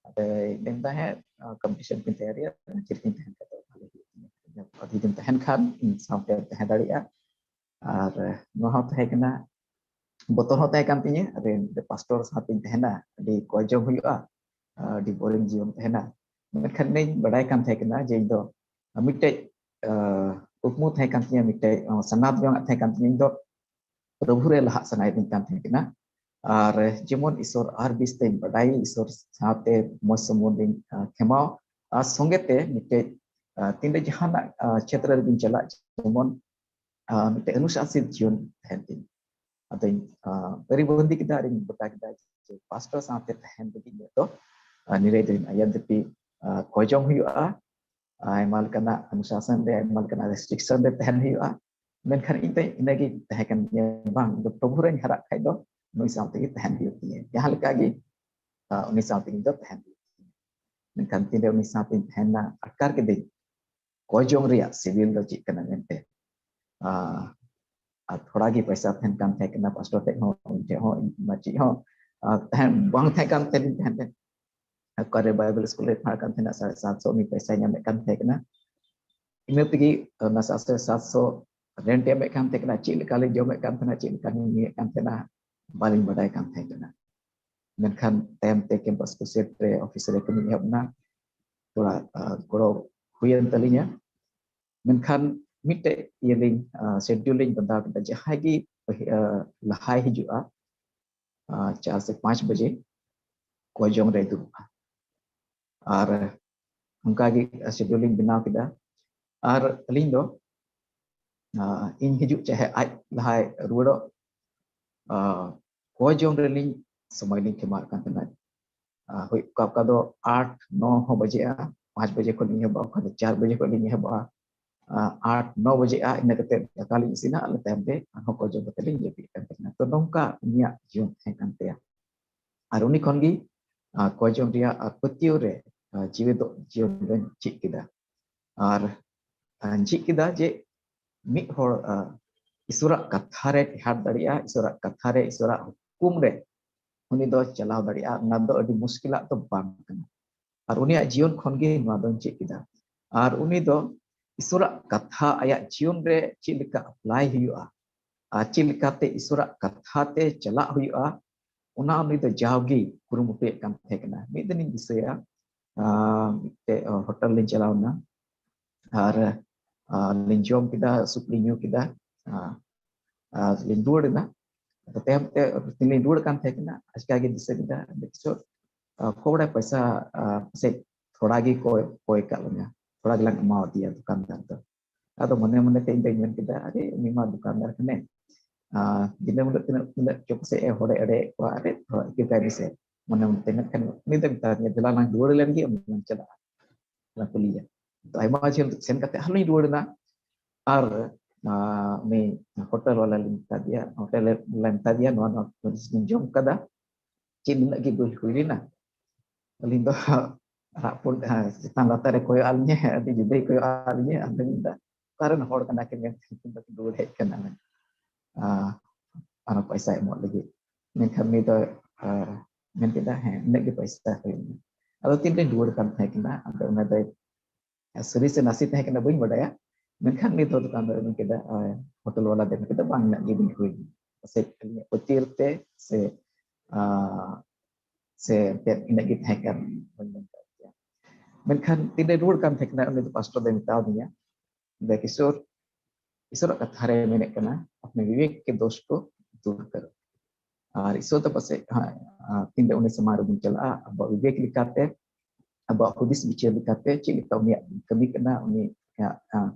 ᱟᱫᱚ ᱤᱧ ᱢᱮᱱᱫᱟ, ᱦᱮᱸ, ᱠᱚᱢᱯᱤᱴᱤᱥᱚᱱ ᱠᱤᱱ ᱛᱮᱭᱟᱨᱤᱭᱟ, ᱪᱮᱫ ᱠᱤᱱ ᱛᱟᱦᱮᱱ ᱠᱷᱟᱡ ᱫᱚ ᱵᱷᱟᱞᱮ ᱦᱩᱭᱩᱜ ᱛᱤᱧᱟ᱾ ᱟᱨ ᱡᱩᱫᱤᱢ ᱛᱟᱦᱮᱱ ᱠᱷᱟᱱ ᱤᱧ ᱥᱟᱶᱛᱮ ᱛᱟᱦᱮᱸ ᱫᱟᱲᱮᱭᱟᱜᱼᱟ᱾ ᱟᱨ ᱱᱚᱣᱟ ᱦᱚᱸ ᱛᱟᱦᱮᱸ ᱠᱟᱱᱟ, ᱵᱚᱛᱚᱨ ᱦᱚᱸ ᱛᱟᱦᱮᱸ ᱠᱟᱱ ᱛᱤᱧᱟᱹ, ᱟᱨ ᱯᱟᱥᱴᱚᱨ ᱥᱟᱶᱛᱮᱧ ᱛᱟᱦᱮᱱᱟ, ᱟᱹᱰᱤ ᱠᱚᱭ ᱡᱚᱝ ᱦᱩᱭᱩᱜᱼᱟ, ᱟᱹᱰᱤ ᱵᱳᱨᱤᱝ ᱡᱤᱭᱚᱱ ᱛᱟᱦᱮᱱᱟ᱾ ᱢᱮᱱᱠᱷᱟᱱ ᱤᱧ ᱵᱟᱰᱟᱭ ᱠᱟᱱ ᱛᱟᱦᱮᱸ ᱠᱟᱱᱟ ᱡᱮ ᱤᱧ ᱫᱚ ᱢᱤᱫᱴᱮᱡ ᱠᱩᱠᱢᱩ ᱛᱟᱦᱮᱸ ᱠᱟᱱ ᱛᱤᱧᱟᱹ, ᱢᱤᱫᱴᱮᱡ ᱥᱟᱱᱟᱛ ᱡᱚᱝᱟᱜ ᱛᱟᱦᱮᱸ ᱠᱟᱱ ᱛᱤᱧᱟᱹ, ᱤᱧ ᱫᱚ ᱯᱨᱚᱵᱷᱩ ᱨᱮ ᱞᱟᱦᱟᱜ ᱥᱟᱱᱟᱭᱮᱫᱤᱧ ᱠᱟᱱ ᱛᱟᱦᱮᱸ ᱠᱟᱱᱟ᱾ ᱟᱨ ᱡᱮᱢᱚᱱ ᱤᱥᱚᱨ ᱟᱨ ᱵᱤᱥᱛᱮᱧ ᱵᱟᱰᱟᱭ, ᱤᱥᱚᱨ ᱥᱟᱶᱛᱮ ᱢᱚᱡᱽ ᱥᱚᱢᱵᱚᱱᱫᱷ ᱤᱧ ᱠᱷᱮᱢᱟᱣ, ᱟᱨ ᱥᱚᱸᱜᱮ ᱛᱮ ᱢᱤᱫᱴᱮᱡ ᱛᱤᱱᱨᱮ ᱡᱟᱦᱟᱱᱟᱜ ᱪᱷᱮᱛᱨᱚ ᱨᱮᱜᱤᱧ ᱪᱟᱞᱟᱜ, ᱡᱮᱢᱚᱱ ᱢᱤᱫᱴᱮᱡ ᱚᱱᱩᱥᱟᱥᱤᱛ ᱡᱤᱭᱚᱱ ᱛᱟᱦᱮᱱ ᱛᱤᱧ᱾ ᱟᱫᱚᱧ ᱯᱟᱹᱨᱤᱵᱚᱱᱫᱤ ᱠᱮᱫᱟ ᱟᱨᱤᱧ ᱜᱚᱴᱟ ᱠᱮᱫᱟ ᱡᱮ ᱯᱟᱥᱴᱚᱨ ᱥᱟᱶᱛᱮ ᱛᱟᱦᱮᱱ ᱞᱟᱹᱜᱤᱫ ᱤᱧᱟᱹᱜ ᱫᱚ ᱱᱤᱨᱟᱹᱭ ᱫᱚᱧ ᱟᱭᱟ ᱫᱤᱯᱤ ᱠᱚᱭ ᱡᱚᱝ ᱦᱩᱭᱩᱜᱼᱟ᱾ ᱟᱭᱢᱟ ᱞᱮᱠᱟᱱᱟᱜ ᱚᱱᱩᱥᱟᱥᱚᱱ ᱨᱮ, ᱟᱭᱢᱟ ᱞᱮᱠᱟᱱᱟᱜ ᱨᱮᱥᱴᱨᱤᱠᱥᱚᱱ ᱨᱮ ᱛᱟᱦᱮᱱ ᱦᱩᱭᱩᱜᱼᱟ᱾ ᱢᱮᱱᱠᱷᱟᱱ ᱤᱧ ᱫᱚ ᱤᱱᱟᱹᱜᱮ ᱛᱟᱦᱮᱸ ᱠᱟᱱ ᱛᱤᱧᱟᱹ, ᱵᱟᱝ, ᱤᱧ ᱫᱚ ᱯᱨᱚᱵᱷᱩ ᱨᱮᱧ ᱦᱟᱨᱟᱜ ᱠᱷᱟᱡ ᱫᱚ ᱱᱩᱭ ᱥᱟᱶ ᱛᱮᱜᱮ ᱛᱟᱦᱮᱱ ᱦᱩᱭᱩᱜ ᱛᱤᱧᱟᱹ, ᱡᱟᱦᱟᱸ ᱞᱮᱠᱟ ᱜᱮ ᱩᱱᱤ ᱥᱟᱶ ᱛᱮᱜᱮ ᱤᱧ ᱫᱚ ᱛᱟᱦᱮᱱ ᱦᱩᱭᱩᱜ ᱛᱤᱧᱟᱹ᱾ ᱢᱮᱱᱠᱷᱟᱱ ᱛᱤᱱᱨᱮ ᱩᱱᱤ ᱥᱟᱶᱛᱮᱧ ᱛᱟᱦᱮᱱᱟ, ᱟᱴᱠᱟᱨ ᱠᱤᱫᱟᱹᱧ ᱠᱚᱭ ᱡᱚᱝ ᱨᱮᱭᱟᱜ ᱥᱤᱵᱤᱞ ᱫᱚ ᱪᱮᱫ ᱠᱟᱱᱟ ᱢᱮᱱᱛᱮ᱾ ᱟᱨ ᱛᱷᱚᱲᱟ ᱜᱮ ᱯᱚᱭᱥᱟ ᱛᱟᱦᱮᱱ ᱠᱟᱱ ᱛᱟᱦᱮᱸ ᱠᱟᱱᱟ ᱯᱟᱥᱴᱚᱨ ᱴᱷᱮᱡ ᱦᱚᱸ, ᱤᱧ ᱴᱷᱮᱡ ᱦᱚᱸ, ᱤᱧ ᱢᱟ ᱪᱮᱫ ᱦᱚᱸ ᱛᱟᱦᱮᱱ ᱵᱟᱝ ᱛᱟᱦᱮᱸ ᱠᱟᱱ ᱛᱟᱦᱮᱸ ᱛᱟᱦᱮᱸ᱾ ᱚᱠᱟᱨᱮ ᱵᱟᱭᱵᱮᱞ ᱥᱠᱩᱞ ᱨᱮ ᱯᱟᱲᱦᱟᱜ ᱠᱟᱱ ᱛᱟᱦᱮᱱᱟ, ᱥᱟᱲᱮ ᱥᱟᱛ ᱥᱚ ᱩᱱᱤ ᱯᱚᱭᱥᱟᱭ ᱧᱟᱢᱮᱫ ᱠᱟᱱ ᱛᱟᱦᱮᱸ ᱠᱟᱱᱟ᱾ ᱤᱱᱟᱹ ᱛᱮᱜᱮ ᱚᱱᱟ ᱥᱟᱲᱮ ᱥᱟᱛ ᱥᱚ ᱨᱮᱱᱴ ᱮᱢᱮᱫ ᱠᱟᱱ ᱛᱟᱦᱮᱸ ᱠᱟᱱᱟ, ᱪᱮᱫ ᱞᱮᱠᱟ ᱞᱤᱧ ᱡᱚᱢᱮᱫ ᱠᱟᱱ ᱛᱟᱦᱮᱱᱟ, ᱪᱮᱫ ᱞᱮᱠᱟ ᱞᱤᱧ ᱧᱩᱭᱮᱫ ᱠᱟᱱ ᱛᱟᱦᱮᱱᱟ, ᱵᱟᱹᱞᱤᱧ ᱵᱟᱰᱟᱭ ᱠᱟᱱ ᱛᱟᱦᱮᱸ ᱠᱟᱱᱟ᱾ ᱢᱮᱱᱠᱷᱟᱱ ᱛᱟᱭᱚᱢ ᱛᱮ ᱠᱮᱢᱯᱟᱥ ᱠᱨᱩᱥᱮᱰ ᱨᱮ ᱚᱯᱷᱤᱥ ᱨᱮ ᱠᱟᱹᱢᱤ ᱮᱦᱚᱵ ᱮᱱᱟ, ᱛᱷᱚᱲᱟ ᱜᱚᱲᱚ ᱦᱩᱭᱮᱱ ᱛᱟᱹᱞᱤᱧᱟ᱾ ᱢᱮᱱᱠᱷᱟᱱ ᱢᱤᱫᱴᱮᱡ ᱤᱭᱟᱹ ᱞᱤᱧ, ᱥᱮᱰᱤᱭᱩᱞ ᱞᱤᱧ ᱵᱮᱱᱟᱣ ᱠᱮᱫᱟ, ᱡᱟᱦᱟᱸᱭ ᱜᱮ ᱞᱟᱦᱟᱭ ᱦᱤᱡᱩᱜᱼᱟ ᱪᱟᱨ ᱥᱮ ᱯᱟᱸᱪ ᱵᱟᱡᱮ ᱠᱚᱭ ᱡᱚᱝ ᱨᱮ ᱫᱩᱲᱩᱵᱼᱟ᱾ ᱟᱨ ᱚᱱᱠᱟᱜᱮ ᱥᱮᱰᱤᱭᱩᱞ ᱞᱤᱧ ᱵᱮᱱᱟᱣ ᱠᱮᱫᱟ᱾ ᱟᱨ ᱟᱹᱞᱤᱧ ᱫᱚ ᱤᱧ ᱦᱤᱡᱩᱜ ᱪᱟᱦᱮ ᱟᱡ ᱞᱟᱦᱟᱭ ᱨᱩᱣᱟᱹᱲᱚᱜ, ᱠᱚᱭ ᱡᱚᱝ ᱨᱮᱞᱤᱧ ᱥᱚᱢᱚᱭ ᱞᱤᱧ ᱠᱷᱮᱢᱟᱣᱮᱫ ᱠᱟᱱ ᱛᱟᱦᱮᱱᱟ᱾ ᱦᱩᱭ ᱚᱠᱟ ᱚᱠᱟ ᱫᱚ ᱟᱴ ᱱᱚ ᱦᱚᱸ ᱵᱟᱡᱮᱜᱼᱟ, ᱯᱟᱸᱪ ᱵᱟᱡᱮ ᱠᱷᱚᱱ ᱞᱤᱧ ᱮᱦᱚᱵᱟ, ᱚᱠᱟ ᱫᱚ ᱪᱟᱨ ᱵᱟᱡᱮ ᱠᱷᱚᱱ ᱞᱤᱧ ᱮᱦᱚᱵᱟ, ᱟᱴ ᱱᱚ ᱵᱟᱡᱮᱜᱼᱟ, ᱤᱱᱟᱹ ᱠᱟᱛᱮ ᱫᱟᱠᱟ ᱞᱤᱧ ᱤᱥᱤᱱᱟ, ᱟᱨ ᱛᱟᱭᱚᱢ ᱛᱮ ᱟᱨᱦᱚᱸ ᱠᱚᱭ ᱡᱚᱝ ᱠᱟᱛᱮ ᱞᱤᱧ ᱡᱟᱹᱯᱤᱫ ᱠᱟᱱ ᱛᱟᱦᱮᱱᱟ᱾ ᱛᱚ ᱱᱚᱝᱠᱟ ᱩᱱᱤᱭᱟᱜ ᱡᱤᱭᱚᱱ ᱛᱟᱦᱮᱸ ᱠᱟᱱ ᱛᱟᱭᱟ᱾ ᱟᱨ ᱩᱱᱤ ᱠᱷᱚᱱ ᱜᱮ ᱠᱚᱭ ᱡᱚᱝ ᱨᱮᱭᱟᱜ ᱟᱨ ᱯᱟᱹᱛᱭᱟᱹᱣ ᱨᱮ ᱡᱤᱣᱮᱫᱚᱜ ᱡᱤᱭᱚᱱ ᱫᱚᱧ ᱪᱮᱫ ᱠᱮᱫᱟ᱾ ᱟᱨ ᱪᱮᱫ ᱠᱮᱫᱟ ᱡᱮ ᱢᱤᱫ ᱦᱚᱲ ᱤᱥᱚᱨᱟᱜ ᱠᱟᱛᱷᱟ ᱨᱮ ᱴᱮᱦᱟᱴ ᱫᱟᱲᱮᱭᱟᱜᱼᱟ, ᱤᱥᱚᱨᱟᱜ ᱠᱟᱛᱷᱟ ᱨᱮ, ᱤᱥᱚᱨᱟᱜ ᱦᱩᱠᱩᱢ ᱨᱮ ᱩᱱᱤ ᱫᱚ ᱪᱟᱞᱟᱣ ᱫᱟᱲᱮᱭᱟᱜᱼᱟ, ᱚᱱᱟ ᱫᱚ ᱟᱹᱰᱤ ᱢᱩᱥᱠᱤᱞᱟᱜ ᱫᱚ ᱵᱟᱝ ᱠᱟᱱᱟ᱾ ᱟᱨ ᱩᱱᱤᱭᱟᱜ ᱡᱤᱭᱚᱱ ᱠᱷᱚᱱ ᱜᱮ ᱱᱚᱣᱟ ᱫᱚᱧ ᱪᱮᱫ ᱠᱮᱫᱟ᱾ ᱟᱨ ᱩᱱᱤ ᱫᱚ ᱤᱥᱚᱨᱟᱜ ᱠᱟᱛᱷᱟ ᱟᱭᱟᱜ ᱡᱤᱭᱚᱱ ᱨᱮ ᱪᱮᱫ ᱞᱮᱠᱟ ᱟᱯᱞᱟᱭ ᱦᱩᱭᱩᱜᱼᱟ ᱟᱨ ᱪᱮᱫ ᱞᱮᱠᱟᱛᱮ ᱤᱥᱚᱨᱟᱜ ᱠᱟᱛᱷᱟ ᱛᱮ ᱪᱟᱞᱟᱜ ᱦᱩᱭᱩᱜᱼᱟ, ᱚᱱᱟ ᱩᱱᱤ ᱫᱚ ᱡᱟᱣᱜᱮ ᱠᱩᱨᱩᱢᱩᱴᱩᱭᱮᱫ ᱠᱟᱱ ᱛᱟᱦᱮᱸ ᱠᱟᱱᱟ᱾ ᱢᱤᱫ ᱫᱤᱱᱤᱧ ᱫᱤᱥᱟᱹᱭᱟ, ᱟᱨ ᱢᱤᱫᱴᱮᱡ ᱦᱳᱴᱮᱞ ᱞᱤᱧ ᱪᱟᱞᱟᱣ ᱮᱱᱟ᱾ ᱟᱨ ᱟᱨ ᱞᱤᱧ ᱡᱚᱢ ᱠᱮᱫᱟ, ᱥᱩᱯ ᱞᱤᱧ ᱧᱩ ᱠᱮᱫᱟ᱾ ᱟᱨ ᱟᱨ ᱞᱤᱧ ᱨᱩᱣᱟᱹᱲ ᱮᱱᱟ᱾ ᱟᱫᱚ ᱛᱟᱭᱚᱢ ᱛᱮ ᱛᱤᱧ ᱞᱤᱧ ᱨᱩᱣᱟᱹᱲ ᱠᱟᱱ ᱛᱟᱦᱮᱸ ᱠᱟᱱᱟ, ᱟᱪᱠᱟ ᱜᱮ ᱫᱤᱥᱟᱹ ᱠᱮᱫᱟ, ᱟᱹᱰᱤ ᱠᱤᱪᱷᱩ ᱠᱷᱚᱵᱚᱲᱟ ᱯᱚᱭᱥᱟ ᱯᱟᱥᱮᱡ ᱛᱷᱚᱲᱟ ᱜᱮ ᱠᱚᱭ ᱠᱚᱭ ᱠᱟᱜ ᱞᱤᱧᱟ, ᱛᱷᱚᱲᱟ ᱜᱮᱞᱟᱝ ᱮᱢᱟᱣᱟᱫᱮᱭᱟ ᱫᱚᱠᱟᱱᱫᱟᱨ ᱫᱚ᱾ ᱟᱫᱚ ᱢᱚᱱᱮ ᱢᱚᱱᱮ ᱛᱮ ᱤᱧ ᱫᱚᱧ ᱢᱮᱱ ᱠᱮᱫᱟ, ᱟᱨᱮ, ᱩᱱᱤ ᱢᱟ ᱫᱚᱠᱟᱱᱫᱟᱨ ᱠᱟᱱᱟᱭ, ᱫᱤᱱᱟᱹᱢ ᱦᱤᱞᱳᱜ ᱛᱤᱱᱟᱹᱜ ᱛᱤᱱᱟᱹᱜ ᱪᱚ ᱯᱟᱥᱮᱡ ᱮ ᱦᱚᱲᱮ ᱮᱲᱮᱭᱮᱫ ᱠᱚᱣᱟ, ᱟᱨᱮ, ᱛᱷᱚᱲᱟ ᱤᱠᱟᱹ ᱠᱟᱭ ᱢᱮᱥᱮ, ᱢᱚᱱᱮ ᱢᱚᱱᱮ ᱛᱮ᱾ ᱢᱮᱱᱠᱷᱟᱱ ᱩᱱᱤ ᱫᱚ ᱢᱮᱛᱟ ᱫᱤᱧᱟ, ᱫᱮᱞᱟ ᱞᱟᱝ ᱨᱩᱣᱟᱹᱲ ᱞᱮᱱ ᱜᱮ, ᱚᱱᱟ ᱞᱟᱝ ᱪᱟᱞᱟᱜᱼᱟ, ᱚᱱᱟ ᱠᱩᱞᱤᱭᱟ᱾ ᱛᱚ ᱟᱭᱢᱟ ᱡᱷᱟᱹᱞ ᱥᱮᱱ ᱠᱟᱛᱮ ᱟᱨᱦᱚᱸ ᱞᱤᱧ ᱨᱩᱣᱟᱹᱲ ᱮᱱᱟ᱾ ᱟᱨ ᱩᱱᱤ ᱦᱳᱴᱮᱞ ᱵᱟᱞᱟ ᱞᱤᱧ ᱢᱮᱛᱟ ᱫᱮᱭᱟ, ᱦᱳᱴᱮᱞ ᱵᱟᱞᱟ ᱢᱮᱛᱟ ᱫᱮᱭᱟ, ᱱᱚᱣᱟ ᱱᱚᱣᱟ ᱡᱤᱱᱤᱥ ᱞᱤᱧ ᱡᱚᱢ ᱠᱟᱫᱟ, ᱪᱮᱫ ᱱᱩᱱᱟᱹᱜ ᱜᱮ ᱵᱤᱞ ᱦᱩᱭ ᱞᱮᱱᱟ? ᱟᱹᱞᱤᱧ ᱫᱚ ᱨᱟᱜ ᱯᱩᱸᱰ, ᱪᱮᱛᱟᱱ ᱞᱟᱛᱟᱨ ᱨᱮ ᱠᱚᱭᱚᱜ ᱟᱹᱞᱤᱧᱟ, ᱟᱹᱰᱤ ᱡᱩᱫᱟᱹᱭ ᱠᱚᱭᱚᱜ ᱟᱹᱞᱤᱧᱟ᱾ ᱟᱫᱚ ᱢᱮᱱᱫᱟ, ᱚᱠᱟᱨᱮᱱ ᱦᱚᱲ ᱠᱟᱱᱟ ᱠᱤᱱ ᱢᱮᱱᱛᱮ ᱩᱱᱠᱤᱱ ᱫᱚᱠᱤᱱ ᱨᱩᱣᱟᱹᱲ ᱦᱮᱡ ᱠᱟᱱᱟ, ᱟᱨ ᱚᱱᱟ ᱯᱚᱭᱥᱟ ᱮᱢᱚᱜ ᱞᱟᱹᱜᱤᱫ᱾ ᱢᱮᱱᱠᱷᱟᱱ ᱩᱱᱤ ᱫᱚ ᱢᱮᱱ ᱠᱮᱫᱟ, ᱦᱮᱸ, ᱤᱱᱟᱹᱜ ᱜᱮ ᱯᱚᱭᱥᱟ ᱦᱩᱭ ᱞᱮᱱᱟ᱾ ᱟᱫᱚ ᱛᱤᱱ ᱨᱤᱧ ᱨᱩᱣᱟᱹᱲ ᱠᱟᱱ ᱛᱟᱦᱮᱸ ᱠᱟᱱᱟ, ᱟᱫᱚ ᱚᱱᱟ ᱫᱚ ᱥᱟᱹᱨᱤ ᱥᱮ ᱱᱟᱥᱮ ᱛᱟᱦᱮᱸ ᱠᱟᱱᱟ, ᱵᱟᱹᱧ ᱵᱟᱰᱟᱭᱟ᱾ ᱢᱮᱱᱠᱷᱟᱱ ᱩᱱᱤ ᱫᱚ ᱫᱚᱠᱟᱱ ᱫᱟᱨᱮ ᱢᱮᱱ ᱠᱮᱫᱟ, ᱦᱳᱴᱮᱞ ᱵᱟᱞᱟ ᱫᱚ ᱢᱮᱱ ᱠᱮᱫᱟ, ᱵᱟᱝ, ᱤᱱᱟᱹᱜ ᱜᱮ ᱵᱤᱞ ᱦᱩᱭ ᱞᱮᱱᱟ᱾ ᱯᱟᱥᱮᱡ ᱟᱹᱞᱤᱧᱟᱜ ᱯᱟᱹᱛᱭᱟᱹᱣ ᱛᱮ ᱥᱮ ᱥᱮ ᱮᱱᱛᱮᱫ ᱤᱱᱟᱹᱜ ᱜᱮ ᱛᱟᱦᱮᱸ ᱠᱟᱱ, ᱵᱟᱹᱧ ᱢᱮᱱ ᱫᱟᱲᱮᱭᱟᱜ ᱠᱮᱭᱟ᱾ ᱢᱮᱱᱠᱷᱟᱱ ᱛᱤᱱᱨᱮ ᱨᱩᱣᱟᱹᱲ ᱠᱟᱱ ᱛᱟᱦᱮᱸ ᱠᱟᱱᱟ, ᱩᱱᱤ ᱫᱚ ᱯᱟᱥᱴᱚᱨ ᱫᱚᱭ ᱢᱮᱛᱟᱣ ᱫᱤᱧᱟ, ᱫᱮ ᱠᱤᱥᱳᱨ, ᱤᱥᱚᱨᱟᱜ ᱠᱟᱛᱷᱟ ᱨᱮ ᱢᱮᱱᱮᱫ ᱠᱟᱱᱟ, ᱟᱯᱱᱮ ᱵᱤᱵᱮᱠ ᱠᱮ ᱫᱳᱥ ᱠᱚ ᱫᱩᱨ ᱠᱟᱨᱳ᱾ ᱟᱨ ᱤᱥᱚᱨ ᱫᱚ ᱯᱟᱥᱮᱡ ᱛᱤᱱᱨᱮ ᱩᱱᱤ ᱥᱟᱢᱟᱝ ᱨᱮᱵᱚᱱ ᱪᱟᱞᱟᱜᱼᱟ, ᱟᱵᱚᱣᱟᱜ ᱵᱤᱵᱮᱠ ᱞᱮᱠᱟᱛᱮ, ᱟᱵᱚᱣᱟᱜ ᱦᱩᱫᱤᱥ ᱵᱤᱪᱟᱹᱨ ᱞᱮᱠᱟᱛᱮ ᱪᱮᱫ ᱞᱮᱠᱟ ᱩᱱᱤᱭᱟᱜ ᱠᱟᱹᱢᱤ ᱠᱟᱱᱟ, ᱩᱱᱤᱭᱟᱜ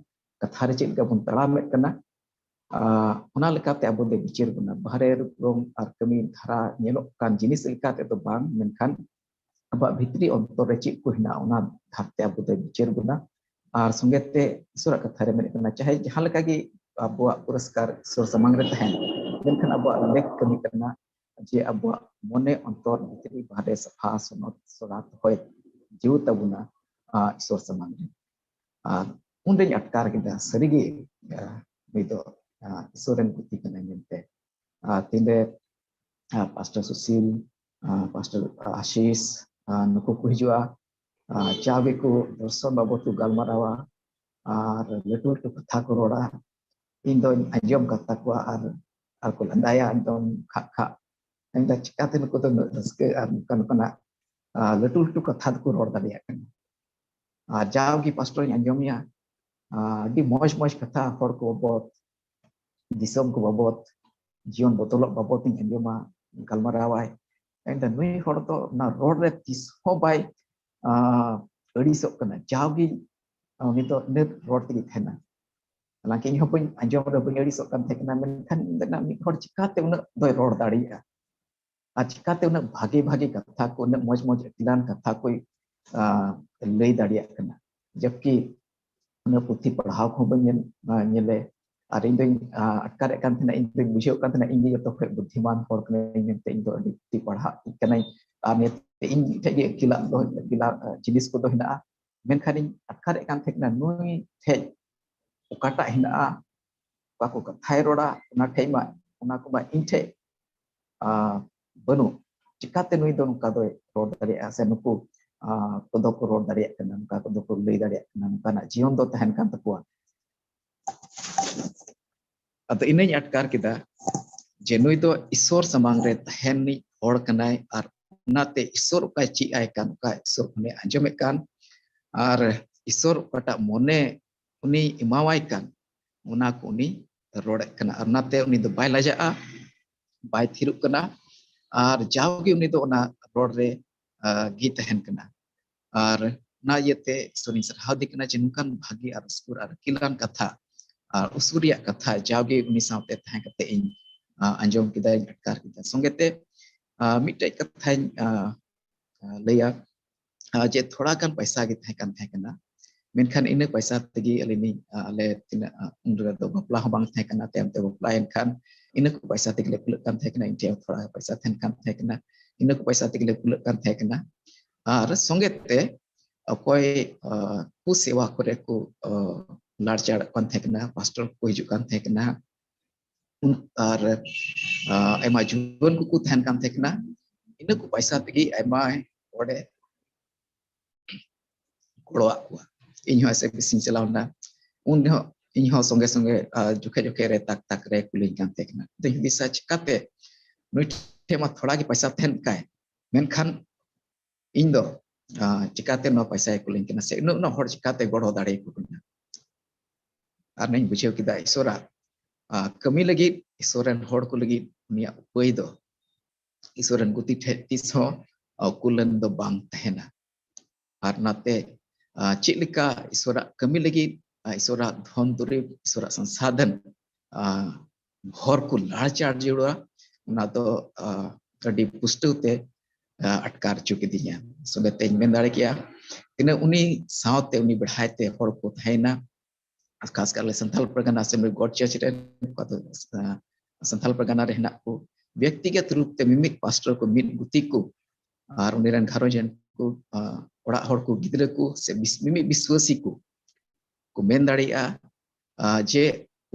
ᱠᱟᱛᱷᱟ ᱨᱮ ᱪᱮᱫ ᱞᱮᱠᱟ ᱵᱚᱱ ᱛᱟᱲᱟᱢᱮᱫ ᱠᱟᱱᱟ, ᱚᱱᱟ ᱞᱮᱠᱟᱛᱮ ᱟᱵᱚ ᱫᱚ ᱵᱤᱪᱟᱹᱨ ᱵᱚᱱᱟ᱾ ᱵᱟᱦᱨᱮ ᱨᱩᱯ ᱨᱚᱝ ᱟᱨ ᱠᱟᱹᱢᱤ ᱫᱷᱟᱨᱟ ᱧᱮᱞᱚᱜ ᱠᱟᱱ ᱡᱤᱱᱤᱥ ᱞᱮᱠᱟ ᱛᱮᱫᱚ ᱵᱟᱝ, ᱢᱮᱱᱠᱷᱟᱱ ᱟᱵᱚᱣᱟᱜ ᱵᱷᱤᱛᱨᱤ ᱚᱱᱛᱚᱨ ᱨᱮ ᱪᱮᱫ ᱠᱚ ᱦᱮᱱᱟᱜᱼᱟ, ᱚᱱᱟ ᱫᱷᱟᱨᱛᱮ ᱟᱵᱚ ᱫᱚ ᱵᱤᱪᱟᱹᱨ ᱵᱚᱱᱟ᱾ ᱟᱨ ᱥᱚᱸᱜᱮ ᱛᱮ ᱤᱥᱚᱨᱟᱜ ᱠᱟᱛᱷᱟ ᱨᱮ ᱢᱮᱱᱮᱫ ᱠᱟᱱᱟ, ᱪᱟᱦᱮ ᱡᱟᱦᱟᱸ ᱞᱮᱠᱟ ᱜᱮ ᱟᱵᱚᱣᱟᱜ ᱯᱩᱨᱚᱥᱠᱟᱨ ᱤᱥᱚᱨ ᱥᱟᱢᱟᱝ ᱨᱮ ᱛᱟᱦᱮᱱ, ᱢᱮᱱᱠᱷᱟᱱ ᱟᱵᱚᱣᱟᱜ ᱞᱮᱠ ᱠᱟᱹᱢᱤ ᱠᱟᱱᱟ ᱡᱮ ᱟᱵᱚᱣᱟᱜ ᱢᱚᱱᱮ ᱚᱱᱛᱚᱨ ᱵᱷᱤᱛᱨᱤ ᱵᱟᱦᱨᱮ ᱥᱟᱯᱷᱟ ᱥᱚᱱᱚᱛ ᱥᱚᱨᱟ ᱫᱚᱦᱚᱭ ᱡᱤᱣᱤ ᱛᱟᱵᱚᱱᱟ ᱤᱥᱚᱨ ᱥᱟᱢᱟᱝ ᱨᱮ᱾ ᱟᱨ ᱩᱱᱨᱮᱧ ᱟᱴᱠᱟᱨ ᱠᱮᱫᱟ, ᱥᱟᱹᱨᱤᱜᱮ ᱱᱩᱭ ᱫᱚ ᱤᱥᱚᱨ ᱨᱮᱱ ᱜᱩᱛᱤ ᱠᱟᱱᱟᱭ ᱢᱮᱱᱛᱮ᱾ ᱟᱨ ᱛᱤᱱᱨᱮ ᱟᱨ ᱯᱟᱥᱴᱚᱨ ᱥᱩᱥᱤᱞ, ᱟᱨ ᱯᱟᱥᱴᱚᱨ ᱟᱥᱤᱥ, ᱟᱨ ᱱᱩᱠᱩ ᱠᱚ ᱦᱤᱡᱩᱜᱼᱟ᱾ ᱟᱨ ᱡᱟᱣ ᱜᱮᱠᱚ ᱫᱚᱨᱥᱚᱱ ᱵᱟᱵᱚᱫ ᱠᱚ ᱜᱟᱞᱢᱟᱨᱟᱣᱟ ᱟᱨ ᱞᱟᱹᱴᱩ ᱞᱟᱹᱴᱩ ᱠᱟᱛᱷᱟ ᱠᱚ ᱨᱚᱲᱟ᱾ ᱤᱧ ᱫᱚᱧ ᱟᱸᱡᱚᱢ ᱠᱟᱛᱟ ᱠᱚᱣᱟ ᱟᱨ, ᱟᱨ ᱠᱚ ᱞᱟᱸᱫᱟᱭᱟ ᱮᱠᱫᱚᱢ ᱠᱷᱟᱜ ᱠᱷᱟᱜ᱾ ᱢᱮᱱᱫᱟ, "ᱪᱤᱠᱟᱹᱛᱮ ᱱᱩᱠᱩ ᱫᱚ ᱩᱱᱟᱹᱜ ᱨᱟᱹᱥᱠᱟᱹ ᱟᱨ ᱱᱚᱝᱠᱟ ᱱᱚᱝᱠᱟᱱᱟᱜ, ᱟᱨ ᱞᱟᱹᱴᱩ ᱞᱟᱹᱴᱩ ᱠᱟᱛᱷᱟ ᱫᱚᱠᱚ ᱨᱚᱲ ᱫᱟᱲᱮᱭᱟᱜ ᱠᱟᱱᱟ?" ᱟᱨ ᱡᱟᱣᱜᱮ ᱯᱟᱥᱴᱚᱨᱤᱧ ᱟᱸᱡᱚᱢᱮᱭᱟ, ᱟᱨ ᱟᱹᱰᱤ ᱢᱚᱡᱽ ᱢᱚᱡᱽ ᱠᱟᱛᱷᱟ ᱦᱚᱲ ᱠᱚ ᱵᱟᱵᱚᱫ, ᱫᱤᱥᱚᱢ ᱠᱚ ᱵᱟᱵᱚᱫ, ᱡᱤᱭᱚᱱ ᱵᱚᱫᱚᱞᱚᱜ ᱵᱟᱵᱚᱫ ᱤᱧ ᱟᱸᱡᱚᱢᱟ, ᱜᱟᱞᱢᱟᱨᱟᱣᱟᱭ᱾ ᱮᱱᱠᱷᱟᱱ ᱱᱩᱭ ᱦᱚᱲ ᱫᱚ ᱚᱱᱟ ᱨᱚᱲ ᱨᱮ ᱛᱤᱥ ᱦᱚᱸ ᱵᱟᱭ, ᱟᱸ, ᱟᱹᱲᱤᱥᱚᱜ ᱠᱟᱱᱟ᱾ ᱡᱟᱣᱜᱮ ᱩᱱᱤ ᱫᱚ ᱤᱱᱟᱹ ᱨᱚᱲ ᱛᱮᱜᱮ ᱛᱟᱦᱮᱱᱟ᱾ ᱦᱟᱞᱟᱝᱠᱤ ᱤᱧ ᱦᱚᱸ ᱵᱟᱹᱧ ᱟᱸᱡᱚᱢ ᱨᱮ ᱵᱟᱹᱧ ᱟᱹᱲᱤᱥᱚᱜ ᱠᱟᱱ ᱛᱟᱦᱮᱸ ᱠᱟᱱᱟ, ᱢᱮᱱᱠᱷᱟᱱ ᱤᱧ ᱫᱚ ᱢᱤᱫ ᱦᱚᱲ ᱪᱤᱠᱟᱛᱮ ᱩᱱᱟᱹᱜ ᱫᱚᱭ ᱨᱚᱲ ᱫᱟᱲᱮᱭᱟᱜᱼᱟ? ᱟᱨ ᱪᱤᱠᱟᱛᱮ ᱩᱱᱟᱹᱜ ᱵᱷᱟᱜᱮ ᱵᱷᱟᱜᱮ ᱠᱟᱛᱷᱟ ᱠᱚ, ᱩᱱᱟᱹᱜ ᱢᱚᱡᱽ ᱢᱚᱡᱽ ᱟᱹᱠᱤᱞᱟᱱ ᱠᱟᱛᱷᱟ ᱠᱚᱭ, ᱟᱸ, ᱞᱟᱹᱭ ᱫᱟᱲᱮᱭᱟᱜ ᱠᱟᱱᱟ? ᱡᱚᱵᱠᱤ ᱩᱱᱟᱹᱜ ᱯᱩᱛᱷᱤ ᱯᱟᱲᱦᱟᱣ ᱠᱚᱦᱚᱸ ᱵᱟᱹᱧ ᱧᱮᱞ, ᱟᱸ, ᱧᱮᱞᱮ᱾ ᱟᱨ ᱤᱧ ᱫᱚᱧ, ᱟᱸ, ᱟᱴᱠᱟᱨᱮᱫ ᱠᱟᱱ ᱛᱟᱦᱮᱱᱟ, ᱤᱧ ᱫᱚᱧ ᱵᱩᱡᱷᱟᱹᱣ ᱠᱟᱱ ᱛᱟᱦᱮᱱᱟ ᱤᱧ ᱜᱮ ᱡᱚᱛᱚ ᱠᱷᱚᱱ ᱵᱩᱫᱽᱫᱷᱤᱢᱟᱱ ᱦᱚᱲ ᱠᱟᱹᱱᱟᱹᱧ ᱢᱮᱱᱛᱮ, ᱤᱧ ᱫᱚ ᱟᱹᱰᱤ ᱯᱩᱛᱷᱤ ᱯᱟᱲᱦᱟᱜ ᱠᱟᱱᱟᱹᱧ᱾ ᱟᱨ ᱱᱤᱭᱟᱹᱛᱮ ᱤᱧ ᱴᱷᱮᱡ ᱜᱮ ᱟᱹᱠᱤᱞᱟᱜ ᱫᱚ, ᱟᱹᱠᱤᱞᱟᱜ, ᱟᱸ, ᱡᱤᱱᱤᱥ ᱠᱚᱫᱚ ᱦᱮᱱᱟᱜᱼᱟ᱾ ᱢᱮᱱᱠᱷᱟᱱ ᱤᱧ ᱟᱴᱠᱟᱨᱮᱫ ᱠᱟᱱ ᱛᱟᱦᱮᱸ ᱠᱟᱱᱟ, ᱱᱩᱭ ᱴᱷᱮᱡ ᱚᱠᱟᱴᱟᱜ ᱦᱮᱱᱟᱜᱼᱟ, ᱚᱠᱟ ᱠᱚ ᱠᱟᱛᱷᱟᱭ ᱨᱚᱲᱟ, ᱚᱱᱟ ᱴᱷᱮᱡ ᱢᱟ, ᱚᱱᱟ ᱠᱚᱢᱟ ᱤᱧ ᱴᱷᱮᱡ, ᱟᱸ, ᱵᱟᱹᱱᱩᱜ᱾ ᱪᱤᱠᱟᱛᱮ ᱱᱩᱭ ᱫᱚ ᱱᱚᱝᱠᱟ ᱫᱚᱭ ᱨᱚᱲ ᱫᱟᱲᱮᱭᱟᱜᱼᱟ, ᱥᱮ ᱱᱩᱠᱩ, ᱟᱸ, ᱠᱚᱫᱚ ᱠᱚ ᱨᱚᱲ ᱫᱟᱲᱮᱭᱟᱜ ᱠᱟᱱᱟ, ᱱᱚᱝᱠᱟ ᱠᱚᱫᱚ ᱠᱚ ᱞᱟᱹᱭ ᱫᱟᱲᱮᱭᱟᱜ ᱠᱟᱱᱟ, ᱱᱚᱝᱠᱟᱱᱟᱜ ᱡᱤᱭᱚᱱ ᱫᱚ ᱛᱟᱦᱮᱱ ᱠᱟᱱ ᱛᱟᱠᱚᱣᱟ? ᱟᱫᱚ ᱤᱱᱟᱹᱧ ᱟᱴᱠᱟᱨ ᱠᱮᱫᱟ ᱡᱮ ᱱᱩᱭ ᱫᱚ ᱤᱥᱚᱨ ᱥᱟᱢᱟᱝ ᱨᱮ ᱛᱟᱦᱮᱱ ᱨᱤᱱᱤᱡ ᱦᱚᱲ ᱠᱟᱱᱟᱭ, ᱟᱨ ᱚᱱᱟᱛᱮ ᱤᱥᱚᱨ ᱚᱠᱟᱭ ᱪᱮᱫ ᱟᱭ ᱠᱟᱱ, ᱚᱠᱟ ᱤᱥᱚᱨ ᱠᱷᱚᱱᱮ ᱟᱸᱡᱚᱢᱮᱫ ᱠᱟᱱ, ᱟᱨ ᱤᱥᱚᱨ ᱚᱠᱟᱴᱟᱜ ᱢᱚᱱᱮ ᱩᱱᱤ ᱮᱢᱟᱣᱟᱭ ᱠᱟᱱ, ᱚᱱᱟ ᱠᱚ ᱩᱱᱤ ᱨᱚᱲᱮᱫ ᱠᱟᱱᱟ᱾ ᱟᱨ ᱚᱱᱟᱛᱮ ᱩᱱᱤ ᱫᱚ ᱵᱟᱭ ᱞᱟᱡᱟᱜᱼᱟ, ᱵᱟᱭ ᱛᱷᱤᱨᱚᱜ ᱠᱟᱱᱟ, ᱟᱨ ᱡᱟᱣᱜᱮ ᱩᱱᱤ ᱫᱚ ᱚᱱᱟ ᱨᱚᱲ ᱨᱮ, ᱟᱸ, ᱜᱮ ᱛᱟᱦᱮᱱ ᱠᱟᱱᱟ᱾ ᱟᱨ ᱚᱱᱟ ᱤᱭᱟᱹᱛᱮ ᱤᱥᱚᱨᱤᱧ ᱥᱟᱨᱦᱟᱣ ᱫᱮ ᱠᱟᱱᱟ ᱡᱮ ᱱᱚᱝᱠᱟᱱ ᱵᱷᱟᱹᱜᱤ ᱟᱨ ᱩᱥᱠᱩᱨ ᱟᱨ ᱟᱹᱠᱤᱞᱟᱱ ᱠᱟᱛᱷᱟ, ᱟᱨ ᱩᱥᱩᱨ ᱨᱮᱭᱟᱜ ᱠᱟᱛᱷᱟ ᱡᱟᱣᱜᱮ ᱩᱱᱤ ᱥᱟᱶᱛᱮ ᱛᱟᱦᱮᱸ ᱠᱟᱛᱮ ᱤᱧ, ᱟᱸ, ᱟᱸᱡᱚᱢ ᱠᱮᱫᱟᱧ, ᱟᱴᱠᱟᱨ ᱠᱮᱫᱟ᱾ ᱥᱚᱸᱜᱮᱛᱮ, ᱟᱸ, ᱢᱤᱫᱴᱮᱡ ᱠᱟᱛᱷᱟᱧ, ᱟᱸ, ᱟᱸ, ᱞᱟᱹᱭᱟ, ᱟᱸ, ᱡᱮ ᱛᱷᱚᱲᱟ ᱜᱟᱱ ᱯᱚᱭᱥᱟ ᱜᱮ ᱛᱟᱦᱮᱸ ᱠᱟᱱ ᱛᱟᱦᱮᱸ ᱠᱟᱱᱟ, ᱢᱮᱱᱠᱷᱟᱱ ᱤᱱᱟᱹ ᱯᱚᱭᱥᱟ ᱛᱮᱜᱮ ᱟᱹᱞᱤᱧ ᱞᱤᱧ, ᱟᱸ, ᱟᱞᱮ ᱛᱤᱱᱟᱹᱜ, ᱟᱸ, ᱩᱱ ᱨᱮᱫᱚ ᱵᱟᱯᱞᱟ ᱦᱚᱸ ᱵᱟᱝ ᱛᱟᱦᱮᱸ ᱠᱟᱱᱟ, ᱛᱟᱭᱚᱢ ᱛᱮ ᱵᱟᱯᱞᱟᱭᱮᱱ ᱠᱷᱟᱱ ᱤᱱᱟᱹ ᱠᱚ ᱯᱚᱭᱥᱟ ᱛᱮᱜᱮ ᱞᱮ ᱠᱩᱞᱟᱹᱜ ᱠᱟᱱ ᱛᱟᱦᱮᱸ ᱠᱟᱱᱟ, ᱤᱧ ᱴᱷᱮᱱ ᱦᱚᱸ ᱛᱷᱚᱲᱟ ᱯᱚᱭᱥᱟ ᱛᱟᱦᱮᱱ ᱠᱟᱱ ᱛᱟᱦᱮᱸ ᱠᱟᱱᱟ, ᱤᱱᱟᱹ ᱠᱚ ᱯᱚᱭᱥᱟ ᱛᱮᱜᱮ ᱞᱮ ᱠᱩᱞᱟᱹᱜ ᱠᱟᱱ ᱛᱟᱦᱮᱸ ᱠᱟᱱᱟ᱾ ᱟᱨ ᱥᱚᱸᱜᱮ ᱛᱮ ᱚᱠᱚᱭ, ᱟᱸ, ᱠᱚ ᱥᱮᱣᱟ ᱠᱚᱨᱮ ᱠᱚ, ᱟᱸ, ᱞᱟᱲᱪᱟᱲᱚᱜ ᱠᱟᱱ ᱛᱟᱦᱮᱸ ᱠᱟᱱᱟ, ᱯᱟᱥᱴᱚᱨ ᱠᱚ ᱦᱤᱡᱩᱜ ᱠᱟᱱ ᱛᱟᱦᱮᱸ ᱠᱟᱱᱟ, ᱟᱨ ᱟᱭᱢᱟ ᱡᱩᱣᱟᱹᱱ ᱠᱚᱠᱚ ᱛᱟᱦᱮᱱ ᱠᱟᱱ ᱛᱟᱦᱮᱸ ᱠᱟᱱᱟ᱾ ᱤᱱᱟᱹ ᱠᱚ ᱯᱚᱭᱥᱟ ᱛᱮᱜᱮ ᱟᱭᱢᱟ ᱦᱚᱲᱮ ᱜᱚᱲᱚᱣᱟᱜ ᱠᱚᱣᱟ᱾ ᱤᱧ ᱦᱚᱸ ᱮᱥ ᱮ ᱯᱤ ᱥᱤᱧ ᱪᱟᱞᱟᱣ ᱞᱮᱱᱟ, ᱩᱱ ᱡᱚᱦᱚᱜ ᱤᱧ ᱦᱚᱸ ᱥᱚᱸᱜᱮ ᱥᱚᱸᱜᱮ ᱡᱚᱠᱷᱮᱡ ᱡᱚᱠᱷᱮᱡ ᱨᱮ ᱛᱟᱠ ᱛᱟᱠ ᱨᱮ ᱠᱩᱞᱤᱧ ᱠᱟᱱ ᱛᱟᱦᱮᱸ ᱠᱟᱱᱟ᱾ ᱟᱫᱚᱧ ᱦᱩᱫᱤᱥᱟ, ᱪᱤᱠᱟᱛᱮ ᱱᱩᱭ ᱴᱷᱮᱱ ᱢᱟ ᱛᱷᱚᱲᱟ ᱜᱮ ᱯᱚᱭᱥᱟ ᱛᱟᱦᱮᱱ ᱠᱟᱭ, ᱢᱮᱱᱠᱷᱟᱱ ᱤᱧ ᱫᱚ ᱪᱤᱠᱟᱛᱮ ᱱᱚᱣᱟ ᱯᱚᱭᱥᱟᱭ ᱠᱩᱞᱤᱧ ᱠᱟᱱᱟ ᱥᱮ ᱩᱱᱟᱹᱜ ᱩᱱᱟᱹᱜ ᱦᱚᱲ ᱪᱤᱠᱟᱛᱮ ᱜᱚᱲᱚ ᱫᱟᱲᱮᱭᱟᱠᱚ ᱠᱟᱱᱟ? ᱟᱨ ᱱᱚᱣᱟᱧ ᱵᱩᱡᱷᱟᱹᱣ ᱠᱮᱫᱟ, ᱤᱥᱚᱨᱟᱜ ᱠᱟᱹᱢᱤ ᱞᱟᱹᱜᱤᱫ, ᱤᱥᱚᱨ ᱨᱮᱱ ᱦᱚᱲ ᱠᱚ ᱞᱟᱹᱜᱤᱫ ᱩᱱᱤᱭᱟᱜ ᱩᱯᱟᱹᱭ ᱫᱚ ᱤᱥᱚᱨ ᱨᱮᱱ ᱜᱩᱛᱤ ᱴᱷᱮᱱ ᱛᱤᱥ ᱦᱚᱸ ᱠᱩᱞᱟᱹᱱ ᱫᱚ ᱵᱟᱝ ᱛᱟᱦᱮᱱᱟ᱾ ᱟᱨ ᱚᱱᱟᱛᱮ ᱪᱮᱫ ᱞᱮᱠᱟ ᱤᱥᱚᱨᱟᱜ ᱠᱟᱹᱢᱤ ᱞᱟᱹᱜᱤᱫ ᱤᱥᱚᱨᱟᱜ ᱫᱷᱚᱱ ᱫᱩᱨᱤᱵᱽ, ᱤᱥᱚᱨᱟᱜ ᱥᱚᱝᱥᱟᱫᱷᱚᱱ ᱦᱚᱨ ᱠᱚ ᱞᱟᱲᱪᱟᱲ ᱡᱟᱹᱨᱩᱲᱟ, ᱚᱱᱟ ᱫᱚ ᱟᱹᱰᱤ ᱯᱩᱥᱴᱟᱹᱣ ᱛᱮ ᱟᱴᱠᱟᱨ ᱦᱚᱪᱚ ᱠᱤᱫᱤᱧᱟ᱾ ᱥᱚᱸᱜᱮ ᱛᱮᱧ ᱢᱮᱱ ᱫᱟᱲᱮ ᱠᱮᱜᱼᱟ, ᱛᱤᱱᱟᱹᱜ ᱩᱱᱤ ᱥᱟᱶᱛᱮ ᱩᱱᱤ ᱵᱮᱲᱦᱟᱭ ᱛᱮ ᱦᱚᱲ ᱠᱚ ᱛᱟᱦᱮᱸᱭᱮᱱᱟ, ᱠᱷᱟᱥ ᱠᱟᱨ ᱞᱮ ᱥᱟᱱᱛᱟᱲ ᱯᱟᱨᱜᱟᱱᱟ ᱟᱥᱮᱢᱵᱞᱤ ᱜᱚᱰ ᱪᱟᱨᱪ ᱨᱮᱱ, ᱚᱠᱟ ᱫᱚ ᱥᱟᱱᱛᱟᱲ ᱯᱟᱨᱜᱟᱱᱟ ᱨᱮ ᱦᱮᱱᱟᱜ ᱠᱚ, ᱵᱮᱠᱛᱤᱜᱚᱛ ᱨᱩᱯ ᱛᱮ ᱢᱤᱢᱤᱫ ᱯᱟᱥᱴᱚᱨ ᱠᱚ, ᱢᱤᱫ ᱜᱩᱛᱤ ᱠᱚ, ᱟᱨ ᱩᱱᱤ ᱨᱮᱱ ᱜᱷᱟᱨᱚᱸᱡᱽ ᱨᱮᱱ ᱠᱚ, ᱚᱲᱟᱜ ᱦᱚᱲ ᱠᱚ, ᱜᱤᱫᱽᱨᱟᱹ ᱠᱚ, ᱥᱮ ᱢᱤᱢᱤᱫ ᱵᱤᱥᱣᱟᱹᱥᱤ ᱠᱚ ᱠᱚ ᱢᱮᱱ ᱫᱟᱲᱮᱭᱟᱜᱼᱟ ᱡᱮ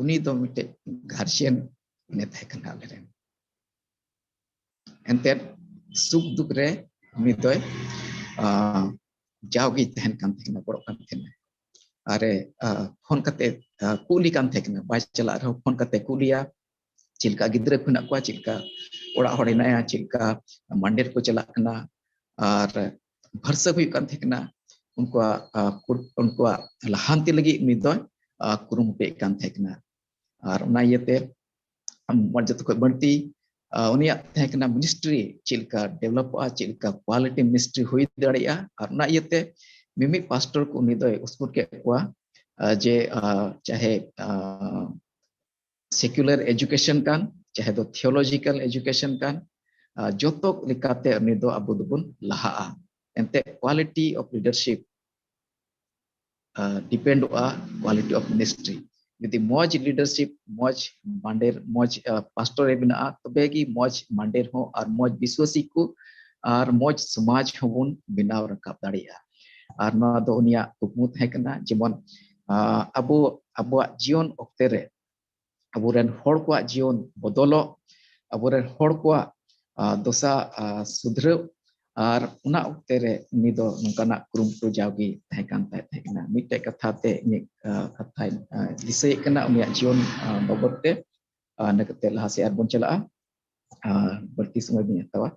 ᱩᱱᱤ ᱫᱚ ᱢᱤᱫᱴᱮᱡ ᱜᱟᱨᱡᱤᱭᱟᱱ ᱮ ᱛᱟᱦᱮᱸ ᱠᱟᱱᱟ ᱟᱞᱮ ᱨᱮᱱ᱾ ᱮᱱᱛᱮᱫ ᱥᱩᱠ ᱫᱩᱠ ᱨᱮ ᱩᱱᱤ ᱫᱚᱭ ᱡᱟᱣᱜᱮ ᱛᱟᱦᱮᱱ ᱠᱟᱱ ᱛᱟᱦᱮᱱᱟ, ᱜᱚᱲᱚᱜ ᱠᱟᱱ ᱛᱟᱦᱮᱱᱟ᱾ ᱟᱨᱮ ᱯᱷᱳᱱ ᱠᱟᱛᱮ ᱠᱩᱞᱤ ᱠᱟᱱ ᱛᱟᱦᱮᱸ ᱠᱟᱱᱟ, ᱵᱟᱭ ᱪᱟᱞᱟᱜ ᱨᱮᱦᱚᱸ ᱯᱷᱳᱱ ᱠᱟᱛᱮ ᱠᱩᱞᱤᱭᱟ, ᱪᱮᱫ ᱞᱮᱠᱟ ᱜᱤᱫᱽᱨᱟᱹ ᱠᱚ ᱦᱮᱱᱟᱜ ᱠᱚᱣᱟ, ᱪᱮᱫ ᱞᱮᱠᱟ ᱚᱲᱟᱜ ᱦᱚᱲ ᱦᱮᱱᱟᱭᱟ, ᱪᱮᱫ ᱞᱮᱠᱟ ᱢᱟᱱᱰᱮᱨ ᱠᱚ ᱪᱟᱞᱟᱜ ᱠᱟᱱᱟ, ᱟᱨ ᱵᱷᱚᱨᱥᱟᱹ ᱦᱩᱭᱩᱜ ᱠᱟᱱ ᱛᱟᱦᱮᱸ ᱠᱟᱱᱟ ᱩᱱᱠᱩᱣᱟᱜ, ᱩᱱᱠᱩᱣᱟᱜ ᱞᱟᱦᱟᱱᱛᱤ ᱞᱟᱹᱜᱤᱫ ᱩᱱᱤ ᱫᱚᱭ ᱠᱩᱨᱩᱢᱩᱴᱩᱭᱮᱫ ᱠᱟᱱ ᱛᱟᱦᱮᱸ ᱠᱟᱱᱟ᱾ ᱟᱨ ᱚᱱᱟ ᱤᱭᱟᱹᱛᱮ ᱡᱚᱛᱚ ᱠᱷᱚᱱ ᱵᱟᱹᱲᱛᱤ ᱩᱱᱤᱭᱟᱜ ᱛᱟᱦᱮᱸ ᱠᱟᱱᱟ ᱢᱤᱱᱤᱥᱴᱨᱤ ᱪᱮᱫ ᱞᱮᱠᱟ ᱰᱮᱵᱷᱞᱚᱯᱚᱜᱼᱟ, ᱪᱮᱫ ᱞᱮᱠᱟ ᱠᱣᱟᱞᱤᱴᱤ ᱢᱤᱱᱤᱥᱴᱨᱤ ᱦᱩᱭ ᱫᱟᱲᱮᱭᱟᱜᱼᱟ᱾ ᱟᱨ ᱚᱱᱟ ᱤᱭᱟᱹᱛᱮ ᱢᱤᱢᱤᱫ ᱯᱟᱥᱴᱚᱨ ᱠᱚ ᱩᱱᱤ ᱫᱚᱭ ᱩᱥᱠᱩᱨ ᱠᱮᱫ ᱠᱚᱣᱟ ᱡᱮ ᱪᱟᱦᱮ ᱥᱮᱠᱩᱞᱟᱨ ᱮᱡᱩᱠᱮᱥᱚᱱ ᱠᱟᱱ, ᱪᱟᱦᱮ ᱫᱚ ᱛᱷᱤᱭᱳᱞᱚᱡᱤᱠᱟᱞ ᱮᱡᱩᱠᱮᱥᱚᱱ ᱠᱟᱱ, ᱡᱚᱛᱚ ᱞᱮᱠᱟᱛᱮ ᱩᱱᱤ ᱫᱚ ᱟᱵᱚ ᱫᱚᱵᱚᱱ ᱞᱟᱦᱟᱜᱼᱟ᱾ ᱮᱱᱛᱮ quality of leadership depend ᱚᱜᱼᱟ quality of ministry᱾ ᱡᱩᱫᱤ ᱢᱚᱡᱽ ᱞᱤᱰᱟᱨᱥᱤᱯ, ᱢᱚᱡᱽ ᱢᱟᱱᱰᱮᱨ, ᱢᱚᱡᱽ ᱯᱟᱥᱴᱚᱨ ᱮ ᱵᱮᱱᱟᱜᱼᱟ, ᱛᱚᱵᱮ ᱜᱮ ᱢᱚᱡᱽ ᱢᱟᱱᱰᱮᱨ ᱦᱚᱸ ᱟᱨ ᱢᱚᱡᱽ ᱵᱤᱥᱣᱟᱥᱤ ᱠᱚ ᱟᱨ ᱢᱚᱡᱽ ᱥᱚᱢᱟᱡᱽ ᱦᱚᱸᱵᱚᱱ ᱵᱮᱱᱟᱣ ᱨᱟᱠᱟᱵ ᱫᱟᱲᱮᱭᱟᱜᱼᱟ᱾ ᱟᱨ ᱱᱚᱣᱟ ᱫᱚ ᱩᱱᱤᱭᱟᱜ ᱠᱩᱠᱢᱩ ᱛᱟᱦᱮᱸ ᱠᱟᱱᱟ, ᱡᱮᱢᱚᱱ ᱟᱵᱚ ᱟᱵᱚᱣᱟᱜ ᱡᱤᱭᱚᱱ ᱚᱠᱛᱮ ᱨᱮ ᱟᱵᱚᱨᱮᱱ ᱦᱚᱲ ᱠᱚᱣᱟᱜ ᱡᱤᱭᱚᱱ ᱵᱚᱫᱚᱞᱚᱜ, ᱟᱵᱚᱨᱮᱱ ᱦᱚᱲ ᱠᱚᱣᱟᱜ ᱫᱚᱥᱟ ᱥᱩᱫᱷᱨᱟᱹᱣ, ᱟᱨ ᱚᱱᱟ ᱚᱠᱛᱮ ᱨᱮ ᱩᱱᱤ ᱫᱚ ᱱᱚᱝᱠᱟᱱᱟᱜ ᱠᱩᱨᱩᱢᱩᱴᱩ ᱡᱟᱣᱜᱮ ᱛᱟᱦᱮᱸ ᱠᱟᱱ ᱛᱟᱦᱮᱸ ᱠᱟᱱᱟ᱾ ᱢᱤᱫᱴᱮᱡ ᱠᱟᱛᱷᱟ ᱛᱮ ᱤᱧᱟᱹᱜ ᱠᱟᱛᱷᱟᱧ ᱫᱤᱥᱟᱹᱭᱮᱫ ᱠᱟᱱᱟ ᱩᱱᱤᱭᱟᱜ ᱡᱤᱭᱚᱱ ᱵᱟᱵᱚᱫ ᱛᱮ᱾ ᱤᱱᱟᱹ ᱠᱟᱛᱮ ᱞᱟᱦᱟ ᱥᱮᱫ ᱟᱨᱵᱚᱱ ᱪᱟᱞᱟᱜᱼᱟ᱾ ᱵᱟᱹᱲᱛᱤ ᱥᱚᱢᱚᱭ ᱵᱟᱹᱧ ᱦᱟᱛᱟᱣᱟ᱾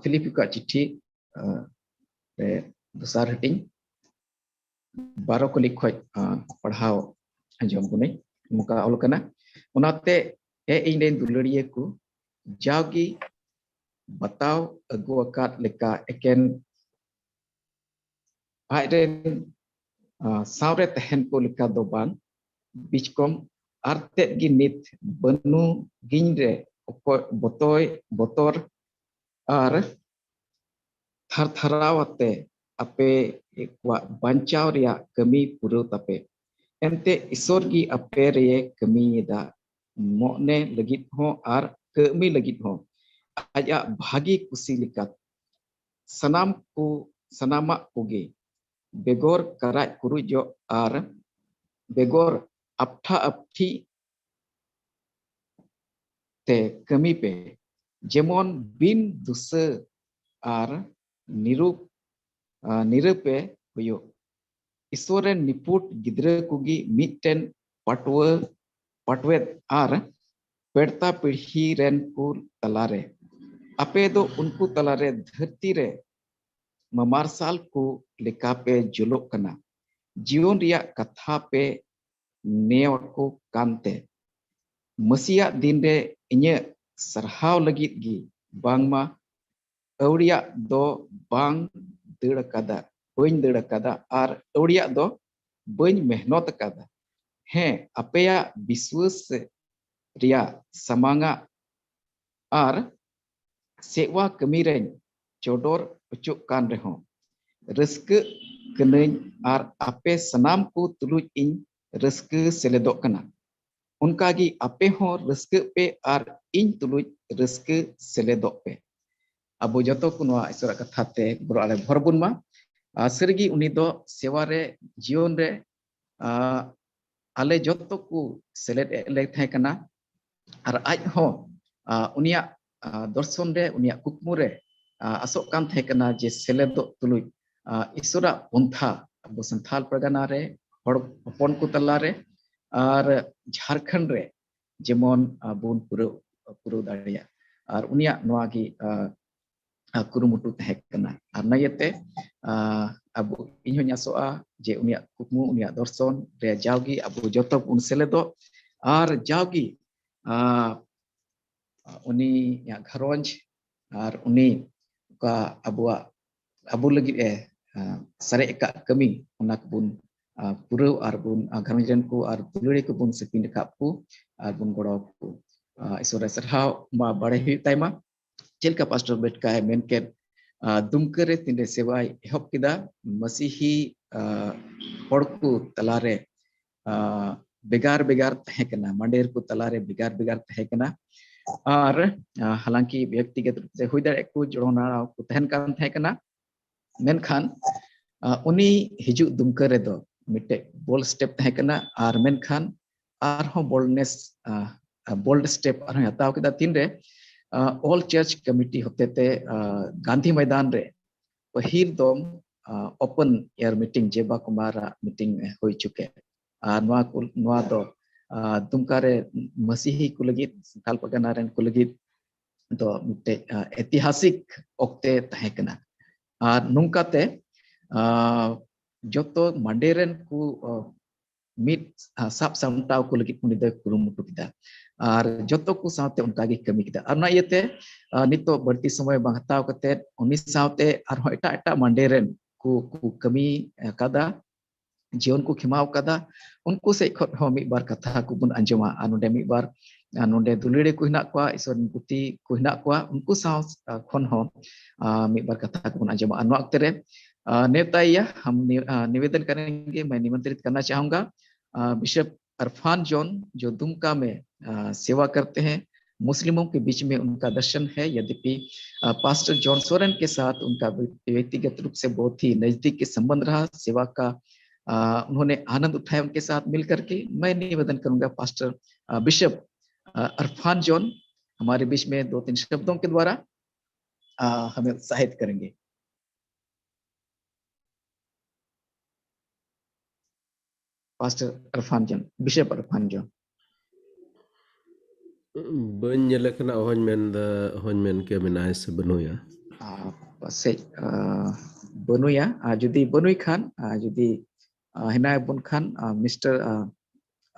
ᱯᱷᱤᱞᱤᱯᱤ ᱠᱚᱣᱟᱜ ᱪᱤᱴᱷᱤ ᱨᱮ ᱫᱚᱥᱟᱨ ᱦᱟᱹᱴᱤᱧ ᱵᱟᱨᱚ ᱠᱚᱞᱤ ᱠᱷᱚᱡ ᱯᱟᱲᱦᱟᱣ ᱟᱸᱡᱚᱢ ᱵᱚᱱᱟᱹᱧ᱾ ᱱᱚᱝᱠᱟ ᱚᱞ ᱠᱟᱱᱟ, ᱚᱱᱟᱛᱮ ᱮ ᱤᱧ ᱨᱮᱱ ᱫᱩᱞᱟᱹᱲᱤᱭᱟᱹ ᱠᱚ, ᱡᱟᱣᱜᱮ ᱵᱟᱛᱟᱣ ᱟᱹᱜᱩ ᱟᱠᱟᱫ ᱞᱮᱠᱟ ᱮᱠᱮᱱ ᱟᱡ ᱨᱮᱱ ᱥᱟᱶᱨᱮ ᱛᱟᱦᱮᱱ ᱠᱚ ᱞᱮᱠᱟ ᱫᱚ ᱵᱟᱝ, ᱵᱤᱪᱠᱚᱢ ᱟᱨ ᱛᱮᱫ ᱜᱮ ᱱᱤᱛ ᱵᱟᱹᱱᱩᱜᱤᱧ ᱨᱮ ᱚᱠᱚᱭ ᱵᱚᱛᱚᱭ ᱵᱚᱛᱚᱨ ᱟᱨ ᱛᱷᱟᱨ ᱛᱷᱟᱨᱟᱣ ᱟᱛᱮ ᱟᱯᱮ ᱠᱚᱣᱟᱜ ᱵᱟᱧᱪᱟᱣ ᱨᱮᱭᱟᱜ ᱠᱟᱹᱢᱤ ᱯᱩᱨᱟᱹᱣ ᱛᱟᱯᱮ᱾ ᱮᱱᱛᱮ ᱤᱥᱚᱨ ᱜᱮ ᱟᱯᱮ ᱨᱮᱭᱮ ᱠᱟᱹᱢᱤᱭᱮᱫᱟ, ᱢᱚᱱᱮ ᱞᱟᱹᱜᱤᱫ ᱦᱚᱸ ᱟᱨ ᱠᱟᱹᱢᱤ ᱞᱟᱹᱜᱤᱫ ᱦᱚᱸ, ᱟᱡᱟᱜ ᱵᱷᱟᱹᱜᱤ ᱠᱩᱥᱤ ᱞᱮᱠᱟ᱾ ᱥᱟᱱᱟᱢ ᱠᱚ, ᱥᱟᱱᱟᱢᱟᱜ ᱠᱚᱜᱮ ᱵᱮᱜᱚᱨ ᱠᱟᱨᱟᱡ ᱠᱩᱨᱩᱡᱚᱜ ᱟᱨ ᱵᱮᱜᱚᱨ ᱟᱯᱴᱷᱟ ᱟᱯᱴᱷᱤ ᱛᱮ ᱠᱟᱹᱢᱤ ᱯᱮ, ᱡᱮᱢᱚᱱ ᱵᱤᱱ ᱫᱩᱥᱟᱹ ᱟᱨ ᱱᱤᱨᱩᱯ-, ᱟ, ᱱᱤᱨᱟᱹᱯᱮ ᱦᱩᱭᱩᱜ᱾ ᱤᱥᱚᱨ ᱨᱮᱱ ᱱᱤᱯᱩᱴ ᱜᱤᱫᱽᱨᱟᱹ ᱠᱚᱜᱮ ᱢᱤᱫᱴᱮᱱ ᱯᱟᱴᱣᱟᱹ, ᱯᱟᱴᱣᱮᱫ ᱟᱨ ᱯᱮᱲᱛᱟ ᱯᱤᱲᱦᱤ ᱨᱮᱱ ᱠᱚ ᱛᱟᱞᱟᱨᱮ᱾ ᱟᱯᱮ ᱫᱚ ᱩᱱᱠᱩ ᱛᱟᱞᱟᱨᱮ ᱫᱷᱟᱹᱨᱛᱤ ᱨᱮ ᱢᱟᱢᱟᱨᱥᱟᱞ ᱠᱚ ᱞᱮᱠᱟ ᱯᱮ ᱡᱩᱞᱩᱜ ᱠᱟᱱᱟ᱾ ᱡᱤᱭᱚᱱ ᱨᱮᱭᱟᱜ ᱠᱟᱛᱷᱟ ᱯᱮ ᱱᱮᱣ ᱟᱠᱚ ᱠᱟᱱᱛᱮ᱾ ᱢᱟᱹᱥᱤᱭᱟᱜ ᱫᱤᱱ ᱨᱮ ᱤᱧᱟᱹᱜ ᱥᱟᱨᱦᱟᱣ ᱞᱟᱹᱜᱤᱫ ᱜᱮ, ᱵᱟᱝᱢᱟ ᱟᱹᱣᱲᱤᱭᱟᱜ ᱫᱚ ᱵᱟᱝ ᱫᱟᱹᱲ ᱟᱠᱟᱫᱟ, ᱵᱟᱹᱧ ᱫᱟᱹᱲ ᱟᱠᱟᱫᱟ, ᱟᱨ ᱟᱹᱣᱲᱤᱭᱟᱜ ᱫᱚ ᱵᱟᱹᱧ ᱢᱮᱦᱱᱚᱛ ᱟᱠᱟᱫᱟ᱾ ᱦᱮᱸ, ᱟᱯᱮᱭᱟᱜ ᱵᱤᱥᱣᱟᱹᱥ ᱨᱮᱭᱟᱜ ᱥᱟᱢᱟᱝᱟᱜ ᱟᱨ ᱥᱮᱣᱟ ᱠᱟᱹᱢᱤ ᱨᱮᱧ ᱪᱚᱰᱚᱨ ᱦᱚᱪᱚᱜ ᱠᱟᱱ ᱨᱮᱦᱚᱸ, ᱨᱟᱹᱥᱠᱟᱹᱜ ᱠᱟᱹᱱᱟᱹᱧ ᱟᱨ ᱟᱯᱮ ᱥᱟᱱᱟᱢ ᱠᱚ ᱛᱩᱞᱩᱡ ᱤᱧ ᱨᱟᱹᱥᱠᱟᱹ ᱥᱮᱞᱮᱫᱚᱜ ᱠᱟᱱᱟ᱾ ᱚᱱᱠᱟᱜᱮ ᱟᱯᱮ ᱦᱚᱸ ᱨᱟᱹᱥᱠᱟᱹᱜ ᱯᱮ ᱟᱨ ᱤᱧ ᱛᱩᱞᱩᱡ ᱨᱟᱹᱥᱠᱟᱹ ᱥᱮᱞᱮᱫᱚᱜ ᱯᱮ᱾ ᱟᱵᱚ ᱡᱚᱛᱚ ᱠᱚ ᱱᱚᱣᱟ ᱤᱥᱚᱨᱟᱜ ᱠᱟᱛᱷᱟ ᱛᱮ ᱜᱚᱨᱚ ᱟᱞᱮ ᱵᱷᱚᱨ ᱵᱚᱱ ᱢᱟ᱾ ᱟᱨ ᱥᱟᱹᱨᱤᱜᱮ ᱩᱱᱤ ᱫᱚ ᱥᱮᱣᱟ ᱨᱮ, ᱡᱤᱭᱚᱱ ᱨᱮ, ᱟᱨ ᱟᱞᱮ ᱡᱚᱛᱚ ᱠᱚ ᱥᱮᱞᱮᱫ ᱮᱫ ᱞᱮ ᱛᱟᱦᱮᱸ ᱠᱟᱱᱟ᱾ ᱟᱨ ᱟᱡ ᱦᱚᱸ ᱩᱱᱤᱭᱟᱜ ᱫᱚᱨᱥᱚᱱ ᱨᱮ, ᱩᱱᱤᱭᱟᱜ ᱠᱩᱠᱢᱩ ᱨᱮ ᱟᱥᱚᱜ ᱠᱟᱱ ᱛᱟᱦᱮᱸ ᱠᱟᱱᱟ ᱡᱮ ᱥᱮᱞᱮᱫᱚᱜ ᱛᱩᱞᱩᱡ ᱤᱥᱚᱨᱟᱜ ᱯᱚᱱᱛᱷᱟ ᱟᱵᱚ ᱥᱟᱱᱛᱟᱲ ᱯᱟᱨᱜᱟᱱᱟ ᱨᱮ, ᱦᱚᱲ ᱦᱚᱯᱚᱱ ᱠᱚ ᱛᱟᱞᱟᱨᱮ ᱟᱨ ᱡᱷᱟᱲᱠᱷᱚᱸᱰ ᱨᱮ ᱡᱮᱢᱚᱱ ᱵᱚᱱ ᱯᱩᱨᱟᱹᱣ ᱯᱩᱨᱟᱹᱣ ᱫᱟᱲᱮᱭᱟᱜ᱾ ᱟᱨ ᱩᱱᱤᱭᱟᱜ ᱱᱚᱣᱟ ᱜᱮ ᱠᱩᱨᱩᱢᱩᱴᱩ ᱛᱟᱦᱮᱸ ᱠᱟᱱᱟ᱾ ᱟᱨ ᱱᱤᱭᱟᱹᱛᱮ ᱟᱵᱚ, ᱤᱧ ᱦᱚᱸᱧ ᱟᱥᱚᱜᱼᱟ ᱡᱮ ᱩᱱᱤᱭᱟᱜ ᱠᱩᱠᱢᱩ, ᱩᱱᱤᱭᱟᱜ ᱫᱚᱨᱥᱚᱱ ᱨᱮ ᱡᱟᱣᱜᱮ ᱟᱵᱚ ᱡᱚᱛᱚ ᱵᱚᱱ ᱥᱮᱞᱮᱫᱚᱜ ᱟᱨ ᱡᱟᱣᱜᱮ ᱩᱱᱤᱭᱟᱜ ᱜᱷᱟᱨᱚᱸᱡᱽ ᱟᱨ ᱩᱱᱤ ᱚᱠᱟ ᱟᱵᱚᱣᱟᱜ, ᱟᱵᱚ ᱞᱟᱹᱜᱤᱫ ᱮ ᱥᱟᱨᱮᱡ ᱟᱠᱟᱫ ᱠᱟᱹᱢᱤ, ᱚᱱᱟ ᱠᱚᱵᱚᱱ ᱯᱩᱨᱟᱹᱣ ᱟᱨ ᱵᱚᱱ ᱜᱷᱟᱨᱚᱸᱡᱽ ᱨᱮᱱ ᱠᱚ ᱟᱨ ᱫᱩᱞᱟᱹᱲᱤ ᱠᱚᱵᱚᱱ ᱥᱮᱯᱮᱧ ᱨᱟᱠᱟᱵ ᱠᱚ ᱟᱨ ᱵᱚᱱ ᱜᱚᱲᱚ ᱟᱠᱚ᱾ ᱤᱥᱚᱨ ᱨᱮ ᱥᱟᱨᱦᱟᱣ ᱢᱟ ᱵᱟᱲᱟᱭ ᱦᱩᱭᱩᱜ ᱛᱟᱭ ᱢᱟ᱾ ᱪᱮᱫ ᱞᱮᱠᱟ ᱯᱟᱥᱴᱚᱨ ᱵᱮᱴᱠᱟᱭ ᱢᱮᱱ ᱠᱮᱫ, ᱫᱩᱢᱠᱟᱹ ᱨᱮ ᱛᱤᱱᱨᱮ ᱥᱮᱵᱟᱭ ᱮᱦᱚᱵ ᱠᱮᱫᱟ, ᱢᱟᱹᱥᱤᱦᱤ ᱦᱚᱲ ᱠᱚ ᱛᱟᱞᱟᱨᱮ ᱵᱷᱮᱜᱟᱨ ᱵᱷᱮᱜᱟᱨ ᱛᱟᱦᱮᱸ ᱠᱟᱱᱟ, ᱢᱟᱸᱰᱮᱨ ᱠᱚ ᱛᱟᱞᱟᱨᱮ ᱵᱷᱮᱜᱟᱨ ᱵᱷᱮᱜᱟᱨ ᱛᱟᱦᱮᱸ ᱠᱟᱱᱟ᱾ ᱟᱨ ᱦᱟᱞᱟᱝᱠᱤ ᱵᱮᱠᱛᱤᱜᱚᱛ ᱨᱩᱯ ᱛᱮ ᱦᱩᱭ ᱫᱟᱲᱮᱭᱟᱜ ᱠᱚ ᱡᱚᱲᱚᱱᱟᱲᱟ ᱠᱚ ᱛᱟᱦᱮᱱ ᱠᱟᱱ ᱛᱟᱦᱮᱸ ᱠᱟᱱᱟ, ᱢᱮᱱᱠᱷᱟᱱ ᱩᱱᱤ ᱦᱤᱡᱩᱜ ᱫᱩᱢᱠᱟᱹ ᱨᱮᱫᱚ ᱢᱤᱫᱴᱮᱡ ᱵᱳᱞᱰ ᱥᱴᱮᱯ ᱛᱟᱦᱮᱸ ᱠᱟᱱᱟ᱾ ᱟᱨ ᱢᱮᱱᱠᱷᱟᱱ ᱟᱨᱦᱚᱸ ᱵᱳᱞᱰᱱᱮᱥ, ᱵᱳᱞᱰ ᱥᱴᱮᱯ ᱟᱨᱦᱚᱸ ᱦᱟᱛᱟᱣ ᱠᱮᱫᱟ᱾ ᱛᱤᱱᱨᱮ ᱚᱞ ᱪᱟᱨᱪ ᱠᱚᱢᱤᱴᱤ ᱦᱚᱛᱮᱛᱮ ᱜᱟᱱᱫᱷᱤ ᱢᱚᱭᱫᱟᱱ ᱨᱮ ᱯᱟᱹᱦᱤᱞ ᱫᱚᱢ ᱳᱯᱮᱱ ᱮᱭᱟᱨ ᱢᱤᱴᱤᱝ, ᱡᱮᱵᱟ ᱠᱩᱢᱟᱨᱟᱜ ᱢᱤᱴᱤᱝ ᱦᱩᱭ ᱦᱚᱪᱚ ᱠᱮᱫ᱾ ᱟᱨ ᱱᱚᱣᱟ ᱠᱚ, ᱱᱚᱣᱟ ᱫᱚ ᱫᱩᱢᱠᱟ ᱨᱮ ᱢᱟᱹᱥᱤᱦᱤ ᱠᱚ ᱞᱟᱹᱜᱤᱫ, ᱥᱟᱱᱛᱟᱲ ᱯᱟᱨᱜᱟᱱᱟ ᱨᱮᱱ ᱠᱚ ᱞᱟᱹᱜᱤᱫ ᱫᱚ ᱢᱤᱫᱴᱮᱡ ᱮᱛᱤᱦᱟᱥᱤᱠ ᱚᱠᱛᱮ ᱛᱟᱦᱮᱸ ᱠᱟᱱᱟ᱾ ᱟᱨ ᱱᱚᱝᱠᱟᱛᱮ ᱡᱚᱛᱚ ᱢᱟᱸᱰᱮ ᱨᱮᱱ ᱠᱚ ᱢᱤᱫ ᱥᱟᱵ ᱥᱟᱢᱴᱟᱣ ᱠᱚ ᱞᱟᱹᱜᱤᱫ ᱩᱱᱤ ᱫᱚᱭ ᱠᱩᱨᱩᱢᱩᱴᱩ ᱠᱮᱫᱟ᱾ ᱟᱨ ᱡᱚᱛᱚ ᱠᱚ ᱥᱟᱶᱛᱮ ᱚᱱᱠᱟ ᱜᱮ ᱠᱟᱹᱢᱤ ᱠᱮᱫᱟ᱾ ᱟᱨ ᱚᱱᱟ ᱤᱭᱟᱹᱛᱮ ᱱᱤᱛᱚᱜ ᱵᱟᱹᱲᱛᱤ ᱥᱚᱢᱚᱭ ᱵᱟᱝ ᱦᱟᱛᱟᱣ ᱠᱟᱛᱮ ᱩᱱᱤ ᱥᱟᱶᱛᱮ ᱟᱨᱦᱚᱸ ᱮᱴᱟᱜ ᱮᱴᱟᱜ ᱢᱟᱸᱰᱮ ᱨᱮᱱ ᱠᱚ, ᱠᱚ ᱠᱟᱹᱢᱤ ᱟᱠᱟᱫᱟ, ᱡᱤᱭᱚᱱ ᱠᱚ ᱠᱷᱮᱢᱟᱣ ᱟᱠᱟᱫᱟ᱾ ᱩᱱᱠᱩ ᱥᱮᱫ ᱠᱷᱚᱱ ᱦᱚᱸ ᱢᱤᱫ ᱵᱟᱨ ᱠᱟᱛᱷᱟ ᱠᱚᱵᱚᱱ ᱟᱸᱡᱚᱢᱟ᱾ ᱟᱨ ᱱᱚᱰᱮ ᱢᱤᱫ ᱵᱟᱨ, ᱱᱚᱰᱮ ᱫᱩᱞᱟᱹᱲᱤᱭᱟᱹ ᱠᱚ ᱦᱮᱱᱟᱜ ᱠᱚᱣᱟ, ᱤᱥᱚᱨ ᱨᱮᱱ ᱯᱩᱛᱤ ᱠᱚ ᱦᱮᱱᱟᱜ ᱠᱚᱣᱟ, ᱩᱱᱠᱩ ᱥᱟᱶ ᱠᱷᱚᱱ ᱦᱚᱸ ᱢᱤᱫ ᱵᱟᱨ ᱠᱟᱛᱷᱟ ᱠᱚᱵᱚᱱ ᱟᱸᱡᱚᱢᱟ᱾ ᱟᱨ ᱱᱚᱣᱟ ᱚᱠᱛᱮ ᱨᱮ ᱱᱮᱣᱛᱟᱭᱮᱭᱟ, हम निवेदन करेंगे, मैं निमंत्रित करना चाहूंगा बिशप अरफान जॉन, जो दुमका में सेवा करते हैं, मुस्लिमों के बीच में उनका दर्शन है। यद्यपि पास्टर जॉन सोरेन के साथ उनका व्यक्तिगत रूप से बहुत ही नजदीक के संबंध रहा, सेवा का उन्होंने आनंद उठाया उनके साथ मिल करके। मैं निवेदन करूंगा पास्टर बिशप अरफान जॉन हमारे बीच में दो तीन शब्दों के द्वारा हमें उत्साहित करेंगे। Pastor Irfan John, bishop Irfan John. ᱵᱟᱹᱧ ᱧᱮᱞᱮ ᱠᱟᱱᱟ᱾ ᱚᱦᱚᱧ ᱢᱮᱱ ᱫᱟ, ᱚᱦᱚᱧ ᱢᱮᱱ ᱠᱮᱭᱟ ᱢᱮᱱᱟᱭ ᱥᱮ ᱵᱟᱹᱱᱩᱭᱟ᱾ ᱯᱟᱥᱮᱡ ᱵᱟᱹᱱᱩᱭᱟ᱾ ᱟᱨ ᱡᱩᱫᱤ ᱵᱟᱹᱱᱩᱭ ᱠᱷᱟᱱ, ᱟᱨ ᱡᱩᱫᱤ ᱦᱮᱱᱟᱭ ᱵᱚᱱ ᱠᱷᱟᱱ, mister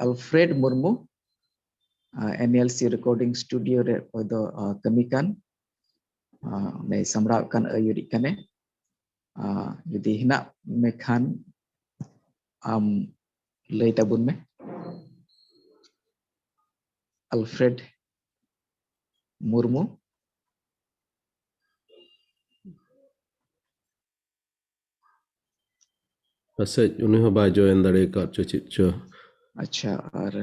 Alfred Murmu, NLC recording studio ᱨᱮ ᱚᱠᱚᱭ ᱫᱚ ᱠᱟᱹᱢᱤ ᱠᱟᱱ, ᱚᱱᱮ ᱥᱟᱢᱵᱲᱟᱣ ᱠᱟᱱ, ᱟᱹᱭᱩᱨᱤᱡ ᱠᱟᱱᱮ᱾ ᱡᱩᱫᱤ ᱦᱮᱱᱟᱜ ᱢᱮ ᱠᱷᱟᱱ ᱟᱢ ᱞᱟᱹᱭ ᱛᱟᱵᱚᱱ ᱢᱮ᱾ ᱟᱞᱯᱷᱨᱮᱰ ᱢᱩᱨᱢᱩ᱾ ᱯᱟᱥᱮᱡ ᱩᱱᱤ ᱦᱚᱸ ᱵᱟᱭ join ᱫᱟᱲᱮ ᱟᱠᱟᱫ ᱪᱚ ᱪᱮᱫ ᱪᱚ᱾ ᱟᱪᱪᱷᱟ, ᱟᱨ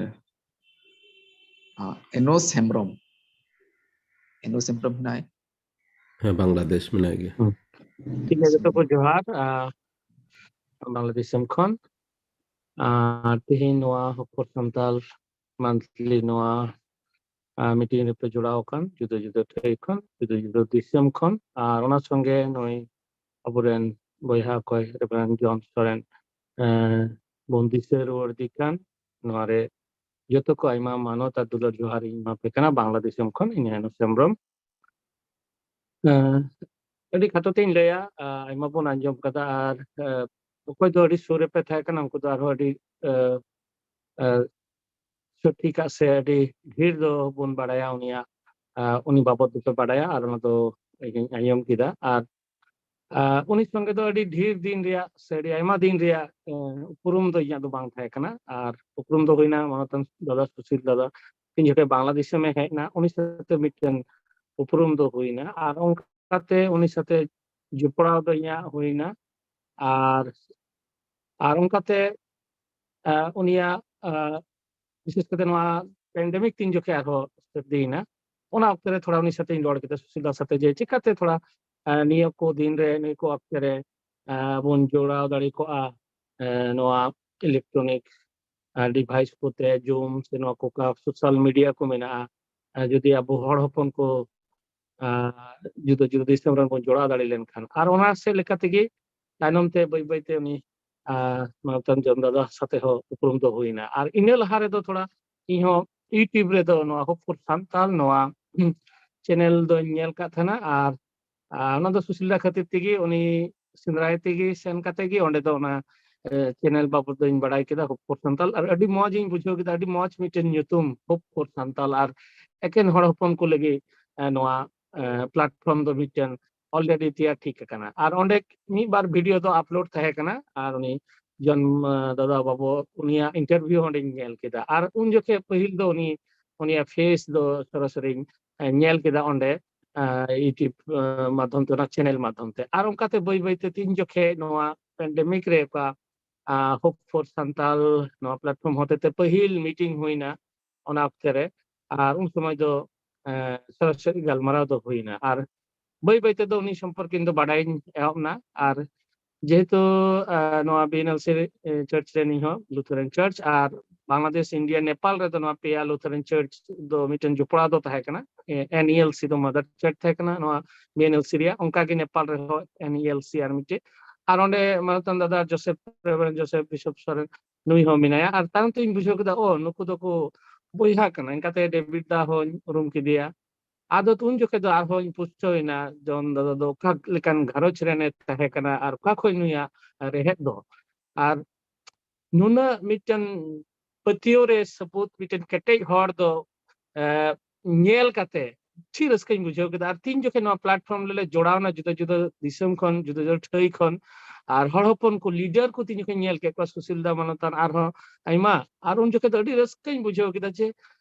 ᱮᱱᱳᱥ ᱦᱮᱢᱵᱨᱚᱢ, ᱮᱱᱳᱥ ᱦᱮᱢᱵᱨᱚᱢ ᱦᱮᱱᱟᱭ? ᱦᱮᱸ, ᱵᱟᱝᱞᱟᱫᱮᱥ ᱢᱮᱱᱟᱭ ᱜᱮᱭᱟ᱾ ᱴᱷᱤᱠ ᱜᱮᱭᱟ, ᱡᱚᱛᱚ ᱠᱚ ᱡᱚᱦᱟᱨ᱾ ᱟᱨ ᱵᱟᱝᱞᱟᱫᱮᱥ ᱥᱮᱱ ᱠᱷᱚᱱ ᱟᱨ ᱛᱮᱦᱮᱧ ᱱᱚᱣᱟ ᱦᱚᱯᱚᱱ ᱥᱟᱱᱛᱟᱲ monthly ᱱᱚᱣᱟ meeting ᱨᱮᱯᱮ ᱡᱚᱲᱟᱣ ᱟᱠᱟᱱ ᱡᱩᱫᱟᱹ ᱡᱩᱫᱟᱹ ᱴᱷᱟᱹᱭ ᱠᱷᱚᱱ, ᱡᱩᱫᱟᱹ ᱡᱩᱫᱟᱹ ᱫᱤᱥᱚᱢ ᱠᱷᱚᱱ, ᱟᱨ ᱚᱱᱟ ᱥᱚᱸᱜᱮ ᱱᱩᱭ ᱟᱵᱚᱨᱮᱱ ᱵᱚᱭᱦᱟ ᱚᱠᱚᱭ ᱨᱮᱵᱷᱟᱨᱮᱱᱰ ᱡᱚᱱ ᱥᱚᱨᱮᱱ ᱵᱚᱱ ᱫᱤᱥᱟᱹ ᱨᱩᱣᱟᱹᱲ ᱫᱤ ᱠᱟᱱ, ᱱᱚᱣᱟ ᱨᱮ ᱡᱚᱛᱚ ᱠᱚ ᱟᱭᱢᱟ ᱢᱟᱱᱚᱛ ᱟᱨ ᱫᱩᱞᱟᱹᱲ ᱡᱚᱦᱟᱨ ᱤᱧ ᱮᱢᱟ ᱯᱮ ᱠᱟᱱᱟ ᱵᱟᱝᱞᱟ ᱫᱤᱥᱚᱢ ᱠᱷᱚᱱ᱾ ᱤᱧ ᱦᱮᱱᱚ ᱦᱮᱢᱵᱨᱚᱢ᱾ ᱟᱹᱰᱤ ᱠᱷᱟᱴᱚ ᱛᱤᱧ ᱞᱟᱹᱭᱟ, ᱟᱭᱢᱟ ᱵᱚᱱ ᱟᱸᱡᱚᱢ ᱠᱟᱫᱟ, ᱟᱨ ᱚᱠᱚᱭ ᱫᱚ ᱟᱹᱰᱤ ᱥᱩᱨ ᱨᱮᱯᱮ ᱛᱟᱦᱮᱸ ᱠᱟᱱᱟ, ᱩᱱᱠᱩ ᱫᱚ ᱟᱨᱦᱚᱸ ᱟᱹᱰᱤ ᱥᱚᱴᱷᱤᱠᱟᱜ ᱥᱮ ᱟᱹᱰᱤ ᱰᱷᱮᱨ ᱫᱚ ᱵᱚᱱ ᱵᱟᱲᱟᱭᱟ ᱩᱱᱤᱭᱟᱜ, ᱩᱱᱤ ᱵᱟᱵᱚᱫ ᱫᱚᱯᱮ ᱵᱟᱲᱟᱭᱟ, ᱟᱨ ᱚᱱᱟ ᱫᱚ ᱤᱧ ᱟᱸᱡᱚᱢ ᱠᱮᱫᱟ᱾ ᱟᱨ ᱩᱱᱤ ᱥᱚᱸᱜᱮ ᱫᱚ ᱟᱹᱰᱤ ᱰᱷᱮᱨ ᱫᱤᱱ ᱨᱮᱭᱟᱜ ᱥᱮ ᱟᱹᱰᱤ ᱟᱭᱢᱟ ᱫᱤᱱ ᱨᱮᱭᱟᱜ ᱩᱯᱨᱩᱢ ᱫᱚ ᱤᱧᱟᱹᱜ ᱫᱚ ᱵᱟᱝ ᱛᱟᱦᱮᱸ ᱠᱟᱱᱟ᱾ ᱟᱨ ᱩᱯᱨᱩᱢ ᱫᱚ ᱦᱩᱭᱱᱟ ᱢᱟᱱᱚᱛᱟᱱ ᱫᱟᱫᱟ ᱥᱩᱥᱤᱞ ᱫᱟᱫᱟ, ᱛᱤᱱ ᱡᱚᱠᱷᱮᱡ ᱵᱟᱝᱞᱟᱫᱮᱥ ᱮ ᱦᱮᱡ ᱮᱱᱟ, ᱩᱱᱤ ᱥᱟᱶᱛᱮ ᱢᱤᱫᱴᱮᱱ ᱩᱯᱨᱩᱢ ᱫᱚ ᱦᱩᱭᱱᱟ᱾ ᱟᱨ ᱚᱱᱠᱟᱛᱮ ᱩᱱᱤ ᱥᱟᱛᱮ ᱡᱚᱯᱲᱟᱣ ᱫᱚ ᱤᱧᱟᱹᱜ ᱦᱩᱭᱱᱟ᱾ ᱟᱨ ᱟᱨ ᱚᱱᱠᱟᱛᱮ ᱩᱱᱤᱭᱟᱜ ᱵᱤᱥᱮᱥ ᱠᱟᱛᱮ ᱱᱚᱣᱟ ᱯᱮᱱᱰᱮᱢᱤᱠ ᱛᱤᱱ ᱡᱚᱠᱷᱮᱡ ᱟᱨᱦᱚᱸ ᱥᱟᱹᱨᱫᱤᱭᱮᱱᱟ, ᱚᱱᱟ ᱚᱠᱛᱮ ᱨᱮ ᱛᱷᱚᱲᱟ ᱩᱱᱤ ᱥᱟᱛᱮᱧ ᱨᱚᱲ ᱠᱮᱫᱟ, ᱥᱩᱥᱤᱞ ᱫᱟ ᱥᱟᱛᱮ, ᱡᱮ ᱪᱤᱠᱟᱛᱮ ᱛᱷᱚᱲᱟ ᱱᱤᱭᱟᱹ ᱠᱚ ᱫᱤᱱ ᱨᱮ, ᱱᱤᱭᱟᱹ ᱠᱚ ᱚᱠᱛᱮ ᱨᱮ ᱵᱚᱱ ᱡᱚᱲᱟᱣ ᱫᱟᱲᱮ ᱠᱚᱜᱼᱟ᱾ ᱮ, ᱱᱚᱣᱟ ᱤᱞᱮᱠᱴᱨᱚᱱᱤᱠ ᱰᱤᱵᱷᱟᱭᱤᱥ ᱠᱚᱛᱮ, ᱡᱩᱢ ᱥᱮ ᱱᱚᱣᱟ ᱠᱚᱠᱟ ᱥᱳᱥᱟᱞ ᱢᱤᱰᱤᱭᱟ ᱠᱚ ᱢᱮᱱᱟᱜᱼᱟ, ᱮ, ᱡᱩᱫᱤ ᱟᱵᱚ ᱦᱚᱲ ᱦᱚᱯᱚᱱ ᱠᱚ ᱟᱨ ᱡᱩᱫᱟᱹ ᱡᱩᱫᱟᱹ ᱫᱤᱥᱚᱢ ᱨᱮᱱ ᱵᱚᱱ ᱡᱚᱲᱟᱣ ᱫᱟᱲᱮ ᱞᱮᱱᱠᱷᱟᱱ᱾ ᱟᱨ ᱚᱱᱟ ᱥᱮᱫ ᱞᱮᱠᱟ ᱛᱮᱜᱮ ᱛᱟᱭᱱᱚᱢ ᱛᱮ ᱵᱟᱹᱭ ᱵᱟᱹᱭ ᱛᱮ ᱩᱱᱤ, ᱟᱨ ᱢᱟᱱᱚᱛᱟᱱ ᱡᱚᱱ ᱫᱟᱫᱟ ᱥᱟᱛᱮ ᱦᱚᱸ ᱩᱯᱨᱩᱢ ᱫᱚ ᱦᱩᱭᱱᱟ᱾ ᱟᱨ ᱤᱱᱟᱹ ᱞᱟᱦᱟ ᱨᱮᱫᱚ ᱛᱷᱚᱲᱟ ᱤᱧ ᱦᱚᱸ YouTube ᱨᱮᱫᱚ ᱱᱚᱣᱟ Hope for Santal ᱱᱚᱣᱟ ᱪᱮᱱᱮᱞ ᱫᱚᱧ ᱧᱮᱞ ᱠᱟᱫ ᱛᱟᱦᱮᱱᱟ᱾ ᱟᱨ, ᱟᱨ ᱚᱱᱟ ᱫᱚ ᱥᱩᱥᱤᱞ ᱫᱟ ᱠᱷᱟᱹᱛᱤᱨ ᱛᱮᱜᱮ, ᱩᱱᱤ ᱥᱮᱸᱫᱽᱨᱟᱭ ᱛᱮᱜᱮ ᱥᱮᱱ ᱠᱟᱛᱮ ᱜᱮ ᱚᱸᱰᱮ ᱫᱚ ᱚᱱᱟ, ᱮ, ᱪᱮᱱᱮᱞ ᱵᱟᱵᱚᱫ ᱫᱚᱧ ᱵᱟᱲᱟᱭ ᱠᱮᱫᱟ, Hope for Santal᱾ ᱟᱨ ᱟᱹᱰᱤ ᱢᱚᱡᱽ ᱤᱧ ᱵᱩᱡᱷᱟᱹᱣ ᱠᱮᱫᱟ, ᱟᱹᱰᱤ ᱢᱚᱡᱽ ᱢᱤᱫᱴᱮᱱ ᱧᱩᱛᱩᱢ, Hope for Santal᱾ ᱟᱨ ᱮᱠᱮᱱ ᱦᱚᱲ ᱦᱚᱯᱚᱱ ᱠᱚ ᱞᱟᱹᱜᱤᱫ, ᱮ, ᱱᱚᱣᱟ, ᱮ, platform ᱫᱚ ᱢᱤᱫᱴᱮᱱ already ᱛᱮᱭᱟᱨ ᱴᱷᱤᱠ ᱟᱠᱟᱱᱟ᱾ ᱟᱨ ᱚᱸᱰᱮ ᱢᱤᱫ ᱵᱟᱨ ᱵᱷᱤᱰᱤᱭᱳ ᱫᱚ ᱟᱯᱞᱳᱰ ᱛᱟᱦᱮᱸ ᱠᱟᱱᱟ, ᱟᱨ ᱩᱱᱤ ᱡᱚᱱ, ᱮ, ᱫᱟᱫᱟ ᱵᱟᱵᱩ ᱩᱱᱤᱭᱟᱜ ᱤᱱᱴᱟᱨᱵᱷᱤᱭᱩ ᱚᱸᱰᱮᱧ ᱧᱮᱞ ᱠᱮᱫᱟ᱾ ᱟᱨ ᱩᱱ ᱡᱚᱠᱷᱮᱡ ᱯᱟᱹᱦᱤᱞ ᱫᱚ ᱩᱱᱤ, ᱩᱱᱤᱭᱟᱜ ᱯᱷᱮᱥ ᱫᱚ ᱥᱚᱨᱟᱥᱚᱨᱤᱧ, ᱮ, ᱧᱮᱞ ᱠᱮᱫᱟ ᱚᱸᱰᱮ, ᱮ, YouTube, ᱮ, ᱢᱟᱫᱽᱫᱷᱚᱢ ᱛᱮ, ᱚᱱᱟ ᱪᱮᱱᱮᱞ ᱢᱟᱫᱽᱫᱷᱚᱢ ᱛᱮ᱾ ᱟᱨ ᱚᱱᱠᱟᱛᱮ ᱵᱟᱹᱭ ᱵᱟᱹᱭ ᱛᱮ ᱛᱤᱱ ᱡᱚᱠᱷᱮᱡ ᱱᱚᱣᱟ ᱯᱮᱱᱰᱮᱢᱤᱠ ᱨᱮ ᱚᱠᱟ, ᱟ, Hope for Santal ᱱᱚᱣᱟ platform ᱦᱚᱛᱮ ᱛᱮ ᱯᱟᱹᱦᱤᱞ ᱢᱤᱴᱤᱝ ᱦᱩᱭᱱᱟ ᱚᱱᱟ ᱚᱠᱛᱮ ᱨᱮ, ᱟᱨ ᱩᱱ ᱥᱚᱢᱚᱭ ᱫᱚ, ᱮ, ᱥᱚᱨᱟᱥᱚᱨᱤ ᱜᱟᱞᱢᱟᱨᱟᱣ ᱫᱚ ᱦᱩᱭᱱᱟ᱾ ᱟᱨ ᱵᱟᱹᱭ ᱵᱟᱹᱭ ᱛᱮᱫᱚ ᱩᱱᱤ ᱥᱚᱢᱯᱚᱨᱠᱮ ᱤᱧ ᱫᱚ ᱵᱟᱰᱟᱭᱤᱧ ᱮᱦᱚᱵ ᱮᱱᱟ᱾ ᱟᱨ ᱡᱮᱦᱮᱛᱩ, ᱟ, ᱱᱚᱣᱟ BNLC, ᱮ, ᱪᱟᱨᱪ ᱨᱮᱱ ᱤᱧ ᱦᱚᱸ, ᱞᱩᱛᱷᱟᱨᱟᱱ ᱪᱟᱨᱪ, ᱟᱨ ᱵᱟᱝᱞᱟᱫᱮᱥ, ᱤᱱᱰᱤᱭᱟ, ᱱᱮᱯᱟᱞ ᱨᱮᱫᱚ ᱱᱚᱣᱟ ᱯᱮᱭᱟ ᱞᱩᱛᱷᱟᱨᱟᱱ ᱪᱟᱨᱪ ᱫᱚ ᱢᱤᱫᱴᱮᱱ ᱡᱚᱯᱲᱟᱣ ᱫᱚ ᱛᱟᱦᱮᱸ ᱠᱟᱱᱟ᱾ ᱮ, NELC ᱫᱚ ᱢᱟᱫᱟᱨ ᱪᱟᱨᱪ ᱛᱟᱦᱮᱸ ᱠᱟᱱᱟ ᱱᱚᱣᱟ BNLC ᱨᱮᱭᱟᱜ, ᱚᱱᱠᱟᱜᱮ ᱱᱮᱯᱟᱞ ᱨᱮᱦᱚᱸ NELC ᱟᱨ ᱢᱤᱫᱴᱮᱡ᱾ ᱟᱨ ᱚᱸᱰᱮ ᱢᱟᱱᱚᱛᱟᱱ ᱫᱟᱫᱟ ᱡᱳᱥᱮᱯ, ᱨᱮᱵᱷᱟᱨᱮᱱᱰ ᱡᱳᱥᱮᱯ, ᱵᱤᱥᱚᱯ ᱥᱚᱨᱮᱱ, ᱱᱩᱭ ᱦᱚᱸ ᱢᱮᱱᱟᱭᱟ᱾ ᱟᱨ ᱛᱟᱭᱚᱢ ᱛᱮᱧ ᱵᱩᱡᱷᱟᱹᱣ ᱠᱮᱫᱟ, ᱚ, ᱱᱩᱠᱩ ᱫᱚᱠᱚ ᱵᱚᱭᱦᱟ ᱠᱟᱱᱟ᱾ ᱤᱱᱠᱟᱛᱮ ᱰᱮᱵᱷᱤᱰ ᱫᱟ ᱦᱚᱸᱧ ᱩᱨᱩᱢ ᱠᱮᱫᱮᱭᱟ᱾ ᱟᱫᱚ ᱩᱱ ᱡᱚᱠᱷᱮᱡ ᱫᱚ ᱟᱨᱦᱚᱸᱧ ᱯᱩᱥᱴᱟᱹᱣ ᱮᱱᱟ, ᱡᱚᱱ ᱫᱟᱫᱟ ᱫᱚ ᱚᱠᱟ ᱞᱮᱠᱟᱱ ᱜᱷᱟᱨᱚᱸᱡᱽ ᱨᱮᱱᱮ ᱛᱟᱦᱮᱸ ᱠᱟᱱᱟ ᱟᱨ ᱚᱠᱟ ᱠᱷᱚᱱ ᱱᱩᱭᱟᱜ ᱨᱮᱦᱮᱫ ᱫᱚ᱾ ᱟᱨ ᱱᱩᱱᱟᱹᱜ ᱢᱤᱫᱴᱮᱱ ᱯᱟᱹᱛᱭᱟᱹᱣ ᱨᱮ ᱥᱟᱹᱵᱩᱛ, ᱢᱤᱫᱴᱮᱱ ᱠᱮᱴᱮᱡ ᱦᱚᱲ ᱫᱚ, ᱮ, ᱧᱮᱞ ᱠᱟᱛᱮ ᱟᱹᱰᱤ ᱨᱟᱹᱥᱠᱟᱹᱧ ᱵᱩᱡᱷᱟᱹᱣ ᱠᱮᱫᱟ᱾ ᱟᱨ ᱛᱤᱱ ᱡᱚᱠᱷᱮᱡ ᱱᱚᱣᱟ platform ᱨᱮᱞᱮ ᱡᱚᱲᱟᱣ ᱮᱱᱟ, ᱡᱩᱫᱟᱹ ᱡᱩᱫᱟᱹ ᱫᱤᱥᱚᱢ ᱠᱷᱚᱱ, ᱡᱩᱫᱟᱹ ᱡᱩᱫᱟᱹ ᱴᱷᱟᱹᱭ ᱠᱷᱚᱱ, ᱟᱨ ᱦᱚᱲ ᱦᱚᱯᱚᱱ ᱠᱚ, ᱞᱤᱰᱟᱨ ᱠᱚ ᱛᱤᱱ ᱡᱚᱠᱷᱮᱡ ᱧᱮᱞ ᱠᱮᱫ ᱠᱚᱣᱟ, ᱥᱩᱥᱤᱞ ᱫᱟ ᱢᱟᱱᱚᱛᱟᱱ ᱟᱨᱦᱚᱸ ᱟᱭᱢᱟ, ᱟᱨ ᱩᱱ ᱡᱚᱠᱷᱮᱡ ᱫᱚ ᱟᱹᱰᱤ ᱨᱟᱹᱥᱠᱟᱹᱧ ᱵᱩᱡᱷᱟᱹᱣ ᱠᱮᱫᱟ ᱡᱮ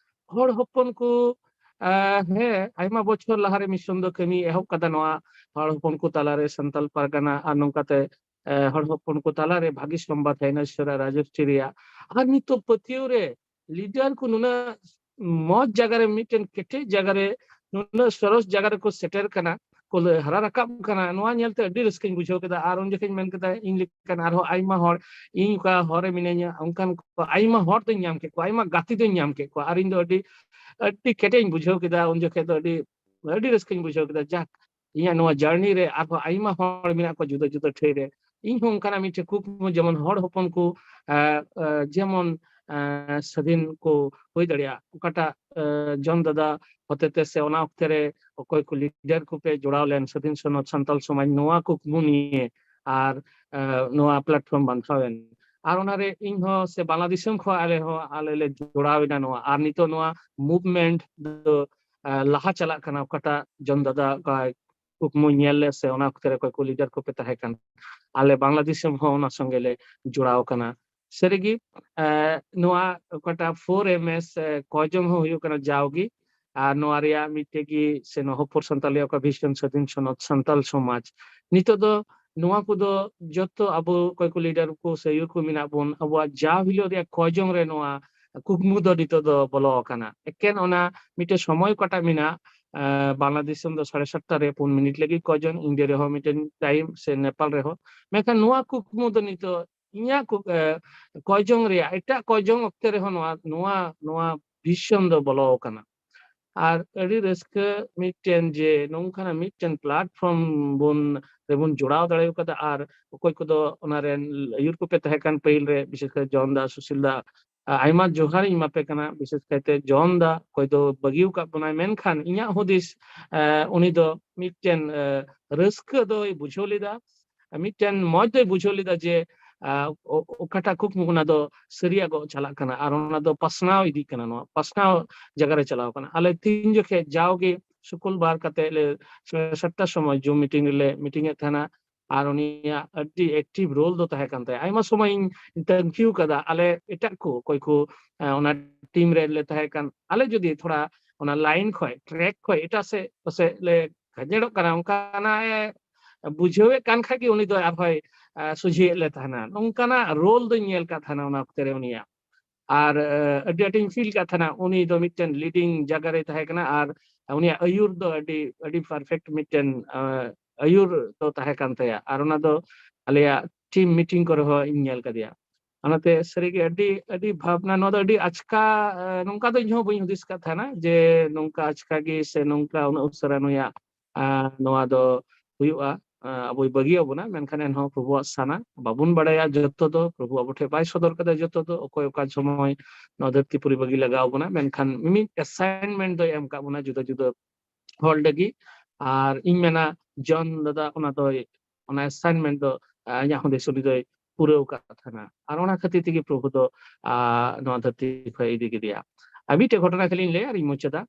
ᱦᱚᱲ ᱦᱚᱯᱚᱱ ᱠᱚ, ᱟ, ᱦᱮᱸ, ᱟᱭᱢᱟ ᱵᱚᱪᱷᱚᱨ ᱞᱟᱦᱟᱨᱮ ᱢᱤᱥᱚᱱ ᱫᱚ ᱠᱟᱹᱢᱤ ᱮᱦᱚᱵ ᱠᱟᱫᱟ ᱱᱚᱣᱟ ᱦᱚᱲ ᱦᱚᱯᱚᱱ ᱠᱚ ᱛᱟᱞᱟᱨᱮ ᱥᱟᱱᱛᱟᱞ ᱯᱟᱨᱜᱟᱱᱟ, ᱟᱨ ᱱᱚᱝᱠᱟᱛᱮ, ᱮ, ᱦᱚᱲ ᱦᱚᱯᱚᱱ ᱠᱚ ᱛᱟᱞᱟᱨᱮ ᱵᱷᱟᱹᱜᱤ ᱥᱚᱢᱵᱟᱫ ᱦᱮᱡ ᱮᱱᱟ ᱤᱥᱣᱚᱨᱟ ᱨᱟᱡᱚᱥᱴᱨᱤ ᱨᱮᱭᱟᱜ᱾ ᱟᱨ ᱱᱤᱛᱚᱜ ᱯᱟᱹᱛᱭᱟᱹᱣ ᱨᱮ ᱞᱤᱰᱟᱨ ᱠᱚ ᱱᱩᱱᱟᱹᱜ ᱢᱚᱡᱽ ᱡᱟᱭᱜᱟ ᱨᱮ, ᱢᱤᱫᱴᱮᱱ ᱠᱮᱴᱮᱡ ᱡᱟᱭᱜᱟ ᱨᱮ, ᱱᱩᱱᱟᱹᱜ ᱥᱚᱨᱚᱥ ᱡᱟᱭᱜᱟ ᱨᱮᱠᱚ ᱥᱮᱴᱮᱨ ᱠᱟᱱᱟ᱾ ᱠᱚ ᱞᱟᱹ- ᱦᱟᱨᱟ ᱨᱟᱠᱟᱵ ᱠᱟᱱᱟ, ᱱᱚᱣᱟ ᱧᱮᱞᱛᱮ ᱟᱹᱰᱤ ᱨᱟᱹᱥᱠᱟᱹᱧ ᱵᱩᱡᱷᱟᱹᱣ ᱠᱮᱫᱟ᱾ ᱟᱨ ᱩᱱ ᱡᱚᱠᱷᱚᱱ ᱢᱮᱱ ᱠᱮᱫᱟ, ᱤᱧ ᱞᱮᱠᱟᱱ ᱟᱨᱦᱚᱸ ᱟᱭᱢᱟ ᱦᱚᱲ, ᱤᱧ ᱚᱠᱟ ᱦᱚᱨ ᱨᱮ ᱢᱤᱱᱟᱹᱧᱟ, ᱚᱱᱠᱟᱱ ᱠᱚ ᱟᱭᱢᱟ ᱦᱚᱲ ᱫᱚᱧ ᱧᱟᱢ ᱠᱮᱫ ᱠᱚᱣᱟ, ᱟᱭᱢᱟ ᱜᱟᱛᱮ ᱫᱚᱧ ᱧᱟᱢ ᱠᱮᱫ ᱠᱚᱣᱟ᱾ ᱟᱨ ᱤᱧ ᱫᱚ ᱟᱹᱰᱤ, ᱟᱹᱰᱤ ᱠᱮᱴᱮᱡ ᱤᱧ ᱵᱩᱡᱷᱟᱹᱣ ᱠᱮᱫᱟ᱾ ᱩᱱ ᱡᱚᱠᱷᱚᱱ ᱫᱚ ᱟᱹᱰᱤ, ᱟᱹᱰᱤ ᱨᱟᱹᱥᱠᱟᱹᱧ ᱵᱩᱡᱷᱟᱹᱣ ᱠᱮᱫᱟ᱾ ᱡᱟᱠ, ᱤᱧᱟᱹᱜ ᱱᱚᱣᱟ journey ᱨᱮ ᱟᱨᱦᱚᱸ ᱟᱭᱢᱟ ᱦᱚᱲ ᱢᱮᱱᱟᱜ ᱠᱚᱣᱟ ᱡᱩᱫᱟᱹ ᱡᱩᱫᱟᱹ ᱴᱷᱟᱹᱭ ᱨᱮ᱾ ᱤᱧ ᱦᱚᱸ ᱚᱱᱠᱟᱱᱟᱜ ᱢᱤᱫᱴᱮᱱ ᱠᱩᱠᱢᱩ, ᱡᱮᱢᱚᱱ ᱦᱚᱲ ᱦᱚᱯᱚᱱ ᱠᱚ, ᱟᱸ, ᱟᱸ, ᱡᱮᱢᱚᱱ, ᱟᱸ, ᱥᱟᱹᱫᱷᱤᱱ ᱠᱚ ᱦᱩᱭ ᱫᱟᱲᱮᱭᱟᱜᱼᱟ, ᱚᱠᱟᱴᱟᱜ, ᱟᱸ, ᱡᱚᱱ ᱫᱟᱫᱟ ᱦᱚᱛᱮᱛᱮ ᱥᱮ ᱚᱱᱟ ᱚᱠᱛᱮ ᱨᱮ ᱚᱠᱚᱭ ᱠᱚ leader ᱠᱚᱯᱮ ᱡᱚᱲᱟᱣ ᱞᱮᱱ ᱥᱟᱹᱫᱷᱤᱱ ᱥᱚᱱᱚᱛ ᱥᱟᱱᱛᱟᱞ ᱥᱚᱢᱟᱡᱽ ᱱᱚᱣᱟ ᱠᱩᱠᱢᱩ ᱱᱤᱭᱮ, ᱟᱨ, ᱟᱸ, ᱱᱚᱣᱟ platform ᱵᱟᱸᱫᱷᱟᱣ ᱮᱱ, ᱟᱨ ᱚᱱᱟᱨᱮ ᱤᱧ ᱦᱚᱸ ᱥᱮ ᱵᱟᱝᱞᱟᱫᱮᱥ ᱠᱷᱚᱱ ᱟᱞᱮ ᱦᱚᱸ, ᱟᱞᱮ ᱞᱮ ᱡᱚᱲᱟᱣ ᱮᱱᱟ ᱱᱚᱣᱟ᱾ ᱟᱨ ᱱᱤᱛᱚᱜ ᱱᱚᱣᱟ movement ᱫᱚ, ᱟᱸ, ᱞᱟᱦᱟ ᱪᱟᱞᱟᱜ ᱠᱟᱱᱟ, ᱚᱠᱟᱴᱟᱜ ᱡᱚᱱ ᱫᱟᱫᱟ ᱚᱠᱟ ᱠᱩᱠᱢᱩ ᱧᱮᱞ ᱞᱮ ᱥᱮ ᱚᱱᱟ ᱚᱠᱛᱮ ᱨᱮ ᱚᱠᱚᱭ ᱠᱚ leader ᱠᱚᱯᱮ ᱛᱟᱦᱮᱸ ᱠᱟᱱ, ᱟᱞᱮ ᱵᱟᱝᱞᱟᱫᱮᱥ ᱦᱚᱸ ᱚᱱᱟ ᱥᱚᱸᱜᱮ ᱞᱮ ᱡᱚᱲᱟᱣ ᱠᱟᱱᱟ᱾ ᱥᱟᱹᱨᱤᱜᱮ, ᱮ, ᱱᱚᱣᱟ ᱚᱠᱟᱴᱟᱜ four M S, ᱮ, ᱠᱚᱡᱚᱝ ᱦᱚᱸ ᱦᱩᱭᱩᱜ ᱠᱟᱱᱟ ᱡᱟᱣᱜᱮ, ᱟᱨ ᱱᱚᱣᱟ ᱨᱮᱭᱟᱜ ᱢᱤᱫᱴᱮᱡ ᱜᱮ ᱥᱮ ᱱᱚᱣᱟ ᱦᱚᱯᱚᱨ ᱥᱟᱱᱛᱟᱞᱤ ᱚᱠᱟ ᱵᱷᱤᱥᱚᱱ ᱥᱟᱹᱫᱷᱤᱱ ᱥᱚᱱᱚᱛ ᱥᱟᱱᱛᱟᱞ ᱥᱚᱢᱟᱡᱽ, ᱱᱤᱛᱚᱜ ᱫᱚ ᱱᱚᱣᱟ ᱠᱚᱫᱚ ᱡᱚᱛᱚ ᱟᱵᱚ ᱚᱠᱚᱭ ᱠᱚ leader ᱠᱚ ᱥᱮ ᱟᱹᱭᱩᱨ ᱠᱚ ᱢᱮᱱᱟᱜ ᱵᱚᱱ, ᱟᱵᱚᱣᱟᱜ ᱡᱟᱣ ᱦᱤᱞᱳᱜ ᱨᱮᱭᱟᱜ ᱠᱚᱡᱚᱝ ᱨᱮ ᱱᱚᱣᱟ ᱠᱩᱠᱢᱩ ᱫᱚ ᱱᱤᱛᱚᱜ ᱫᱚ ᱵᱚᱞᱚ ᱟᱠᱟᱱᱟ᱾ ᱮᱠᱮᱱ ᱚᱱᱟ ᱢᱤᱫᱴᱮᱡ ᱥᱚᱢᱚᱭ ᱚᱠᱟᱴᱟᱜ ᱢᱮᱱᱟᱜ, ᱮ, ᱵᱟᱝᱞᱟᱫᱮᱥ ᱫᱤᱥᱚᱢ ᱫᱚ ᱥᱟᱲᱮ ᱥᱟᱛᱴᱟ ᱨᱮ ᱯᱩᱱ ᱢᱤᱱᱤᱴ ᱞᱟᱹᱜᱤᱫ ᱠᱚᱡᱚᱝ, ᱤᱱᱰᱤᱭᱟ ᱨᱮᱦᱚᱸ ᱢᱤᱫᱴᱮᱱ time ᱥᱮ ᱱᱮᱯᱟᱞ ᱨᱮᱦᱚᱸ᱾ ᱢᱮᱱᱠᱷᱟᱱ ᱱᱚᱣᱟ ᱠᱩᱠᱢᱩ ᱫᱚ ᱱᱤᱛᱚᱜ ᱤᱧᱟᱹᱜ ᱠᱩ-, ᱮ, ᱠᱚᱡᱚᱝ ᱨᱮᱭᱟᱜ, ᱮᱴᱟᱜ ᱠᱚᱡᱚᱝ ᱚᱠᱛᱮ ᱨᱮᱦᱚᱸ ᱱᱚᱣᱟ, ᱱᱚᱣᱟ, ᱱᱚᱣᱟ ᱵᱷᱤᱥᱚᱱ ᱫᱚ ᱵᱚᱞᱚ ᱟᱠᱟᱱᱟ᱾ ᱟᱨ ᱟᱹᱰᱤ ᱨᱟᱹᱥᱠᱟᱹ ᱢᱤᱫᱴᱮᱱ ᱡᱮ ᱱᱚᱝᱠᱟᱱᱟᱜ ᱢᱤᱫᱴᱮᱱ platform ᱵᱚᱱ, ᱨᱮᱵᱚᱱ ᱡᱚᱲᱟᱣ ᱫᱟᱲᱮ ᱠᱟᱫᱟ᱾ ᱟᱨ ᱚᱠᱚᱭ ᱠᱚᱫᱚ ᱚᱱᱟ ᱨᱮᱱ ᱟᱹᱭᱩᱨ ᱠᱚᱯᱮ ᱛᱟᱦᱮᱸ ᱠᱟᱱ ᱯᱟᱹᱦᱤᱞ ᱨᱮ, ᱵᱤᱥᱮᱥ ᱠᱟᱨ ᱡᱚᱱ ᱫᱟ, ᱥᱩᱥᱤᱞ ᱫᱟ, ᱟ-, ᱟᱭᱢᱟ ᱡᱚᱦᱟᱨ ᱤᱧ ᱮᱢᱟ ᱯᱮ ᱠᱟᱱᱟ, ᱵᱤᱥᱮᱥ ᱠᱟᱭᱛᱮ ᱡᱚᱱ ᱫᱟ, ᱚᱠᱚᱭ ᱫᱚ ᱵᱟᱹᱜᱤ ᱟᱠᱟᱫ ᱵᱚᱱᱟᱭ, ᱢᱮᱱᱠᱷᱟᱱ ᱤᱧᱟᱹᱜ ᱦᱩᱫᱤᱥ, ᱮ, ᱩᱱᱤ ᱫᱚ ᱢᱤᱫᱴᱮᱱ, ᱮ, ᱨᱟᱹᱥᱠᱟᱹ ᱫᱚᱭ ᱵᱩᱡᱷᱟᱹᱣ ᱞᱮᱫᱟ, ᱢᱤᱫᱴᱮᱱ ᱢᱚᱡᱽ ᱫᱚᱭ ᱵᱩᱡᱷᱟᱹᱣ ᱞᱮᱫᱟ ᱡᱮ, ᱟ, ᱚ-, ᱚᱠᱟᱴᱟᱜ ᱠᱩᱠᱢᱩ ᱚᱱᱟ ᱫᱚ ᱥᱟᱹᱨᱤᱭᱟᱜ ᱜᱚᱜ ᱪᱟᱞᱟᱜ ᱠᱟᱱᱟ ᱟᱨ ᱚᱱᱟ ᱫᱚ ᱯᱟᱥᱱᱟᱣ ᱤᱫᱤᱜ ᱠᱟᱱᱟ, ᱱᱚᱣᱟ ᱯᱟᱥᱱᱟᱣ ᱡᱟᱭᱜᱟ ᱨᱮ ᱪᱟᱞᱟᱣ ᱠᱟᱱᱟ᱾ ᱟᱞᱮ ᱛᱤᱱ ᱡᱚᱠᱷᱮᱡ ᱡᱟᱣᱜᱮ ᱥᱩᱠᱩᱞ ᱵᱟᱨ ᱠᱟᱛᱮ ᱞᱮ ᱥᱟᱲᱮ ᱥᱟᱛᱴᱟ ᱥᱚᱢᱚᱭ Zoom meeting ᱨᱮᱞᱮ meeting ᱮᱫ ᱛᱟᱦᱮᱱᱟ, ᱟᱨ ᱩᱱᱤᱭᱟᱜ ᱟᱹᱰᱤ active role ᱫᱚ ᱛᱟᱦᱮᱸ ᱠᱟᱱ ᱛᱟᱭᱟ᱾ ᱟᱭᱢᱟ ᱥᱚᱢᱚᱭ ᱤᱧ ᱛᱟᱹᱝᱠᱷᱤᱣ ᱠᱟᱫᱟ, ᱟᱞᱮ ᱮᱴᱟᱜ ᱠᱚ ᱚᱠᱚᱭ ᱠᱚ, ᱮ, ᱚᱱᱟ team ᱨᱮ ᱞᱮ ᱛᱟᱦᱮᱸ ᱠᱟᱱ, ᱟᱞᱮ ᱡᱩᱫᱤ ᱛᱷᱚᱲᱟ ᱚᱱᱟ line ᱠᱷᱚᱡ, track ᱠᱷᱚᱡ ᱮᱴᱟᱜ ᱥᱮᱫ ᱯᱟᱥᱮᱡ ᱞᱮ ᱜᱟᱡᱮᱲᱚᱜ ᱠᱟᱱᱟ, ᱚᱱᱠᱟᱱᱟᱜ ᱮ ᱵᱩᱡᱷᱟᱹᱣᱮᱫ ᱠᱟᱱ ᱠᱷᱟᱡ ᱜᱮ ᱩᱱᱤ ᱫᱚ ᱟᱨᱦᱚᱸᱭ, ᱮ, ᱥᱚᱡᱷᱮᱭᱮᱫ ᱞᱮ ᱛᱟᱦᱮᱱᱟ᱾ ᱱᱚᱝᱠᱟᱱᱟᱜ role ᱫᱚᱧ ᱧᱮᱞ ᱠᱟᱫ ᱛᱟᱦᱮᱱᱟ ᱚᱱᱟ ᱚᱠᱛᱮ ᱨᱮ ᱩᱱᱤᱭᱟᱜ᱾ ᱟᱨ ᱟᱹᱰᱤ ᱟᱸᱴᱤᱧ ᱯᱷᱤᱞ ᱠᱟᱫ ᱛᱟᱦᱮᱱᱟ, ᱩᱱᱤ ᱫᱚ ᱢᱤᱫᱴᱮᱱ ᱞᱤᱰᱤᱝ ᱡᱟᱭᱜᱟ ᱨᱮᱭ ᱛᱟᱦᱮᱸ ᱠᱟᱱᱟ ᱟᱨ ᱩᱱᱤᱭᱟᱜ ᱟᱹᱭᱩᱨ ᱫᱚ ᱟᱹᱰᱤ ᱟᱹᱰᱤ ᱯᱟᱨᱯᱷᱮᱠᱴ ᱢᱤᱫᱴᱮᱱ ᱟᱹᱭᱩᱨ ᱫᱚ ᱛᱟᱦᱮᱸ ᱠᱟᱱ ᱛᱟᱭᱟ᱾ ᱟᱨ ᱚᱱᱟ ᱫᱚ ᱟᱞᱮᱭᱟᱜ ᱴᱤᱢ ᱢᱤᱴᱤᱝ ᱠᱚᱨᱮ ᱦᱚᱸ ᱤᱧ ᱧᱮᱞ ᱠᱟᱫᱮᱭᱟ᱾ ᱚᱱᱟᱛᱮ ᱥᱟᱹᱨᱤᱜᱮ ᱟᱹᱰᱤ ᱟᱹᱰᱤ ᱵᱷᱟᱵᱽᱱᱟ, ᱱᱚᱣᱟ ᱫᱚ ᱟᱹᱰᱤ ᱟᱪᱠᱟ, ᱱᱚᱝᱠᱟ ᱫᱚ ᱤᱧ ᱦᱚᱸ ᱵᱟᱹᱧ ᱦᱩᱫᱤᱥ ᱠᱟᱫ ᱛᱟᱦᱮᱱᱟ ᱡᱮ ᱱᱚᱝᱠᱟ ᱟᱪᱠᱟ ᱜᱮ ᱥᱮ ᱱᱚᱝᱠᱟ ᱩᱱᱟᱹᱜ ᱩᱥᱟᱹᱨᱟ ᱱᱩᱭᱟᱜ ᱱᱚᱣᱟ ᱫᱚ ᱦᱩᱭᱩᱜᱼᱟ᱾ ᱟᱵᱚᱭ ᱵᱟᱹᱜᱤ ᱟᱵᱚᱱᱟ, ᱢᱮᱱᱠᱷᱟᱱ ᱮᱱᱦᱚᱸ ᱯᱨᱚᱵᱷᱩᱣᱟᱜ ᱥᱟᱱᱟ, ᱵᱟᱵᱚᱱ ᱵᱟᱲᱟᱭᱟ ᱡᱚᱛᱚ ᱫᱚ, ᱯᱨᱚᱵᱷᱩ ᱟᱵᱚ ᱴᱷᱮᱱ ᱵᱟᱭ ᱥᱚᱫᱚᱨ ᱠᱟᱫᱟ ᱡᱚᱛᱚ ᱫᱚ, ᱚᱠᱚᱭ ᱚᱠᱟ ᱥᱚᱢᱚᱭ ᱱᱚᱣᱟ ᱫᱷᱟᱹᱨᱛᱤ ᱯᱩᱨᱤ ᱵᱟᱹᱜᱤ ᱞᱟᱜᱟᱣ ᱵᱚᱱᱟ, ᱢᱮᱱᱠᱷᱟᱱ ᱢᱤᱢᱤᱫ ᱟᱥᱟᱭᱤᱱᱢᱮᱱᱴ ᱫᱚᱭ ᱮᱢ ᱠᱟᱜ ᱵᱚᱱᱟ ᱡᱩᱫᱟᱹ ᱡᱩᱫᱟᱹ ᱦᱚᱲ ᱞᱟᱹᱜᱤᱫ᱾ ᱟᱨ ᱤᱧ ᱢᱮᱱᱟ ᱡᱚᱱ ᱫᱟᱫᱟ ᱚᱱᱟ ᱫᱚᱭ, ᱚᱱᱟ ᱟᱥᱟᱭᱤᱱᱢᱮᱱᱴ ᱫᱚ ᱤᱧᱟᱹᱜ ᱦᱩᱫᱤᱥ ᱩᱱᱤ ᱫᱚᱭ ᱯᱩᱨᱟᱹᱣ ᱠᱟᱜ ᱛᱟᱦᱮᱱᱟ᱾ ᱟᱨ ᱚᱱᱟ ᱠᱷᱟᱹᱛᱤᱨ ᱛᱮᱜᱮ ᱯᱨᱚᱵᱷᱩ ᱫᱚ ᱱᱚᱣᱟ ᱫᱷᱟᱹᱨᱛᱤ ᱠᱷᱚᱱ ᱤᱫᱤ ᱠᱮᱫᱮᱭᱟ᱾ ᱟᱨ ᱢᱤᱫᱴᱮᱡ ᱜᱷᱚᱴᱚᱱᱟ ᱠᱷᱟᱹᱞᱤᱧ ᱞᱟᱹᱭᱟ ᱟᱨ ᱤᱧ ᱢᱩᱪᱟᱹᱫᱟ᱾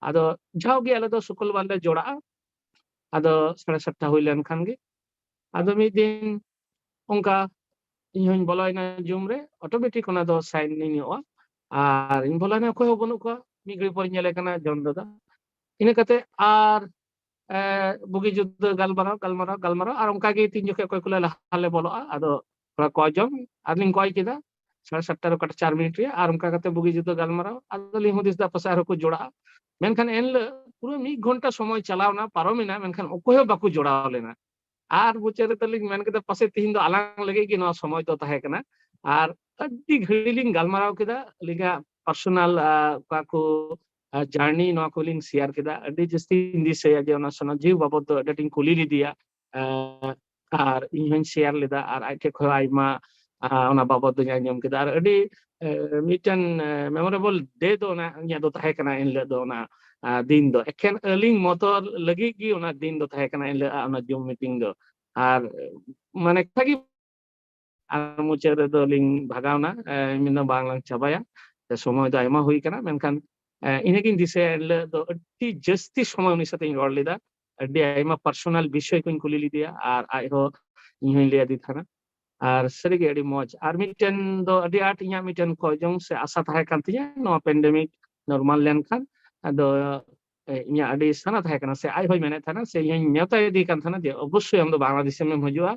ᱟᱫᱚ ᱡᱟᱣᱜᱮ ᱟᱞᱮ ᱫᱚ ᱥᱩᱠᱚᱞ ᱵᱟᱨ ᱞᱮ ᱡᱚᱲᱟᱜᱼᱟ᱾ ᱟᱫᱚ ᱥᱟᱲᱮ ᱥᱟᱛᱴᱟ ᱦᱩᱭ ᱞᱮᱱᱠᱷᱟᱱ ᱜᱮ, ᱟᱫᱚ ᱢᱤᱫ ᱫᱤᱱ ᱚᱱᱠᱟ ᱤᱧ ᱦᱚᱧ ᱵᱚᱞᱚᱭᱮᱱᱟ ᱡᱩᱢ ᱨᱮ, ᱚᱴᱳᱢᱮᱴᱤᱠ ᱚᱱᱟ ᱫᱚ ᱥᱟᱭᱤᱱ ᱤᱧᱚᱜᱼᱟ᱾ ᱟᱨ ᱤᱧ ᱵᱚᱞᱚᱭᱮᱱᱟ, ᱚᱠᱚᱭ ᱦᱚᱸ ᱵᱟᱹᱱᱩᱜ ᱠᱚᱣᱟ᱾ ᱢᱤᱫ ᱜᱷᱟᱹᱲᱤ ᱯᱚᱨ ᱧᱮᱞᱮ ᱠᱟᱱᱟ ᱡᱚᱱ ᱫᱟᱫᱟ᱾ ᱤᱱᱟᱹ ᱠᱟᱛᱮ ᱟᱨ ᱵᱩᱜᱤ ᱡᱩᱫᱟᱹ ᱜᱟᱞᱢᱟᱨᱟᱣ, ᱜᱟᱞᱢᱟᱨᱟᱣ, ᱜᱟᱞᱢᱟᱨᱟᱣ, ᱟᱨ ᱚᱱᱠᱟ ᱜᱮ ᱛᱤᱱ ᱡᱚᱠᱷᱮᱡ ᱚᱠᱚᱭ ᱠᱚᱞᱮ ᱞᱟᱦᱟ ᱞᱮ ᱵᱚᱞᱚᱜᱼᱟ, ᱟᱫᱚ ᱛᱷᱚᱲᱟ ᱠᱚᱭ ᱡᱚᱝ, ᱟᱨ ᱞᱤᱧ ᱠᱚᱭ ᱠᱮᱫᱟ ᱥᱟᱲᱮ ᱥᱟᱛᱴᱟ ᱨᱮ ᱚᱠᱟᱴᱟᱜ ᱪᱟᱨ ᱢᱤᱱᱤᱴ ᱨᱮᱭᱟᱜ, ᱟᱨ ᱚᱱᱠᱟ ᱠᱟᱛᱮ ᱵᱩᱜᱤ ᱡᱩᱫᱟᱹ ᱜᱟᱞᱢᱟᱨᱟᱣ᱾ ᱟᱫᱚ ᱞᱤᱧ ᱦᱩᱫᱤᱥ ᱫᱟ ᱯᱟᱥᱮ ᱟᱨᱦᱚᱸ ᱠᱚ ᱡᱚᱲᱟᱜᱼᱟ᱾ ᱢᱮᱱᱠᱷᱟᱱ ᱮᱱᱦᱤᱞᱳᱜ ᱯᱩᱨᱟᱹ ᱢᱤᱫ ᱜᱷᱚᱱᱴᱟ ᱥᱚᱢᱚᱭ ᱪᱟᱞᱟᱣ ᱮᱱᱟ, ᱯᱟᱨᱚᱢ ᱮᱱᱟ, ᱢᱮᱱᱠᱷᱟᱱ ᱚᱠᱚᱭ ᱦᱚᱸ ᱵᱟᱠᱚ ᱡᱚᱲᱟᱣ ᱞᱮᱱᱟ᱾ ᱟᱨ ᱢᱩᱪᱟᱹᱫ ᱨᱮ ᱛᱟᱹᱞᱤᱧ ᱢᱮᱱ ᱠᱮᱫᱟ, ᱯᱟᱥᱮ ᱛᱤᱦᱤᱧ ᱫᱚ ᱟᱞᱟᱝ ᱞᱟᱹᱜᱤᱫ ᱜᱮ ᱱᱚᱣᱟ ᱥᱚᱢᱚᱭ ᱫᱚ ᱛᱟᱦᱮᱸ ᱠᱟᱱᱟ᱾ ᱟᱨ ᱟᱹᱰᱤ ᱜᱷᱟᱹᱲᱤ ᱞᱤᱧ ᱜᱟᱞᱢᱟᱨᱟᱣ ᱠᱮᱫᱟ, ᱟᱹᱞᱤᱧᱟᱜ ᱯᱟᱨᱥᱚᱱᱟᱞ ᱚᱠᱟ ᱠᱚ ᱡᱟᱨᱱᱤ, ᱱᱚᱣᱟ ᱠᱚᱞᱤᱧ ᱥᱮᱭᱟᱨ ᱠᱮᱫᱟ᱾ ᱟᱹᱰᱤ ᱡᱟᱹᱥᱛᱤᱧ ᱫᱤᱥᱟᱹᱭᱟ ᱡᱮ ᱚᱱᱟ ᱥᱚᱱᱟᱡᱤᱣ ᱵᱟᱵᱚᱫ ᱫᱚ ᱟᱹᱰᱤ ᱟᱸᱴᱤᱧ ᱠᱩᱞᱤ ᱞᱮᱫᱮᱭᱟ᱾ ᱟᱨ ᱤᱧ ᱦᱚᱧ ᱥᱮᱭᱟᱨ ᱞᱮᱫᱟ, ᱟᱨ ᱟᱡ ᱴᱷᱮᱱ ᱠᱷᱚᱱ ᱟᱭᱢᱟ ᱚᱱᱟ ᱵᱟᱵᱚᱫ ᱫᱚᱧ ᱟᱸᱡᱚᱢ ᱠᱮᱫᱟ᱾ ᱟᱨ ᱟᱹᱰᱤ ᱢᱤᱫᱴᱮᱱ ᱢᱮᱢᱳᱨᱮᱵᱚᱞ ᱰᱮ ᱫᱚ ᱚᱱᱟ ᱤᱧᱟᱹᱜ ᱫᱚ ᱛᱟᱦᱮᱸ ᱠᱟᱱᱟ ᱮᱱᱦᱤᱞᱳᱜ ᱫᱚ᱾ ᱚᱱᱟ ᱫᱤᱱ ᱫᱚ ᱮᱠᱷᱮᱱ ᱟᱹᱞᱤᱧ ᱢᱚᱛᱚ ᱞᱟᱹᱜᱤᱫ ᱜᱮ ᱚᱱᱟ ᱫᱤᱱ ᱫᱚ ᱛᱟᱦᱮᱸ ᱠᱟᱱᱟ ᱮᱱᱦᱤᱞᱳᱜ ᱚᱱᱟ ᱡᱩᱢ ᱢᱤᱴᱤᱝ ᱫᱚ᱾ ᱟᱨ ᱢᱟᱱᱮ ᱠᱟᱛᱷᱟ ᱜᱮ, ᱟᱨ ᱢᱩᱪᱟᱹᱫ ᱨᱮᱫᱚ ᱞᱤᱧ ᱵᱷᱟᱜᱟᱣᱱᱟ, ᱢᱮᱱᱫᱟ ᱵᱟᱝ ᱞᱟᱝ ᱪᱟᱵᱟᱭᱟ, ᱥᱚᱢᱚᱭ ᱫᱚ ᱟᱭᱢᱟ ᱦᱩᱭ ᱠᱟᱱᱟ᱾ ᱢᱮᱱᱠᱷᱟᱱ ᱤᱱᱟᱹᱜᱤᱧ ᱫᱤᱥᱟᱹᱭᱟ, ᱮᱱᱦᱤᱞᱳᱜ ᱫᱚ ᱟᱹᱰᱤ ᱡᱟᱹᱥᱛᱤ ᱥᱚᱢᱚᱭ ᱩᱱᱤ ᱥᱟᱛᱮᱧ ᱨᱚᱲ ᱞᱮᱫᱟ, ᱟᱹᱰᱤ ᱟᱭᱢᱟ ᱯᱟᱨᱥᱚᱱᱟᱞ ᱵᱤᱥᱚᱭ ᱠᱚᱧ ᱠᱩᱞᱤ ᱞᱮᱫᱮᱭᱟ, ᱟᱨ ᱟᱡ ᱦᱚᱸ ᱤᱧ ᱦᱚᱧ ᱞᱟᱹᱭ ᱟᱫᱮ ᱛᱟᱦᱮᱱᱟ᱾ ᱟᱨ ᱥᱟᱹᱨᱤᱜᱮ ᱟᱹᱰᱤ ᱢᱚᱡᱽ᱾ ᱟᱨ ᱢᱤᱫᱴᱮᱱ ᱫᱚ ᱟᱹᱰᱤ ᱟᱸᱴ ᱤᱧᱟᱹᱜ ᱢᱤᱫᱴᱮᱱ ᱠᱚᱭ ᱡᱚᱝ ᱥᱮ ᱟᱥᱟ ᱛᱟᱦᱮᱸ ᱠᱟᱱ ᱛᱤᱧᱟᱹ, ᱱᱚᱣᱟ ᱯᱮᱱᱰᱮᱢᱤᱠ ᱱᱚᱨᱢᱟᱞ ᱞᱮᱱᱠᱷᱟᱱ ᱟᱫᱚ ᱮ, ᱤᱧᱟᱹᱜ ᱟᱹᱰᱤ ᱥᱟᱱᱟ ᱛᱟᱦᱮᱸ ᱠᱟᱱᱟ, ᱥᱮ ᱟᱡ ᱦᱚᱸᱭ ᱢᱮᱱᱮᱫ ᱛᱟᱦᱮᱱᱟ, ᱥᱮ ᱤᱧ ᱦᱚᱸᱧ ᱱᱮᱣᱛᱟᱭᱮᱫᱮ ᱠᱟᱱ ᱛᱟᱦᱮᱱᱟ ᱡᱮ ᱚᱵᱚᱥᱥᱳᱭ ᱟᱢ ᱫᱚ ᱵᱟᱝᱞᱟᱫᱮᱥᱮᱢ ᱦᱤᱡᱩᱜᱼᱟ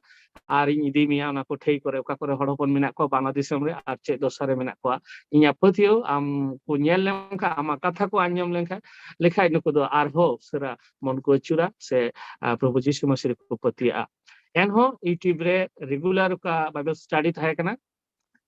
ᱟᱨ ᱤᱧ ᱤᱫᱤ ᱢᱮᱭᱟ ᱚᱱᱟ ᱠᱚ ᱴᱷᱟᱹᱭ ᱠᱚᱨᱮ, ᱚᱠᱟ ᱠᱚᱨᱮ ᱦᱚᱲ ᱦᱚᱯᱚᱱ ᱢᱮᱱᱟᱜ ᱠᱚᱣᱟ ᱵᱟᱝᱞᱟᱫᱮᱥᱮᱢ ᱨᱮ ᱟᱨ ᱪᱮᱫ ᱫᱚᱥᱟ ᱨᱮ ᱢᱮᱱᱟᱜ ᱠᱚᱣᱟ᱾ ᱤᱧᱟᱹᱜ ᱯᱟᱹᱛᱭᱟᱹᱣ ᱟᱢ ᱠᱚ ᱧᱮᱞ ᱞᱮᱢᱠᱷᱟᱱ, ᱟᱢᱟᱜ ᱠᱟᱛᱷᱟ ᱠᱚ ᱟᱸᱡᱚᱢ ᱞᱮᱱᱠᱷᱟᱱ, ᱞᱮᱠᱷᱟᱡ ᱱᱩᱠᱩ ᱫᱚ ᱟᱨᱦᱚᱸ ᱩᱥᱟᱹᱨᱟ ᱢᱚᱱ ᱠᱚ ᱟᱹᱪᱩᱨᱟ ᱥᱮ, ᱟ, ᱯᱨᱚᱵᱷᱩ ᱡᱤᱥᱩ ᱢᱟᱹᱥᱤ ᱨᱮᱠᱚ ᱯᱟᱹᱛᱭᱟᱹᱜᱼᱟ᱾ ᱮᱱᱦᱚᱸ YouTube ᱨᱮ regular ᱚᱠᱟ Bible study ᱛᱟᱦᱮᱸ ᱠᱟᱱᱟ,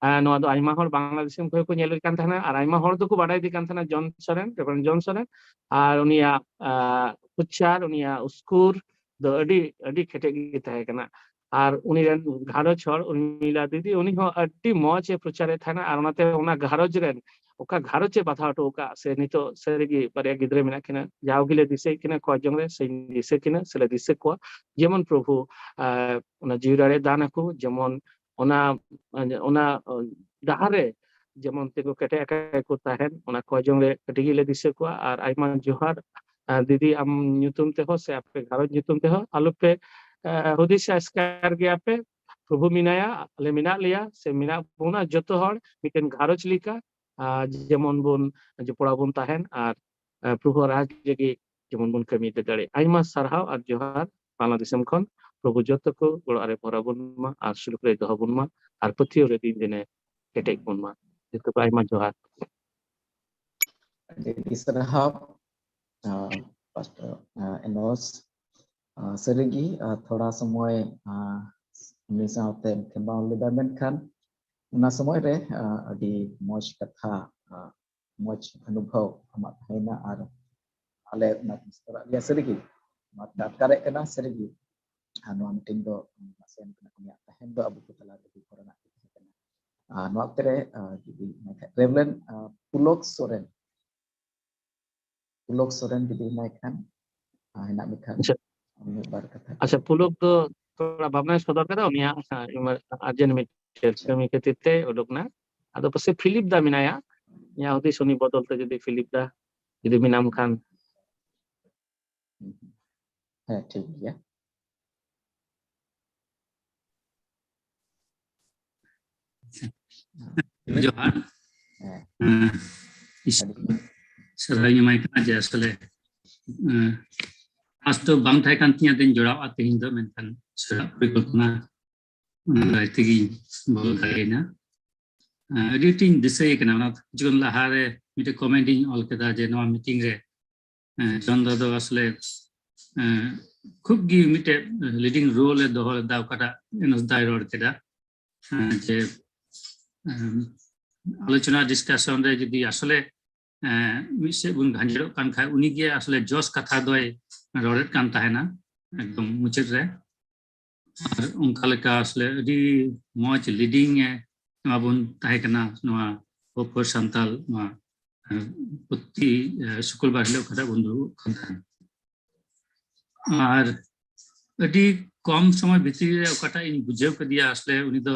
ᱟᱨ ᱱᱚᱣᱟ ᱫᱚ ᱟᱭᱢᱟ ᱦᱚᱲ ᱵᱟᱝᱞᱟᱫᱮᱥᱤ ᱠᱚ ᱠᱚ ᱧᱮᱞᱮᱫ ᱠᱟᱱ ᱛᱟᱦᱮᱱᱟ, ᱟᱨ ᱟᱭᱢᱟ ᱦᱚᱲ ᱫᱚᱠᱚ ᱵᱟᱰᱟᱭᱮᱫᱮ ᱠᱟᱱ ᱛᱟᱦᱮᱱᱟ ᱡᱚᱱ ᱥᱚᱨᱮᱱ, ᱨᱮᱵᱷᱟᱨᱮᱱᱰ ᱡᱚᱱ ᱥᱚᱨᱮᱱ, ᱟᱨ ᱩᱱᱤᱭᱟᱜ, ᱟ, ᱩᱪᱪᱟᱨ, ᱩᱱᱤᱭᱟᱜ ᱩᱥᱠᱩᱨ ᱫᱚ ᱟᱹᱰᱤ, ᱟᱹᱰᱤ ᱠᱮᱴᱮᱡ ᱜᱮ ᱛᱟᱦᱮᱸ ᱠᱟᱱᱟ᱾ ᱟᱨ ᱩᱱᱤ ᱨᱮᱱ ᱜᱷᱟᱨᱚᱸᱡᱽ ᱦᱚᱲ, ᱩᱨᱢᱤᱞᱟ ᱫᱤᱫᱤ, ᱩᱱᱤ ᱦᱚᱸ ᱟᱹᱰᱤ ᱢᱚᱡᱽ ᱮ ᱯᱨᱚᱪᱟᱨᱮᱫ ᱛᱟᱦᱮᱱᱟ, ᱟᱨ ᱚᱱᱟᱛᱮ ᱚᱱᱟ ᱜᱷᱟᱨᱚᱸᱡᱽ ᱨᱮᱱ ᱚᱠᱟ ᱜᱷᱟᱨᱚᱸᱡᱽ ᱮ ᱵᱟᱫᱷᱟᱣ ᱦᱚᱴᱚ ᱟᱠᱟᱫ, ᱥᱮ ᱱᱤᱛᱚᱜ ᱥᱟᱹᱨᱤᱜᱮ ᱵᱟᱨᱭᱟ ᱜᱤᱫᱽᱨᱟᱹ ᱢᱮᱱᱟᱜ ᱠᱤᱱᱟ, ᱡᱟᱣ ᱜᱮᱞᱮ ᱫᱤᱥᱟᱹᱭ ᱠᱤᱱᱟ, ᱠᱚᱭ ᱡᱚᱝ ᱨᱮ ᱥᱮᱧ ᱫᱤᱥᱟᱹ ᱠᱤᱱᱟ, ᱥᱮᱞᱮ ᱫᱤᱥᱟᱹ ᱠᱚᱣᱟ, ᱡᱮᱢᱚᱱ ᱯᱨᱚᱵᱷᱩ, ᱟ, ᱚᱱᱟ ᱡᱤᱣᱤ ᱫᱟᱲᱮ ᱫᱟᱱ ᱟᱠᱚ, ᱡᱮᱢᱚᱱ ᱚᱱᱟ, ᱚᱱᱟ ᱰᱟᱦᱟᱨ ᱨᱮ ᱡᱮᱢᱚᱱ ᱛᱤᱸᱜᱩ ᱠᱮᱴᱮᱡ ᱟᱠᱟᱫ ᱠᱚ ᱛᱟᱦᱮᱱ, ᱚᱱᱟ ᱠᱚᱭ ᱡᱚᱝ ᱨᱮ ᱟᱹᱰᱤ ᱜᱮᱞᱮ ᱫᱤᱥᱟᱹ ᱠᱚᱣᱟ᱾ ᱟᱨ ᱟᱭᱢᱟ ᱡᱚᱦᱟᱨ, ᱟ, ᱫᱤᱫᱤ, ᱟᱢ ᱧᱩᱛᱩᱢ ᱛᱮᱦᱚᱸ ᱥᱮ ᱟᱯᱮ ᱜᱷᱟᱨᱚᱸᱡᱽ ᱧᱩᱛᱩᱢ ᱛᱮᱦᱚᱸ ᱟᱞᱚᱯᱮ, ᱟ, ᱦᱩᱫᱤᱥᱟ ᱮᱥᱠᱟᱨ ᱜᱮᱭᱟ ᱯᱮ᱾ ᱯᱨᱚᱵᱷᱩ ᱢᱮᱱᱟᱭᱟ, ᱟᱞᱮ ᱢᱮᱱᱟᱜ ᱞᱮᱭᱟ, ᱥᱮ ᱢᱮᱱᱟᱜ ᱵᱚᱱᱟ ᱡᱚᱛᱚ ᱦᱚᱲ ᱢᱤᱫᱴᱮᱱ ᱜᱷᱟᱨᱚᱸᱡᱽ ᱞᱮᱠᱟ, ᱟ, ᱡᱮᱢᱚᱱ ᱵᱚᱱ ᱡᱚᱯᱲᱟᱣ ᱵᱚᱱ ᱛᱟᱦᱮᱱ ᱟᱨ, ᱟ, ᱯᱨᱚᱵᱷᱩ ᱨᱟᱡᱽ ᱞᱟᱹᱜᱤᱫ ᱡᱮᱢᱚᱱ ᱵᱚᱱ ᱠᱟᱹᱢᱤ ᱤᱫᱤ ᱫᱟᱲᱮᱭᱟᱜ᱾ ᱟᱭᱢᱟ ᱥᱟᱨᱦᱟᱣ ᱟᱨ ᱡᱚᱦᱟᱨ ᱵᱟᱝᱞᱟ ᱫᱤᱥᱚᱢ ᱠᱷᱚᱱ᱾ ᱯᱨᱚᱵᱷᱩ ᱡᱚᱛᱚ ᱠᱚ ᱜᱚᱲᱚ ᱨᱮ ᱵᱷᱚᱨᱟᱣ ᱵᱚᱱ ᱢᱟ ᱟᱨ ᱥᱩᱞᱩᱠ ᱨᱮ ᱫᱚᱦᱚ ᱵᱚᱱ ᱢᱟ ᱟᱨ ᱯᱟᱹᱛᱭᱟᱹᱣ ᱨᱮ ᱫᱤᱱ ᱫᱤᱱᱮ ᱠᱮᱴᱮᱡ ᱵᱚᱱ ᱢᱟ᱾ ᱡᱚᱛᱚ ᱠᱚ ᱟᱭᱢᱟ ᱡᱚᱦᱟᱨ᱾ ᱟᱹᱰᱤ ᱟᱹᱰᱤ ᱥᱟᱨᱦᱟᱣ, ᱟ, ᱯᱟᱥᱴᱚᱨ, ᱟ, ᱮᱱᱚᱥ᱾ ᱟ, ᱥᱟᱹᱨᱤᱜᱮ, ᱟ, ᱛᱷᱚᱲᱟ ᱥᱚᱢᱚᱭ, ᱟ, ᱩᱱᱤ ᱥᱟᱶᱛᱮ ᱠᱷᱮᱢᱟᱣ ᱞᱮᱫᱟ, ᱢᱮᱱᱠᱷᱟᱱ ᱚᱱᱟ ᱥᱚᱢᱚᱭ ᱨᱮ, ᱟ, ᱟᱹᱰᱤ ᱢᱚᱡᱽ ᱠᱟᱛᱷᱟ, ᱟ, ᱢᱚᱡᱽ ᱚᱱᱩᱵᱷᱚᱵ ᱟᱢᱟᱜ ᱛᱟᱦᱮᱸᱭᱮᱱᱟ ᱟᱨ ᱟᱞᱮ ᱚᱱᱟ ᱡᱤᱱᱤᱥ ᱠᱚ ᱨᱟᱜ ᱞᱮᱭᱟ ᱥᱟᱹᱨᱤᱜᱮ᱾ ᱱᱚᱣᱟ ᱟᱴᱠᱟᱨᱮᱫ ᱠᱟᱱᱟ ᱥᱟᱹᱨᱤᱜᱮ᱾ ᱟᱨ ᱱᱚᱣᱟ ᱢᱤᱴᱤᱝ ᱫᱚ ᱱᱟᱥᱮ ᱩᱱᱤᱭᱟᱜ ᱛᱟᱦᱮᱱ ᱫᱚ ᱟᱵᱚ ᱠᱚ ᱛᱟᱞᱟ ᱨᱮ ᱦᱩᱭ ᱠᱚᱨᱮᱱᱟᱜ ᱜᱮ ᱛᱟᱦᱮᱸ ᱠᱟᱱᱟ᱾ ᱟᱨ ᱱᱚᱣᱟ ᱚᱠᱛᱮ ᱨᱮ, ᱟ, ᱡᱩᱫᱤ ᱢᱮᱱᱠᱷᱟᱱ ᱨᱮᱵᱷᱟᱨᱮᱱᱰ, ᱟ, ᱯᱩᱞᱚᱠ ᱥᱚᱨᱮᱱ, ᱯᱩᱞᱚᱠ ᱥᱚᱨᱮᱱ ᱡᱩᱫᱤ ᱦᱮᱱᱟᱭ ᱠᱷᱟᱱ, ᱟ, ᱦᱮᱱᱟᱜ ᱢᱮ ᱠᱷᱟᱱ, ᱟᱪᱪᱷᱟ᱾ ᱢᱤᱫ ᱵᱟᱨ ᱠᱟᱛᱷᱟ᱾ ᱟᱪᱪᱷᱟ, ᱯᱩᱞᱚᱠ ᱫᱚ ᱛᱷᱚᱲᱟ ᱵᱷᱟᱵᱽᱱᱟᱭ ᱥᱚᱫᱚᱨ ᱠᱟᱫᱟ, ᱩᱱᱤᱭᱟᱜ, ᱟ, ᱤᱢᱟᱨ-, urgent ᱢᱤᱫᱴᱮᱱ ᱟᱪᱪᱷᱟ᱾ ᱠᱟᱹᱢᱤ ᱠᱷᱟᱹᱛᱤᱨ ᱛᱮ ᱩᱰᱩᱠ ᱱᱟ᱾ ᱟᱫᱚ ᱯᱟᱥᱮ ᱯᱷᱤᱞᱤᱯ ᱫᱟ ᱢᱮᱱᱟᱭᱟ, ᱤᱧᱟᱹᱜ ᱦᱩᱫᱤᱥ ᱩᱱᱤ ᱵᱚᱫᱚᱞ ᱛᱮ ᱡᱩᱫᱤ ᱯᱷᱤᱞᱤᱯ ᱫᱟ ᱡᱩᱫᱤ ᱢᱮᱱᱟᱢ ᱠᱷᱟᱱ᱾ ᱦᱮᱸ, ᱴᱷᱤᱠ ᱜᱮᱭᱟ᱾ ᱡᱚᱦᱟᱨ᱾ ᱦᱮᱸ᱾ ᱦᱮᱸ᱾ ᱤᱥ-, ᱟᱹᱰᱤ ᱥᱟᱨᱦᱟᱣ ᱤᱧ ᱮᱢᱟᱭ ᱠᱟᱱᱟ ᱡᱮ ᱟᱥᱚᱞᱮ ᱟᱸᱥ ᱫᱚ ᱵᱟᱝ ᱛᱟᱦᱮᱸ ᱠᱟᱱ ᱛᱤᱧᱟᱹ ᱫᱮᱧ ᱡᱚᱲᱟᱣᱟ ᱛᱮᱦᱮᱧ ᱫᱚ, ᱢᱮᱱᱠᱷᱟᱱ ᱥᱮᱛᱟᱜ ᱯᱚᱨᱤᱠᱚᱞᱯᱚᱱᱟ ᱫᱟᱨᱟᱭ ᱛᱮᱜᱮᱧ ᱵᱚᱞᱚ ᱫᱟᱲᱮᱭᱮᱱᱟ᱾ ᱟᱹᱰᱤ ᱟᱸᱴᱤᱧ ᱫᱤᱥᱟᱹᱭᱮ ᱠᱟᱱᱟ᱾ ᱚᱱᱟ ᱠᱤᱪᱷᱩ ᱠᱷᱚᱱ ᱞᱟᱦᱟᱨᱮ ᱢᱤᱫᱴᱮᱡ comment ᱤᱧ ᱚᱞ ᱠᱮᱫᱟ ᱡᱮ ᱱᱚᱣᱟ meeting ᱨᱮ ᱡᱚᱱᱫᱟ ᱫᱚ ᱟᱥᱚᱞᱮ ᱠᱷᱩᱵ ᱜᱮ ᱢᱤᱫᱴᱮᱡ leading role ᱮ ᱫᱚᱦᱚ ᱞᱮᱫᱟ, ᱚᱠᱟᱴᱟᱜ ᱮᱱᱚᱥ ᱫᱟᱭ ᱨᱚᱲ ᱠᱮᱫᱟ᱾ ᱡᱮ ᱟᱞᱳᱪᱚᱱᱟ discussion ᱨᱮ ᱡᱩᱫᱤ ᱟᱥᱚᱞᱮ ᱢᱤᱫ ᱥᱮᱫ ᱵᱚᱱ ᱜᱷᱟᱸᱡᱮᱲᱚᱜ ᱠᱟᱱ ᱠᱷᱟᱡ, ᱩᱱᱤ ᱜᱮ ᱟᱥᱚᱞᱮ ᱡᱚᱥ ᱠᱟᱛᱷᱟ ᱫᱚᱭ ᱨᱚᱲᱮᱫ ᱠᱟᱱ ᱛᱟᱦᱮᱱᱟ ᱮᱠᱫᱚᱢ ᱢᱩᱪᱟᱹᱫ ᱨᱮ᱾ ᱟᱨ ᱚᱱᱠᱟ ᱞᱮᱠᱟ ᱟᱥᱚᱞᱮ ᱟᱹᱰᱤ ᱢᱚᱡᱽ leading ᱮ ᱮᱢᱟ ᱵᱚᱱ ᱛᱟᱦᱮᱸ ᱠᱟᱱᱟ ᱱᱚᱣᱟ Hope for Santal, ᱱᱚᱣᱟ ᱯᱨᱚᱛᱤ ᱥᱩᱠᱩᱞᱵᱟᱨ ᱦᱤᱞᱳᱜ ᱚᱠᱟᱴᱟᱜ ᱵᱚᱱ ᱫᱩᱲᱩᱵ ᱠᱟᱱ ᱛᱟᱦᱮᱸᱱ᱾ ᱟᱨ ᱟᱹᱰᱤ ᱠᱚᱢ ᱥᱚᱢᱚᱭ ᱵᱷᱤᱛᱨᱤ ᱨᱮ ᱚᱠᱟᱴᱟᱜ ᱤᱧ ᱵᱩᱡᱷᱟᱹᱣ ᱠᱮᱫᱮᱭᱟ, ᱟᱥᱚᱞᱮ ᱩᱱᱤ ᱫᱚ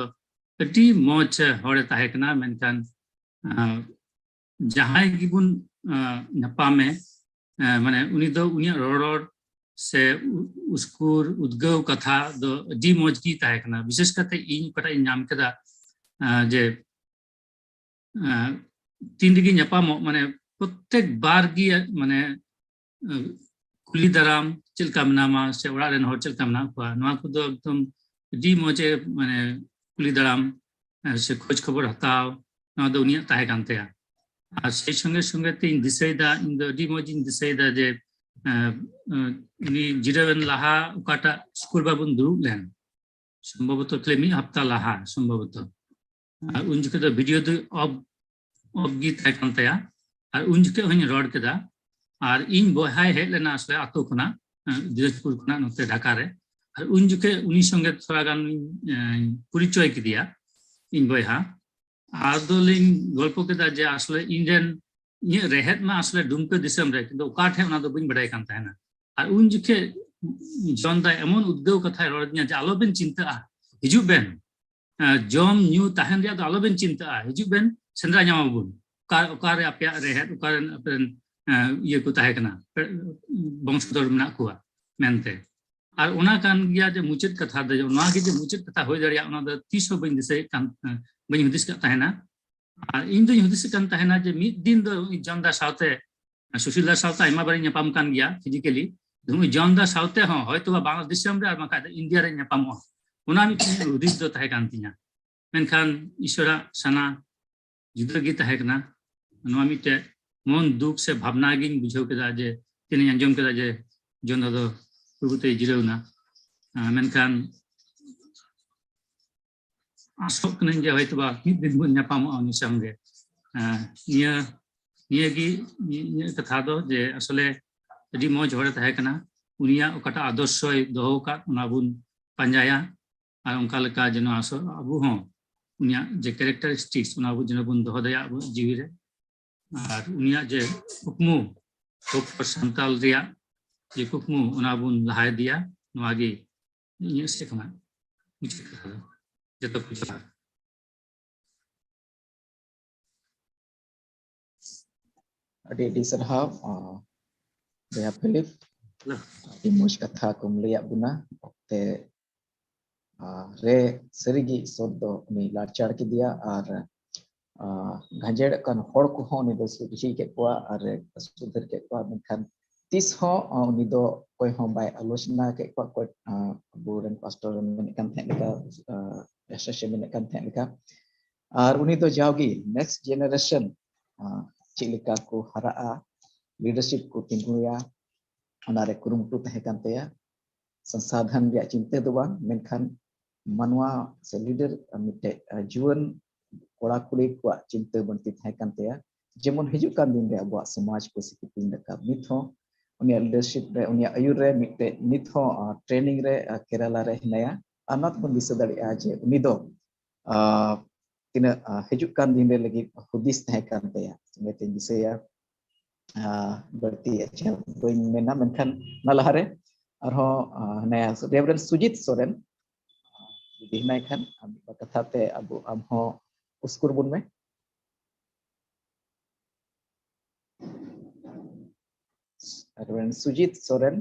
ᱟᱹᱰᱤ ᱢᱚᱡᱽ ᱦᱚᱲᱮ ᱛᱟᱦᱮᱸ ᱠᱟᱱᱟ᱾ ᱢᱮᱱᱠᱷᱟᱱ ᱡᱟᱦᱟᱸᱭ ᱜᱮᱵᱚᱱ ᱧᱟᱯᱟᱢᱮ, ᱢᱟᱱᱮ ᱩᱱᱤ ᱫᱚ ᱩᱱᱤᱭᱟᱜ ᱨᱚᱲ ᱥᱮ ᱩᱥᱠᱩᱨ ᱩᱫᱽᱜᱟᱹᱣ ᱠᱟᱛᱷᱟ ᱫᱚ ᱟᱹᱰᱤ ᱢᱚᱡᱽ ᱜᱮ ᱛᱟᱦᱮᱸ ᱠᱟᱱᱟ᱾ ᱵᱤᱥᱮᱥ ᱠᱟᱛᱮ ᱤᱧ ᱚᱠᱟᱴᱟᱜ ᱤᱧ ᱧᱟᱢ ᱠᱮᱫᱟ, ᱡᱮ ᱛᱤᱱ ᱨᱮᱜᱮ ᱧᱟᱯᱟᱢᱚᱜ, ᱢᱟᱱᱮ ᱯᱨᱚᱛᱮᱠ ᱵᱟᱨ ᱜᱮ ᱢᱟᱱᱮ ᱠᱩᱞᱤ ᱫᱟᱨᱟᱢ, ᱪᱮᱫ ᱞᱮᱠᱟ ᱢᱮᱱᱟᱢᱟ ᱥᱮ ᱚᱲᱟᱜ ᱨᱮᱱ ᱦᱚᱲ ᱪᱮᱫ ᱞᱮᱠᱟ ᱢᱮᱱᱟᱜ ᱠᱚᱣᱟ, ᱱᱚᱣᱟ ᱠᱚᱫᱚ ᱮᱠᱫᱚᱢ ᱟᱹᱰᱤ ᱢᱚᱡᱽ ᱮ ᱢᱟᱱᱮ ᱠᱩᱞᱤ ᱫᱟᱨᱟᱢ ᱥᱮ ᱠᱷᱳᱡᱽ ᱠᱷᱚᱵᱚᱨ ᱦᱟᱛᱟᱣ, ᱱᱚᱣᱟ ᱫᱚ ᱩᱱᱤᱭᱟᱜ ᱛᱟᱦᱮᱸ ᱠᱟᱱ ᱛᱟᱭᱟ᱾ ᱟᱨ ᱥᱮᱭ ᱥᱚᱸᱜᱮ ᱥᱚᱸᱜᱮ ᱛᱮᱧ ᱫᱤᱥᱟᱹᱭᱮᱫᱟ, ᱤᱧ ᱫᱚ ᱟᱹᱰᱤ ᱢᱚᱡᱽ ᱤᱧ ᱫᱤᱥᱟᱹᱭᱮᱫᱟ ᱡᱮ ᱩᱱᱤ ᱡᱤᱨᱟᱹᱣᱮᱱ ᱞᱟᱦᱟ ᱚᱠᱟᱴᱟᱜ ᱥᱩᱠᱩᱞᱵᱟᱨ ᱵᱚᱱ ᱫᱩᱲᱩᱵ ᱞᱮᱱ, ᱥᱚᱢᱵᱷᱚᱵᱚᱛᱚ ᱠᱷᱟᱹᱞᱤ ᱢᱤᱫ ᱦᱟᱯᱛᱟ ᱞᱟᱦᱟ ᱥᱚᱢᱵᱷᱚᱵᱚᱛᱚ, ᱟᱨ ᱩᱱ ᱡᱚᱠᱷᱮᱡ ᱫᱚ video ᱫᱚ off off ᱜᱮ ᱛᱟᱦᱮᱸ ᱠᱟᱱ ᱛᱟᱭᱟ᱾ ᱟᱨ ᱩᱱ ᱡᱚᱠᱷᱮᱡ ᱦᱚᱸᱧ ᱨᱚᱲ ᱠᱮᱫᱟ᱾ ᱟᱨ ᱤᱧ ᱵᱚᱭᱦᱟᱭ ᱦᱮᱡ ᱞᱮᱱᱟ ᱟᱥᱚᱞᱮ ᱟᱛᱳ ᱠᱷᱚᱱᱟᱜ, ᱫᱤᱱᱟᱡᱽᱯᱩᱨ ᱠᱷᱚᱱᱟᱜ ᱱᱚᱛᱮ ᱰᱷᱟᱠᱟ ᱨᱮ᱾ ᱟᱨ ᱩᱱ ᱡᱚᱠᱷᱮᱡ ᱩᱱᱤ ᱥᱚᱸᱜᱮ ᱛᱷᱚᱲᱟ ᱜᱟᱱ ᱯᱚᱨᱤᱪᱚᱭ ᱠᱮᱫᱮᱭᱟ ᱤᱧ ᱵᱚᱭᱦᱟ᱾ ᱟᱫᱚ ᱞᱤᱧ ᱜᱚᱞᱯᱚ ᱠᱮᱫᱟ ᱡᱮ ᱟᱥᱚᱞᱮ ᱤᱧ ᱨᱮᱱ, ᱤᱧᱟᱹᱜ ᱨᱮᱦᱮᱫ ᱢᱟ ᱟᱥᱚᱞᱮ ᱰᱩᱢᱠᱟᱹ ᱫᱤᱥᱚᱢ ᱨᱮ, ᱠᱤᱱᱛᱩ ᱚᱠᱟ ᱴᱷᱮᱡ ᱚᱱᱟ ᱫᱚ ᱵᱟᱹᱧ ᱵᱟᱰᱟᱭ ᱠᱟᱱ ᱛᱟᱦᱮᱱᱟ᱾ ᱟᱨ ᱩᱱ ᱡᱚᱠᱷᱮᱡ ᱡᱚᱱ ᱫᱟ ᱮᱢᱚᱱ ᱩᱫᱽᱜᱟᱹᱣ ᱠᱟᱛᱷᱟᱭ ᱨᱚᱲ ᱟᱹᱫᱤᱧᱟ ᱡᱮ ᱟᱞᱚᱵᱮᱱ ᱪᱤᱱᱛᱟᱹᱜᱼᱟ, ᱦᱤᱡᱩᱜ ᱵᱮᱱ, ᱡᱚᱢ ᱧᱩ ᱛᱟᱦᱮᱱ ᱨᱮᱭᱟᱜ ᱫᱚ ᱟᱞᱚᱵᱮᱱ ᱪᱤᱱᱛᱟᱹᱜᱼᱟ, ᱦᱤᱡᱩᱜ ᱵᱮᱱ, ᱥᱮᱸᱫᱽᱨᱟ ᱧᱟᱢᱟᱵᱚᱱ ᱚᱠᱟ, ᱚᱠᱟᱨᱮ ᱟᱯᱮᱭᱟᱜ ᱨᱮᱦᱮᱫ, ᱚᱠᱟᱨᱮᱱ ᱟᱯᱮᱨᱮᱱ ᱤᱭᱟᱹ ᱠᱚ ᱛᱟᱦᱮᱸ ᱠᱟᱱᱟ, ᱵᱚᱝᱥᱚᱫᱷᱚᱨ ᱢᱮᱱᱟᱜ ᱠᱚᱣᱟ ᱢᱮᱱᱛᱮ᱾ ᱟᱨ ᱚᱱᱟ ᱠᱟᱱ ᱜᱮᱭᱟ ᱡᱮ ᱢᱩᱪᱟᱹᱫ ᱠᱟᱛᱷᱟ ᱫᱚ, ᱱᱚᱣᱟ ᱜᱮ ᱡᱮ ᱢᱩᱪᱟᱹᱫ ᱠᱟᱛᱷᱟ ᱦᱩᱭ ᱫᱟᱲᱮᱭᱟᱜᱼᱟ, ᱚᱱᱟ ᱫᱚ ᱛᱤᱥ ᱦᱚᱸ ᱵᱟᱹᱧ ᱫᱤᱥᱟᱹᱭᱮᱫ ᱠᱟᱱ, ᱵᱟᱹᱧ ᱦᱩᱫᱤᱥ ᱠᱟᱫ ᱛᱟᱦᱮᱱᱟ᱾ ᱟᱨ ᱤᱧ ᱫᱚᱧ ᱦᱩᱫᱤᱥᱮᱫ ᱠᱟᱱ ᱛᱟᱦᱮᱱᱟ ᱡᱮ ᱢᱤᱫ ᱫᱤᱱ ᱫᱚ ᱩᱱᱤ ᱡᱚᱱ ᱫᱟ ᱥᱟᱶᱛᱮ ᱥᱩᱥᱤᱞ ᱫᱟᱥ ᱥᱟᱶᱛᱮ ᱟᱭᱢᱟ ᱵᱟᱨᱤᱧ ᱧᱟᱯᱟᱢ ᱠᱟᱱ ᱜᱮᱭᱟ physically᱾ ᱩᱱᱤ ᱡᱚᱱ ᱫᱟᱥ ᱥᱟᱶᱛᱮ ᱦᱚᱸ ᱦᱚᱭᱛᱳ ᱵᱟ ᱵᱟᱝᱞᱟᱫᱮᱥ ᱫᱤᱥᱚᱢ ᱨᱮ ᱟᱨ ᱵᱟᱝᱠᱷᱟᱱ ᱫᱚ ᱤᱱᱰᱤᱭᱟ ᱨᱮ ᱧᱟᱯᱟᱢᱚᱜᱼᱟ, ᱚᱱᱟ ᱢᱤᱫᱴᱮᱱ ᱦᱩᱫᱤᱥ ᱫᱚ ᱛᱟᱦᱮᱸ ᱠᱟᱱ ᱛᱤᱧᱟ᱾ ᱢᱮᱱᱠᱷᱟᱱ ᱤᱥᱚᱨᱟᱜ ᱥᱟᱱᱟ ᱡᱩᱫᱟᱹ ᱜᱮ ᱛᱟᱦᱮᱸ ᱠᱟᱱᱟ᱾ ᱱᱚᱣᱟ ᱢᱤᱫᱴᱮᱡ ᱢᱚᱱ ᱫᱩᱠ ᱥᱮ ᱵᱷᱟᱵᱽᱱᱟ ᱜᱤᱧ ᱵᱩᱡᱷᱟᱹᱣ ᱠᱮᱫᱟ ᱡᱮ ᱛᱤᱱᱟᱹᱧ ᱟᱸᱡᱚᱢ ᱠᱮᱫᱟ ᱡᱮ ᱡᱚᱱ ᱫᱟᱫᱟ ᱯᱨᱚᱵᱷᱩ ᱛᱮᱭ ᱡᱤᱨᱟᱹᱣ ᱮᱱᱟ᱾ ᱟᱸ, ᱢᱮᱱᱠᱷᱟᱱ ᱟᱥᱚᱜ ᱠᱟᱹᱱᱟᱹᱧ ᱡᱮ ᱦᱚᱭᱛᱳ ᱵᱟ ᱢᱤᱫ ᱫᱤᱱ ᱵᱚᱱ ᱧᱟᱯᱟᱢᱚᱜᱼᱟ ᱩᱱᱤ ᱥᱚᱸᱜᱮ᱾ ᱟᱸ, ᱱᱤᱭᱟᱹ, ᱱᱤᱭᱟᱹ ᱜᱮ ᱤᱧᱟᱹᱜ ᱠᱟᱛᱷᱟ ᱫᱚ, ᱡᱮ ᱟᱥᱚᱞᱮ ᱟᱹᱰᱤ ᱢᱚᱡᱽ ᱦᱚᱲᱮ ᱛᱟᱦᱮᱸ ᱠᱟᱱᱟ᱾ ᱩᱱᱤᱭᱟᱜ ᱚᱠᱟᱴᱟᱜ ᱟᱫᱚᱨᱥᱚᱭ ᱫᱚᱦᱚ ᱟᱠᱟᱫ, ᱚᱱᱟ ᱵᱚᱱ ᱯᱟᱸᱡᱟᱭᱟ᱾ ᱟᱨ ᱚᱱᱠᱟ ᱞᱮᱠᱟ ᱡᱮᱱᱚ ᱟᱥᱚ-, ᱟᱵᱚ ᱦᱚᱸ ᱩᱱᱤᱭᱟᱜ ᱡᱮ characteristics, ᱚᱱᱟ ᱵᱚ ᱡᱮᱱᱚ ᱵᱚᱱ ᱫᱚᱦᱚ ᱫᱟᱲᱮᱭᱟᱜ ᱟᱵᱚ ᱡᱤᱣᱤ ᱨᱮ᱾ ᱟᱨ ᱩᱱᱤᱭᱟᱜ ᱡᱮ ᱠᱩᱠᱢᱩ, Hope for Santal ᱨᱮᱭᱟᱜ ᱡᱮ ᱠᱩᱠᱢᱩ, ᱚᱱᱟ ᱵᱚᱱ ᱞᱟᱦᱟ ᱤᱫᱤᱭᱟ᱾ ᱱᱚᱣᱟ ᱜᱮ ᱤᱧᱟᱹᱜ ᱥᱮᱫ ᱠᱷᱚᱱᱟᱜ ᱢᱩᱪᱟᱹᱫ ᱠᱟᱛᱷᱟ ᱫᱚ᱾ ᱡᱚᱛᱚ ᱠᱚ ᱡᱚᱦᱟᱨ᱾ ᱟᱹᱰᱤ ᱟᱹᱰᱤ ᱥᱟᱨᱦᱟᱣ, ᱟᱸ, ᱵᱚᱭᱦᱟ ᱯᱷᱤᱞᱤᱯ᱾ ᱟᱹᱰᱤ ᱢᱚᱡᱽ ᱠᱟᱛᱷᱟ ᱠᱚᱢ ᱞᱟᱹᱭᱟᱫ ᱵᱚᱱᱟ᱾ ᱚᱠᱛᱮ, ᱟᱸ, ᱨᱮ ᱥᱟᱹᱨᱤᱜᱮ ᱤᱥᱚᱨ ᱫᱚ ᱩᱱᱤ ᱞᱟᱲᱪᱟᱲ ᱠᱮᱫᱮᱭᱟ ᱟᱨ, ᱟᱸ, ᱜᱟᱸᱡᱮᱲ ᱟᱠᱟᱱ ᱦᱚᱲ ᱠᱚᱦᱚᱸ ᱩᱱᱤ ᱫᱚ ᱥᱩᱨᱡᱷᱤ ᱠᱮᱫ ᱠᱚᱣᱟ ᱟᱨ ᱥᱩᱫᱷᱟᱹᱨ ᱠᱮᱫ ᱠᱚᱣᱟ᱾ ᱢᱮᱱᱠᱷᱟᱱ ᱛᱤᱥ ᱦᱚᱸ, ᱟᱸ, ᱩᱱᱤ ᱫᱚ ᱚᱠᱚᱭ ᱦᱚᱸ ᱵᱟᱭ ᱟᱞᱳᱪᱚᱱᱟ ᱠᱮᱫ ᱠᱚᱣᱟ, ᱚᱠᱚᱭ, ᱟᱸ, ᱟᱵᱚᱨᱮᱱ ᱯᱟᱥᱴᱚᱨ ᱢᱮᱱᱮᱫ ᱠᱟᱱ ᱛᱟᱦᱮᱸᱫ ᱞᱮᱠᱟ, ᱟᱸ, ᱯᱟᱥᱴᱚᱨ ᱢᱮᱱᱮᱫ ᱠᱟᱱ ᱛᱟᱦᱮᱸᱫ ᱞᱮᱠᱟ᱾ ᱟᱨ ᱩᱱᱤ ᱫᱚ ᱡᱟᱣᱜᱮ next generation, ᱟᱸ, ᱪᱮᱫ ᱞᱮᱠᱟ ᱠᱚ ᱦᱟᱨᱟᱜᱼᱟ, leadership ᱠᱚ ᱛᱤᱸᱜᱩᱭᱟ, ᱚᱱᱟᱨᱮ ᱠᱩᱨᱩᱢᱩᱴᱩ ᱛᱟᱦᱮᱸ ᱠᱟᱱ ᱛᱟᱭᱟ᱾ ᱥᱚᱝᱥᱟᱫᱷᱚᱱ ᱨᱮᱭᱟᱜ ᱪᱤᱱᱛᱟᱹ ᱫᱚ ᱵᱟᱝ, ᱢᱮᱱᱠᱷᱟᱱ ᱢᱟᱱᱣᱟ ᱥᱮ leader ᱢᱤᱫᱴᱮᱡ, ᱟᱸ, ᱡᱩᱣᱟᱹᱱ ᱠᱚᱲᱟ ᱠᱩᱲᱤ ᱠᱚᱣᱟᱜ ᱪᱤᱱᱛᱟᱹ ᱵᱟᱹᱲᱛᱤ ᱛᱟᱦᱮᱸ ᱠᱟᱱ ᱛᱟᱭᱟ᱾ ᱡᱮᱢᱚᱱ ᱦᱤᱡᱩᱜ ᱠᱟᱱ ᱫᱤᱱ ᱨᱮ ᱟᱵᱚᱣᱟᱜ ᱥᱚᱢᱟᱡᱽ ᱠᱚ ᱥᱮ ᱛᱤᱧ ᱨᱟᱠᱟᱵ, ᱱᱤᱛ ᱦᱚᱸ ᱩᱱᱤᱭᱟᱜ leadership ᱨᱮ, ᱩᱱᱤᱭᱟᱜ ᱟᱹᱭᱩᱨ ᱨᱮ ᱢᱤᱫᱴᱮᱡ ᱱᱤᱛ ᱦᱚᱸ, ᱟᱸ, training ᱨᱮ, ᱟᱸ, ᱠᱮᱨᱟᱞᱟ ᱨᱮ ᱦᱮᱱᱟᱭᱟ᱾ ᱟᱨ ᱚᱱᱟ ᱛᱮᱵᱚᱱ ᱫᱤᱥᱟᱹ ᱫᱟᱲᱮᱭᱟᱜᱼᱟ ᱡᱮ ᱩᱱᱤ ᱫᱚ, ᱟᱸ, ᱛᱤᱱᱟᱹᱜ, ᱟᱸ, ᱦᱤᱡᱩᱜ ᱠᱟᱱ ᱫᱤᱱ ᱨᱮ ᱞᱟᱹᱜᱤᱫ ᱦᱩᱫᱤᱥ ᱛᱟᱦᱮᱸ ᱠᱟᱱ ᱛᱟᱭᱟ᱾ ᱥᱚᱸᱜᱮ ᱛᱮᱧ ᱫᱤᱥᱟᱹᱭᱟ, ᱟᱸ, ᱵᱟᱹᱲᱛᱤ ᱟᱪᱪᱷᱟ ᱵᱟᱹᱧ ᱢᱮᱱᱟ, ᱢᱮᱱᱠᱷᱟᱱ ᱚᱱᱟ ᱞᱟᱦᱟᱨᱮ ᱟᱨᱦᱚᱸ, ᱟᱸ, ᱦᱮᱱᱟᱭᱟ Reverend ᱥᱩᱡᱤᱛ ᱥᱚᱨᱮᱱ, ᱡᱩᱫᱤ ᱦᱮᱱᱟᱭ ᱠᱷᱟᱱ ᱟᱢ ᱢᱤᱫ ᱵᱟᱨ ᱠᱟᱛᱷᱟ ᱛᱮ ᱟᱵᱚ, ᱟᱢ ᱦᱚᱸ ᱩᱥᱠᱩᱨ ᱵᱚᱱ ᱢᱮ᱾ Reverend ᱥᱩᱡᱤᱛ ᱥᱚᱨᱮᱱ᱾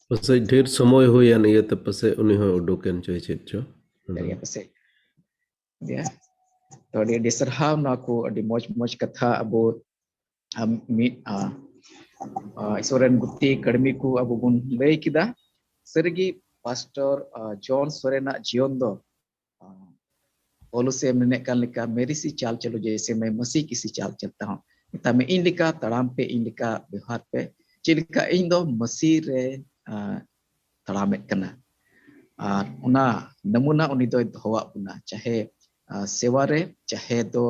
ᱯᱟᱥᱮᱡ ᱰᱷᱮᱨ ᱥᱚᱢᱚᱭ ᱦᱩᱭᱮᱱ ᱤᱭᱟᱹᱛᱮ ᱯᱟᱥᱮᱡ ᱩᱱᱤ ᱦᱚᱸ ᱩᱰᱩᱠᱮᱱ ᱪᱚᱭ ᱪᱮᱫ ᱪᱚ᱾ ᱫᱟᱲᱮᱭᱟᱜ ᱯᱟᱥᱮᱡ᱾ ᱭᱟ᱾ ᱛᱚ ᱟᱹᱰᱤ ᱟᱹᱰᱤ ᱥᱟᱨᱦᱟᱣ, ᱱᱚᱣᱟ ᱠᱚ ᱟᱹᱰᱤ ᱢᱚᱡᱽ ᱢᱚᱡᱽ ᱠᱟᱛᱷᱟ ᱟᱵᱚ ᱟᱢ, ᱢᱤᱫ ᱟ, ᱟ, ᱤᱥᱚᱨ ᱨᱮᱱ ᱜᱩᱛᱤ ᱠᱟᱹᱲᱢᱤ ᱠᱚ ᱟᱵᱚ ᱵᱚᱱ ᱞᱟᱹᱭ ᱠᱮᱫᱟ᱾ ᱥᱟᱹᱨᱤᱜᱮ ᱯᱟᱥᱴᱚᱨ ᱟ, ᱡᱚᱱ ᱥᱚᱨᱮᱱᱟᱜ ᱡᱤᱭᱚᱱ ᱫᱚ ᱟ, ᱯᱚᱞᱩᱥ ᱮ ᱢᱮᱱᱮᱫ ᱠᱟᱱ ᱞᱮᱠᱟ, "ᱢᱮᱨᱤ ᱥᱤ ᱪᱟᱞ ᱪᱟᱞᱩ ᱡᱮᱭᱥᱮ ᱢᱮ ᱢᱟᱹᱥᱤ ᱠᱤᱥᱤ ᱪᱟᱞ ᱪᱟᱞᱛᱟ ᱦᱚᱸ", ᱢᱮᱛᱟᱜ ᱢᱮ, ᱤᱧ ᱞᱮᱠᱟ ᱛᱟᱲᱟᱢ ᱯᱮ, ᱤᱧ ᱞᱮᱠᱟ ᱵᱮᱣᱦᱟᱨ ᱯᱮ, ᱪᱮᱫ ᱞᱮᱠᱟ ᱤᱧ ᱫᱚ ᱢᱟᱹᱥᱤ ᱨᱮ ᱟ, ᱛᱟᱲᱟᱢᱮᱫ ᱠᱟᱱᱟ᱾ ᱟᱨ ᱚᱱᱟ ᱱᱟᱢᱩᱱᱟ ᱩᱱᱤ ᱫᱚᱭ ᱫᱚᱦᱚᱣᱟᱜ ᱵᱚᱱᱟ, ᱪᱟᱦᱮ ᱟ, ᱥᱮᱣᱟ ᱨᱮ, ᱪᱟᱦᱮ ᱫᱚ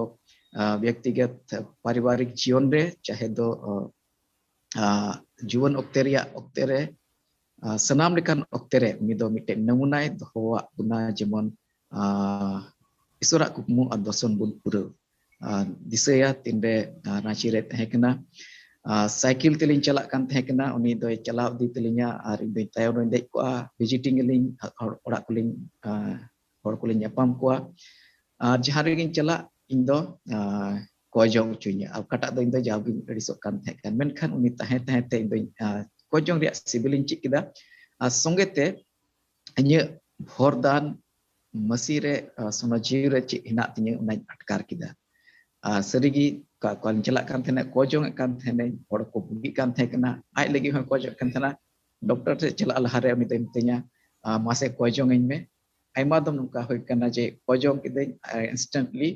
ᱟ, ᱵᱮᱠᱛᱤᱜᱚᱛ ᱯᱟᱨᱤᱵᱟᱨᱤᱠ ᱡᱤᱭᱚᱱ ᱨᱮ, ᱪᱟᱦᱮ ᱫᱚ ᱟ, ᱟ, ᱡᱩᱣᱟᱹᱱ ᱚᱠᱛᱮ ᱨᱮᱭᱟᱜ ᱚᱠᱛᱮ ᱨᱮ, ᱟ, ᱥᱟᱱᱟᱢ ᱞᱮᱠᱟᱱ ᱚᱠᱛᱮ ᱨᱮ ᱩᱱᱤ ᱫᱚ ᱢᱤᱫᱴᱮᱱ ᱱᱟᱢᱩᱱᱟᱭ ᱫᱚᱦᱚᱣᱟᱜ ᱵᱚᱱᱟ, ᱡᱮᱢᱚᱱ ᱟ, ᱤᱥᱚᱨᱟᱜ ᱠᱩᱠᱢᱩ ᱟᱨ ᱫᱚᱨᱥᱚᱱ ᱵᱚᱱ ᱯᱩᱨᱟᱹᱣ᱾ ᱟ, ᱫᱤᱥᱟᱹᱭᱟ ᱛᱤᱱᱨᱮ ᱟ, ᱨᱟᱸᱪᱤ ᱨᱮ ᱛᱟᱦᱮᱸ ᱠᱟᱱᱟ, ᱟ, ᱥᱟᱭᱠᱮᱞ ᱛᱮᱞᱤᱧ ᱪᱟᱞᱟᱜ ᱠᱟᱱ ᱛᱟᱦᱮᱸ ᱠᱟᱱᱟ, ᱩᱱᱤ ᱫᱚᱭ ᱪᱟᱞᱟᱣ ᱤᱫᱤ ᱛᱟᱹᱞᱤᱧᱟ ᱟᱨ ᱤᱧ ᱫᱚᱧ ᱛᱟᱭᱚᱢ ᱨᱮᱧ ᱫᱮᱡ ᱠᱚᱜᱼᱟ᱾ ᱵᱷᱤᱡᱤᱴᱤᱝ ᱟᱹᱞᱤᱧ, ᱦᱚᱲ ᱚᱲᱟᱜ ᱠᱚᱞᱤᱧ ᱟ, ᱦᱚᱲ ᱠᱚᱞᱤᱧ ᱧᱟᱯᱟᱢ ᱠᱚᱣᱟ᱾ ᱟᱨ ᱡᱟᱦᱟᱸ ᱨᱮᱜᱤᱧ ᱪᱟᱞᱟᱜ, ᱤᱧ ᱫᱚ ᱟ, ᱠᱚᱭ ᱡᱚᱝ ᱦᱚᱪᱚᱧᱟ᱾ ᱟᱨ ᱚᱠᱟᱴᱟᱜ ᱫᱚ ᱤᱧ ᱫᱚ ᱡᱟᱣᱜᱮᱧ ᱟᱹᱲᱤᱥᱚᱜ ᱠᱟᱱ ᱛᱟᱦᱮᱸ ᱠᱟᱱ, ᱢᱮᱱᱠᱷᱟᱱ ᱩᱱᱤ ᱛᱟᱦᱮᱸ ᱛᱟᱦᱮᱸ ᱛᱮ ᱤᱧ ᱫᱚᱧ ᱟ, ᱠᱚᱭ ᱡᱚᱝ ᱨᱮᱭᱟᱜ ᱥᱤᱵᱤᱞᱤᱧ ᱪᱮᱫ ᱠᱮᱫᱟ᱾ ᱟᱨ ᱥᱚᱸᱜᱮ ᱛᱮ ᱤᱧᱟᱹᱜ ᱵᱷᱚᱨ ᱫᱟᱱ ᱢᱟᱹᱥᱤ ᱨᱮ, ᱟ, ᱥᱚᱱᱟ ᱡᱤᱣᱤ ᱨᱮ ᱪᱮᱫ ᱦᱮᱱᱟᱜ ᱛᱤᱧᱟᱹ, ᱚᱱᱟᱧ ᱟᱴᱠᱟᱨ ᱠᱮᱫᱟ᱾ ᱟᱨ ᱥᱟᱹᱨᱤᱜᱮ ᱚᱠᱟ, ᱚᱠᱟᱧ ᱪᱟᱞᱟᱜ ᱠᱟᱱ ᱛᱟᱦᱮᱱᱟ, ᱠᱚᱭ ᱡᱚᱝ ᱮᱫ ᱠᱟᱱ ᱛᱟᱦᱮᱱᱟᱹᱧ, ᱦᱚᱲ ᱠᱚ ᱵᱩᱜᱤᱜ ᱠᱟᱱ ᱛᱟᱦᱮᱸ ᱠᱟᱱᱟ, ᱟᱡ ᱞᱟᱹᱜᱤᱫ ᱦᱚᱸᱭ ᱠᱚᱭ ᱡᱚᱝ ᱠᱟᱱ ᱛᱟᱦᱮᱱᱟ᱾ ᱰᱚᱠᱴᱚᱨ ᱴᱷᱮᱱ ᱪᱟᱞᱟᱜ ᱞᱟᱦᱟᱨᱮ ᱩᱱᱤ ᱫᱚᱭ ᱢᱤᱛᱟᱹᱧᱟ, "ᱟ, ᱢᱟᱥᱮ ᱠᱚᱭ ᱡᱚᱝ ᱟᱹᱧ ᱢᱮ᱾" ᱟᱭᱢᱟ ᱫᱚᱢ ᱱᱚᱝᱠᱟ ᱦᱩᱭ ᱠᱟᱱᱟ ᱡᱮ ᱠᱚᱭ ᱡᱚᱝ ᱠᱤᱫᱟᱹᱧ, ᱟᱨ instantly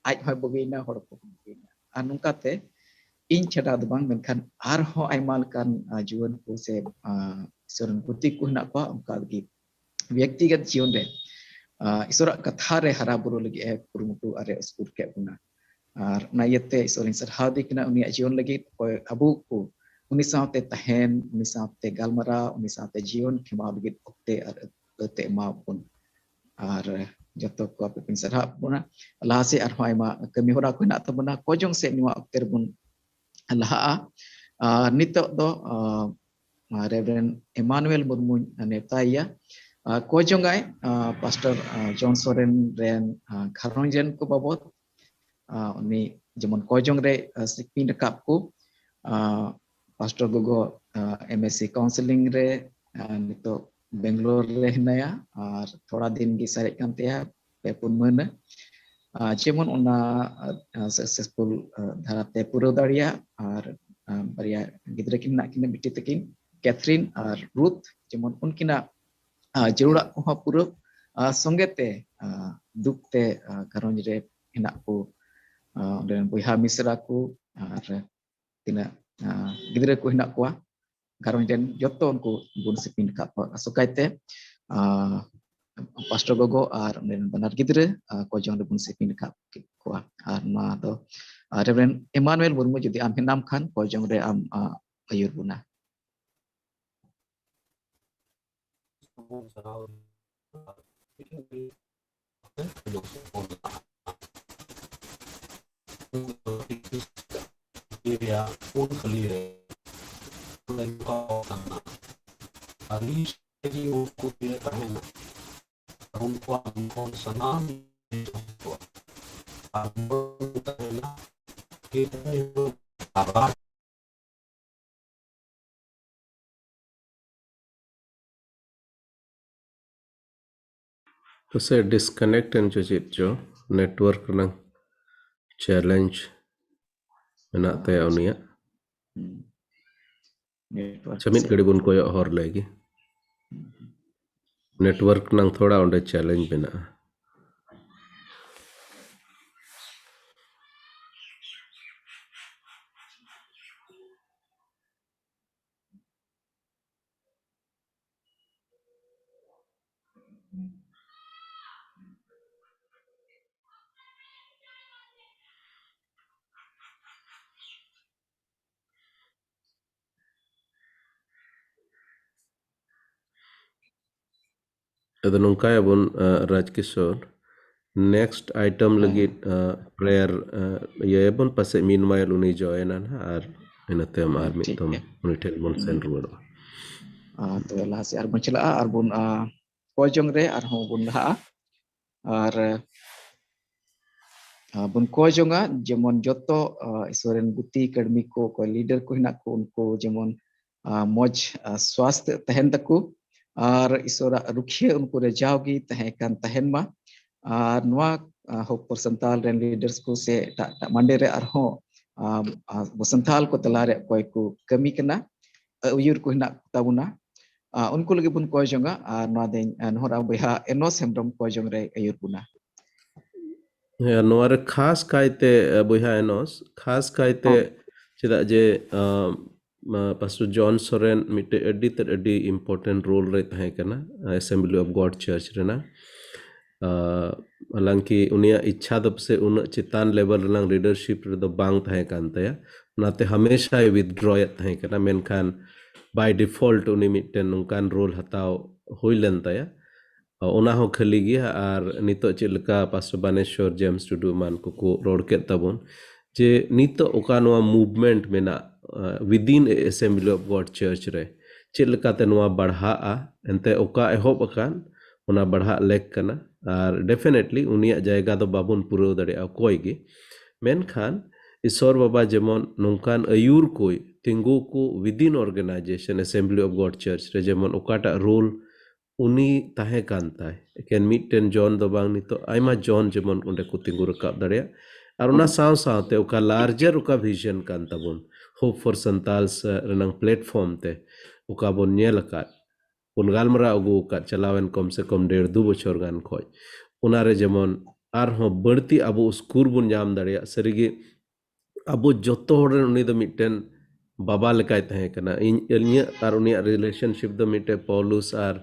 ᱟᱡ ᱦᱚᱸᱭ ᱵᱩᱜᱤᱭᱮᱱᱟ, ᱦᱚᱲ ᱠᱚ ᱵᱩᱜᱤᱭᱮᱱᱟ᱾ ᱟᱨ ᱱᱚᱝᱠᱟᱛᱮ ᱤᱧ ᱪᱷᱟᱰᱟ ᱫᱚ ᱵᱟᱝ, ᱢᱮᱱᱠᱷᱟᱱ ᱟᱨᱦᱚᱸ ᱟᱭᱢᱟ ᱞᱮᱠᱟᱱ, ᱟ, ᱡᱩᱣᱟᱹᱱ ᱠᱚ ᱥᱮ, ᱟ, ᱤᱥᱚᱨ ᱨᱮᱱ ᱜᱩᱛᱤ ᱠᱚ ᱦᱮᱱᱟᱜ ᱠᱚᱣᱟ, ᱚᱱᱠᱟ ᱜᱮ ᱵᱮᱠᱛᱤᱜᱚᱛ ᱡᱤᱭᱚᱱ ᱨᱮ, ᱟ, ᱤᱥᱚᱨᱟᱜ ᱠᱟᱛᱷᱟ ᱨᱮ ᱦᱟᱨᱟ ᱵᱩᱨᱩ ᱞᱟᱹᱜᱤᱫ ᱮ ᱠᱩᱨᱩᱢᱩᱴᱩ ᱟᱨ ᱮ ᱩᱥᱠᱩᱨ ᱠᱮᱫ ᱵᱚᱱᱟ᱾ ᱟᱨ ᱚᱱᱟ ᱤᱭᱟᱹᱛᱮ ᱤᱥᱚᱨᱤᱧ ᱥᱟᱨᱦᱟᱣ ᱫᱮ ᱠᱟᱱᱟ, ᱩᱱᱤᱭᱟᱜ ᱡᱤᱭᱚᱱ ᱞᱟᱹᱜᱤᱫ᱾ ᱚᱠᱚᱭ ᱟᱵᱚ ᱠᱚ ᱩᱱᱤ ᱥᱟᱶᱛᱮ ᱛᱟᱦᱮᱱ, ᱩᱱᱤ ᱥᱟᱶᱛᱮ ᱜᱟᱞᱢᱟᱨᱟᱣ, ᱩᱱᱤ ᱥᱟᱶᱛᱮ ᱡᱤᱭᱚᱱ ᱠᱷᱮᱢᱟᱣ ᱞᱟᱹᱜᱤᱫ ᱚᱠᱛᱮ ᱟᱨ ᱟᱹᱛᱮ ᱮᱢᱟ ᱵᱚᱱ᱾ ᱟᱨ ᱡᱚᱛᱚ ᱠᱚ ᱟᱯᱮ ᱯᱮ ᱥᱟᱨᱦᱟᱣ ᱵᱚᱱᱟ᱾ ᱞᱟᱦᱟ ᱥᱮᱫ ᱟᱨᱦᱚᱸ ᱟᱭᱢᱟ ᱠᱟᱹᱢᱤ ᱦᱚᱨᱟ ᱠᱚ ᱦᱮᱱᱟᱜ ᱛᱟᱵᱚᱱᱟ᱾ ᱠᱚᱭ ᱡᱚᱝ ᱥᱮᱫ ᱱᱚᱣᱟ ᱚᱠᱛᱮ ᱨᱮᱵᱚᱱ ᱞᱟᱦᱟᱜᱼᱟ᱾ ᱟᱨ ᱱᱤᱛᱚᱜ ᱫᱚ, ᱟ, ᱨᱮᱵᱷᱨᱮᱱᱰ ᱮᱢᱟᱱᱩᱭᱮᱞ ᱢᱩᱨᱢᱩᱧ ᱱᱮᱣᱛᱟᱭᱮᱭᱟ᱾ ᱟ, ᱠᱚᱭ ᱡᱚᱝᱟᱭ, ᱟ, ᱯᱟᱥᱴᱚᱨ, ᱟ, ᱡᱚᱱ ᱥᱚᱨᱮᱱ ᱨᱮᱱ, ᱟ, ᱜᱷᱟᱨᱚᱸᱡᱽ ᱨᱮᱱ ᱠᱚ ᱵᱟᱵᱚᱫ᱾ ᱟ, ᱩᱱᱤ ᱡᱮᱢᱚᱱ ᱠᱚᱭ ᱡᱚᱝ ᱨᱮ, ᱟ, ᱥᱤᱠᱯᱤᱧ ᱨᱟᱠᱟᱵ ᱠᱚ, ᱟ, ᱯᱟᱥᱴᱚᱨ ᱜᱚᱜᱚ, ᱟ, M S C counselling ᱨᱮ, ᱟ, ᱱᱤᱛᱚᱜ ᱵᱮᱝᱜᱟᱞᱳᱨ ᱨᱮ ᱦᱮᱱᱟᱭᱟ ᱟᱨ ᱛᱷᱚᱲᱟ ᱫᱤᱱ ᱜᱮ ᱥᱟᱨᱮᱡ ᱠᱟᱱ ᱛᱟᱭᱟ, ᱯᱮ ᱯᱩᱱ ᱢᱟᱹᱦᱱᱟᱹ᱾ ᱟᱨ ᱡᱮᱢᱚᱱ ᱚᱱᱟ ᱥᱟᱠᱥᱮᱥᱯᱷᱩᱞ ᱫᱷᱟᱨᱟᱛᱮ ᱯᱩᱨᱟᱹᱣ ᱫᱟᱲᱮᱭᱟᱜ᱾ ᱟᱨ ᱟᱨ ᱵᱟᱨᱭᱟ ᱜᱤᱫᱽᱨᱟᱹ ᱠᱤᱱ ᱢᱮᱱᱟᱜ ᱠᱤᱱᱟ, ᱵᱤᱴᱤ ᱛᱟᱹᱠᱤᱱ ᱠᱮᱛᱷᱨᱤᱱ ᱟᱨ ᱨᱩᱛᱷ, ᱡᱮᱢᱚᱱ ᱩᱱᱠᱤᱱᱟᱜ ᱟᱨ ᱡᱟᱹᱨᱩᱲᱟᱜ ᱠᱚᱦᱚᱸ ᱯᱩᱨᱟᱹ ᱟᱨ ᱥᱚᱸᱜᱮ ᱛᱮ ᱟᱨ ᱫᱩᱠ ᱛᱮ ᱟᱨ ᱜᱷᱟᱨᱚᱸᱡᱽ ᱨᱮ ᱦᱮᱱᱟᱜ ᱠᱚ ᱟᱨ ᱚᱸᱰᱮ ᱨᱮᱱ ᱵᱚᱭᱦᱟ ᱢᱤᱥᱨᱟ ᱠᱚ ᱟᱨ ᱛᱤᱱᱟᱹᱜ ᱟᱨ ᱜᱤᱫᱽᱨᱟᱹ ᱠᱚ ᱦᱮᱱᱟᱜ ᱠᱚᱣᱟ ᱜᱷᱟᱨᱚᱸᱡᱽ ᱨᱮᱱ, ᱡᱚᱛᱚ ᱩᱱᱠᱩ ᱵᱚᱱ ᱥᱤᱯᱤᱱ ᱟᱠᱟᱫ ᱠᱚᱣᱟ᱾ ᱟᱥᱚᱠᱟᱭ ᱛᱮ ᱟᱨ ᱯᱟᱥᱴᱚᱨ ᱜᱚᱜᱚ ᱟᱨ ᱚᱸᱰᱮ ᱨᱮᱱ ᱵᱟᱱᱟᱨ ᱜᱤᱫᱽᱨᱟᱹ ᱟᱨ ᱠᱚ ᱡᱚᱝ ᱨᱮᱵᱚᱱ ᱥᱤᱯᱤᱱ ᱟᱠᱟᱫ ᱠᱚᱣᱟ᱾ ᱟᱨ ᱱᱚᱣᱟ ᱫᱚ ᱟᱨ ᱨᱮᱵᱷᱨᱮᱱᱰ ᱮᱢᱟᱱᱩᱭᱮᱞ ᱢᱩᱨᱢᱩ, ᱡᱩᱫᱤ ᱟᱢ ᱦᱮᱱᱟᱢ ᱠᱷᱟᱱ ᱠᱚ ᱡᱚᱝ ᱨᱮ ᱟᱢ ᱟᱨ ᱟᱹᱭᱩᱨ ᱵᱚᱱᱟ᱾ ᱟᱨ ᱩᱱᱠᱩᱣᱟᱜ ᱩᱱᱠᱩ ᱥᱟᱱᱟᱢ ᱟᱨ ᱛᱟᱦᱮᱱᱟ᱾ ᱯᱟᱥᱮᱡ ᱰᱤᱥᱠᱟᱱᱮᱠᱴ ᱮᱱ ᱪᱚ ᱪᱮᱫ ᱪᱚ, ᱱᱮᱴᱣᱟᱨᱠ ᱨᱮᱱᱟᱜ ᱪᱮᱞᱮᱧᱡᱽ ᱢᱮᱱᱟᱜ ᱛᱟᱭᱟ ᱩᱱᱤᱭᱟᱜ᱾ ᱦᱩᱸ᱾ ᱱᱮᱴᱣᱟᱨᱠ ᱟᱪᱪᱷᱟ, ᱢᱤᱫ ᱥᱮ ᱜᱷᱟᱹᱲᱤ ᱵᱚᱱ ᱠᱚᱭᱚᱜ ᱦᱚᱨ ᱞᱮᱜᱮ᱾ ᱦᱩᱸ᱾ ᱱᱮᱴᱣᱟᱨᱠ ᱨᱮᱱᱟᱜ ᱛᱷᱚᱲᱟ ᱚᱸᱰᱮ ᱪᱮᱞᱮᱧᱡᱽ ᱢᱮᱱᱟᱜᱼᱟ᱾ ᱟᱫᱚ ᱱᱚᱝᱠᱟᱭᱟᱵᱚᱱ, ᱟᱸ, ᱨᱟᱡᱽ ᱠᱤᱥᱳᱨ, ᱱᱮᱠᱥᱴ ᱟᱭᱴᱮᱢ ᱦᱮᱸ᱾ ᱞᱟᱹᱜᱤᱫ, ᱟᱸ, ᱯᱨᱮᱭᱟᱨ, ᱟᱸ, ᱤᱭᱟᱹᱭᱟᱵᱚᱱ, ᱯᱟᱥᱮᱡ meanwhile ᱩᱱᱤ ᱡᱚᱭᱮᱱᱟ ᱱᱟᱦᱟᱜ, ᱟᱨ ᱤᱱᱟᱹ ᱛᱟᱭᱚᱢ ᱟᱨ ᱦᱮᱸ, ᱢᱤᱫ ᱴᱷᱤᱠ ᱫᱚᱢ ᱜᱮᱭᱟ᱾ ᱩᱱᱤ ᱴᱷᱮᱱ ᱵᱚᱱ ᱦᱩᱸ᱾ ᱥᱮᱱ ᱨᱩᱣᱟᱹᱲᱚᱜᱼᱟ᱾ ᱟᱨ ᱛᱚᱵᱮ ᱞᱟᱦᱟ ᱥᱮᱫ ᱟᱨᱵᱚᱱ ᱪᱟᱞᱟᱜᱼᱟ, ᱟᱨᱵᱚᱱ, ᱟᱸ, ᱠᱚᱭ ᱡᱚᱝ ᱨᱮ ᱟᱨᱦᱚᱸ ᱵᱚᱱ ᱞᱟᱦᱟᱜᱼᱟ᱾ ᱟᱨ, ᱟᱸ, ᱵᱚᱱ ᱠᱚᱭ ᱡᱚᱝᱟ, ᱡᱮᱢᱚᱱ ᱡᱚᱛᱚ, ᱟᱸ, ᱤᱥᱚᱨ ᱨᱮᱱ ᱜᱩᱛᱤ ᱠᱟᱹᱲᱢᱤ ᱠᱚ, ᱚᱠᱚᱭ ᱞᱤᱰᱟᱨ ᱠᱚ ᱦᱮᱱᱟᱜ ᱠᱚ, ᱩᱱᱠᱩ ᱡᱮᱢᱚᱱ, ᱟᱸ, ᱢᱚᱡᱽ, ᱟᱸ, ᱥᱣᱟᱥᱛᱷ ᱛᱟᱦᱮᱱ ᱛᱟᱠᱚ ᱟᱨ ᱤᱥᱚᱨᱟᱜ ᱨᱩᱠᱷᱤᱭᱟᱹ ᱩᱱᱠᱩ ᱨᱮ ᱡᱟᱣᱜᱮ ᱛᱟᱦᱮᱸ ᱠᱟᱱ ᱛᱟᱦᱮᱱ ᱢᱟ᱾ ᱟᱨ ᱱᱚᱣᱟ ᱦᱚᱯ ᱯᱷᱚᱨ ᱥᱟᱱᱛᱟᱞ ᱨᱮᱱ ᱞᱤᱰᱟᱨᱥ ᱠᱚ ᱥᱮ ᱮᱴᱟᱜ ᱮᱴᱟᱜ ᱢᱟᱱᱰᱮ ᱨᱮ ᱟᱨᱦᱚᱸ ᱟᱵᱚ ᱥᱟᱱᱛᱟᱞ ᱠᱚ ᱛᱟᱞᱟᱨᱮ ᱚᱠᱚᱭ ᱠᱚ ᱠᱟᱹᱢᱤ ᱠᱟᱱᱟ, ᱟᱹᱭᱩᱨ ᱠᱚ ᱦᱮᱱᱟᱜ ᱛᱟᱵᱚᱱᱟ, ᱩᱱᱠᱩ ᱞᱟᱹᱜᱤᱫ ᱵᱚᱱ ᱠᱚᱭ ᱡᱚᱝᱟ᱾ ᱟᱨ ᱱᱚᱣᱟ ᱫᱚᱧ ᱱᱚᱦᱚᱨᱟ ᱵᱚᱭᱦᱟ ᱮᱱᱚᱥ ᱦᱮᱢᱵᱨᱚᱢ ᱠᱚᱭ ᱡᱚᱝ ᱨᱮ ᱟᱹᱭᱩᱨ ᱵᱚᱱᱟ᱾ ᱦᱮᱸ, ᱱᱚᱣᱟ ᱨᱮ ᱠᱷᱟᱥ ᱠᱟᱭᱛᱮ ᱵᱚᱭᱦᱟ ᱮᱱᱚᱥ, ᱠᱷᱟᱥ ᱠᱟᱭᱛᱮ ᱪᱮᱫᱟᱜ ᱡᱮ ᱯᱟᱥᱴᱚᱨ ᱡᱚᱱ ᱥᱚᱨᱮᱱ ᱢᱤᱫᱴᱮᱡ ᱟᱹᱰᱤ ᱛᱮᱫ ᱟᱹᱰᱤ ᱤᱢᱯᱚᱨᱴᱮᱱᱴ ᱨᱳᱞ ᱨᱮ ᱛᱟᱦᱮᱸ ᱠᱟᱱᱟ ᱮᱥᱮᱢᱵᱞᱤ ᱚᱯᱷ ᱜᱚᱰ ᱪᱟᱨᱪ ᱨᱮᱱᱟᱜ᱾ ᱦᱟᱞᱟᱝᱠᱤ ᱩᱱᱤᱭᱟᱜ ᱤᱪᱪᱷᱟ ᱫᱚ ᱯᱟᱥᱮ ᱩᱱᱟᱹᱜ ᱪᱮᱛᱟᱱ ᱞᱮᱵᱮᱞ ᱨᱮᱱᱟᱝ ᱞᱤᱰᱟᱨᱥᱤᱯ ᱨᱮᱫᱚ ᱵᱟᱝ ᱛᱟᱦᱮᱸ ᱠᱟᱱ ᱛᱟᱭᱟ, ᱚᱱᱟᱛᱮ ᱦᱟᱢᱮᱥᱟᱭ ᱣᱤᱛᱷᱰᱨᱚᱭᱮᱫ ᱛᱟᱦᱮᱸ ᱠᱟᱱᱟ᱾ ᱢᱮᱱᱠᱷᱟᱱ ᱵᱟᱭ ᱰᱤᱯᱷᱚᱞᱴ ᱩᱱᱤ ᱢᱤᱫᱴᱮᱱ ᱱᱚᱝᱠᱟᱱ ᱨᱳᱞ ᱦᱟᱛᱟᱣ ᱦᱩᱭ ᱞᱮᱱ ᱛᱟᱭᱟ᱾ ᱚᱱᱟ ᱦᱚᱸ ᱠᱷᱟᱹᱞᱤ ᱜᱮᱭᱟ᱾ ᱟᱨ ᱱᱤᱛᱚᱜ ᱪᱮᱫ ᱞᱮᱠᱟ ᱯᱟᱥᱴᱚᱨ ᱵᱟᱱᱮᱥᱣᱚᱨ, ᱡᱮᱢᱥ ᱴᱩᱰᱩ ᱮᱢᱟᱱ ᱠᱚᱠᱚ ᱨᱚᱲ ᱠᱮᱫ ᱛᱟᱵᱚᱱ, ᱡᱮ ᱱᱤᱛᱚᱜ ᱚᱠᱟ ᱱᱚᱣᱟ ᱢᱩᱵᱷᱢᱮᱱᱴ ᱢᱮᱱᱟᱜ ᱣᱤᱫᱤᱱ ᱮᱥᱮᱢᱵᱞᱤ ᱚᱯᱷ ᱜᱚᱰ ᱪᱟᱨᱪ ᱨᱮ, ᱪᱮᱫ ᱞᱮᱠᱟᱛᱮ ᱱᱚᱣᱟ ᱵᱟᱲᱦᱟᱜᱼᱟ, ᱮᱱᱛᱮ ᱚᱠᱟ ᱮᱦᱚᱵ ᱟᱠᱟᱱ ᱚᱱᱟ ᱵᱟᱲᱦᱟᱜ ᱞᱮᱠ ᱠᱟᱱᱟ᱾ ᱟᱨ ᱰᱮᱯᱷᱤᱱᱮᱴᱞᱤ ᱩᱱᱤᱭᱟᱜ ᱡᱟᱭᱜᱟ ᱫᱚ ᱵᱟᱵᱚᱱ ᱯᱩᱨᱟᱹᱣ ᱫᱟᱲᱮᱭᱟᱜᱼᱟ ᱚᱠᱚᱭ ᱜᱮ, ᱢᱮᱱᱠᱷᱟᱱ ᱤᱥᱚᱨ ᱵᱟᱵᱟ ᱡᱮᱢᱚᱱ ᱱᱚᱝᱠᱟᱱ ᱟᱹᱭᱩᱨ ᱠᱚᱭ ᱛᱤᱸᱜᱩ ᱠᱚ ᱣᱤᱫᱤᱱ ᱚᱨᱜᱟᱱᱟᱭᱡᱮᱥᱚᱱ ᱮᱥᱮᱢᱵᱞᱤ ᱚᱯᱷ ᱜᱚᱰ ᱪᱟᱨᱪ ᱨᱮ, ᱡᱮᱢᱚᱱ ᱚᱠᱟᱴᱟᱜ ᱨᱳᱞ ᱩᱱᱤ ᱛᱟᱦᱮᱸ ᱠᱟᱱ ᱛᱟᱭ, ᱮᱠᱮᱱ ᱢᱤᱫᱴᱮᱱ ᱡᱚᱱ ᱫᱚ ᱵᱟᱝ, ᱱᱤᱛᱚᱜ ᱟᱭᱢᱟ ᱡᱚᱱ ᱡᱮᱢᱚᱱ ᱚᱸᱰᱮ ᱠᱚ ᱛᱤᱸᱜᱩ ᱨᱟᱠᱟᱵ ᱫᱟᱲᱮᱭᱟᱜ᱾ ᱟᱨ ᱚᱱᱟ ᱥᱟᱶ ᱥᱟᱶᱛᱮ ᱚᱠᱟ ᱞᱟᱨᱡᱟᱨ ᱚᱠᱟ ᱵᱷᱤᱡᱚᱱ ᱠᱟᱱ ᱛᱟᱵᱚᱱ, ᱦᱳᱯ ᱯᱷᱚᱨ ᱥᱟᱱᱛᱟᱞᱥ ᱨᱮᱱᱟᱝ ᱯᱞᱮᱴᱯᱷᱚᱨᱢ ᱛᱮ ᱚᱠᱟ ᱵᱚᱱ ᱧᱮᱞ ᱟᱠᱟᱫ, ᱵᱚᱱ ᱜᱟᱞᱢᱟᱨᱟᱣ ᱟᱹᱜᱩ ᱟᱠᱟᱫ ᱪᱟᱞᱟᱣᱮᱱ ᱠᱚᱢ ᱥᱮ ᱠᱚᱢ ᱰᱮᱲ ᱫᱩ ᱵᱚᱪᱷᱚᱨ ᱜᱟᱱ ᱠᱷᱚᱡ, ᱚᱱᱟᱨᱮ ᱡᱮᱢᱚᱱ ᱟᱨᱦᱚᱸ ᱵᱟᱹᱲᱛᱤ ᱟᱵᱚ ᱩᱥᱠᱩᱨ ᱵᱚᱱ ᱧᱟᱢ ᱫᱟᱲᱮᱭᱟᱜ᱾ ᱥᱟᱹᱨᱤᱜᱮ ᱟᱵᱚ ᱡᱚᱛᱚ ᱦᱚᱲ ᱨᱮᱱ ᱩᱱᱤ ᱫᱚ ᱢᱤᱫᱴᱮᱱ ᱵᱟᱵᱟ ᱞᱮᱠᱟᱭ ᱛᱟᱦᱮᱸ ᱠᱟᱱᱟ᱾ ᱤᱧ, ᱤᱧᱟᱹᱜ ᱟᱨ ᱩᱱᱤᱭᱟᱜ ᱨᱤᱞᱮᱥᱚᱱᱥᱤᱯ ᱫᱚ ᱢᱤᱫᱴᱮᱱ ᱯᱚᱞᱩᱥ ᱟᱨ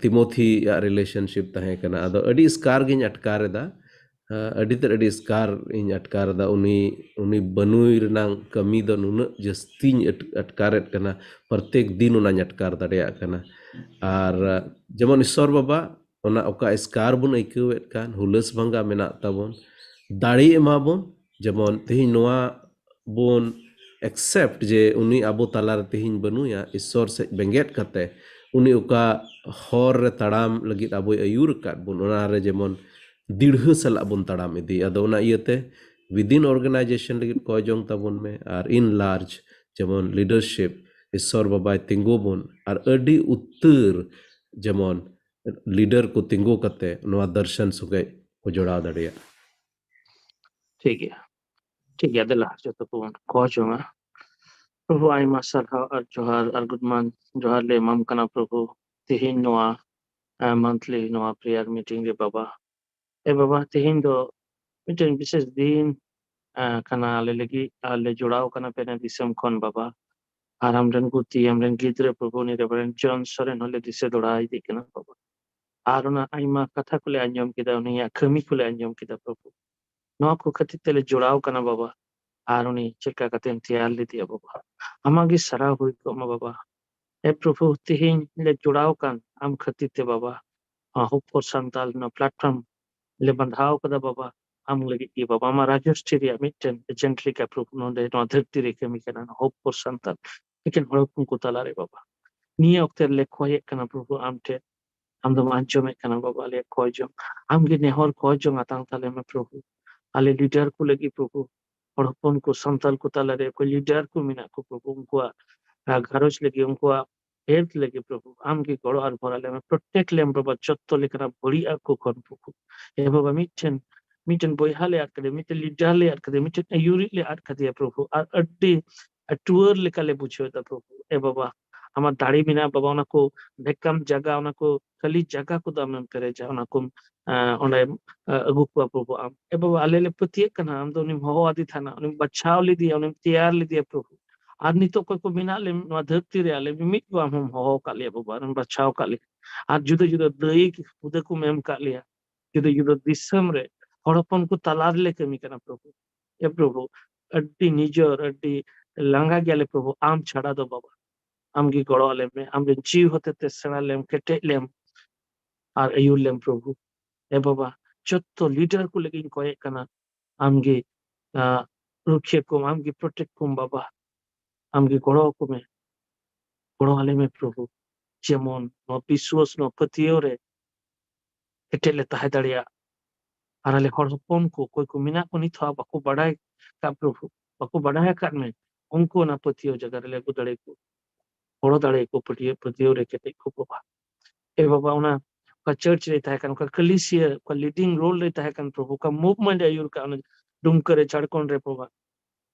ᱛᱤᱢᱳᱛᱷᱤ ᱟᱜ ᱨᱤᱞᱮᱥᱚᱱᱥᱤᱯ ᱛᱟᱦᱮᱸ ᱠᱟᱱᱟ᱾ ᱟᱫᱚ ᱟᱹᱰᱤ ᱥᱠᱟᱨ ᱜᱤᱧ ᱟᱴᱠᱟᱨ ᱮᱫᱟ, ᱟᱹᱰᱤ ᱛᱮᱫ ᱟᱹᱰᱤ ᱥᱠᱟᱨ ᱤᱧ ᱟᱴᱠᱟᱨ ᱮᱫᱟ᱾ ᱩᱱᱤ, ᱩᱱᱤ ᱵᱟᱹᱱᱩᱭ ᱨᱮᱱᱟᱝ ᱠᱟᱹᱢᱤ ᱫᱚ ᱱᱩᱱᱟᱹᱜ ᱡᱟᱹᱥᱛᱤᱧ ᱟᱴᱠᱟᱨᱮᱫ ᱠᱟᱱᱟ, ᱯᱨᱚᱛᱮᱠ ᱫᱤᱱ ᱚᱱᱟᱧ ᱟᱴᱠᱟᱨ ᱫᱟᱲᱮᱭᱟᱜ ᱠᱟᱱᱟ᱾ ᱟᱨ ᱡᱮᱢᱚᱱ ᱤᱥᱚᱨ ᱵᱟᱵᱟ ᱚᱱᱟ ᱚᱠᱟ ᱥᱠᱟᱨ ᱵᱚᱱ ᱟᱹᱭᱠᱟᱹᱣᱮᱫ ᱠᱟᱱ, ᱦᱩᱞᱟᱹᱥ ᱵᱷᱟᱸᱜᱟ ᱢᱮᱱᱟᱜ ᱛᱟᱵᱚᱱ, ᱫᱟᱲᱮ ᱮᱢᱟ ᱵᱚᱱ᱾ ᱡᱮᱢᱚᱱ ᱛᱮᱦᱮᱧ ᱱᱚᱣᱟ ᱵᱚᱱ ᱮᱠᱥᱮᱯᱴ ᱡᱮ ᱩᱱᱤ ᱟᱵᱚ ᱛᱟᱞᱟᱨᱮ ᱛᱮᱦᱮᱧ ᱵᱟᱹᱱᱩᱭᱟ, ᱤᱥᱚᱨ ᱥᱮᱫ ᱵᱮᱸᱜᱮᱫ ᱠᱟᱛᱮ ᱩᱱᱤ ᱚᱠᱟ ᱦᱚᱨ ᱨᱮ ᱛᱟᱲᱟᱢ ᱞᱟᱹᱜᱤᱫ ᱟᱵᱚᱭ ᱟᱹᱭᱩᱨ ᱟᱠᱟᱫ ᱵᱚᱱ, ᱚᱱᱟᱨᱮ ᱡᱮᱢᱚᱱ ᱫᱤᱲᱦᱟᱹ ᱥᱟᱞᱟᱜ ᱵᱚᱱ ᱛᱟᱲᱟᱢ ᱤᱫᱤ᱾ ᱟᱫᱚ ᱚᱱᱟ ᱤᱭᱟᱹᱛᱮ ᱣᱤᱫᱤᱱ ᱚᱨᱜᱟᱱᱟᱭᱡᱮᱥᱚᱱ ᱞᱟᱹᱜᱤᱫ ᱠᱚᱭ ᱡᱚᱝ ᱛᱟᱵᱚᱱ ᱢᱮ, ᱟᱨ ᱤᱱ ᱞᱟᱨᱡᱽ ᱡᱮᱢᱚᱱ ᱞᱤᱰᱟᱨᱥᱤᱯ ᱤᱥᱚᱨ ᱵᱟᱵᱟᱭ ᱛᱤᱸᱜᱩ ᱵᱚᱱ, ᱟᱨ ᱟᱹᱰᱤ ᱩᱛᱟᱹᱨ ᱡᱮᱢᱚᱱ ᱞᱤᱰᱟᱨ ᱠᱚ ᱛᱤᱸᱜᱩ ᱠᱟᱛᱮ ᱱᱚᱣᱟ ᱫᱚᱨᱥᱚᱱ ᱥᱚᱸᱜᱮ ᱠᱚ ᱡᱚᱲᱟᱣ ᱫᱟᱲᱮᱭᱟᱜ᱾ ᱴᱷᱤᱠ ᱜᱮᱭᱟ, ᱴᱷᱤᱠ ᱜᱮᱭᱟ, ᱫᱮᱞᱟ ᱡᱚᱛᱚ ᱠᱚᱵᱚᱱ ᱠᱚ ᱡᱚᱝᱟ᱾ ᱯᱨᱚᱵᱷᱩ, ᱟᱭᱢᱟ ᱥᱟᱨᱦᱟᱣ ᱟᱨ ᱡᱚᱦᱟᱨ ᱟᱨ ᱜᱩᱰ ᱢᱚᱨᱱᱤᱝ ᱡᱚᱦᱟᱨ ᱞᱮ ᱮᱢᱟᱢ ᱠᱟᱱᱟ ᱯᱨᱚᱵᱷᱩ, ᱛᱮᱦᱮᱧ ᱱᱚᱣᱟ ᱢᱟᱱᱛᱷᱞᱤ ᱱᱚᱣᱟ ᱯᱨᱮᱭᱟᱨ ᱢᱤᱴᱤᱝ ᱨᱮ ᱵᱟᱵᱟ᱾ ᱮ ᱵᱟᱵᱟ, ᱛᱮᱦᱮᱧ ᱫᱚ ᱢᱤᱫᱴᱮᱱ ᱵᱤᱥᱮᱥ ᱫᱤᱱ ᱠᱟᱱᱟ ᱟᱞᱮ ᱞᱟᱹᱜᱤᱫ, ᱟᱨ ᱞᱮ ᱡᱚᱲᱟᱣ ᱠᱟᱱᱟ ᱯᱮᱱᱮ ᱫᱤᱥᱚᱢ ᱠᱷᱚᱱ ᱵᱟᱵᱟ᱾ ᱟᱨ ᱟᱢᱨᱮᱱ ᱜᱩᱛᱤ, ᱟᱢᱨᱮᱱ ᱜᱤᱫᱽᱨᱟᱹ ᱯᱨᱚᱵᱷᱩ, ᱩᱱᱤ ᱨᱮᱵᱷᱟᱨᱮᱱᱰ ᱡᱚᱱ ᱥᱚᱨᱮᱱ ᱦᱚᱸᱞᱮ ᱫᱤᱥᱟᱹ ᱫᱚᱲᱦᱟ ᱤᱫᱤᱜ ᱠᱟᱱᱟ ᱵᱟᱵᱟ᱾ ᱟᱨ ᱚᱱᱟ ᱟᱭᱢᱟ ᱠᱟᱛᱷᱟ ᱠᱚᱞᱮ ᱟᱸᱡᱚᱢ ᱠᱮᱫᱟ, ᱩᱱᱤᱭᱟᱜ ᱠᱟᱹᱢᱤ ᱠᱚᱞᱮ ᱟᱸᱡᱚᱢ ᱠᱮᱫᱟ ᱯᱨᱚᱵᱷᱩ᱾ ᱱᱚᱣᱟ ᱠᱚ ᱠᱷᱟᱹᱛᱤᱨ ᱛᱮᱞᱮ ᱡᱚᱲᱟᱣ ᱠᱟᱱᱟ ᱵᱟᱵᱟ᱾ ᱟᱨ ᱩᱱᱤ ᱪᱮᱫ ᱞᱮᱠᱟ ᱠᱟᱛᱮᱢ ᱛᱮᱭᱟᱨ ᱞᱮᱫᱮᱭᱟ ᱵᱟᱵᱟ, ᱟᱢᱟᱜ ᱜᱮ ᱥᱟᱨᱦᱟᱣ ᱦᱩᱭ ᱠᱚᱜ ᱢᱟ ᱵᱟᱵᱟ᱾ ᱮ ᱯᱨᱚᱵᱷᱩ, ᱛᱮᱦᱮᱧ ᱞᱮ ᱡᱚᱲᱟᱣ ᱠᱟᱱ ᱟᱢ ᱠᱷᱟᱹᱛᱤᱨ ᱛᱮ ᱵᱟᱵᱟ᱾ ᱦᱚᱯ ᱯᱷᱚᱨ ᱥᱟᱱᱛᱟᱞ ᱱᱚᱣᱟ ᱯᱞᱟᱴᱯᱷᱚᱨᱢ ᱞᱮ ᱵᱟᱸᱫᱷᱟᱣ ᱠᱟᱫᱟ ᱵᱟᱵᱟ, ᱟᱢ ᱞᱟᱹᱜᱤᱫ ᱜᱮ ᱵᱟᱵᱟ᱾ ᱟᱢᱟᱜ ᱨᱟᱡᱽᱡᱚᱥᱴᱤ ᱨᱮᱭᱟᱜ ᱢᱤᱫᱴᱮᱱ ᱮᱡᱮᱱᱴ ᱞᱮᱠᱟ ᱯᱨᱚᱵᱷᱩ ᱱᱚᱰᱮ ᱱᱚᱣᱟ ᱫᱷᱟᱹᱨᱛᱤ ᱨᱮ ᱠᱟᱹᱢᱤ ᱠᱟᱱᱟ, ᱦᱚᱯ ᱯᱷᱚᱨ ᱥᱟᱱᱛᱟᱞ ᱮᱠᱮᱱ ᱦᱚᱲ ᱦᱚᱯᱚᱱ ᱠᱚ ᱛᱟᱞᱟᱨᱮ ᱵᱟᱵᱟ᱾ ᱱᱤᱭᱟᱹ ᱚᱠᱛᱮ ᱨᱮᱞᱮ ᱠᱷᱚᱭᱮᱫ ᱠᱟᱱᱟ ᱯᱨᱚᱵᱷᱩ ᱟᱢ ᱴᱷᱮᱱ, ᱟᱢ ᱫᱚᱢ ᱟᱸᱡᱚᱢᱮᱫ ᱠᱟᱱᱟ ᱵᱟᱵᱟ, ᱟᱞᱮ ᱠᱷᱚᱭ ᱡᱚᱝ᱾ ᱟᱢᱜᱮ ᱱᱮᱦᱚᱨ ᱠᱷᱚᱭ ᱡᱚᱝ ᱟᱛᱟᱝ ᱛᱟᱞᱮ ᱢᱮ ᱯᱨᱚᱵᱷᱩ᱾ ᱟᱞᱮ ᱞᱤᱰᱟᱨ ᱠᱚ ᱞᱟᱹᱜᱤᱫ ᱯᱨᱚᱵᱷᱩ, ᱦᱚᱲ ᱦᱚᱯᱚᱱ ᱠᱚ, ᱥᱟᱱᱛᱟᱞ ᱠᱚ ᱛᱟᱞᱟᱨᱮ ᱚᱠᱚᱭ ᱞᱤᱰᱟᱨ ᱠᱚ ᱢᱮᱱᱟᱜ ᱠᱚ ᱯᱨᱚᱵᱷᱩ, ᱩᱱᱠᱩᱣᱟᱜ ᱜᱷᱟᱨᱚᱸᱡᱽ ᱞᱟᱹᱜᱤᱫ, ᱩᱱᱠᱩᱣᱟᱜ ᱦᱮᱞᱛᱷ ᱞᱟᱹᱜᱤᱫ ᱯᱨᱚᱵᱷᱩ ᱟᱢᱜᱮ ᱜᱚᱲᱚ ᱟᱨ ᱵᱷᱚᱨᱟ ᱞᱮᱢ, ᱯᱨᱚᱴᱮᱠᱴ ᱞᱮᱢ ᱵᱟᱵᱟ, ᱡᱚᱛᱚ ᱞᱮᱠᱟᱱᱟᱜ ᱵᱟᱹᱲᱤᱡ ᱟᱜ ᱠᱚ ᱠᱷᱚᱱ ᱯᱨᱚᱵᱷᱩ᱾ ᱮ ᱵᱟᱵᱟ, ᱢᱤᱫᱴᱮᱱ ᱢᱤᱫᱴᱮᱱ ᱵᱚᱭᱦᱟ ᱞᱮ ᱟᱫ ᱠᱟᱫᱮᱭᱟ, ᱢᱤᱫᱴᱮᱱ ᱞᱤᱰᱟᱨ ᱞᱮ ᱟᱫ ᱠᱟᱫᱮᱭᱟ, ᱢᱤᱫᱴᱮᱱ ᱟᱹᱭᱩᱨᱤᱡ ᱞᱮ ᱟᱫ ᱠᱟᱫᱮᱭᱟ ᱯᱨᱚᱵᱷᱩ, ᱟᱨ ᱟᱹᱰᱤ ᱴᱩᱣᱟᱹᱨ ᱞᱮᱠᱟᱞᱮ ᱵᱩᱡᱷᱟᱹᱣ ᱮᱫᱟ ᱯᱨᱚᱵᱷᱩ᱾ ᱮ ᱵᱟᱵᱟ, ᱟᱢᱟᱜ ᱫᱟᱲᱮ ᱢᱮᱱᱟᱜᱼᱟ ᱵᱟᱵᱟ, ᱚᱱᱟ ᱠᱚ ᱵᱷᱮᱠᱟᱢ ᱡᱟᱭᱜᱟ, ᱚᱱᱟ ᱠᱚ ᱠᱷᱟᱹᱞᱤ ᱡᱟᱭᱜᱟ ᱠᱚᱫᱚ ᱟᱢᱮᱢ ᱯᱮᱨᱮᱡᱟ, ᱚᱱᱟ ᱠᱚᱢ ᱚᱸᱰᱮ ᱟᱹᱜᱩ ᱠᱚᱣᱟ ᱯᱨᱚᱵᱷᱩ ᱟᱢ᱾ ᱮ ᱵᱟᱵᱟ, ᱟᱞᱮ ᱞᱮ ᱯᱟᱹᱛᱭᱟᱹᱜ ᱠᱟᱱᱟ ᱟᱢ ᱫᱚ ᱩᱱᱤᱢ ᱦᱚᱦᱚ ᱟᱫᱮ ᱛᱟᱦᱮᱱᱟ, ᱩᱱᱤᱢ ᱵᱟᱪᱷᱟᱣ ᱞᱮᱫᱮᱭᱟ, ᱩᱱᱤᱢ ᱛᱮᱭᱟᱨ ᱞᱮᱫᱮᱭᱟ ᱯᱨᱚᱵᱷᱩ᱾ ᱟᱨ ᱱᱤᱛᱚᱜ ᱚᱠᱚᱭ ᱠᱚ ᱢᱮᱱᱟᱜ ᱞᱮ ᱱᱚᱣᱟ ᱫᱷᱟᱹᱨᱛᱤ ᱨᱮ, ᱟᱞᱮ ᱢᱤᱢᱤᱫ ᱠᱚ ᱟᱢ ᱦᱚᱢ ᱦᱚᱦᱚ ᱟᱠᱟᱫ ᱞᱮᱭᱟ ᱵᱟᱵᱟ, ᱟᱨᱮᱢ ᱵᱟᱪᱷᱟᱣ ᱟᱠᱟᱫ ᱞᱮᱭᱟ᱾ ᱟᱨ ᱡᱩᱫᱟᱹ ᱡᱩᱫᱟᱹ ᱫᱟᱹᱭᱤ ᱦᱩᱫᱟᱹ ᱠᱚᱢ ᱮᱢ ᱟᱠᱟᱫ ᱞᱮᱭᱟ, ᱡᱩᱫᱟᱹ ᱡᱩᱫᱟᱹ ᱫᱤᱥᱚᱢ ᱨᱮ ᱦᱚᱲ ᱦᱚᱯᱚᱱ ᱠᱚ ᱛᱟᱞᱟ ᱨᱮᱞᱮ ᱠᱟᱹᱢᱤ ᱠᱟᱱᱟ ᱯᱨᱚᱵᱷᱩ᱾ ᱮ ᱯᱨᱚᱵᱷᱩ, ᱟᱹᱰᱤ ᱱᱤᱡᱚᱨ, ᱟᱹᱰᱤ ᱞᱟᱸᱜᱟ ᱜᱮᱭᱟᱞᱮ ᱯᱨᱚᱵᱷᱩ, ᱟᱢ ᱪᱷᱟᱲᱟ ᱫᱚ ᱵᱟᱵᱟ᱾ ᱟᱢᱜᱮ ᱜᱚᱲᱚ ᱟᱞᱮ ᱢᱮ, ᱟᱢᱨᱮᱱ ᱡᱤᱣᱤ ᱦᱚᱛᱮ ᱛᱮ ᱥᱮᱬᱟ ᱞᱮᱢ, ᱠᱮᱴᱮᱡ ᱞᱮᱢ ᱟᱨ ᱟᱹᱭᱩᱨ ᱞᱮᱢ ᱯᱨᱚᱵᱷᱩ᱾ ᱮ ᱵᱟᱵᱟ, ᱡᱚᱛᱚ ᱞᱤᱰᱟᱨ ᱠᱚ ᱞᱟᱹᱜᱤᱫ ᱤᱧ ᱠᱚᱭᱮᱜ ᱠᱟᱱᱟ, ᱟᱢᱜᱮ ᱨᱩᱠᱷᱤᱭᱟᱹ ᱠᱚᱢ, ᱟᱢᱜᱮ ᱯᱨᱚᱴᱮᱠᱴ ᱠᱚᱢ ᱵᱟᱵᱟ, ᱟᱢᱜᱮ ᱜᱚᱲᱚ ᱟᱠᱚ ᱢᱮ, ᱜᱚᱲᱚ ᱟᱞᱮ ᱢᱮ ᱯᱨᱚᱵᱷᱩ, ᱡᱮᱢᱚᱱ ᱱᱚᱣᱟ ᱵᱤᱥᱣᱟᱥ, ᱱᱚᱣᱟ ᱯᱟᱹᱛᱭᱟᱹᱣ ᱨᱮ ᱠᱮᱴᱮᱡ ᱞᱮ ᱛᱟᱦᱮᱸ ᱫᱟᱲᱮᱭᱟᱜ᱾ ᱟᱨ ᱟᱞᱮ ᱦᱚᱲ ᱦᱚᱯᱚᱱ ᱠᱚ ᱚᱠᱚᱭ ᱠᱚ ᱢᱮᱱᱟᱜ ᱠᱚ ᱱᱤᱛ ᱦᱚᱸ ᱵᱟᱠᱚ ᱵᱟᱰᱟᱭ ᱟᱠᱟᱫ ᱯᱨᱚᱵᱷᱩ, ᱵᱟᱠᱚ ᱵᱟᱰᱟᱭ ᱟᱠᱟᱫ ᱢᱮ, ᱩᱱᱠᱩ ᱚᱱᱟ ᱯᱟᱹᱛᱭᱟᱹᱣ ᱡᱟᱭᱜᱟ ᱨᱮᱞᱮ ᱟᱹᱜᱩ ᱫᱟᱲᱮ ᱠᱚ, ᱜᱚᱲᱚ ᱫᱟᱲᱮ ᱠᱚ, ᱯᱟᱹᱛᱭᱟᱹᱣ, ᱯᱟᱹᱛᱭᱟᱹᱣ ᱨᱮ ᱠᱮᱴᱮᱡ ᱠᱚ ᱵᱟᱵᱟ᱾ ᱮ ᱵᱟᱵᱟ, ᱚᱱᱟ ᱚᱠᱟ ᱪᱟᱨᱪ ᱨᱮ ᱛᱟᱦᱮᱸ ᱠᱟᱱ, ᱚᱠᱟ ᱠᱟᱞᱤᱥᱤᱭᱟ, ᱚᱠᱟ ᱞᱤᱰᱤᱝ ᱨᱳᱞ ᱨᱮ ᱛᱟᱦᱮᱸ ᱠᱟᱱ ᱯᱨᱚᱵᱷᱩ, ᱚᱠᱟ ᱢᱩᱵᱷᱢᱮᱱᱴ ᱮ ᱟᱹᱭᱩᱨ ᱠᱟᱜ ᱚᱱᱟ ᱰᱩᱢᱠᱟᱹ ᱨᱮ, ᱡᱷᱟᱲᱠᱷᱚᱸᱰ ᱨᱮ ᱯᱨᱚᱵᱷᱟ,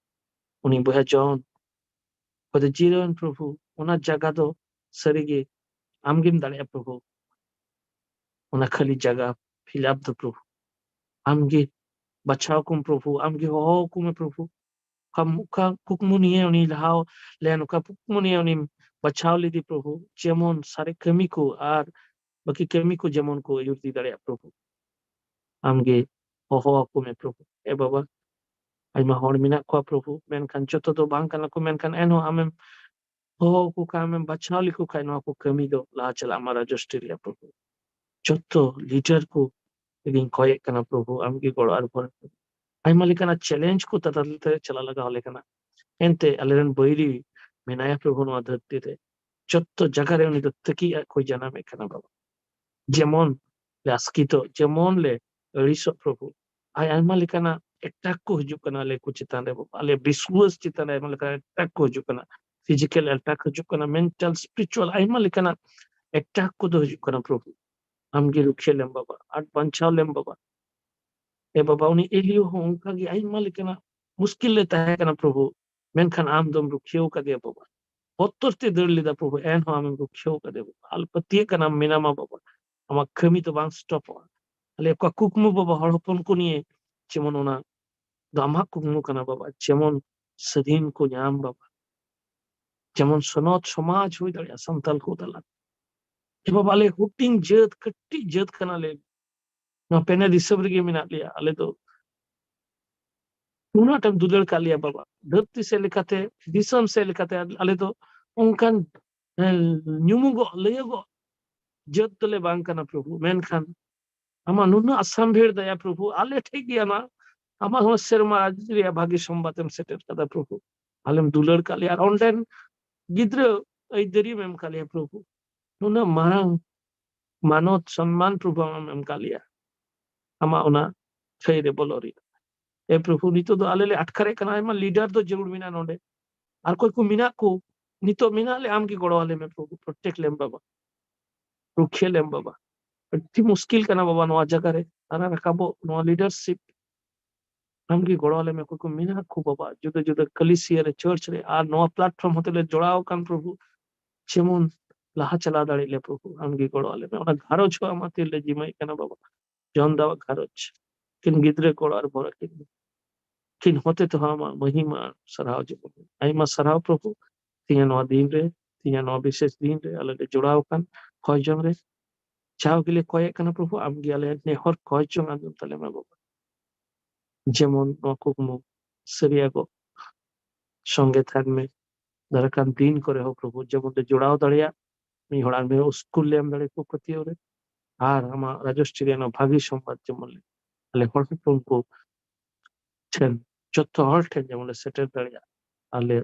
ᱩᱱᱤ ᱵᱚᱭᱦᱟ ᱡᱚᱱ, ᱚᱠᱚᱭ ᱫᱚ ᱡᱤᱨᱟᱹᱣᱮᱱ ᱯᱨᱚᱵᱷᱩ, ᱚᱱᱟ ᱡᱟᱭᱜᱟ ᱫᱚ ᱥᱟᱹᱨᱤᱜᱮ ᱟᱢᱜᱮᱢ ᱫᱟᱲᱮᱭᱟᱜᱼᱟ ᱯᱨᱚᱵᱷᱩ᱾ ᱚᱱᱟ ᱠᱷᱟᱹᱞᱤ ᱡᱟᱭᱜᱟ ᱯᱷᱤᱞ ᱟᱯ ᱫᱚ ᱯᱨᱚᱵᱷᱩ᱾ ᱟᱢᱜᱮ ᱵᱟᱪᱷᱟᱣ ᱠᱚᱢ ᱯᱨᱚᱵᱷᱩ, ᱟᱢᱜᱮ ᱦᱚᱦᱚ ᱟᱠᱚ ᱢᱮ ᱯᱨᱚᱵᱷᱩ᱾ ᱚᱠᱟ, ᱚᱠᱟ ᱠᱩᱠᱢᱩ ᱱᱤᱭᱮ ᱩᱱᱤ ᱞᱟᱦᱟ ᱞᱮᱱ, ᱚᱠᱟ ᱠᱩᱠᱢᱩ ᱱᱤᱭᱮ ᱩᱱᱤᱢ ᱵᱟᱪᱷᱟᱣ ᱞᱮᱫᱮ ᱯᱨᱚᱵᱷᱩ, ᱡᱮᱢᱚᱱ ᱥᱟᱨᱮ ᱠᱟᱹᱢᱤ ᱠᱚ ᱟᱨ ᱵᱟᱹᱠᱤ ᱠᱟᱹᱢᱤ ᱠᱚ ᱡᱮᱢᱚᱱ ᱠᱚ ᱟᱹᱭᱩᱨ ᱤᱫᱤ ᱫᱟᱲᱮᱭᱟᱜ ᱯᱨᱚᱵᱷᱩ᱾ ᱟᱢᱜᱮ ᱦᱚᱦᱚ ᱟᱠᱚ ᱢᱮ ᱯᱨᱚᱵᱷᱩ᱾ ᱮ ᱵᱟᱵᱟ, ᱟᱭᱢᱟ ᱦᱚᱲ ᱢᱮᱱᱟᱜ ᱠᱚᱣᱟ ᱯᱨᱚᱵᱷᱩ, ᱢᱮᱱᱠᱷᱟᱱ ᱡᱚᱛᱚ ᱫᱚ ᱵᱟᱝ ᱠᱟᱱᱟ ᱠᱚ, ᱢᱮᱱᱠᱷᱟᱱ ᱮᱱᱦᱚᱸ ᱟᱢᱮᱢ ᱦᱚᱦᱚ ᱟᱠᱚ ᱠᱷᱟᱱ, ᱟᱢᱮᱢ ᱵᱟᱪᱷᱟᱣ ᱞᱮᱠᱚ ᱠᱷᱟᱱ, ᱱᱚᱣᱟ ᱠᱚ ᱠᱟᱹᱢᱤ ᱫᱚ ᱞᱟᱦᱟ ᱪᱟᱞᱟᱜ ᱟᱢᱟᱜ ᱨᱟᱡᱚᱥᱴᱨᱤ ᱨᱮᱭᱟᱜ ᱯᱨᱚᱵᱷᱩ᱾ ᱡᱚᱛᱚ ᱞᱤᱰᱟᱨ ᱠᱚ ᱞᱟᱹᱜᱤᱫ ᱤᱧ ᱠᱚᱭᱮᱜ ᱠᱟᱱᱟ ᱯᱨᱚᱵᱷᱩ, ᱟᱢᱜᱮ ᱜᱚᱲᱚ ᱟᱨ ᱵᱚᱨ᱾ ᱟᱭᱢᱟ ᱞᱮᱠᱟᱱᱟᱜ ᱪᱮᱞᱮᱧᱡᱽ ᱠᱚ ᱛᱟᱞᱟᱛᱮ ᱪᱟᱞᱟᱜ ᱞᱟᱜᱟᱣ ᱟᱞᱮ ᱠᱟᱱᱟ, ᱮᱱᱛᱮ ᱟᱞᱮᱨᱮᱱ ᱵᱟᱹᱭᱨᱤ ᱢᱮᱱᱟᱭᱟ ᱯᱨᱚᱵᱷᱩ ᱱᱚᱣᱟ ᱫᱷᱟᱹᱨᱛᱤ ᱨᱮ᱾ ᱡᱚᱛᱚ ᱡᱟᱭᱜᱟ ᱨᱮ ᱩᱱᱤ ᱫᱚ ᱛᱟᱹᱠᱤᱡ ᱟᱜ ᱠᱚᱭ ᱡᱟᱱᱟᱢᱮᱫ ᱠᱟᱱᱟ ᱵᱟᱵᱟ᱾ ᱡᱮᱢᱚᱱ ᱞᱮ ᱟᱥᱠᱤᱛᱚᱜ, ᱡᱮᱢᱚᱱ ᱞᱮ ᱟᱹᱲᱤᱥᱚᱜ ᱯᱨᱚᱵᱷᱩ, ᱟᱭ ᱟᱭᱢᱟ ᱞᱮᱠᱟᱱᱟᱜ ᱮᱴᱟᱠ ᱠᱚ ᱦᱤᱡᱩᱜ ᱠᱟᱱᱟ ᱟᱞᱮ ᱠᱚ ᱪᱮᱛᱟᱱ ᱨᱮ ᱵᱟᱵᱟ᱾ ᱟᱞᱮ ᱵᱤᱥᱣᱟᱥ ᱪᱮᱛᱟᱱ ᱨᱮ ᱟᱭᱢᱟ ᱞᱮᱠᱟᱱᱟᱜ ᱮᱴᱟᱠ ᱠᱚ ᱦᱤᱡᱩᱜ ᱠᱟᱱᱟ, ᱯᱷᱤᱡᱤᱠᱟᱞ ᱮᱴᱟᱠ ᱦᱤᱡᱩᱜ ᱠᱟᱱᱟ, ᱢᱮᱱᱴᱟᱞ, ᱥᱯᱤᱨᱤᱪᱩᱣᱟᱞ, ᱟᱭᱢᱟ ᱞᱮᱠᱟᱱᱟᱜ ᱮᱴᱟᱠ ᱠᱚᱫᱚ ᱦᱤᱡᱩᱜ ᱠᱟᱱᱟ ᱯᱨᱚᱵᱷᱩ᱾ ᱟᱢᱜᱮ ᱨᱩᱠᱷᱤᱭᱟᱹ ᱞᱮᱢ ᱵᱟᱵᱟ, ᱟᱨ ᱵᱟᱧᱪᱟᱣ ᱞᱮᱢ ᱵᱟᱵᱟ᱾ ᱮ ᱵᱟᱵᱟ, ᱩᱱᱤ ᱮᱞᱤᱭᱳ ᱦᱚᱸ ᱚᱱᱠᱟᱜᱮ ᱟᱭᱢᱟ ᱞᱮᱠᱟᱱᱟᱜ ᱢᱩᱥᱠᱤᱞ ᱨᱮ ᱛᱟᱦᱮᱸ ᱠᱟᱱᱟ ᱯᱨᱚᱵᱷᱩ, ᱢᱮᱱᱠᱷᱟᱱ ᱟᱢ ᱫᱚᱢ ᱨᱩᱠᱷᱤᱭᱟᱹᱣ ᱠᱟᱫᱮᱭᱟ ᱵᱟᱵᱟ᱾ ᱵᱚᱛᱚᱨ ᱛᱮ ᱫᱟᱹᱲ ᱞᱮᱫᱟ ᱯᱨᱚᱵᱷᱩ, ᱮᱱᱦᱚᱸ ᱟᱢᱮᱢ ᱨᱩᱠᱷᱤᱭᱟᱹᱣ ᱠᱟᱫᱮᱭᱟ ᱵᱟᱵᱟ᱾ ᱟᱞᱮ ᱯᱟᱹᱛᱭᱟᱹᱜ ᱠᱟᱱᱟ ᱢᱮᱱᱟᱢᱟ ᱵᱟᱵᱟ, ᱟᱢᱟᱜ ᱠᱟᱹᱢᱤ ᱫᱚ ᱵᱟᱝ ᱥᱴᱚᱯᱚᱜᱼᱟ᱾ ᱟᱞᱮ ᱚᱠᱟ ᱠᱩᱠᱢᱩ ᱵᱟᱵᱟ ᱦᱚᱲ ᱦᱚᱯᱚᱱ ᱠᱚ ᱱᱤᱭᱮ, ᱡᱮᱢᱚᱱ ᱚᱱᱟ ᱫᱚ ᱟᱢᱟᱜ ᱠᱩᱠᱢᱩ ᱠᱟᱱᱟ ᱵᱟᱵᱟ, ᱡᱮᱢᱚᱱ ᱥᱟᱹᱫᱷᱤᱱ ᱠᱚ ᱧᱟᱢ ᱵᱟᱵᱟ, ᱡᱮᱢᱚᱱ ᱥᱚᱱᱚᱛ ᱥᱚᱢᱟᱡᱽ ᱦᱩᱭ ᱫᱟᱲᱮᱭᱟᱜᱼᱟ ᱥᱟᱱᱛᱟᱞ ᱠᱚ ᱛᱟᱞᱟ᱾ ᱮ ᱵᱟᱵᱟ, ᱟᱞᱮ ᱦᱩᱰᱤᱧ ᱡᱟᱹᱛ, ᱠᱟᱹᱴᱤᱡ ᱡᱟᱹᱛ ᱠᱟᱱᱟᱞᱮ, ᱱᱚᱣᱟ ᱯᱮᱱᱮ ᱫᱤᱥᱚᱢ ᱨᱮᱜᱮ ᱢᱮᱱᱟᱜ ᱞᱮᱭᱟ᱾ ᱟᱞᱮ ᱫᱚ ᱩᱱᱟᱹᱜ ᱟᱸᱴᱮᱢ ᱫᱩᱞᱟᱹᱲ ᱠᱟᱜ ᱞᱮᱭᱟ ᱵᱟᱵᱟ, ᱫᱷᱟᱹᱨᱛᱤ ᱥᱮᱫ ᱞᱮᱠᱟᱛᱮ, ᱫᱤᱥᱚᱢ ᱥᱮᱫ ᱞᱮᱠᱟᱛᱮ ᱟᱞᱮ ᱫᱚ ᱚᱱᱠᱟᱱ, ᱦᱮᱸ, ᱧᱩᱢᱩᱜᱚᱜ, ᱞᱟᱹᱭᱚᱜᱚᱜ ᱡᱟᱹᱛ ᱫᱚᱞᱮ ᱵᱟᱝ ᱠᱟᱱᱟ ᱯᱨᱚᱵᱷᱩ, ᱢᱮᱱᱠᱷᱟᱱ ᱟᱢᱟᱜ ᱱᱩᱱᱟᱹᱜ ᱟᱥᱟᱢᱵᱷᱮᱲ ᱫᱟᱭᱟ ᱯᱨᱚᱵᱷᱩ, ᱟᱞᱮ ᱴᱷᱮᱡ ᱜᱮ ᱟᱢᱟᱜ, ᱟᱢᱟᱜ ᱦᱚᱸ ᱥᱮᱨᱢᱟ ᱨᱟᱡᱽ ᱨᱮᱭᱟᱜ ᱵᱷᱟᱹᱜᱤ ᱥᱚᱢᱵᱟᱫ ᱮᱢ ᱥᱮᱴᱮᱨ ᱠᱟᱫᱟ ᱯᱨᱚᱵᱷᱩ᱾ ᱟᱞᱮᱢ ᱫᱩᱞᱟᱹᱲ ᱠᱟᱜ ᱞᱮᱭᱟ, ᱟᱨ ᱚᱸᱰᱮᱱ ᱜᱤᱫᱽᱨᱟᱹ ᱟᱹᱭᱫᱟᱹᱨᱤᱢ ᱮᱢ ᱠᱟᱜ ᱞᱮᱭᱟ ᱯᱨᱚᱵᱷᱩ᱾ ᱱᱩᱱᱟᱹᱜ ᱢᱟᱨᱟᱝ ᱢᱟᱱᱚᱛ ᱥᱚᱱᱢᱟᱱ ᱯᱨᱚᱵᱷᱩ ᱟᱢᱮᱢ ᱮᱢ ᱠᱟᱜ ᱞᱮᱭᱟ ᱟᱢᱟᱜ ᱚᱱᱟ ᱛᱷᱟᱹᱭ ᱨᱮ ᱵᱚᱞᱚ ᱨᱮᱭᱟᱜ᱾ ᱮ ᱯᱨᱚᱵᱷᱩ, ᱱᱤᱛᱚᱜ ᱫᱚ ᱟᱞᱮ ᱞᱮ ᱟᱴᱠᱟᱨᱮᱫ ᱠᱟᱱᱟ, ᱟᱭᱢᱟ ᱞᱤᱰᱟᱨ ᱫᱚ ᱡᱟᱹᱨᱩᱲ ᱢᱮᱱᱟᱜᱼᱟ ᱱᱚᱰᱮ, ᱟᱨ ᱚᱠᱚᱭ ᱠᱚ ᱢᱮᱱᱟᱜ ᱠᱚ ᱱᱤᱛᱚᱜ ᱢᱮᱱᱟᱜ ᱞᱮ, ᱟᱢ ᱜᱮ ᱜᱚᱲᱚ ᱟᱞᱮ ᱢᱮ ᱯᱨᱚᱵᱷᱩ, ᱯᱨᱚᱴᱮᱠᱴ ᱞᱮᱢ ᱵᱟᱵᱟ, ᱨᱩᱠᱷᱤᱭᱟᱹ ᱞᱮᱢ ᱵᱟᱵᱟ᱾ ᱟᱹᱰᱤ ᱢᱩᱥᱠᱤᱞ ᱠᱟᱱᱟ ᱵᱟᱵᱟ ᱱᱚᱣᱟ ᱡᱟᱭᱜᱟ ᱨᱮ ᱦᱟᱨᱟ ᱨᱟᱠᱟᱵᱚᱜ, ᱱᱚᱣᱟ leadership ᱟᱢᱜᱮ ᱜᱚᱲᱚ ᱟᱞᱮ ᱢᱮ᱾ ᱚᱠᱚᱭ ᱠᱚ ᱢᱮᱱᱟᱜ ᱠᱚ ᱵᱟᱵᱟ ᱡᱩᱫᱟᱹ ᱡᱩᱫᱟᱹ ᱠᱟᱹᱞᱤᱥᱤᱭᱟ ᱨᱮ, church ᱨᱮ, ᱟᱨ ᱱᱚᱣᱟ platform ᱦᱚᱛᱮ ᱞᱮ ᱡᱚᱲᱟᱣ ᱟᱠᱟᱱ ᱯᱨᱚᱵᱷᱩ, ᱡᱮᱢᱚᱱ ᱞᱟᱦᱟ ᱪᱟᱞᱟᱣ ᱫᱟᱲᱮᱭᱟᱜ ᱞᱮ ᱯᱨᱚᱵᱷᱩ, ᱟᱢᱜᱮ ᱜᱚᱲᱚ ᱟᱞᱮ ᱢᱮ᱾ ᱚᱱᱟ ᱜᱷᱟᱨᱚᱸᱡᱽ ᱦᱚᱸ ᱟᱢᱟᱜ ᱛᱤ ᱨᱮᱞᱮ ᱡᱤᱢᱟᱹᱭᱮᱫ ᱠᱟᱱᱟ ᱵᱟᱵᱟ᱾ ᱡᱚᱱ ᱫᱟᱣᱟᱜ ᱜᱷᱟᱨᱚᱸᱡᱽ, ᱠᱤᱱ ᱜᱤᱫᱽᱨᱟᱹ ᱠᱚ ᱚᱲᱟᱜ ᱨᱮ ᱵᱷᱚᱨᱟ ᱠᱤᱱ ᱢᱮ᱾ ᱠᱤᱱ ᱦᱚᱛᱮ ᱛᱮᱦᱚᱸ ᱟᱢᱟᱜ ᱢᱚᱦᱤᱢᱟ ᱥᱟᱨᱦᱟᱣ ᱡᱮᱢᱚᱱ᱾ ᱟᱭᱢᱟ ᱥᱟᱨᱦᱟᱣ ᱯᱨᱚᱵᱷᱩ, ᱛᱮᱦᱮᱧᱟᱜ ᱱᱚᱣᱟ ᱫᱤᱱ ᱨᱮ, ᱛᱮᱦᱮᱧᱟᱜ ᱱᱚᱣᱟ ᱵᱤᱥᱮᱥ ᱫᱤᱱ ᱨᱮ ᱟᱞᱮ ᱞᱮ ᱡᱚᱲᱟᱣ ᱟᱠᱟᱱ ᱠᱚᱭ ᱡᱚᱝ ᱨᱮ᱾ ᱡᱟᱣ ᱜᱮᱞᱮ ᱠᱚᱭᱮᱫ ᱠᱟᱱᱟ ᱯᱨᱚᱵᱷᱩ, ᱟᱢᱜᱮ ᱟᱞᱮ ᱱᱮᱦᱚᱨ ᱠᱚᱭ ᱡᱚᱝ ᱟᱸᱡᱚᱢ ᱛᱟᱞᱮ ᱢᱮ ᱵᱟᱵᱟ᱾ ᱡᱮᱢᱚᱱ ᱱᱚᱣᱟ ᱠᱩᱠᱢᱩ ᱥᱟᱹᱨᱤᱭᱟᱜᱚᱜ, ᱥᱚᱸᱜᱮ ᱛᱟᱦᱮᱱ ᱢᱮ᱾ ᱫᱟᱨᱟᱭ ᱠᱟᱱ ᱫᱤᱱ ᱠᱚᱨᱮ ᱦᱚᱸ ᱯᱨᱚᱵᱷᱩ ᱡᱮᱢᱚᱱ ᱞᱮ ᱡᱚᱲᱟᱣ ᱫᱟᱲᱮᱭᱟᱜ, ᱢᱤᱫ ᱦᱚᱲ ᱟᱨ ᱢᱤᱫ ᱦᱚᱲ ᱥᱠᱩᱞ ᱞᱮ ᱮᱢ ᱫᱟᱲᱮᱭᱟᱠᱚ ᱯᱟᱹᱛᱭᱟᱹᱣ ᱨᱮ, ᱟᱨ ᱟᱢᱟᱜ ᱨᱟᱡᱚᱥ ᱪᱤᱨᱤᱭᱟᱱ ᱵᱷᱟᱹᱜᱤ ᱥᱚᱢᱵᱟᱫ ᱡᱮᱢᱚᱱ ᱞᱮ, ᱟᱞᱮ ᱦᱚᱲ ᱦᱚᱯᱚᱱ ᱠᱚ ᱴᱷᱮᱱ, ᱡᱚᱛᱚ ᱦᱚᱲ ᱴᱷᱮᱱ ᱡᱮᱢᱚᱱ ᱞᱮ ᱥᱮᱴᱮᱨ ᱫᱟᱲᱮᱭᱟᱜ, ᱟᱞᱮ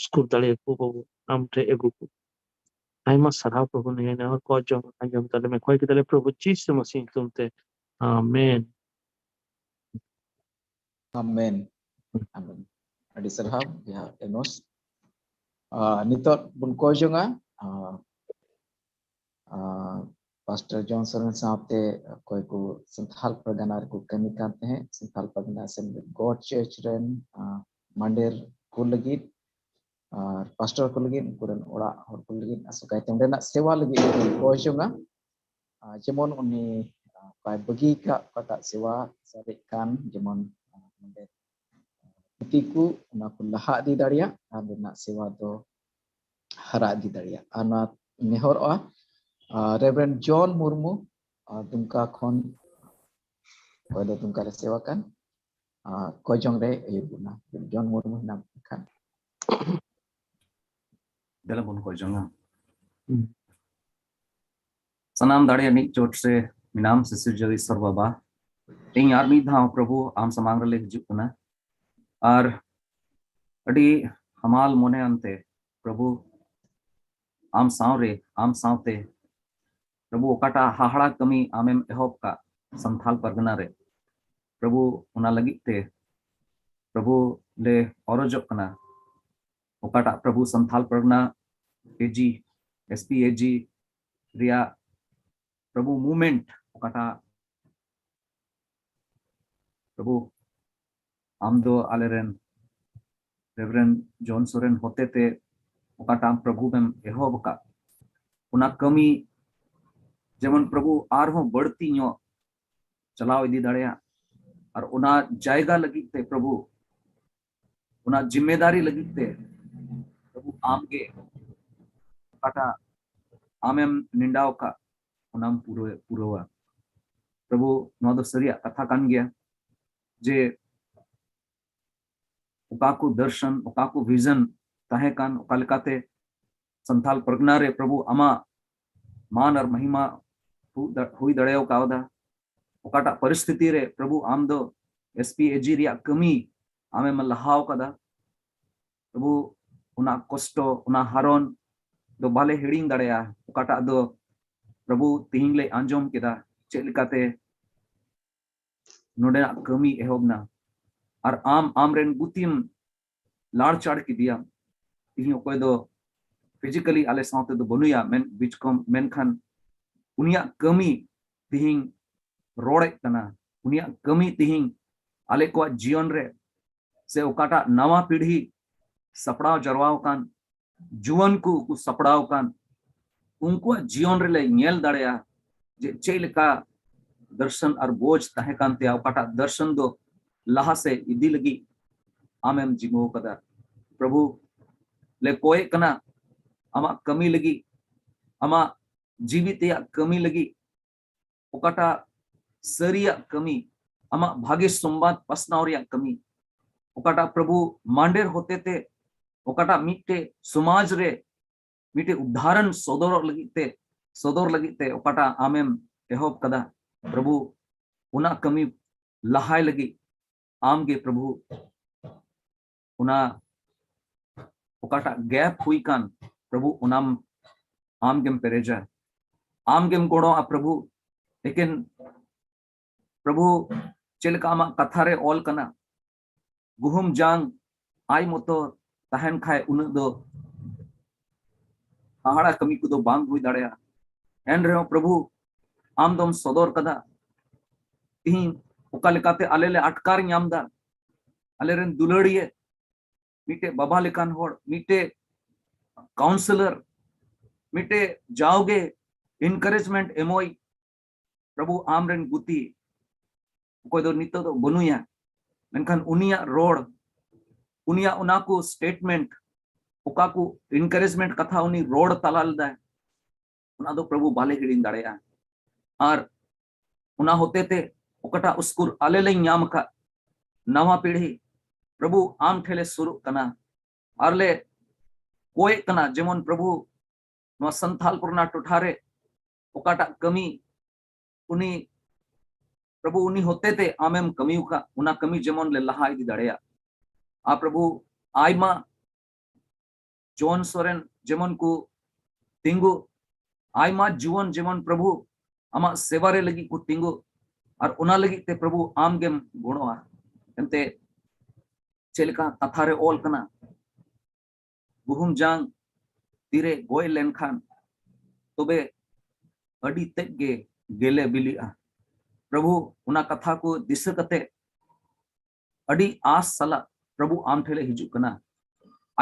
ᱥᱠᱩᱞ ᱫᱟᱲᱮᱭᱟᱠᱚ ᱵᱟᱵᱩ ᱟᱢ ᱴᱷᱮᱱ ᱟᱹᱜᱩ ᱠᱚ᱾ ᱟᱭᱢᱟ ᱥᱟᱨᱦᱟᱣ ᱯᱨᱚᱵᱷᱩ, ᱱᱤᱭᱟᱹ ᱱᱮᱦᱚᱨ ᱠᱚ ᱟᱸᱡᱚᱢ, ᱟᱸᱡᱚᱢ ᱛᱟᱞᱮ ᱢᱮ, ᱠᱚᱭ ᱠᱮᱫᱟᱞᱮ ᱯᱨᱚᱵᱷᱩ ᱡᱤᱥᱩ ᱢᱟᱥᱤ ᱧᱩᱛᱩᱢ ᱛᱮ, ᱟᱢᱮᱱ᱾ ᱟᱢᱮᱱ᱾ ᱟᱢᱮᱱ᱾ ᱟᱹᱰᱤ ᱥᱟᱨᱦᱟᱣ ᱵᱚᱭᱦᱟ ᱮᱱᱚᱥ᱾ ᱟᱨ ᱱᱤᱛᱚᱜ ᱵᱚᱱ ᱠᱚᱭ ᱡᱚᱝᱟ, ᱟᱨ, ᱟᱨ ᱯᱟᱥᱴᱚᱨ ᱡᱚᱱ ᱥᱚᱨᱮᱱ ᱥᱟᱶᱛᱮ ᱚᱠᱚᱭ ᱠᱚ ᱥᱟᱱᱛᱟᱞ ᱯᱟᱨᱜᱟᱱᱟ ᱨᱮᱠᱚ ᱠᱟᱹᱢᱤ ᱠᱟᱱ ᱛᱟᱦᱮᱸᱫ, ᱥᱟᱱᱛᱟᱞ ᱯᱟᱨᱜᱟᱱᱟ Assembly God Church ᱨᱮᱱ, ᱟᱨ ᱢᱟᱱᱰᱮᱨ ᱠᱚ ᱞᱟᱹᱜᱤᱫ ᱟᱨ ᱯᱟᱥᱴᱚᱨ ᱠᱚ ᱞᱟᱹᱜᱤᱫ, ᱩᱱᱠᱩ ᱨᱮᱱ ᱚᱲᱟᱜ ᱦᱚᱲ ᱠᱚ ᱞᱟᱹᱜᱤᱫ, ᱟᱨ ᱥᱚᱠᱟᱭᱛᱮ ᱚᱸᱰᱮᱱᱟᱜ ᱥᱮᱵᱟ ᱞᱟᱹᱜᱤᱫ ᱵᱚᱱ ᱠᱚᱭ ᱡᱚᱝᱟ᱾ ᱟᱨ ᱡᱮᱢᱚᱱ ᱩᱱᱤ, ᱟᱨ ᱵᱟᱭ ᱵᱟᱹᱜᱤ ᱠᱟᱜ ᱚᱠᱟᱴᱟᱜ ᱥᱮᱵᱟ ᱥᱟᱨᱮᱡ ᱠᱟᱱ, ᱡᱮᱢᱚᱱ, ᱟᱨ ᱱᱚᱰᱮ ᱯᱩᱛᱷᱤ ᱠᱚ ᱚᱱᱟ ᱠᱚ ᱞᱟᱦᱟ ᱤᱫᱤ ᱫᱟᱲᱮᱭᱟᱜ, ᱟᱨ ᱚᱸᱰᱮᱱᱟᱜ ᱥᱮᱵᱟ ᱫᱚ ᱦᱟᱨᱟ ᱤᱫᱤ ᱫᱟᱲᱮᱭᱟᱜ᱾ ᱟᱨ ᱱᱚᱣᱟ ᱱᱮᱦᱚᱨᱚᱜᱼᱟ, ᱟᱨ ᱨᱮᱵᱷᱨᱮᱱᱰ ᱡᱚᱱ ᱢᱩᱨᱢᱩ, ᱟᱨ ᱫᱩᱢᱠᱟ ᱠᱷᱚᱱ, ᱚᱠᱚᱭ ᱫᱚ ᱫᱩᱢᱠᱟ ᱨᱮ ᱥᱮᱵᱟ ᱠᱟᱱ, ᱟᱨ ᱠᱚᱭ ᱡᱚᱝ ᱨᱮ ᱟᱹᱭᱩᱨ ᱵᱚᱱᱟ᱾ ᱡᱚᱱ ᱢᱩᱨᱢᱩ ᱦᱮᱱᱟᱢ ᱠᱷᱟᱱ᱾ ᱫᱮᱞᱟ ᱵᱚᱱ ᱠᱚᱭ ᱡᱚᱝᱟ᱾ ᱦᱩᱸ᱾ ᱥᱟᱱᱟᱢ ᱫᱟᱲᱮ ᱟᱹᱱᱤᱡ ᱪᱚᱴ ᱨᱮ ᱢᱮᱱᱟᱢ ᱥᱤᱥᱤᱨᱡᱟᱹᱣᱤᱡ ᱥᱚᱨ ᱵᱟᱵᱟ, ᱤᱧ ᱟᱨ ᱢᱤᱫ ᱫᱷᱟᱣ ᱯᱨᱚᱵᱷᱩ ᱟᱢ ᱥᱟᱢᱟᱝ ᱨᱮᱞᱮ ᱦᱤᱡᱩᱜ ᱠᱟᱱᱟ᱾ ᱟᱨ ᱟᱹᱰᱤ ᱦᱟᱢᱟᱞ ᱢᱚᱱᱮ ᱟᱱᱛᱮ ᱯᱨᱚᱵᱷᱩ ᱟᱢ ᱥᱟᱶᱨᱮ, ᱟᱢ ᱥᱟᱶᱛᱮ ᱯᱨᱚᱵᱷᱩ ᱚᱠᱟᱴᱟᱜ ᱦᱟᱦᱟᱲᱟ ᱠᱟᱹᱢᱤ ᱟᱢᱮᱢ ᱮᱦᱚᱵ ᱠᱟᱜ ᱥᱟᱱᱛᱷᱟᱞ ᱯᱟᱨᱜᱟᱱᱟ ᱨᱮ, ᱯᱨᱚᱵᱷᱩ ᱚᱱᱟ ᱞᱟᱹᱜᱤᱫ ᱛᱮ ᱯᱨᱚᱵᱷᱩ ᱞᱮ ᱚᱨᱚᱡᱚᱜ ᱠᱟᱱᱟ᱾ ᱚᱠᱟᱴᱟᱜ ᱯᱨᱚᱵᱷᱩ ᱥᱟᱱᱛᱷᱟᱞ ᱯᱟᱨᱜᱟᱱᱟ ᱮᱡᱤ, ᱮᱥᱯᱤ ᱮᱡᱤ ᱨᱮᱭᱟᱜ ᱯᱨᱚᱵᱷᱩ, movement ᱚᱠᱟᱴᱟᱜ ᱯᱨᱚᱵᱷᱩ ᱟᱢ ᱫᱚ ᱟᱞᱮᱨᱮᱱ ᱨᱮᱵᱷᱨᱮᱱᱰ ᱡᱚᱱ ᱥᱚᱨᱮᱱ ᱦᱚᱛᱮᱛᱮ ᱚᱠᱟᱴᱟᱜ ᱟᱢ ᱯᱨᱚᱵᱷᱩ ᱮᱢ ᱮᱦᱚᱵ ᱟᱠᱟᱫ, ᱚᱱᱟ ᱠᱟᱹᱢᱤ ᱡᱮᱢᱚᱱ ᱯᱨᱚᱵᱷᱩ ᱟᱨᱦᱚᱸ ᱵᱟᱹᱲᱛᱤ ᱧᱚᱜ ᱪᱟᱞᱟᱣ ᱤᱫᱤ ᱫᱟᱲᱮᱭᱟᱜ, ᱟᱨ ᱚᱱᱟ ᱡᱟᱭᱜᱟ ᱞᱟᱹᱜᱤᱫ ᱛᱮ ᱯᱨᱚᱵᱷᱩ, ᱚᱱᱟ ᱡᱤᱢᱢᱮᱫᱟᱨᱤ ᱞᱟᱹᱜᱤᱫ ᱛᱮ ᱯᱨᱚᱵᱷᱩ ᱟᱢᱜᱮ ᱚᱠᱟᱴᱟᱜ ᱟᱢᱮᱢ ᱱᱮᱰᱟᱣ ᱟᱠᱟᱫ ᱚᱱᱟᱢ ᱯᱩᱨᱟᱹ-, ᱯᱩᱨᱟᱹᱣᱟ᱾ ᱯᱨᱚᱵᱷᱩ, ᱱᱚᱣᱟ ᱫᱚ ᱥᱟᱹᱨᱤᱭᱟᱜ ᱠᱟᱛᱷᱟ ᱠᱟᱱ ᱜᱮᱭᱟ ᱡᱮ ᱚᱠᱟ ᱠᱚ ᱫᱚᱨᱥᱚᱱ, ᱚᱠᱟ ᱠᱚ vision ᱛᱟᱦᱮᱸ ᱠᱟᱱ, ᱚᱠᱟ ᱞᱮᱠᱟᱛᱮ ᱥᱟᱱᱛᱟᱞ ᱯᱟᱨᱜᱟᱱᱟ ᱨᱮ ᱯᱨᱚᱵᱷᱩ ᱟᱢᱟᱜ ᱢᱟᱱ ᱟᱨ ᱢᱚᱦᱤᱢᱟ ᱦᱩ-, ᱫᱟ-, ᱦᱩᱭ ᱫᱟᱲᱮ ᱠᱟᱣᱫᱟ, ᱚᱠᱟᱴᱟᱜ ᱯᱚᱨᱤᱥᱛᱷᱤᱛᱤ ᱨᱮ ᱯᱨᱚᱵᱷᱩ ᱟᱢ ᱫᱚ S P A G ᱨᱮᱭᱟᱜ ᱠᱟᱹᱢᱤ ᱟᱢᱮᱢ ᱞᱟᱦᱟᱣ ᱠᱟᱫᱟ᱾ ᱯᱨᱚᱵᱷᱩ, ᱚᱱᱟ ᱠᱚᱥᱴᱚ, ᱚᱱᱟ ᱦᱟᱨᱚᱱ ᱫᱚ ᱵᱟᱞᱮ ᱦᱤᱲᱤᱧ ᱫᱟᱲᱮᱭᱟᱜᱼᱟ, ᱚᱠᱟᱴᱟᱜ ᱫᱚ ᱯᱨᱚᱵᱷᱩ ᱛᱤᱦᱤᱧ ᱞᱮ ᱟᱸᱡᱚᱢ ᱠᱮᱫᱟ ᱪᱮᱫ ᱞᱮᱠᱟᱛᱮ ᱱᱚᱰᱮᱱᱟᱜ ᱠᱟᱹᱢᱤ ᱮᱦᱚᱵ ᱱᱟ᱾ ᱟᱨ ᱟᱢ ᱟᱢᱨᱮᱱ ᱜᱩᱛᱤᱢ ᱞᱟᱲᱪᱟᱲ ᱠᱮᱫᱮᱭᱟ᱾ ᱛᱤᱦᱤᱧ ᱚᱠᱚᱭ ᱫᱚ physically ᱟᱞᱮ ᱥᱟᱶᱛᱮ ᱫᱚ ᱵᱟᱹᱱᱩᱭᱟ, ᱢᱮᱱ-, ᱵᱤᱪᱠᱚᱢ, ᱢᱮᱱᱠᱷᱟᱱ ᱩᱱᱤᱭᱟᱜ ᱠᱟᱹᱢᱤ ᱛᱤᱦᱤᱧ ᱨᱚᱲᱮᱫ ᱠᱟᱱᱟ᱾ ᱩᱱᱤᱭᱟᱜ ᱠᱟᱹᱢᱤ ᱛᱤᱦᱤᱧ ᱟᱞᱮ ᱠᱚᱣᱟᱜ ᱡᱤᱭᱚᱱ ᱨᱮ ᱥᱮ ᱚᱠᱟᱴᱟᱜ ᱱᱟᱣᱟ ᱯᱤᱲᱦᱤ ᱥᱟᱯᱲᱟᱣ ᱡᱟᱨᱣᱟ ᱟᱠᱟᱱ, ᱡᱩᱣᱟᱹᱱ ᱠᱚ ᱠᱚ ᱥᱟᱯᱲᱟᱣ ᱟᱠᱟᱱ, ᱩᱱᱠᱩᱣᱟᱜ ᱡᱤᱭᱚᱱ ᱨᱮᱞᱮ ᱧᱮᱞ ᱫᱟᱲᱮᱭᱟᱜᱼᱟ ᱡᱮ ᱪᱮᱫ ᱞᱮᱠᱟ ᱫᱚᱨᱥᱚᱱ ᱟᱨ ᱵᱳᱡᱽ ᱛᱟᱦᱮᱸ ᱠᱟᱱ ᱛᱟᱭᱟ, ᱚᱠᱟᱴᱟᱜ ᱫᱚᱨᱥᱚᱱ ᱫᱚ ᱞᱟᱦᱟ ᱥᱮᱫ ᱤᱫᱤ ᱞᱟᱹᱜᱤᱫ ᱟᱢᱮᱢ ᱡᱤᱢᱟᱹᱣ ᱠᱟᱫᱟ᱾ ᱯᱨᱚᱵᱷᱩ, ᱞᱮ ᱠᱚᱭᱮᱜ ᱠᱟᱱᱟ ᱟᱢᱟᱜ ᱠᱟᱹᱢᱤ ᱞᱟᱹᱜᱤᱫ, ᱟᱢᱟᱜ ᱡᱤᱣᱤ ᱛᱮᱭᱟᱜ ᱠᱟᱹᱢᱤ ᱞᱟᱹᱜᱤᱫ, ᱚᱠᱟᱴᱟᱜ ᱥᱟᱹᱨᱤᱭᱟᱜ ᱠᱟᱹᱢᱤ, ᱟᱢᱟᱜ ᱵᱷᱟᱜᱮ ᱥᱚᱢᱵᱟᱫ ᱯᱟᱥᱱᱟᱣ ᱨᱮᱭᱟᱜ ᱠᱟᱹᱢᱤ, ᱚᱠᱟᱴᱟᱜ ᱯᱨᱚᱵᱷᱩ ᱢᱟᱱᱰᱮᱨ ᱦᱚᱛᱮᱛᱮ ᱚᱠᱟᱴᱟᱜ ᱢᱤᱫᱴᱮᱡ ᱥᱚᱢᱟᱡᱽ ᱨᱮ ᱢᱤᱫᱴᱮᱡ ᱩᱫᱷᱟᱨᱚᱱ ᱥᱚᱫᱚᱨᱚᱜ ᱞᱟᱹᱜᱤᱫ ᱛᱮ, ᱥᱚᱫᱚᱨ ᱞᱟᱹᱜᱤᱫ ᱛᱮ ᱚᱠᱟᱴᱟᱜ ᱟᱢᱮᱢ ᱮᱦᱚᱵ ᱠᱟᱫᱟ ᱯᱨᱚᱵᱷᱩ, ᱚᱱᱟ ᱠᱟᱹᱢᱤ ᱞᱟᱦᱟᱭ ᱞᱟᱹᱜᱤᱫ ᱟᱢᱜᱮ ᱯᱨᱚᱵᱷᱩ ᱚᱱᱟ ᱚᱠᱟᱴᱟᱜ gap ᱦᱩᱭ ᱠᱟᱱ ᱯᱨᱚᱵᱷᱩ ᱚᱱᱟᱢ ᱟᱢᱜᱮᱢ ᱯᱮᱨᱮᱡᱟ, ᱟᱢᱜᱮᱢ ᱜᱚᱲᱚᱜᱼᱟ ᱯᱨᱚᱵᱷᱩ᱾ ᱮᱠᱮᱱ ᱯᱨᱚᱵᱷᱩ, ᱪᱮᱫ ᱞᱮᱠᱟ ᱟᱢᱟᱜ ᱠᱟᱛᱷᱟ ᱨᱮ ᱚᱞ ᱠᱟᱱᱟ, ᱜᱩᱦᱩᱢ ᱡᱟᱝ ᱟᱡ ᱢᱚᱛᱚ ᱛᱟᱦᱮᱱ ᱠᱷᱟᱡ ᱩᱱᱟᱹᱜ ᱫᱚ ᱦᱟᱦᱟᱲᱟ ᱠᱟᱹᱢᱤ ᱠᱚᱫᱚ ᱵᱟᱝ ᱦᱩᱭ ᱫᱟᱲᱮᱭᱟᱜᱼᱟ᱾ ᱮᱱ ᱨᱮᱦᱚᱸ ᱯᱨᱚᱵᱷᱩ, ᱟᱢ ᱫᱚᱢ ᱥᱚᱫᱚᱨ ᱠᱟᱫᱟ᱾ ᱛᱤᱦᱤᱧ ᱚᱠᱟ ᱞᱮᱠᱟᱛᱮ ᱟᱞᱮ ᱞᱮ ᱟᱴᱠᱟᱨ ᱧᱟᱢ ᱫᱟ, ᱟᱞᱮᱨᱮᱱ ᱫᱩᱞᱟᱹᱲᱤᱭᱟᱹ, ᱢᱤᱫᱴᱮᱡ ᱵᱟᱵᱟ ᱞᱮᱠᱟᱱ ᱦᱚᱲ, ᱢᱤᱫᱴᱮᱡ ᱠᱟᱣᱩᱱᱥᱤᱞᱚᱨ, ᱢᱤᱫᱴᱮᱡ ᱡᱟᱣᱜᱮ ᱮᱱᱠᱟᱨᱮᱡᱽᱢᱮᱱᱴ ᱮᱢᱚᱭ, ᱯᱨᱚᱵᱷᱩ ᱟᱢᱨᱮᱱ ᱜᱩᱛᱤ, ᱚᱠᱚᱭ ᱫᱚ ᱱᱤᱛᱚᱜ ᱫᱚ ᱵᱟᱹᱱᱩᱭᱟ, ᱢᱮᱱᱠᱷᱟᱱ ᱩᱱᱤᱭᱟᱜ ᱨᱚᱲ, ᱩᱱᱤᱭᱟᱜ ᱚᱱᱟ ᱠᱚ ᱥᱴᱮᱴᱢᱮᱱᱴ, ᱚᱠᱟ ᱠᱚ ᱮᱱᱠᱟᱨᱮᱡᱽᱢᱮᱱᱴ ᱠᱟᱛᱷᱟ ᱩᱱᱤ ᱨᱚᱲ ᱛᱟᱞᱟ ᱞᱮᱫᱟᱭ, ᱚᱱᱟ ᱫᱚ ᱯᱨᱚᱵᱷᱩ ᱵᱟᱞᱮ ᱦᱤᱲᱤᱧ ᱫᱟᱲᱮᱭᱟᱜᱼᱟ᱾ ᱟᱨ ᱚᱱᱟ ᱦᱚᱛᱮ ᱛᱮ ᱚᱠᱟᱴᱟᱜ ᱩᱥᱠᱩᱨ ᱟᱞᱮ ᱞᱮ ᱧᱟᱢ ᱟᱠᱟᱫ ᱱᱟᱣᱟ ᱯᱤᱲᱦᱤ, ᱯᱨᱚᱵᱷᱩ ᱟᱢ ᱴᱷᱮᱱ ᱞᱮ ᱥᱩᱨᱩᱜ ᱠᱟᱱᱟ ᱟᱨ ᱞᱮ ᱠᱚᱭᱮᱜ ᱠᱟᱱᱟ, ᱡᱮᱢᱚᱱ ᱯᱨᱚᱵᱷᱩ ᱱᱚᱣᱟ ᱥᱟᱱᱛᱷᱟᱞ ᱯᱩᱨᱱᱟ ᱴᱚᱴᱷᱟ ᱨᱮ ᱚᱠᱟᱴᱟᱜ ᱠᱟᱹᱢᱤ ᱩᱱᱤ ᱯᱨᱚᱵᱷᱩ ᱩᱱᱤ ᱦᱚᱛᱮ ᱛᱮ ᱟᱢᱮᱢ ᱠᱟᱹᱢᱤ ᱟᱠᱟᱫ, ᱚᱱᱟ ᱠᱟᱹᱢᱤ ᱡᱮᱢᱚᱱ ᱞᱮ ᱞᱟᱦᱟ ᱤᱫᱤ ᱫᱟᱲᱮᱭᱟᱜ᱾ ᱟᱨ ᱯᱨᱚᱵᱷᱩ ᱟᱭᱢᱟ ᱡᱚᱱ ᱥᱚᱨᱮᱱ ᱡᱮᱢᱚᱱ ᱠᱚ ᱛᱤᱸᱜᱩ, ᱟᱭᱢᱟ ᱡᱩᱣᱟᱹᱱ ᱡᱮᱢᱚᱱ ᱯᱨᱚᱵᱷᱩ ᱟᱢᱟᱜ ᱥᱮᱵᱟ ᱨᱮ ᱞᱟᱹᱜᱤᱫ ᱠᱚ ᱛᱤᱸᱜᱩ, ᱟᱨ ᱚᱱᱟ ᱞᱟᱹᱜᱤᱫ ᱛᱮ ᱯᱨᱚᱵᱷᱩ ᱟᱢ ᱜᱮᱢ ᱜᱚᱲᱚᱜᱼᱟ᱾ ᱮᱱᱛᱮ ᱪᱮᱫ ᱞᱮᱠᱟ ᱠᱟᱛᱷᱟ ᱨᱮ ᱚᱞ ᱠᱟᱱᱟ, ᱜᱩᱦᱩᱢ ᱡᱟᱝ ᱛᱤᱨᱮ ᱜᱚᱡ ᱞᱮᱱᱠᱷᱟᱱ ᱛᱚᱵᱮ ᱟᱹᱰᱤ ᱛᱮᱫ ᱜᱮ ᱜᱮᱞᱮ ᱵᱤᱞᱤᱜᱼᱟ᱾ ᱯᱨᱚᱵᱷᱩ ᱚᱱᱟ ᱠᱟᱛᱷᱟ ᱠᱚ ᱫᱤᱥᱟᱹ ᱠᱟᱛᱮ ᱟᱹᱰᱤ ᱟᱸᱥ ᱥᱟᱞᱟᱜ ᱯᱨᱚᱵᱷᱩ ᱟᱢ ᱴᱷᱮᱱ ᱞᱮ ᱦᱤᱡᱩᱜ ᱠᱟᱱᱟ᱾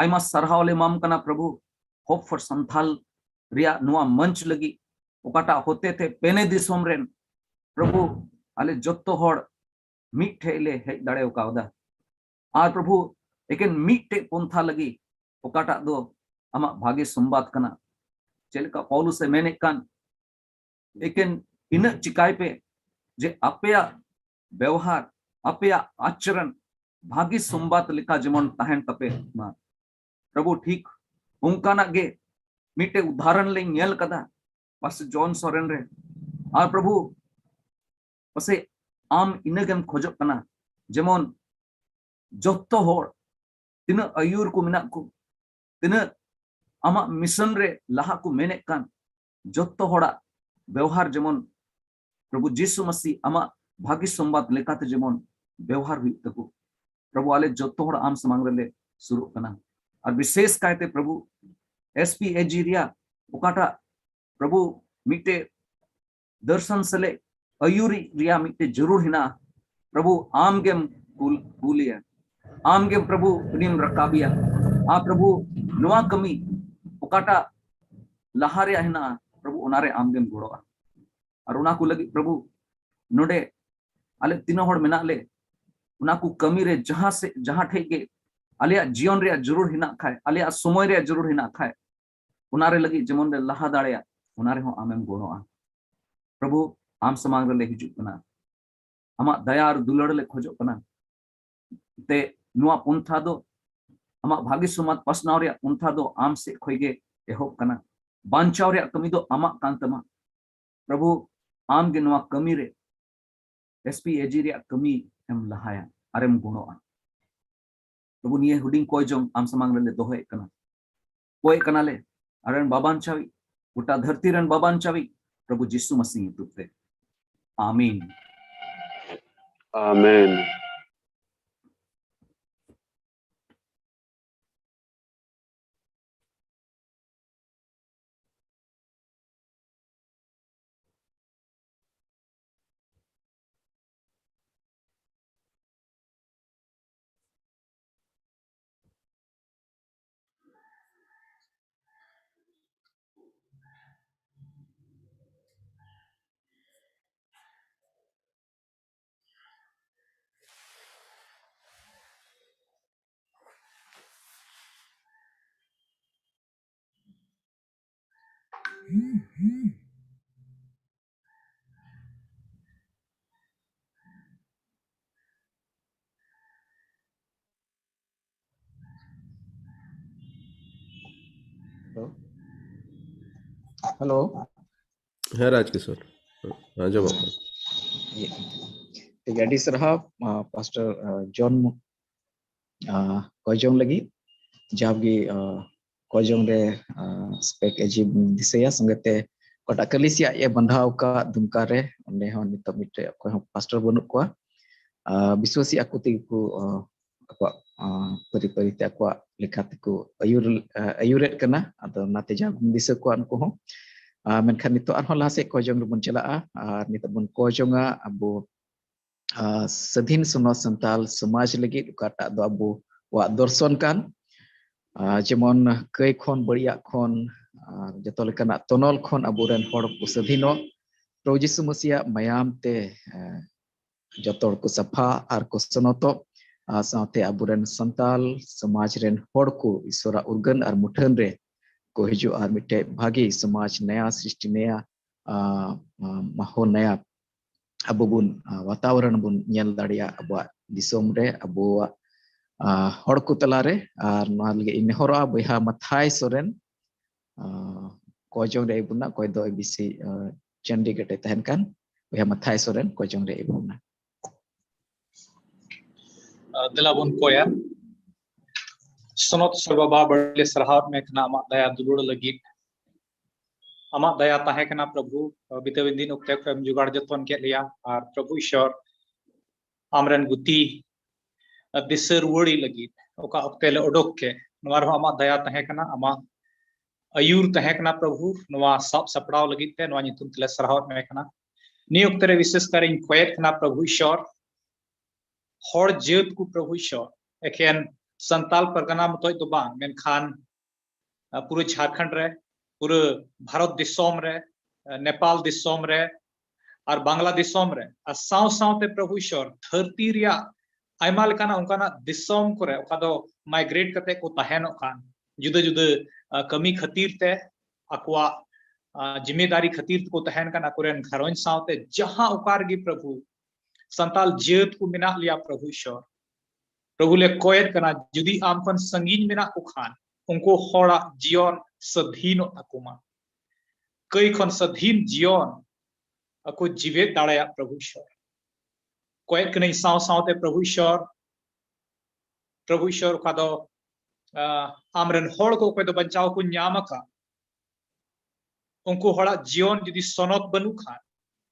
ᱟᱭᱢᱟ ᱥᱟᱨᱦᱟᱣ ᱞᱮ ᱮᱢᱟᱢ ᱠᱟᱱᱟ ᱯᱨᱚᱵᱷᱩ, Hope for Santhal ᱨᱮᱭᱟᱜ ᱱᱚᱣᱟ ᱢᱚᱧᱪ ᱞᱟᱹᱜᱤᱫ, ᱚᱠᱟᱴᱟᱜ ᱦᱚᱛᱮ ᱛᱮ ᱯᱮᱱᱮ ᱫᱤᱥᱚᱢ ᱨᱮᱱ ᱯᱨᱚᱵᱷᱩ ᱟᱞᱮ ᱡᱚᱛᱚ ᱦᱚᱲ ᱢᱤᱫ ᱴᱷᱮᱡ ᱞᱮ ᱦᱮᱡ ᱫᱟᱲᱮ ᱠᱟᱣᱫᱟ᱾ ᱟᱨ ᱯᱨᱚᱵᱷᱩ ᱮᱠᱮᱱ ᱢᱤᱫᱴᱮᱡ ᱯᱚᱱᱛᱷᱟ ᱞᱟᱹᱜᱤᱫ, ᱚᱠᱟᱴᱟᱜ ᱫᱚ ᱟᱢᱟᱜ ᱵᱷᱟᱜᱮ ᱥᱚᱢᱵᱟᱫ ᱠᱟᱱᱟ᱾ ᱪᱮᱫ ᱞᱮᱠᱟ ᱯᱟᱣᱞᱩᱥ ᱮ ᱢᱮᱱᱮᱫ ᱠᱟᱱ, ᱮᱠᱮᱱ ᱤᱱᱟᱹᱜ ᱪᱤᱠᱟᱭ ᱯᱮ ᱡᱮ ᱟᱯᱮᱭᱟᱜ ᱵᱮᱣᱦᱟᱨ, ᱟᱯᱮᱭᱟᱜ ᱟᱪᱨᱚᱱ ᱵᱷᱟᱜᱤ ᱥᱚᱢᱵᱟᱫ ᱞᱮᱠᱟ ᱡᱮᱢᱚᱱ ᱛᱟᱦᱮᱱ ᱛᱟᱯᱮ ᱢᱟ᱾ ᱯᱨᱚᱵᱷᱩ ᱴᱷᱤᱠ ᱚᱱᱠᱟᱱᱟᱜ ᱜᱮ ᱢᱤᱫᱴᱮᱡ ᱩᱫᱟᱦᱚᱨᱚᱱ ᱞᱮ ᱧᱮᱞ ᱠᱟᱫᱟ ᱯᱟᱥᱴᱚᱨ ᱡᱚᱱ ᱥᱚᱨᱮᱱ ᱨᱮ᱾ ᱟᱨ ᱯᱨᱚᱵᱷᱩ ᱯᱟᱥᱮᱡ ᱟᱢ ᱤᱱᱟᱹᱜᱮᱢ ᱠᱷᱚᱡᱚᱜ ᱠᱟᱱᱟ, ᱡᱮᱢᱚᱱ ᱡᱚᱛᱚ ᱦᱚᱲ ᱛᱤᱱᱟᱹᱜ ᱟᱹᱭᱩᱨ ᱠᱚ ᱢᱮᱱᱟᱜ ᱠᱚ, ᱛᱤᱱᱟᱹᱜ ᱟᱢᱟᱜ ᱢᱤᱥᱚᱱ ᱨᱮ ᱞᱟᱦᱟ ᱠᱚ ᱢᱮᱱᱮᱫ ᱠᱟᱱ, ᱡᱚᱛᱚ ᱦᱚᱲᱟᱜ ᱵᱮᱣᱦᱟᱨ ᱡᱮᱢᱚᱱ ᱯᱨᱚᱵᱷᱩ ᱡᱤᱥᱩ ᱢᱟᱥᱤ ᱟᱢᱟᱜ ᱵᱷᱟᱹᱜᱤ ᱥᱚᱢᱵᱟᱫ ᱞᱮᱠᱟᱛᱮ ᱡᱮᱢᱚᱱ ᱵᱮᱣᱦᱟᱨ ᱦᱩᱭᱩᱜ ᱛᱟᱠᱚ᱾ ᱯᱨᱚᱵᱷᱩ ᱟᱞᱮ ᱡᱚᱛᱚ ᱦᱚᱲ ᱟᱢ ᱥᱟᱢᱟᱝ ᱨᱮᱞᱮ ᱥᱩᱨᱩᱜ ᱠᱟᱱᱟ᱾ ᱟᱨ ᱵᱤᱥᱮᱥ ᱠᱟᱭᱛᱮ ᱯᱨᱚᱵᱷᱩ ᱮᱥ ᱯᱤ ᱮ ᱡᱤ ᱨᱮᱭᱟᱜ ᱚᱠᱟᱴᱟᱜ ᱯᱨᱚᱵᱷᱩ ᱢᱤᱫᱴᱮᱡ ᱫᱚᱨᱥᱚᱱ ᱥᱮᱞᱮᱫ ᱟᱹᱭᱩᱨᱤᱡ ᱨᱮᱭᱟᱜ ᱢᱤᱫᱴᱮᱡ ᱡᱟᱹᱨᱩᱲ ᱦᱮᱱᱟᱜᱼᱟ᱾ ᱯᱨᱚᱵᱷᱩ, ᱟᱢ ᱜᱮᱢ ᱠᱩᱞ, ᱠᱩᱞᱮᱭᱟ, ᱟᱢ ᱜᱮᱢ ᱯᱨᱚᱵᱷᱩ ᱩᱱᱤᱢ ᱨᱟᱠᱟᱵᱮᱭᱟ᱾ ᱟᱨ ᱯᱨᱚᱵᱷᱩ, ᱱᱚᱣᱟ ᱠᱟᱹᱢᱤ ᱚᱠᱟᱴᱟᱜ ᱞᱟᱦᱟ ᱨᱮᱭᱟᱜ ᱦᱮᱱᱟᱜᱼᱟ, ᱯᱨᱚᱵᱷᱩ, ᱚᱱᱟᱨᱮ ᱟᱢ ᱜᱮᱢ ᱜᱚᱲᱚᱜᱼᱟ᱾ ᱟᱨ ᱚᱱᱟ ᱠᱚ ᱞᱟᱹᱜᱤᱫ ᱯᱨᱚᱵᱷᱩ, ᱱᱚᱰᱮ ᱟᱞᱮ ᱛᱤᱱᱟᱹᱜ ᱦᱚᱲ ᱢᱮᱱᱟᱜ ᱞᱮ, ᱚᱱᱟ ᱠᱚ ᱠᱟᱹᱢᱤ ᱨᱮ ᱡᱟᱦᱟᱸ ᱥᱮ, ᱡᱟᱦᱟᱸ ᱴᱷᱮᱡ ᱜᱮ ᱟᱞᱮᱭᱟᱜ ᱡᱤᱭᱚᱱ ᱨᱮᱭᱟᱜ ᱡᱟᱹᱨᱩᱲ ᱦᱮᱱᱟᱜ ᱠᱷᱟᱡ, ᱟᱞᱮᱭᱟᱜ ᱥᱚᱢᱚᱭ ᱨᱮᱭᱟᱜ ᱡᱟᱹᱨᱩᱲ ᱦᱮᱱᱟᱜ ᱠᱷᱟᱡ, ᱚᱱᱟ ᱨᱮ ᱞᱟᱹᱜᱤᱫ ᱡᱮᱢᱚᱱ ᱞᱮ ᱞᱟᱦᱟ ᱫᱟᱲᱮᱭᱟᱜ, ᱚᱱᱟ ᱨᱮᱦᱚᱸ ᱟᱢᱮᱢ ᱜᱚᱲᱚᱜᱼᱟ᱾ ᱯᱨᱚᱵᱷᱩ, ᱟᱢ ᱥᱟᱢᱟᱝ ᱨᱮᱞᱮ ᱦᱤᱡᱩᱜ ᱠᱟᱱᱟ, ᱟᱢᱟᱜ ᱫᱟᱭᱟ ᱟᱨ ᱫᱩᱞᱟᱹᱲ ᱞᱮ ᱠᱷᱚᱡᱚᱜ ᱠᱟᱱᱟ᱾ ᱛᱮ ᱱᱚᱣᱟ ᱯᱚᱱᱛᱷᱟ ᱫᱚ, ᱟᱢᱟᱜ ᱵᱷᱟᱹᱜᱤ ᱥᱚᱢᱟᱡᱽ ᱯᱟᱥᱱᱟᱣ ᱨᱮᱭᱟᱜ ᱯᱚᱱᱛᱷᱟ ᱫᱚ ᱟᱢ ᱥᱮᱫ ᱠᱷᱚᱡ ᱜᱮ ᱮᱦᱚᱵ ᱠᱟᱱᱟ᱾ ᱵᱟᱧᱪᱟᱣ ᱨᱮᱭᱟᱜ ᱠᱟᱹᱢᱤ ᱫᱚ ᱟᱢᱟᱜ ᱠᱟᱱ ᱛᱟᱢᱟ᱾ ᱯᱨᱚᱵᱷᱩ, ᱟᱢ ᱜᱮ ᱱᱚᱣᱟ ᱠᱟᱹᱢᱤ ᱨᱮ, ᱮᱥ ᱯᱤ ᱮ ᱡᱤ ᱨᱮᱭᱟᱜ ᱠᱟᱹᱢᱤ ᱮᱢ ᱞᱟᱦᱟᱭᱟ ᱟᱨᱮᱢ ᱜᱩᱬᱚᱜᱼᱟ᱾ ᱯᱨᱚᱵᱷᱩ, ᱱᱤᱭᱟᱹ ᱦᱩᱰᱤᱧ ᱠᱚᱭ ᱡᱚᱝ ᱟᱢ ᱥᱟᱢᱟᱝ ᱨᱮᱞᱮ ᱫᱚᱦᱚᱭᱮᱫ ᱠᱟᱱᱟ, ᱠᱚᱭᱮᱫ ᱠᱟᱱᱟᱞᱮ, ᱟᱨ ᱨᱮᱱ ᱵᱟᱵᱟᱱᱪᱟᱣᱤᱡ, ᱜᱚᱴᱟ ᱫᱷᱟᱹᱨᱛᱤ ᱨᱮᱱ ᱵᱟᱵᱟᱱᱪᱟᱣᱤᱡ, ᱯᱨᱚᱵᱷᱩ ᱡᱤᱥᱩ ᱢᱟᱥᱤ ᱧᱩᱛᱩᱢ ᱛᱮ, ᱟᱢᱤᱱ᱾ ᱟᱢᱮᱱ᱾ ᱦᱮᱞᱳ᱾ ᱦᱮᱸ, ᱨᱟᱡᱽ ᱠᱤᱥᱳᱨ, ᱟᱸᱡᱚᱢᱚᱜ ᱠᱟᱱᱟ᱾ ᱴᱷᱤᱠ ᱜᱮᱭᱟ, ᱟᱹᱰᱤ ᱥᱟᱨᱦᱟᱣ, ᱟᱸ, ᱯᱟᱥᱴᱚᱨ, ᱟᱸ, ᱡᱚᱱ ᱢᱩ-, ᱟᱸ, ᱠᱚᱭᱡᱚᱝ ᱞᱟᱹᱜᱤᱫ᱾ ᱡᱟᱣᱜᱮ, ᱟᱸ, ᱠᱚᱭᱡᱚᱝ ᱨᱮ, ᱟᱸ, ᱥᱯᱮᱠ ᱮᱡᱤ ᱫᱤᱥᱟᱹᱭᱟ, ᱥᱚᱸᱜᱮᱛᱮ ᱚᱠᱟᱴᱟᱜ ᱠᱟᱹᱞᱤᱥᱤᱭᱟ ᱮ ᱵᱟᱸᱫᱷᱟᱣ ᱟᱠᱟᱫ ᱫᱩᱢᱠᱟ ᱨᱮ, ᱚᱸᱰᱮ ᱦᱚᱸ ᱱᱤᱛᱚᱜ ᱢᱤᱫᱴᱮᱡ ᱚᱠᱚᱭ ᱦᱚᱸ ᱯᱟᱥᱴᱚᱨ ᱵᱟᱹᱱᱩᱜ ᱠᱚᱣᱟ᱾ ᱟᱸ, ᱵᱤᱥᱣᱟᱹᱥᱤ ᱟᱠᱚ ᱛᱮᱜᱮ ᱠᱚ, ᱟᱸ, ᱟᱠᱚᱣᱟᱜ, ᱟᱸ, ᱯᱟᱹᱨᱤ ᱯᱟᱹᱨᱤ ᱛᱮ ᱟᱠᱚᱣᱟᱜ ᱞᱮᱠᱷᱟ ᱛᱮᱠᱚ ᱟᱹᱭᱩᱨ, ᱟᱸ, ᱟᱹᱭᱩᱨᱮᱫ ᱠᱟᱱᱟ᱾ ᱟᱫᱚ ᱚᱱᱟᱛᱮ ᱡᱟᱣᱜᱮᱢ ᱫᱤᱥᱟᱹ ᱠᱚᱣᱟ ᱩᱱᱠᱩ ᱦᱚᱸ᱾ ᱟᱨ ᱢᱮᱱᱠᱷᱟᱱ ᱱᱤᱛᱚᱜ ᱟᱨᱦᱚᱸ ᱞᱟᱦᱟ ᱥᱮᱫ ᱠᱚᱭ ᱡᱚᱝ ᱨᱮᱵᱚᱱ ᱪᱟᱞᱟᱜᱼᱟ ᱟᱨ ᱱᱤᱛᱚᱜ ᱵᱚᱱ ᱠᱚᱭ ᱡᱚᱝᱟ ᱟᱵᱚ ᱟᱨ ᱥᱟᱹᱫᱷᱤᱱ ᱥᱚᱱᱚᱛ ᱥᱟᱱᱛᱟᱞ ᱥᱚᱢᱟᱡᱽ ᱞᱟᱹᱜᱤᱫ ᱚᱠᱟᱴᱟᱜ ᱫᱚ ᱟᱵᱚᱣᱟᱜ ᱫᱚᱨᱥᱚᱱ ᱠᱟᱱ᱾ ᱟᱨ ᱡᱮᱢᱚᱱ ᱠᱟᱹᱭ ᱠᱷᱚᱱ, ᱵᱟᱹᱲᱤᱡᱟᱜ ᱠᱷᱚᱱ ᱟᱨ ᱡᱚᱛᱚ ᱞᱮᱠᱟᱱᱟᱜ ᱛᱚᱱᱚᱞ ᱠᱷᱚᱱ ᱟᱵᱚᱨᱮᱱ ᱦᱚᱲ ᱠᱚ ᱥᱟᱹᱫᱷᱤᱱᱚᱜ᱾ ᱯᱨᱚᱵᱷᱩ ᱡᱤᱥᱩ ᱢᱟᱹᱥᱤᱭᱟᱜ ᱢᱟᱭᱟᱢ ᱛᱮ ᱟᱨ ᱡᱚᱛᱚ ᱦᱚᱲ ᱠᱚ ᱥᱟᱯᱷᱟ ᱟᱨ ᱠᱚ ᱥᱚᱱᱚᱛᱚᱜ᱾ ᱟᱨ ᱥᱟᱶᱛᱮ ᱟᱵᱚᱨᱮᱱ ᱥᱟᱱᱛᱟᱞ ᱥᱚᱢᱟᱡᱽ ᱨᱮᱱ ᱦᱚᱲ ᱠᱚ ᱤᱥᱚᱨᱟᱜ ᱩᱨᱜᱟᱹᱱ ᱟᱨ ᱢᱩᱴᱷᱟᱹᱱ ᱨᱮ ᱠᱚ ᱦᱤᱡᱩᱜᱼᱟ ᱟᱨ ᱢᱤᱫᱴᱮᱡ ᱵᱷᱟᱜᱤ ᱥᱚᱢᱟᱡᱽ ᱱᱟᱭᱟ ᱥᱨᱤᱥᱴᱤ ᱱᱟᱭᱟ, ᱟᱨ, ᱟᱨ ᱢᱟᱦᱚᱞ ᱱᱟᱭᱟ ᱟᱵᱚ ᱵᱚᱱ, ᱟᱨ ᱣᱟᱛᱟᱵᱚᱨᱚᱱ ᱵᱚᱱ ᱧᱮᱞ ᱫᱟᱲᱮᱭᱟᱜᱼᱟ ᱟᱵᱚᱣᱟᱜ ᱫᱤᱥᱚᱢ ᱨᱮ, ᱟᱵᱚᱣᱟᱜ, ᱟᱨ ᱦᱚᱲ ᱠᱚ ᱛᱟᱞᱟᱨᱮ᱾ ᱟᱨ ᱱᱚᱣᱟ ᱞᱟᱹᱜᱤᱫ ᱤᱧ ᱱᱮᱦᱚᱨᱚᱜᱼᱟ ᱵᱚᱭᱦᱟ ᱢᱟᱛᱷᱟᱭ ᱥᱚᱨᱮᱱ, ᱟᱨ ᱠᱚᱭ ᱡᱚᱝ ᱨᱮ ᱟᱹᱭᱩᱵ ᱨᱮᱱᱟᱜ ᱠᱚᱭ ᱫᱚ ᱮᱵᱤᱥᱤ, ᱟᱨ ᱪᱟᱱᱰᱤᱜᱚᱲ ᱨᱮ ᱛᱟᱦᱮᱱ ᱠᱟᱱ ᱵᱚᱭᱦᱟ ᱢᱟᱛᱷᱟᱭ ᱥᱚᱨᱮᱱ ᱠᱚᱭ ᱡᱚᱝ ᱨᱮ ᱟᱹᱭᱩᱵ ᱨᱮᱱᱟᱜ᱾ ᱟᱨ ᱫᱮᱞᱟ ᱵᱚᱱ ᱠᱚᱭᱟ᱾ ᱥᱚᱱᱚᱛ ᱥᱚᱨ ᱵᱟᱵᱟ, ᱵᱟᱹᱲᱤ ᱞᱮ ᱥᱟᱨᱦᱟᱣ ᱢᱮ ᱠᱟᱱᱟ ᱟᱢᱟᱜ ᱫᱟᱭᱟ ᱫᱩᱞᱟᱹᱲ ᱞᱟᱹᱜᱤᱫ᱾ ᱟᱢᱟᱜ ᱫᱟᱭᱟ ᱛᱟᱦᱮᱸ ᱠᱟᱱᱟ ᱯᱨᱚᱵᱷᱩ, ᱵᱤᱛᱟᱹᱣᱮᱱ ᱫᱤᱱ ᱚᱠᱛᱮ ᱠᱷᱚᱱ ᱮᱢ ᱡᱚᱜᱟᱲ ᱡᱚᱛᱚᱱ ᱠᱮᱫ ᱞᱮᱭᱟ᱾ ᱟᱨ ᱯᱨᱚᱵᱷᱩ ᱤᱥᱚᱨ, ᱟᱢᱨᱮᱱ ᱜᱩᱛᱤ ᱫᱤᱥᱟᱹ ᱨᱩᱣᱟᱹᱲᱤ ᱞᱟᱹᱜᱤᱫ ᱚᱠᱟ ᱚᱠᱛᱮ ᱞᱮ ᱚᱰᱚᱠ ᱠᱮᱫ, ᱱᱚᱣᱟ ᱨᱮᱦᱚᱸ ᱟᱢᱟᱜ ᱫᱟᱭᱟ ᱛᱟᱦᱮᱸ ᱠᱟᱱᱟ, ᱟᱢᱟᱜ ᱟᱹᱭᱩᱨ ᱛᱟᱦᱮᱸ ᱠᱟᱱᱟ ᱯᱨᱚᱵᱷᱩ᱾ ᱱᱚᱣᱟ ᱥᱟᱵ ᱥᱟᱯᱲᱟᱣ ᱞᱟᱹᱜᱤᱫ ᱛᱮ ᱱᱚᱣᱟ ᱧᱩᱛᱩᱢ ᱛᱮᱞᱮ ᱥᱟᱨᱦᱟᱣ ᱢᱮ ᱠᱟᱱᱟ᱾ ᱱᱤᱭᱟᱹ ᱚᱠᱛᱮ ᱨᱮ ᱵᱤᱥᱮᱥ ᱠᱟᱨᱤᱧ ᱠᱚᱭᱮᱫ ᱠᱟᱱᱟ ᱯᱨᱚᱵᱷᱩ ᱤᱥᱚᱨ, ᱦᱚᱲ ᱡᱟᱹᱛ ᱠᱚ ᱯᱨᱚᱵᱷᱩ ᱤᱥᱚᱨ, ᱮᱠᱮᱱ ᱥᱟᱱᱛᱟᱞ ᱯᱟᱨᱜᱟᱱᱟ ᱢᱚᱛᱚᱡ ᱫᱚ ᱵᱟᱝ, ᱢᱮᱱᱠᱷᱟᱱ ᱟᱨ ᱯᱩᱨᱟᱹ ᱡᱷᱟᱲᱠᱷᱚᱸᱰ ᱨᱮ, ᱯᱩᱨᱟᱹ ᱵᱷᱟᱨᱚᱛ ᱫᱤᱥᱚᱢ ᱨᱮ, ᱱᱮᱯᱟᱞ ᱫᱤᱥᱚᱢ ᱨᱮ, ᱟᱨ ᱵᱟᱝᱞᱟ ᱫᱤᱥᱚᱢ ᱨᱮ, ᱟᱨ ᱥᱟᱶ ᱥᱟᱶᱛᱮ ᱯᱨᱚᱵᱷᱩ ᱤᱥᱚᱨ ᱫᱷᱟᱹᱨᱛᱤ ᱨᱮᱭᱟᱜ ᱟᱭᱢᱟ ᱞᱮᱠᱟᱱᱟᱜ ᱚᱱᱠᱟᱱᱟᱜ ᱫᱤᱥᱚᱢ ᱠᱚᱨᱮ ᱚᱠᱟ ᱫᱚ migrate ᱠᱟᱛᱮ ᱠᱚ ᱛᱟᱦᱮᱱᱚᱜ ᱠᱟᱱ, ᱡᱩᱫᱟᱹ ᱡᱩᱫᱟᱹ ᱟᱨ ᱠᱟᱹᱢᱤ ᱠᱷᱟᱹᱛᱤᱨ ᱛᱮ, ᱟᱠᱚᱣᱟᱜ ᱟᱨ ᱡᱤᱢᱮᱫᱟᱨᱤ ᱠᱷᱟᱹᱛᱤᱨ ᱛᱮᱠᱚ ᱛᱟᱦᱮᱱ ᱠᱟᱱ, ᱟᱠᱚᱨᱮᱱ ᱜᱷᱟᱨᱚᱸᱡᱽ ᱥᱟᱶᱛᱮ ᱡᱟᱦᱟᱸ ᱚᱠᱟ ᱨᱮᱜᱮ ᱯᱨᱚᱵᱷᱩ ᱥᱟᱱᱛᱟᱞ ᱡᱟᱹᱛ ᱠᱚ ᱢᱮᱱᱟᱜ ᱞᱮᱭᱟ ᱯᱨᱚᱵᱷᱩ ᱤᱥᱚᱨ, ᱯᱨᱚᱵᱷᱩ ᱞᱮ ᱠᱚᱭᱮᱫ ᱠᱟᱱᱟ, ᱡᱩᱫᱤ ᱟᱢ ᱠᱷᱚᱱ ᱥᱟᱺᱜᱤᱧ ᱢᱮᱱᱟᱜ ᱠᱚ ᱠᱷᱟᱱ, ᱩᱱᱠᱩ ᱦᱚᱲᱟᱜ ᱡᱤᱭᱚᱱ ᱥᱟᱹᱫᱷᱤᱱᱚᱜ ᱛᱟᱠᱚ ᱢᱟ, ᱠᱟᱹᱭ ᱠᱷᱚᱱ ᱥᱟᱹᱫᱷᱤᱱ ᱡᱤᱭᱚᱱ ᱟᱠᱚ ᱡᱤᱣᱮᱫ ᱫᱟᱲᱮᱭᱟᱜ ᱯᱨᱚᱵᱷᱩ ᱤᱥᱚᱨ᱾ ᱠᱚᱭᱮᱫ ᱠᱟᱹᱱᱟᱹᱧ ᱥᱟᱶ ᱥᱟᱶᱛᱮ ᱯᱨᱚᱵᱷᱩ ᱤᱥᱚᱨ, ᱯᱨᱚᱵᱷᱩ ᱤᱥᱚᱨ ᱚᱠᱟ ᱫᱚ ᱟᱢᱨᱮᱱ ᱦᱚᱲ ᱠᱚ ᱚᱠᱚᱭ ᱫᱚ ᱵᱟᱧᱪᱟᱣ ᱠᱚ ᱧᱟᱢ ᱟᱠᱟᱫ, ᱩᱱᱠᱩ ᱦᱚᱲᱟᱜ ᱡᱤᱭᱚᱱ ᱡᱩᱫᱤ ᱥᱚᱱᱚᱛ ᱵᱟᱹᱱᱩᱜ ᱠᱷᱟᱱ,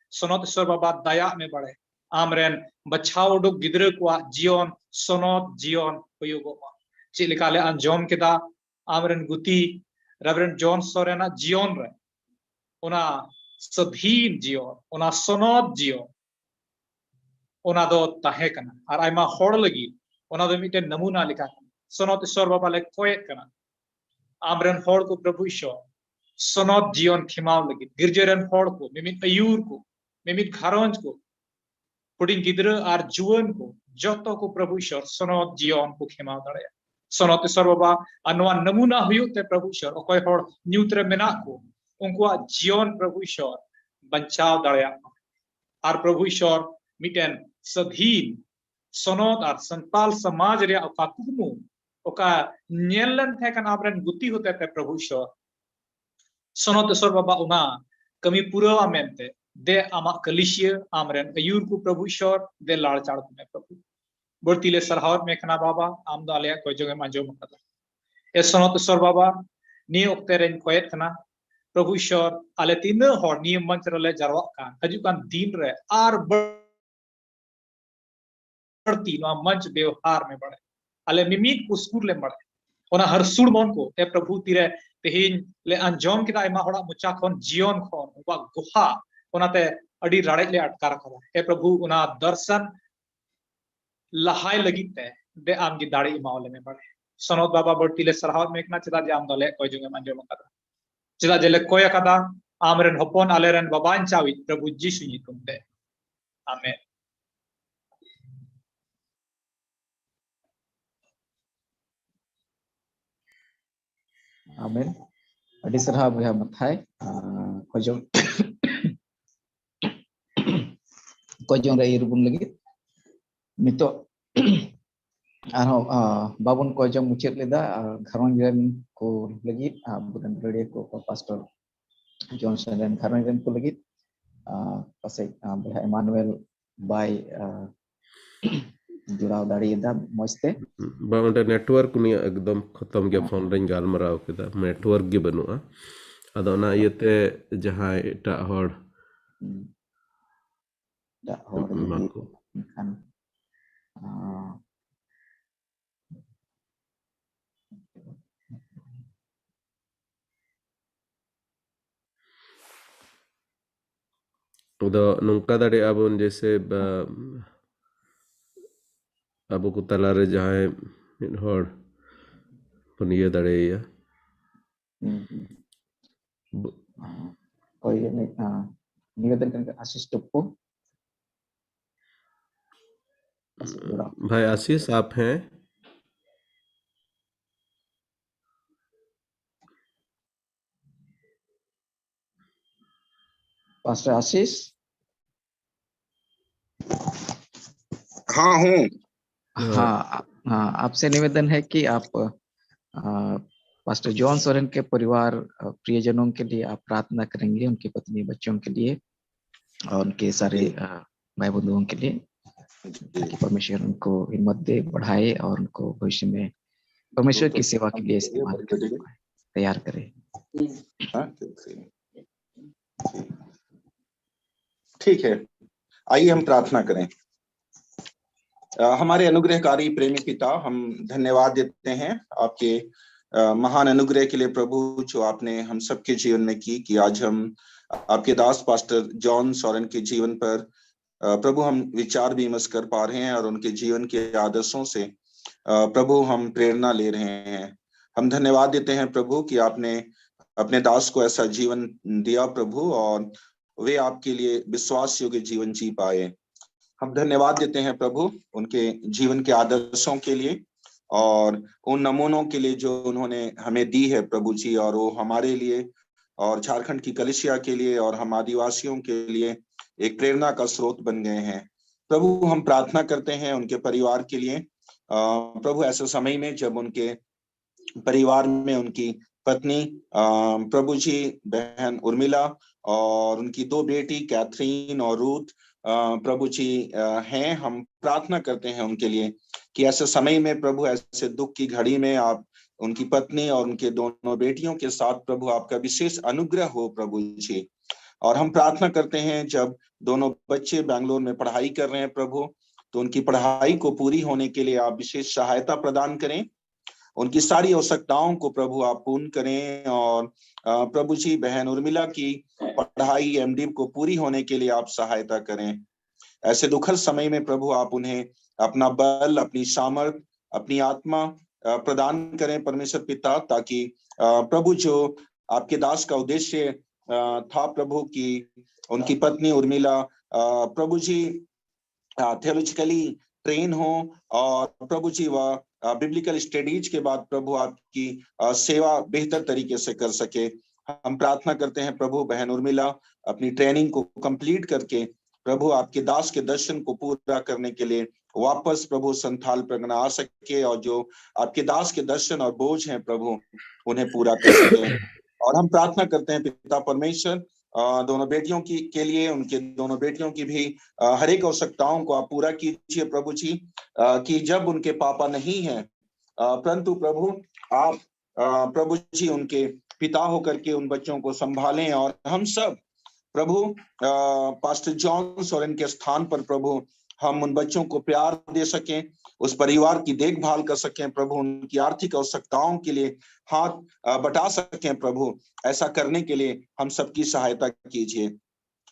ᱥᱚᱱᱚᱛ ᱤᱥᱚᱨ ᱵᱟᱵᱟ ᱫᱟᱭᱟᱜ ᱢᱮ ᱵᱟᱲᱮ, ᱟᱢᱨᱮᱱ ᱵᱟᱪᱷᱟᱣ ᱩᱰᱩᱠ ᱜᱤᱫᱽᱨᱟᱹ ᱠᱚᱣᱟᱜ ᱡᱤᱭᱚᱱ ᱥᱚᱱᱚᱛ ᱡᱤᱭᱚᱱ ᱦᱩᱭᱩᱜᱚᱜ ᱢᱟ᱾ ᱪᱮᱫ ᱞᱮᱠᱟ ᱞᱮ ᱟᱸᱡᱚᱢ ᱠᱮᱫᱟ, ᱟᱢᱨᱮᱱ ᱜᱩᱛᱤ ᱨᱮᱵᱷᱨᱮᱱᱰ ᱡᱚᱱ ᱥᱚᱨᱮᱱᱟᱜ ᱡᱤᱭᱚᱱ ᱨᱮ ᱚᱱᱟ ᱥᱟᱹᱫᱷᱤᱱ ᱡᱤᱭᱚᱱ, ᱚᱱᱟ ᱥᱚᱱᱚᱛ ᱡᱤᱭᱚᱱ, ᱚᱱᱟ ᱫᱚ ᱛᱟᱦᱮᱸ ᱠᱟᱱᱟ᱾ ᱟᱨ ᱟᱭᱢᱟ ᱦᱚᱲ ᱞᱟᱹᱜᱤᱫ ᱚᱱᱟ ᱫᱚ ᱢᱤᱫᱴᱮᱱ ᱱᱟᱢᱩᱱᱟ ᱞᱮᱠᱟ ᱠᱟᱱᱟ᱾ ᱥᱚᱱᱚᱛ ᱤᱥᱚᱨ ᱵᱟᱵᱟ ᱞᱮ ᱠᱚᱭᱮᱫ ᱠᱟᱱᱟ, ᱟᱢᱨᱮᱱ ᱦᱚᱲ ᱠᱚ ᱯᱨᱚᱵᱷᱩ ᱤᱥᱚᱨ ᱥᱚᱱᱚᱛ ᱡᱤᱭᱚᱱ ᱠᱷᱮᱢᱟᱣ ᱞᱟᱹᱜᱤᱫ, ᱜᱤᱨᱡᱟᱹ ᱨᱮᱱ ᱦᱚᱲ ᱠᱚ, ᱢᱤᱢᱤᱫ ᱟᱹᱭᱩᱨ ᱠᱚ, ᱢᱤᱢᱤᱫ ᱜᱷᱟᱨᱚᱸᱡᱽ ᱠᱚ, ᱦᱩᱰᱤᱧ ᱜᱤᱫᱽᱨᱟᱹ ᱟᱨ ᱡᱩᱣᱟᱹᱱ ᱠᱚ, ᱡᱚᱛᱚ ᱠᱚ ᱯᱨᱚᱵᱷᱩ ᱤᱥᱚᱨ ᱥᱚᱱᱚᱛ ᱡᱤᱭᱚᱱ ᱠᱚ ᱠᱷᱮᱢᱟᱣ ᱫᱟᱲᱮᱭᱟᱜᱼᱟ᱾ ᱥᱚᱱᱚᱛ ᱤᱥᱚᱨ ᱵᱟᱵᱟ, ᱟᱨ ᱱᱚᱣᱟ ᱱᱟᱢᱩᱱᱟ ᱦᱩᱭᱩᱜ ᱛᱮ ᱯᱨᱚᱵᱷᱩ ᱤᱥᱚᱨ, ᱚᱠᱚᱭ ᱦᱚᱲ ᱧᱩᱛ ᱨᱮ ᱢᱮᱱᱟᱜ ᱠᱚ, ᱩᱱᱠᱩᱣᱟᱜ ᱡᱤᱭᱚᱱ ᱯᱨᱚᱵᱷᱩ ᱤᱥᱚᱨ ᱵᱟᱧᱪᱟᱣ ᱫᱟᱲᱮᱭᱟᱜ ᱢᱟ᱾ ᱟᱨ ᱯᱨᱚᱵᱷᱩ ᱤᱥᱚᱨ ᱢᱤᱫᱴᱮᱱ ᱥᱟᱹᱫᱷᱤᱱ ᱥᱚᱱᱚᱛ ᱟᱨ ᱥᱟᱱᱛᱟᱞ ᱥᱚᱢᱟᱡᱽ ᱨᱮᱭᱟᱜ ᱚᱠᱟ ᱠᱩᱠᱢᱩ, ᱚᱠᱟ ᱧᱮᱞ ᱞᱮᱱ ᱛᱟᱦᱮᱸ ᱠᱟᱱᱟ ᱟᱢᱨᱮᱱ ᱜᱩᱛᱤ ᱦᱚᱛᱮ ᱛᱮ ᱯᱨᱚᱵᱷᱩ ᱤᱥᱚᱨ, ᱥᱚᱱᱚᱛ ᱤᱥᱚᱨ ᱵᱟᱵᱟ ᱚᱱᱟ ᱠᱟᱹᱢᱤ ᱯᱩᱨᱟᱹᱣᱟ ᱢᱮᱱᱛᱮ ᱫᱮ ᱟᱢᱟᱜ ᱠᱟᱹᱞᱤᱥᱤᱭᱟᱹ, ᱟᱢᱨᱮᱱ ᱟᱹᱭᱩᱨ ᱠᱚ ᱯᱨᱚᱵᱷᱩ ᱤᱥᱚᱨ ᱫᱮ ᱞᱟᱲᱪᱟᱲ ᱠᱚᱢᱮ ᱯᱨᱚᱵᱷᱩ᱾ ᱵᱟᱹᱲᱛᱤ ᱞᱮ ᱥᱟᱨᱦᱟᱣᱮᱫ ᱢᱮ ᱠᱟᱱᱟ ᱵᱟᱵᱟ, ᱟᱢ ᱫᱚ ᱟᱞᱮᱭᱟᱜ ᱠᱚᱭ ᱡᱚᱝ ᱮᱢ ᱟᱸᱡᱚᱢ ᱟᱠᱟᱫᱟ᱾ ᱮ ᱥᱚᱱᱚᱛ ᱤᱥᱚᱨ ᱵᱟᱵᱟ, ᱱᱤᱭᱟᱹ ᱚᱠᱛᱮ ᱨᱮᱧ ᱠᱚᱭᱮᱫ ᱠᱟᱱᱟ ᱯᱨᱚᱵᱷᱩ ᱤᱥᱚᱨ, ᱟᱞᱮ ᱛᱤᱱᱟᱹᱜ ᱦᱚᱲ ᱱᱤᱭᱟᱹ ᱢᱚᱧᱪ ᱨᱮᱞᱮ ᱡᱟᱨᱣᱟᱜ ᱠᱟᱱ, ᱦᱤᱡᱩᱜ ᱠᱟᱱ ᱫᱤᱱ ᱨᱮ ᱟᱨ ᱵᱟᱹᱲᱛᱤ ᱱᱚᱣᱟ ᱢᱚᱧᱪ ᱵᱮᱣᱦᱟᱨ ᱢᱮ ᱵᱟᱲᱮ᱾ ᱟᱞᱮ ᱢᱤᱢᱤᱫ ᱠᱩᱥᱠᱩᱨ ᱞᱮ ᱵᱟᱲᱮ᱾ ᱚᱱᱟ ᱦᱟᱹᱨᱥᱩᱲ ᱢᱚᱱ ᱠᱚ, ᱮ ᱯᱨᱚᱵᱷᱩ, ᱛᱤᱨᱮ ᱛᱮᱦᱮᱧ ᱞᱮ ᱟᱸᱡᱚᱢ ᱠᱮᱫᱟ ᱟᱭᱢᱟ ᱦᱚᱲᱟᱜ ᱢᱚᱪᱟ ᱠᱷᱚᱱ ᱡᱤᱭᱚᱱ ᱠᱷᱚᱱ ᱩᱱᱠᱩᱣᱟᱜ ᱜᱚᱦᱟ, ᱚᱱᱟᱛᱮ ᱟᱹᱰᱤ ᱨᱟᱲᱮᱡ ᱞᱮ ᱟᱴᱠᱟᱨ ᱟᱠᱟᱫᱟ᱾ ᱮ ᱯᱨᱚᱵᱷᱩ, ᱚᱱᱟ ᱫᱚᱨᱥᱚᱱ ᱞᱟᱦᱟᱭ ᱞᱟᱹᱜᱤᱫ ᱛᱮ ᱫᱮ ᱟᱢ ᱜᱮ ᱫᱟᱲᱮ ᱮᱢᱟᱣ ᱞᱮ ᱢᱮ ᱵᱟᱲᱮ᱾ ᱥᱚᱱᱚᱛ ᱵᱟᱵᱟ, ᱵᱟᱹᱲᱛᱤ ᱞᱮ ᱥᱟᱨᱦᱟᱣ ᱢᱮ ᱠᱟᱱᱟ, ᱪᱮᱫᱟᱜ ᱡᱮ ᱟᱢ ᱫᱚ ᱟᱞᱮᱭᱟᱜ ᱠᱚᱭ ᱡᱚᱝ ᱮᱢ ᱟᱸᱡᱚᱢ ᱟᱠᱟᱫᱟ᱾ ᱪᱮᱫᱟᱜ ᱡᱮ ᱞᱮ ᱠᱚᱭ ᱟᱠᱟᱫᱟ ᱟᱢᱨᱮᱱ ᱦᱚᱯᱚᱱ, ᱟᱞᱮᱨᱮᱱ ᱵᱟᱵᱟᱧᱪᱟᱣᱤᱡ ᱯᱨᱚᱵᱷᱩ ᱡᱤᱥᱩ ᱧᱩᱛᱩᱢ ᱛᱮ, ᱟᱢᱮᱱ᱾ ᱟᱢᱮᱱ᱾ ᱟᱹᱰᱤ ᱥᱟᱨᱦᱟᱣ ᱵᱚᱭᱦᱟ ᱢᱟᱛᱷᱟᱭ, ᱟᱸ, ᱠᱚᱭ ᱡᱚᱝ, ᱠᱚᱭ ᱡᱚᱝ ᱨᱮ ᱤᱭᱟᱹ ᱨᱮᱵᱚᱱ ᱞᱟᱹᱜᱤᱫ᱾ ᱱᱤᱛᱚᱜ ᱟᱨᱦᱚᱸ, ᱟᱸ, ᱵᱟᱵᱚᱱ ᱠᱚᱭ ᱡᱚᱝ ᱢᱩᱪᱟᱹᱫ ᱞᱮᱫᱟ, ᱟᱨ ᱜᱷᱟᱨᱚᱸᱡᱽ ᱨᱮᱱ ᱠᱚ ᱞᱟᱹᱜᱤᱫ, ᱟᱵᱚᱨᱮᱱ ᱞᱟᱹᱲᱤᱭᱟᱹ ᱠᱚ, ᱯᱟᱥᱴᱚᱨ ᱡᱚᱱᱥᱚᱱ ᱨᱮᱱ ᱜᱷᱟᱨᱚᱸᱡᱽ ᱨᱮᱱ ᱠᱚ ᱞᱟᱹᱜᱤᱫ, ᱟᱸ, ᱯᱟᱥᱮᱡ, ᱟᱸ, ᱵᱚᱭᱦᱟ ᱮᱢᱟᱱᱩᱭᱮᱞ ᱵᱟᱭ, ᱟᱸ, ᱡᱚᱲᱟᱣ ᱫᱟᱲᱮᱭᱟᱫᱟ ᱢᱚᱡᱽ ᱛᱮ᱾ ᱵᱟᱝ, ᱚᱸᱰᱮ network ᱩᱱᱤᱭᱟᱜ ᱮᱠᱫᱚᱢ ᱠᱷᱚᱛᱚᱢ ᱜᱮᱭᱟ᱾ ᱦᱮᱸ᱾ ᱯᱷᱳᱱ ᱨᱮᱧ ᱜᱟᱞᱢᱟᱨᱟᱣ ᱠᱮᱫᱟ, network ᱜᱮ ᱵᱟᱹᱱᱩᱜᱼᱟ᱾ ᱟᱫᱚ ᱚᱱᱟ ᱤᱭᱟᱹᱛᱮ ᱡᱟᱦᱟᱸᱭ ᱮᱴᱟᱜ ᱦᱚᱲ ᱦᱩᱸ᱾ ᱮᱴᱟᱜ ᱦᱚᱲ ᱡᱩᱫᱤ ᱵᱟᱠᱚ᱾ ᱮᱱᱠᱷᱟᱱ, ᱟᱸ, ᱟᱫᱚ ᱱᱚᱝᱠᱟ ᱫᱟᱲᱮᱭᱟᱜᱼᱟ ᱵᱚᱱ, ᱡᱮᱭᱥᱮ, ᱵᱟ-, ᱟᱵᱚ ᱠᱚ ᱛᱟᱞᱟᱨᱮ ᱡᱟᱦᱟᱸᱭ ᱢᱤᱫ ᱦᱚᱲ ᱵᱚᱱ ᱤᱭᱟᱹ ᱫᱟᱲᱮᱭᱟᱭᱟ᱾ हम्म, हम्म। ब- हाँ, कोई नहीं, हाँ, निवेदन करेंगे आशीष टुप्पू। आशीष, जुड़ाव। भाई आशीष, आप हैं? पास्टर आशीष। हाँ हूँ। हाँ, हाँ, आपसे निवेदन है कि आप, अ, पास्टर जॉन सोरेन के परिवार, अ, प्रियजनों के लिए आप प्रार्थना करेंगे, उनकी पत्नी, बच्चों के लिए और उनके सारे, अ, भाई बंधुओं के लिए, ताकि परमेश्वर उनको हिम्मत दे, बढ़ाए और उनको भविष्य में परमेश्वर की सेवा के लिए इस्तेमाल करे, तैयार करे। हाँ, ठीक, ठीक। ठीक है, आइए हम प्रार्थना करें। अ, हमारे अनुग्रहकारी प्रेमी पिता, हम धन्यवाद देते हैं आपके, अ, महान अनुग्रह के लिए प्रभु, जो आपने हम सबके जीवन में की, कि आज हम आपके दास पास्टर जॉन सोरेन के जीवन पर, अ, प्रभु, हम विचार विमर्श कर पा रहे हैं और उनके जीवन के आदर्शों से, अ, प्रभु, हम प्रेरणा ले रहे हैं। हम धन्यवाद देते हैं प्रभु कि आपने अपने दास को ऐसा जीवन दिया प्रभु, और वे आपके लिए विश्वास योग्य जीवन जी पाए। हम धन्यवाद देते हैं प्रभु उनके जीवन के आदर्शों के लिए और उन नमूनों के लिए जो उन्होंने हमें दी है प्रभु जी, और वो हमारे लिए और झारखंड की कलिसिया के लिए और हम आदिवासियों के लिए एक प्रेरणा का स्रोत बन गए हैं। प्रभु, हम प्रार्थना करते हैं उनके परिवार के लिए। अ, प्रभु, ऐसे समय में जब उनके परिवार में उनकी पत्नी, अ, प्रभु जी, बहन उर्मिला और उनकी दो बेटी कैथरीन और रूथ, अ, प्रभु जी, अ, हैं, हम प्रार्थना करते हैं उनके लिए कि ऐसे समय में प्रभु, ऐसे दुख की घड़ी में आप उनकी पत्नी और उनके दोनों बेटियों के साथ प्रभु आपका विशेष अनुग्रह हो प्रभु जी। और हम प्रार्थना करते हैं जब दोनों बच्चे बैंगलोर में पढ़ाई कर रहे हैं प्रभु, तो उनकी पढ़ाई को पूरी होने के लिए आप विशेष सहायता प्रदान करें। उनकी सारी आवश्यकताओं को प्रभु आप पूर्ण करें। और अ, प्रभु जी, बहन उर्मिला की पढ़ाई एमडी को पूरी होने के लिए आप सहायता करें। ऐसे दुखद समय में प्रभु आप उन्हें अपना बल, अपनी सामर्थ, अपनी आत्मा अ, प्रदान करें परमेश्वर पिता, ताकि अ, प्रभु जो आपके दास का उद्देश्य अ, था प्रभु, कि उनकी पत्नी उर्मिला अ, प्रभु जी थियोलॉजिकली ट्रेन हो और प्रभु जी वह बिब्लिकल स्टडीज के बाद प्रभु आपकी अ, सेवा बेहतर तरीके से कर सके। हम प्रार्थना करते हैं प्रभु, बहन उर्मिला अपनी ट्रेनिंग को कंप्लीट करके प्रभु आपके दास के दर्शन को पूरा करने के लिए वापस प्रभु संथाल परगना आ सके और जो आपके दास के दर्शन और बोझ हैं प्रभु, उन्हें पूरा कर सके। और हम प्रार्थना करते हैं पिता परमेश्वर अ, दोनों बेटियों की के लिए, उनके दोनों बेटियों की भी अ, हर एक आवश्यकताओं को आप पूरा कीजिए प्रभु जी, अ, कि जब उनके पापा नहीं हैं अ, परंतु प्रभु आप अ, प्रभु जी उनके पिता होकर के उन बच्चों को संभालें और हम सब प्रभु अ, पास्टर जॉन सोरेन के स्थान पर प्रभु हम उन बच्चों को प्यार दे सकें, उस परिवार की देखभाल कर सकें प्रभु, उनकी आर्थिक आवश्यकताओं के लिए हाथ अ, बटा सकें प्रभु। ऐसा करने के लिए हम सबकी सहायता कीजिए।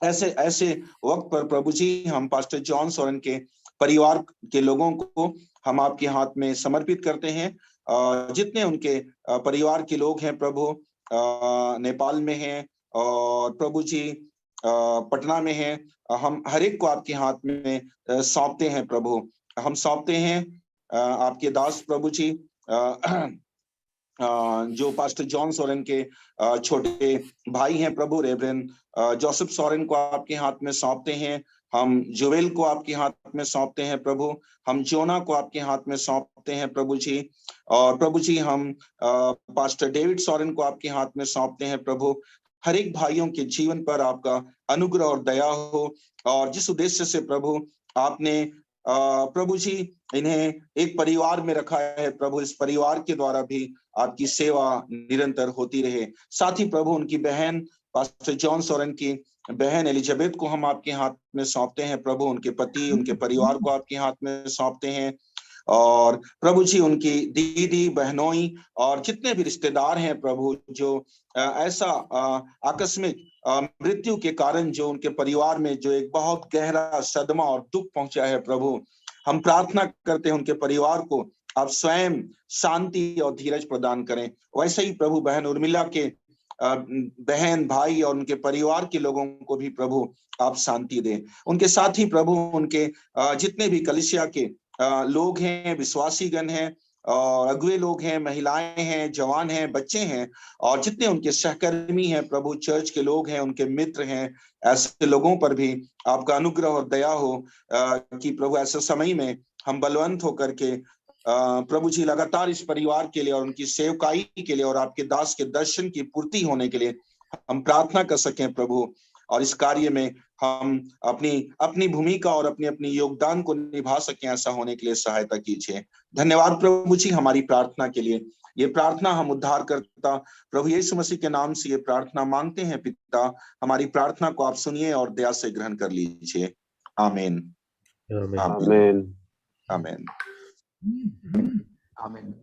ऐसे ऐसे वक्त पर प्रभु जी हम पास्टर जॉन सोरेन के परिवार के लोगों को हम आपके हाथ में समर्पित करते हैं। अ, जितने उनके अ, परिवार के लोग हैं प्रभु, अ, नेपाल में हैं और प्रभु जी अ, पटना में हैं, अ, हम हर एक को आपके हाथ में अ, सौंपते हैं प्रभु। हम सौंपते हैं अ, आपके दास प्रभु जी अ, अ, जो पास्टर जॉन सोरेन के अ, छोटे भाई हैं प्रभु, रेवरेंड अ, जोसेफ सोरेन को आपके हाथ में सौंपते हैं। हम जोएल को आपके हाथ में सौंपते हैं प्रभु। हम जोना को आपके हाथ में सौंपते हैं प्रभु जी। और प्रभु जी हम अ, पास्टर डेविड सोरेन को आपके हाथ में सौंपते हैं प्रभु। हर एक भाइयों के जीवन पर आपका अनुग्रह और दया हो और जिस उद्देश्य से प्रभु आपने अ, प्रभु जी इन्हें एक परिवार में रखा है प्रभु, इस परिवार के द्वारा भी आपकी सेवा निरंतर होती रहे। साथ ही प्रभु उनकी बहन पास्टर जॉन सोरेन की बहन एलिजाबेथ को हम आपके हाथ में सौंपते हैं प्रभु, उनके पति, उनके परिवार को आपके हाथ में सौंपते हैं। और प्रभु जी, उनकी दीदी, बहनोई और जितने भी रिश्तेदार हैं प्रभु, जो अ, ऐसा अ, आकस्मिक अ, मृत्यु के कारण जो उनके परिवार में जो एक बहुत गहरा सदमा और दुख पहुंचा है प्रभु, हम प्रार्थना करते हैं उनके परिवार को आप स्वयं शांति और धीरज प्रदान करें। वैसे ही प्रभु बहन उर्मिला के अ, बहन, भाई और उनके परिवार के लोगों को भी प्रभु आप शांति दें। उनके साथ ही प्रभु उनके अ, जितने भी कलीसिया के अ, लोग हैं, विश्वासीगण हैं और अगुए लोग हैं, महिलाएं हैं, जवान हैं, बच्चे हैं और जितने उनके सहकर्मी हैं प्रभु, चर्च के लोग हैं, उनके मित्र हैं, ऐसे लोगों पर भी आपका अनुग्रह और दया हो अ, कि प्रभु ऐसे समय में हम बलवंत होकर के अ, प्रभु जी लगातार इस परिवार के लिए और उनकी सेवकाई के लिए और आपके दास के दर्शन की पूर्ति होने के लिए हम प्रार्थना कर सकें प्रभु, और इस कार्य में हम अपनी अपनी भूमिका और अपनी अपनी योगदान को निभा सकें, ऐसा होने के लिए सहायता कीजिए। धन्यवाद प्रभु जी हमारी प्रार्थना के लिए। ये प्रार्थना हम उद्धारकर्ता प्रभु यीशु मसीह के नाम से ये प्रार्थना मांगते हैं पिता। हमारी प्रार्थना को आप सुनिए और दया से ग्रहण कर लीजिए। आमीन। आमीन। आमीन। आमीन। आमीन। आमीन।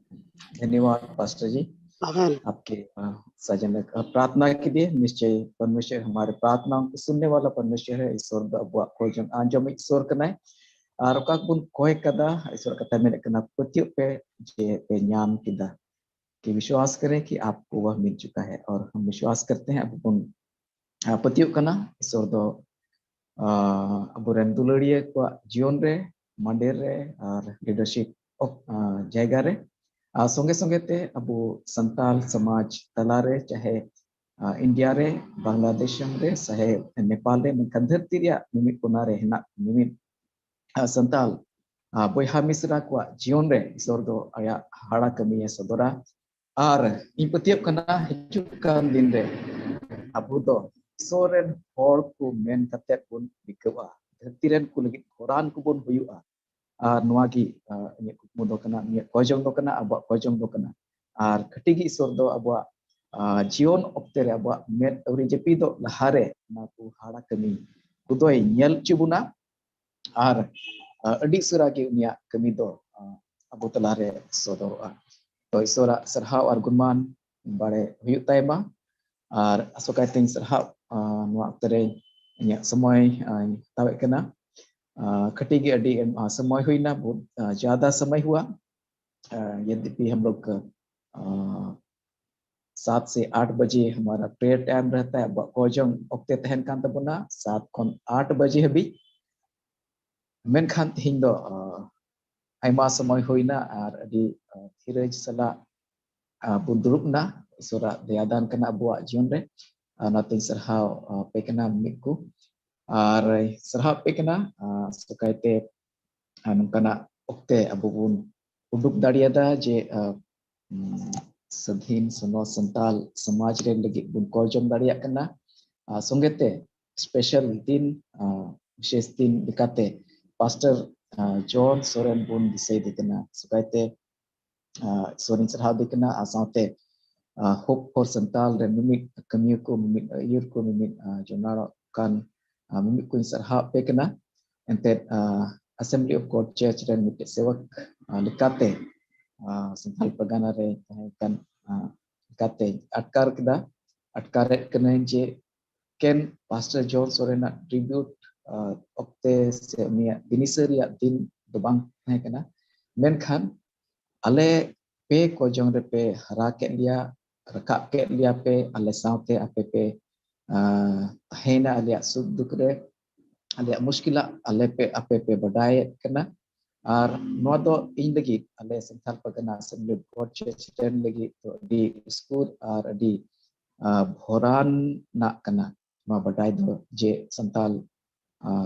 धन्यवाद पास्टर जी, आमीन। आपके अ, सजन अ, प्रार्थना के लिए। निश्चय परमेश्वर हमारे प्रार्थनाओं को सुनने वाला परमेश्वर है। ईश्वर ᱫᱚ ᱟᱵᱚᱣᱟᱜ ᱠᱚᱭ ᱡᱚᱝ ᱟᱸᱡᱚᱢ ᱤᱡ ᱤᱥᱚᱨ ᱠᱟᱱᱟᱭ᱾ ᱟᱨ ᱚᱠᱟ ᱠᱚᱵᱚᱱ ᱠᱚᱭ ᱠᱟᱫᱟ, ᱤᱥᱚᱨ ᱠᱟᱛᱷᱟ ᱢᱮᱱᱮᱫ ᱠᱟᱱᱟ, ᱯᱟᱹᱛᱭᱟᱹᱜ ᱯᱮ ᱡᱮ ᱯᱮ ᱧᱟᱢ ᱠᱮᱫᱟ, कि विश्वास करें कि आपको वह मिल चुका है। और हम विश्वास करते हैं, ᱟᱵᱚ ᱵᱚᱱ ᱟᱨ ᱯᱟᱹᱛᱭᱟᱹᱜ ᱠᱟᱱᱟ, ᱤᱥᱚᱨ ᱫᱚ ᱟᱵᱚᱨᱮᱱ ᱫᱩᱞᱟᱹᱲᱤᱭᱟᱹ ᱠᱚᱣᱟᱜ ᱡᱤᱭᱚᱱ ᱨᱮ, ᱢᱟᱸᱰᱮᱨ ᱨᱮ ᱟᱨ ᱞᱤᱰᱟᱨᱥᱤᱯ ᱡᱟᱭᱜᱟ ᱨᱮ᱾ ᱟᱨ ᱥᱚᱸᱜᱮ ᱥᱚᱸᱜᱮ ᱛᱮ ᱟᱵᱚ ᱥᱟᱱᱛᱟᱞ ᱥᱚᱢᱟᱡᱽ ᱛᱟᱞᱟᱨᱮ, ᱪᱟᱦᱮ ᱤᱱᱰᱤᱭᱟ ᱨᱮ, ᱵᱟᱝᱞᱟᱫᱮᱥ ᱨᱮ, ᱪᱟᱦᱮ ᱱᱮᱯᱟᱞ ᱨᱮ, ᱢᱮᱱᱠᱷᱟᱱ ᱫᱷᱟᱹᱨᱛᱤ ᱨᱮᱭᱟᱜ ᱢᱤᱢᱤᱫ ᱠᱚᱱᱟ ᱨᱮ ᱦᱮᱱᱟᱜ ᱢᱤᱢᱤᱫ ᱥᱟᱱᱛᱟᱞ ᱵᱚᱭᱦᱟ ᱢᱤᱥᱨᱟ ᱠᱚᱣᱟᱜ ᱡᱤᱭᱚᱱ ᱨᱮ ᱤᱥᱚᱨ ᱫᱚ ᱟᱭᱟᱜ ᱦᱟᱲᱟ ᱠᱟᱹᱢᱤᱭᱮ ᱥᱚᱫᱚᱨᱟ᱾ ᱟᱨ ᱤᱧ ᱯᱟᱹᱛᱭᱟᱹᱜ ᱠᱟᱱᱟ, ᱦᱤᱡᱩᱜ ᱠᱟᱱ ᱫᱤᱱ ᱨᱮ ᱟᱵᱚ ᱫᱚ ᱤᱥᱚᱨ ᱨᱮᱱ ᱦᱚᱲ ᱠᱚ ᱢᱮᱱ ᱠᱟᱛᱮ ᱵᱚᱱ ᱵᱤᱠᱟᱹᱣᱟ, ᱫᱷᱟᱹᱨᱛᱤ ᱨᱮᱱ ᱠᱚ ᱞᱟᱹᱜᱤᱫ ᱦᱚᱨᱟᱱ ᱠᱚᱵᱚᱱ ᱦᱩᱭᱩᱜᱼᱟ᱾ ᱟᱨ ᱱᱚᱣᱟ ᱜᱮ ᱤᱧᱟᱹᱜ ᱠᱩᱠᱢᱩ ᱫᱚ ᱠᱟᱱᱟ, ᱤᱧᱟᱹᱜ ᱠᱚᱭ ᱡᱚᱝ ᱫᱚ ᱠᱟᱱᱟ, ᱟᱵᱚᱣᱟᱜ ᱠᱚᱭ ᱡᱚᱝ ᱫᱚ ᱠᱟᱱᱟ᱾ ᱟᱨ ᱠᱟᱹᱴᱤᱡ ᱜᱮ ᱤᱥᱚᱨ ᱫᱚ ᱟᱵᱚᱣᱟᱜ ᱡᱤᱭᱚᱱ ᱚᱠᱛᱮ ᱨᱮ, ᱟᱵᱚᱣᱟᱜ ᱢᱮᱫ ᱟᱹᱣᱨᱤ ᱡᱟᱹᱯᱤᱫᱚᱜ ᱞᱟᱦᱟᱨᱮ ᱚᱱᱟ ᱠᱚ ᱦᱟᱲᱟ ᱠᱟᱹᱢᱤ ᱠᱚᱫᱚᱭ ᱧᱮᱞ ᱦᱚᱪᱚ ᱵᱚᱱᱟ᱾ ᱟᱨ ᱟᱹᱰᱤ ᱩᱥᱟᱹᱨᱟ ᱜᱮ ᱩᱱᱤᱭᱟᱜ ᱠᱟᱹᱢᱤ ᱫᱚ ᱟᱵᱚ ᱛᱟᱞᱟᱨᱮ ᱥᱚᱫᱚᱨᱚᱜᱼᱟ᱾ ᱛᱚ ᱤᱥᱚᱨᱟᱜ ᱥᱟᱨᱦᱟᱣ ᱟᱨ ᱜᱩᱱᱢᱟᱱ ᱵᱟᱲᱮ ᱦᱩᱭᱩᱜ ᱛᱟᱭᱢᱟ᱾ ᱟᱨ ᱟᱥᱚᱠᱟᱭᱛᱮᱧ ᱥᱟᱨᱦᱟᱣ ᱱᱚᱣᱟ ᱚᱠᱛᱚ ᱨᱮ ᱤᱧᱟᱹᱜ ᱥᱚᱢᱚᱭ ᱤᱧ ᱦᱟᱛᱟᱣᱮᱫ ᱠᱟᱱᱟ᱾ ᱠᱟᱹᱴᱤᱡ ᱜᱮ ᱟᱹᱰᱤ ᱥᱚᱢᱚᱭ ᱦᱩᱭᱱᱟ, ᱵᱚᱦᱩᱛ ᱡᱟᱫᱟ ᱥᱚᱢᱚᱭ ᱦᱩᱭᱟ᱾ ᱭᱟᱫᱤᱯᱤ ᱦᱟᱢ ᱞᱳᱜ ᱥᱟᱛ ᱥᱮ ᱟᱴ ᱵᱟᱡᱮ ᱦᱟᱢᱟᱨᱟ ᱯᱨᱮᱭᱟᱨ ᱴᱟᱭᱤᱢ ᱨᱮᱦᱛᱟ ᱦᱮ, ᱟᱵᱚᱣᱟᱜ ᱠᱚᱡᱚᱝ ᱚᱠᱛᱮ ᱛᱟᱦᱮᱱ ᱠᱟᱱ ᱛᱟᱵᱚᱱᱟ ᱥᱟᱛ ᱠᱷᱚᱱ ᱟᱴ ᱵᱟᱡᱮ ᱦᱟᱹᱵᱤᱡ᱾ ᱢᱮᱱᱠᱷᱟᱱ ᱛᱮᱦᱮᱧ ᱫᱚ ᱟᱭᱢᱟ ᱥᱚᱢᱚᱭ ᱦᱩᱭᱱᱟ ᱟᱨ ᱟᱹᱰᱤ ᱫᱷᱤᱨᱟᱹᱡᱽ ᱥᱟᱞᱟᱜ ᱵᱚᱱ ᱫᱩᱲᱩᱵ ᱮᱱᱟ᱾ ᱤᱥᱚᱨᱟᱜ ᱫᱟᱭᱟ ᱫᱟᱱ ᱠᱟᱱᱟ ᱟᱵᱚᱣᱟᱜ ᱡᱤᱭᱚᱱ ᱨᱮ᱾ ᱚᱱᱟᱛᱮᱧ ᱥᱟᱨᱦᱟᱣ ᱟᱯᱮ ᱠᱟᱱᱟ ᱢᱤᱫ ᱠᱚ᱾ ᱟᱨ ᱥᱟᱨᱦᱟᱣ ᱟᱯᱮ ᱠᱟᱱᱟ ᱥᱚᱠᱟᱭᱛᱮ ᱱᱚᱝᱠᱟᱱᱟᱜ ᱚᱠᱛᱮ ᱟᱵᱚ ᱵᱚᱱ ᱩᱰᱩᱠ ᱫᱟᱲᱮᱭᱟᱫᱟ ᱡᱮ ᱥᱟᱹᱫᱷᱤᱱ ᱥᱚᱱᱚᱛ ᱥᱟᱱᱛᱟᱞ ᱥᱚᱢᱟᱡᱽ ᱨᱮ ᱞᱟᱹᱜᱤᱫ ᱵᱚᱱ ᱠᱚᱞ ᱡᱚᱢ ᱫᱟᱲᱮᱭᱟᱜ ᱠᱟᱱᱟ᱾ ᱥᱚᱸᱜᱮᱛᱮ ᱥᱯᱮᱥᱟᱞ ᱫᱤᱱ, ᱵᱤᱥᱮᱥ ᱫᱤᱱ ᱞᱮᱠᱟᱛᱮ ᱯᱟᱥᱴᱚᱨ ᱡᱚᱱ ᱥᱚᱨᱮᱱ ᱵᱚᱱ ᱫᱤᱥᱟᱹᱭᱮᱫᱮ ᱠᱟᱱᱟ᱾ ᱥᱚᱠᱟᱭᱛᱮ ᱥᱚᱨᱮᱱ ᱥᱟᱨᱦᱟᱣ ᱫᱮ ᱠᱟᱱᱟ ᱟᱨ ᱥᱟᱶᱛᱮ ᱦᱳᱯ ᱯᱷᱚᱨ ᱥᱟᱱᱛᱟᱞ ᱨᱮ ᱢᱤᱢᱤᱫ ᱠᱟᱹᱢᱤᱭᱟᱹ ᱠᱚ, ᱢᱤᱢᱤᱫ ᱟᱹᱭᱩᱨ ᱠᱚ, ᱢᱤᱢᱤᱫ ᱡᱚᱱᱟᱲᱚᱜ ᱠᱟᱱ ᱢᱤᱢᱤᱫ ᱠᱚᱧ ᱥᱟᱨᱦᱟᱣ ᱟᱯᱮ ᱠᱟᱱᱟ᱾ ᱮᱱᱛᱮᱫ Assembly of God Church ᱨᱮᱱ ᱢᱤᱫᱴᱮᱡ ᱥᱮᱣᱚᱠ ᱞᱮᱠᱟᱛᱮ ᱥᱟᱱᱛᱟᱞ ᱯᱟᱨᱜᱟᱱᱟ ᱨᱮ ᱛᱟᱦᱮᱸ ᱠᱟᱱ ᱞᱮᱠᱟᱛᱮ ᱟᱴᱠᱟᱨ ᱠᱮᱫᱟ, ᱟᱴᱠᱟᱨᱮᱫ ᱠᱟᱹᱱᱟᱹᱧ ᱡᱮ ᱮᱠᱮᱱ ᱯᱟᱥᱴᱚᱨ ᱡᱚᱱ ᱥᱚᱨᱮᱱᱟᱜ ᱴᱨᱤᱵᱤᱭᱩᱴ ᱚᱠᱛᱮ ᱥᱮ ᱩᱱᱤᱭᱟᱜ ᱫᱤᱱᱤᱥᱟᱹ ᱨᱮᱭᱟᱜ ᱫᱤᱱ ᱫᱚ ᱵᱟᱝ ᱛᱟᱦᱮᱸ ᱠᱟᱱᱟ, ᱢᱮᱱᱠᱷᱟᱱ ᱟᱞᱮ ᱯᱮ ᱠᱚᱡᱚᱝ ᱨᱮᱯᱮ ᱦᱟᱨᱟ ᱠᱮᱫ ᱞᱮᱭᱟ, ᱨᱟᱠᱟᱵ ᱠᱮᱫ ᱞᱮᱭᱟ ᱯᱮ, ᱟᱞᱮ ᱥᱟᱶᱛᱮ ᱟᱯᱮ ᱯᱮ ᱛᱟᱦᱮᱸᱭᱮᱱᱟ ᱟᱞᱮᱭᱟᱜ ᱥᱩᱠ ᱫᱩᱠ ᱨᱮ, ᱟᱞᱮᱭᱟᱜ ᱢᱩᱥᱠᱤᱞᱟᱜ ᱟᱞᱮ ᱯᱮ, ᱟᱯᱮ ᱯᱮ ᱵᱟᱰᱟᱭᱮᱫ ᱠᱟᱱᱟ᱾ ᱟᱨ ᱱᱚᱣᱟ ᱫᱚ ᱤᱧ ᱞᱟᱹᱜᱤᱫ, ᱟᱞᱮ ᱥᱟᱱᱛᱟᱲ ᱯᱟᱨᱜᱟᱱᱟ Assembly of God Church ᱨᱮᱱ ᱞᱟᱹᱜᱤᱫ ᱫᱚ ᱟᱹᱰᱤ ᱨᱟᱹᱥᱠᱟᱹ ᱟᱨ ᱟᱹᱰᱤ ᱵᱷᱚᱨᱟᱱᱟᱜ ᱠᱟᱱᱟ ᱱᱚᱣᱟ ᱵᱟᱰᱟᱭ ᱫᱚ ᱡᱮ ᱥᱟᱱᱛᱟᱲ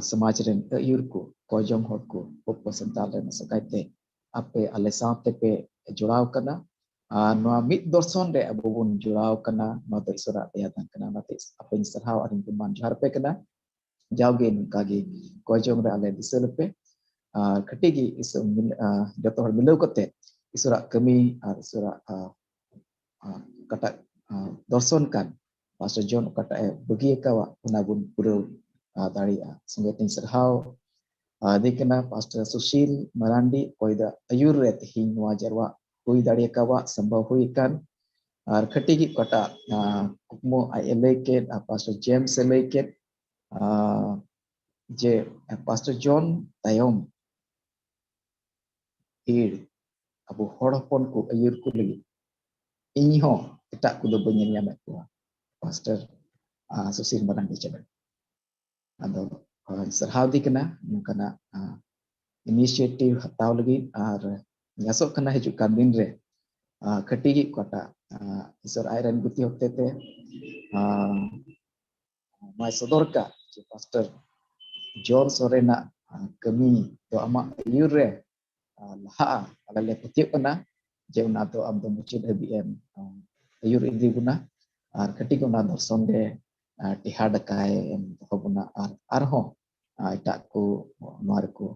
ᱥᱚᱢᱟᱡᱽ ᱨᱮᱱ ᱟᱹᱭᱩᱨ ᱠᱚ, ᱠᱚᱡᱚᱝ ᱦᱚᱲ ᱠᱚ, ᱦᱚᱯᱚ ᱥᱟᱱᱛᱟᱲ ᱨᱮᱱ ᱥᱚᱠᱟᱭᱛᱮ ᱟᱯᱮ ᱟᱞᱮ ᱥᱟᱶᱛᱮ ᱯᱮ ᱡᱚᱲᱟᱣ ᱠᱟᱱᱟ᱾ ᱟᱨ ᱱᱚᱣᱟ ᱢᱤᱫ ᱫᱚᱨᱥᱚᱱ ᱨᱮ ᱟᱵᱚ ᱵᱚᱱ ᱡᱚᱲᱟᱣ ᱠᱟᱱᱟ, ᱱᱚᱣᱟ ᱫᱚ ᱤᱥᱚᱨᱟᱜ ᱫᱟᱭᱟ ᱫᱟᱱ ᱠᱟᱱᱟ᱾ ᱚᱱᱟᱛᱮ ᱟᱯᱮᱧ ᱥᱟᱨᱦᱟᱣ ᱟᱨ ᱤᱧ ᱜᱩᱱᱢᱟᱱ ᱡᱚᱦᱟᱨ ᱟᱯᱮ ᱠᱟᱱᱟ᱾ ᱡᱟᱣᱜᱮ ᱱᱚᱝᱠᱟ ᱜᱮ ᱠᱚᱡᱚᱝ ᱨᱮ ᱟᱞᱮ ᱫᱤᱥᱟᱹ ᱞᱮᱯᱮ᱾ ᱟᱨ ᱠᱟᱹᱴᱤᱡ ᱜᱮ ᱤᱥᱚ-, ᱢᱤᱞ-, ᱟ, ᱡᱚᱛᱚ ᱦᱚᱲ ᱢᱤᱞᱟᱹᱣ ᱠᱟᱛᱮ ᱤᱥᱚᱨᱟᱜ ᱠᱟᱹᱢᱤ ᱟᱨ ᱤᱥᱚᱨᱟᱜ, ᱟ, ᱟ, ᱚᱠᱟᱴᱟᱜ, ᱟ, ᱫᱚᱨᱥᱚᱱ ᱠᱟᱱ ᱯᱟᱥᱴᱚᱨ ᱡᱚᱱ ᱚᱠᱟᱴᱟᱜ ᱮ ᱵᱟᱹᱜᱤ ᱟᱠᱟᱣᱟ, ᱚᱱᱟ ᱵᱚᱱ ᱯᱩᱨᱟᱹᱣ, ᱟ, ᱫᱟᱲᱮᱭᱟᱜᱼᱟ᱾ ᱥᱚᱸᱜᱮ ᱛᱮᱧ ᱥᱟᱨᱦᱟᱣ ᱟᱨ ᱫᱤ ᱠᱟᱱᱟ ᱯᱟᱥᱴᱚᱨ ᱥᱩᱥᱤᱞ ᱢᱟᱨᱟᱱᱰᱤ, ᱚᱠᱚᱭ ᱫᱚ ᱟᱹᱭᱩᱨ ᱨᱮ ᱛᱮᱦᱮᱧ ᱱᱚᱣᱟ ᱡᱟᱨᱣᱟ ᱦᱩᱭ ᱫᱟᱲᱮ ᱟᱠᱟᱣᱟ, ᱥᱚᱢᱵᱷᱚᱵ ᱦᱩᱭ ᱟᱠᱟᱱ᱾ ᱟᱨ ᱠᱷᱟᱹᱴᱤ ᱜᱮ ᱚᱠᱟᱴᱟᱜ, ᱟᱸ, ᱠᱩᱠᱢᱩ ᱟᱡ ᱮ ᱞᱟᱹᱭ ᱠᱮᱫ, ᱟᱨ ᱯᱟᱥᱴᱚᱨ ᱡᱮᱢᱥ ᱮ ᱞᱟᱹᱭ ᱠᱮᱫ, ᱟᱸ, ᱡᱮ ᱯᱟᱥᱴᱚᱨ ᱡᱚᱱ ᱛᱟᱭᱚᱢ ᱵᱷᱤᱲ ᱟᱵᱚ ᱦᱚᱲ ᱦᱚᱯᱚᱱ ᱠᱚ ᱟᱹᱭᱩᱨ ᱠᱚ ᱞᱟᱹᱜᱤᱫ ᱤᱧ ᱦᱚᱸ ᱮᱴᱟᱜ ᱠᱚᱫᱚ ᱵᱟᱹᱧ ᱧᱮᱞ ᱧᱟᱢᱮᱫ ᱠᱚᱣᱟ, ᱯᱟᱥᱴᱚᱨ, ᱟᱸ, ᱥᱩᱥᱤᱞ ᱢᱟᱨᱟᱱᱰᱤ ᱪᱷᱟᱰᱟ᱾ ᱟᱫᱚ, ᱟᱸ, ᱥᱟᱨᱦᱟᱣ ᱫᱤ ᱠᱟᱱᱟ ᱱᱚᱝᱠᱟᱱᱟᱜ, ᱟᱸ, initiative ᱦᱟᱛᱟᱣ ᱞᱟᱹᱜᱤᱫ, ᱟᱨ ᱧᱟᱥᱚᱜ ᱠᱟᱱᱟ ᱦᱤᱡᱩᱜ ᱠᱟᱱ ᱫᱤᱱ ᱨᱮ, ᱟᱸ, ᱠᱟᱹᱴᱤᱡ ᱜᱮ ᱚᱠᱟᱴᱟᱜ, ᱟᱸ, ᱤᱥᱚᱨ ᱟᱡ ᱨᱮᱱ ᱜᱩᱛᱤ ᱦᱚᱛᱮ ᱛᱮ, ᱟᱸ, ᱱᱚᱣᱟᱭ ᱥᱚᱫᱚᱨ ᱠᱟᱜ ᱡᱮ ᱯᱟᱥᱴᱚᱨ ᱡᱚᱱ ᱥᱚᱨᱮᱱᱟᱜ, ᱟᱸ, ᱠᱟᱹᱢᱤ ᱫᱚ ᱟᱢᱟᱜ ᱟᱹᱭᱩᱨ ᱨᱮ, ᱟᱸ, ᱞᱟᱦᱟᱜᱼᱟ᱾ ᱟᱞᱮ ᱞᱮ ᱯᱟᱹᱛᱭᱟᱹᱜ ᱠᱟᱱᱟ ᱡᱮ ᱚᱱᱟ ᱫᱚ ᱟᱢ ᱫᱚ ᱢᱩᱪᱟᱹᱫ ᱦᱟᱹᱵᱤᱡ ᱮᱢ, ᱟᱸ, ᱟᱹᱭᱩᱨ ᱤᱫᱤ ᱵᱚᱱᱟ, ᱟᱨ ᱠᱟᱹᱴᱤᱡ ᱚᱱᱟ ᱫᱚᱨᱥᱚᱱ ᱨᱮ, ᱟᱸ, ᱴᱮᱦᱟᱰ ᱟᱠᱟᱭ ᱮᱢ ᱫᱚᱦᱚ ᱵᱚᱱᱟ, ᱟᱨ ᱟᱨᱦᱚᱸ, ᱟᱸ, ᱮᱴᱟᱜ ᱠᱚ ᱱᱚᱣᱟ ᱨᱮᱠᱚ,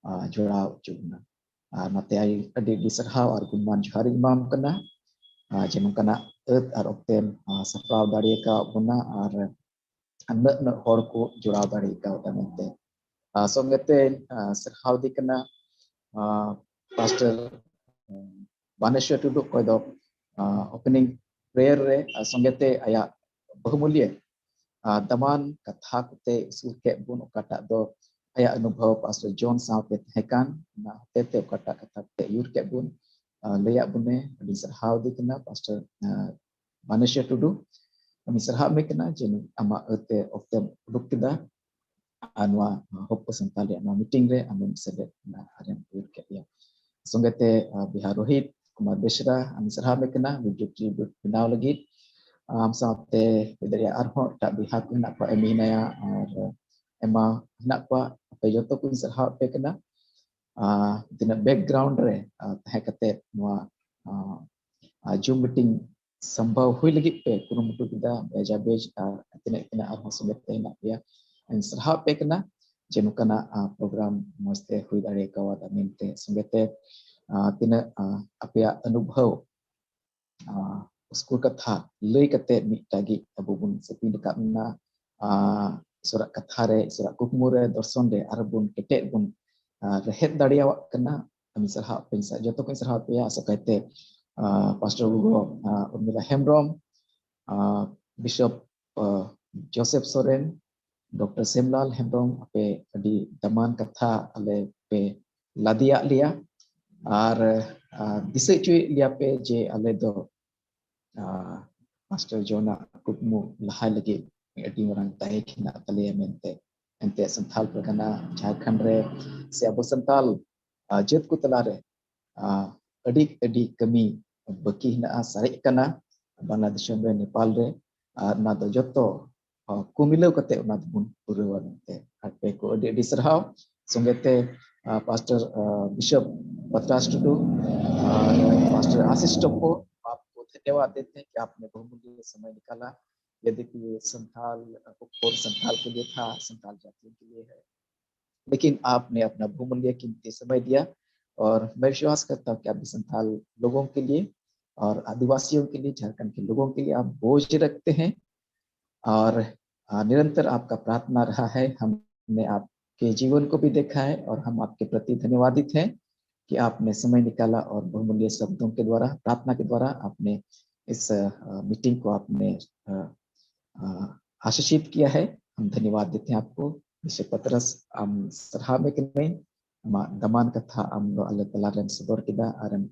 ᱟᱸ, ᱡᱚᱲᱟᱣ ᱦᱚᱪᱚ ᱵᱚᱱᱟ᱾ ᱟᱨ ᱚᱱᱟᱛᱮ ᱟᱹᱰᱤ, ᱟᱹᱰᱤ ᱟᱹᱰᱤ ᱥᱟᱨᱦᱟᱣ ᱟᱨ ᱜᱩᱱᱢᱟᱱ ᱡᱚᱦᱟᱨ ᱤᱧ ᱮᱢᱟᱢ ᱠᱟᱱᱟ, ᱟᱨ ᱡᱮ ᱱᱚᱝᱠᱟᱱᱟᱜ ᱟᱹᱛ ᱟᱨ ᱚᱠᱛᱮᱢ, ᱟᱨ ᱥᱟᱯᱲᱟᱣ ᱫᱟᱲᱮ ᱟᱠᱟᱣᱟᱫ ᱵᱚᱱᱟ, ᱟᱨ ᱩᱱᱟᱹᱜ, ᱩᱱᱟᱹᱜ ᱦᱚᱲ ᱠᱚ ᱡᱚᱲᱟᱣ ᱫᱟᱲᱮ ᱟᱠᱟᱣᱫᱟ ᱢᱮᱱᱛᱮ᱾ ᱟᱨ ᱥᱚᱸᱜᱮᱛᱮ, ᱟᱨ ᱥᱟᱨᱦᱟᱣ ᱫᱤ ᱠᱟᱱᱟ, ᱟᱨ ᱯᱟᱥᱴᱚᱨ, ᱟᱨ ᱵᱟᱱᱮᱥᱣᱚᱨ ᱴᱩᱰᱩ, ᱚᱠᱚᱭ ᱫᱚ, ᱟᱨ opening prayer ᱨᱮ, ᱟᱨ ᱥᱚᱸᱜᱮᱛᱮ ᱟᱭᱟᱜ ᱵᱚᱦᱩᱢᱩᱞᱤᱭᱟᱹ, ᱟᱨ ᱫᱟᱢᱟᱱ ᱠᱟᱛᱷᱟ ᱠᱚᱛᱮ ᱩᱥᱩᱞ ᱠᱮᱫ ᱵᱚᱱ, ᱚᱠᱟᱴᱟᱜ ᱫᱚ ᱟᱭᱟᱜ ᱚᱱᱩᱵᱷᱚᱵ ᱯᱟᱥᱴᱚᱨ ᱡᱚᱱ ᱥᱟᱶᱛᱮ ᱛᱟᱦᱮᱸ ᱠᱟᱱ, ᱚᱱᱟ ᱦᱚᱛᱮ ᱛᱮ ᱚᱠᱟᱴᱟᱜ ᱠᱟᱛᱷᱟ ᱠᱚᱛᱮ ᱟᱹᱭᱩᱨ ᱠᱮᱫ ᱵᱚᱱ, ᱟᱨ ᱞᱟᱹᱭᱟᱫ ᱵᱚᱱᱮ᱾ ᱟᱹᱰᱤ ᱥᱟᱨᱦᱟᱣ ᱫᱤ ᱠᱟᱱᱟ ᱯᱟᱥᱴᱚᱨ, ᱟᱨ ᱵᱟᱱᱮᱥᱣᱚᱨ ᱴᱩᱰᱩ, ᱟᱹᱰᱤ ᱥᱟᱨᱦᱟᱣ ᱢᱮ ᱠᱟᱱᱟ ᱡᱮ ᱟᱢᱟᱜ ᱟᱹᱛᱮ ᱚᱠᱛᱮᱢ ᱩᱰᱩᱠ ᱠᱮᱫᱟ ᱟᱨ ᱱᱚᱣᱟ ᱦᱚᱯᱚ ᱥᱟᱱᱛᱟᱲ ᱨᱮᱭᱟᱜ ᱱᱚᱣᱟ meeting ᱨᱮ ᱟᱢᱮᱢ ᱥᱮᱞᱮᱫ ᱮᱱᱟ ᱟᱨᱮᱢ ᱟᱹᱭᱩᱨ ᱠᱮᱫ ᱞᱮᱭᱟ᱾ ᱥᱚᱸᱜᱮᱛᱮ, ᱟᱨ, ᱵᱤᱦᱟᱨ ᱨᱳᱦᱤᱛ ᱠᱩᱢᱟᱨ ᱵᱮᱥᱨᱟ, ᱟᱹᱰᱤ ᱥᱟᱨᱦᱟᱣ ᱢᱮ ᱠᱟᱱᱟ video clip ᱵᱮᱱᱟᱣ ᱞᱟᱹᱜᱤᱫ᱾ ᱟᱢ ᱥᱟᱶᱛᱮ ᱦᱩᱭ ᱫᱟᱲᱮᱭᱟᱜᱼᱟ ᱟᱨᱦᱚᱸ ᱮᱴᱟᱜ ᱵᱚᱭᱦᱟ ᱠᱚ ᱦᱮᱱᱟᱜ ᱠᱚᱣᱟ, ᱮᱢᱤ ᱦᱮᱱᱟᱭᱟ ᱟᱨ ᱮᱢᱟ ᱦᱮᱱᱟᱜ ᱠᱚᱣᱟ, ᱟᱯᱮ ᱡᱚᱛᱚ ᱠᱚᱧ ᱥᱟᱨᱦᱟᱣ ᱟᱯᱮ ᱠᱟᱱᱟ᱾ ᱟᱨ ᱛᱤᱱᱟᱹᱜ background ᱨᱮ, ᱟᱨ ᱛᱟᱦᱮᱸ ᱠᱟᱛᱮ ᱱᱚᱣᱟ, ᱟᱨ, ᱟᱨ Zoom meeting ᱥᱚᱢᱵᱷᱚᱵ ᱦᱩᱭ ᱞᱟᱹᱜᱤᱫ ᱯᱮ ᱠᱩᱨᱩᱢᱩᱴᱩ ᱠᱮᱫᱟ, ᱵᱮᱡᱟ ᱵᱮᱡ, ᱟᱨ ᱛᱤᱱᱟᱹᱜ, ᱛᱤᱱᱟᱹᱜ ᱟᱨᱦᱚᱸ ᱥᱚᱸᱜᱮ ᱛᱮ ᱦᱮᱱᱟᱜ ᱯᱮᱭᱟ, ᱤᱧ ᱥᱟᱨᱦᱟᱣ ᱯᱮ ᱠᱟᱱᱟ ᱡᱮ ᱱᱚᱝᱠᱟᱱᱟᱜ, ᱟᱨ, program ᱢᱚᱸᱡᱽ ᱛᱮ ᱦᱩᱭ ᱫᱟᱲᱮ ᱠᱟᱣᱟᱫᱟ ᱢᱮᱱᱛᱮ᱾ ᱥᱚᱸᱜᱮ ᱛᱮ, ᱟᱨ ᱛᱤᱱᱟᱹᱜ, ᱟᱨ ᱟᱯᱮᱭᱟᱜ ᱚᱱᱩᱵᱷᱚᱵ, ᱟᱨ ᱩᱥᱠᱩᱨ ᱠᱟᱛᱷᱟ ᱞᱟᱹᱭ ᱠᱟᱛᱮ ᱢᱤᱫᱴᱟᱜ ᱜᱮ ᱟᱵᱚ ᱵᱚᱱ ᱥᱮᱯᱤᱝ ᱨᱟᱠᱟᱵ ᱮᱱᱟ, ᱟᱨ ᱤᱥᱚᱨᱟᱜ ᱠᱟᱛᱷᱟ ᱨᱮ, ᱤᱥᱚᱨᱟᱜ ᱠᱩᱠᱢᱩ ᱨᱮ, ᱫᱚᱨᱥᱚᱱ ᱨᱮ ᱟᱨ ᱵᱚᱱ ᱠᱮᱴᱮᱡ ᱵᱚᱱ ᱨᱮᱦᱮᱫ ᱫᱟᱲᱮᱭᱟᱜ ᱠᱟᱱᱟ᱾ ᱟᱹᱰᱤ ᱥᱟᱨᱦᱟᱣ ᱟᱯᱮ, ᱡᱚᱛᱚ ᱠᱚᱧ ᱥᱟᱨᱦᱟᱣ ᱯᱮᱭᱟ᱾ ᱟᱥᱚᱠᱟᱭᱛᱮ ᱯᱟᱥᱴᱚᱨ ᱜᱚᱜᱚ ᱩᱨᱢᱤᱞᱟ ᱦᱮᱢᱵᱨᱚᱢ, ᱵᱤᱥᱚᱯ ᱡᱳᱥᱮᱯ ᱥᱚᱨᱮᱱ, ᱰᱚᱠᱴᱚᱨ ᱥᱮᱢᱞᱟᱞ ᱦᱮᱢᱵᱨᱚᱢ, ᱟᱯᱮ ᱟᱹᱰᱤ ᱫᱟᱢᱟᱱ ᱠᱟᱛᱷᱟ ᱟᱞᱮ ᱯᱮ ᱞᱟᱫᱮᱭᱟᱜ ᱞᱮᱭᱟ ᱟᱨ ᱫᱤᱥᱟᱹ ᱦᱚᱪᱚᱭᱮᱫ ᱞᱮᱭᱟ ᱯᱮ ᱡᱮ ᱟᱞᱮ ᱫᱚ ᱯᱟᱥᱴᱚᱨ ᱡᱚᱱᱟᱜ ᱠᱩᱠᱢᱩ ᱞᱟᱦᱟᱭ ᱞᱟᱹᱜᱤᱫ ᱟᱹᱰᱤ ᱢᱟᱨᱟᱝ ᱫᱟᱭᱮ ᱦᱮᱱᱟᱜ ᱛᱟᱞᱮᱭᱟ ᱢᱮᱱᱛᱮ᱾ ᱮᱱᱛᱮ ᱥᱟᱱᱛᱟᱲ ᱯᱟᱨᱜᱟᱱᱟ ᱡᱷᱟᱲᱠᱷᱚᱸᱰ ᱨᱮ ᱥᱮ ᱟᱵᱚ ᱥᱟᱱᱛᱟᱲ ᱡᱟᱹᱛ ᱠᱚ ᱛᱟᱞᱟᱨᱮ ᱟᱹᱰᱤ ᱟᱹᱰᱤ ᱠᱟᱹᱢᱤ ᱵᱟᱹᱠᱤ ᱦᱮᱱᱟᱜᱼᱟ, ᱥᱟᱨᱮᱡ ᱠᱟᱱᱟ ᱵᱟᱝᱞᱟ ᱫᱤᱥᱚᱢ ᱨᱮ, ᱱᱮᱯᱟᱞ ᱨᱮ, ᱟᱨ ᱚᱱᱟ ᱫᱚ ᱡᱚᱛᱚ ᱠᱚ ᱢᱤᱞᱟᱹᱣ ᱠᱟᱛᱮ ᱚᱱᱟ ᱫᱚᱵᱚᱱ ᱯᱩᱨᱟᱹᱣᱟ ᱢᱮᱱᱛᱮ᱾ ᱟᱨ ᱯᱮ ᱠᱚ ᱟᱹᱰᱤ ᱟᱹᱰᱤ ᱥᱟᱨᱦᱟᱣ᱾ ᱥᱚᱸᱜᱮ ᱛᱮ ᱯᱟᱥᱴᱚᱨ ᱵᱤᱥᱚᱯ ᱯᱟᱛᱨᱟᱥ ᱴᱩᱰᱩ ᱟᱨ ᱯᱟᱥᱴᱚᱨ ᱟᱥᱤᱥ ᱴᱚᱯᱚ, आपको धन्यवाद देते हैं कि आपने बहुमूल्य समय निकाला। यद्यपि ये संथाल, संथाल के लिए था, संथाल जातियों के लिए है, लेकिन आपने अपना बहुमूल्य कीमती समय दिया और मैं विश्वास करता हूँ कि आप भी संथाल लोगों के लिए और आदिवासियों के लिए, झारखंड के लोगों के लिए आप बोझ रखते हैं और निरंतर आपका प्रार्थना रहा है। हमने आपके जीवन को भी देखा है और हम आपके प्रति धन्यवादित हैं कि आपने समय निकाला और बहुमूल्य शब्दों के द्वारा, प्रार्थना के द्वारा आपने इस मीटिंग को आपने आशीषित किया है। हम धन्यवाद देते हैं आपको। ᱵᱤᱥᱚᱯ ᱯᱟᱛᱨᱟᱥ, ᱟᱢ ᱥᱟᱨᱦᱟᱣ ᱢᱮ ᱠᱟᱹᱱᱟᱹᱧ᱾ ᱟᱢᱟᱜ ᱫᱟᱢᱟᱱ ᱠᱟᱛᱷᱟ ᱟᱢ ᱫᱚ ᱟᱞᱮ ᱛᱟᱞᱟ ᱨᱮᱢ ᱥᱚᱫᱚᱨ ᱠᱮᱫᱟ ᱟᱨᱮᱢ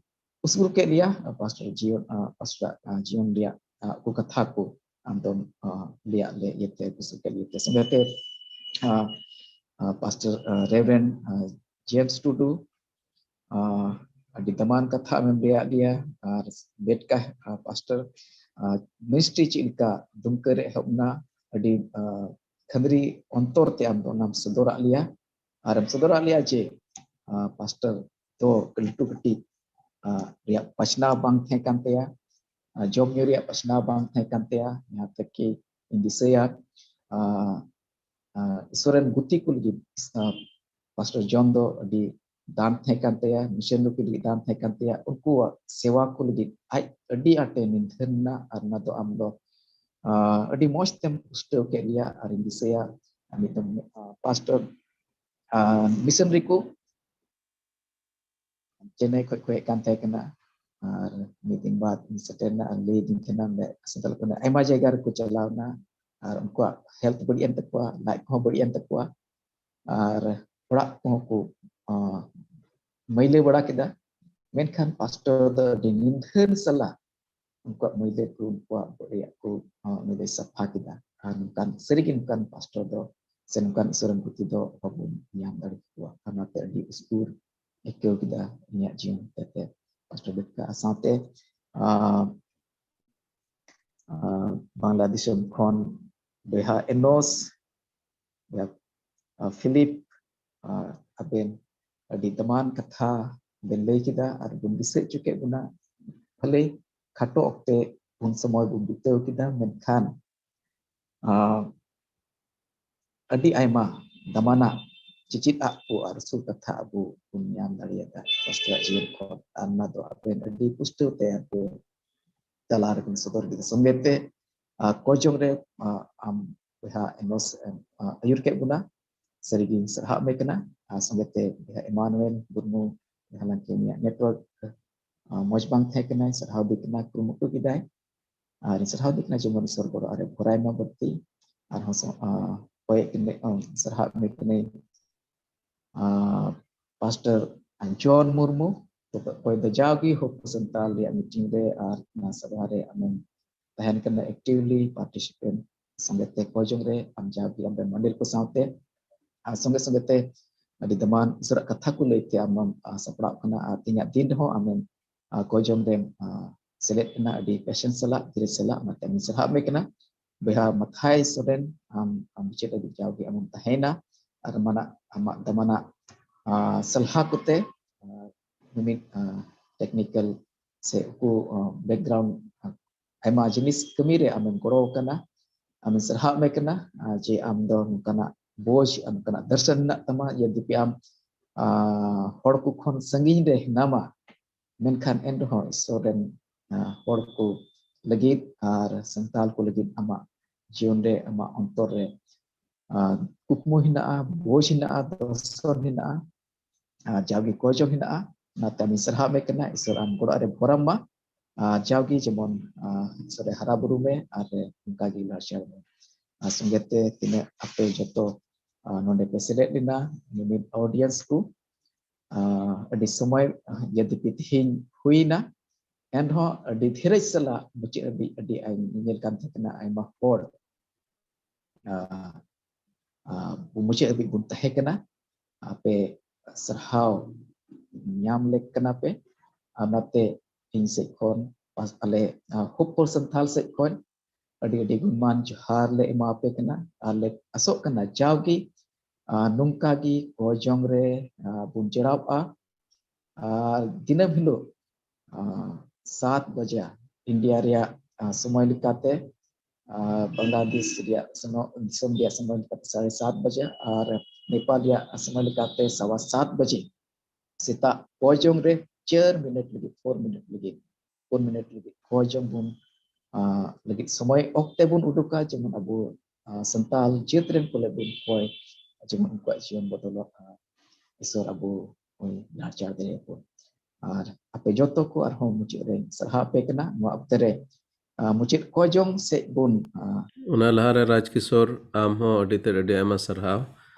ᱩᱥᱩᱞ ᱠᱮᱫ ᱞᱮᱭᱟ᱾ ᱯᱟᱥᱴᱚᱨ ᱡᱤᱭᱚᱱ, ᱯᱟᱥᱴᱚᱨ ᱡᱤᱭᱚᱱ ᱨᱮᱭᱟᱜ ᱠᱚ ᱠᱟᱛᱷᱟ ᱠᱚ ᱟᱢ ᱫᱚᱢ ᱞᱟᱹᱭᱟᱜ ᱞᱮ ᱤᱭᱟᱹᱛᱮ, ᱩᱥᱩᱞ ᱠᱮᱫ ᱤᱭᱟᱹᱛᱮ᱾ ᱥᱚᱸᱜᱮᱛᱮ ᱯᱟᱥᱴᱚᱨ ᱨᱮᱵᱷᱨᱮᱱᱰ ᱡᱮᱢᱥ ᱴᱩᱰᱩ, ᱟᱹᱰᱤ ᱫᱟᱢᱟᱱ ᱠᱟᱛᱷᱟ ᱟᱢᱮᱢ ᱞᱟᱹᱭᱟᱫ ᱞᱮᱭᱟ᱾ ᱟᱨ ᱵᱮᱴᱠᱟ ᱯᱟᱥᱴᱚᱨ ᱢᱤᱱᱤᱥᱴᱨᱤ ᱪᱮᱫ ᱞᱮᱠᱟ ᱫᱩᱢᱠᱟᱹ ᱨᱮ ᱮᱦᱚᱵ ᱮᱱᱟ, ᱟᱹᱰᱤ ᱠᱷᱟᱹᱫᱽᱨᱤ ᱚᱱᱛᱚᱨ ᱛᱮ ᱟᱢ ᱫᱚ ᱚᱱᱟᱢ ᱥᱚᱫᱚᱨᱟᱜ ᱞᱮᱭᱟ᱾ ᱟᱨᱮᱢ ᱥᱚᱫᱚᱨᱟᱜ ᱞᱮᱭᱟ ᱡᱮ ᱯᱟᱥᱴᱚᱨ ᱫᱚ ᱞᱟᱹᱴᱩ ᱠᱟᱹᱴᱤᱡ ᱨᱮᱭᱟᱜ ᱯᱟᱥᱱᱟᱣ ᱵᱟᱝ ᱛᱟᱦᱮᱸ ᱠᱟᱱ ᱛᱟᱭᱟ, ᱡᱚᱢ ᱧᱩ ᱨᱮᱭᱟᱜ ᱯᱟᱥᱱᱟᱣ ᱵᱟᱝ ᱛᱟᱦᱮᱸ ᱠᱟᱱ ᱛᱟᱭᱟ᱾ ᱡᱟᱦᱟᱸ ᱛᱟᱠᱤ ᱤᱧ ᱫᱤᱥᱟᱹᱭᱟ, ᱤᱥᱚᱨ ᱨᱮᱱ ᱜᱩᱛᱤ ᱠᱚ ᱞᱟᱹᱜᱤᱫ ᱯᱟᱥᱴᱚᱨ ᱡᱚᱱ ᱫᱚ ᱟᱹᱰᱤ ᱫᱟᱱ ᱛᱟᱦᱮᱸ ᱠᱟᱱ ᱛᱟᱭᱟ, ᱢᱤᱥᱚᱱᱟᱨᱤ ᱠᱚ ᱞᱟᱹᱜᱤᱫ ᱫᱟᱱ ᱛᱟᱦᱮᱸ ᱠᱟᱱ ᱛᱟᱭᱟ, ᱩᱱᱠᱩᱣᱟᱜ ᱥᱮᱣᱟ ᱠᱚ ᱞᱟᱹᱜᱤᱫ ᱟᱡ ᱟᱹᱰᱤ ᱟᱸᱴᱮ ᱱᱤᱫᱷᱟᱹᱱ ᱮᱱᱟ᱾ ᱟᱨ ᱚᱱᱟ ᱫᱚ ᱟᱢ ᱫᱚ ᱟᱹᱰᱤ ᱢᱚᱸᱡᱽ ᱛᱮᱢ ᱯᱩᱥᱴᱟᱹᱣ ᱠᱮᱫ ᱞᱮᱭᱟ᱾ ᱟᱨᱤᱧ ᱫᱤᱥᱟᱹᱭᱟ ᱢᱤᱫᱴᱮᱱ ᱯᱟᱥᱴᱚᱨ ᱢᱤᱥᱚᱱᱟᱨᱤ ᱠᱚ ᱪᱮᱱᱱᱟᱭ ᱠᱷᱚᱱ ᱠᱚ ᱦᱮᱡ ᱠᱟᱱ ᱛᱟᱦᱮᱸ ᱠᱟᱱᱟ᱾ ᱟᱨ ᱢᱤᱫ ᱫᱤᱱ ᱵᱟᱫ ᱤᱧ ᱥᱮᱴᱮᱨ ᱮᱱᱟ ᱟᱨ ᱞᱟᱹᱭ ᱟᱹᱫᱤᱧ ᱛᱟᱦᱮᱱᱟ ᱟᱭᱢᱟ ᱡᱟᱭᱜᱟ ᱨᱮᱠᱚ ᱪᱟᱞᱟᱣ ᱮᱱᱟ ᱟᱨ ᱩᱱᱠᱩᱣᱟᱜ ᱦᱮᱞᱛᱷ ᱵᱟᱹᱲᱤᱡ ᱮᱱ ᱛᱟᱠᱚᱣᱟ, ᱞᱟᱡ ᱠᱚᱦᱚᱸ ᱵᱟᱹᱲᱤᱡ ᱮᱱ ᱛᱟᱠᱚᱣᱟ᱾ ᱟᱨ ᱚᱲᱟᱜ ᱠᱚᱦᱚᱸ ᱠᱚ ᱢᱟᱹᱭᱞᱟᱹ ᱵᱟᱲᱟ ᱠᱮᱫᱟ᱾ ᱢᱮᱱᱠᱷᱟᱱ ᱯᱟᱥᱴᱚᱨ ᱫᱚ ᱟᱹᱰᱤ ᱱᱤᱫᱷᱟᱹᱱ ᱥᱟᱞᱟᱜ ᱩᱱᱠᱩᱣᱟᱜ ᱢᱟᱹᱭᱞᱟᱹ ᱠᱚ, ᱩᱱᱠᱩᱣᱟᱜ ᱵᱟᱹᱲᱤᱡᱟᱜ ᱠᱚ ᱩᱱᱤ ᱫᱚᱭ ᱥᱟᱯᱷᱟ ᱠᱮᱫᱟ᱾ ᱟᱨ ᱱᱚᱝᱠᱟᱱ ᱥᱟᱹᱨᱤᱜᱮ ᱱᱚᱝᱠᱟᱱ ᱯᱟᱥᱴᱚᱨ ᱫᱚ ᱥᱮ ᱱᱚᱝᱠᱟᱱ ᱤᱥᱚᱨ ᱨᱮᱱ ᱜᱩᱛᱤ ᱫᱚ ᱵᱟᱵᱚᱱ ᱧᱟᱢ ᱫᱟᱲᱮ ᱠᱮᱠᱚᱣᱟ᱾ ᱚᱱᱟᱛᱮ ᱟᱹᱰᱤ ᱩᱥᱠᱩᱨ ᱟᱹᱭᱠᱟᱹᱣ ᱠᱮᱫᱟ ᱤᱧᱟᱹᱜ ᱡᱤᱭᱚᱱ ᱦᱚᱛᱮᱛᱮ ᱯᱟᱥᱴᱚᱨ ᱵᱮᱫᱠᱟ᱾ ᱟᱨ ᱥᱟᱶᱛᱮ ᱵᱟᱝᱞᱟ ᱫᱤᱥᱚᱢ ᱠᱷᱚᱱ ᱵᱚᱭᱦᱟ ᱮᱱᱚᱥ, ᱵᱚᱭᱦᱟ ᱯᱷᱤᱞᱤᱯ, ᱟᱵᱮᱱ ᱟᱹᱰᱤ ᱫᱟᱢᱟᱱ ᱠᱟᱛᱷᱟ ᱵᱮᱱ ᱞᱟᱹᱭ ᱠᱮᱫᱟ ᱟᱨ ᱵᱚᱱ ᱫᱤᱥᱟᱹ ᱦᱚᱪᱚ ᱠᱮᱫ ᱵᱚᱱᱟ᱾ ᱵᱷᱟᱞᱮ ᱠᱷᱟᱴᱚ ᱚᱠᱛᱮ ᱩᱱ ᱥᱚᱢᱚᱭ ᱵᱚᱱ ᱵᱤᱛᱟᱹᱣ ᱠᱮᱫᱟ, ᱢᱮᱱᱠᱷᱟᱱ ᱟᱹᱰᱤ ᱟᱭᱢᱟ ᱫᱟᱢᱟᱱᱟᱜ ᱪᱮᱪᱮᱫ ᱟᱜ ᱠᱚ ᱟᱨ ᱥᱩᱨ ᱠᱟᱛᱷᱟ ᱟᱵᱚ ᱵᱚᱱ ᱧᱟᱢ ᱫᱟᱲᱮᱭᱟᱫᱟ ᱯᱟᱥᱴᱚᱨᱟᱜ ᱡᱤᱭᱚᱱ ᱠᱷᱚᱱ᱾ ᱟᱨ ᱚᱱᱟ ᱫᱚ ᱟᱵᱮᱱ ᱟᱹᱰᱤ ᱯᱩᱥᱴᱟᱹᱣ ᱛᱮ ᱟᱵᱚ ᱛᱟᱞᱟ ᱨᱮᱵᱚᱱ ᱥᱚᱫᱚᱨ ᱠᱮᱫᱟ᱾ ᱥᱚᱸᱜᱮ ᱛᱮ ᱠᱚᱡᱚᱝ ᱨᱮ ᱟᱢ ᱵᱚᱭᱦᱟ ᱮᱱᱚᱥ ᱮᱢ ᱟᱹᱭᱩᱨ ᱠᱮᱫ ᱵᱚᱱᱟ᱾ ᱥᱟᱹᱨᱤᱜᱮᱧ ᱥᱟᱨᱦᱟᱣ ᱮᱢᱟᱭ ᱠᱟᱱᱟ᱾ ᱟᱨ ᱥᱚᱸᱜᱮ ᱛᱮ ᱵᱚᱭᱦᱟ ᱮᱢᱟᱱᱩᱭᱮᱞ ᱢᱩᱨᱢᱩ, ᱡᱟᱦᱟᱸ ᱞᱟᱹᱜᱤᱫ ᱩᱱᱤᱭᱟᱜ ᱱᱮᱴᱣᱟᱨᱠ ᱢᱚᱡᱽ ᱵᱟᱝ ᱛᱟᱦᱮᱸ ᱠᱟᱱᱟ, ᱥᱟᱨᱦᱟᱣ ᱫᱤ ᱠᱟᱱᱟ, ᱠᱩᱨᱩᱢᱩᱴᱩ ᱠᱮᱫᱟᱭ᱾ ᱟᱨ ᱥᱟᱨᱦᱟᱣ ᱫᱤ ᱠᱟᱱᱟ ᱡᱮᱢᱚᱱ ᱤᱥᱚᱨ ᱜᱚᱲᱚ ᱟᱨᱮ ᱵᱷᱚᱨᱟᱭ ᱢᱟ ᱵᱟᱹᱲᱛᱤ᱾ ᱟᱨᱦᱚᱸ ᱥᱟᱨᱦᱟᱣ ᱢᱮ ᱠᱟᱹᱱᱟᱹᱧ ᱯᱟᱥᱴᱚᱨ ᱡᱚᱱ ᱢᱩᱨᱢᱩ, ᱚᱠᱚᱭ ᱫᱚ ᱡᱟᱣᱜᱮ ᱦᱚᱯᱚ ᱥᱟᱱᱛᱟᱲ ᱨᱮᱭᱟᱜ ᱢᱤᱴᱤᱝ ᱨᱮ ᱟᱨ ᱚᱱᱟ ᱥᱟᱵᱷᱟ ᱨᱮ ᱟᱢᱮᱢ ᱛᱟᱦᱮᱱ ᱠᱟᱱᱟ ᱮᱠᱴᱤᱵᱷᱞᱤ ᱯᱟᱨᱴᱤᱥᱤᱯᱮᱱᱴ᱾ ᱥᱚᱸᱜᱮ ᱛᱮ ᱠᱚᱡᱚᱝ ᱨᱮ ᱟᱢ ᱡᱟᱣᱜᱮ ᱟᱢᱨᱮᱱ ᱢᱟᱹᱱᱰᱤᱨ ᱠᱚ ᱥᱟᱶᱛᱮ ᱟᱨ ᱥᱚᱸᱜᱮ ᱥᱚᱸᱜᱮ ᱛᱮ ᱟᱹᱰᱤ ᱫᱟᱢᱟᱱ ᱤᱥᱚᱨᱟᱜ ᱠᱟᱛᱷᱟ ᱠᱚ ᱞᱟᱹᱭ ᱛᱮ ᱟᱢᱮᱢ ᱥᱟᱯᱲᱟᱣ ᱠᱟᱱᱟ᱾ ᱟᱨ ᱛᱮᱦᱮᱧᱟᱜ ᱫᱤᱱ ᱨᱮᱦᱚᱸ ᱟᱢᱮᱢ ᱠᱚᱡᱚᱝ ᱨᱮᱢ ᱥᱮᱞᱮᱫ ᱠᱟᱱᱟ ᱟᱹᱰᱤ ᱯᱮᱥᱮᱱ ᱥᱟᱞᱟᱜ, ᱫᱷᱤᱨᱮ ᱥᱟᱞᱟᱜ᱾ ᱚᱱᱟᱛᱮ ᱟᱹᱰᱤ ᱥᱟᱨᱦᱟᱣ ᱢᱮ ᱠᱟᱱᱟ᱾ ᱵᱚᱭᱦᱟ ᱢᱟᱛᱷᱟᱭ ᱥᱚᱨᱮᱱ, ᱟᱢ ᱟᱢ ᱵᱤᱪᱟᱹᱨ ᱟᱹᱫᱤ ᱡᱟᱣᱜᱮ ᱟᱢᱮᱢ ᱛᱟᱦᱮᱸᱭᱮᱱᱟ ᱟᱨ ᱢᱟᱱᱟ ᱟᱢᱟᱜ ᱫᱟᱢᱟᱱᱟᱜ ᱥᱟᱞᱦᱟ ᱠᱚᱛᱮ ᱢᱤᱢᱤᱫ ᱴᱮᱠᱱᱤᱠᱮᱞ ᱥᱮ ᱩᱱᱠᱩ ᱵᱮᱠᱜᱨᱟᱣᱩᱱᱰ ᱟᱭᱢᱟ ᱡᱤᱱᱤᱥ ᱠᱟᱹᱢᱤ ᱨᱮ ᱟᱢᱮᱢ ᱜᱚᱲᱚ ᱟᱠᱟᱱᱟ᱾ ᱟᱢᱮ ᱥᱟᱨᱦᱟᱣ ᱢᱮ ᱠᱟᱱᱟ ᱡᱮ ᱟᱢ ᱫᱚ ᱱᱚᱝᱠᱟᱱᱟᱜ ᱵᱳᱡᱽ, ᱱᱚᱝᱠᱟᱱᱟᱜ ᱫᱚᱨᱥᱚᱱ ᱢᱮᱱᱟᱜ ᱛᱟᱢᱟ᱾ ᱡᱮ ᱫᱤᱯᱤ ᱟᱢ ᱦᱚᱲ ᱠᱚ ᱠᱷᱚᱱ ᱥᱟᱺᱜᱤᱧ ᱨᱮ ᱦᱮᱱᱟᱢᱟ, ᱢᱮᱱᱠᱷᱟᱱ ᱮᱱ ᱨᱮᱦᱚᱸ ᱤᱥᱚᱨ ᱨᱮᱱ ᱦᱚᱲ ᱠᱚ ᱞᱟᱹᱜᱤᱫ ᱟᱨ ᱥᱟᱱᱛᱟᱲ ᱠᱚ ᱞᱟᱹᱜᱤᱫ ᱟᱢᱟᱜ ᱡᱤᱭᱚᱱ ᱨᱮ, ᱟᱢᱟᱜ ᱚᱱᱛᱚᱨ ᱨᱮ ᱟᱨ ᱠᱩᱠᱢᱩ ᱦᱮᱱᱟᱜᱼᱟ, ᱵᱳᱡᱽ ᱦᱮᱱᱟᱜᱼᱟ, ᱫᱚᱨᱥᱚᱱ ᱦᱮᱱᱟᱜᱼᱟ, ᱟᱨ ᱡᱟᱣᱜᱮ ᱠᱚᱭᱡᱚᱝ ᱦᱮᱱᱟᱜᱼᱟ᱾ ᱚᱱᱟᱛᱮ ᱟᱢᱤᱧ ᱥᱟᱨᱦᱟᱣ ᱢᱮ ᱠᱟᱱᱟ᱾ ᱤᱥᱚᱨ ᱟᱢ ᱜᱚᱲᱚ ᱨᱮ ᱵᱷᱚᱨᱟᱢ ᱢᱟ᱾ ᱟᱨ ᱡᱟᱣᱜᱮ ᱡᱮᱢᱚᱱ, ᱟᱨ ᱤᱥᱚᱨ ᱨᱮ ᱦᱟᱨᱟ ᱵᱩᱨᱩ ᱢᱮ ᱟᱨ ᱚᱱᱠᱟ ᱜᱮ ᱞᱟᱲᱪᱟᱲ ᱢᱮ᱾ ᱟᱨ ᱥᱚᱸᱜᱮ ᱛᱮ ᱛᱤᱱᱟᱹᱜ ᱟᱯᱮ ᱡᱚᱛᱚ, ᱟᱨ ᱱᱚᱰᱮ ᱯᱮ ᱥᱮᱞᱮᱫ ᱞᱮᱱᱟ, ᱢᱤᱢᱤᱫ audience ᱠᱚ, ᱟᱨ ᱟᱹᱰᱤ ᱥᱚᱢᱚᱭ, ᱟᱨ ᱡᱟᱫᱤᱯᱤ ᱛᱮᱦᱮᱧ ᱦᱩᱭᱱᱟ, ᱮᱱᱨᱮᱦᱚᱸ ᱟᱹᱰᱤ ᱫᱷᱤᱨᱮᱡ ᱥᱟᱞᱟᱜ ᱢᱩᱪᱟᱹᱫ ᱦᱟᱹᱵᱤᱡ ᱟᱹᱰᱤ ᱟᱭ-, ᱧᱮᱧᱮᱞ ᱠᱟᱱ ᱛᱟᱦᱮᱸ ᱠᱟᱱᱟ ᱟᱭᱢᱟ ᱦᱚᱲ᱾ ᱟᱨ, ᱟᱨ ᱢᱩᱪᱟᱹᱫ ᱦᱟᱹᱵᱤᱡ ᱵᱚᱱ ᱛᱟᱦᱮᱸ ᱠᱟᱱᱟ᱾ ᱟᱯᱮ ᱥᱟᱨᱦᱟᱣ ᱧᱟᱢ ᱞᱮᱠ ᱠᱟᱱᱟ ᱯᱮ᱾ ᱟᱨ ᱚᱱᱟᱛᱮ ᱤᱧ ᱥᱮᱫ ᱠᱷᱚᱱ, ᱯᱟᱥ-, ᱟᱞᱮ, ᱟᱨ, ᱦᱚᱯᱚᱞ ᱥᱟᱱᱛᱷᱟᱞ ᱥᱮᱫ ᱠᱷᱚᱱ ᱟᱹᱰᱤ ᱟᱹᱰᱤ ᱜᱩᱱᱢᱟᱱ ᱡᱚᱦᱟᱨ ᱞᱮ ᱮᱢᱟ ᱯᱮ ᱠᱟᱱᱟ᱾ ᱟᱨ ᱞᱮ ᱟᱥᱚᱜ ᱠᱟᱱᱟ ᱡᱟᱣᱜᱮ, ᱟᱨ, ᱱᱚᱝᱠᱟ ᱜᱮ ᱠᱚᱭᱡᱚᱝ ᱨᱮ, ᱟᱨ, ᱵᱚᱱ ᱡᱚᱲᱟᱣᱜᱼᱟ᱾ ᱟᱨ ᱫᱤᱱᱟᱹᱢ ᱦᱤᱞᱳᱜ, ᱟᱨ, ᱥᱟᱛ ᱵᱟᱡᱟ ᱤᱱᱰᱤᱭᱟ ᱨᱮᱭᱟᱜ, ᱟᱨ, ᱥᱚᱢᱚᱭ ᱞᱮᱠᱟᱛᱮ, ᱟᱨ, ᱵᱟᱝᱞᱟᱫᱮᱥ ᱨᱮᱭᱟᱜ ᱥᱚᱱᱚ-, ᱫᱤᱥᱚᱢ ᱨᱮᱭᱟᱜ ᱥᱚᱢᱚᱭ ᱞᱮᱠᱟᱛᱮ ᱥᱟᱲᱮ ᱥᱟᱛ ᱵᱟᱡᱟ ᱟᱨ ᱱᱮᱯᱟᱞ ᱨᱮᱭᱟᱜ ᱥᱚᱢᱚᱭ ᱞᱮᱠᱟᱛᱮ ᱥᱟᱣᱟ ᱥᱟᱛ ᱵᱟᱡᱮ ᱥᱮᱛᱟᱜ ᱠᱚᱭᱡᱚᱝ ᱨᱮ ᱪᱟᱨ ᱢᱤᱱᱤᱴ ᱞᱟᱹᱜᱤᱫ, ᱯᱷᱳᱨ ᱢᱤᱱᱤᱴ ᱞᱟᱹᱜᱤᱫ, ᱯᱷᱳᱨ ᱢᱤᱱᱤᱴ ᱞᱟᱹᱜᱤᱫ ᱠᱚᱭᱡᱚᱝ ᱵᱚᱱ, ᱟᱨ, ᱞᱟᱹᱜᱤᱫ ᱥᱚᱢᱚᱭ ᱚᱠᱛᱮ ᱵᱚᱱ ᱩᱰᱩᱠᱟ, ᱡᱮᱢᱚᱱ ᱟᱵᱚ, ᱟᱨ, ᱥᱟᱱᱛᱟᱞ ᱡᱟᱹᱛ ᱨᱮᱱ ᱠᱚ ᱞᱟᱹᱜᱤᱫ ᱵᱚᱱ ᱠᱚᱭ, ᱡᱮᱢᱚᱱ ᱩᱱᱠᱩᱣᱟᱜ ᱡᱤᱭᱚᱱ ᱵᱚᱫᱚᱞᱚᱜ, ᱟᱨ ᱤᱥᱚᱨ ᱟᱵᱚ ᱵᱚᱱ ᱞᱟᱲᱪᱟᱲ ᱫᱟᱲᱮᱭᱟᱠᱚ᱾ ᱟᱨ ᱟᱯᱮ ᱡᱚᱛᱚ ᱠᱚ ᱟᱨᱦᱚᱸ ᱢᱩᱪᱟᱹᱫ ᱨᱮ ᱥᱟᱨᱦᱟᱣ ᱟᱯᱮ ᱠᱟᱱᱟ᱾ ᱱᱚᱣᱟ ᱚᱠᱛᱮ ᱨᱮ, ᱟᱨ, ᱢᱩᱪᱟᱹᱫ ᱠᱚᱭᱡᱚᱝ ᱥᱮᱫ ᱵᱚᱱ, ᱟᱨ, ᱚᱱᱟ ᱞᱟᱦᱟᱨᱮ ᱨᱟᱡᱽ ᱠᱤᱥᱳᱨ, ᱟᱢ ᱦᱚᱸ ᱟᱹᱰᱤ ᱛᱮᱫ ᱟᱹᱰᱤ ᱟᱭᱢᱟ ᱥᱟᱨᱦᱟᱣ,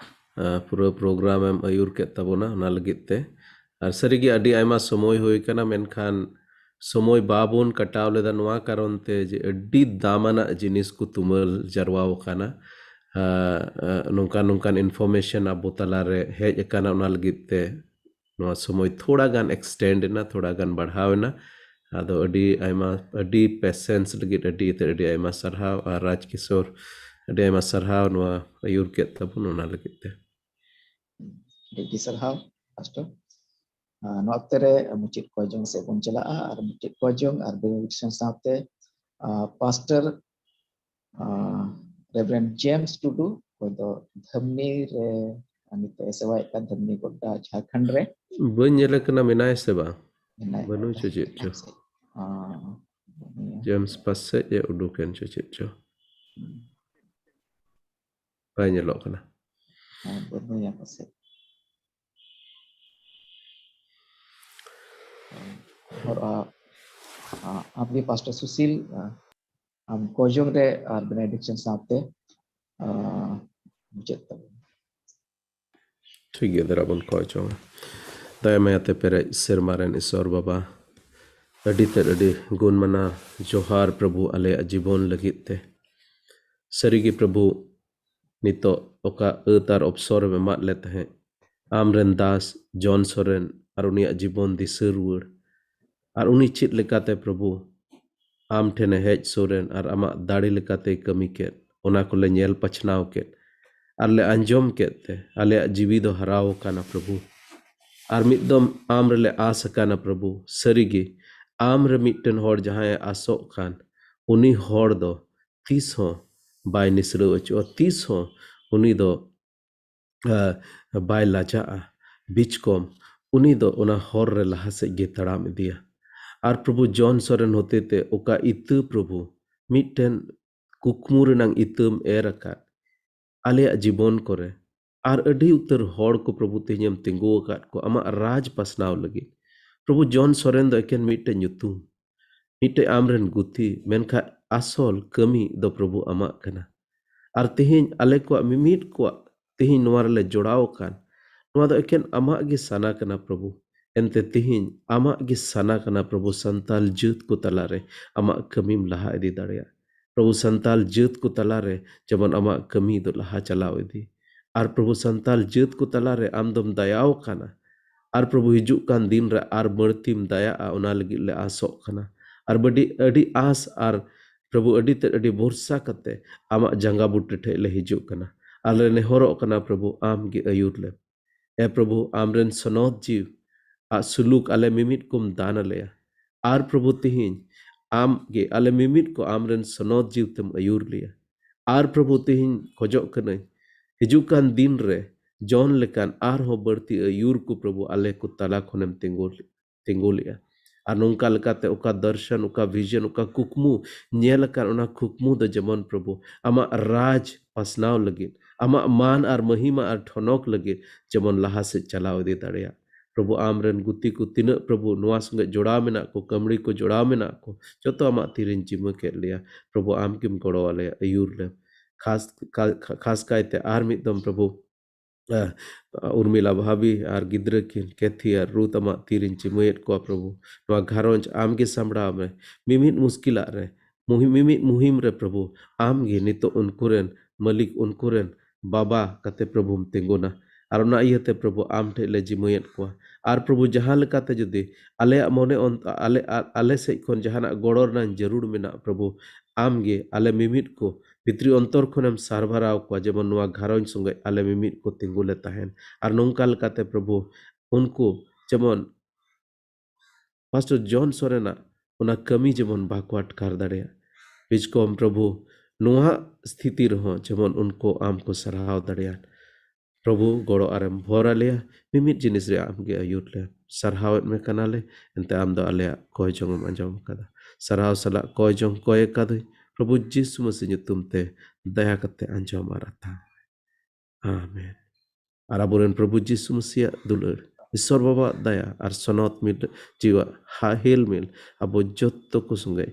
ᱟᱨ, ᱯᱩᱨᱟᱹ ᱯᱨᱳᱜᱨᱟᱢ ᱮᱢ ᱟᱹᱭᱩᱨ ᱠᱮᱫ ᱛᱟᱵᱚᱱᱟ, ᱚᱱᱟ ᱞᱟᱹᱜᱤᱫ ᱛᱮ᱾ ᱟᱨ ᱥᱟᱹᱨᱤᱜᱮ ᱟᱹᱰᱤ ᱟᱭᱢᱟ ᱥᱚᱢᱚᱭ ᱦᱩᱭ ᱠᱟᱱᱟ, ᱢᱮᱱᱠᱷᱟᱱ ᱥᱚᱢᱚᱭ ᱵᱟᱵᱚᱱ ᱠᱟᱴᱟᱣ ᱞᱮᱫᱟ ᱱᱚᱣᱟ ᱠᱟᱨᱚᱱ ᱛᱮ ᱡᱮ ᱟᱹᱰᱤ ᱫᱟᱢᱟᱱᱟᱜ ᱡᱤᱱᱤᱥ ᱠᱚ ᱛᱩᱢᱟᱹᱞ ᱡᱟᱨᱣᱟᱣ ᱟᱠᱟᱱᱟ᱾ ᱟᱨ, ᱟᱨ, ᱱᱚᱝᱠᱟᱱ ᱱᱚᱝᱠᱟᱱ information ᱟᱵᱚ ᱛᱟᱞᱟᱨᱮ ᱦᱮᱡ ᱟᱠᱟᱱᱟ, ᱚᱱᱟ ᱞᱟᱹᱜᱤᱫ ᱛᱮ ᱱᱚᱣᱟ ᱥᱚᱢᱚᱭ ᱛᱷᱚᱲᱟ ᱜᱟᱱ extend ᱮᱱᱟ, ᱛᱷᱚᱲᱟ ᱜᱟᱱ ᱵᱟᱲᱦᱟᱣ ᱮᱱᱟ᱾ ᱟᱫᱚ ᱟᱹᱰᱤ ᱟᱭᱢᱟ, ᱟᱹᱰᱤ patience ᱞᱟᱹᱜᱤᱫ ᱟᱹᱰᱤ ᱛᱮ ᱟᱹᱰᱤ ᱟᱭᱢᱟ ᱥᱟᱨᱦᱟᱣ, ᱟᱨ ᱨᱟᱡᱽ ᱠᱤᱥᱳᱨ ᱟᱹᱰᱤ ᱟᱭᱢᱟ ᱥᱟᱨᱦᱟᱣ ᱱᱚᱣᱟ ᱟᱹᱭᱩᱨ ᱠᱮᱫ ᱛᱟᱵᱚᱱ ᱚᱱᱟ ᱞᱟᱹᱜᱤᱫ ᱛᱮ᱾ ᱟᱹᱰᱤ ᱟᱹᱰᱤ ᱥᱟᱨᱦᱟᱣ ᱯᱟᱥᱴᱚᱨ᱾ ᱟᱨ ᱱᱚᱣᱟ ᱚᱠᱛᱮ ᱨᱮ ᱢᱩᱪᱟᱹᱫ ᱠᱚᱭᱡᱚᱝ ᱥᱮᱫ ᱵᱚᱱ ᱪᱟᱞᱟᱜᱼᱟ ᱟᱨ ᱢᱩᱪᱟᱹᱫ ᱠᱚᱭᱡᱚᱝ ᱟᱨ benediction ᱥᱟᱶᱛᱮ, ᱟᱨ, ᱯᱟᱥᱴᱚᱨ, ᱟᱨ, ᱨᱮᱵᱷᱨᱮᱱᱰ ᱡᱮᱢᱥ ᱴᱩᱰᱩ, ᱚᱠᱚᱭ ᱫᱚ ᱫᱷᱟᱢᱱᱤ ᱨᱮ ᱱᱤᱛᱚᱜ ᱮ ᱥᱮᱵᱟᱭᱮᱫ ᱠᱟᱱ, ᱫᱷᱟᱢᱱᱤ ᱜᱚᱰᱰᱟ, ᱡᱷᱟᱲᱠᱷᱚᱸᱰ ᱨᱮ᱾ ᱵᱟᱹᱧ ᱧᱮᱞᱮ ᱠᱟᱱᱟ, ᱢᱮᱱᱟᱭᱟ ᱥᱮ ᱵᱟᱝ? ᱢᱮᱱᱟᱭ ᱵᱟᱹᱱᱩᱭ ᱠᱟᱱ ᱪᱚ ᱪᱮᱫ ᱪᱚ᱾ ᱜᱮᱭᱟ᱾ ᱟᱨ ᱩᱱᱤ ᱡᱮᱢᱥ ᱯᱟᱥᱮᱡ ᱮ ᱩᱰᱩᱠᱮᱱ ᱪᱚ ᱪᱮᱫ ᱪᱚ᱾ ᱵᱟᱭ ᱧᱮᱞᱚᱜ ᱠᱟᱱᱟ᱾ ᱦᱮᱸ, ᱵᱟᱹᱱᱩᱭᱟ ᱯᱟᱥᱮᱡ᱾ ᱟᱨ, ᱟ, ᱟ, ᱟᱢᱜᱮ ᱯᱟᱥᱴᱚᱨ ᱥᱩᱥᱤᱞ, ᱟ, ᱟᱢ ᱠᱚᱡᱚᱝ ᱨᱮ ᱟᱨ ᱵᱮᱱᱮᱰᱤᱠᱥᱚᱱ ᱥᱟᱶᱛᱮ, ᱟ, ᱢᱩᱪᱟᱹᱫ ᱛᱟᱵᱚᱱ᱾ ᱴᱷᱤᱠ ᱜᱮᱭᱟ, ᱫᱮᱞᱟ ᱵᱚᱱ ᱠᱚᱭ ᱪᱚᱝᱟ᱾ ᱫᱟᱭᱟ ᱢᱟᱭᱟᱛᱮ ᱯᱮᱨᱮᱡ ᱥᱮᱨᱢᱟ ᱨᱮᱱ ᱤᱥᱚᱨ ᱵᱟᱵᱟ, ᱟᱹᱰᱤ ᱛᱮᱫ ᱟᱹᱰᱤ ᱜᱩᱱ ᱢᱟᱱᱟ ᱡᱚᱦᱟᱨ ᱯᱨᱚᱵᱷᱩ ᱟᱞᱮᱭᱟᱜ ᱡᱤᱵᱚᱱ ᱞᱟᱹᱜᱤᱫ ᱛᱮ᱾ ᱥᱟᱹᱨᱤᱜᱮ ᱯᱨᱚᱵᱷᱩ, ᱱᱤᱛᱚᱜ ᱚᱠᱟ ᱟᱹᱛ ᱟᱨ ᱚᱯᱥᱚᱨ ᱮᱢ ᱮᱢᱟᱫ ᱞᱮ ᱛᱟᱦᱮᱸᱫ, ᱟᱢᱨᱮᱱ ᱫᱟᱥ ᱡᱚᱱ ᱥᱚᱨᱮᱱ ᱟᱨ ᱩᱱᱤᱭᱟᱜ ᱡᱤᱵᱚᱱ ᱫᱤᱥᱟᱹ ᱨᱩᱣᱟᱹᱲ, ᱟᱨ ᱩᱱᱤ ᱪᱮᱫ ᱞᱮᱠᱟᱛᱮ ᱯᱨᱚᱵᱷᱩ ᱟᱢ ᱴᱷᱮᱱᱮ ᱦᱮᱡ ᱥᱩᱨ ᱮᱱ ᱟᱨ ᱟᱢᱟᱜ ᱫᱟᱲᱮ ᱞᱮᱠᱟᱛᱮᱭ ᱠᱟᱹᱢᱤ ᱠᱮᱫ, ᱚᱱᱟ ᱠᱚᱞᱮ ᱧᱮᱞ ᱯᱟᱪᱷᱱᱟᱣ ᱠᱮᱫ ᱟᱨ ᱞᱮ ᱟᱸᱡᱚᱢ ᱠᱮᱫ ᱛᱮ ᱟᱞᱮᱭᱟᱜ ᱡᱤᱣᱤ ᱫᱚ ᱦᱟᱨᱟᱣ ᱟᱠᱟᱱᱟ ᱯᱨᱚᱵᱷᱩ᱾ ᱟᱨ ᱢᱤᱫ ᱫᱚᱢ ᱟᱢ ᱨᱮᱞᱮ ᱟᱥ ᱟᱠᱟᱱᱟ ᱯᱨᱚᱵᱷᱩ᱾ ᱥᱟᱹᱨᱤᱜᱮ ᱟᱢ ᱨᱮ ᱢᱤᱫᱴᱮᱱ ᱦᱚᱲ ᱡᱟᱦᱟᱸᱭᱮ ᱟᱥᱚᱜ ᱠᱷᱟᱱ, ᱩᱱᱤ ᱦᱚᱲ ᱫᱚ ᱛᱤᱥ ᱦᱚᱸ ᱵᱟᱭ ᱱᱤᱥᱲᱟᱹᱣ ᱦᱚᱪᱚᱜᱼᱟ, ᱛᱤᱥ ᱦᱚᱸ ᱩᱱᱤ ᱫᱚ, ᱟ, ᱵᱟᱭ ᱞᱟᱡᱟᱜᱼᱟ᱾ ᱵᱤᱪᱠᱚᱢ ᱩᱱᱤ ᱫᱚ ᱚᱱᱟ ᱦᱚᱨ ᱨᱮ ᱞᱟᱦᱟ ᱥᱮᱫ ᱜᱮ ᱛᱟᱲᱟᱢ ᱤᱫᱤᱭᱟ᱾ ᱟᱨ ᱯᱨᱚᱵᱷᱩ ᱡᱚᱱ ᱥᱚᱨᱮᱱ ᱦᱚᱛᱮᱛᱮ ᱚᱠᱟ ᱤᱛᱟᱹ ᱯᱨᱚᱵᱷᱩ ᱢᱤᱫᱴᱮᱱ ᱠᱩᱠᱢᱩ ᱨᱮᱱᱟᱝ ᱤᱛᱟᱹᱢ ᱮᱨ ᱟᱠᱟᱫ, ᱟᱞᱮᱭᱟᱜ ᱡᱤᱵᱚᱱ ᱠᱚᱨᱮ ᱟᱨ ᱟᱹᱰᱤ ᱩᱛᱟᱹᱨ ᱦᱚᱲ ᱠᱚ ᱯᱨᱚᱵᱷᱩ ᱛᱮᱦᱮᱧᱮᱢ ᱛᱤᱸᱜᱩ ᱟᱠᱟᱫ ᱠᱚ ᱟᱢᱟᱜ ᱨᱟᱡᱽ ᱯᱟᱥᱱᱟᱣ ᱞᱟᱹᱜᱤᱫ᱾ ᱯᱨᱚᱵᱷᱩ ᱡᱚᱱ ᱥᱚᱨᱮᱱ ᱫᱚ ᱮᱠᱮᱱ ᱢᱤᱫᱴᱮᱱ ᱧᱩᱛᱩᱢ, ᱢᱤᱫᱴᱮᱡ ᱟᱢᱨᱮᱱ ᱜᱩᱛᱤ, ᱢᱮᱱᱠᱷᱟᱱ ᱟᱥᱚᱞ ᱠᱟᱹᱢᱤ ᱫᱚ ᱯᱨᱚᱵᱷᱩ ᱟᱢᱟᱜ ᱠᱟᱱᱟ᱾ ᱟᱨ ᱛᱮᱦᱮᱧ ᱟᱞᱮ ᱠᱚᱣᱟᱜ ᱢᱤᱢᱤᱫ ᱠᱚᱣᱟᱜ ᱛᱮᱦᱮᱧ ᱱᱚᱣᱟ ᱨᱮᱞᱮ ᱡᱚᱲᱟᱣ ᱟᱠᱟᱱ, ᱱᱚᱣᱟ ᱫᱚ ᱮᱠᱮᱱ ᱟᱢᱟᱜ ᱜᱮ ᱥᱟᱱᱟ ᱠᱟᱱᱟ ᱯᱨᱚᱵᱷᱩ᱾ ᱮᱱᱛᱮ ᱛᱮᱦᱮᱧ ᱟᱢᱟᱜ ᱜᱮ ᱥᱟᱱᱟ ᱠᱟᱱᱟ ᱯᱨᱚᱵᱷᱩ, ᱥᱟᱱᱛᱟᱞ ᱡᱟᱹᱛ ᱠᱚ ᱛᱟᱞᱟᱨᱮ ᱟᱢᱟᱜ ᱠᱟᱹᱢᱤᱢ ᱞᱟᱦᱟ ᱤᱫᱤ ᱫᱟᱲᱮᱭᱟᱜ᱾ ᱯᱨᱚᱵᱷᱩ, ᱥᱟᱱᱛᱟᱞ ᱡᱟᱹᱛ ᱠᱚ ᱛᱟᱞᱟᱨᱮ ᱡᱮᱢᱚᱱ ᱟᱢᱟᱜ ᱠᱟᱹᱢᱤ ᱫᱚ ᱞᱟᱦᱟ ᱪᱟᱞᱟᱣ ᱤᱫᱤ᱾ ᱟᱨ ᱯᱨᱚᱵᱷᱩ, ᱥᱟᱱᱛᱟᱞ ᱡᱟᱹᱛ ᱠᱚ ᱛᱟᱞᱟᱨᱮ ᱟᱢ ᱫᱚᱢ ᱫᱟᱭᱟᱣ ᱠᱟᱱᱟ᱾ ᱟᱨ ᱯᱨᱚᱵᱷᱩ, ᱦᱤᱡᱩᱜ ᱠᱟᱱ ᱫᱤᱱ ᱨᱮ ᱟᱨ ᱵᱟᱹᱲᱛᱤᱢ ᱫᱟᱭᱟᱜᱼᱟ, ᱚᱱᱟ ᱞᱟᱹᱜᱤᱫ ᱞᱮ ᱟᱥᱚᱜ ᱠᱟᱱᱟ᱾ ᱟᱨ ᱵᱟᱹᱰᱤ ᱟᱹᱰᱤ ᱟᱸᱥ ᱟᱨ ᱯᱨᱚᱵᱷᱩ, ᱟᱹᱰᱤ ᱛᱮᱫ ᱟᱹᱰᱤ ᱵᱷᱚᱨᱥᱟ ᱠᱟᱛᱮ ᱟᱢᱟᱜ ᱡᱟᱸᱜᱟ ᱵᱩᱴᱟᱹ ᱴᱷᱮᱡ ᱞᱮ ᱦᱤᱡᱩᱜ ᱠᱟᱱᱟ᱾ ᱟᱨ ᱞᱮ ᱱᱮᱦᱚᱨᱚᱜ ᱠᱟᱱᱟ ᱯᱨᱚᱵᱷᱩ, ᱟᱢ ᱜᱮ ᱟᱹᱭᱩᱨ ᱞᱮᱢ᱾ ᱮ ᱯᱨᱚᱵᱷᱩ, ᱟᱢᱨᱮᱱ ᱥᱚᱱᱚᱛ ᱡᱤᱣᱤ ᱟᱜ ᱥᱩᱞᱩᱠ ᱟᱞᱮ ᱢᱤᱢᱤᱫ ᱠᱚᱢ ᱫᱟᱱ ᱟᱞᱮᱭᱟ᱾ ᱟᱨ ᱯᱨᱚᱵᱷᱩ, ᱛᱤᱦᱤᱧ ᱟᱢ ᱜᱮ ᱟᱞᱮ ᱢᱤᱢᱤᱫ ᱠᱚ ᱟᱢᱨᱮᱱ ᱥᱚᱱᱚᱛ ᱡᱤᱣᱤ ᱛᱮᱢ ᱟᱹᱭᱩᱨ ᱞᱮᱭᱟ᱾ ᱟᱨ ᱯᱨᱚᱵᱷᱩ, ᱛᱤᱦᱤᱧ ᱠᱷᱚᱡᱚᱜ ᱠᱟᱹᱱᱟᱹᱧ, ᱦᱤᱡᱩᱜ ᱠᱟᱱ ᱫᱤᱱ ᱨᱮ ᱡᱚᱱ ᱞᱮᱠᱟᱱ ᱟᱨᱦᱚᱸ ᱵᱟᱹᱲᱛᱤ ᱟᱹᱭᱩᱨ ᱠᱚ ᱯᱨᱚᱵᱷᱩ ᱟᱞᱮ ᱠᱚ ᱛᱟᱞᱟ ᱠᱷᱚᱱᱮᱢ ᱛᱤᱸᱜᱩ, ᱛᱤᱸᱜᱩ ᱞᱮᱜᱼᱟ᱾ ᱟᱨ ᱱᱚᱝᱠᱟ ᱞᱮᱠᱟᱛᱮ ᱚᱠᱟ ᱫᱚᱨᱥᱚᱱ, ᱚᱠᱟ vision, ᱚᱠᱟ ᱠᱩᱠᱢᱩ ᱧᱮᱞ ᱟᱠᱟᱱ, ᱚᱱᱟ ᱠᱩᱠᱢᱩ ᱫᱚ ᱡᱮᱢᱚᱱ ᱯᱨᱚᱵᱷᱩ ᱟᱢᱟᱜ ᱨᱟᱡᱽ ᱯᱟᱥᱱᱟᱣ ᱞᱟᱹᱜᱤᱫ, ᱟᱢᱟᱜ ᱢᱟᱱ ᱟᱨ ᱢᱟᱹᱦᱤᱢᱟ ᱟᱨ ᱴᱷᱚᱱᱚᱠ ᱞᱟᱹᱜᱤᱫ ᱡᱮᱢᱚᱱ ᱞᱟᱦᱟ ᱥᱮᱫ ᱪᱟᱞᱟᱣ ᱤᱫᱤ ᱫᱟᱲᱮᱭᱟᱜ᱾ ᱯᱨᱚᱵᱷᱩ, ᱟᱢ ᱨᱮᱱ ᱜᱩᱛᱤ ᱠᱚ ᱛᱤᱱᱟᱹᱜ ᱯᱨᱚᱵᱷᱩ ᱱᱚᱣᱟ ᱥᱚᱸᱜᱮ ᱡᱚᱲᱟᱣ ᱢᱮᱱᱟᱜ ᱠᱚ, ᱠᱟᱹᱢᱲᱤ ᱠᱚ ᱡᱚᱲᱟᱣ ᱢᱮᱱᱟᱜ ᱠᱚ, ᱡᱚᱛᱚ ᱟᱢᱟᱜ ᱛᱤᱨᱮᱧ ᱡᱤᱢᱟᱹ ᱠᱮᱫ ᱞᱮᱭᱟ᱾ ᱯᱨᱚᱵᱷᱩ, ᱟᱢ ᱜᱮᱢ ᱜᱚᱲᱚ ᱟᱞᱮᱭᱟ, ᱟᱹᱭᱩᱨ ᱞᱮᱢ᱾ ᱠᱷᱟᱥ, ᱠᱷᱟ-, ᱠᱷᱟ-, ᱠᱷᱟᱥ ᱠᱟᱭᱛᱮ ᱟᱨ ᱢᱤᱫ ᱫᱚᱢ ᱯᱨᱚᱵᱷᱩ, ᱟᱦ, ᱩᱨᱢᱤᱞᱟ ᱵᱷᱟᱵᱤ ᱟᱨ ᱜᱤᱫᱽᱨᱟᱹ ᱠᱤᱱ ᱠᱮᱛᱷᱤ ᱟᱨ ᱨᱩᱛ ᱟᱢᱟᱜ ᱛᱤᱨᱤᱧ ᱡᱤᱢᱟᱹᱭᱮᱫ ᱠᱚᱣᱟ ᱯᱨᱚᱵᱷᱩ᱾ ᱱᱚᱣᱟ ᱜᱷᱟᱨᱚᱸᱡᱽ ᱟᱢ ᱜᱮ ᱥᱟᱢᱵᱲᱟᱣ ᱢᱮ᱾ ᱢᱤᱢᱤᱫ ᱢᱩᱥᱠᱤᱞᱟᱜ ᱨᱮ, ᱢᱩᱦᱤᱢ, ᱢᱤᱢᱤᱫ ᱢᱩᱦᱤᱢ ᱨᱮ ᱯᱨᱚᱵᱷᱩ, ᱟᱢ ᱜᱮ ᱱᱤᱛᱚᱜ ᱩᱱᱠᱩ ᱨᱮᱱ ᱢᱟᱹᱞᱤᱠ, ᱩᱱᱠᱩ ᱨᱮᱱ ᱵᱟᱵᱟ ᱠᱟᱛᱮ ᱯᱨᱚᱵᱷᱩᱢ ᱛᱤᱸᱜᱩᱱᱟ᱾ ᱟᱨ ᱚᱱᱟ ᱤᱭᱟᱹᱛᱮ ᱯᱨᱚᱵᱷᱩ ᱟᱢ ᱴᱷᱮᱡ ᱞᱮ ᱡᱤᱢᱟᱹᱭᱮᱫ ᱠᱚᱣᱟ᱾ ᱟᱨ ᱯᱨᱚᱵᱷᱩ ᱡᱟᱦᱟᱸ ᱞᱮᱠᱟᱛᱮ ᱡᱩᱫᱤ ᱟᱞᱮᱭᱟᱜ ᱢᱚᱱᱮ ᱚᱱ-, ᱟᱞᱮ, ᱟ-, ᱟᱞᱮ ᱥᱮᱫ ᱠᱷᱚᱱ ᱡᱟᱦᱟᱱᱟᱜ ᱜᱚᱲᱚ ᱨᱮᱱᱟᱜ ᱡᱟᱹᱨᱩᱲ ᱢᱮᱱᱟᱜ ᱯᱨᱚᱵᱷᱩ, ᱟᱢ ᱜᱮ ᱟᱞᱮ ᱢᱤᱢᱤᱫ ᱠᱚ ᱵᱷᱤᱛᱨᱤ ᱚᱱᱛᱚᱨ ᱠᱷᱚᱱᱮᱢ ᱥᱟᱨᱵᱷᱟᱨᱟᱣ ᱠᱚᱣᱟ, ᱡᱮᱢᱚᱱ ᱱᱚᱣᱟ ᱜᱷᱟᱨᱚᱸᱡᱽ ᱥᱚᱸᱜᱮ ᱟᱞᱮ ᱢᱤᱢᱤᱫ ᱠᱚ ᱛᱤᱸᱜᱩ ᱞᱮ ᱛᱟᱦᱮᱱ᱾ ᱟᱨ ᱱᱚᱝᱠᱟ ᱞᱮᱠᱟᱛᱮ ᱯᱨᱚᱵᱷᱩ ᱩᱱᱠᱩ ᱡᱮᱢᱚᱱ ᱯᱟᱥᱴᱚᱨ ᱡᱚᱱ ᱥᱚᱨᱮᱱᱟᱜ ᱚᱱᱟ ᱠᱟᱹᱢᱤ ᱡᱮᱢᱚᱱ ᱵᱟᱠᱚ ᱟᱴᱠᱟᱨ ᱫᱟᱲᱮᱭᱟᱜ᱾ ᱵᱤᱪᱠᱚᱢ ᱯᱨᱚᱵᱷᱩ, ᱱᱚᱣᱟ ᱥᱛᱷᱤᱛᱤ ᱨᱮᱦᱚᱸ ᱡᱮᱢᱚᱱ ᱩᱱᱠᱩ ᱟᱢ ᱠᱚ ᱥᱟᱨᱦᱟᱣ ᱫᱟᱲᱮᱭᱟᱜ᱾ ᱯᱨᱚᱵᱷᱩ, ᱜᱚᱲᱚ ᱟᱨᱮᱢ ᱵᱷᱚᱨ ᱟᱞᱮᱭᱟ, ᱢᱤᱢᱤᱫ ᱡᱤᱱᱤᱥ ᱨᱮ ᱟᱢᱜᱮ ᱟᱹᱭᱩᱨ ᱞᱮᱢ᱾ ᱥᱟᱨᱦᱟᱣᱮᱫ ᱢᱮ ᱠᱟᱱᱟᱞᱮ, ᱮᱱᱛᱮ ᱟᱢ ᱫᱚ ᱟᱞᱮᱭᱟᱜ ᱠᱚᱭ ᱡᱚᱝ ᱮᱢ ᱟᱸᱡᱚᱢ ᱟᱠᱟᱫᱟ᱾ ᱥᱟᱨᱦᱟᱣ ᱥᱟᱞᱟᱜ ᱠᱚᱭ ᱡᱚᱝ ᱠᱚᱭ ᱟᱠᱟᱫᱟᱹᱧ ᱯᱨᱚᱵᱷᱩ ᱡᱤᱥᱩ ᱢᱟᱹᱥᱤ ᱧᱩᱛᱩᱢ ᱛᱮ, ᱫᱟᱭᱟ ᱠᱟᱛᱮ ᱟᱸᱡᱚᱢ ᱟᱨ ᱟᱛᱟᱝ ᱢᱮ᱾ ᱟᱢᱮᱱ᱾ ᱟᱨ ᱟᱵᱚᱨᱮᱱ ᱯᱨᱚᱵᱷᱩ ᱡᱤᱥᱩ ᱢᱟᱹᱥᱤᱭᱟᱜ ᱫᱩᱞᱟᱹᱲ, ᱤᱥᱚᱨ ᱵᱟᱵᱟᱣᱟᱜ ᱫᱟᱭᱟ ᱟᱨ ᱥᱚᱱᱚᱛ ᱢᱤᱞ ᱡᱤᱣᱟᱜ ᱦᱟ-, ᱦᱮᱞ ᱢᱮᱞ ᱟᱵᱚ ᱡᱚᱛᱚ ᱠᱚ ᱥᱚᱸᱜᱮ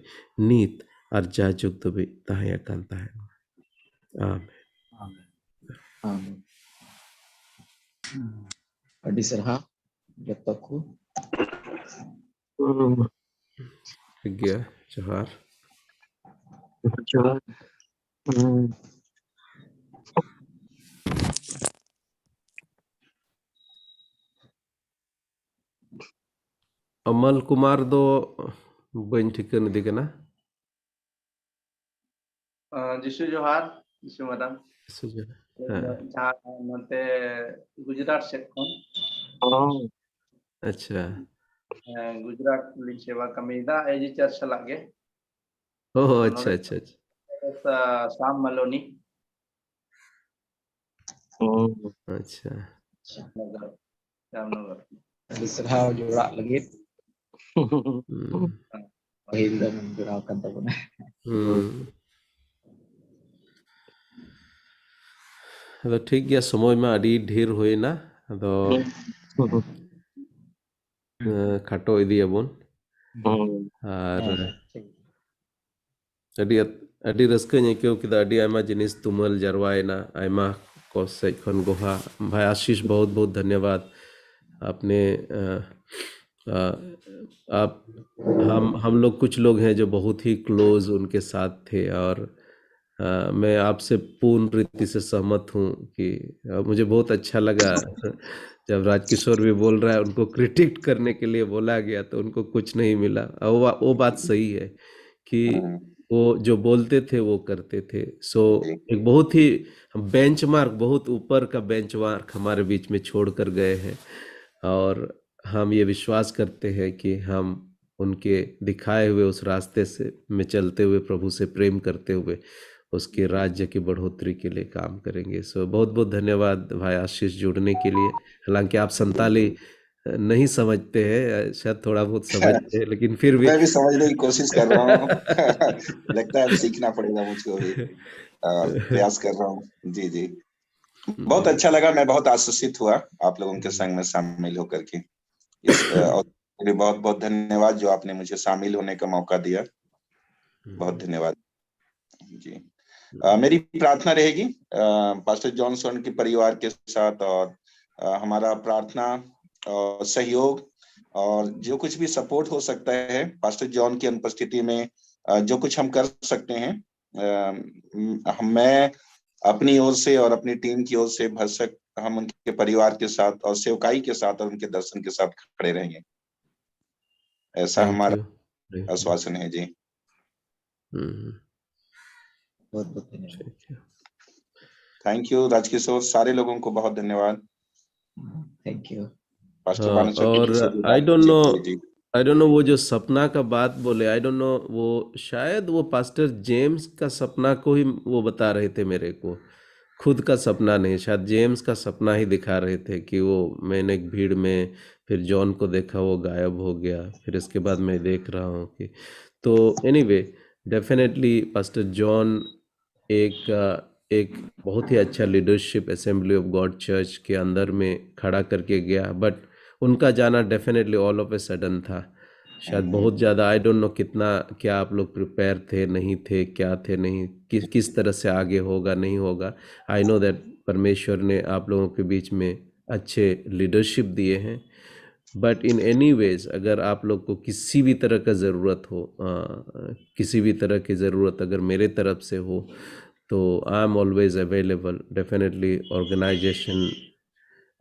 ᱱᱤᱛ ᱟᱨ ᱡᱟᱭᱡᱩᱜᱽ ᱫᱷᱟᱹᱵᱤᱡ ᱛᱟᱦᱮᱸ ᱟᱠᱟᱱ ᱛᱟᱦᱮᱸᱱ ᱢᱟ᱾ ᱟᱢᱮᱱ᱾ ᱟᱢᱮᱱ᱾ ᱟᱢᱮᱱ᱾ ᱟᱹᱰᱤ ᱥᱟᱨᱦᱟᱣ ᱡᱚᱛᱚ ᱠᱚ᱾ ᱴᱷᱤᱠ ᱜᱮᱭᱟ, ᱡᱚᱦᱟᱨ᱾ ᱡᱚᱦᱟᱨ᱾ ᱦᱩᱸ᱾ ᱟᱢᱟᱞ ᱠᱩᱢᱟᱨ ᱫᱚ ᱵᱟᱹᱧ ᱴᱷᱤᱠᱟᱹᱱ ᱤᱫᱤ ᱠᱟᱱᱟ᱾ ᱟᱸ, ᱡᱤᱥᱩ ᱡᱚᱦᱟᱨ, ᱡᱤᱥᱩ ᱢᱟᱨᱟᱝ᱾ ᱡᱤᱥᱩ ᱡᱚᱦᱟᱨ᱾ ᱦᱮᱸ᱾ ᱡᱟᱦᱟᱸ ᱱᱚᱛᱮ ᱜᱩᱡᱽᱨᱟᱴ ᱥᱮᱫ ᱠᱷᱚᱱ᱾ ᱚ, ᱟᱪᱪᱷᱟ᱾ ᱦᱮᱸ, ᱜᱩᱡᱽᱨᱟᱴ ᱞᱤᱧ ᱥᱮᱵᱟ ᱠᱟᱹᱢᱤᱭᱮᱫᱟ, ᱮᱡᱤ ᱪᱟᱨᱪ ᱥᱟᱞᱟᱜ ᱜᱮ᱾ ᱚ, ᱱᱚᱰᱮ ᱟᱪᱪᱷᱟ, ᱟᱪᱪᱷᱟ, ᱟᱪᱪᱷᱟ᱾ ᱥᱟ-, ᱥᱟᱢ ᱢᱟᱞᱚᱱᱤ᱾ ᱚ, ᱟᱪᱪᱷᱟ᱾ ᱱᱚᱜᱚᱨ, ᱨᱟᱢᱱᱚᱜᱚᱨ᱾ ᱟᱹᱰᱤ ᱥᱟᱨᱦᱟᱣ ᱡᱚᱲᱟᱜ ᱞᱟᱹᱜᱤᱫ᱾ ᱦᱩᱸ᱾ ᱯᱟᱹᱦᱤᱞ ᱫᱚ ᱢᱮᱱ ᱡᱚᱲᱟᱣ ᱠᱟᱱ ᱛᱟᱵᱚᱱᱟ᱾ ᱦᱩᱸ᱾ ᱟᱫᱚ ᱴᱷᱤᱠ ᱜᱮᱭᱟ, ᱥᱚᱢᱚᱭ ᱢᱟ ᱟᱹᱰᱤ ᱰᱷᱮᱨ ᱦᱩᱭᱱᱟ, ᱟᱫᱚ ᱦᱩᱸ᱾ ᱮᱸ, ᱠᱷᱟᱴᱚ ᱤᱫᱤᱭᱟᱵᱚᱱ᱾ ᱦᱩᱸ᱾ ᱟᱨ ᱦᱮᱸ, ᱴᱷᱤᱠ᱾ ᱟᱹᱰᱤ ᱟᱹᱰ-, ᱟᱹᱰᱤ ᱨᱟᱹᱥᱠᱟᱹᱧ ᱟᱹᱭᱠᱟᱹᱣ ᱠᱮᱫᱟ, ᱟᱹᱰᱤ ᱟᱭᱢᱟ ᱡᱤᱱᱤᱥ ᱛᱩᱢᱟᱹᱞ ᱡᱟᱨᱣᱟᱭᱮᱱᱟ, ᱟᱭᱢᱟ ᱠᱚ ᱥᱮᱡ ᱠᱷᱚᱱ ᱜᱚᱦᱟ᱾ ᱵᱷᱟᱭ ᱟᱥᱤᱥ, ᱵᱚᱦᱩᱛ ᱵᱚᱦᱩᱛ ᱫᱷᱚᱱᱭᱚᱵᱟᱫ᱾ ᱟᱯᱱᱮ, ᱟ, ᱟ, ᱟᱯ, ᱦᱟᱢ, ᱦᱟᱢ ᱞᱳᱜ ᱠᱩᱪᱷ ᱞᱳᱜ ᱦᱮᱸ ᱡᱳ ᱵᱚᱦᱩᱛ ᱦᱤ ᱠᱞᱳᱡ ᱩᱱᱠᱮ ᱥᱟᱛᱷ ᱛᱷᱮ ᱚᱨ हाँ, मैं आपसे पूर्ण रीति से सहमत हूँ कि, अ, मुझे बहुत अच्छा लगा जब राजकिशोर भी बोल रहा है, उनको क्रिटिक करने के लिए बोला गया तो उनको कुछ नहीं मिला। अ, वो, वो बात सही है कि हाँ। वो जो बोलते थे, वो करते थे। So, जी। एक बहुत ही बेंचमार्क, बहुत ऊपर का बेंचमार्क हमारे बीच में छोड़कर गए हैं और हम ये विश्वास करते हैं कि हम उनके दिखाए हुए उस रास्ते से, में चलते हुए, प्रभु से प्रेम करते हुए, उसके राज्य की बढ़ोतरी के लिए काम करेंगे। So, बहुत-बहुत धन्यवाद भाई आशीष जुड़ने के लिए। हालांकि आप संताली, अ, नहीं समझते हैं, अ, शायद थोड़ा बहुत समझते हैं, लेकिन फिर भी मैं भी समझने की कोशिश कर रहा हूँ। लगता है अब सीखना पड़ेगा मुझको भी। अ, प्रयास कर रहा हूँ। जी, जी। बहुत हम्म। अच्छा लगा, मैं बहुत आश्वासित हुआ आप लोगों के संग में शामिल होकर के। इस, अ, और बहुत, बहुत धन्यवाद जो आपने मुझे शामिल होने का मौका दिया। बहुत हम्म। धन्यवाद। जी। अ, हम्म। मेरी प्रार्थना रहेगी, अ, पास्टर जॉनसन के परिवार के साथ और, अ, हमारा प्रार्थना और सहयोग और जो कुछ भी सपोर्ट हो सकता है, पास्टर जॉन की अनुपस्थिति में, अ, जो कुछ हम कर सकते हैं, अ, म-, हम, मैं अपनी ओर से और अपनी टीम की ओर से भरसक हम उनके परिवार के साथ और सेवकाई के साथ और उनके दर्शन के साथ खड़े रहेंगे। ऐसा थैंक हमारा यू। Thank you. आश्वासन है जी। हम्म। बहुत बहुत धन्यवाद। ठीक है। थैंक यू राजकिशोर, सारे लोगों को बहुत धन्यवाद। Thank you. पास्टर हाँ, बानेश्वर की और तरफ से भी आई बात डोंट नो, जी, जी। आई डोंट नो, वो जो सपना का बात बोले, आई डोंट नो, वो शायद वो पास्टर जेम्स का सपना को ही वो बता रहे थे मेरे को। खुद का सपना नहीं, शायद जेम्स का सपना ही दिखा रहे थे कि वो, मैंने एक भीड़ में फिर जॉन को देखा, वो गायब हो गया, फिर इसके बाद मैं देख रहा हूँ कि, तो एनीवे, डेफिनेटली पास्टर जॉन एक अ, एक बहुत ही अच्छा leadership assembly of God church के अंदर में खड़ा करके गया, बट उनका जाना definitely all of a sudden था। शायद बहुत ज़्यादा, आई डोंट नो कितना, क्या आप लोग प्रिपेयर थे, नहीं थे, क्या थे, नहीं, किस किस तरह से आगे होगा, नहीं होगा। आई नो दैट परमेश्वर ने आप लोगों के बीच में अच्छे लीडरशिप दिए हैं, बट इन एनी वेज, अगर आप लोग को किसी भी तरह का ज़रूरत हो, अ, किसी भी तरह की ज़रूरत अगर मेरे तरफ से हो, तो I am always available. Definitely organization,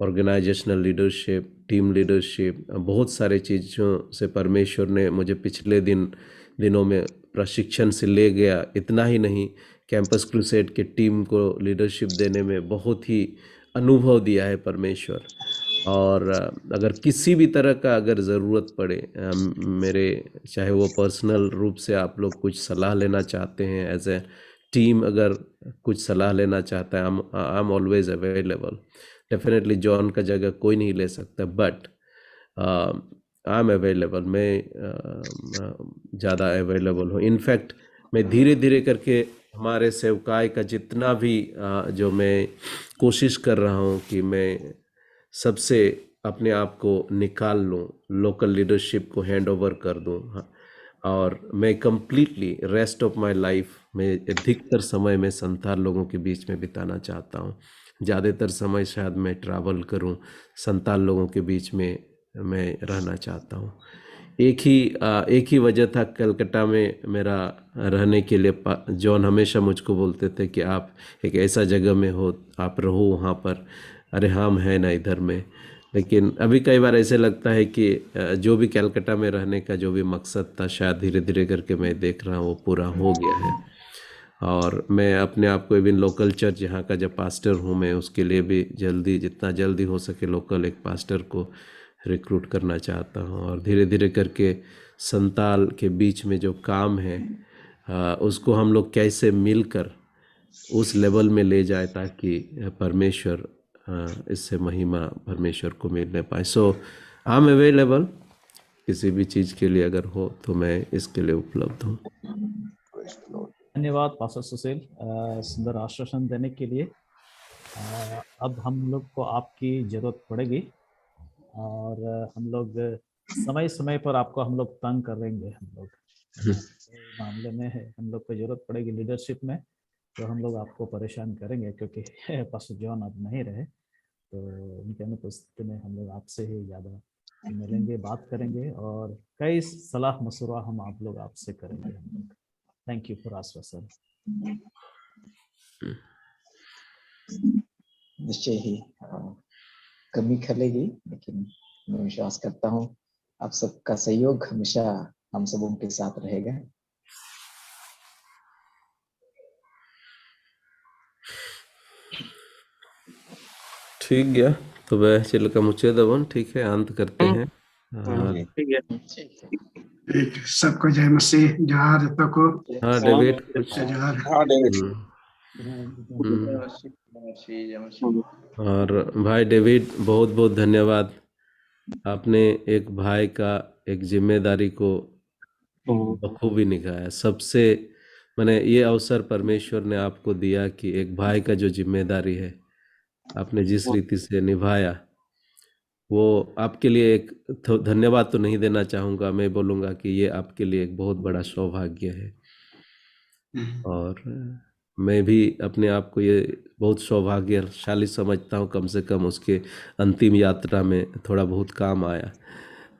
organizational leadership, team leadership, बहुत सारे चीज़ों से परमेश्वर ने मुझे पिछले दिन दिनों में प्रशिक्षण से ले गया। इतना ही नहीं, कैंपस क्रूसेड के टीम को लीडरशिप देने में बहुत ही अनुभव दिया है परमेश्वर। और अ, अगर किसी भी तरह का अगर ज़रूरत पड़े, अ, मेरे, चाहे वो पर्सनल रूप से आप लोग कुछ सलाह लेना चाहते हैं, एज ए टीम अगर कुछ सलाह लेना चाहता है, I am always available. Definitely John का जगह कोई नहीं ले सकता, बट आई एम अवेलेबल। मैं ज़्यादा अवेलेबल हूँ। इनफैक्ट मैं धीरे धीरे करके हमारे सेवकाई का जितना भी अ, जो मैं कोशिश कर रहा हूँ कि मैं सबसे अपने आप को निकाल लूँ, लोकल लीडरशिप को हैंड ओवर कर दूँ, हाँ, और मैं completely rest of my life में अधिकतर समय मैं संताल लोगों के बीच में बिताना चाहता हूँ। ज़्यादातर समय शायद मैं ट्रैवल करूँ, संताल लोगों के बीच में मैं रहना चाहता हूँ। एक ही अ, एक ही वजह था कलकत्ता में मेरा रहने के लिए। पा- जॉन हमेशा मुझको बोलते थे कि आप एक ऐसा जगह में हो, आप रहो वहाँ पर। अरे, हम हैं ना इधर में। लेकिन अभी कई बार ऐसे लगता है कि अ, जो भी कलकत्ता में रहने का जो भी मकसद था, शायद धीरे धीरे करके मैं देख रहा हूँ वो पूरा हो गया है। और मैं अपने आप को इवन लोकल चर्च जहाँ का जब पास्टर हूँ, मैं उसके लिए भी जल्दी, जितना जल्दी हो सके, लोकल एक पास्टर को रिक्रूट करना चाहता हूँ। और धीरे धीरे करके संताल के बीच में जो काम है, अ, उसको हम लोग कैसे मिलकर उस लेवल में ले जाए, ताकि परमेश्वर, अ, इससे महिमा परमेश्वर को मिलने पाए। So I am available, किसी भी चीज़ के लिए अगर हो तो मैं इसके लिए उपलब्ध हूँ। धन्यवाद पास्टर सुशील, अ, सुंदर आश्वासन देने के लिए। अ, अब हम लोग को आपकी जरूरत पड़ेगी और हम लोग समय समय पर आपको हम लोग तंग करेंगे। हम लोग मामले में है, हम लोग को जरूरत पड़ेगी लीडरशिप में, तो हम लोग आपको परेशान करेंगे, क्योंकि पास्टर जॉन अब नहीं रहे, तो उनके अनुपस्थिति में हम लोग आपसे ही ज़्यादा मिलेंगे, बात करेंगे और कई सलाह मशवरा हम आप लोग आपसे करेंगे। हम लोग थैंक यू फॉर आश्वासन। निश्चय ही अ, कमी खलेगी, लेकिन मैं विश्वास करता हूँ आप सबका सहयोग हमेशा हम सबों के साथ रहेगा। ᱴᱷᱤᱠ ᱜᱮᱭᱟ, ᱛᱚᱵᱮ ᱪᱮᱫ ᱞᱮᱠᱟ ᱢᱩᱪᱟᱹᱫ ᱟᱵᱚᱱ? ᱴᱷᱤᱠ ᱦᱮ, ᱟᱱᱛ ᱠᱟᱨᱛᱮ ᱦᱮᱸ᱾ ᱴᱷᱤᱠ ᱜᱮᱭᱟ᱾ ठीक, सबको जय मसीह, जोहार जतो को। हाँ डेविड, कुछ जोहार। हम्म। हम्म। और भाई डेविड, बहुत बहुत धन्यवाद। आपने एक भाई का एक जिम्मेदारी को बखूबी निभाया। सबसे, मैंने ये अवसर परमेश्वर ने आपको दिया कि एक भाई का जो जिम्मेदारी है, आपने जिस रीति से निभाया, वो आपके लिए एक थ-, धन्यवाद तो नहीं देना चाहूँगा, मैं बोलूँगा कि ये आपके लिए एक बहुत बड़ा सौभाग्य है। और मैं भी अपने आप को ये बहुत सौभाग्यशाली समझता हूँ, कम से कम उसके अंतिम यात्रा में थोड़ा बहुत काम आया।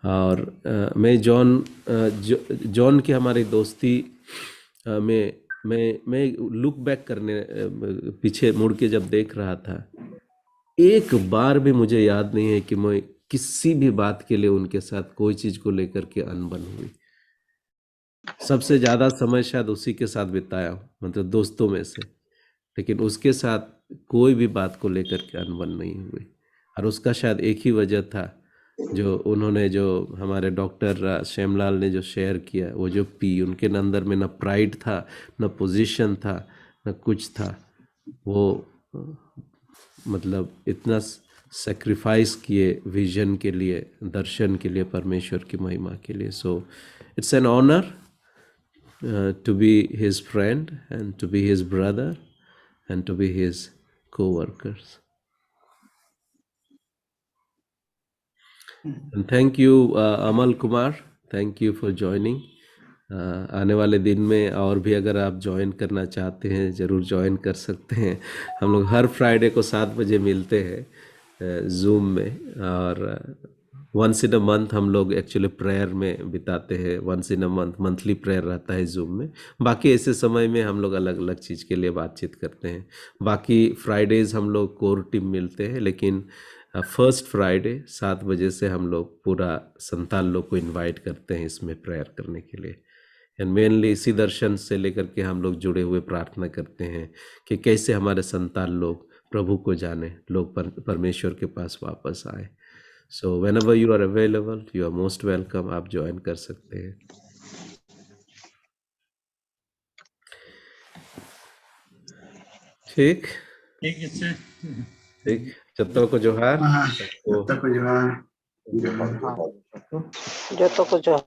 और अ, मैं जॉन, अ, जॉ-, जॉन की हमारी दोस्ती अ, में मैं मैं लुक बैक करने, अ, पीछे मुड़ के जब देख रहा था, एक बार भी मुझे याद नहीं है कि मैं किसी भी बात के लिए उनके साथ कोई चीज़ को लेकर के अनबन हुई। सबसे ज़्यादा समय शायद उसी के साथ बिताया हूँ, मतलब दोस्तों में से, लेकिन उसके साथ कोई भी बात को लेकर के अनबन नहीं हुई। और उसका शायद एक ही वजह था, जो उन्होंने, जो हमारे डॉक्टर रा-, श्यामलाल ने जो शेयर किया, वो जो पी, उनके अंदर में ना प्राइड था, ना पोजीशन था, कुछ था, वो मतलब इतना सेक्रीफाइस किए विजन के लिए, दर्शन के लिए, परमेश्वर की महिमा के लिए। So it's an honor to be his friend and to be his brother and to be his co-workers. And thank you, uh, Amal Kumar. Thank you for joining. Uh, आने वाले दिन में और भी अगर आप ज्वाइन करना चाहते हैं, ज़रूर ज्वाइन कर सकते हैं। हम लोग हर फ्राइडे को सात बजे मिलते हैं जूम में, और वंस इन अ मंथ हम लोग एक्चुअली प्रेयर में बिताते हैं। Once in a month monthly prayer रहता है जूम में। बाकी ऐसे समय में हम लोग अलग अलग चीज़ के लिए बातचीत करते हैं। बाकी फ्राइडेज हम लोग कोर टीम मिलते हैं, लेकिन फर्स्ट फ्राइडे सात बजे से हम लोग पूरा संतान लोग को इनवाइट करते हैं इसमें प्रेयर करने के लिए। एंड मेनली इसी दर्शन से लेकर के हम लोग जुड़े हुए प्रार्थना करते हैं कि कैसे हमारे संतान लोग प्रभु को जाने, लोग पर, परमेश्वर के पास वापस आए। So whenever you are available, you are most welcome. आप ज्वाइन कर सकते हैं। ठीक, ᱴᱷᱤᱠ ᱟᱪᱷᱮ᱾ ᱴᱷᱤᱠ᱾ ᱡᱚᱛᱚ ᱠᱚ ᱡᱚᱦᱟᱨ᱾ ᱡᱚᱛᱚ ᱠᱚ ᱡᱚᱦᱟᱨ᱾ ᱡᱚᱛᱚ ᱠᱚ ᱡᱚᱦᱟᱨ᱾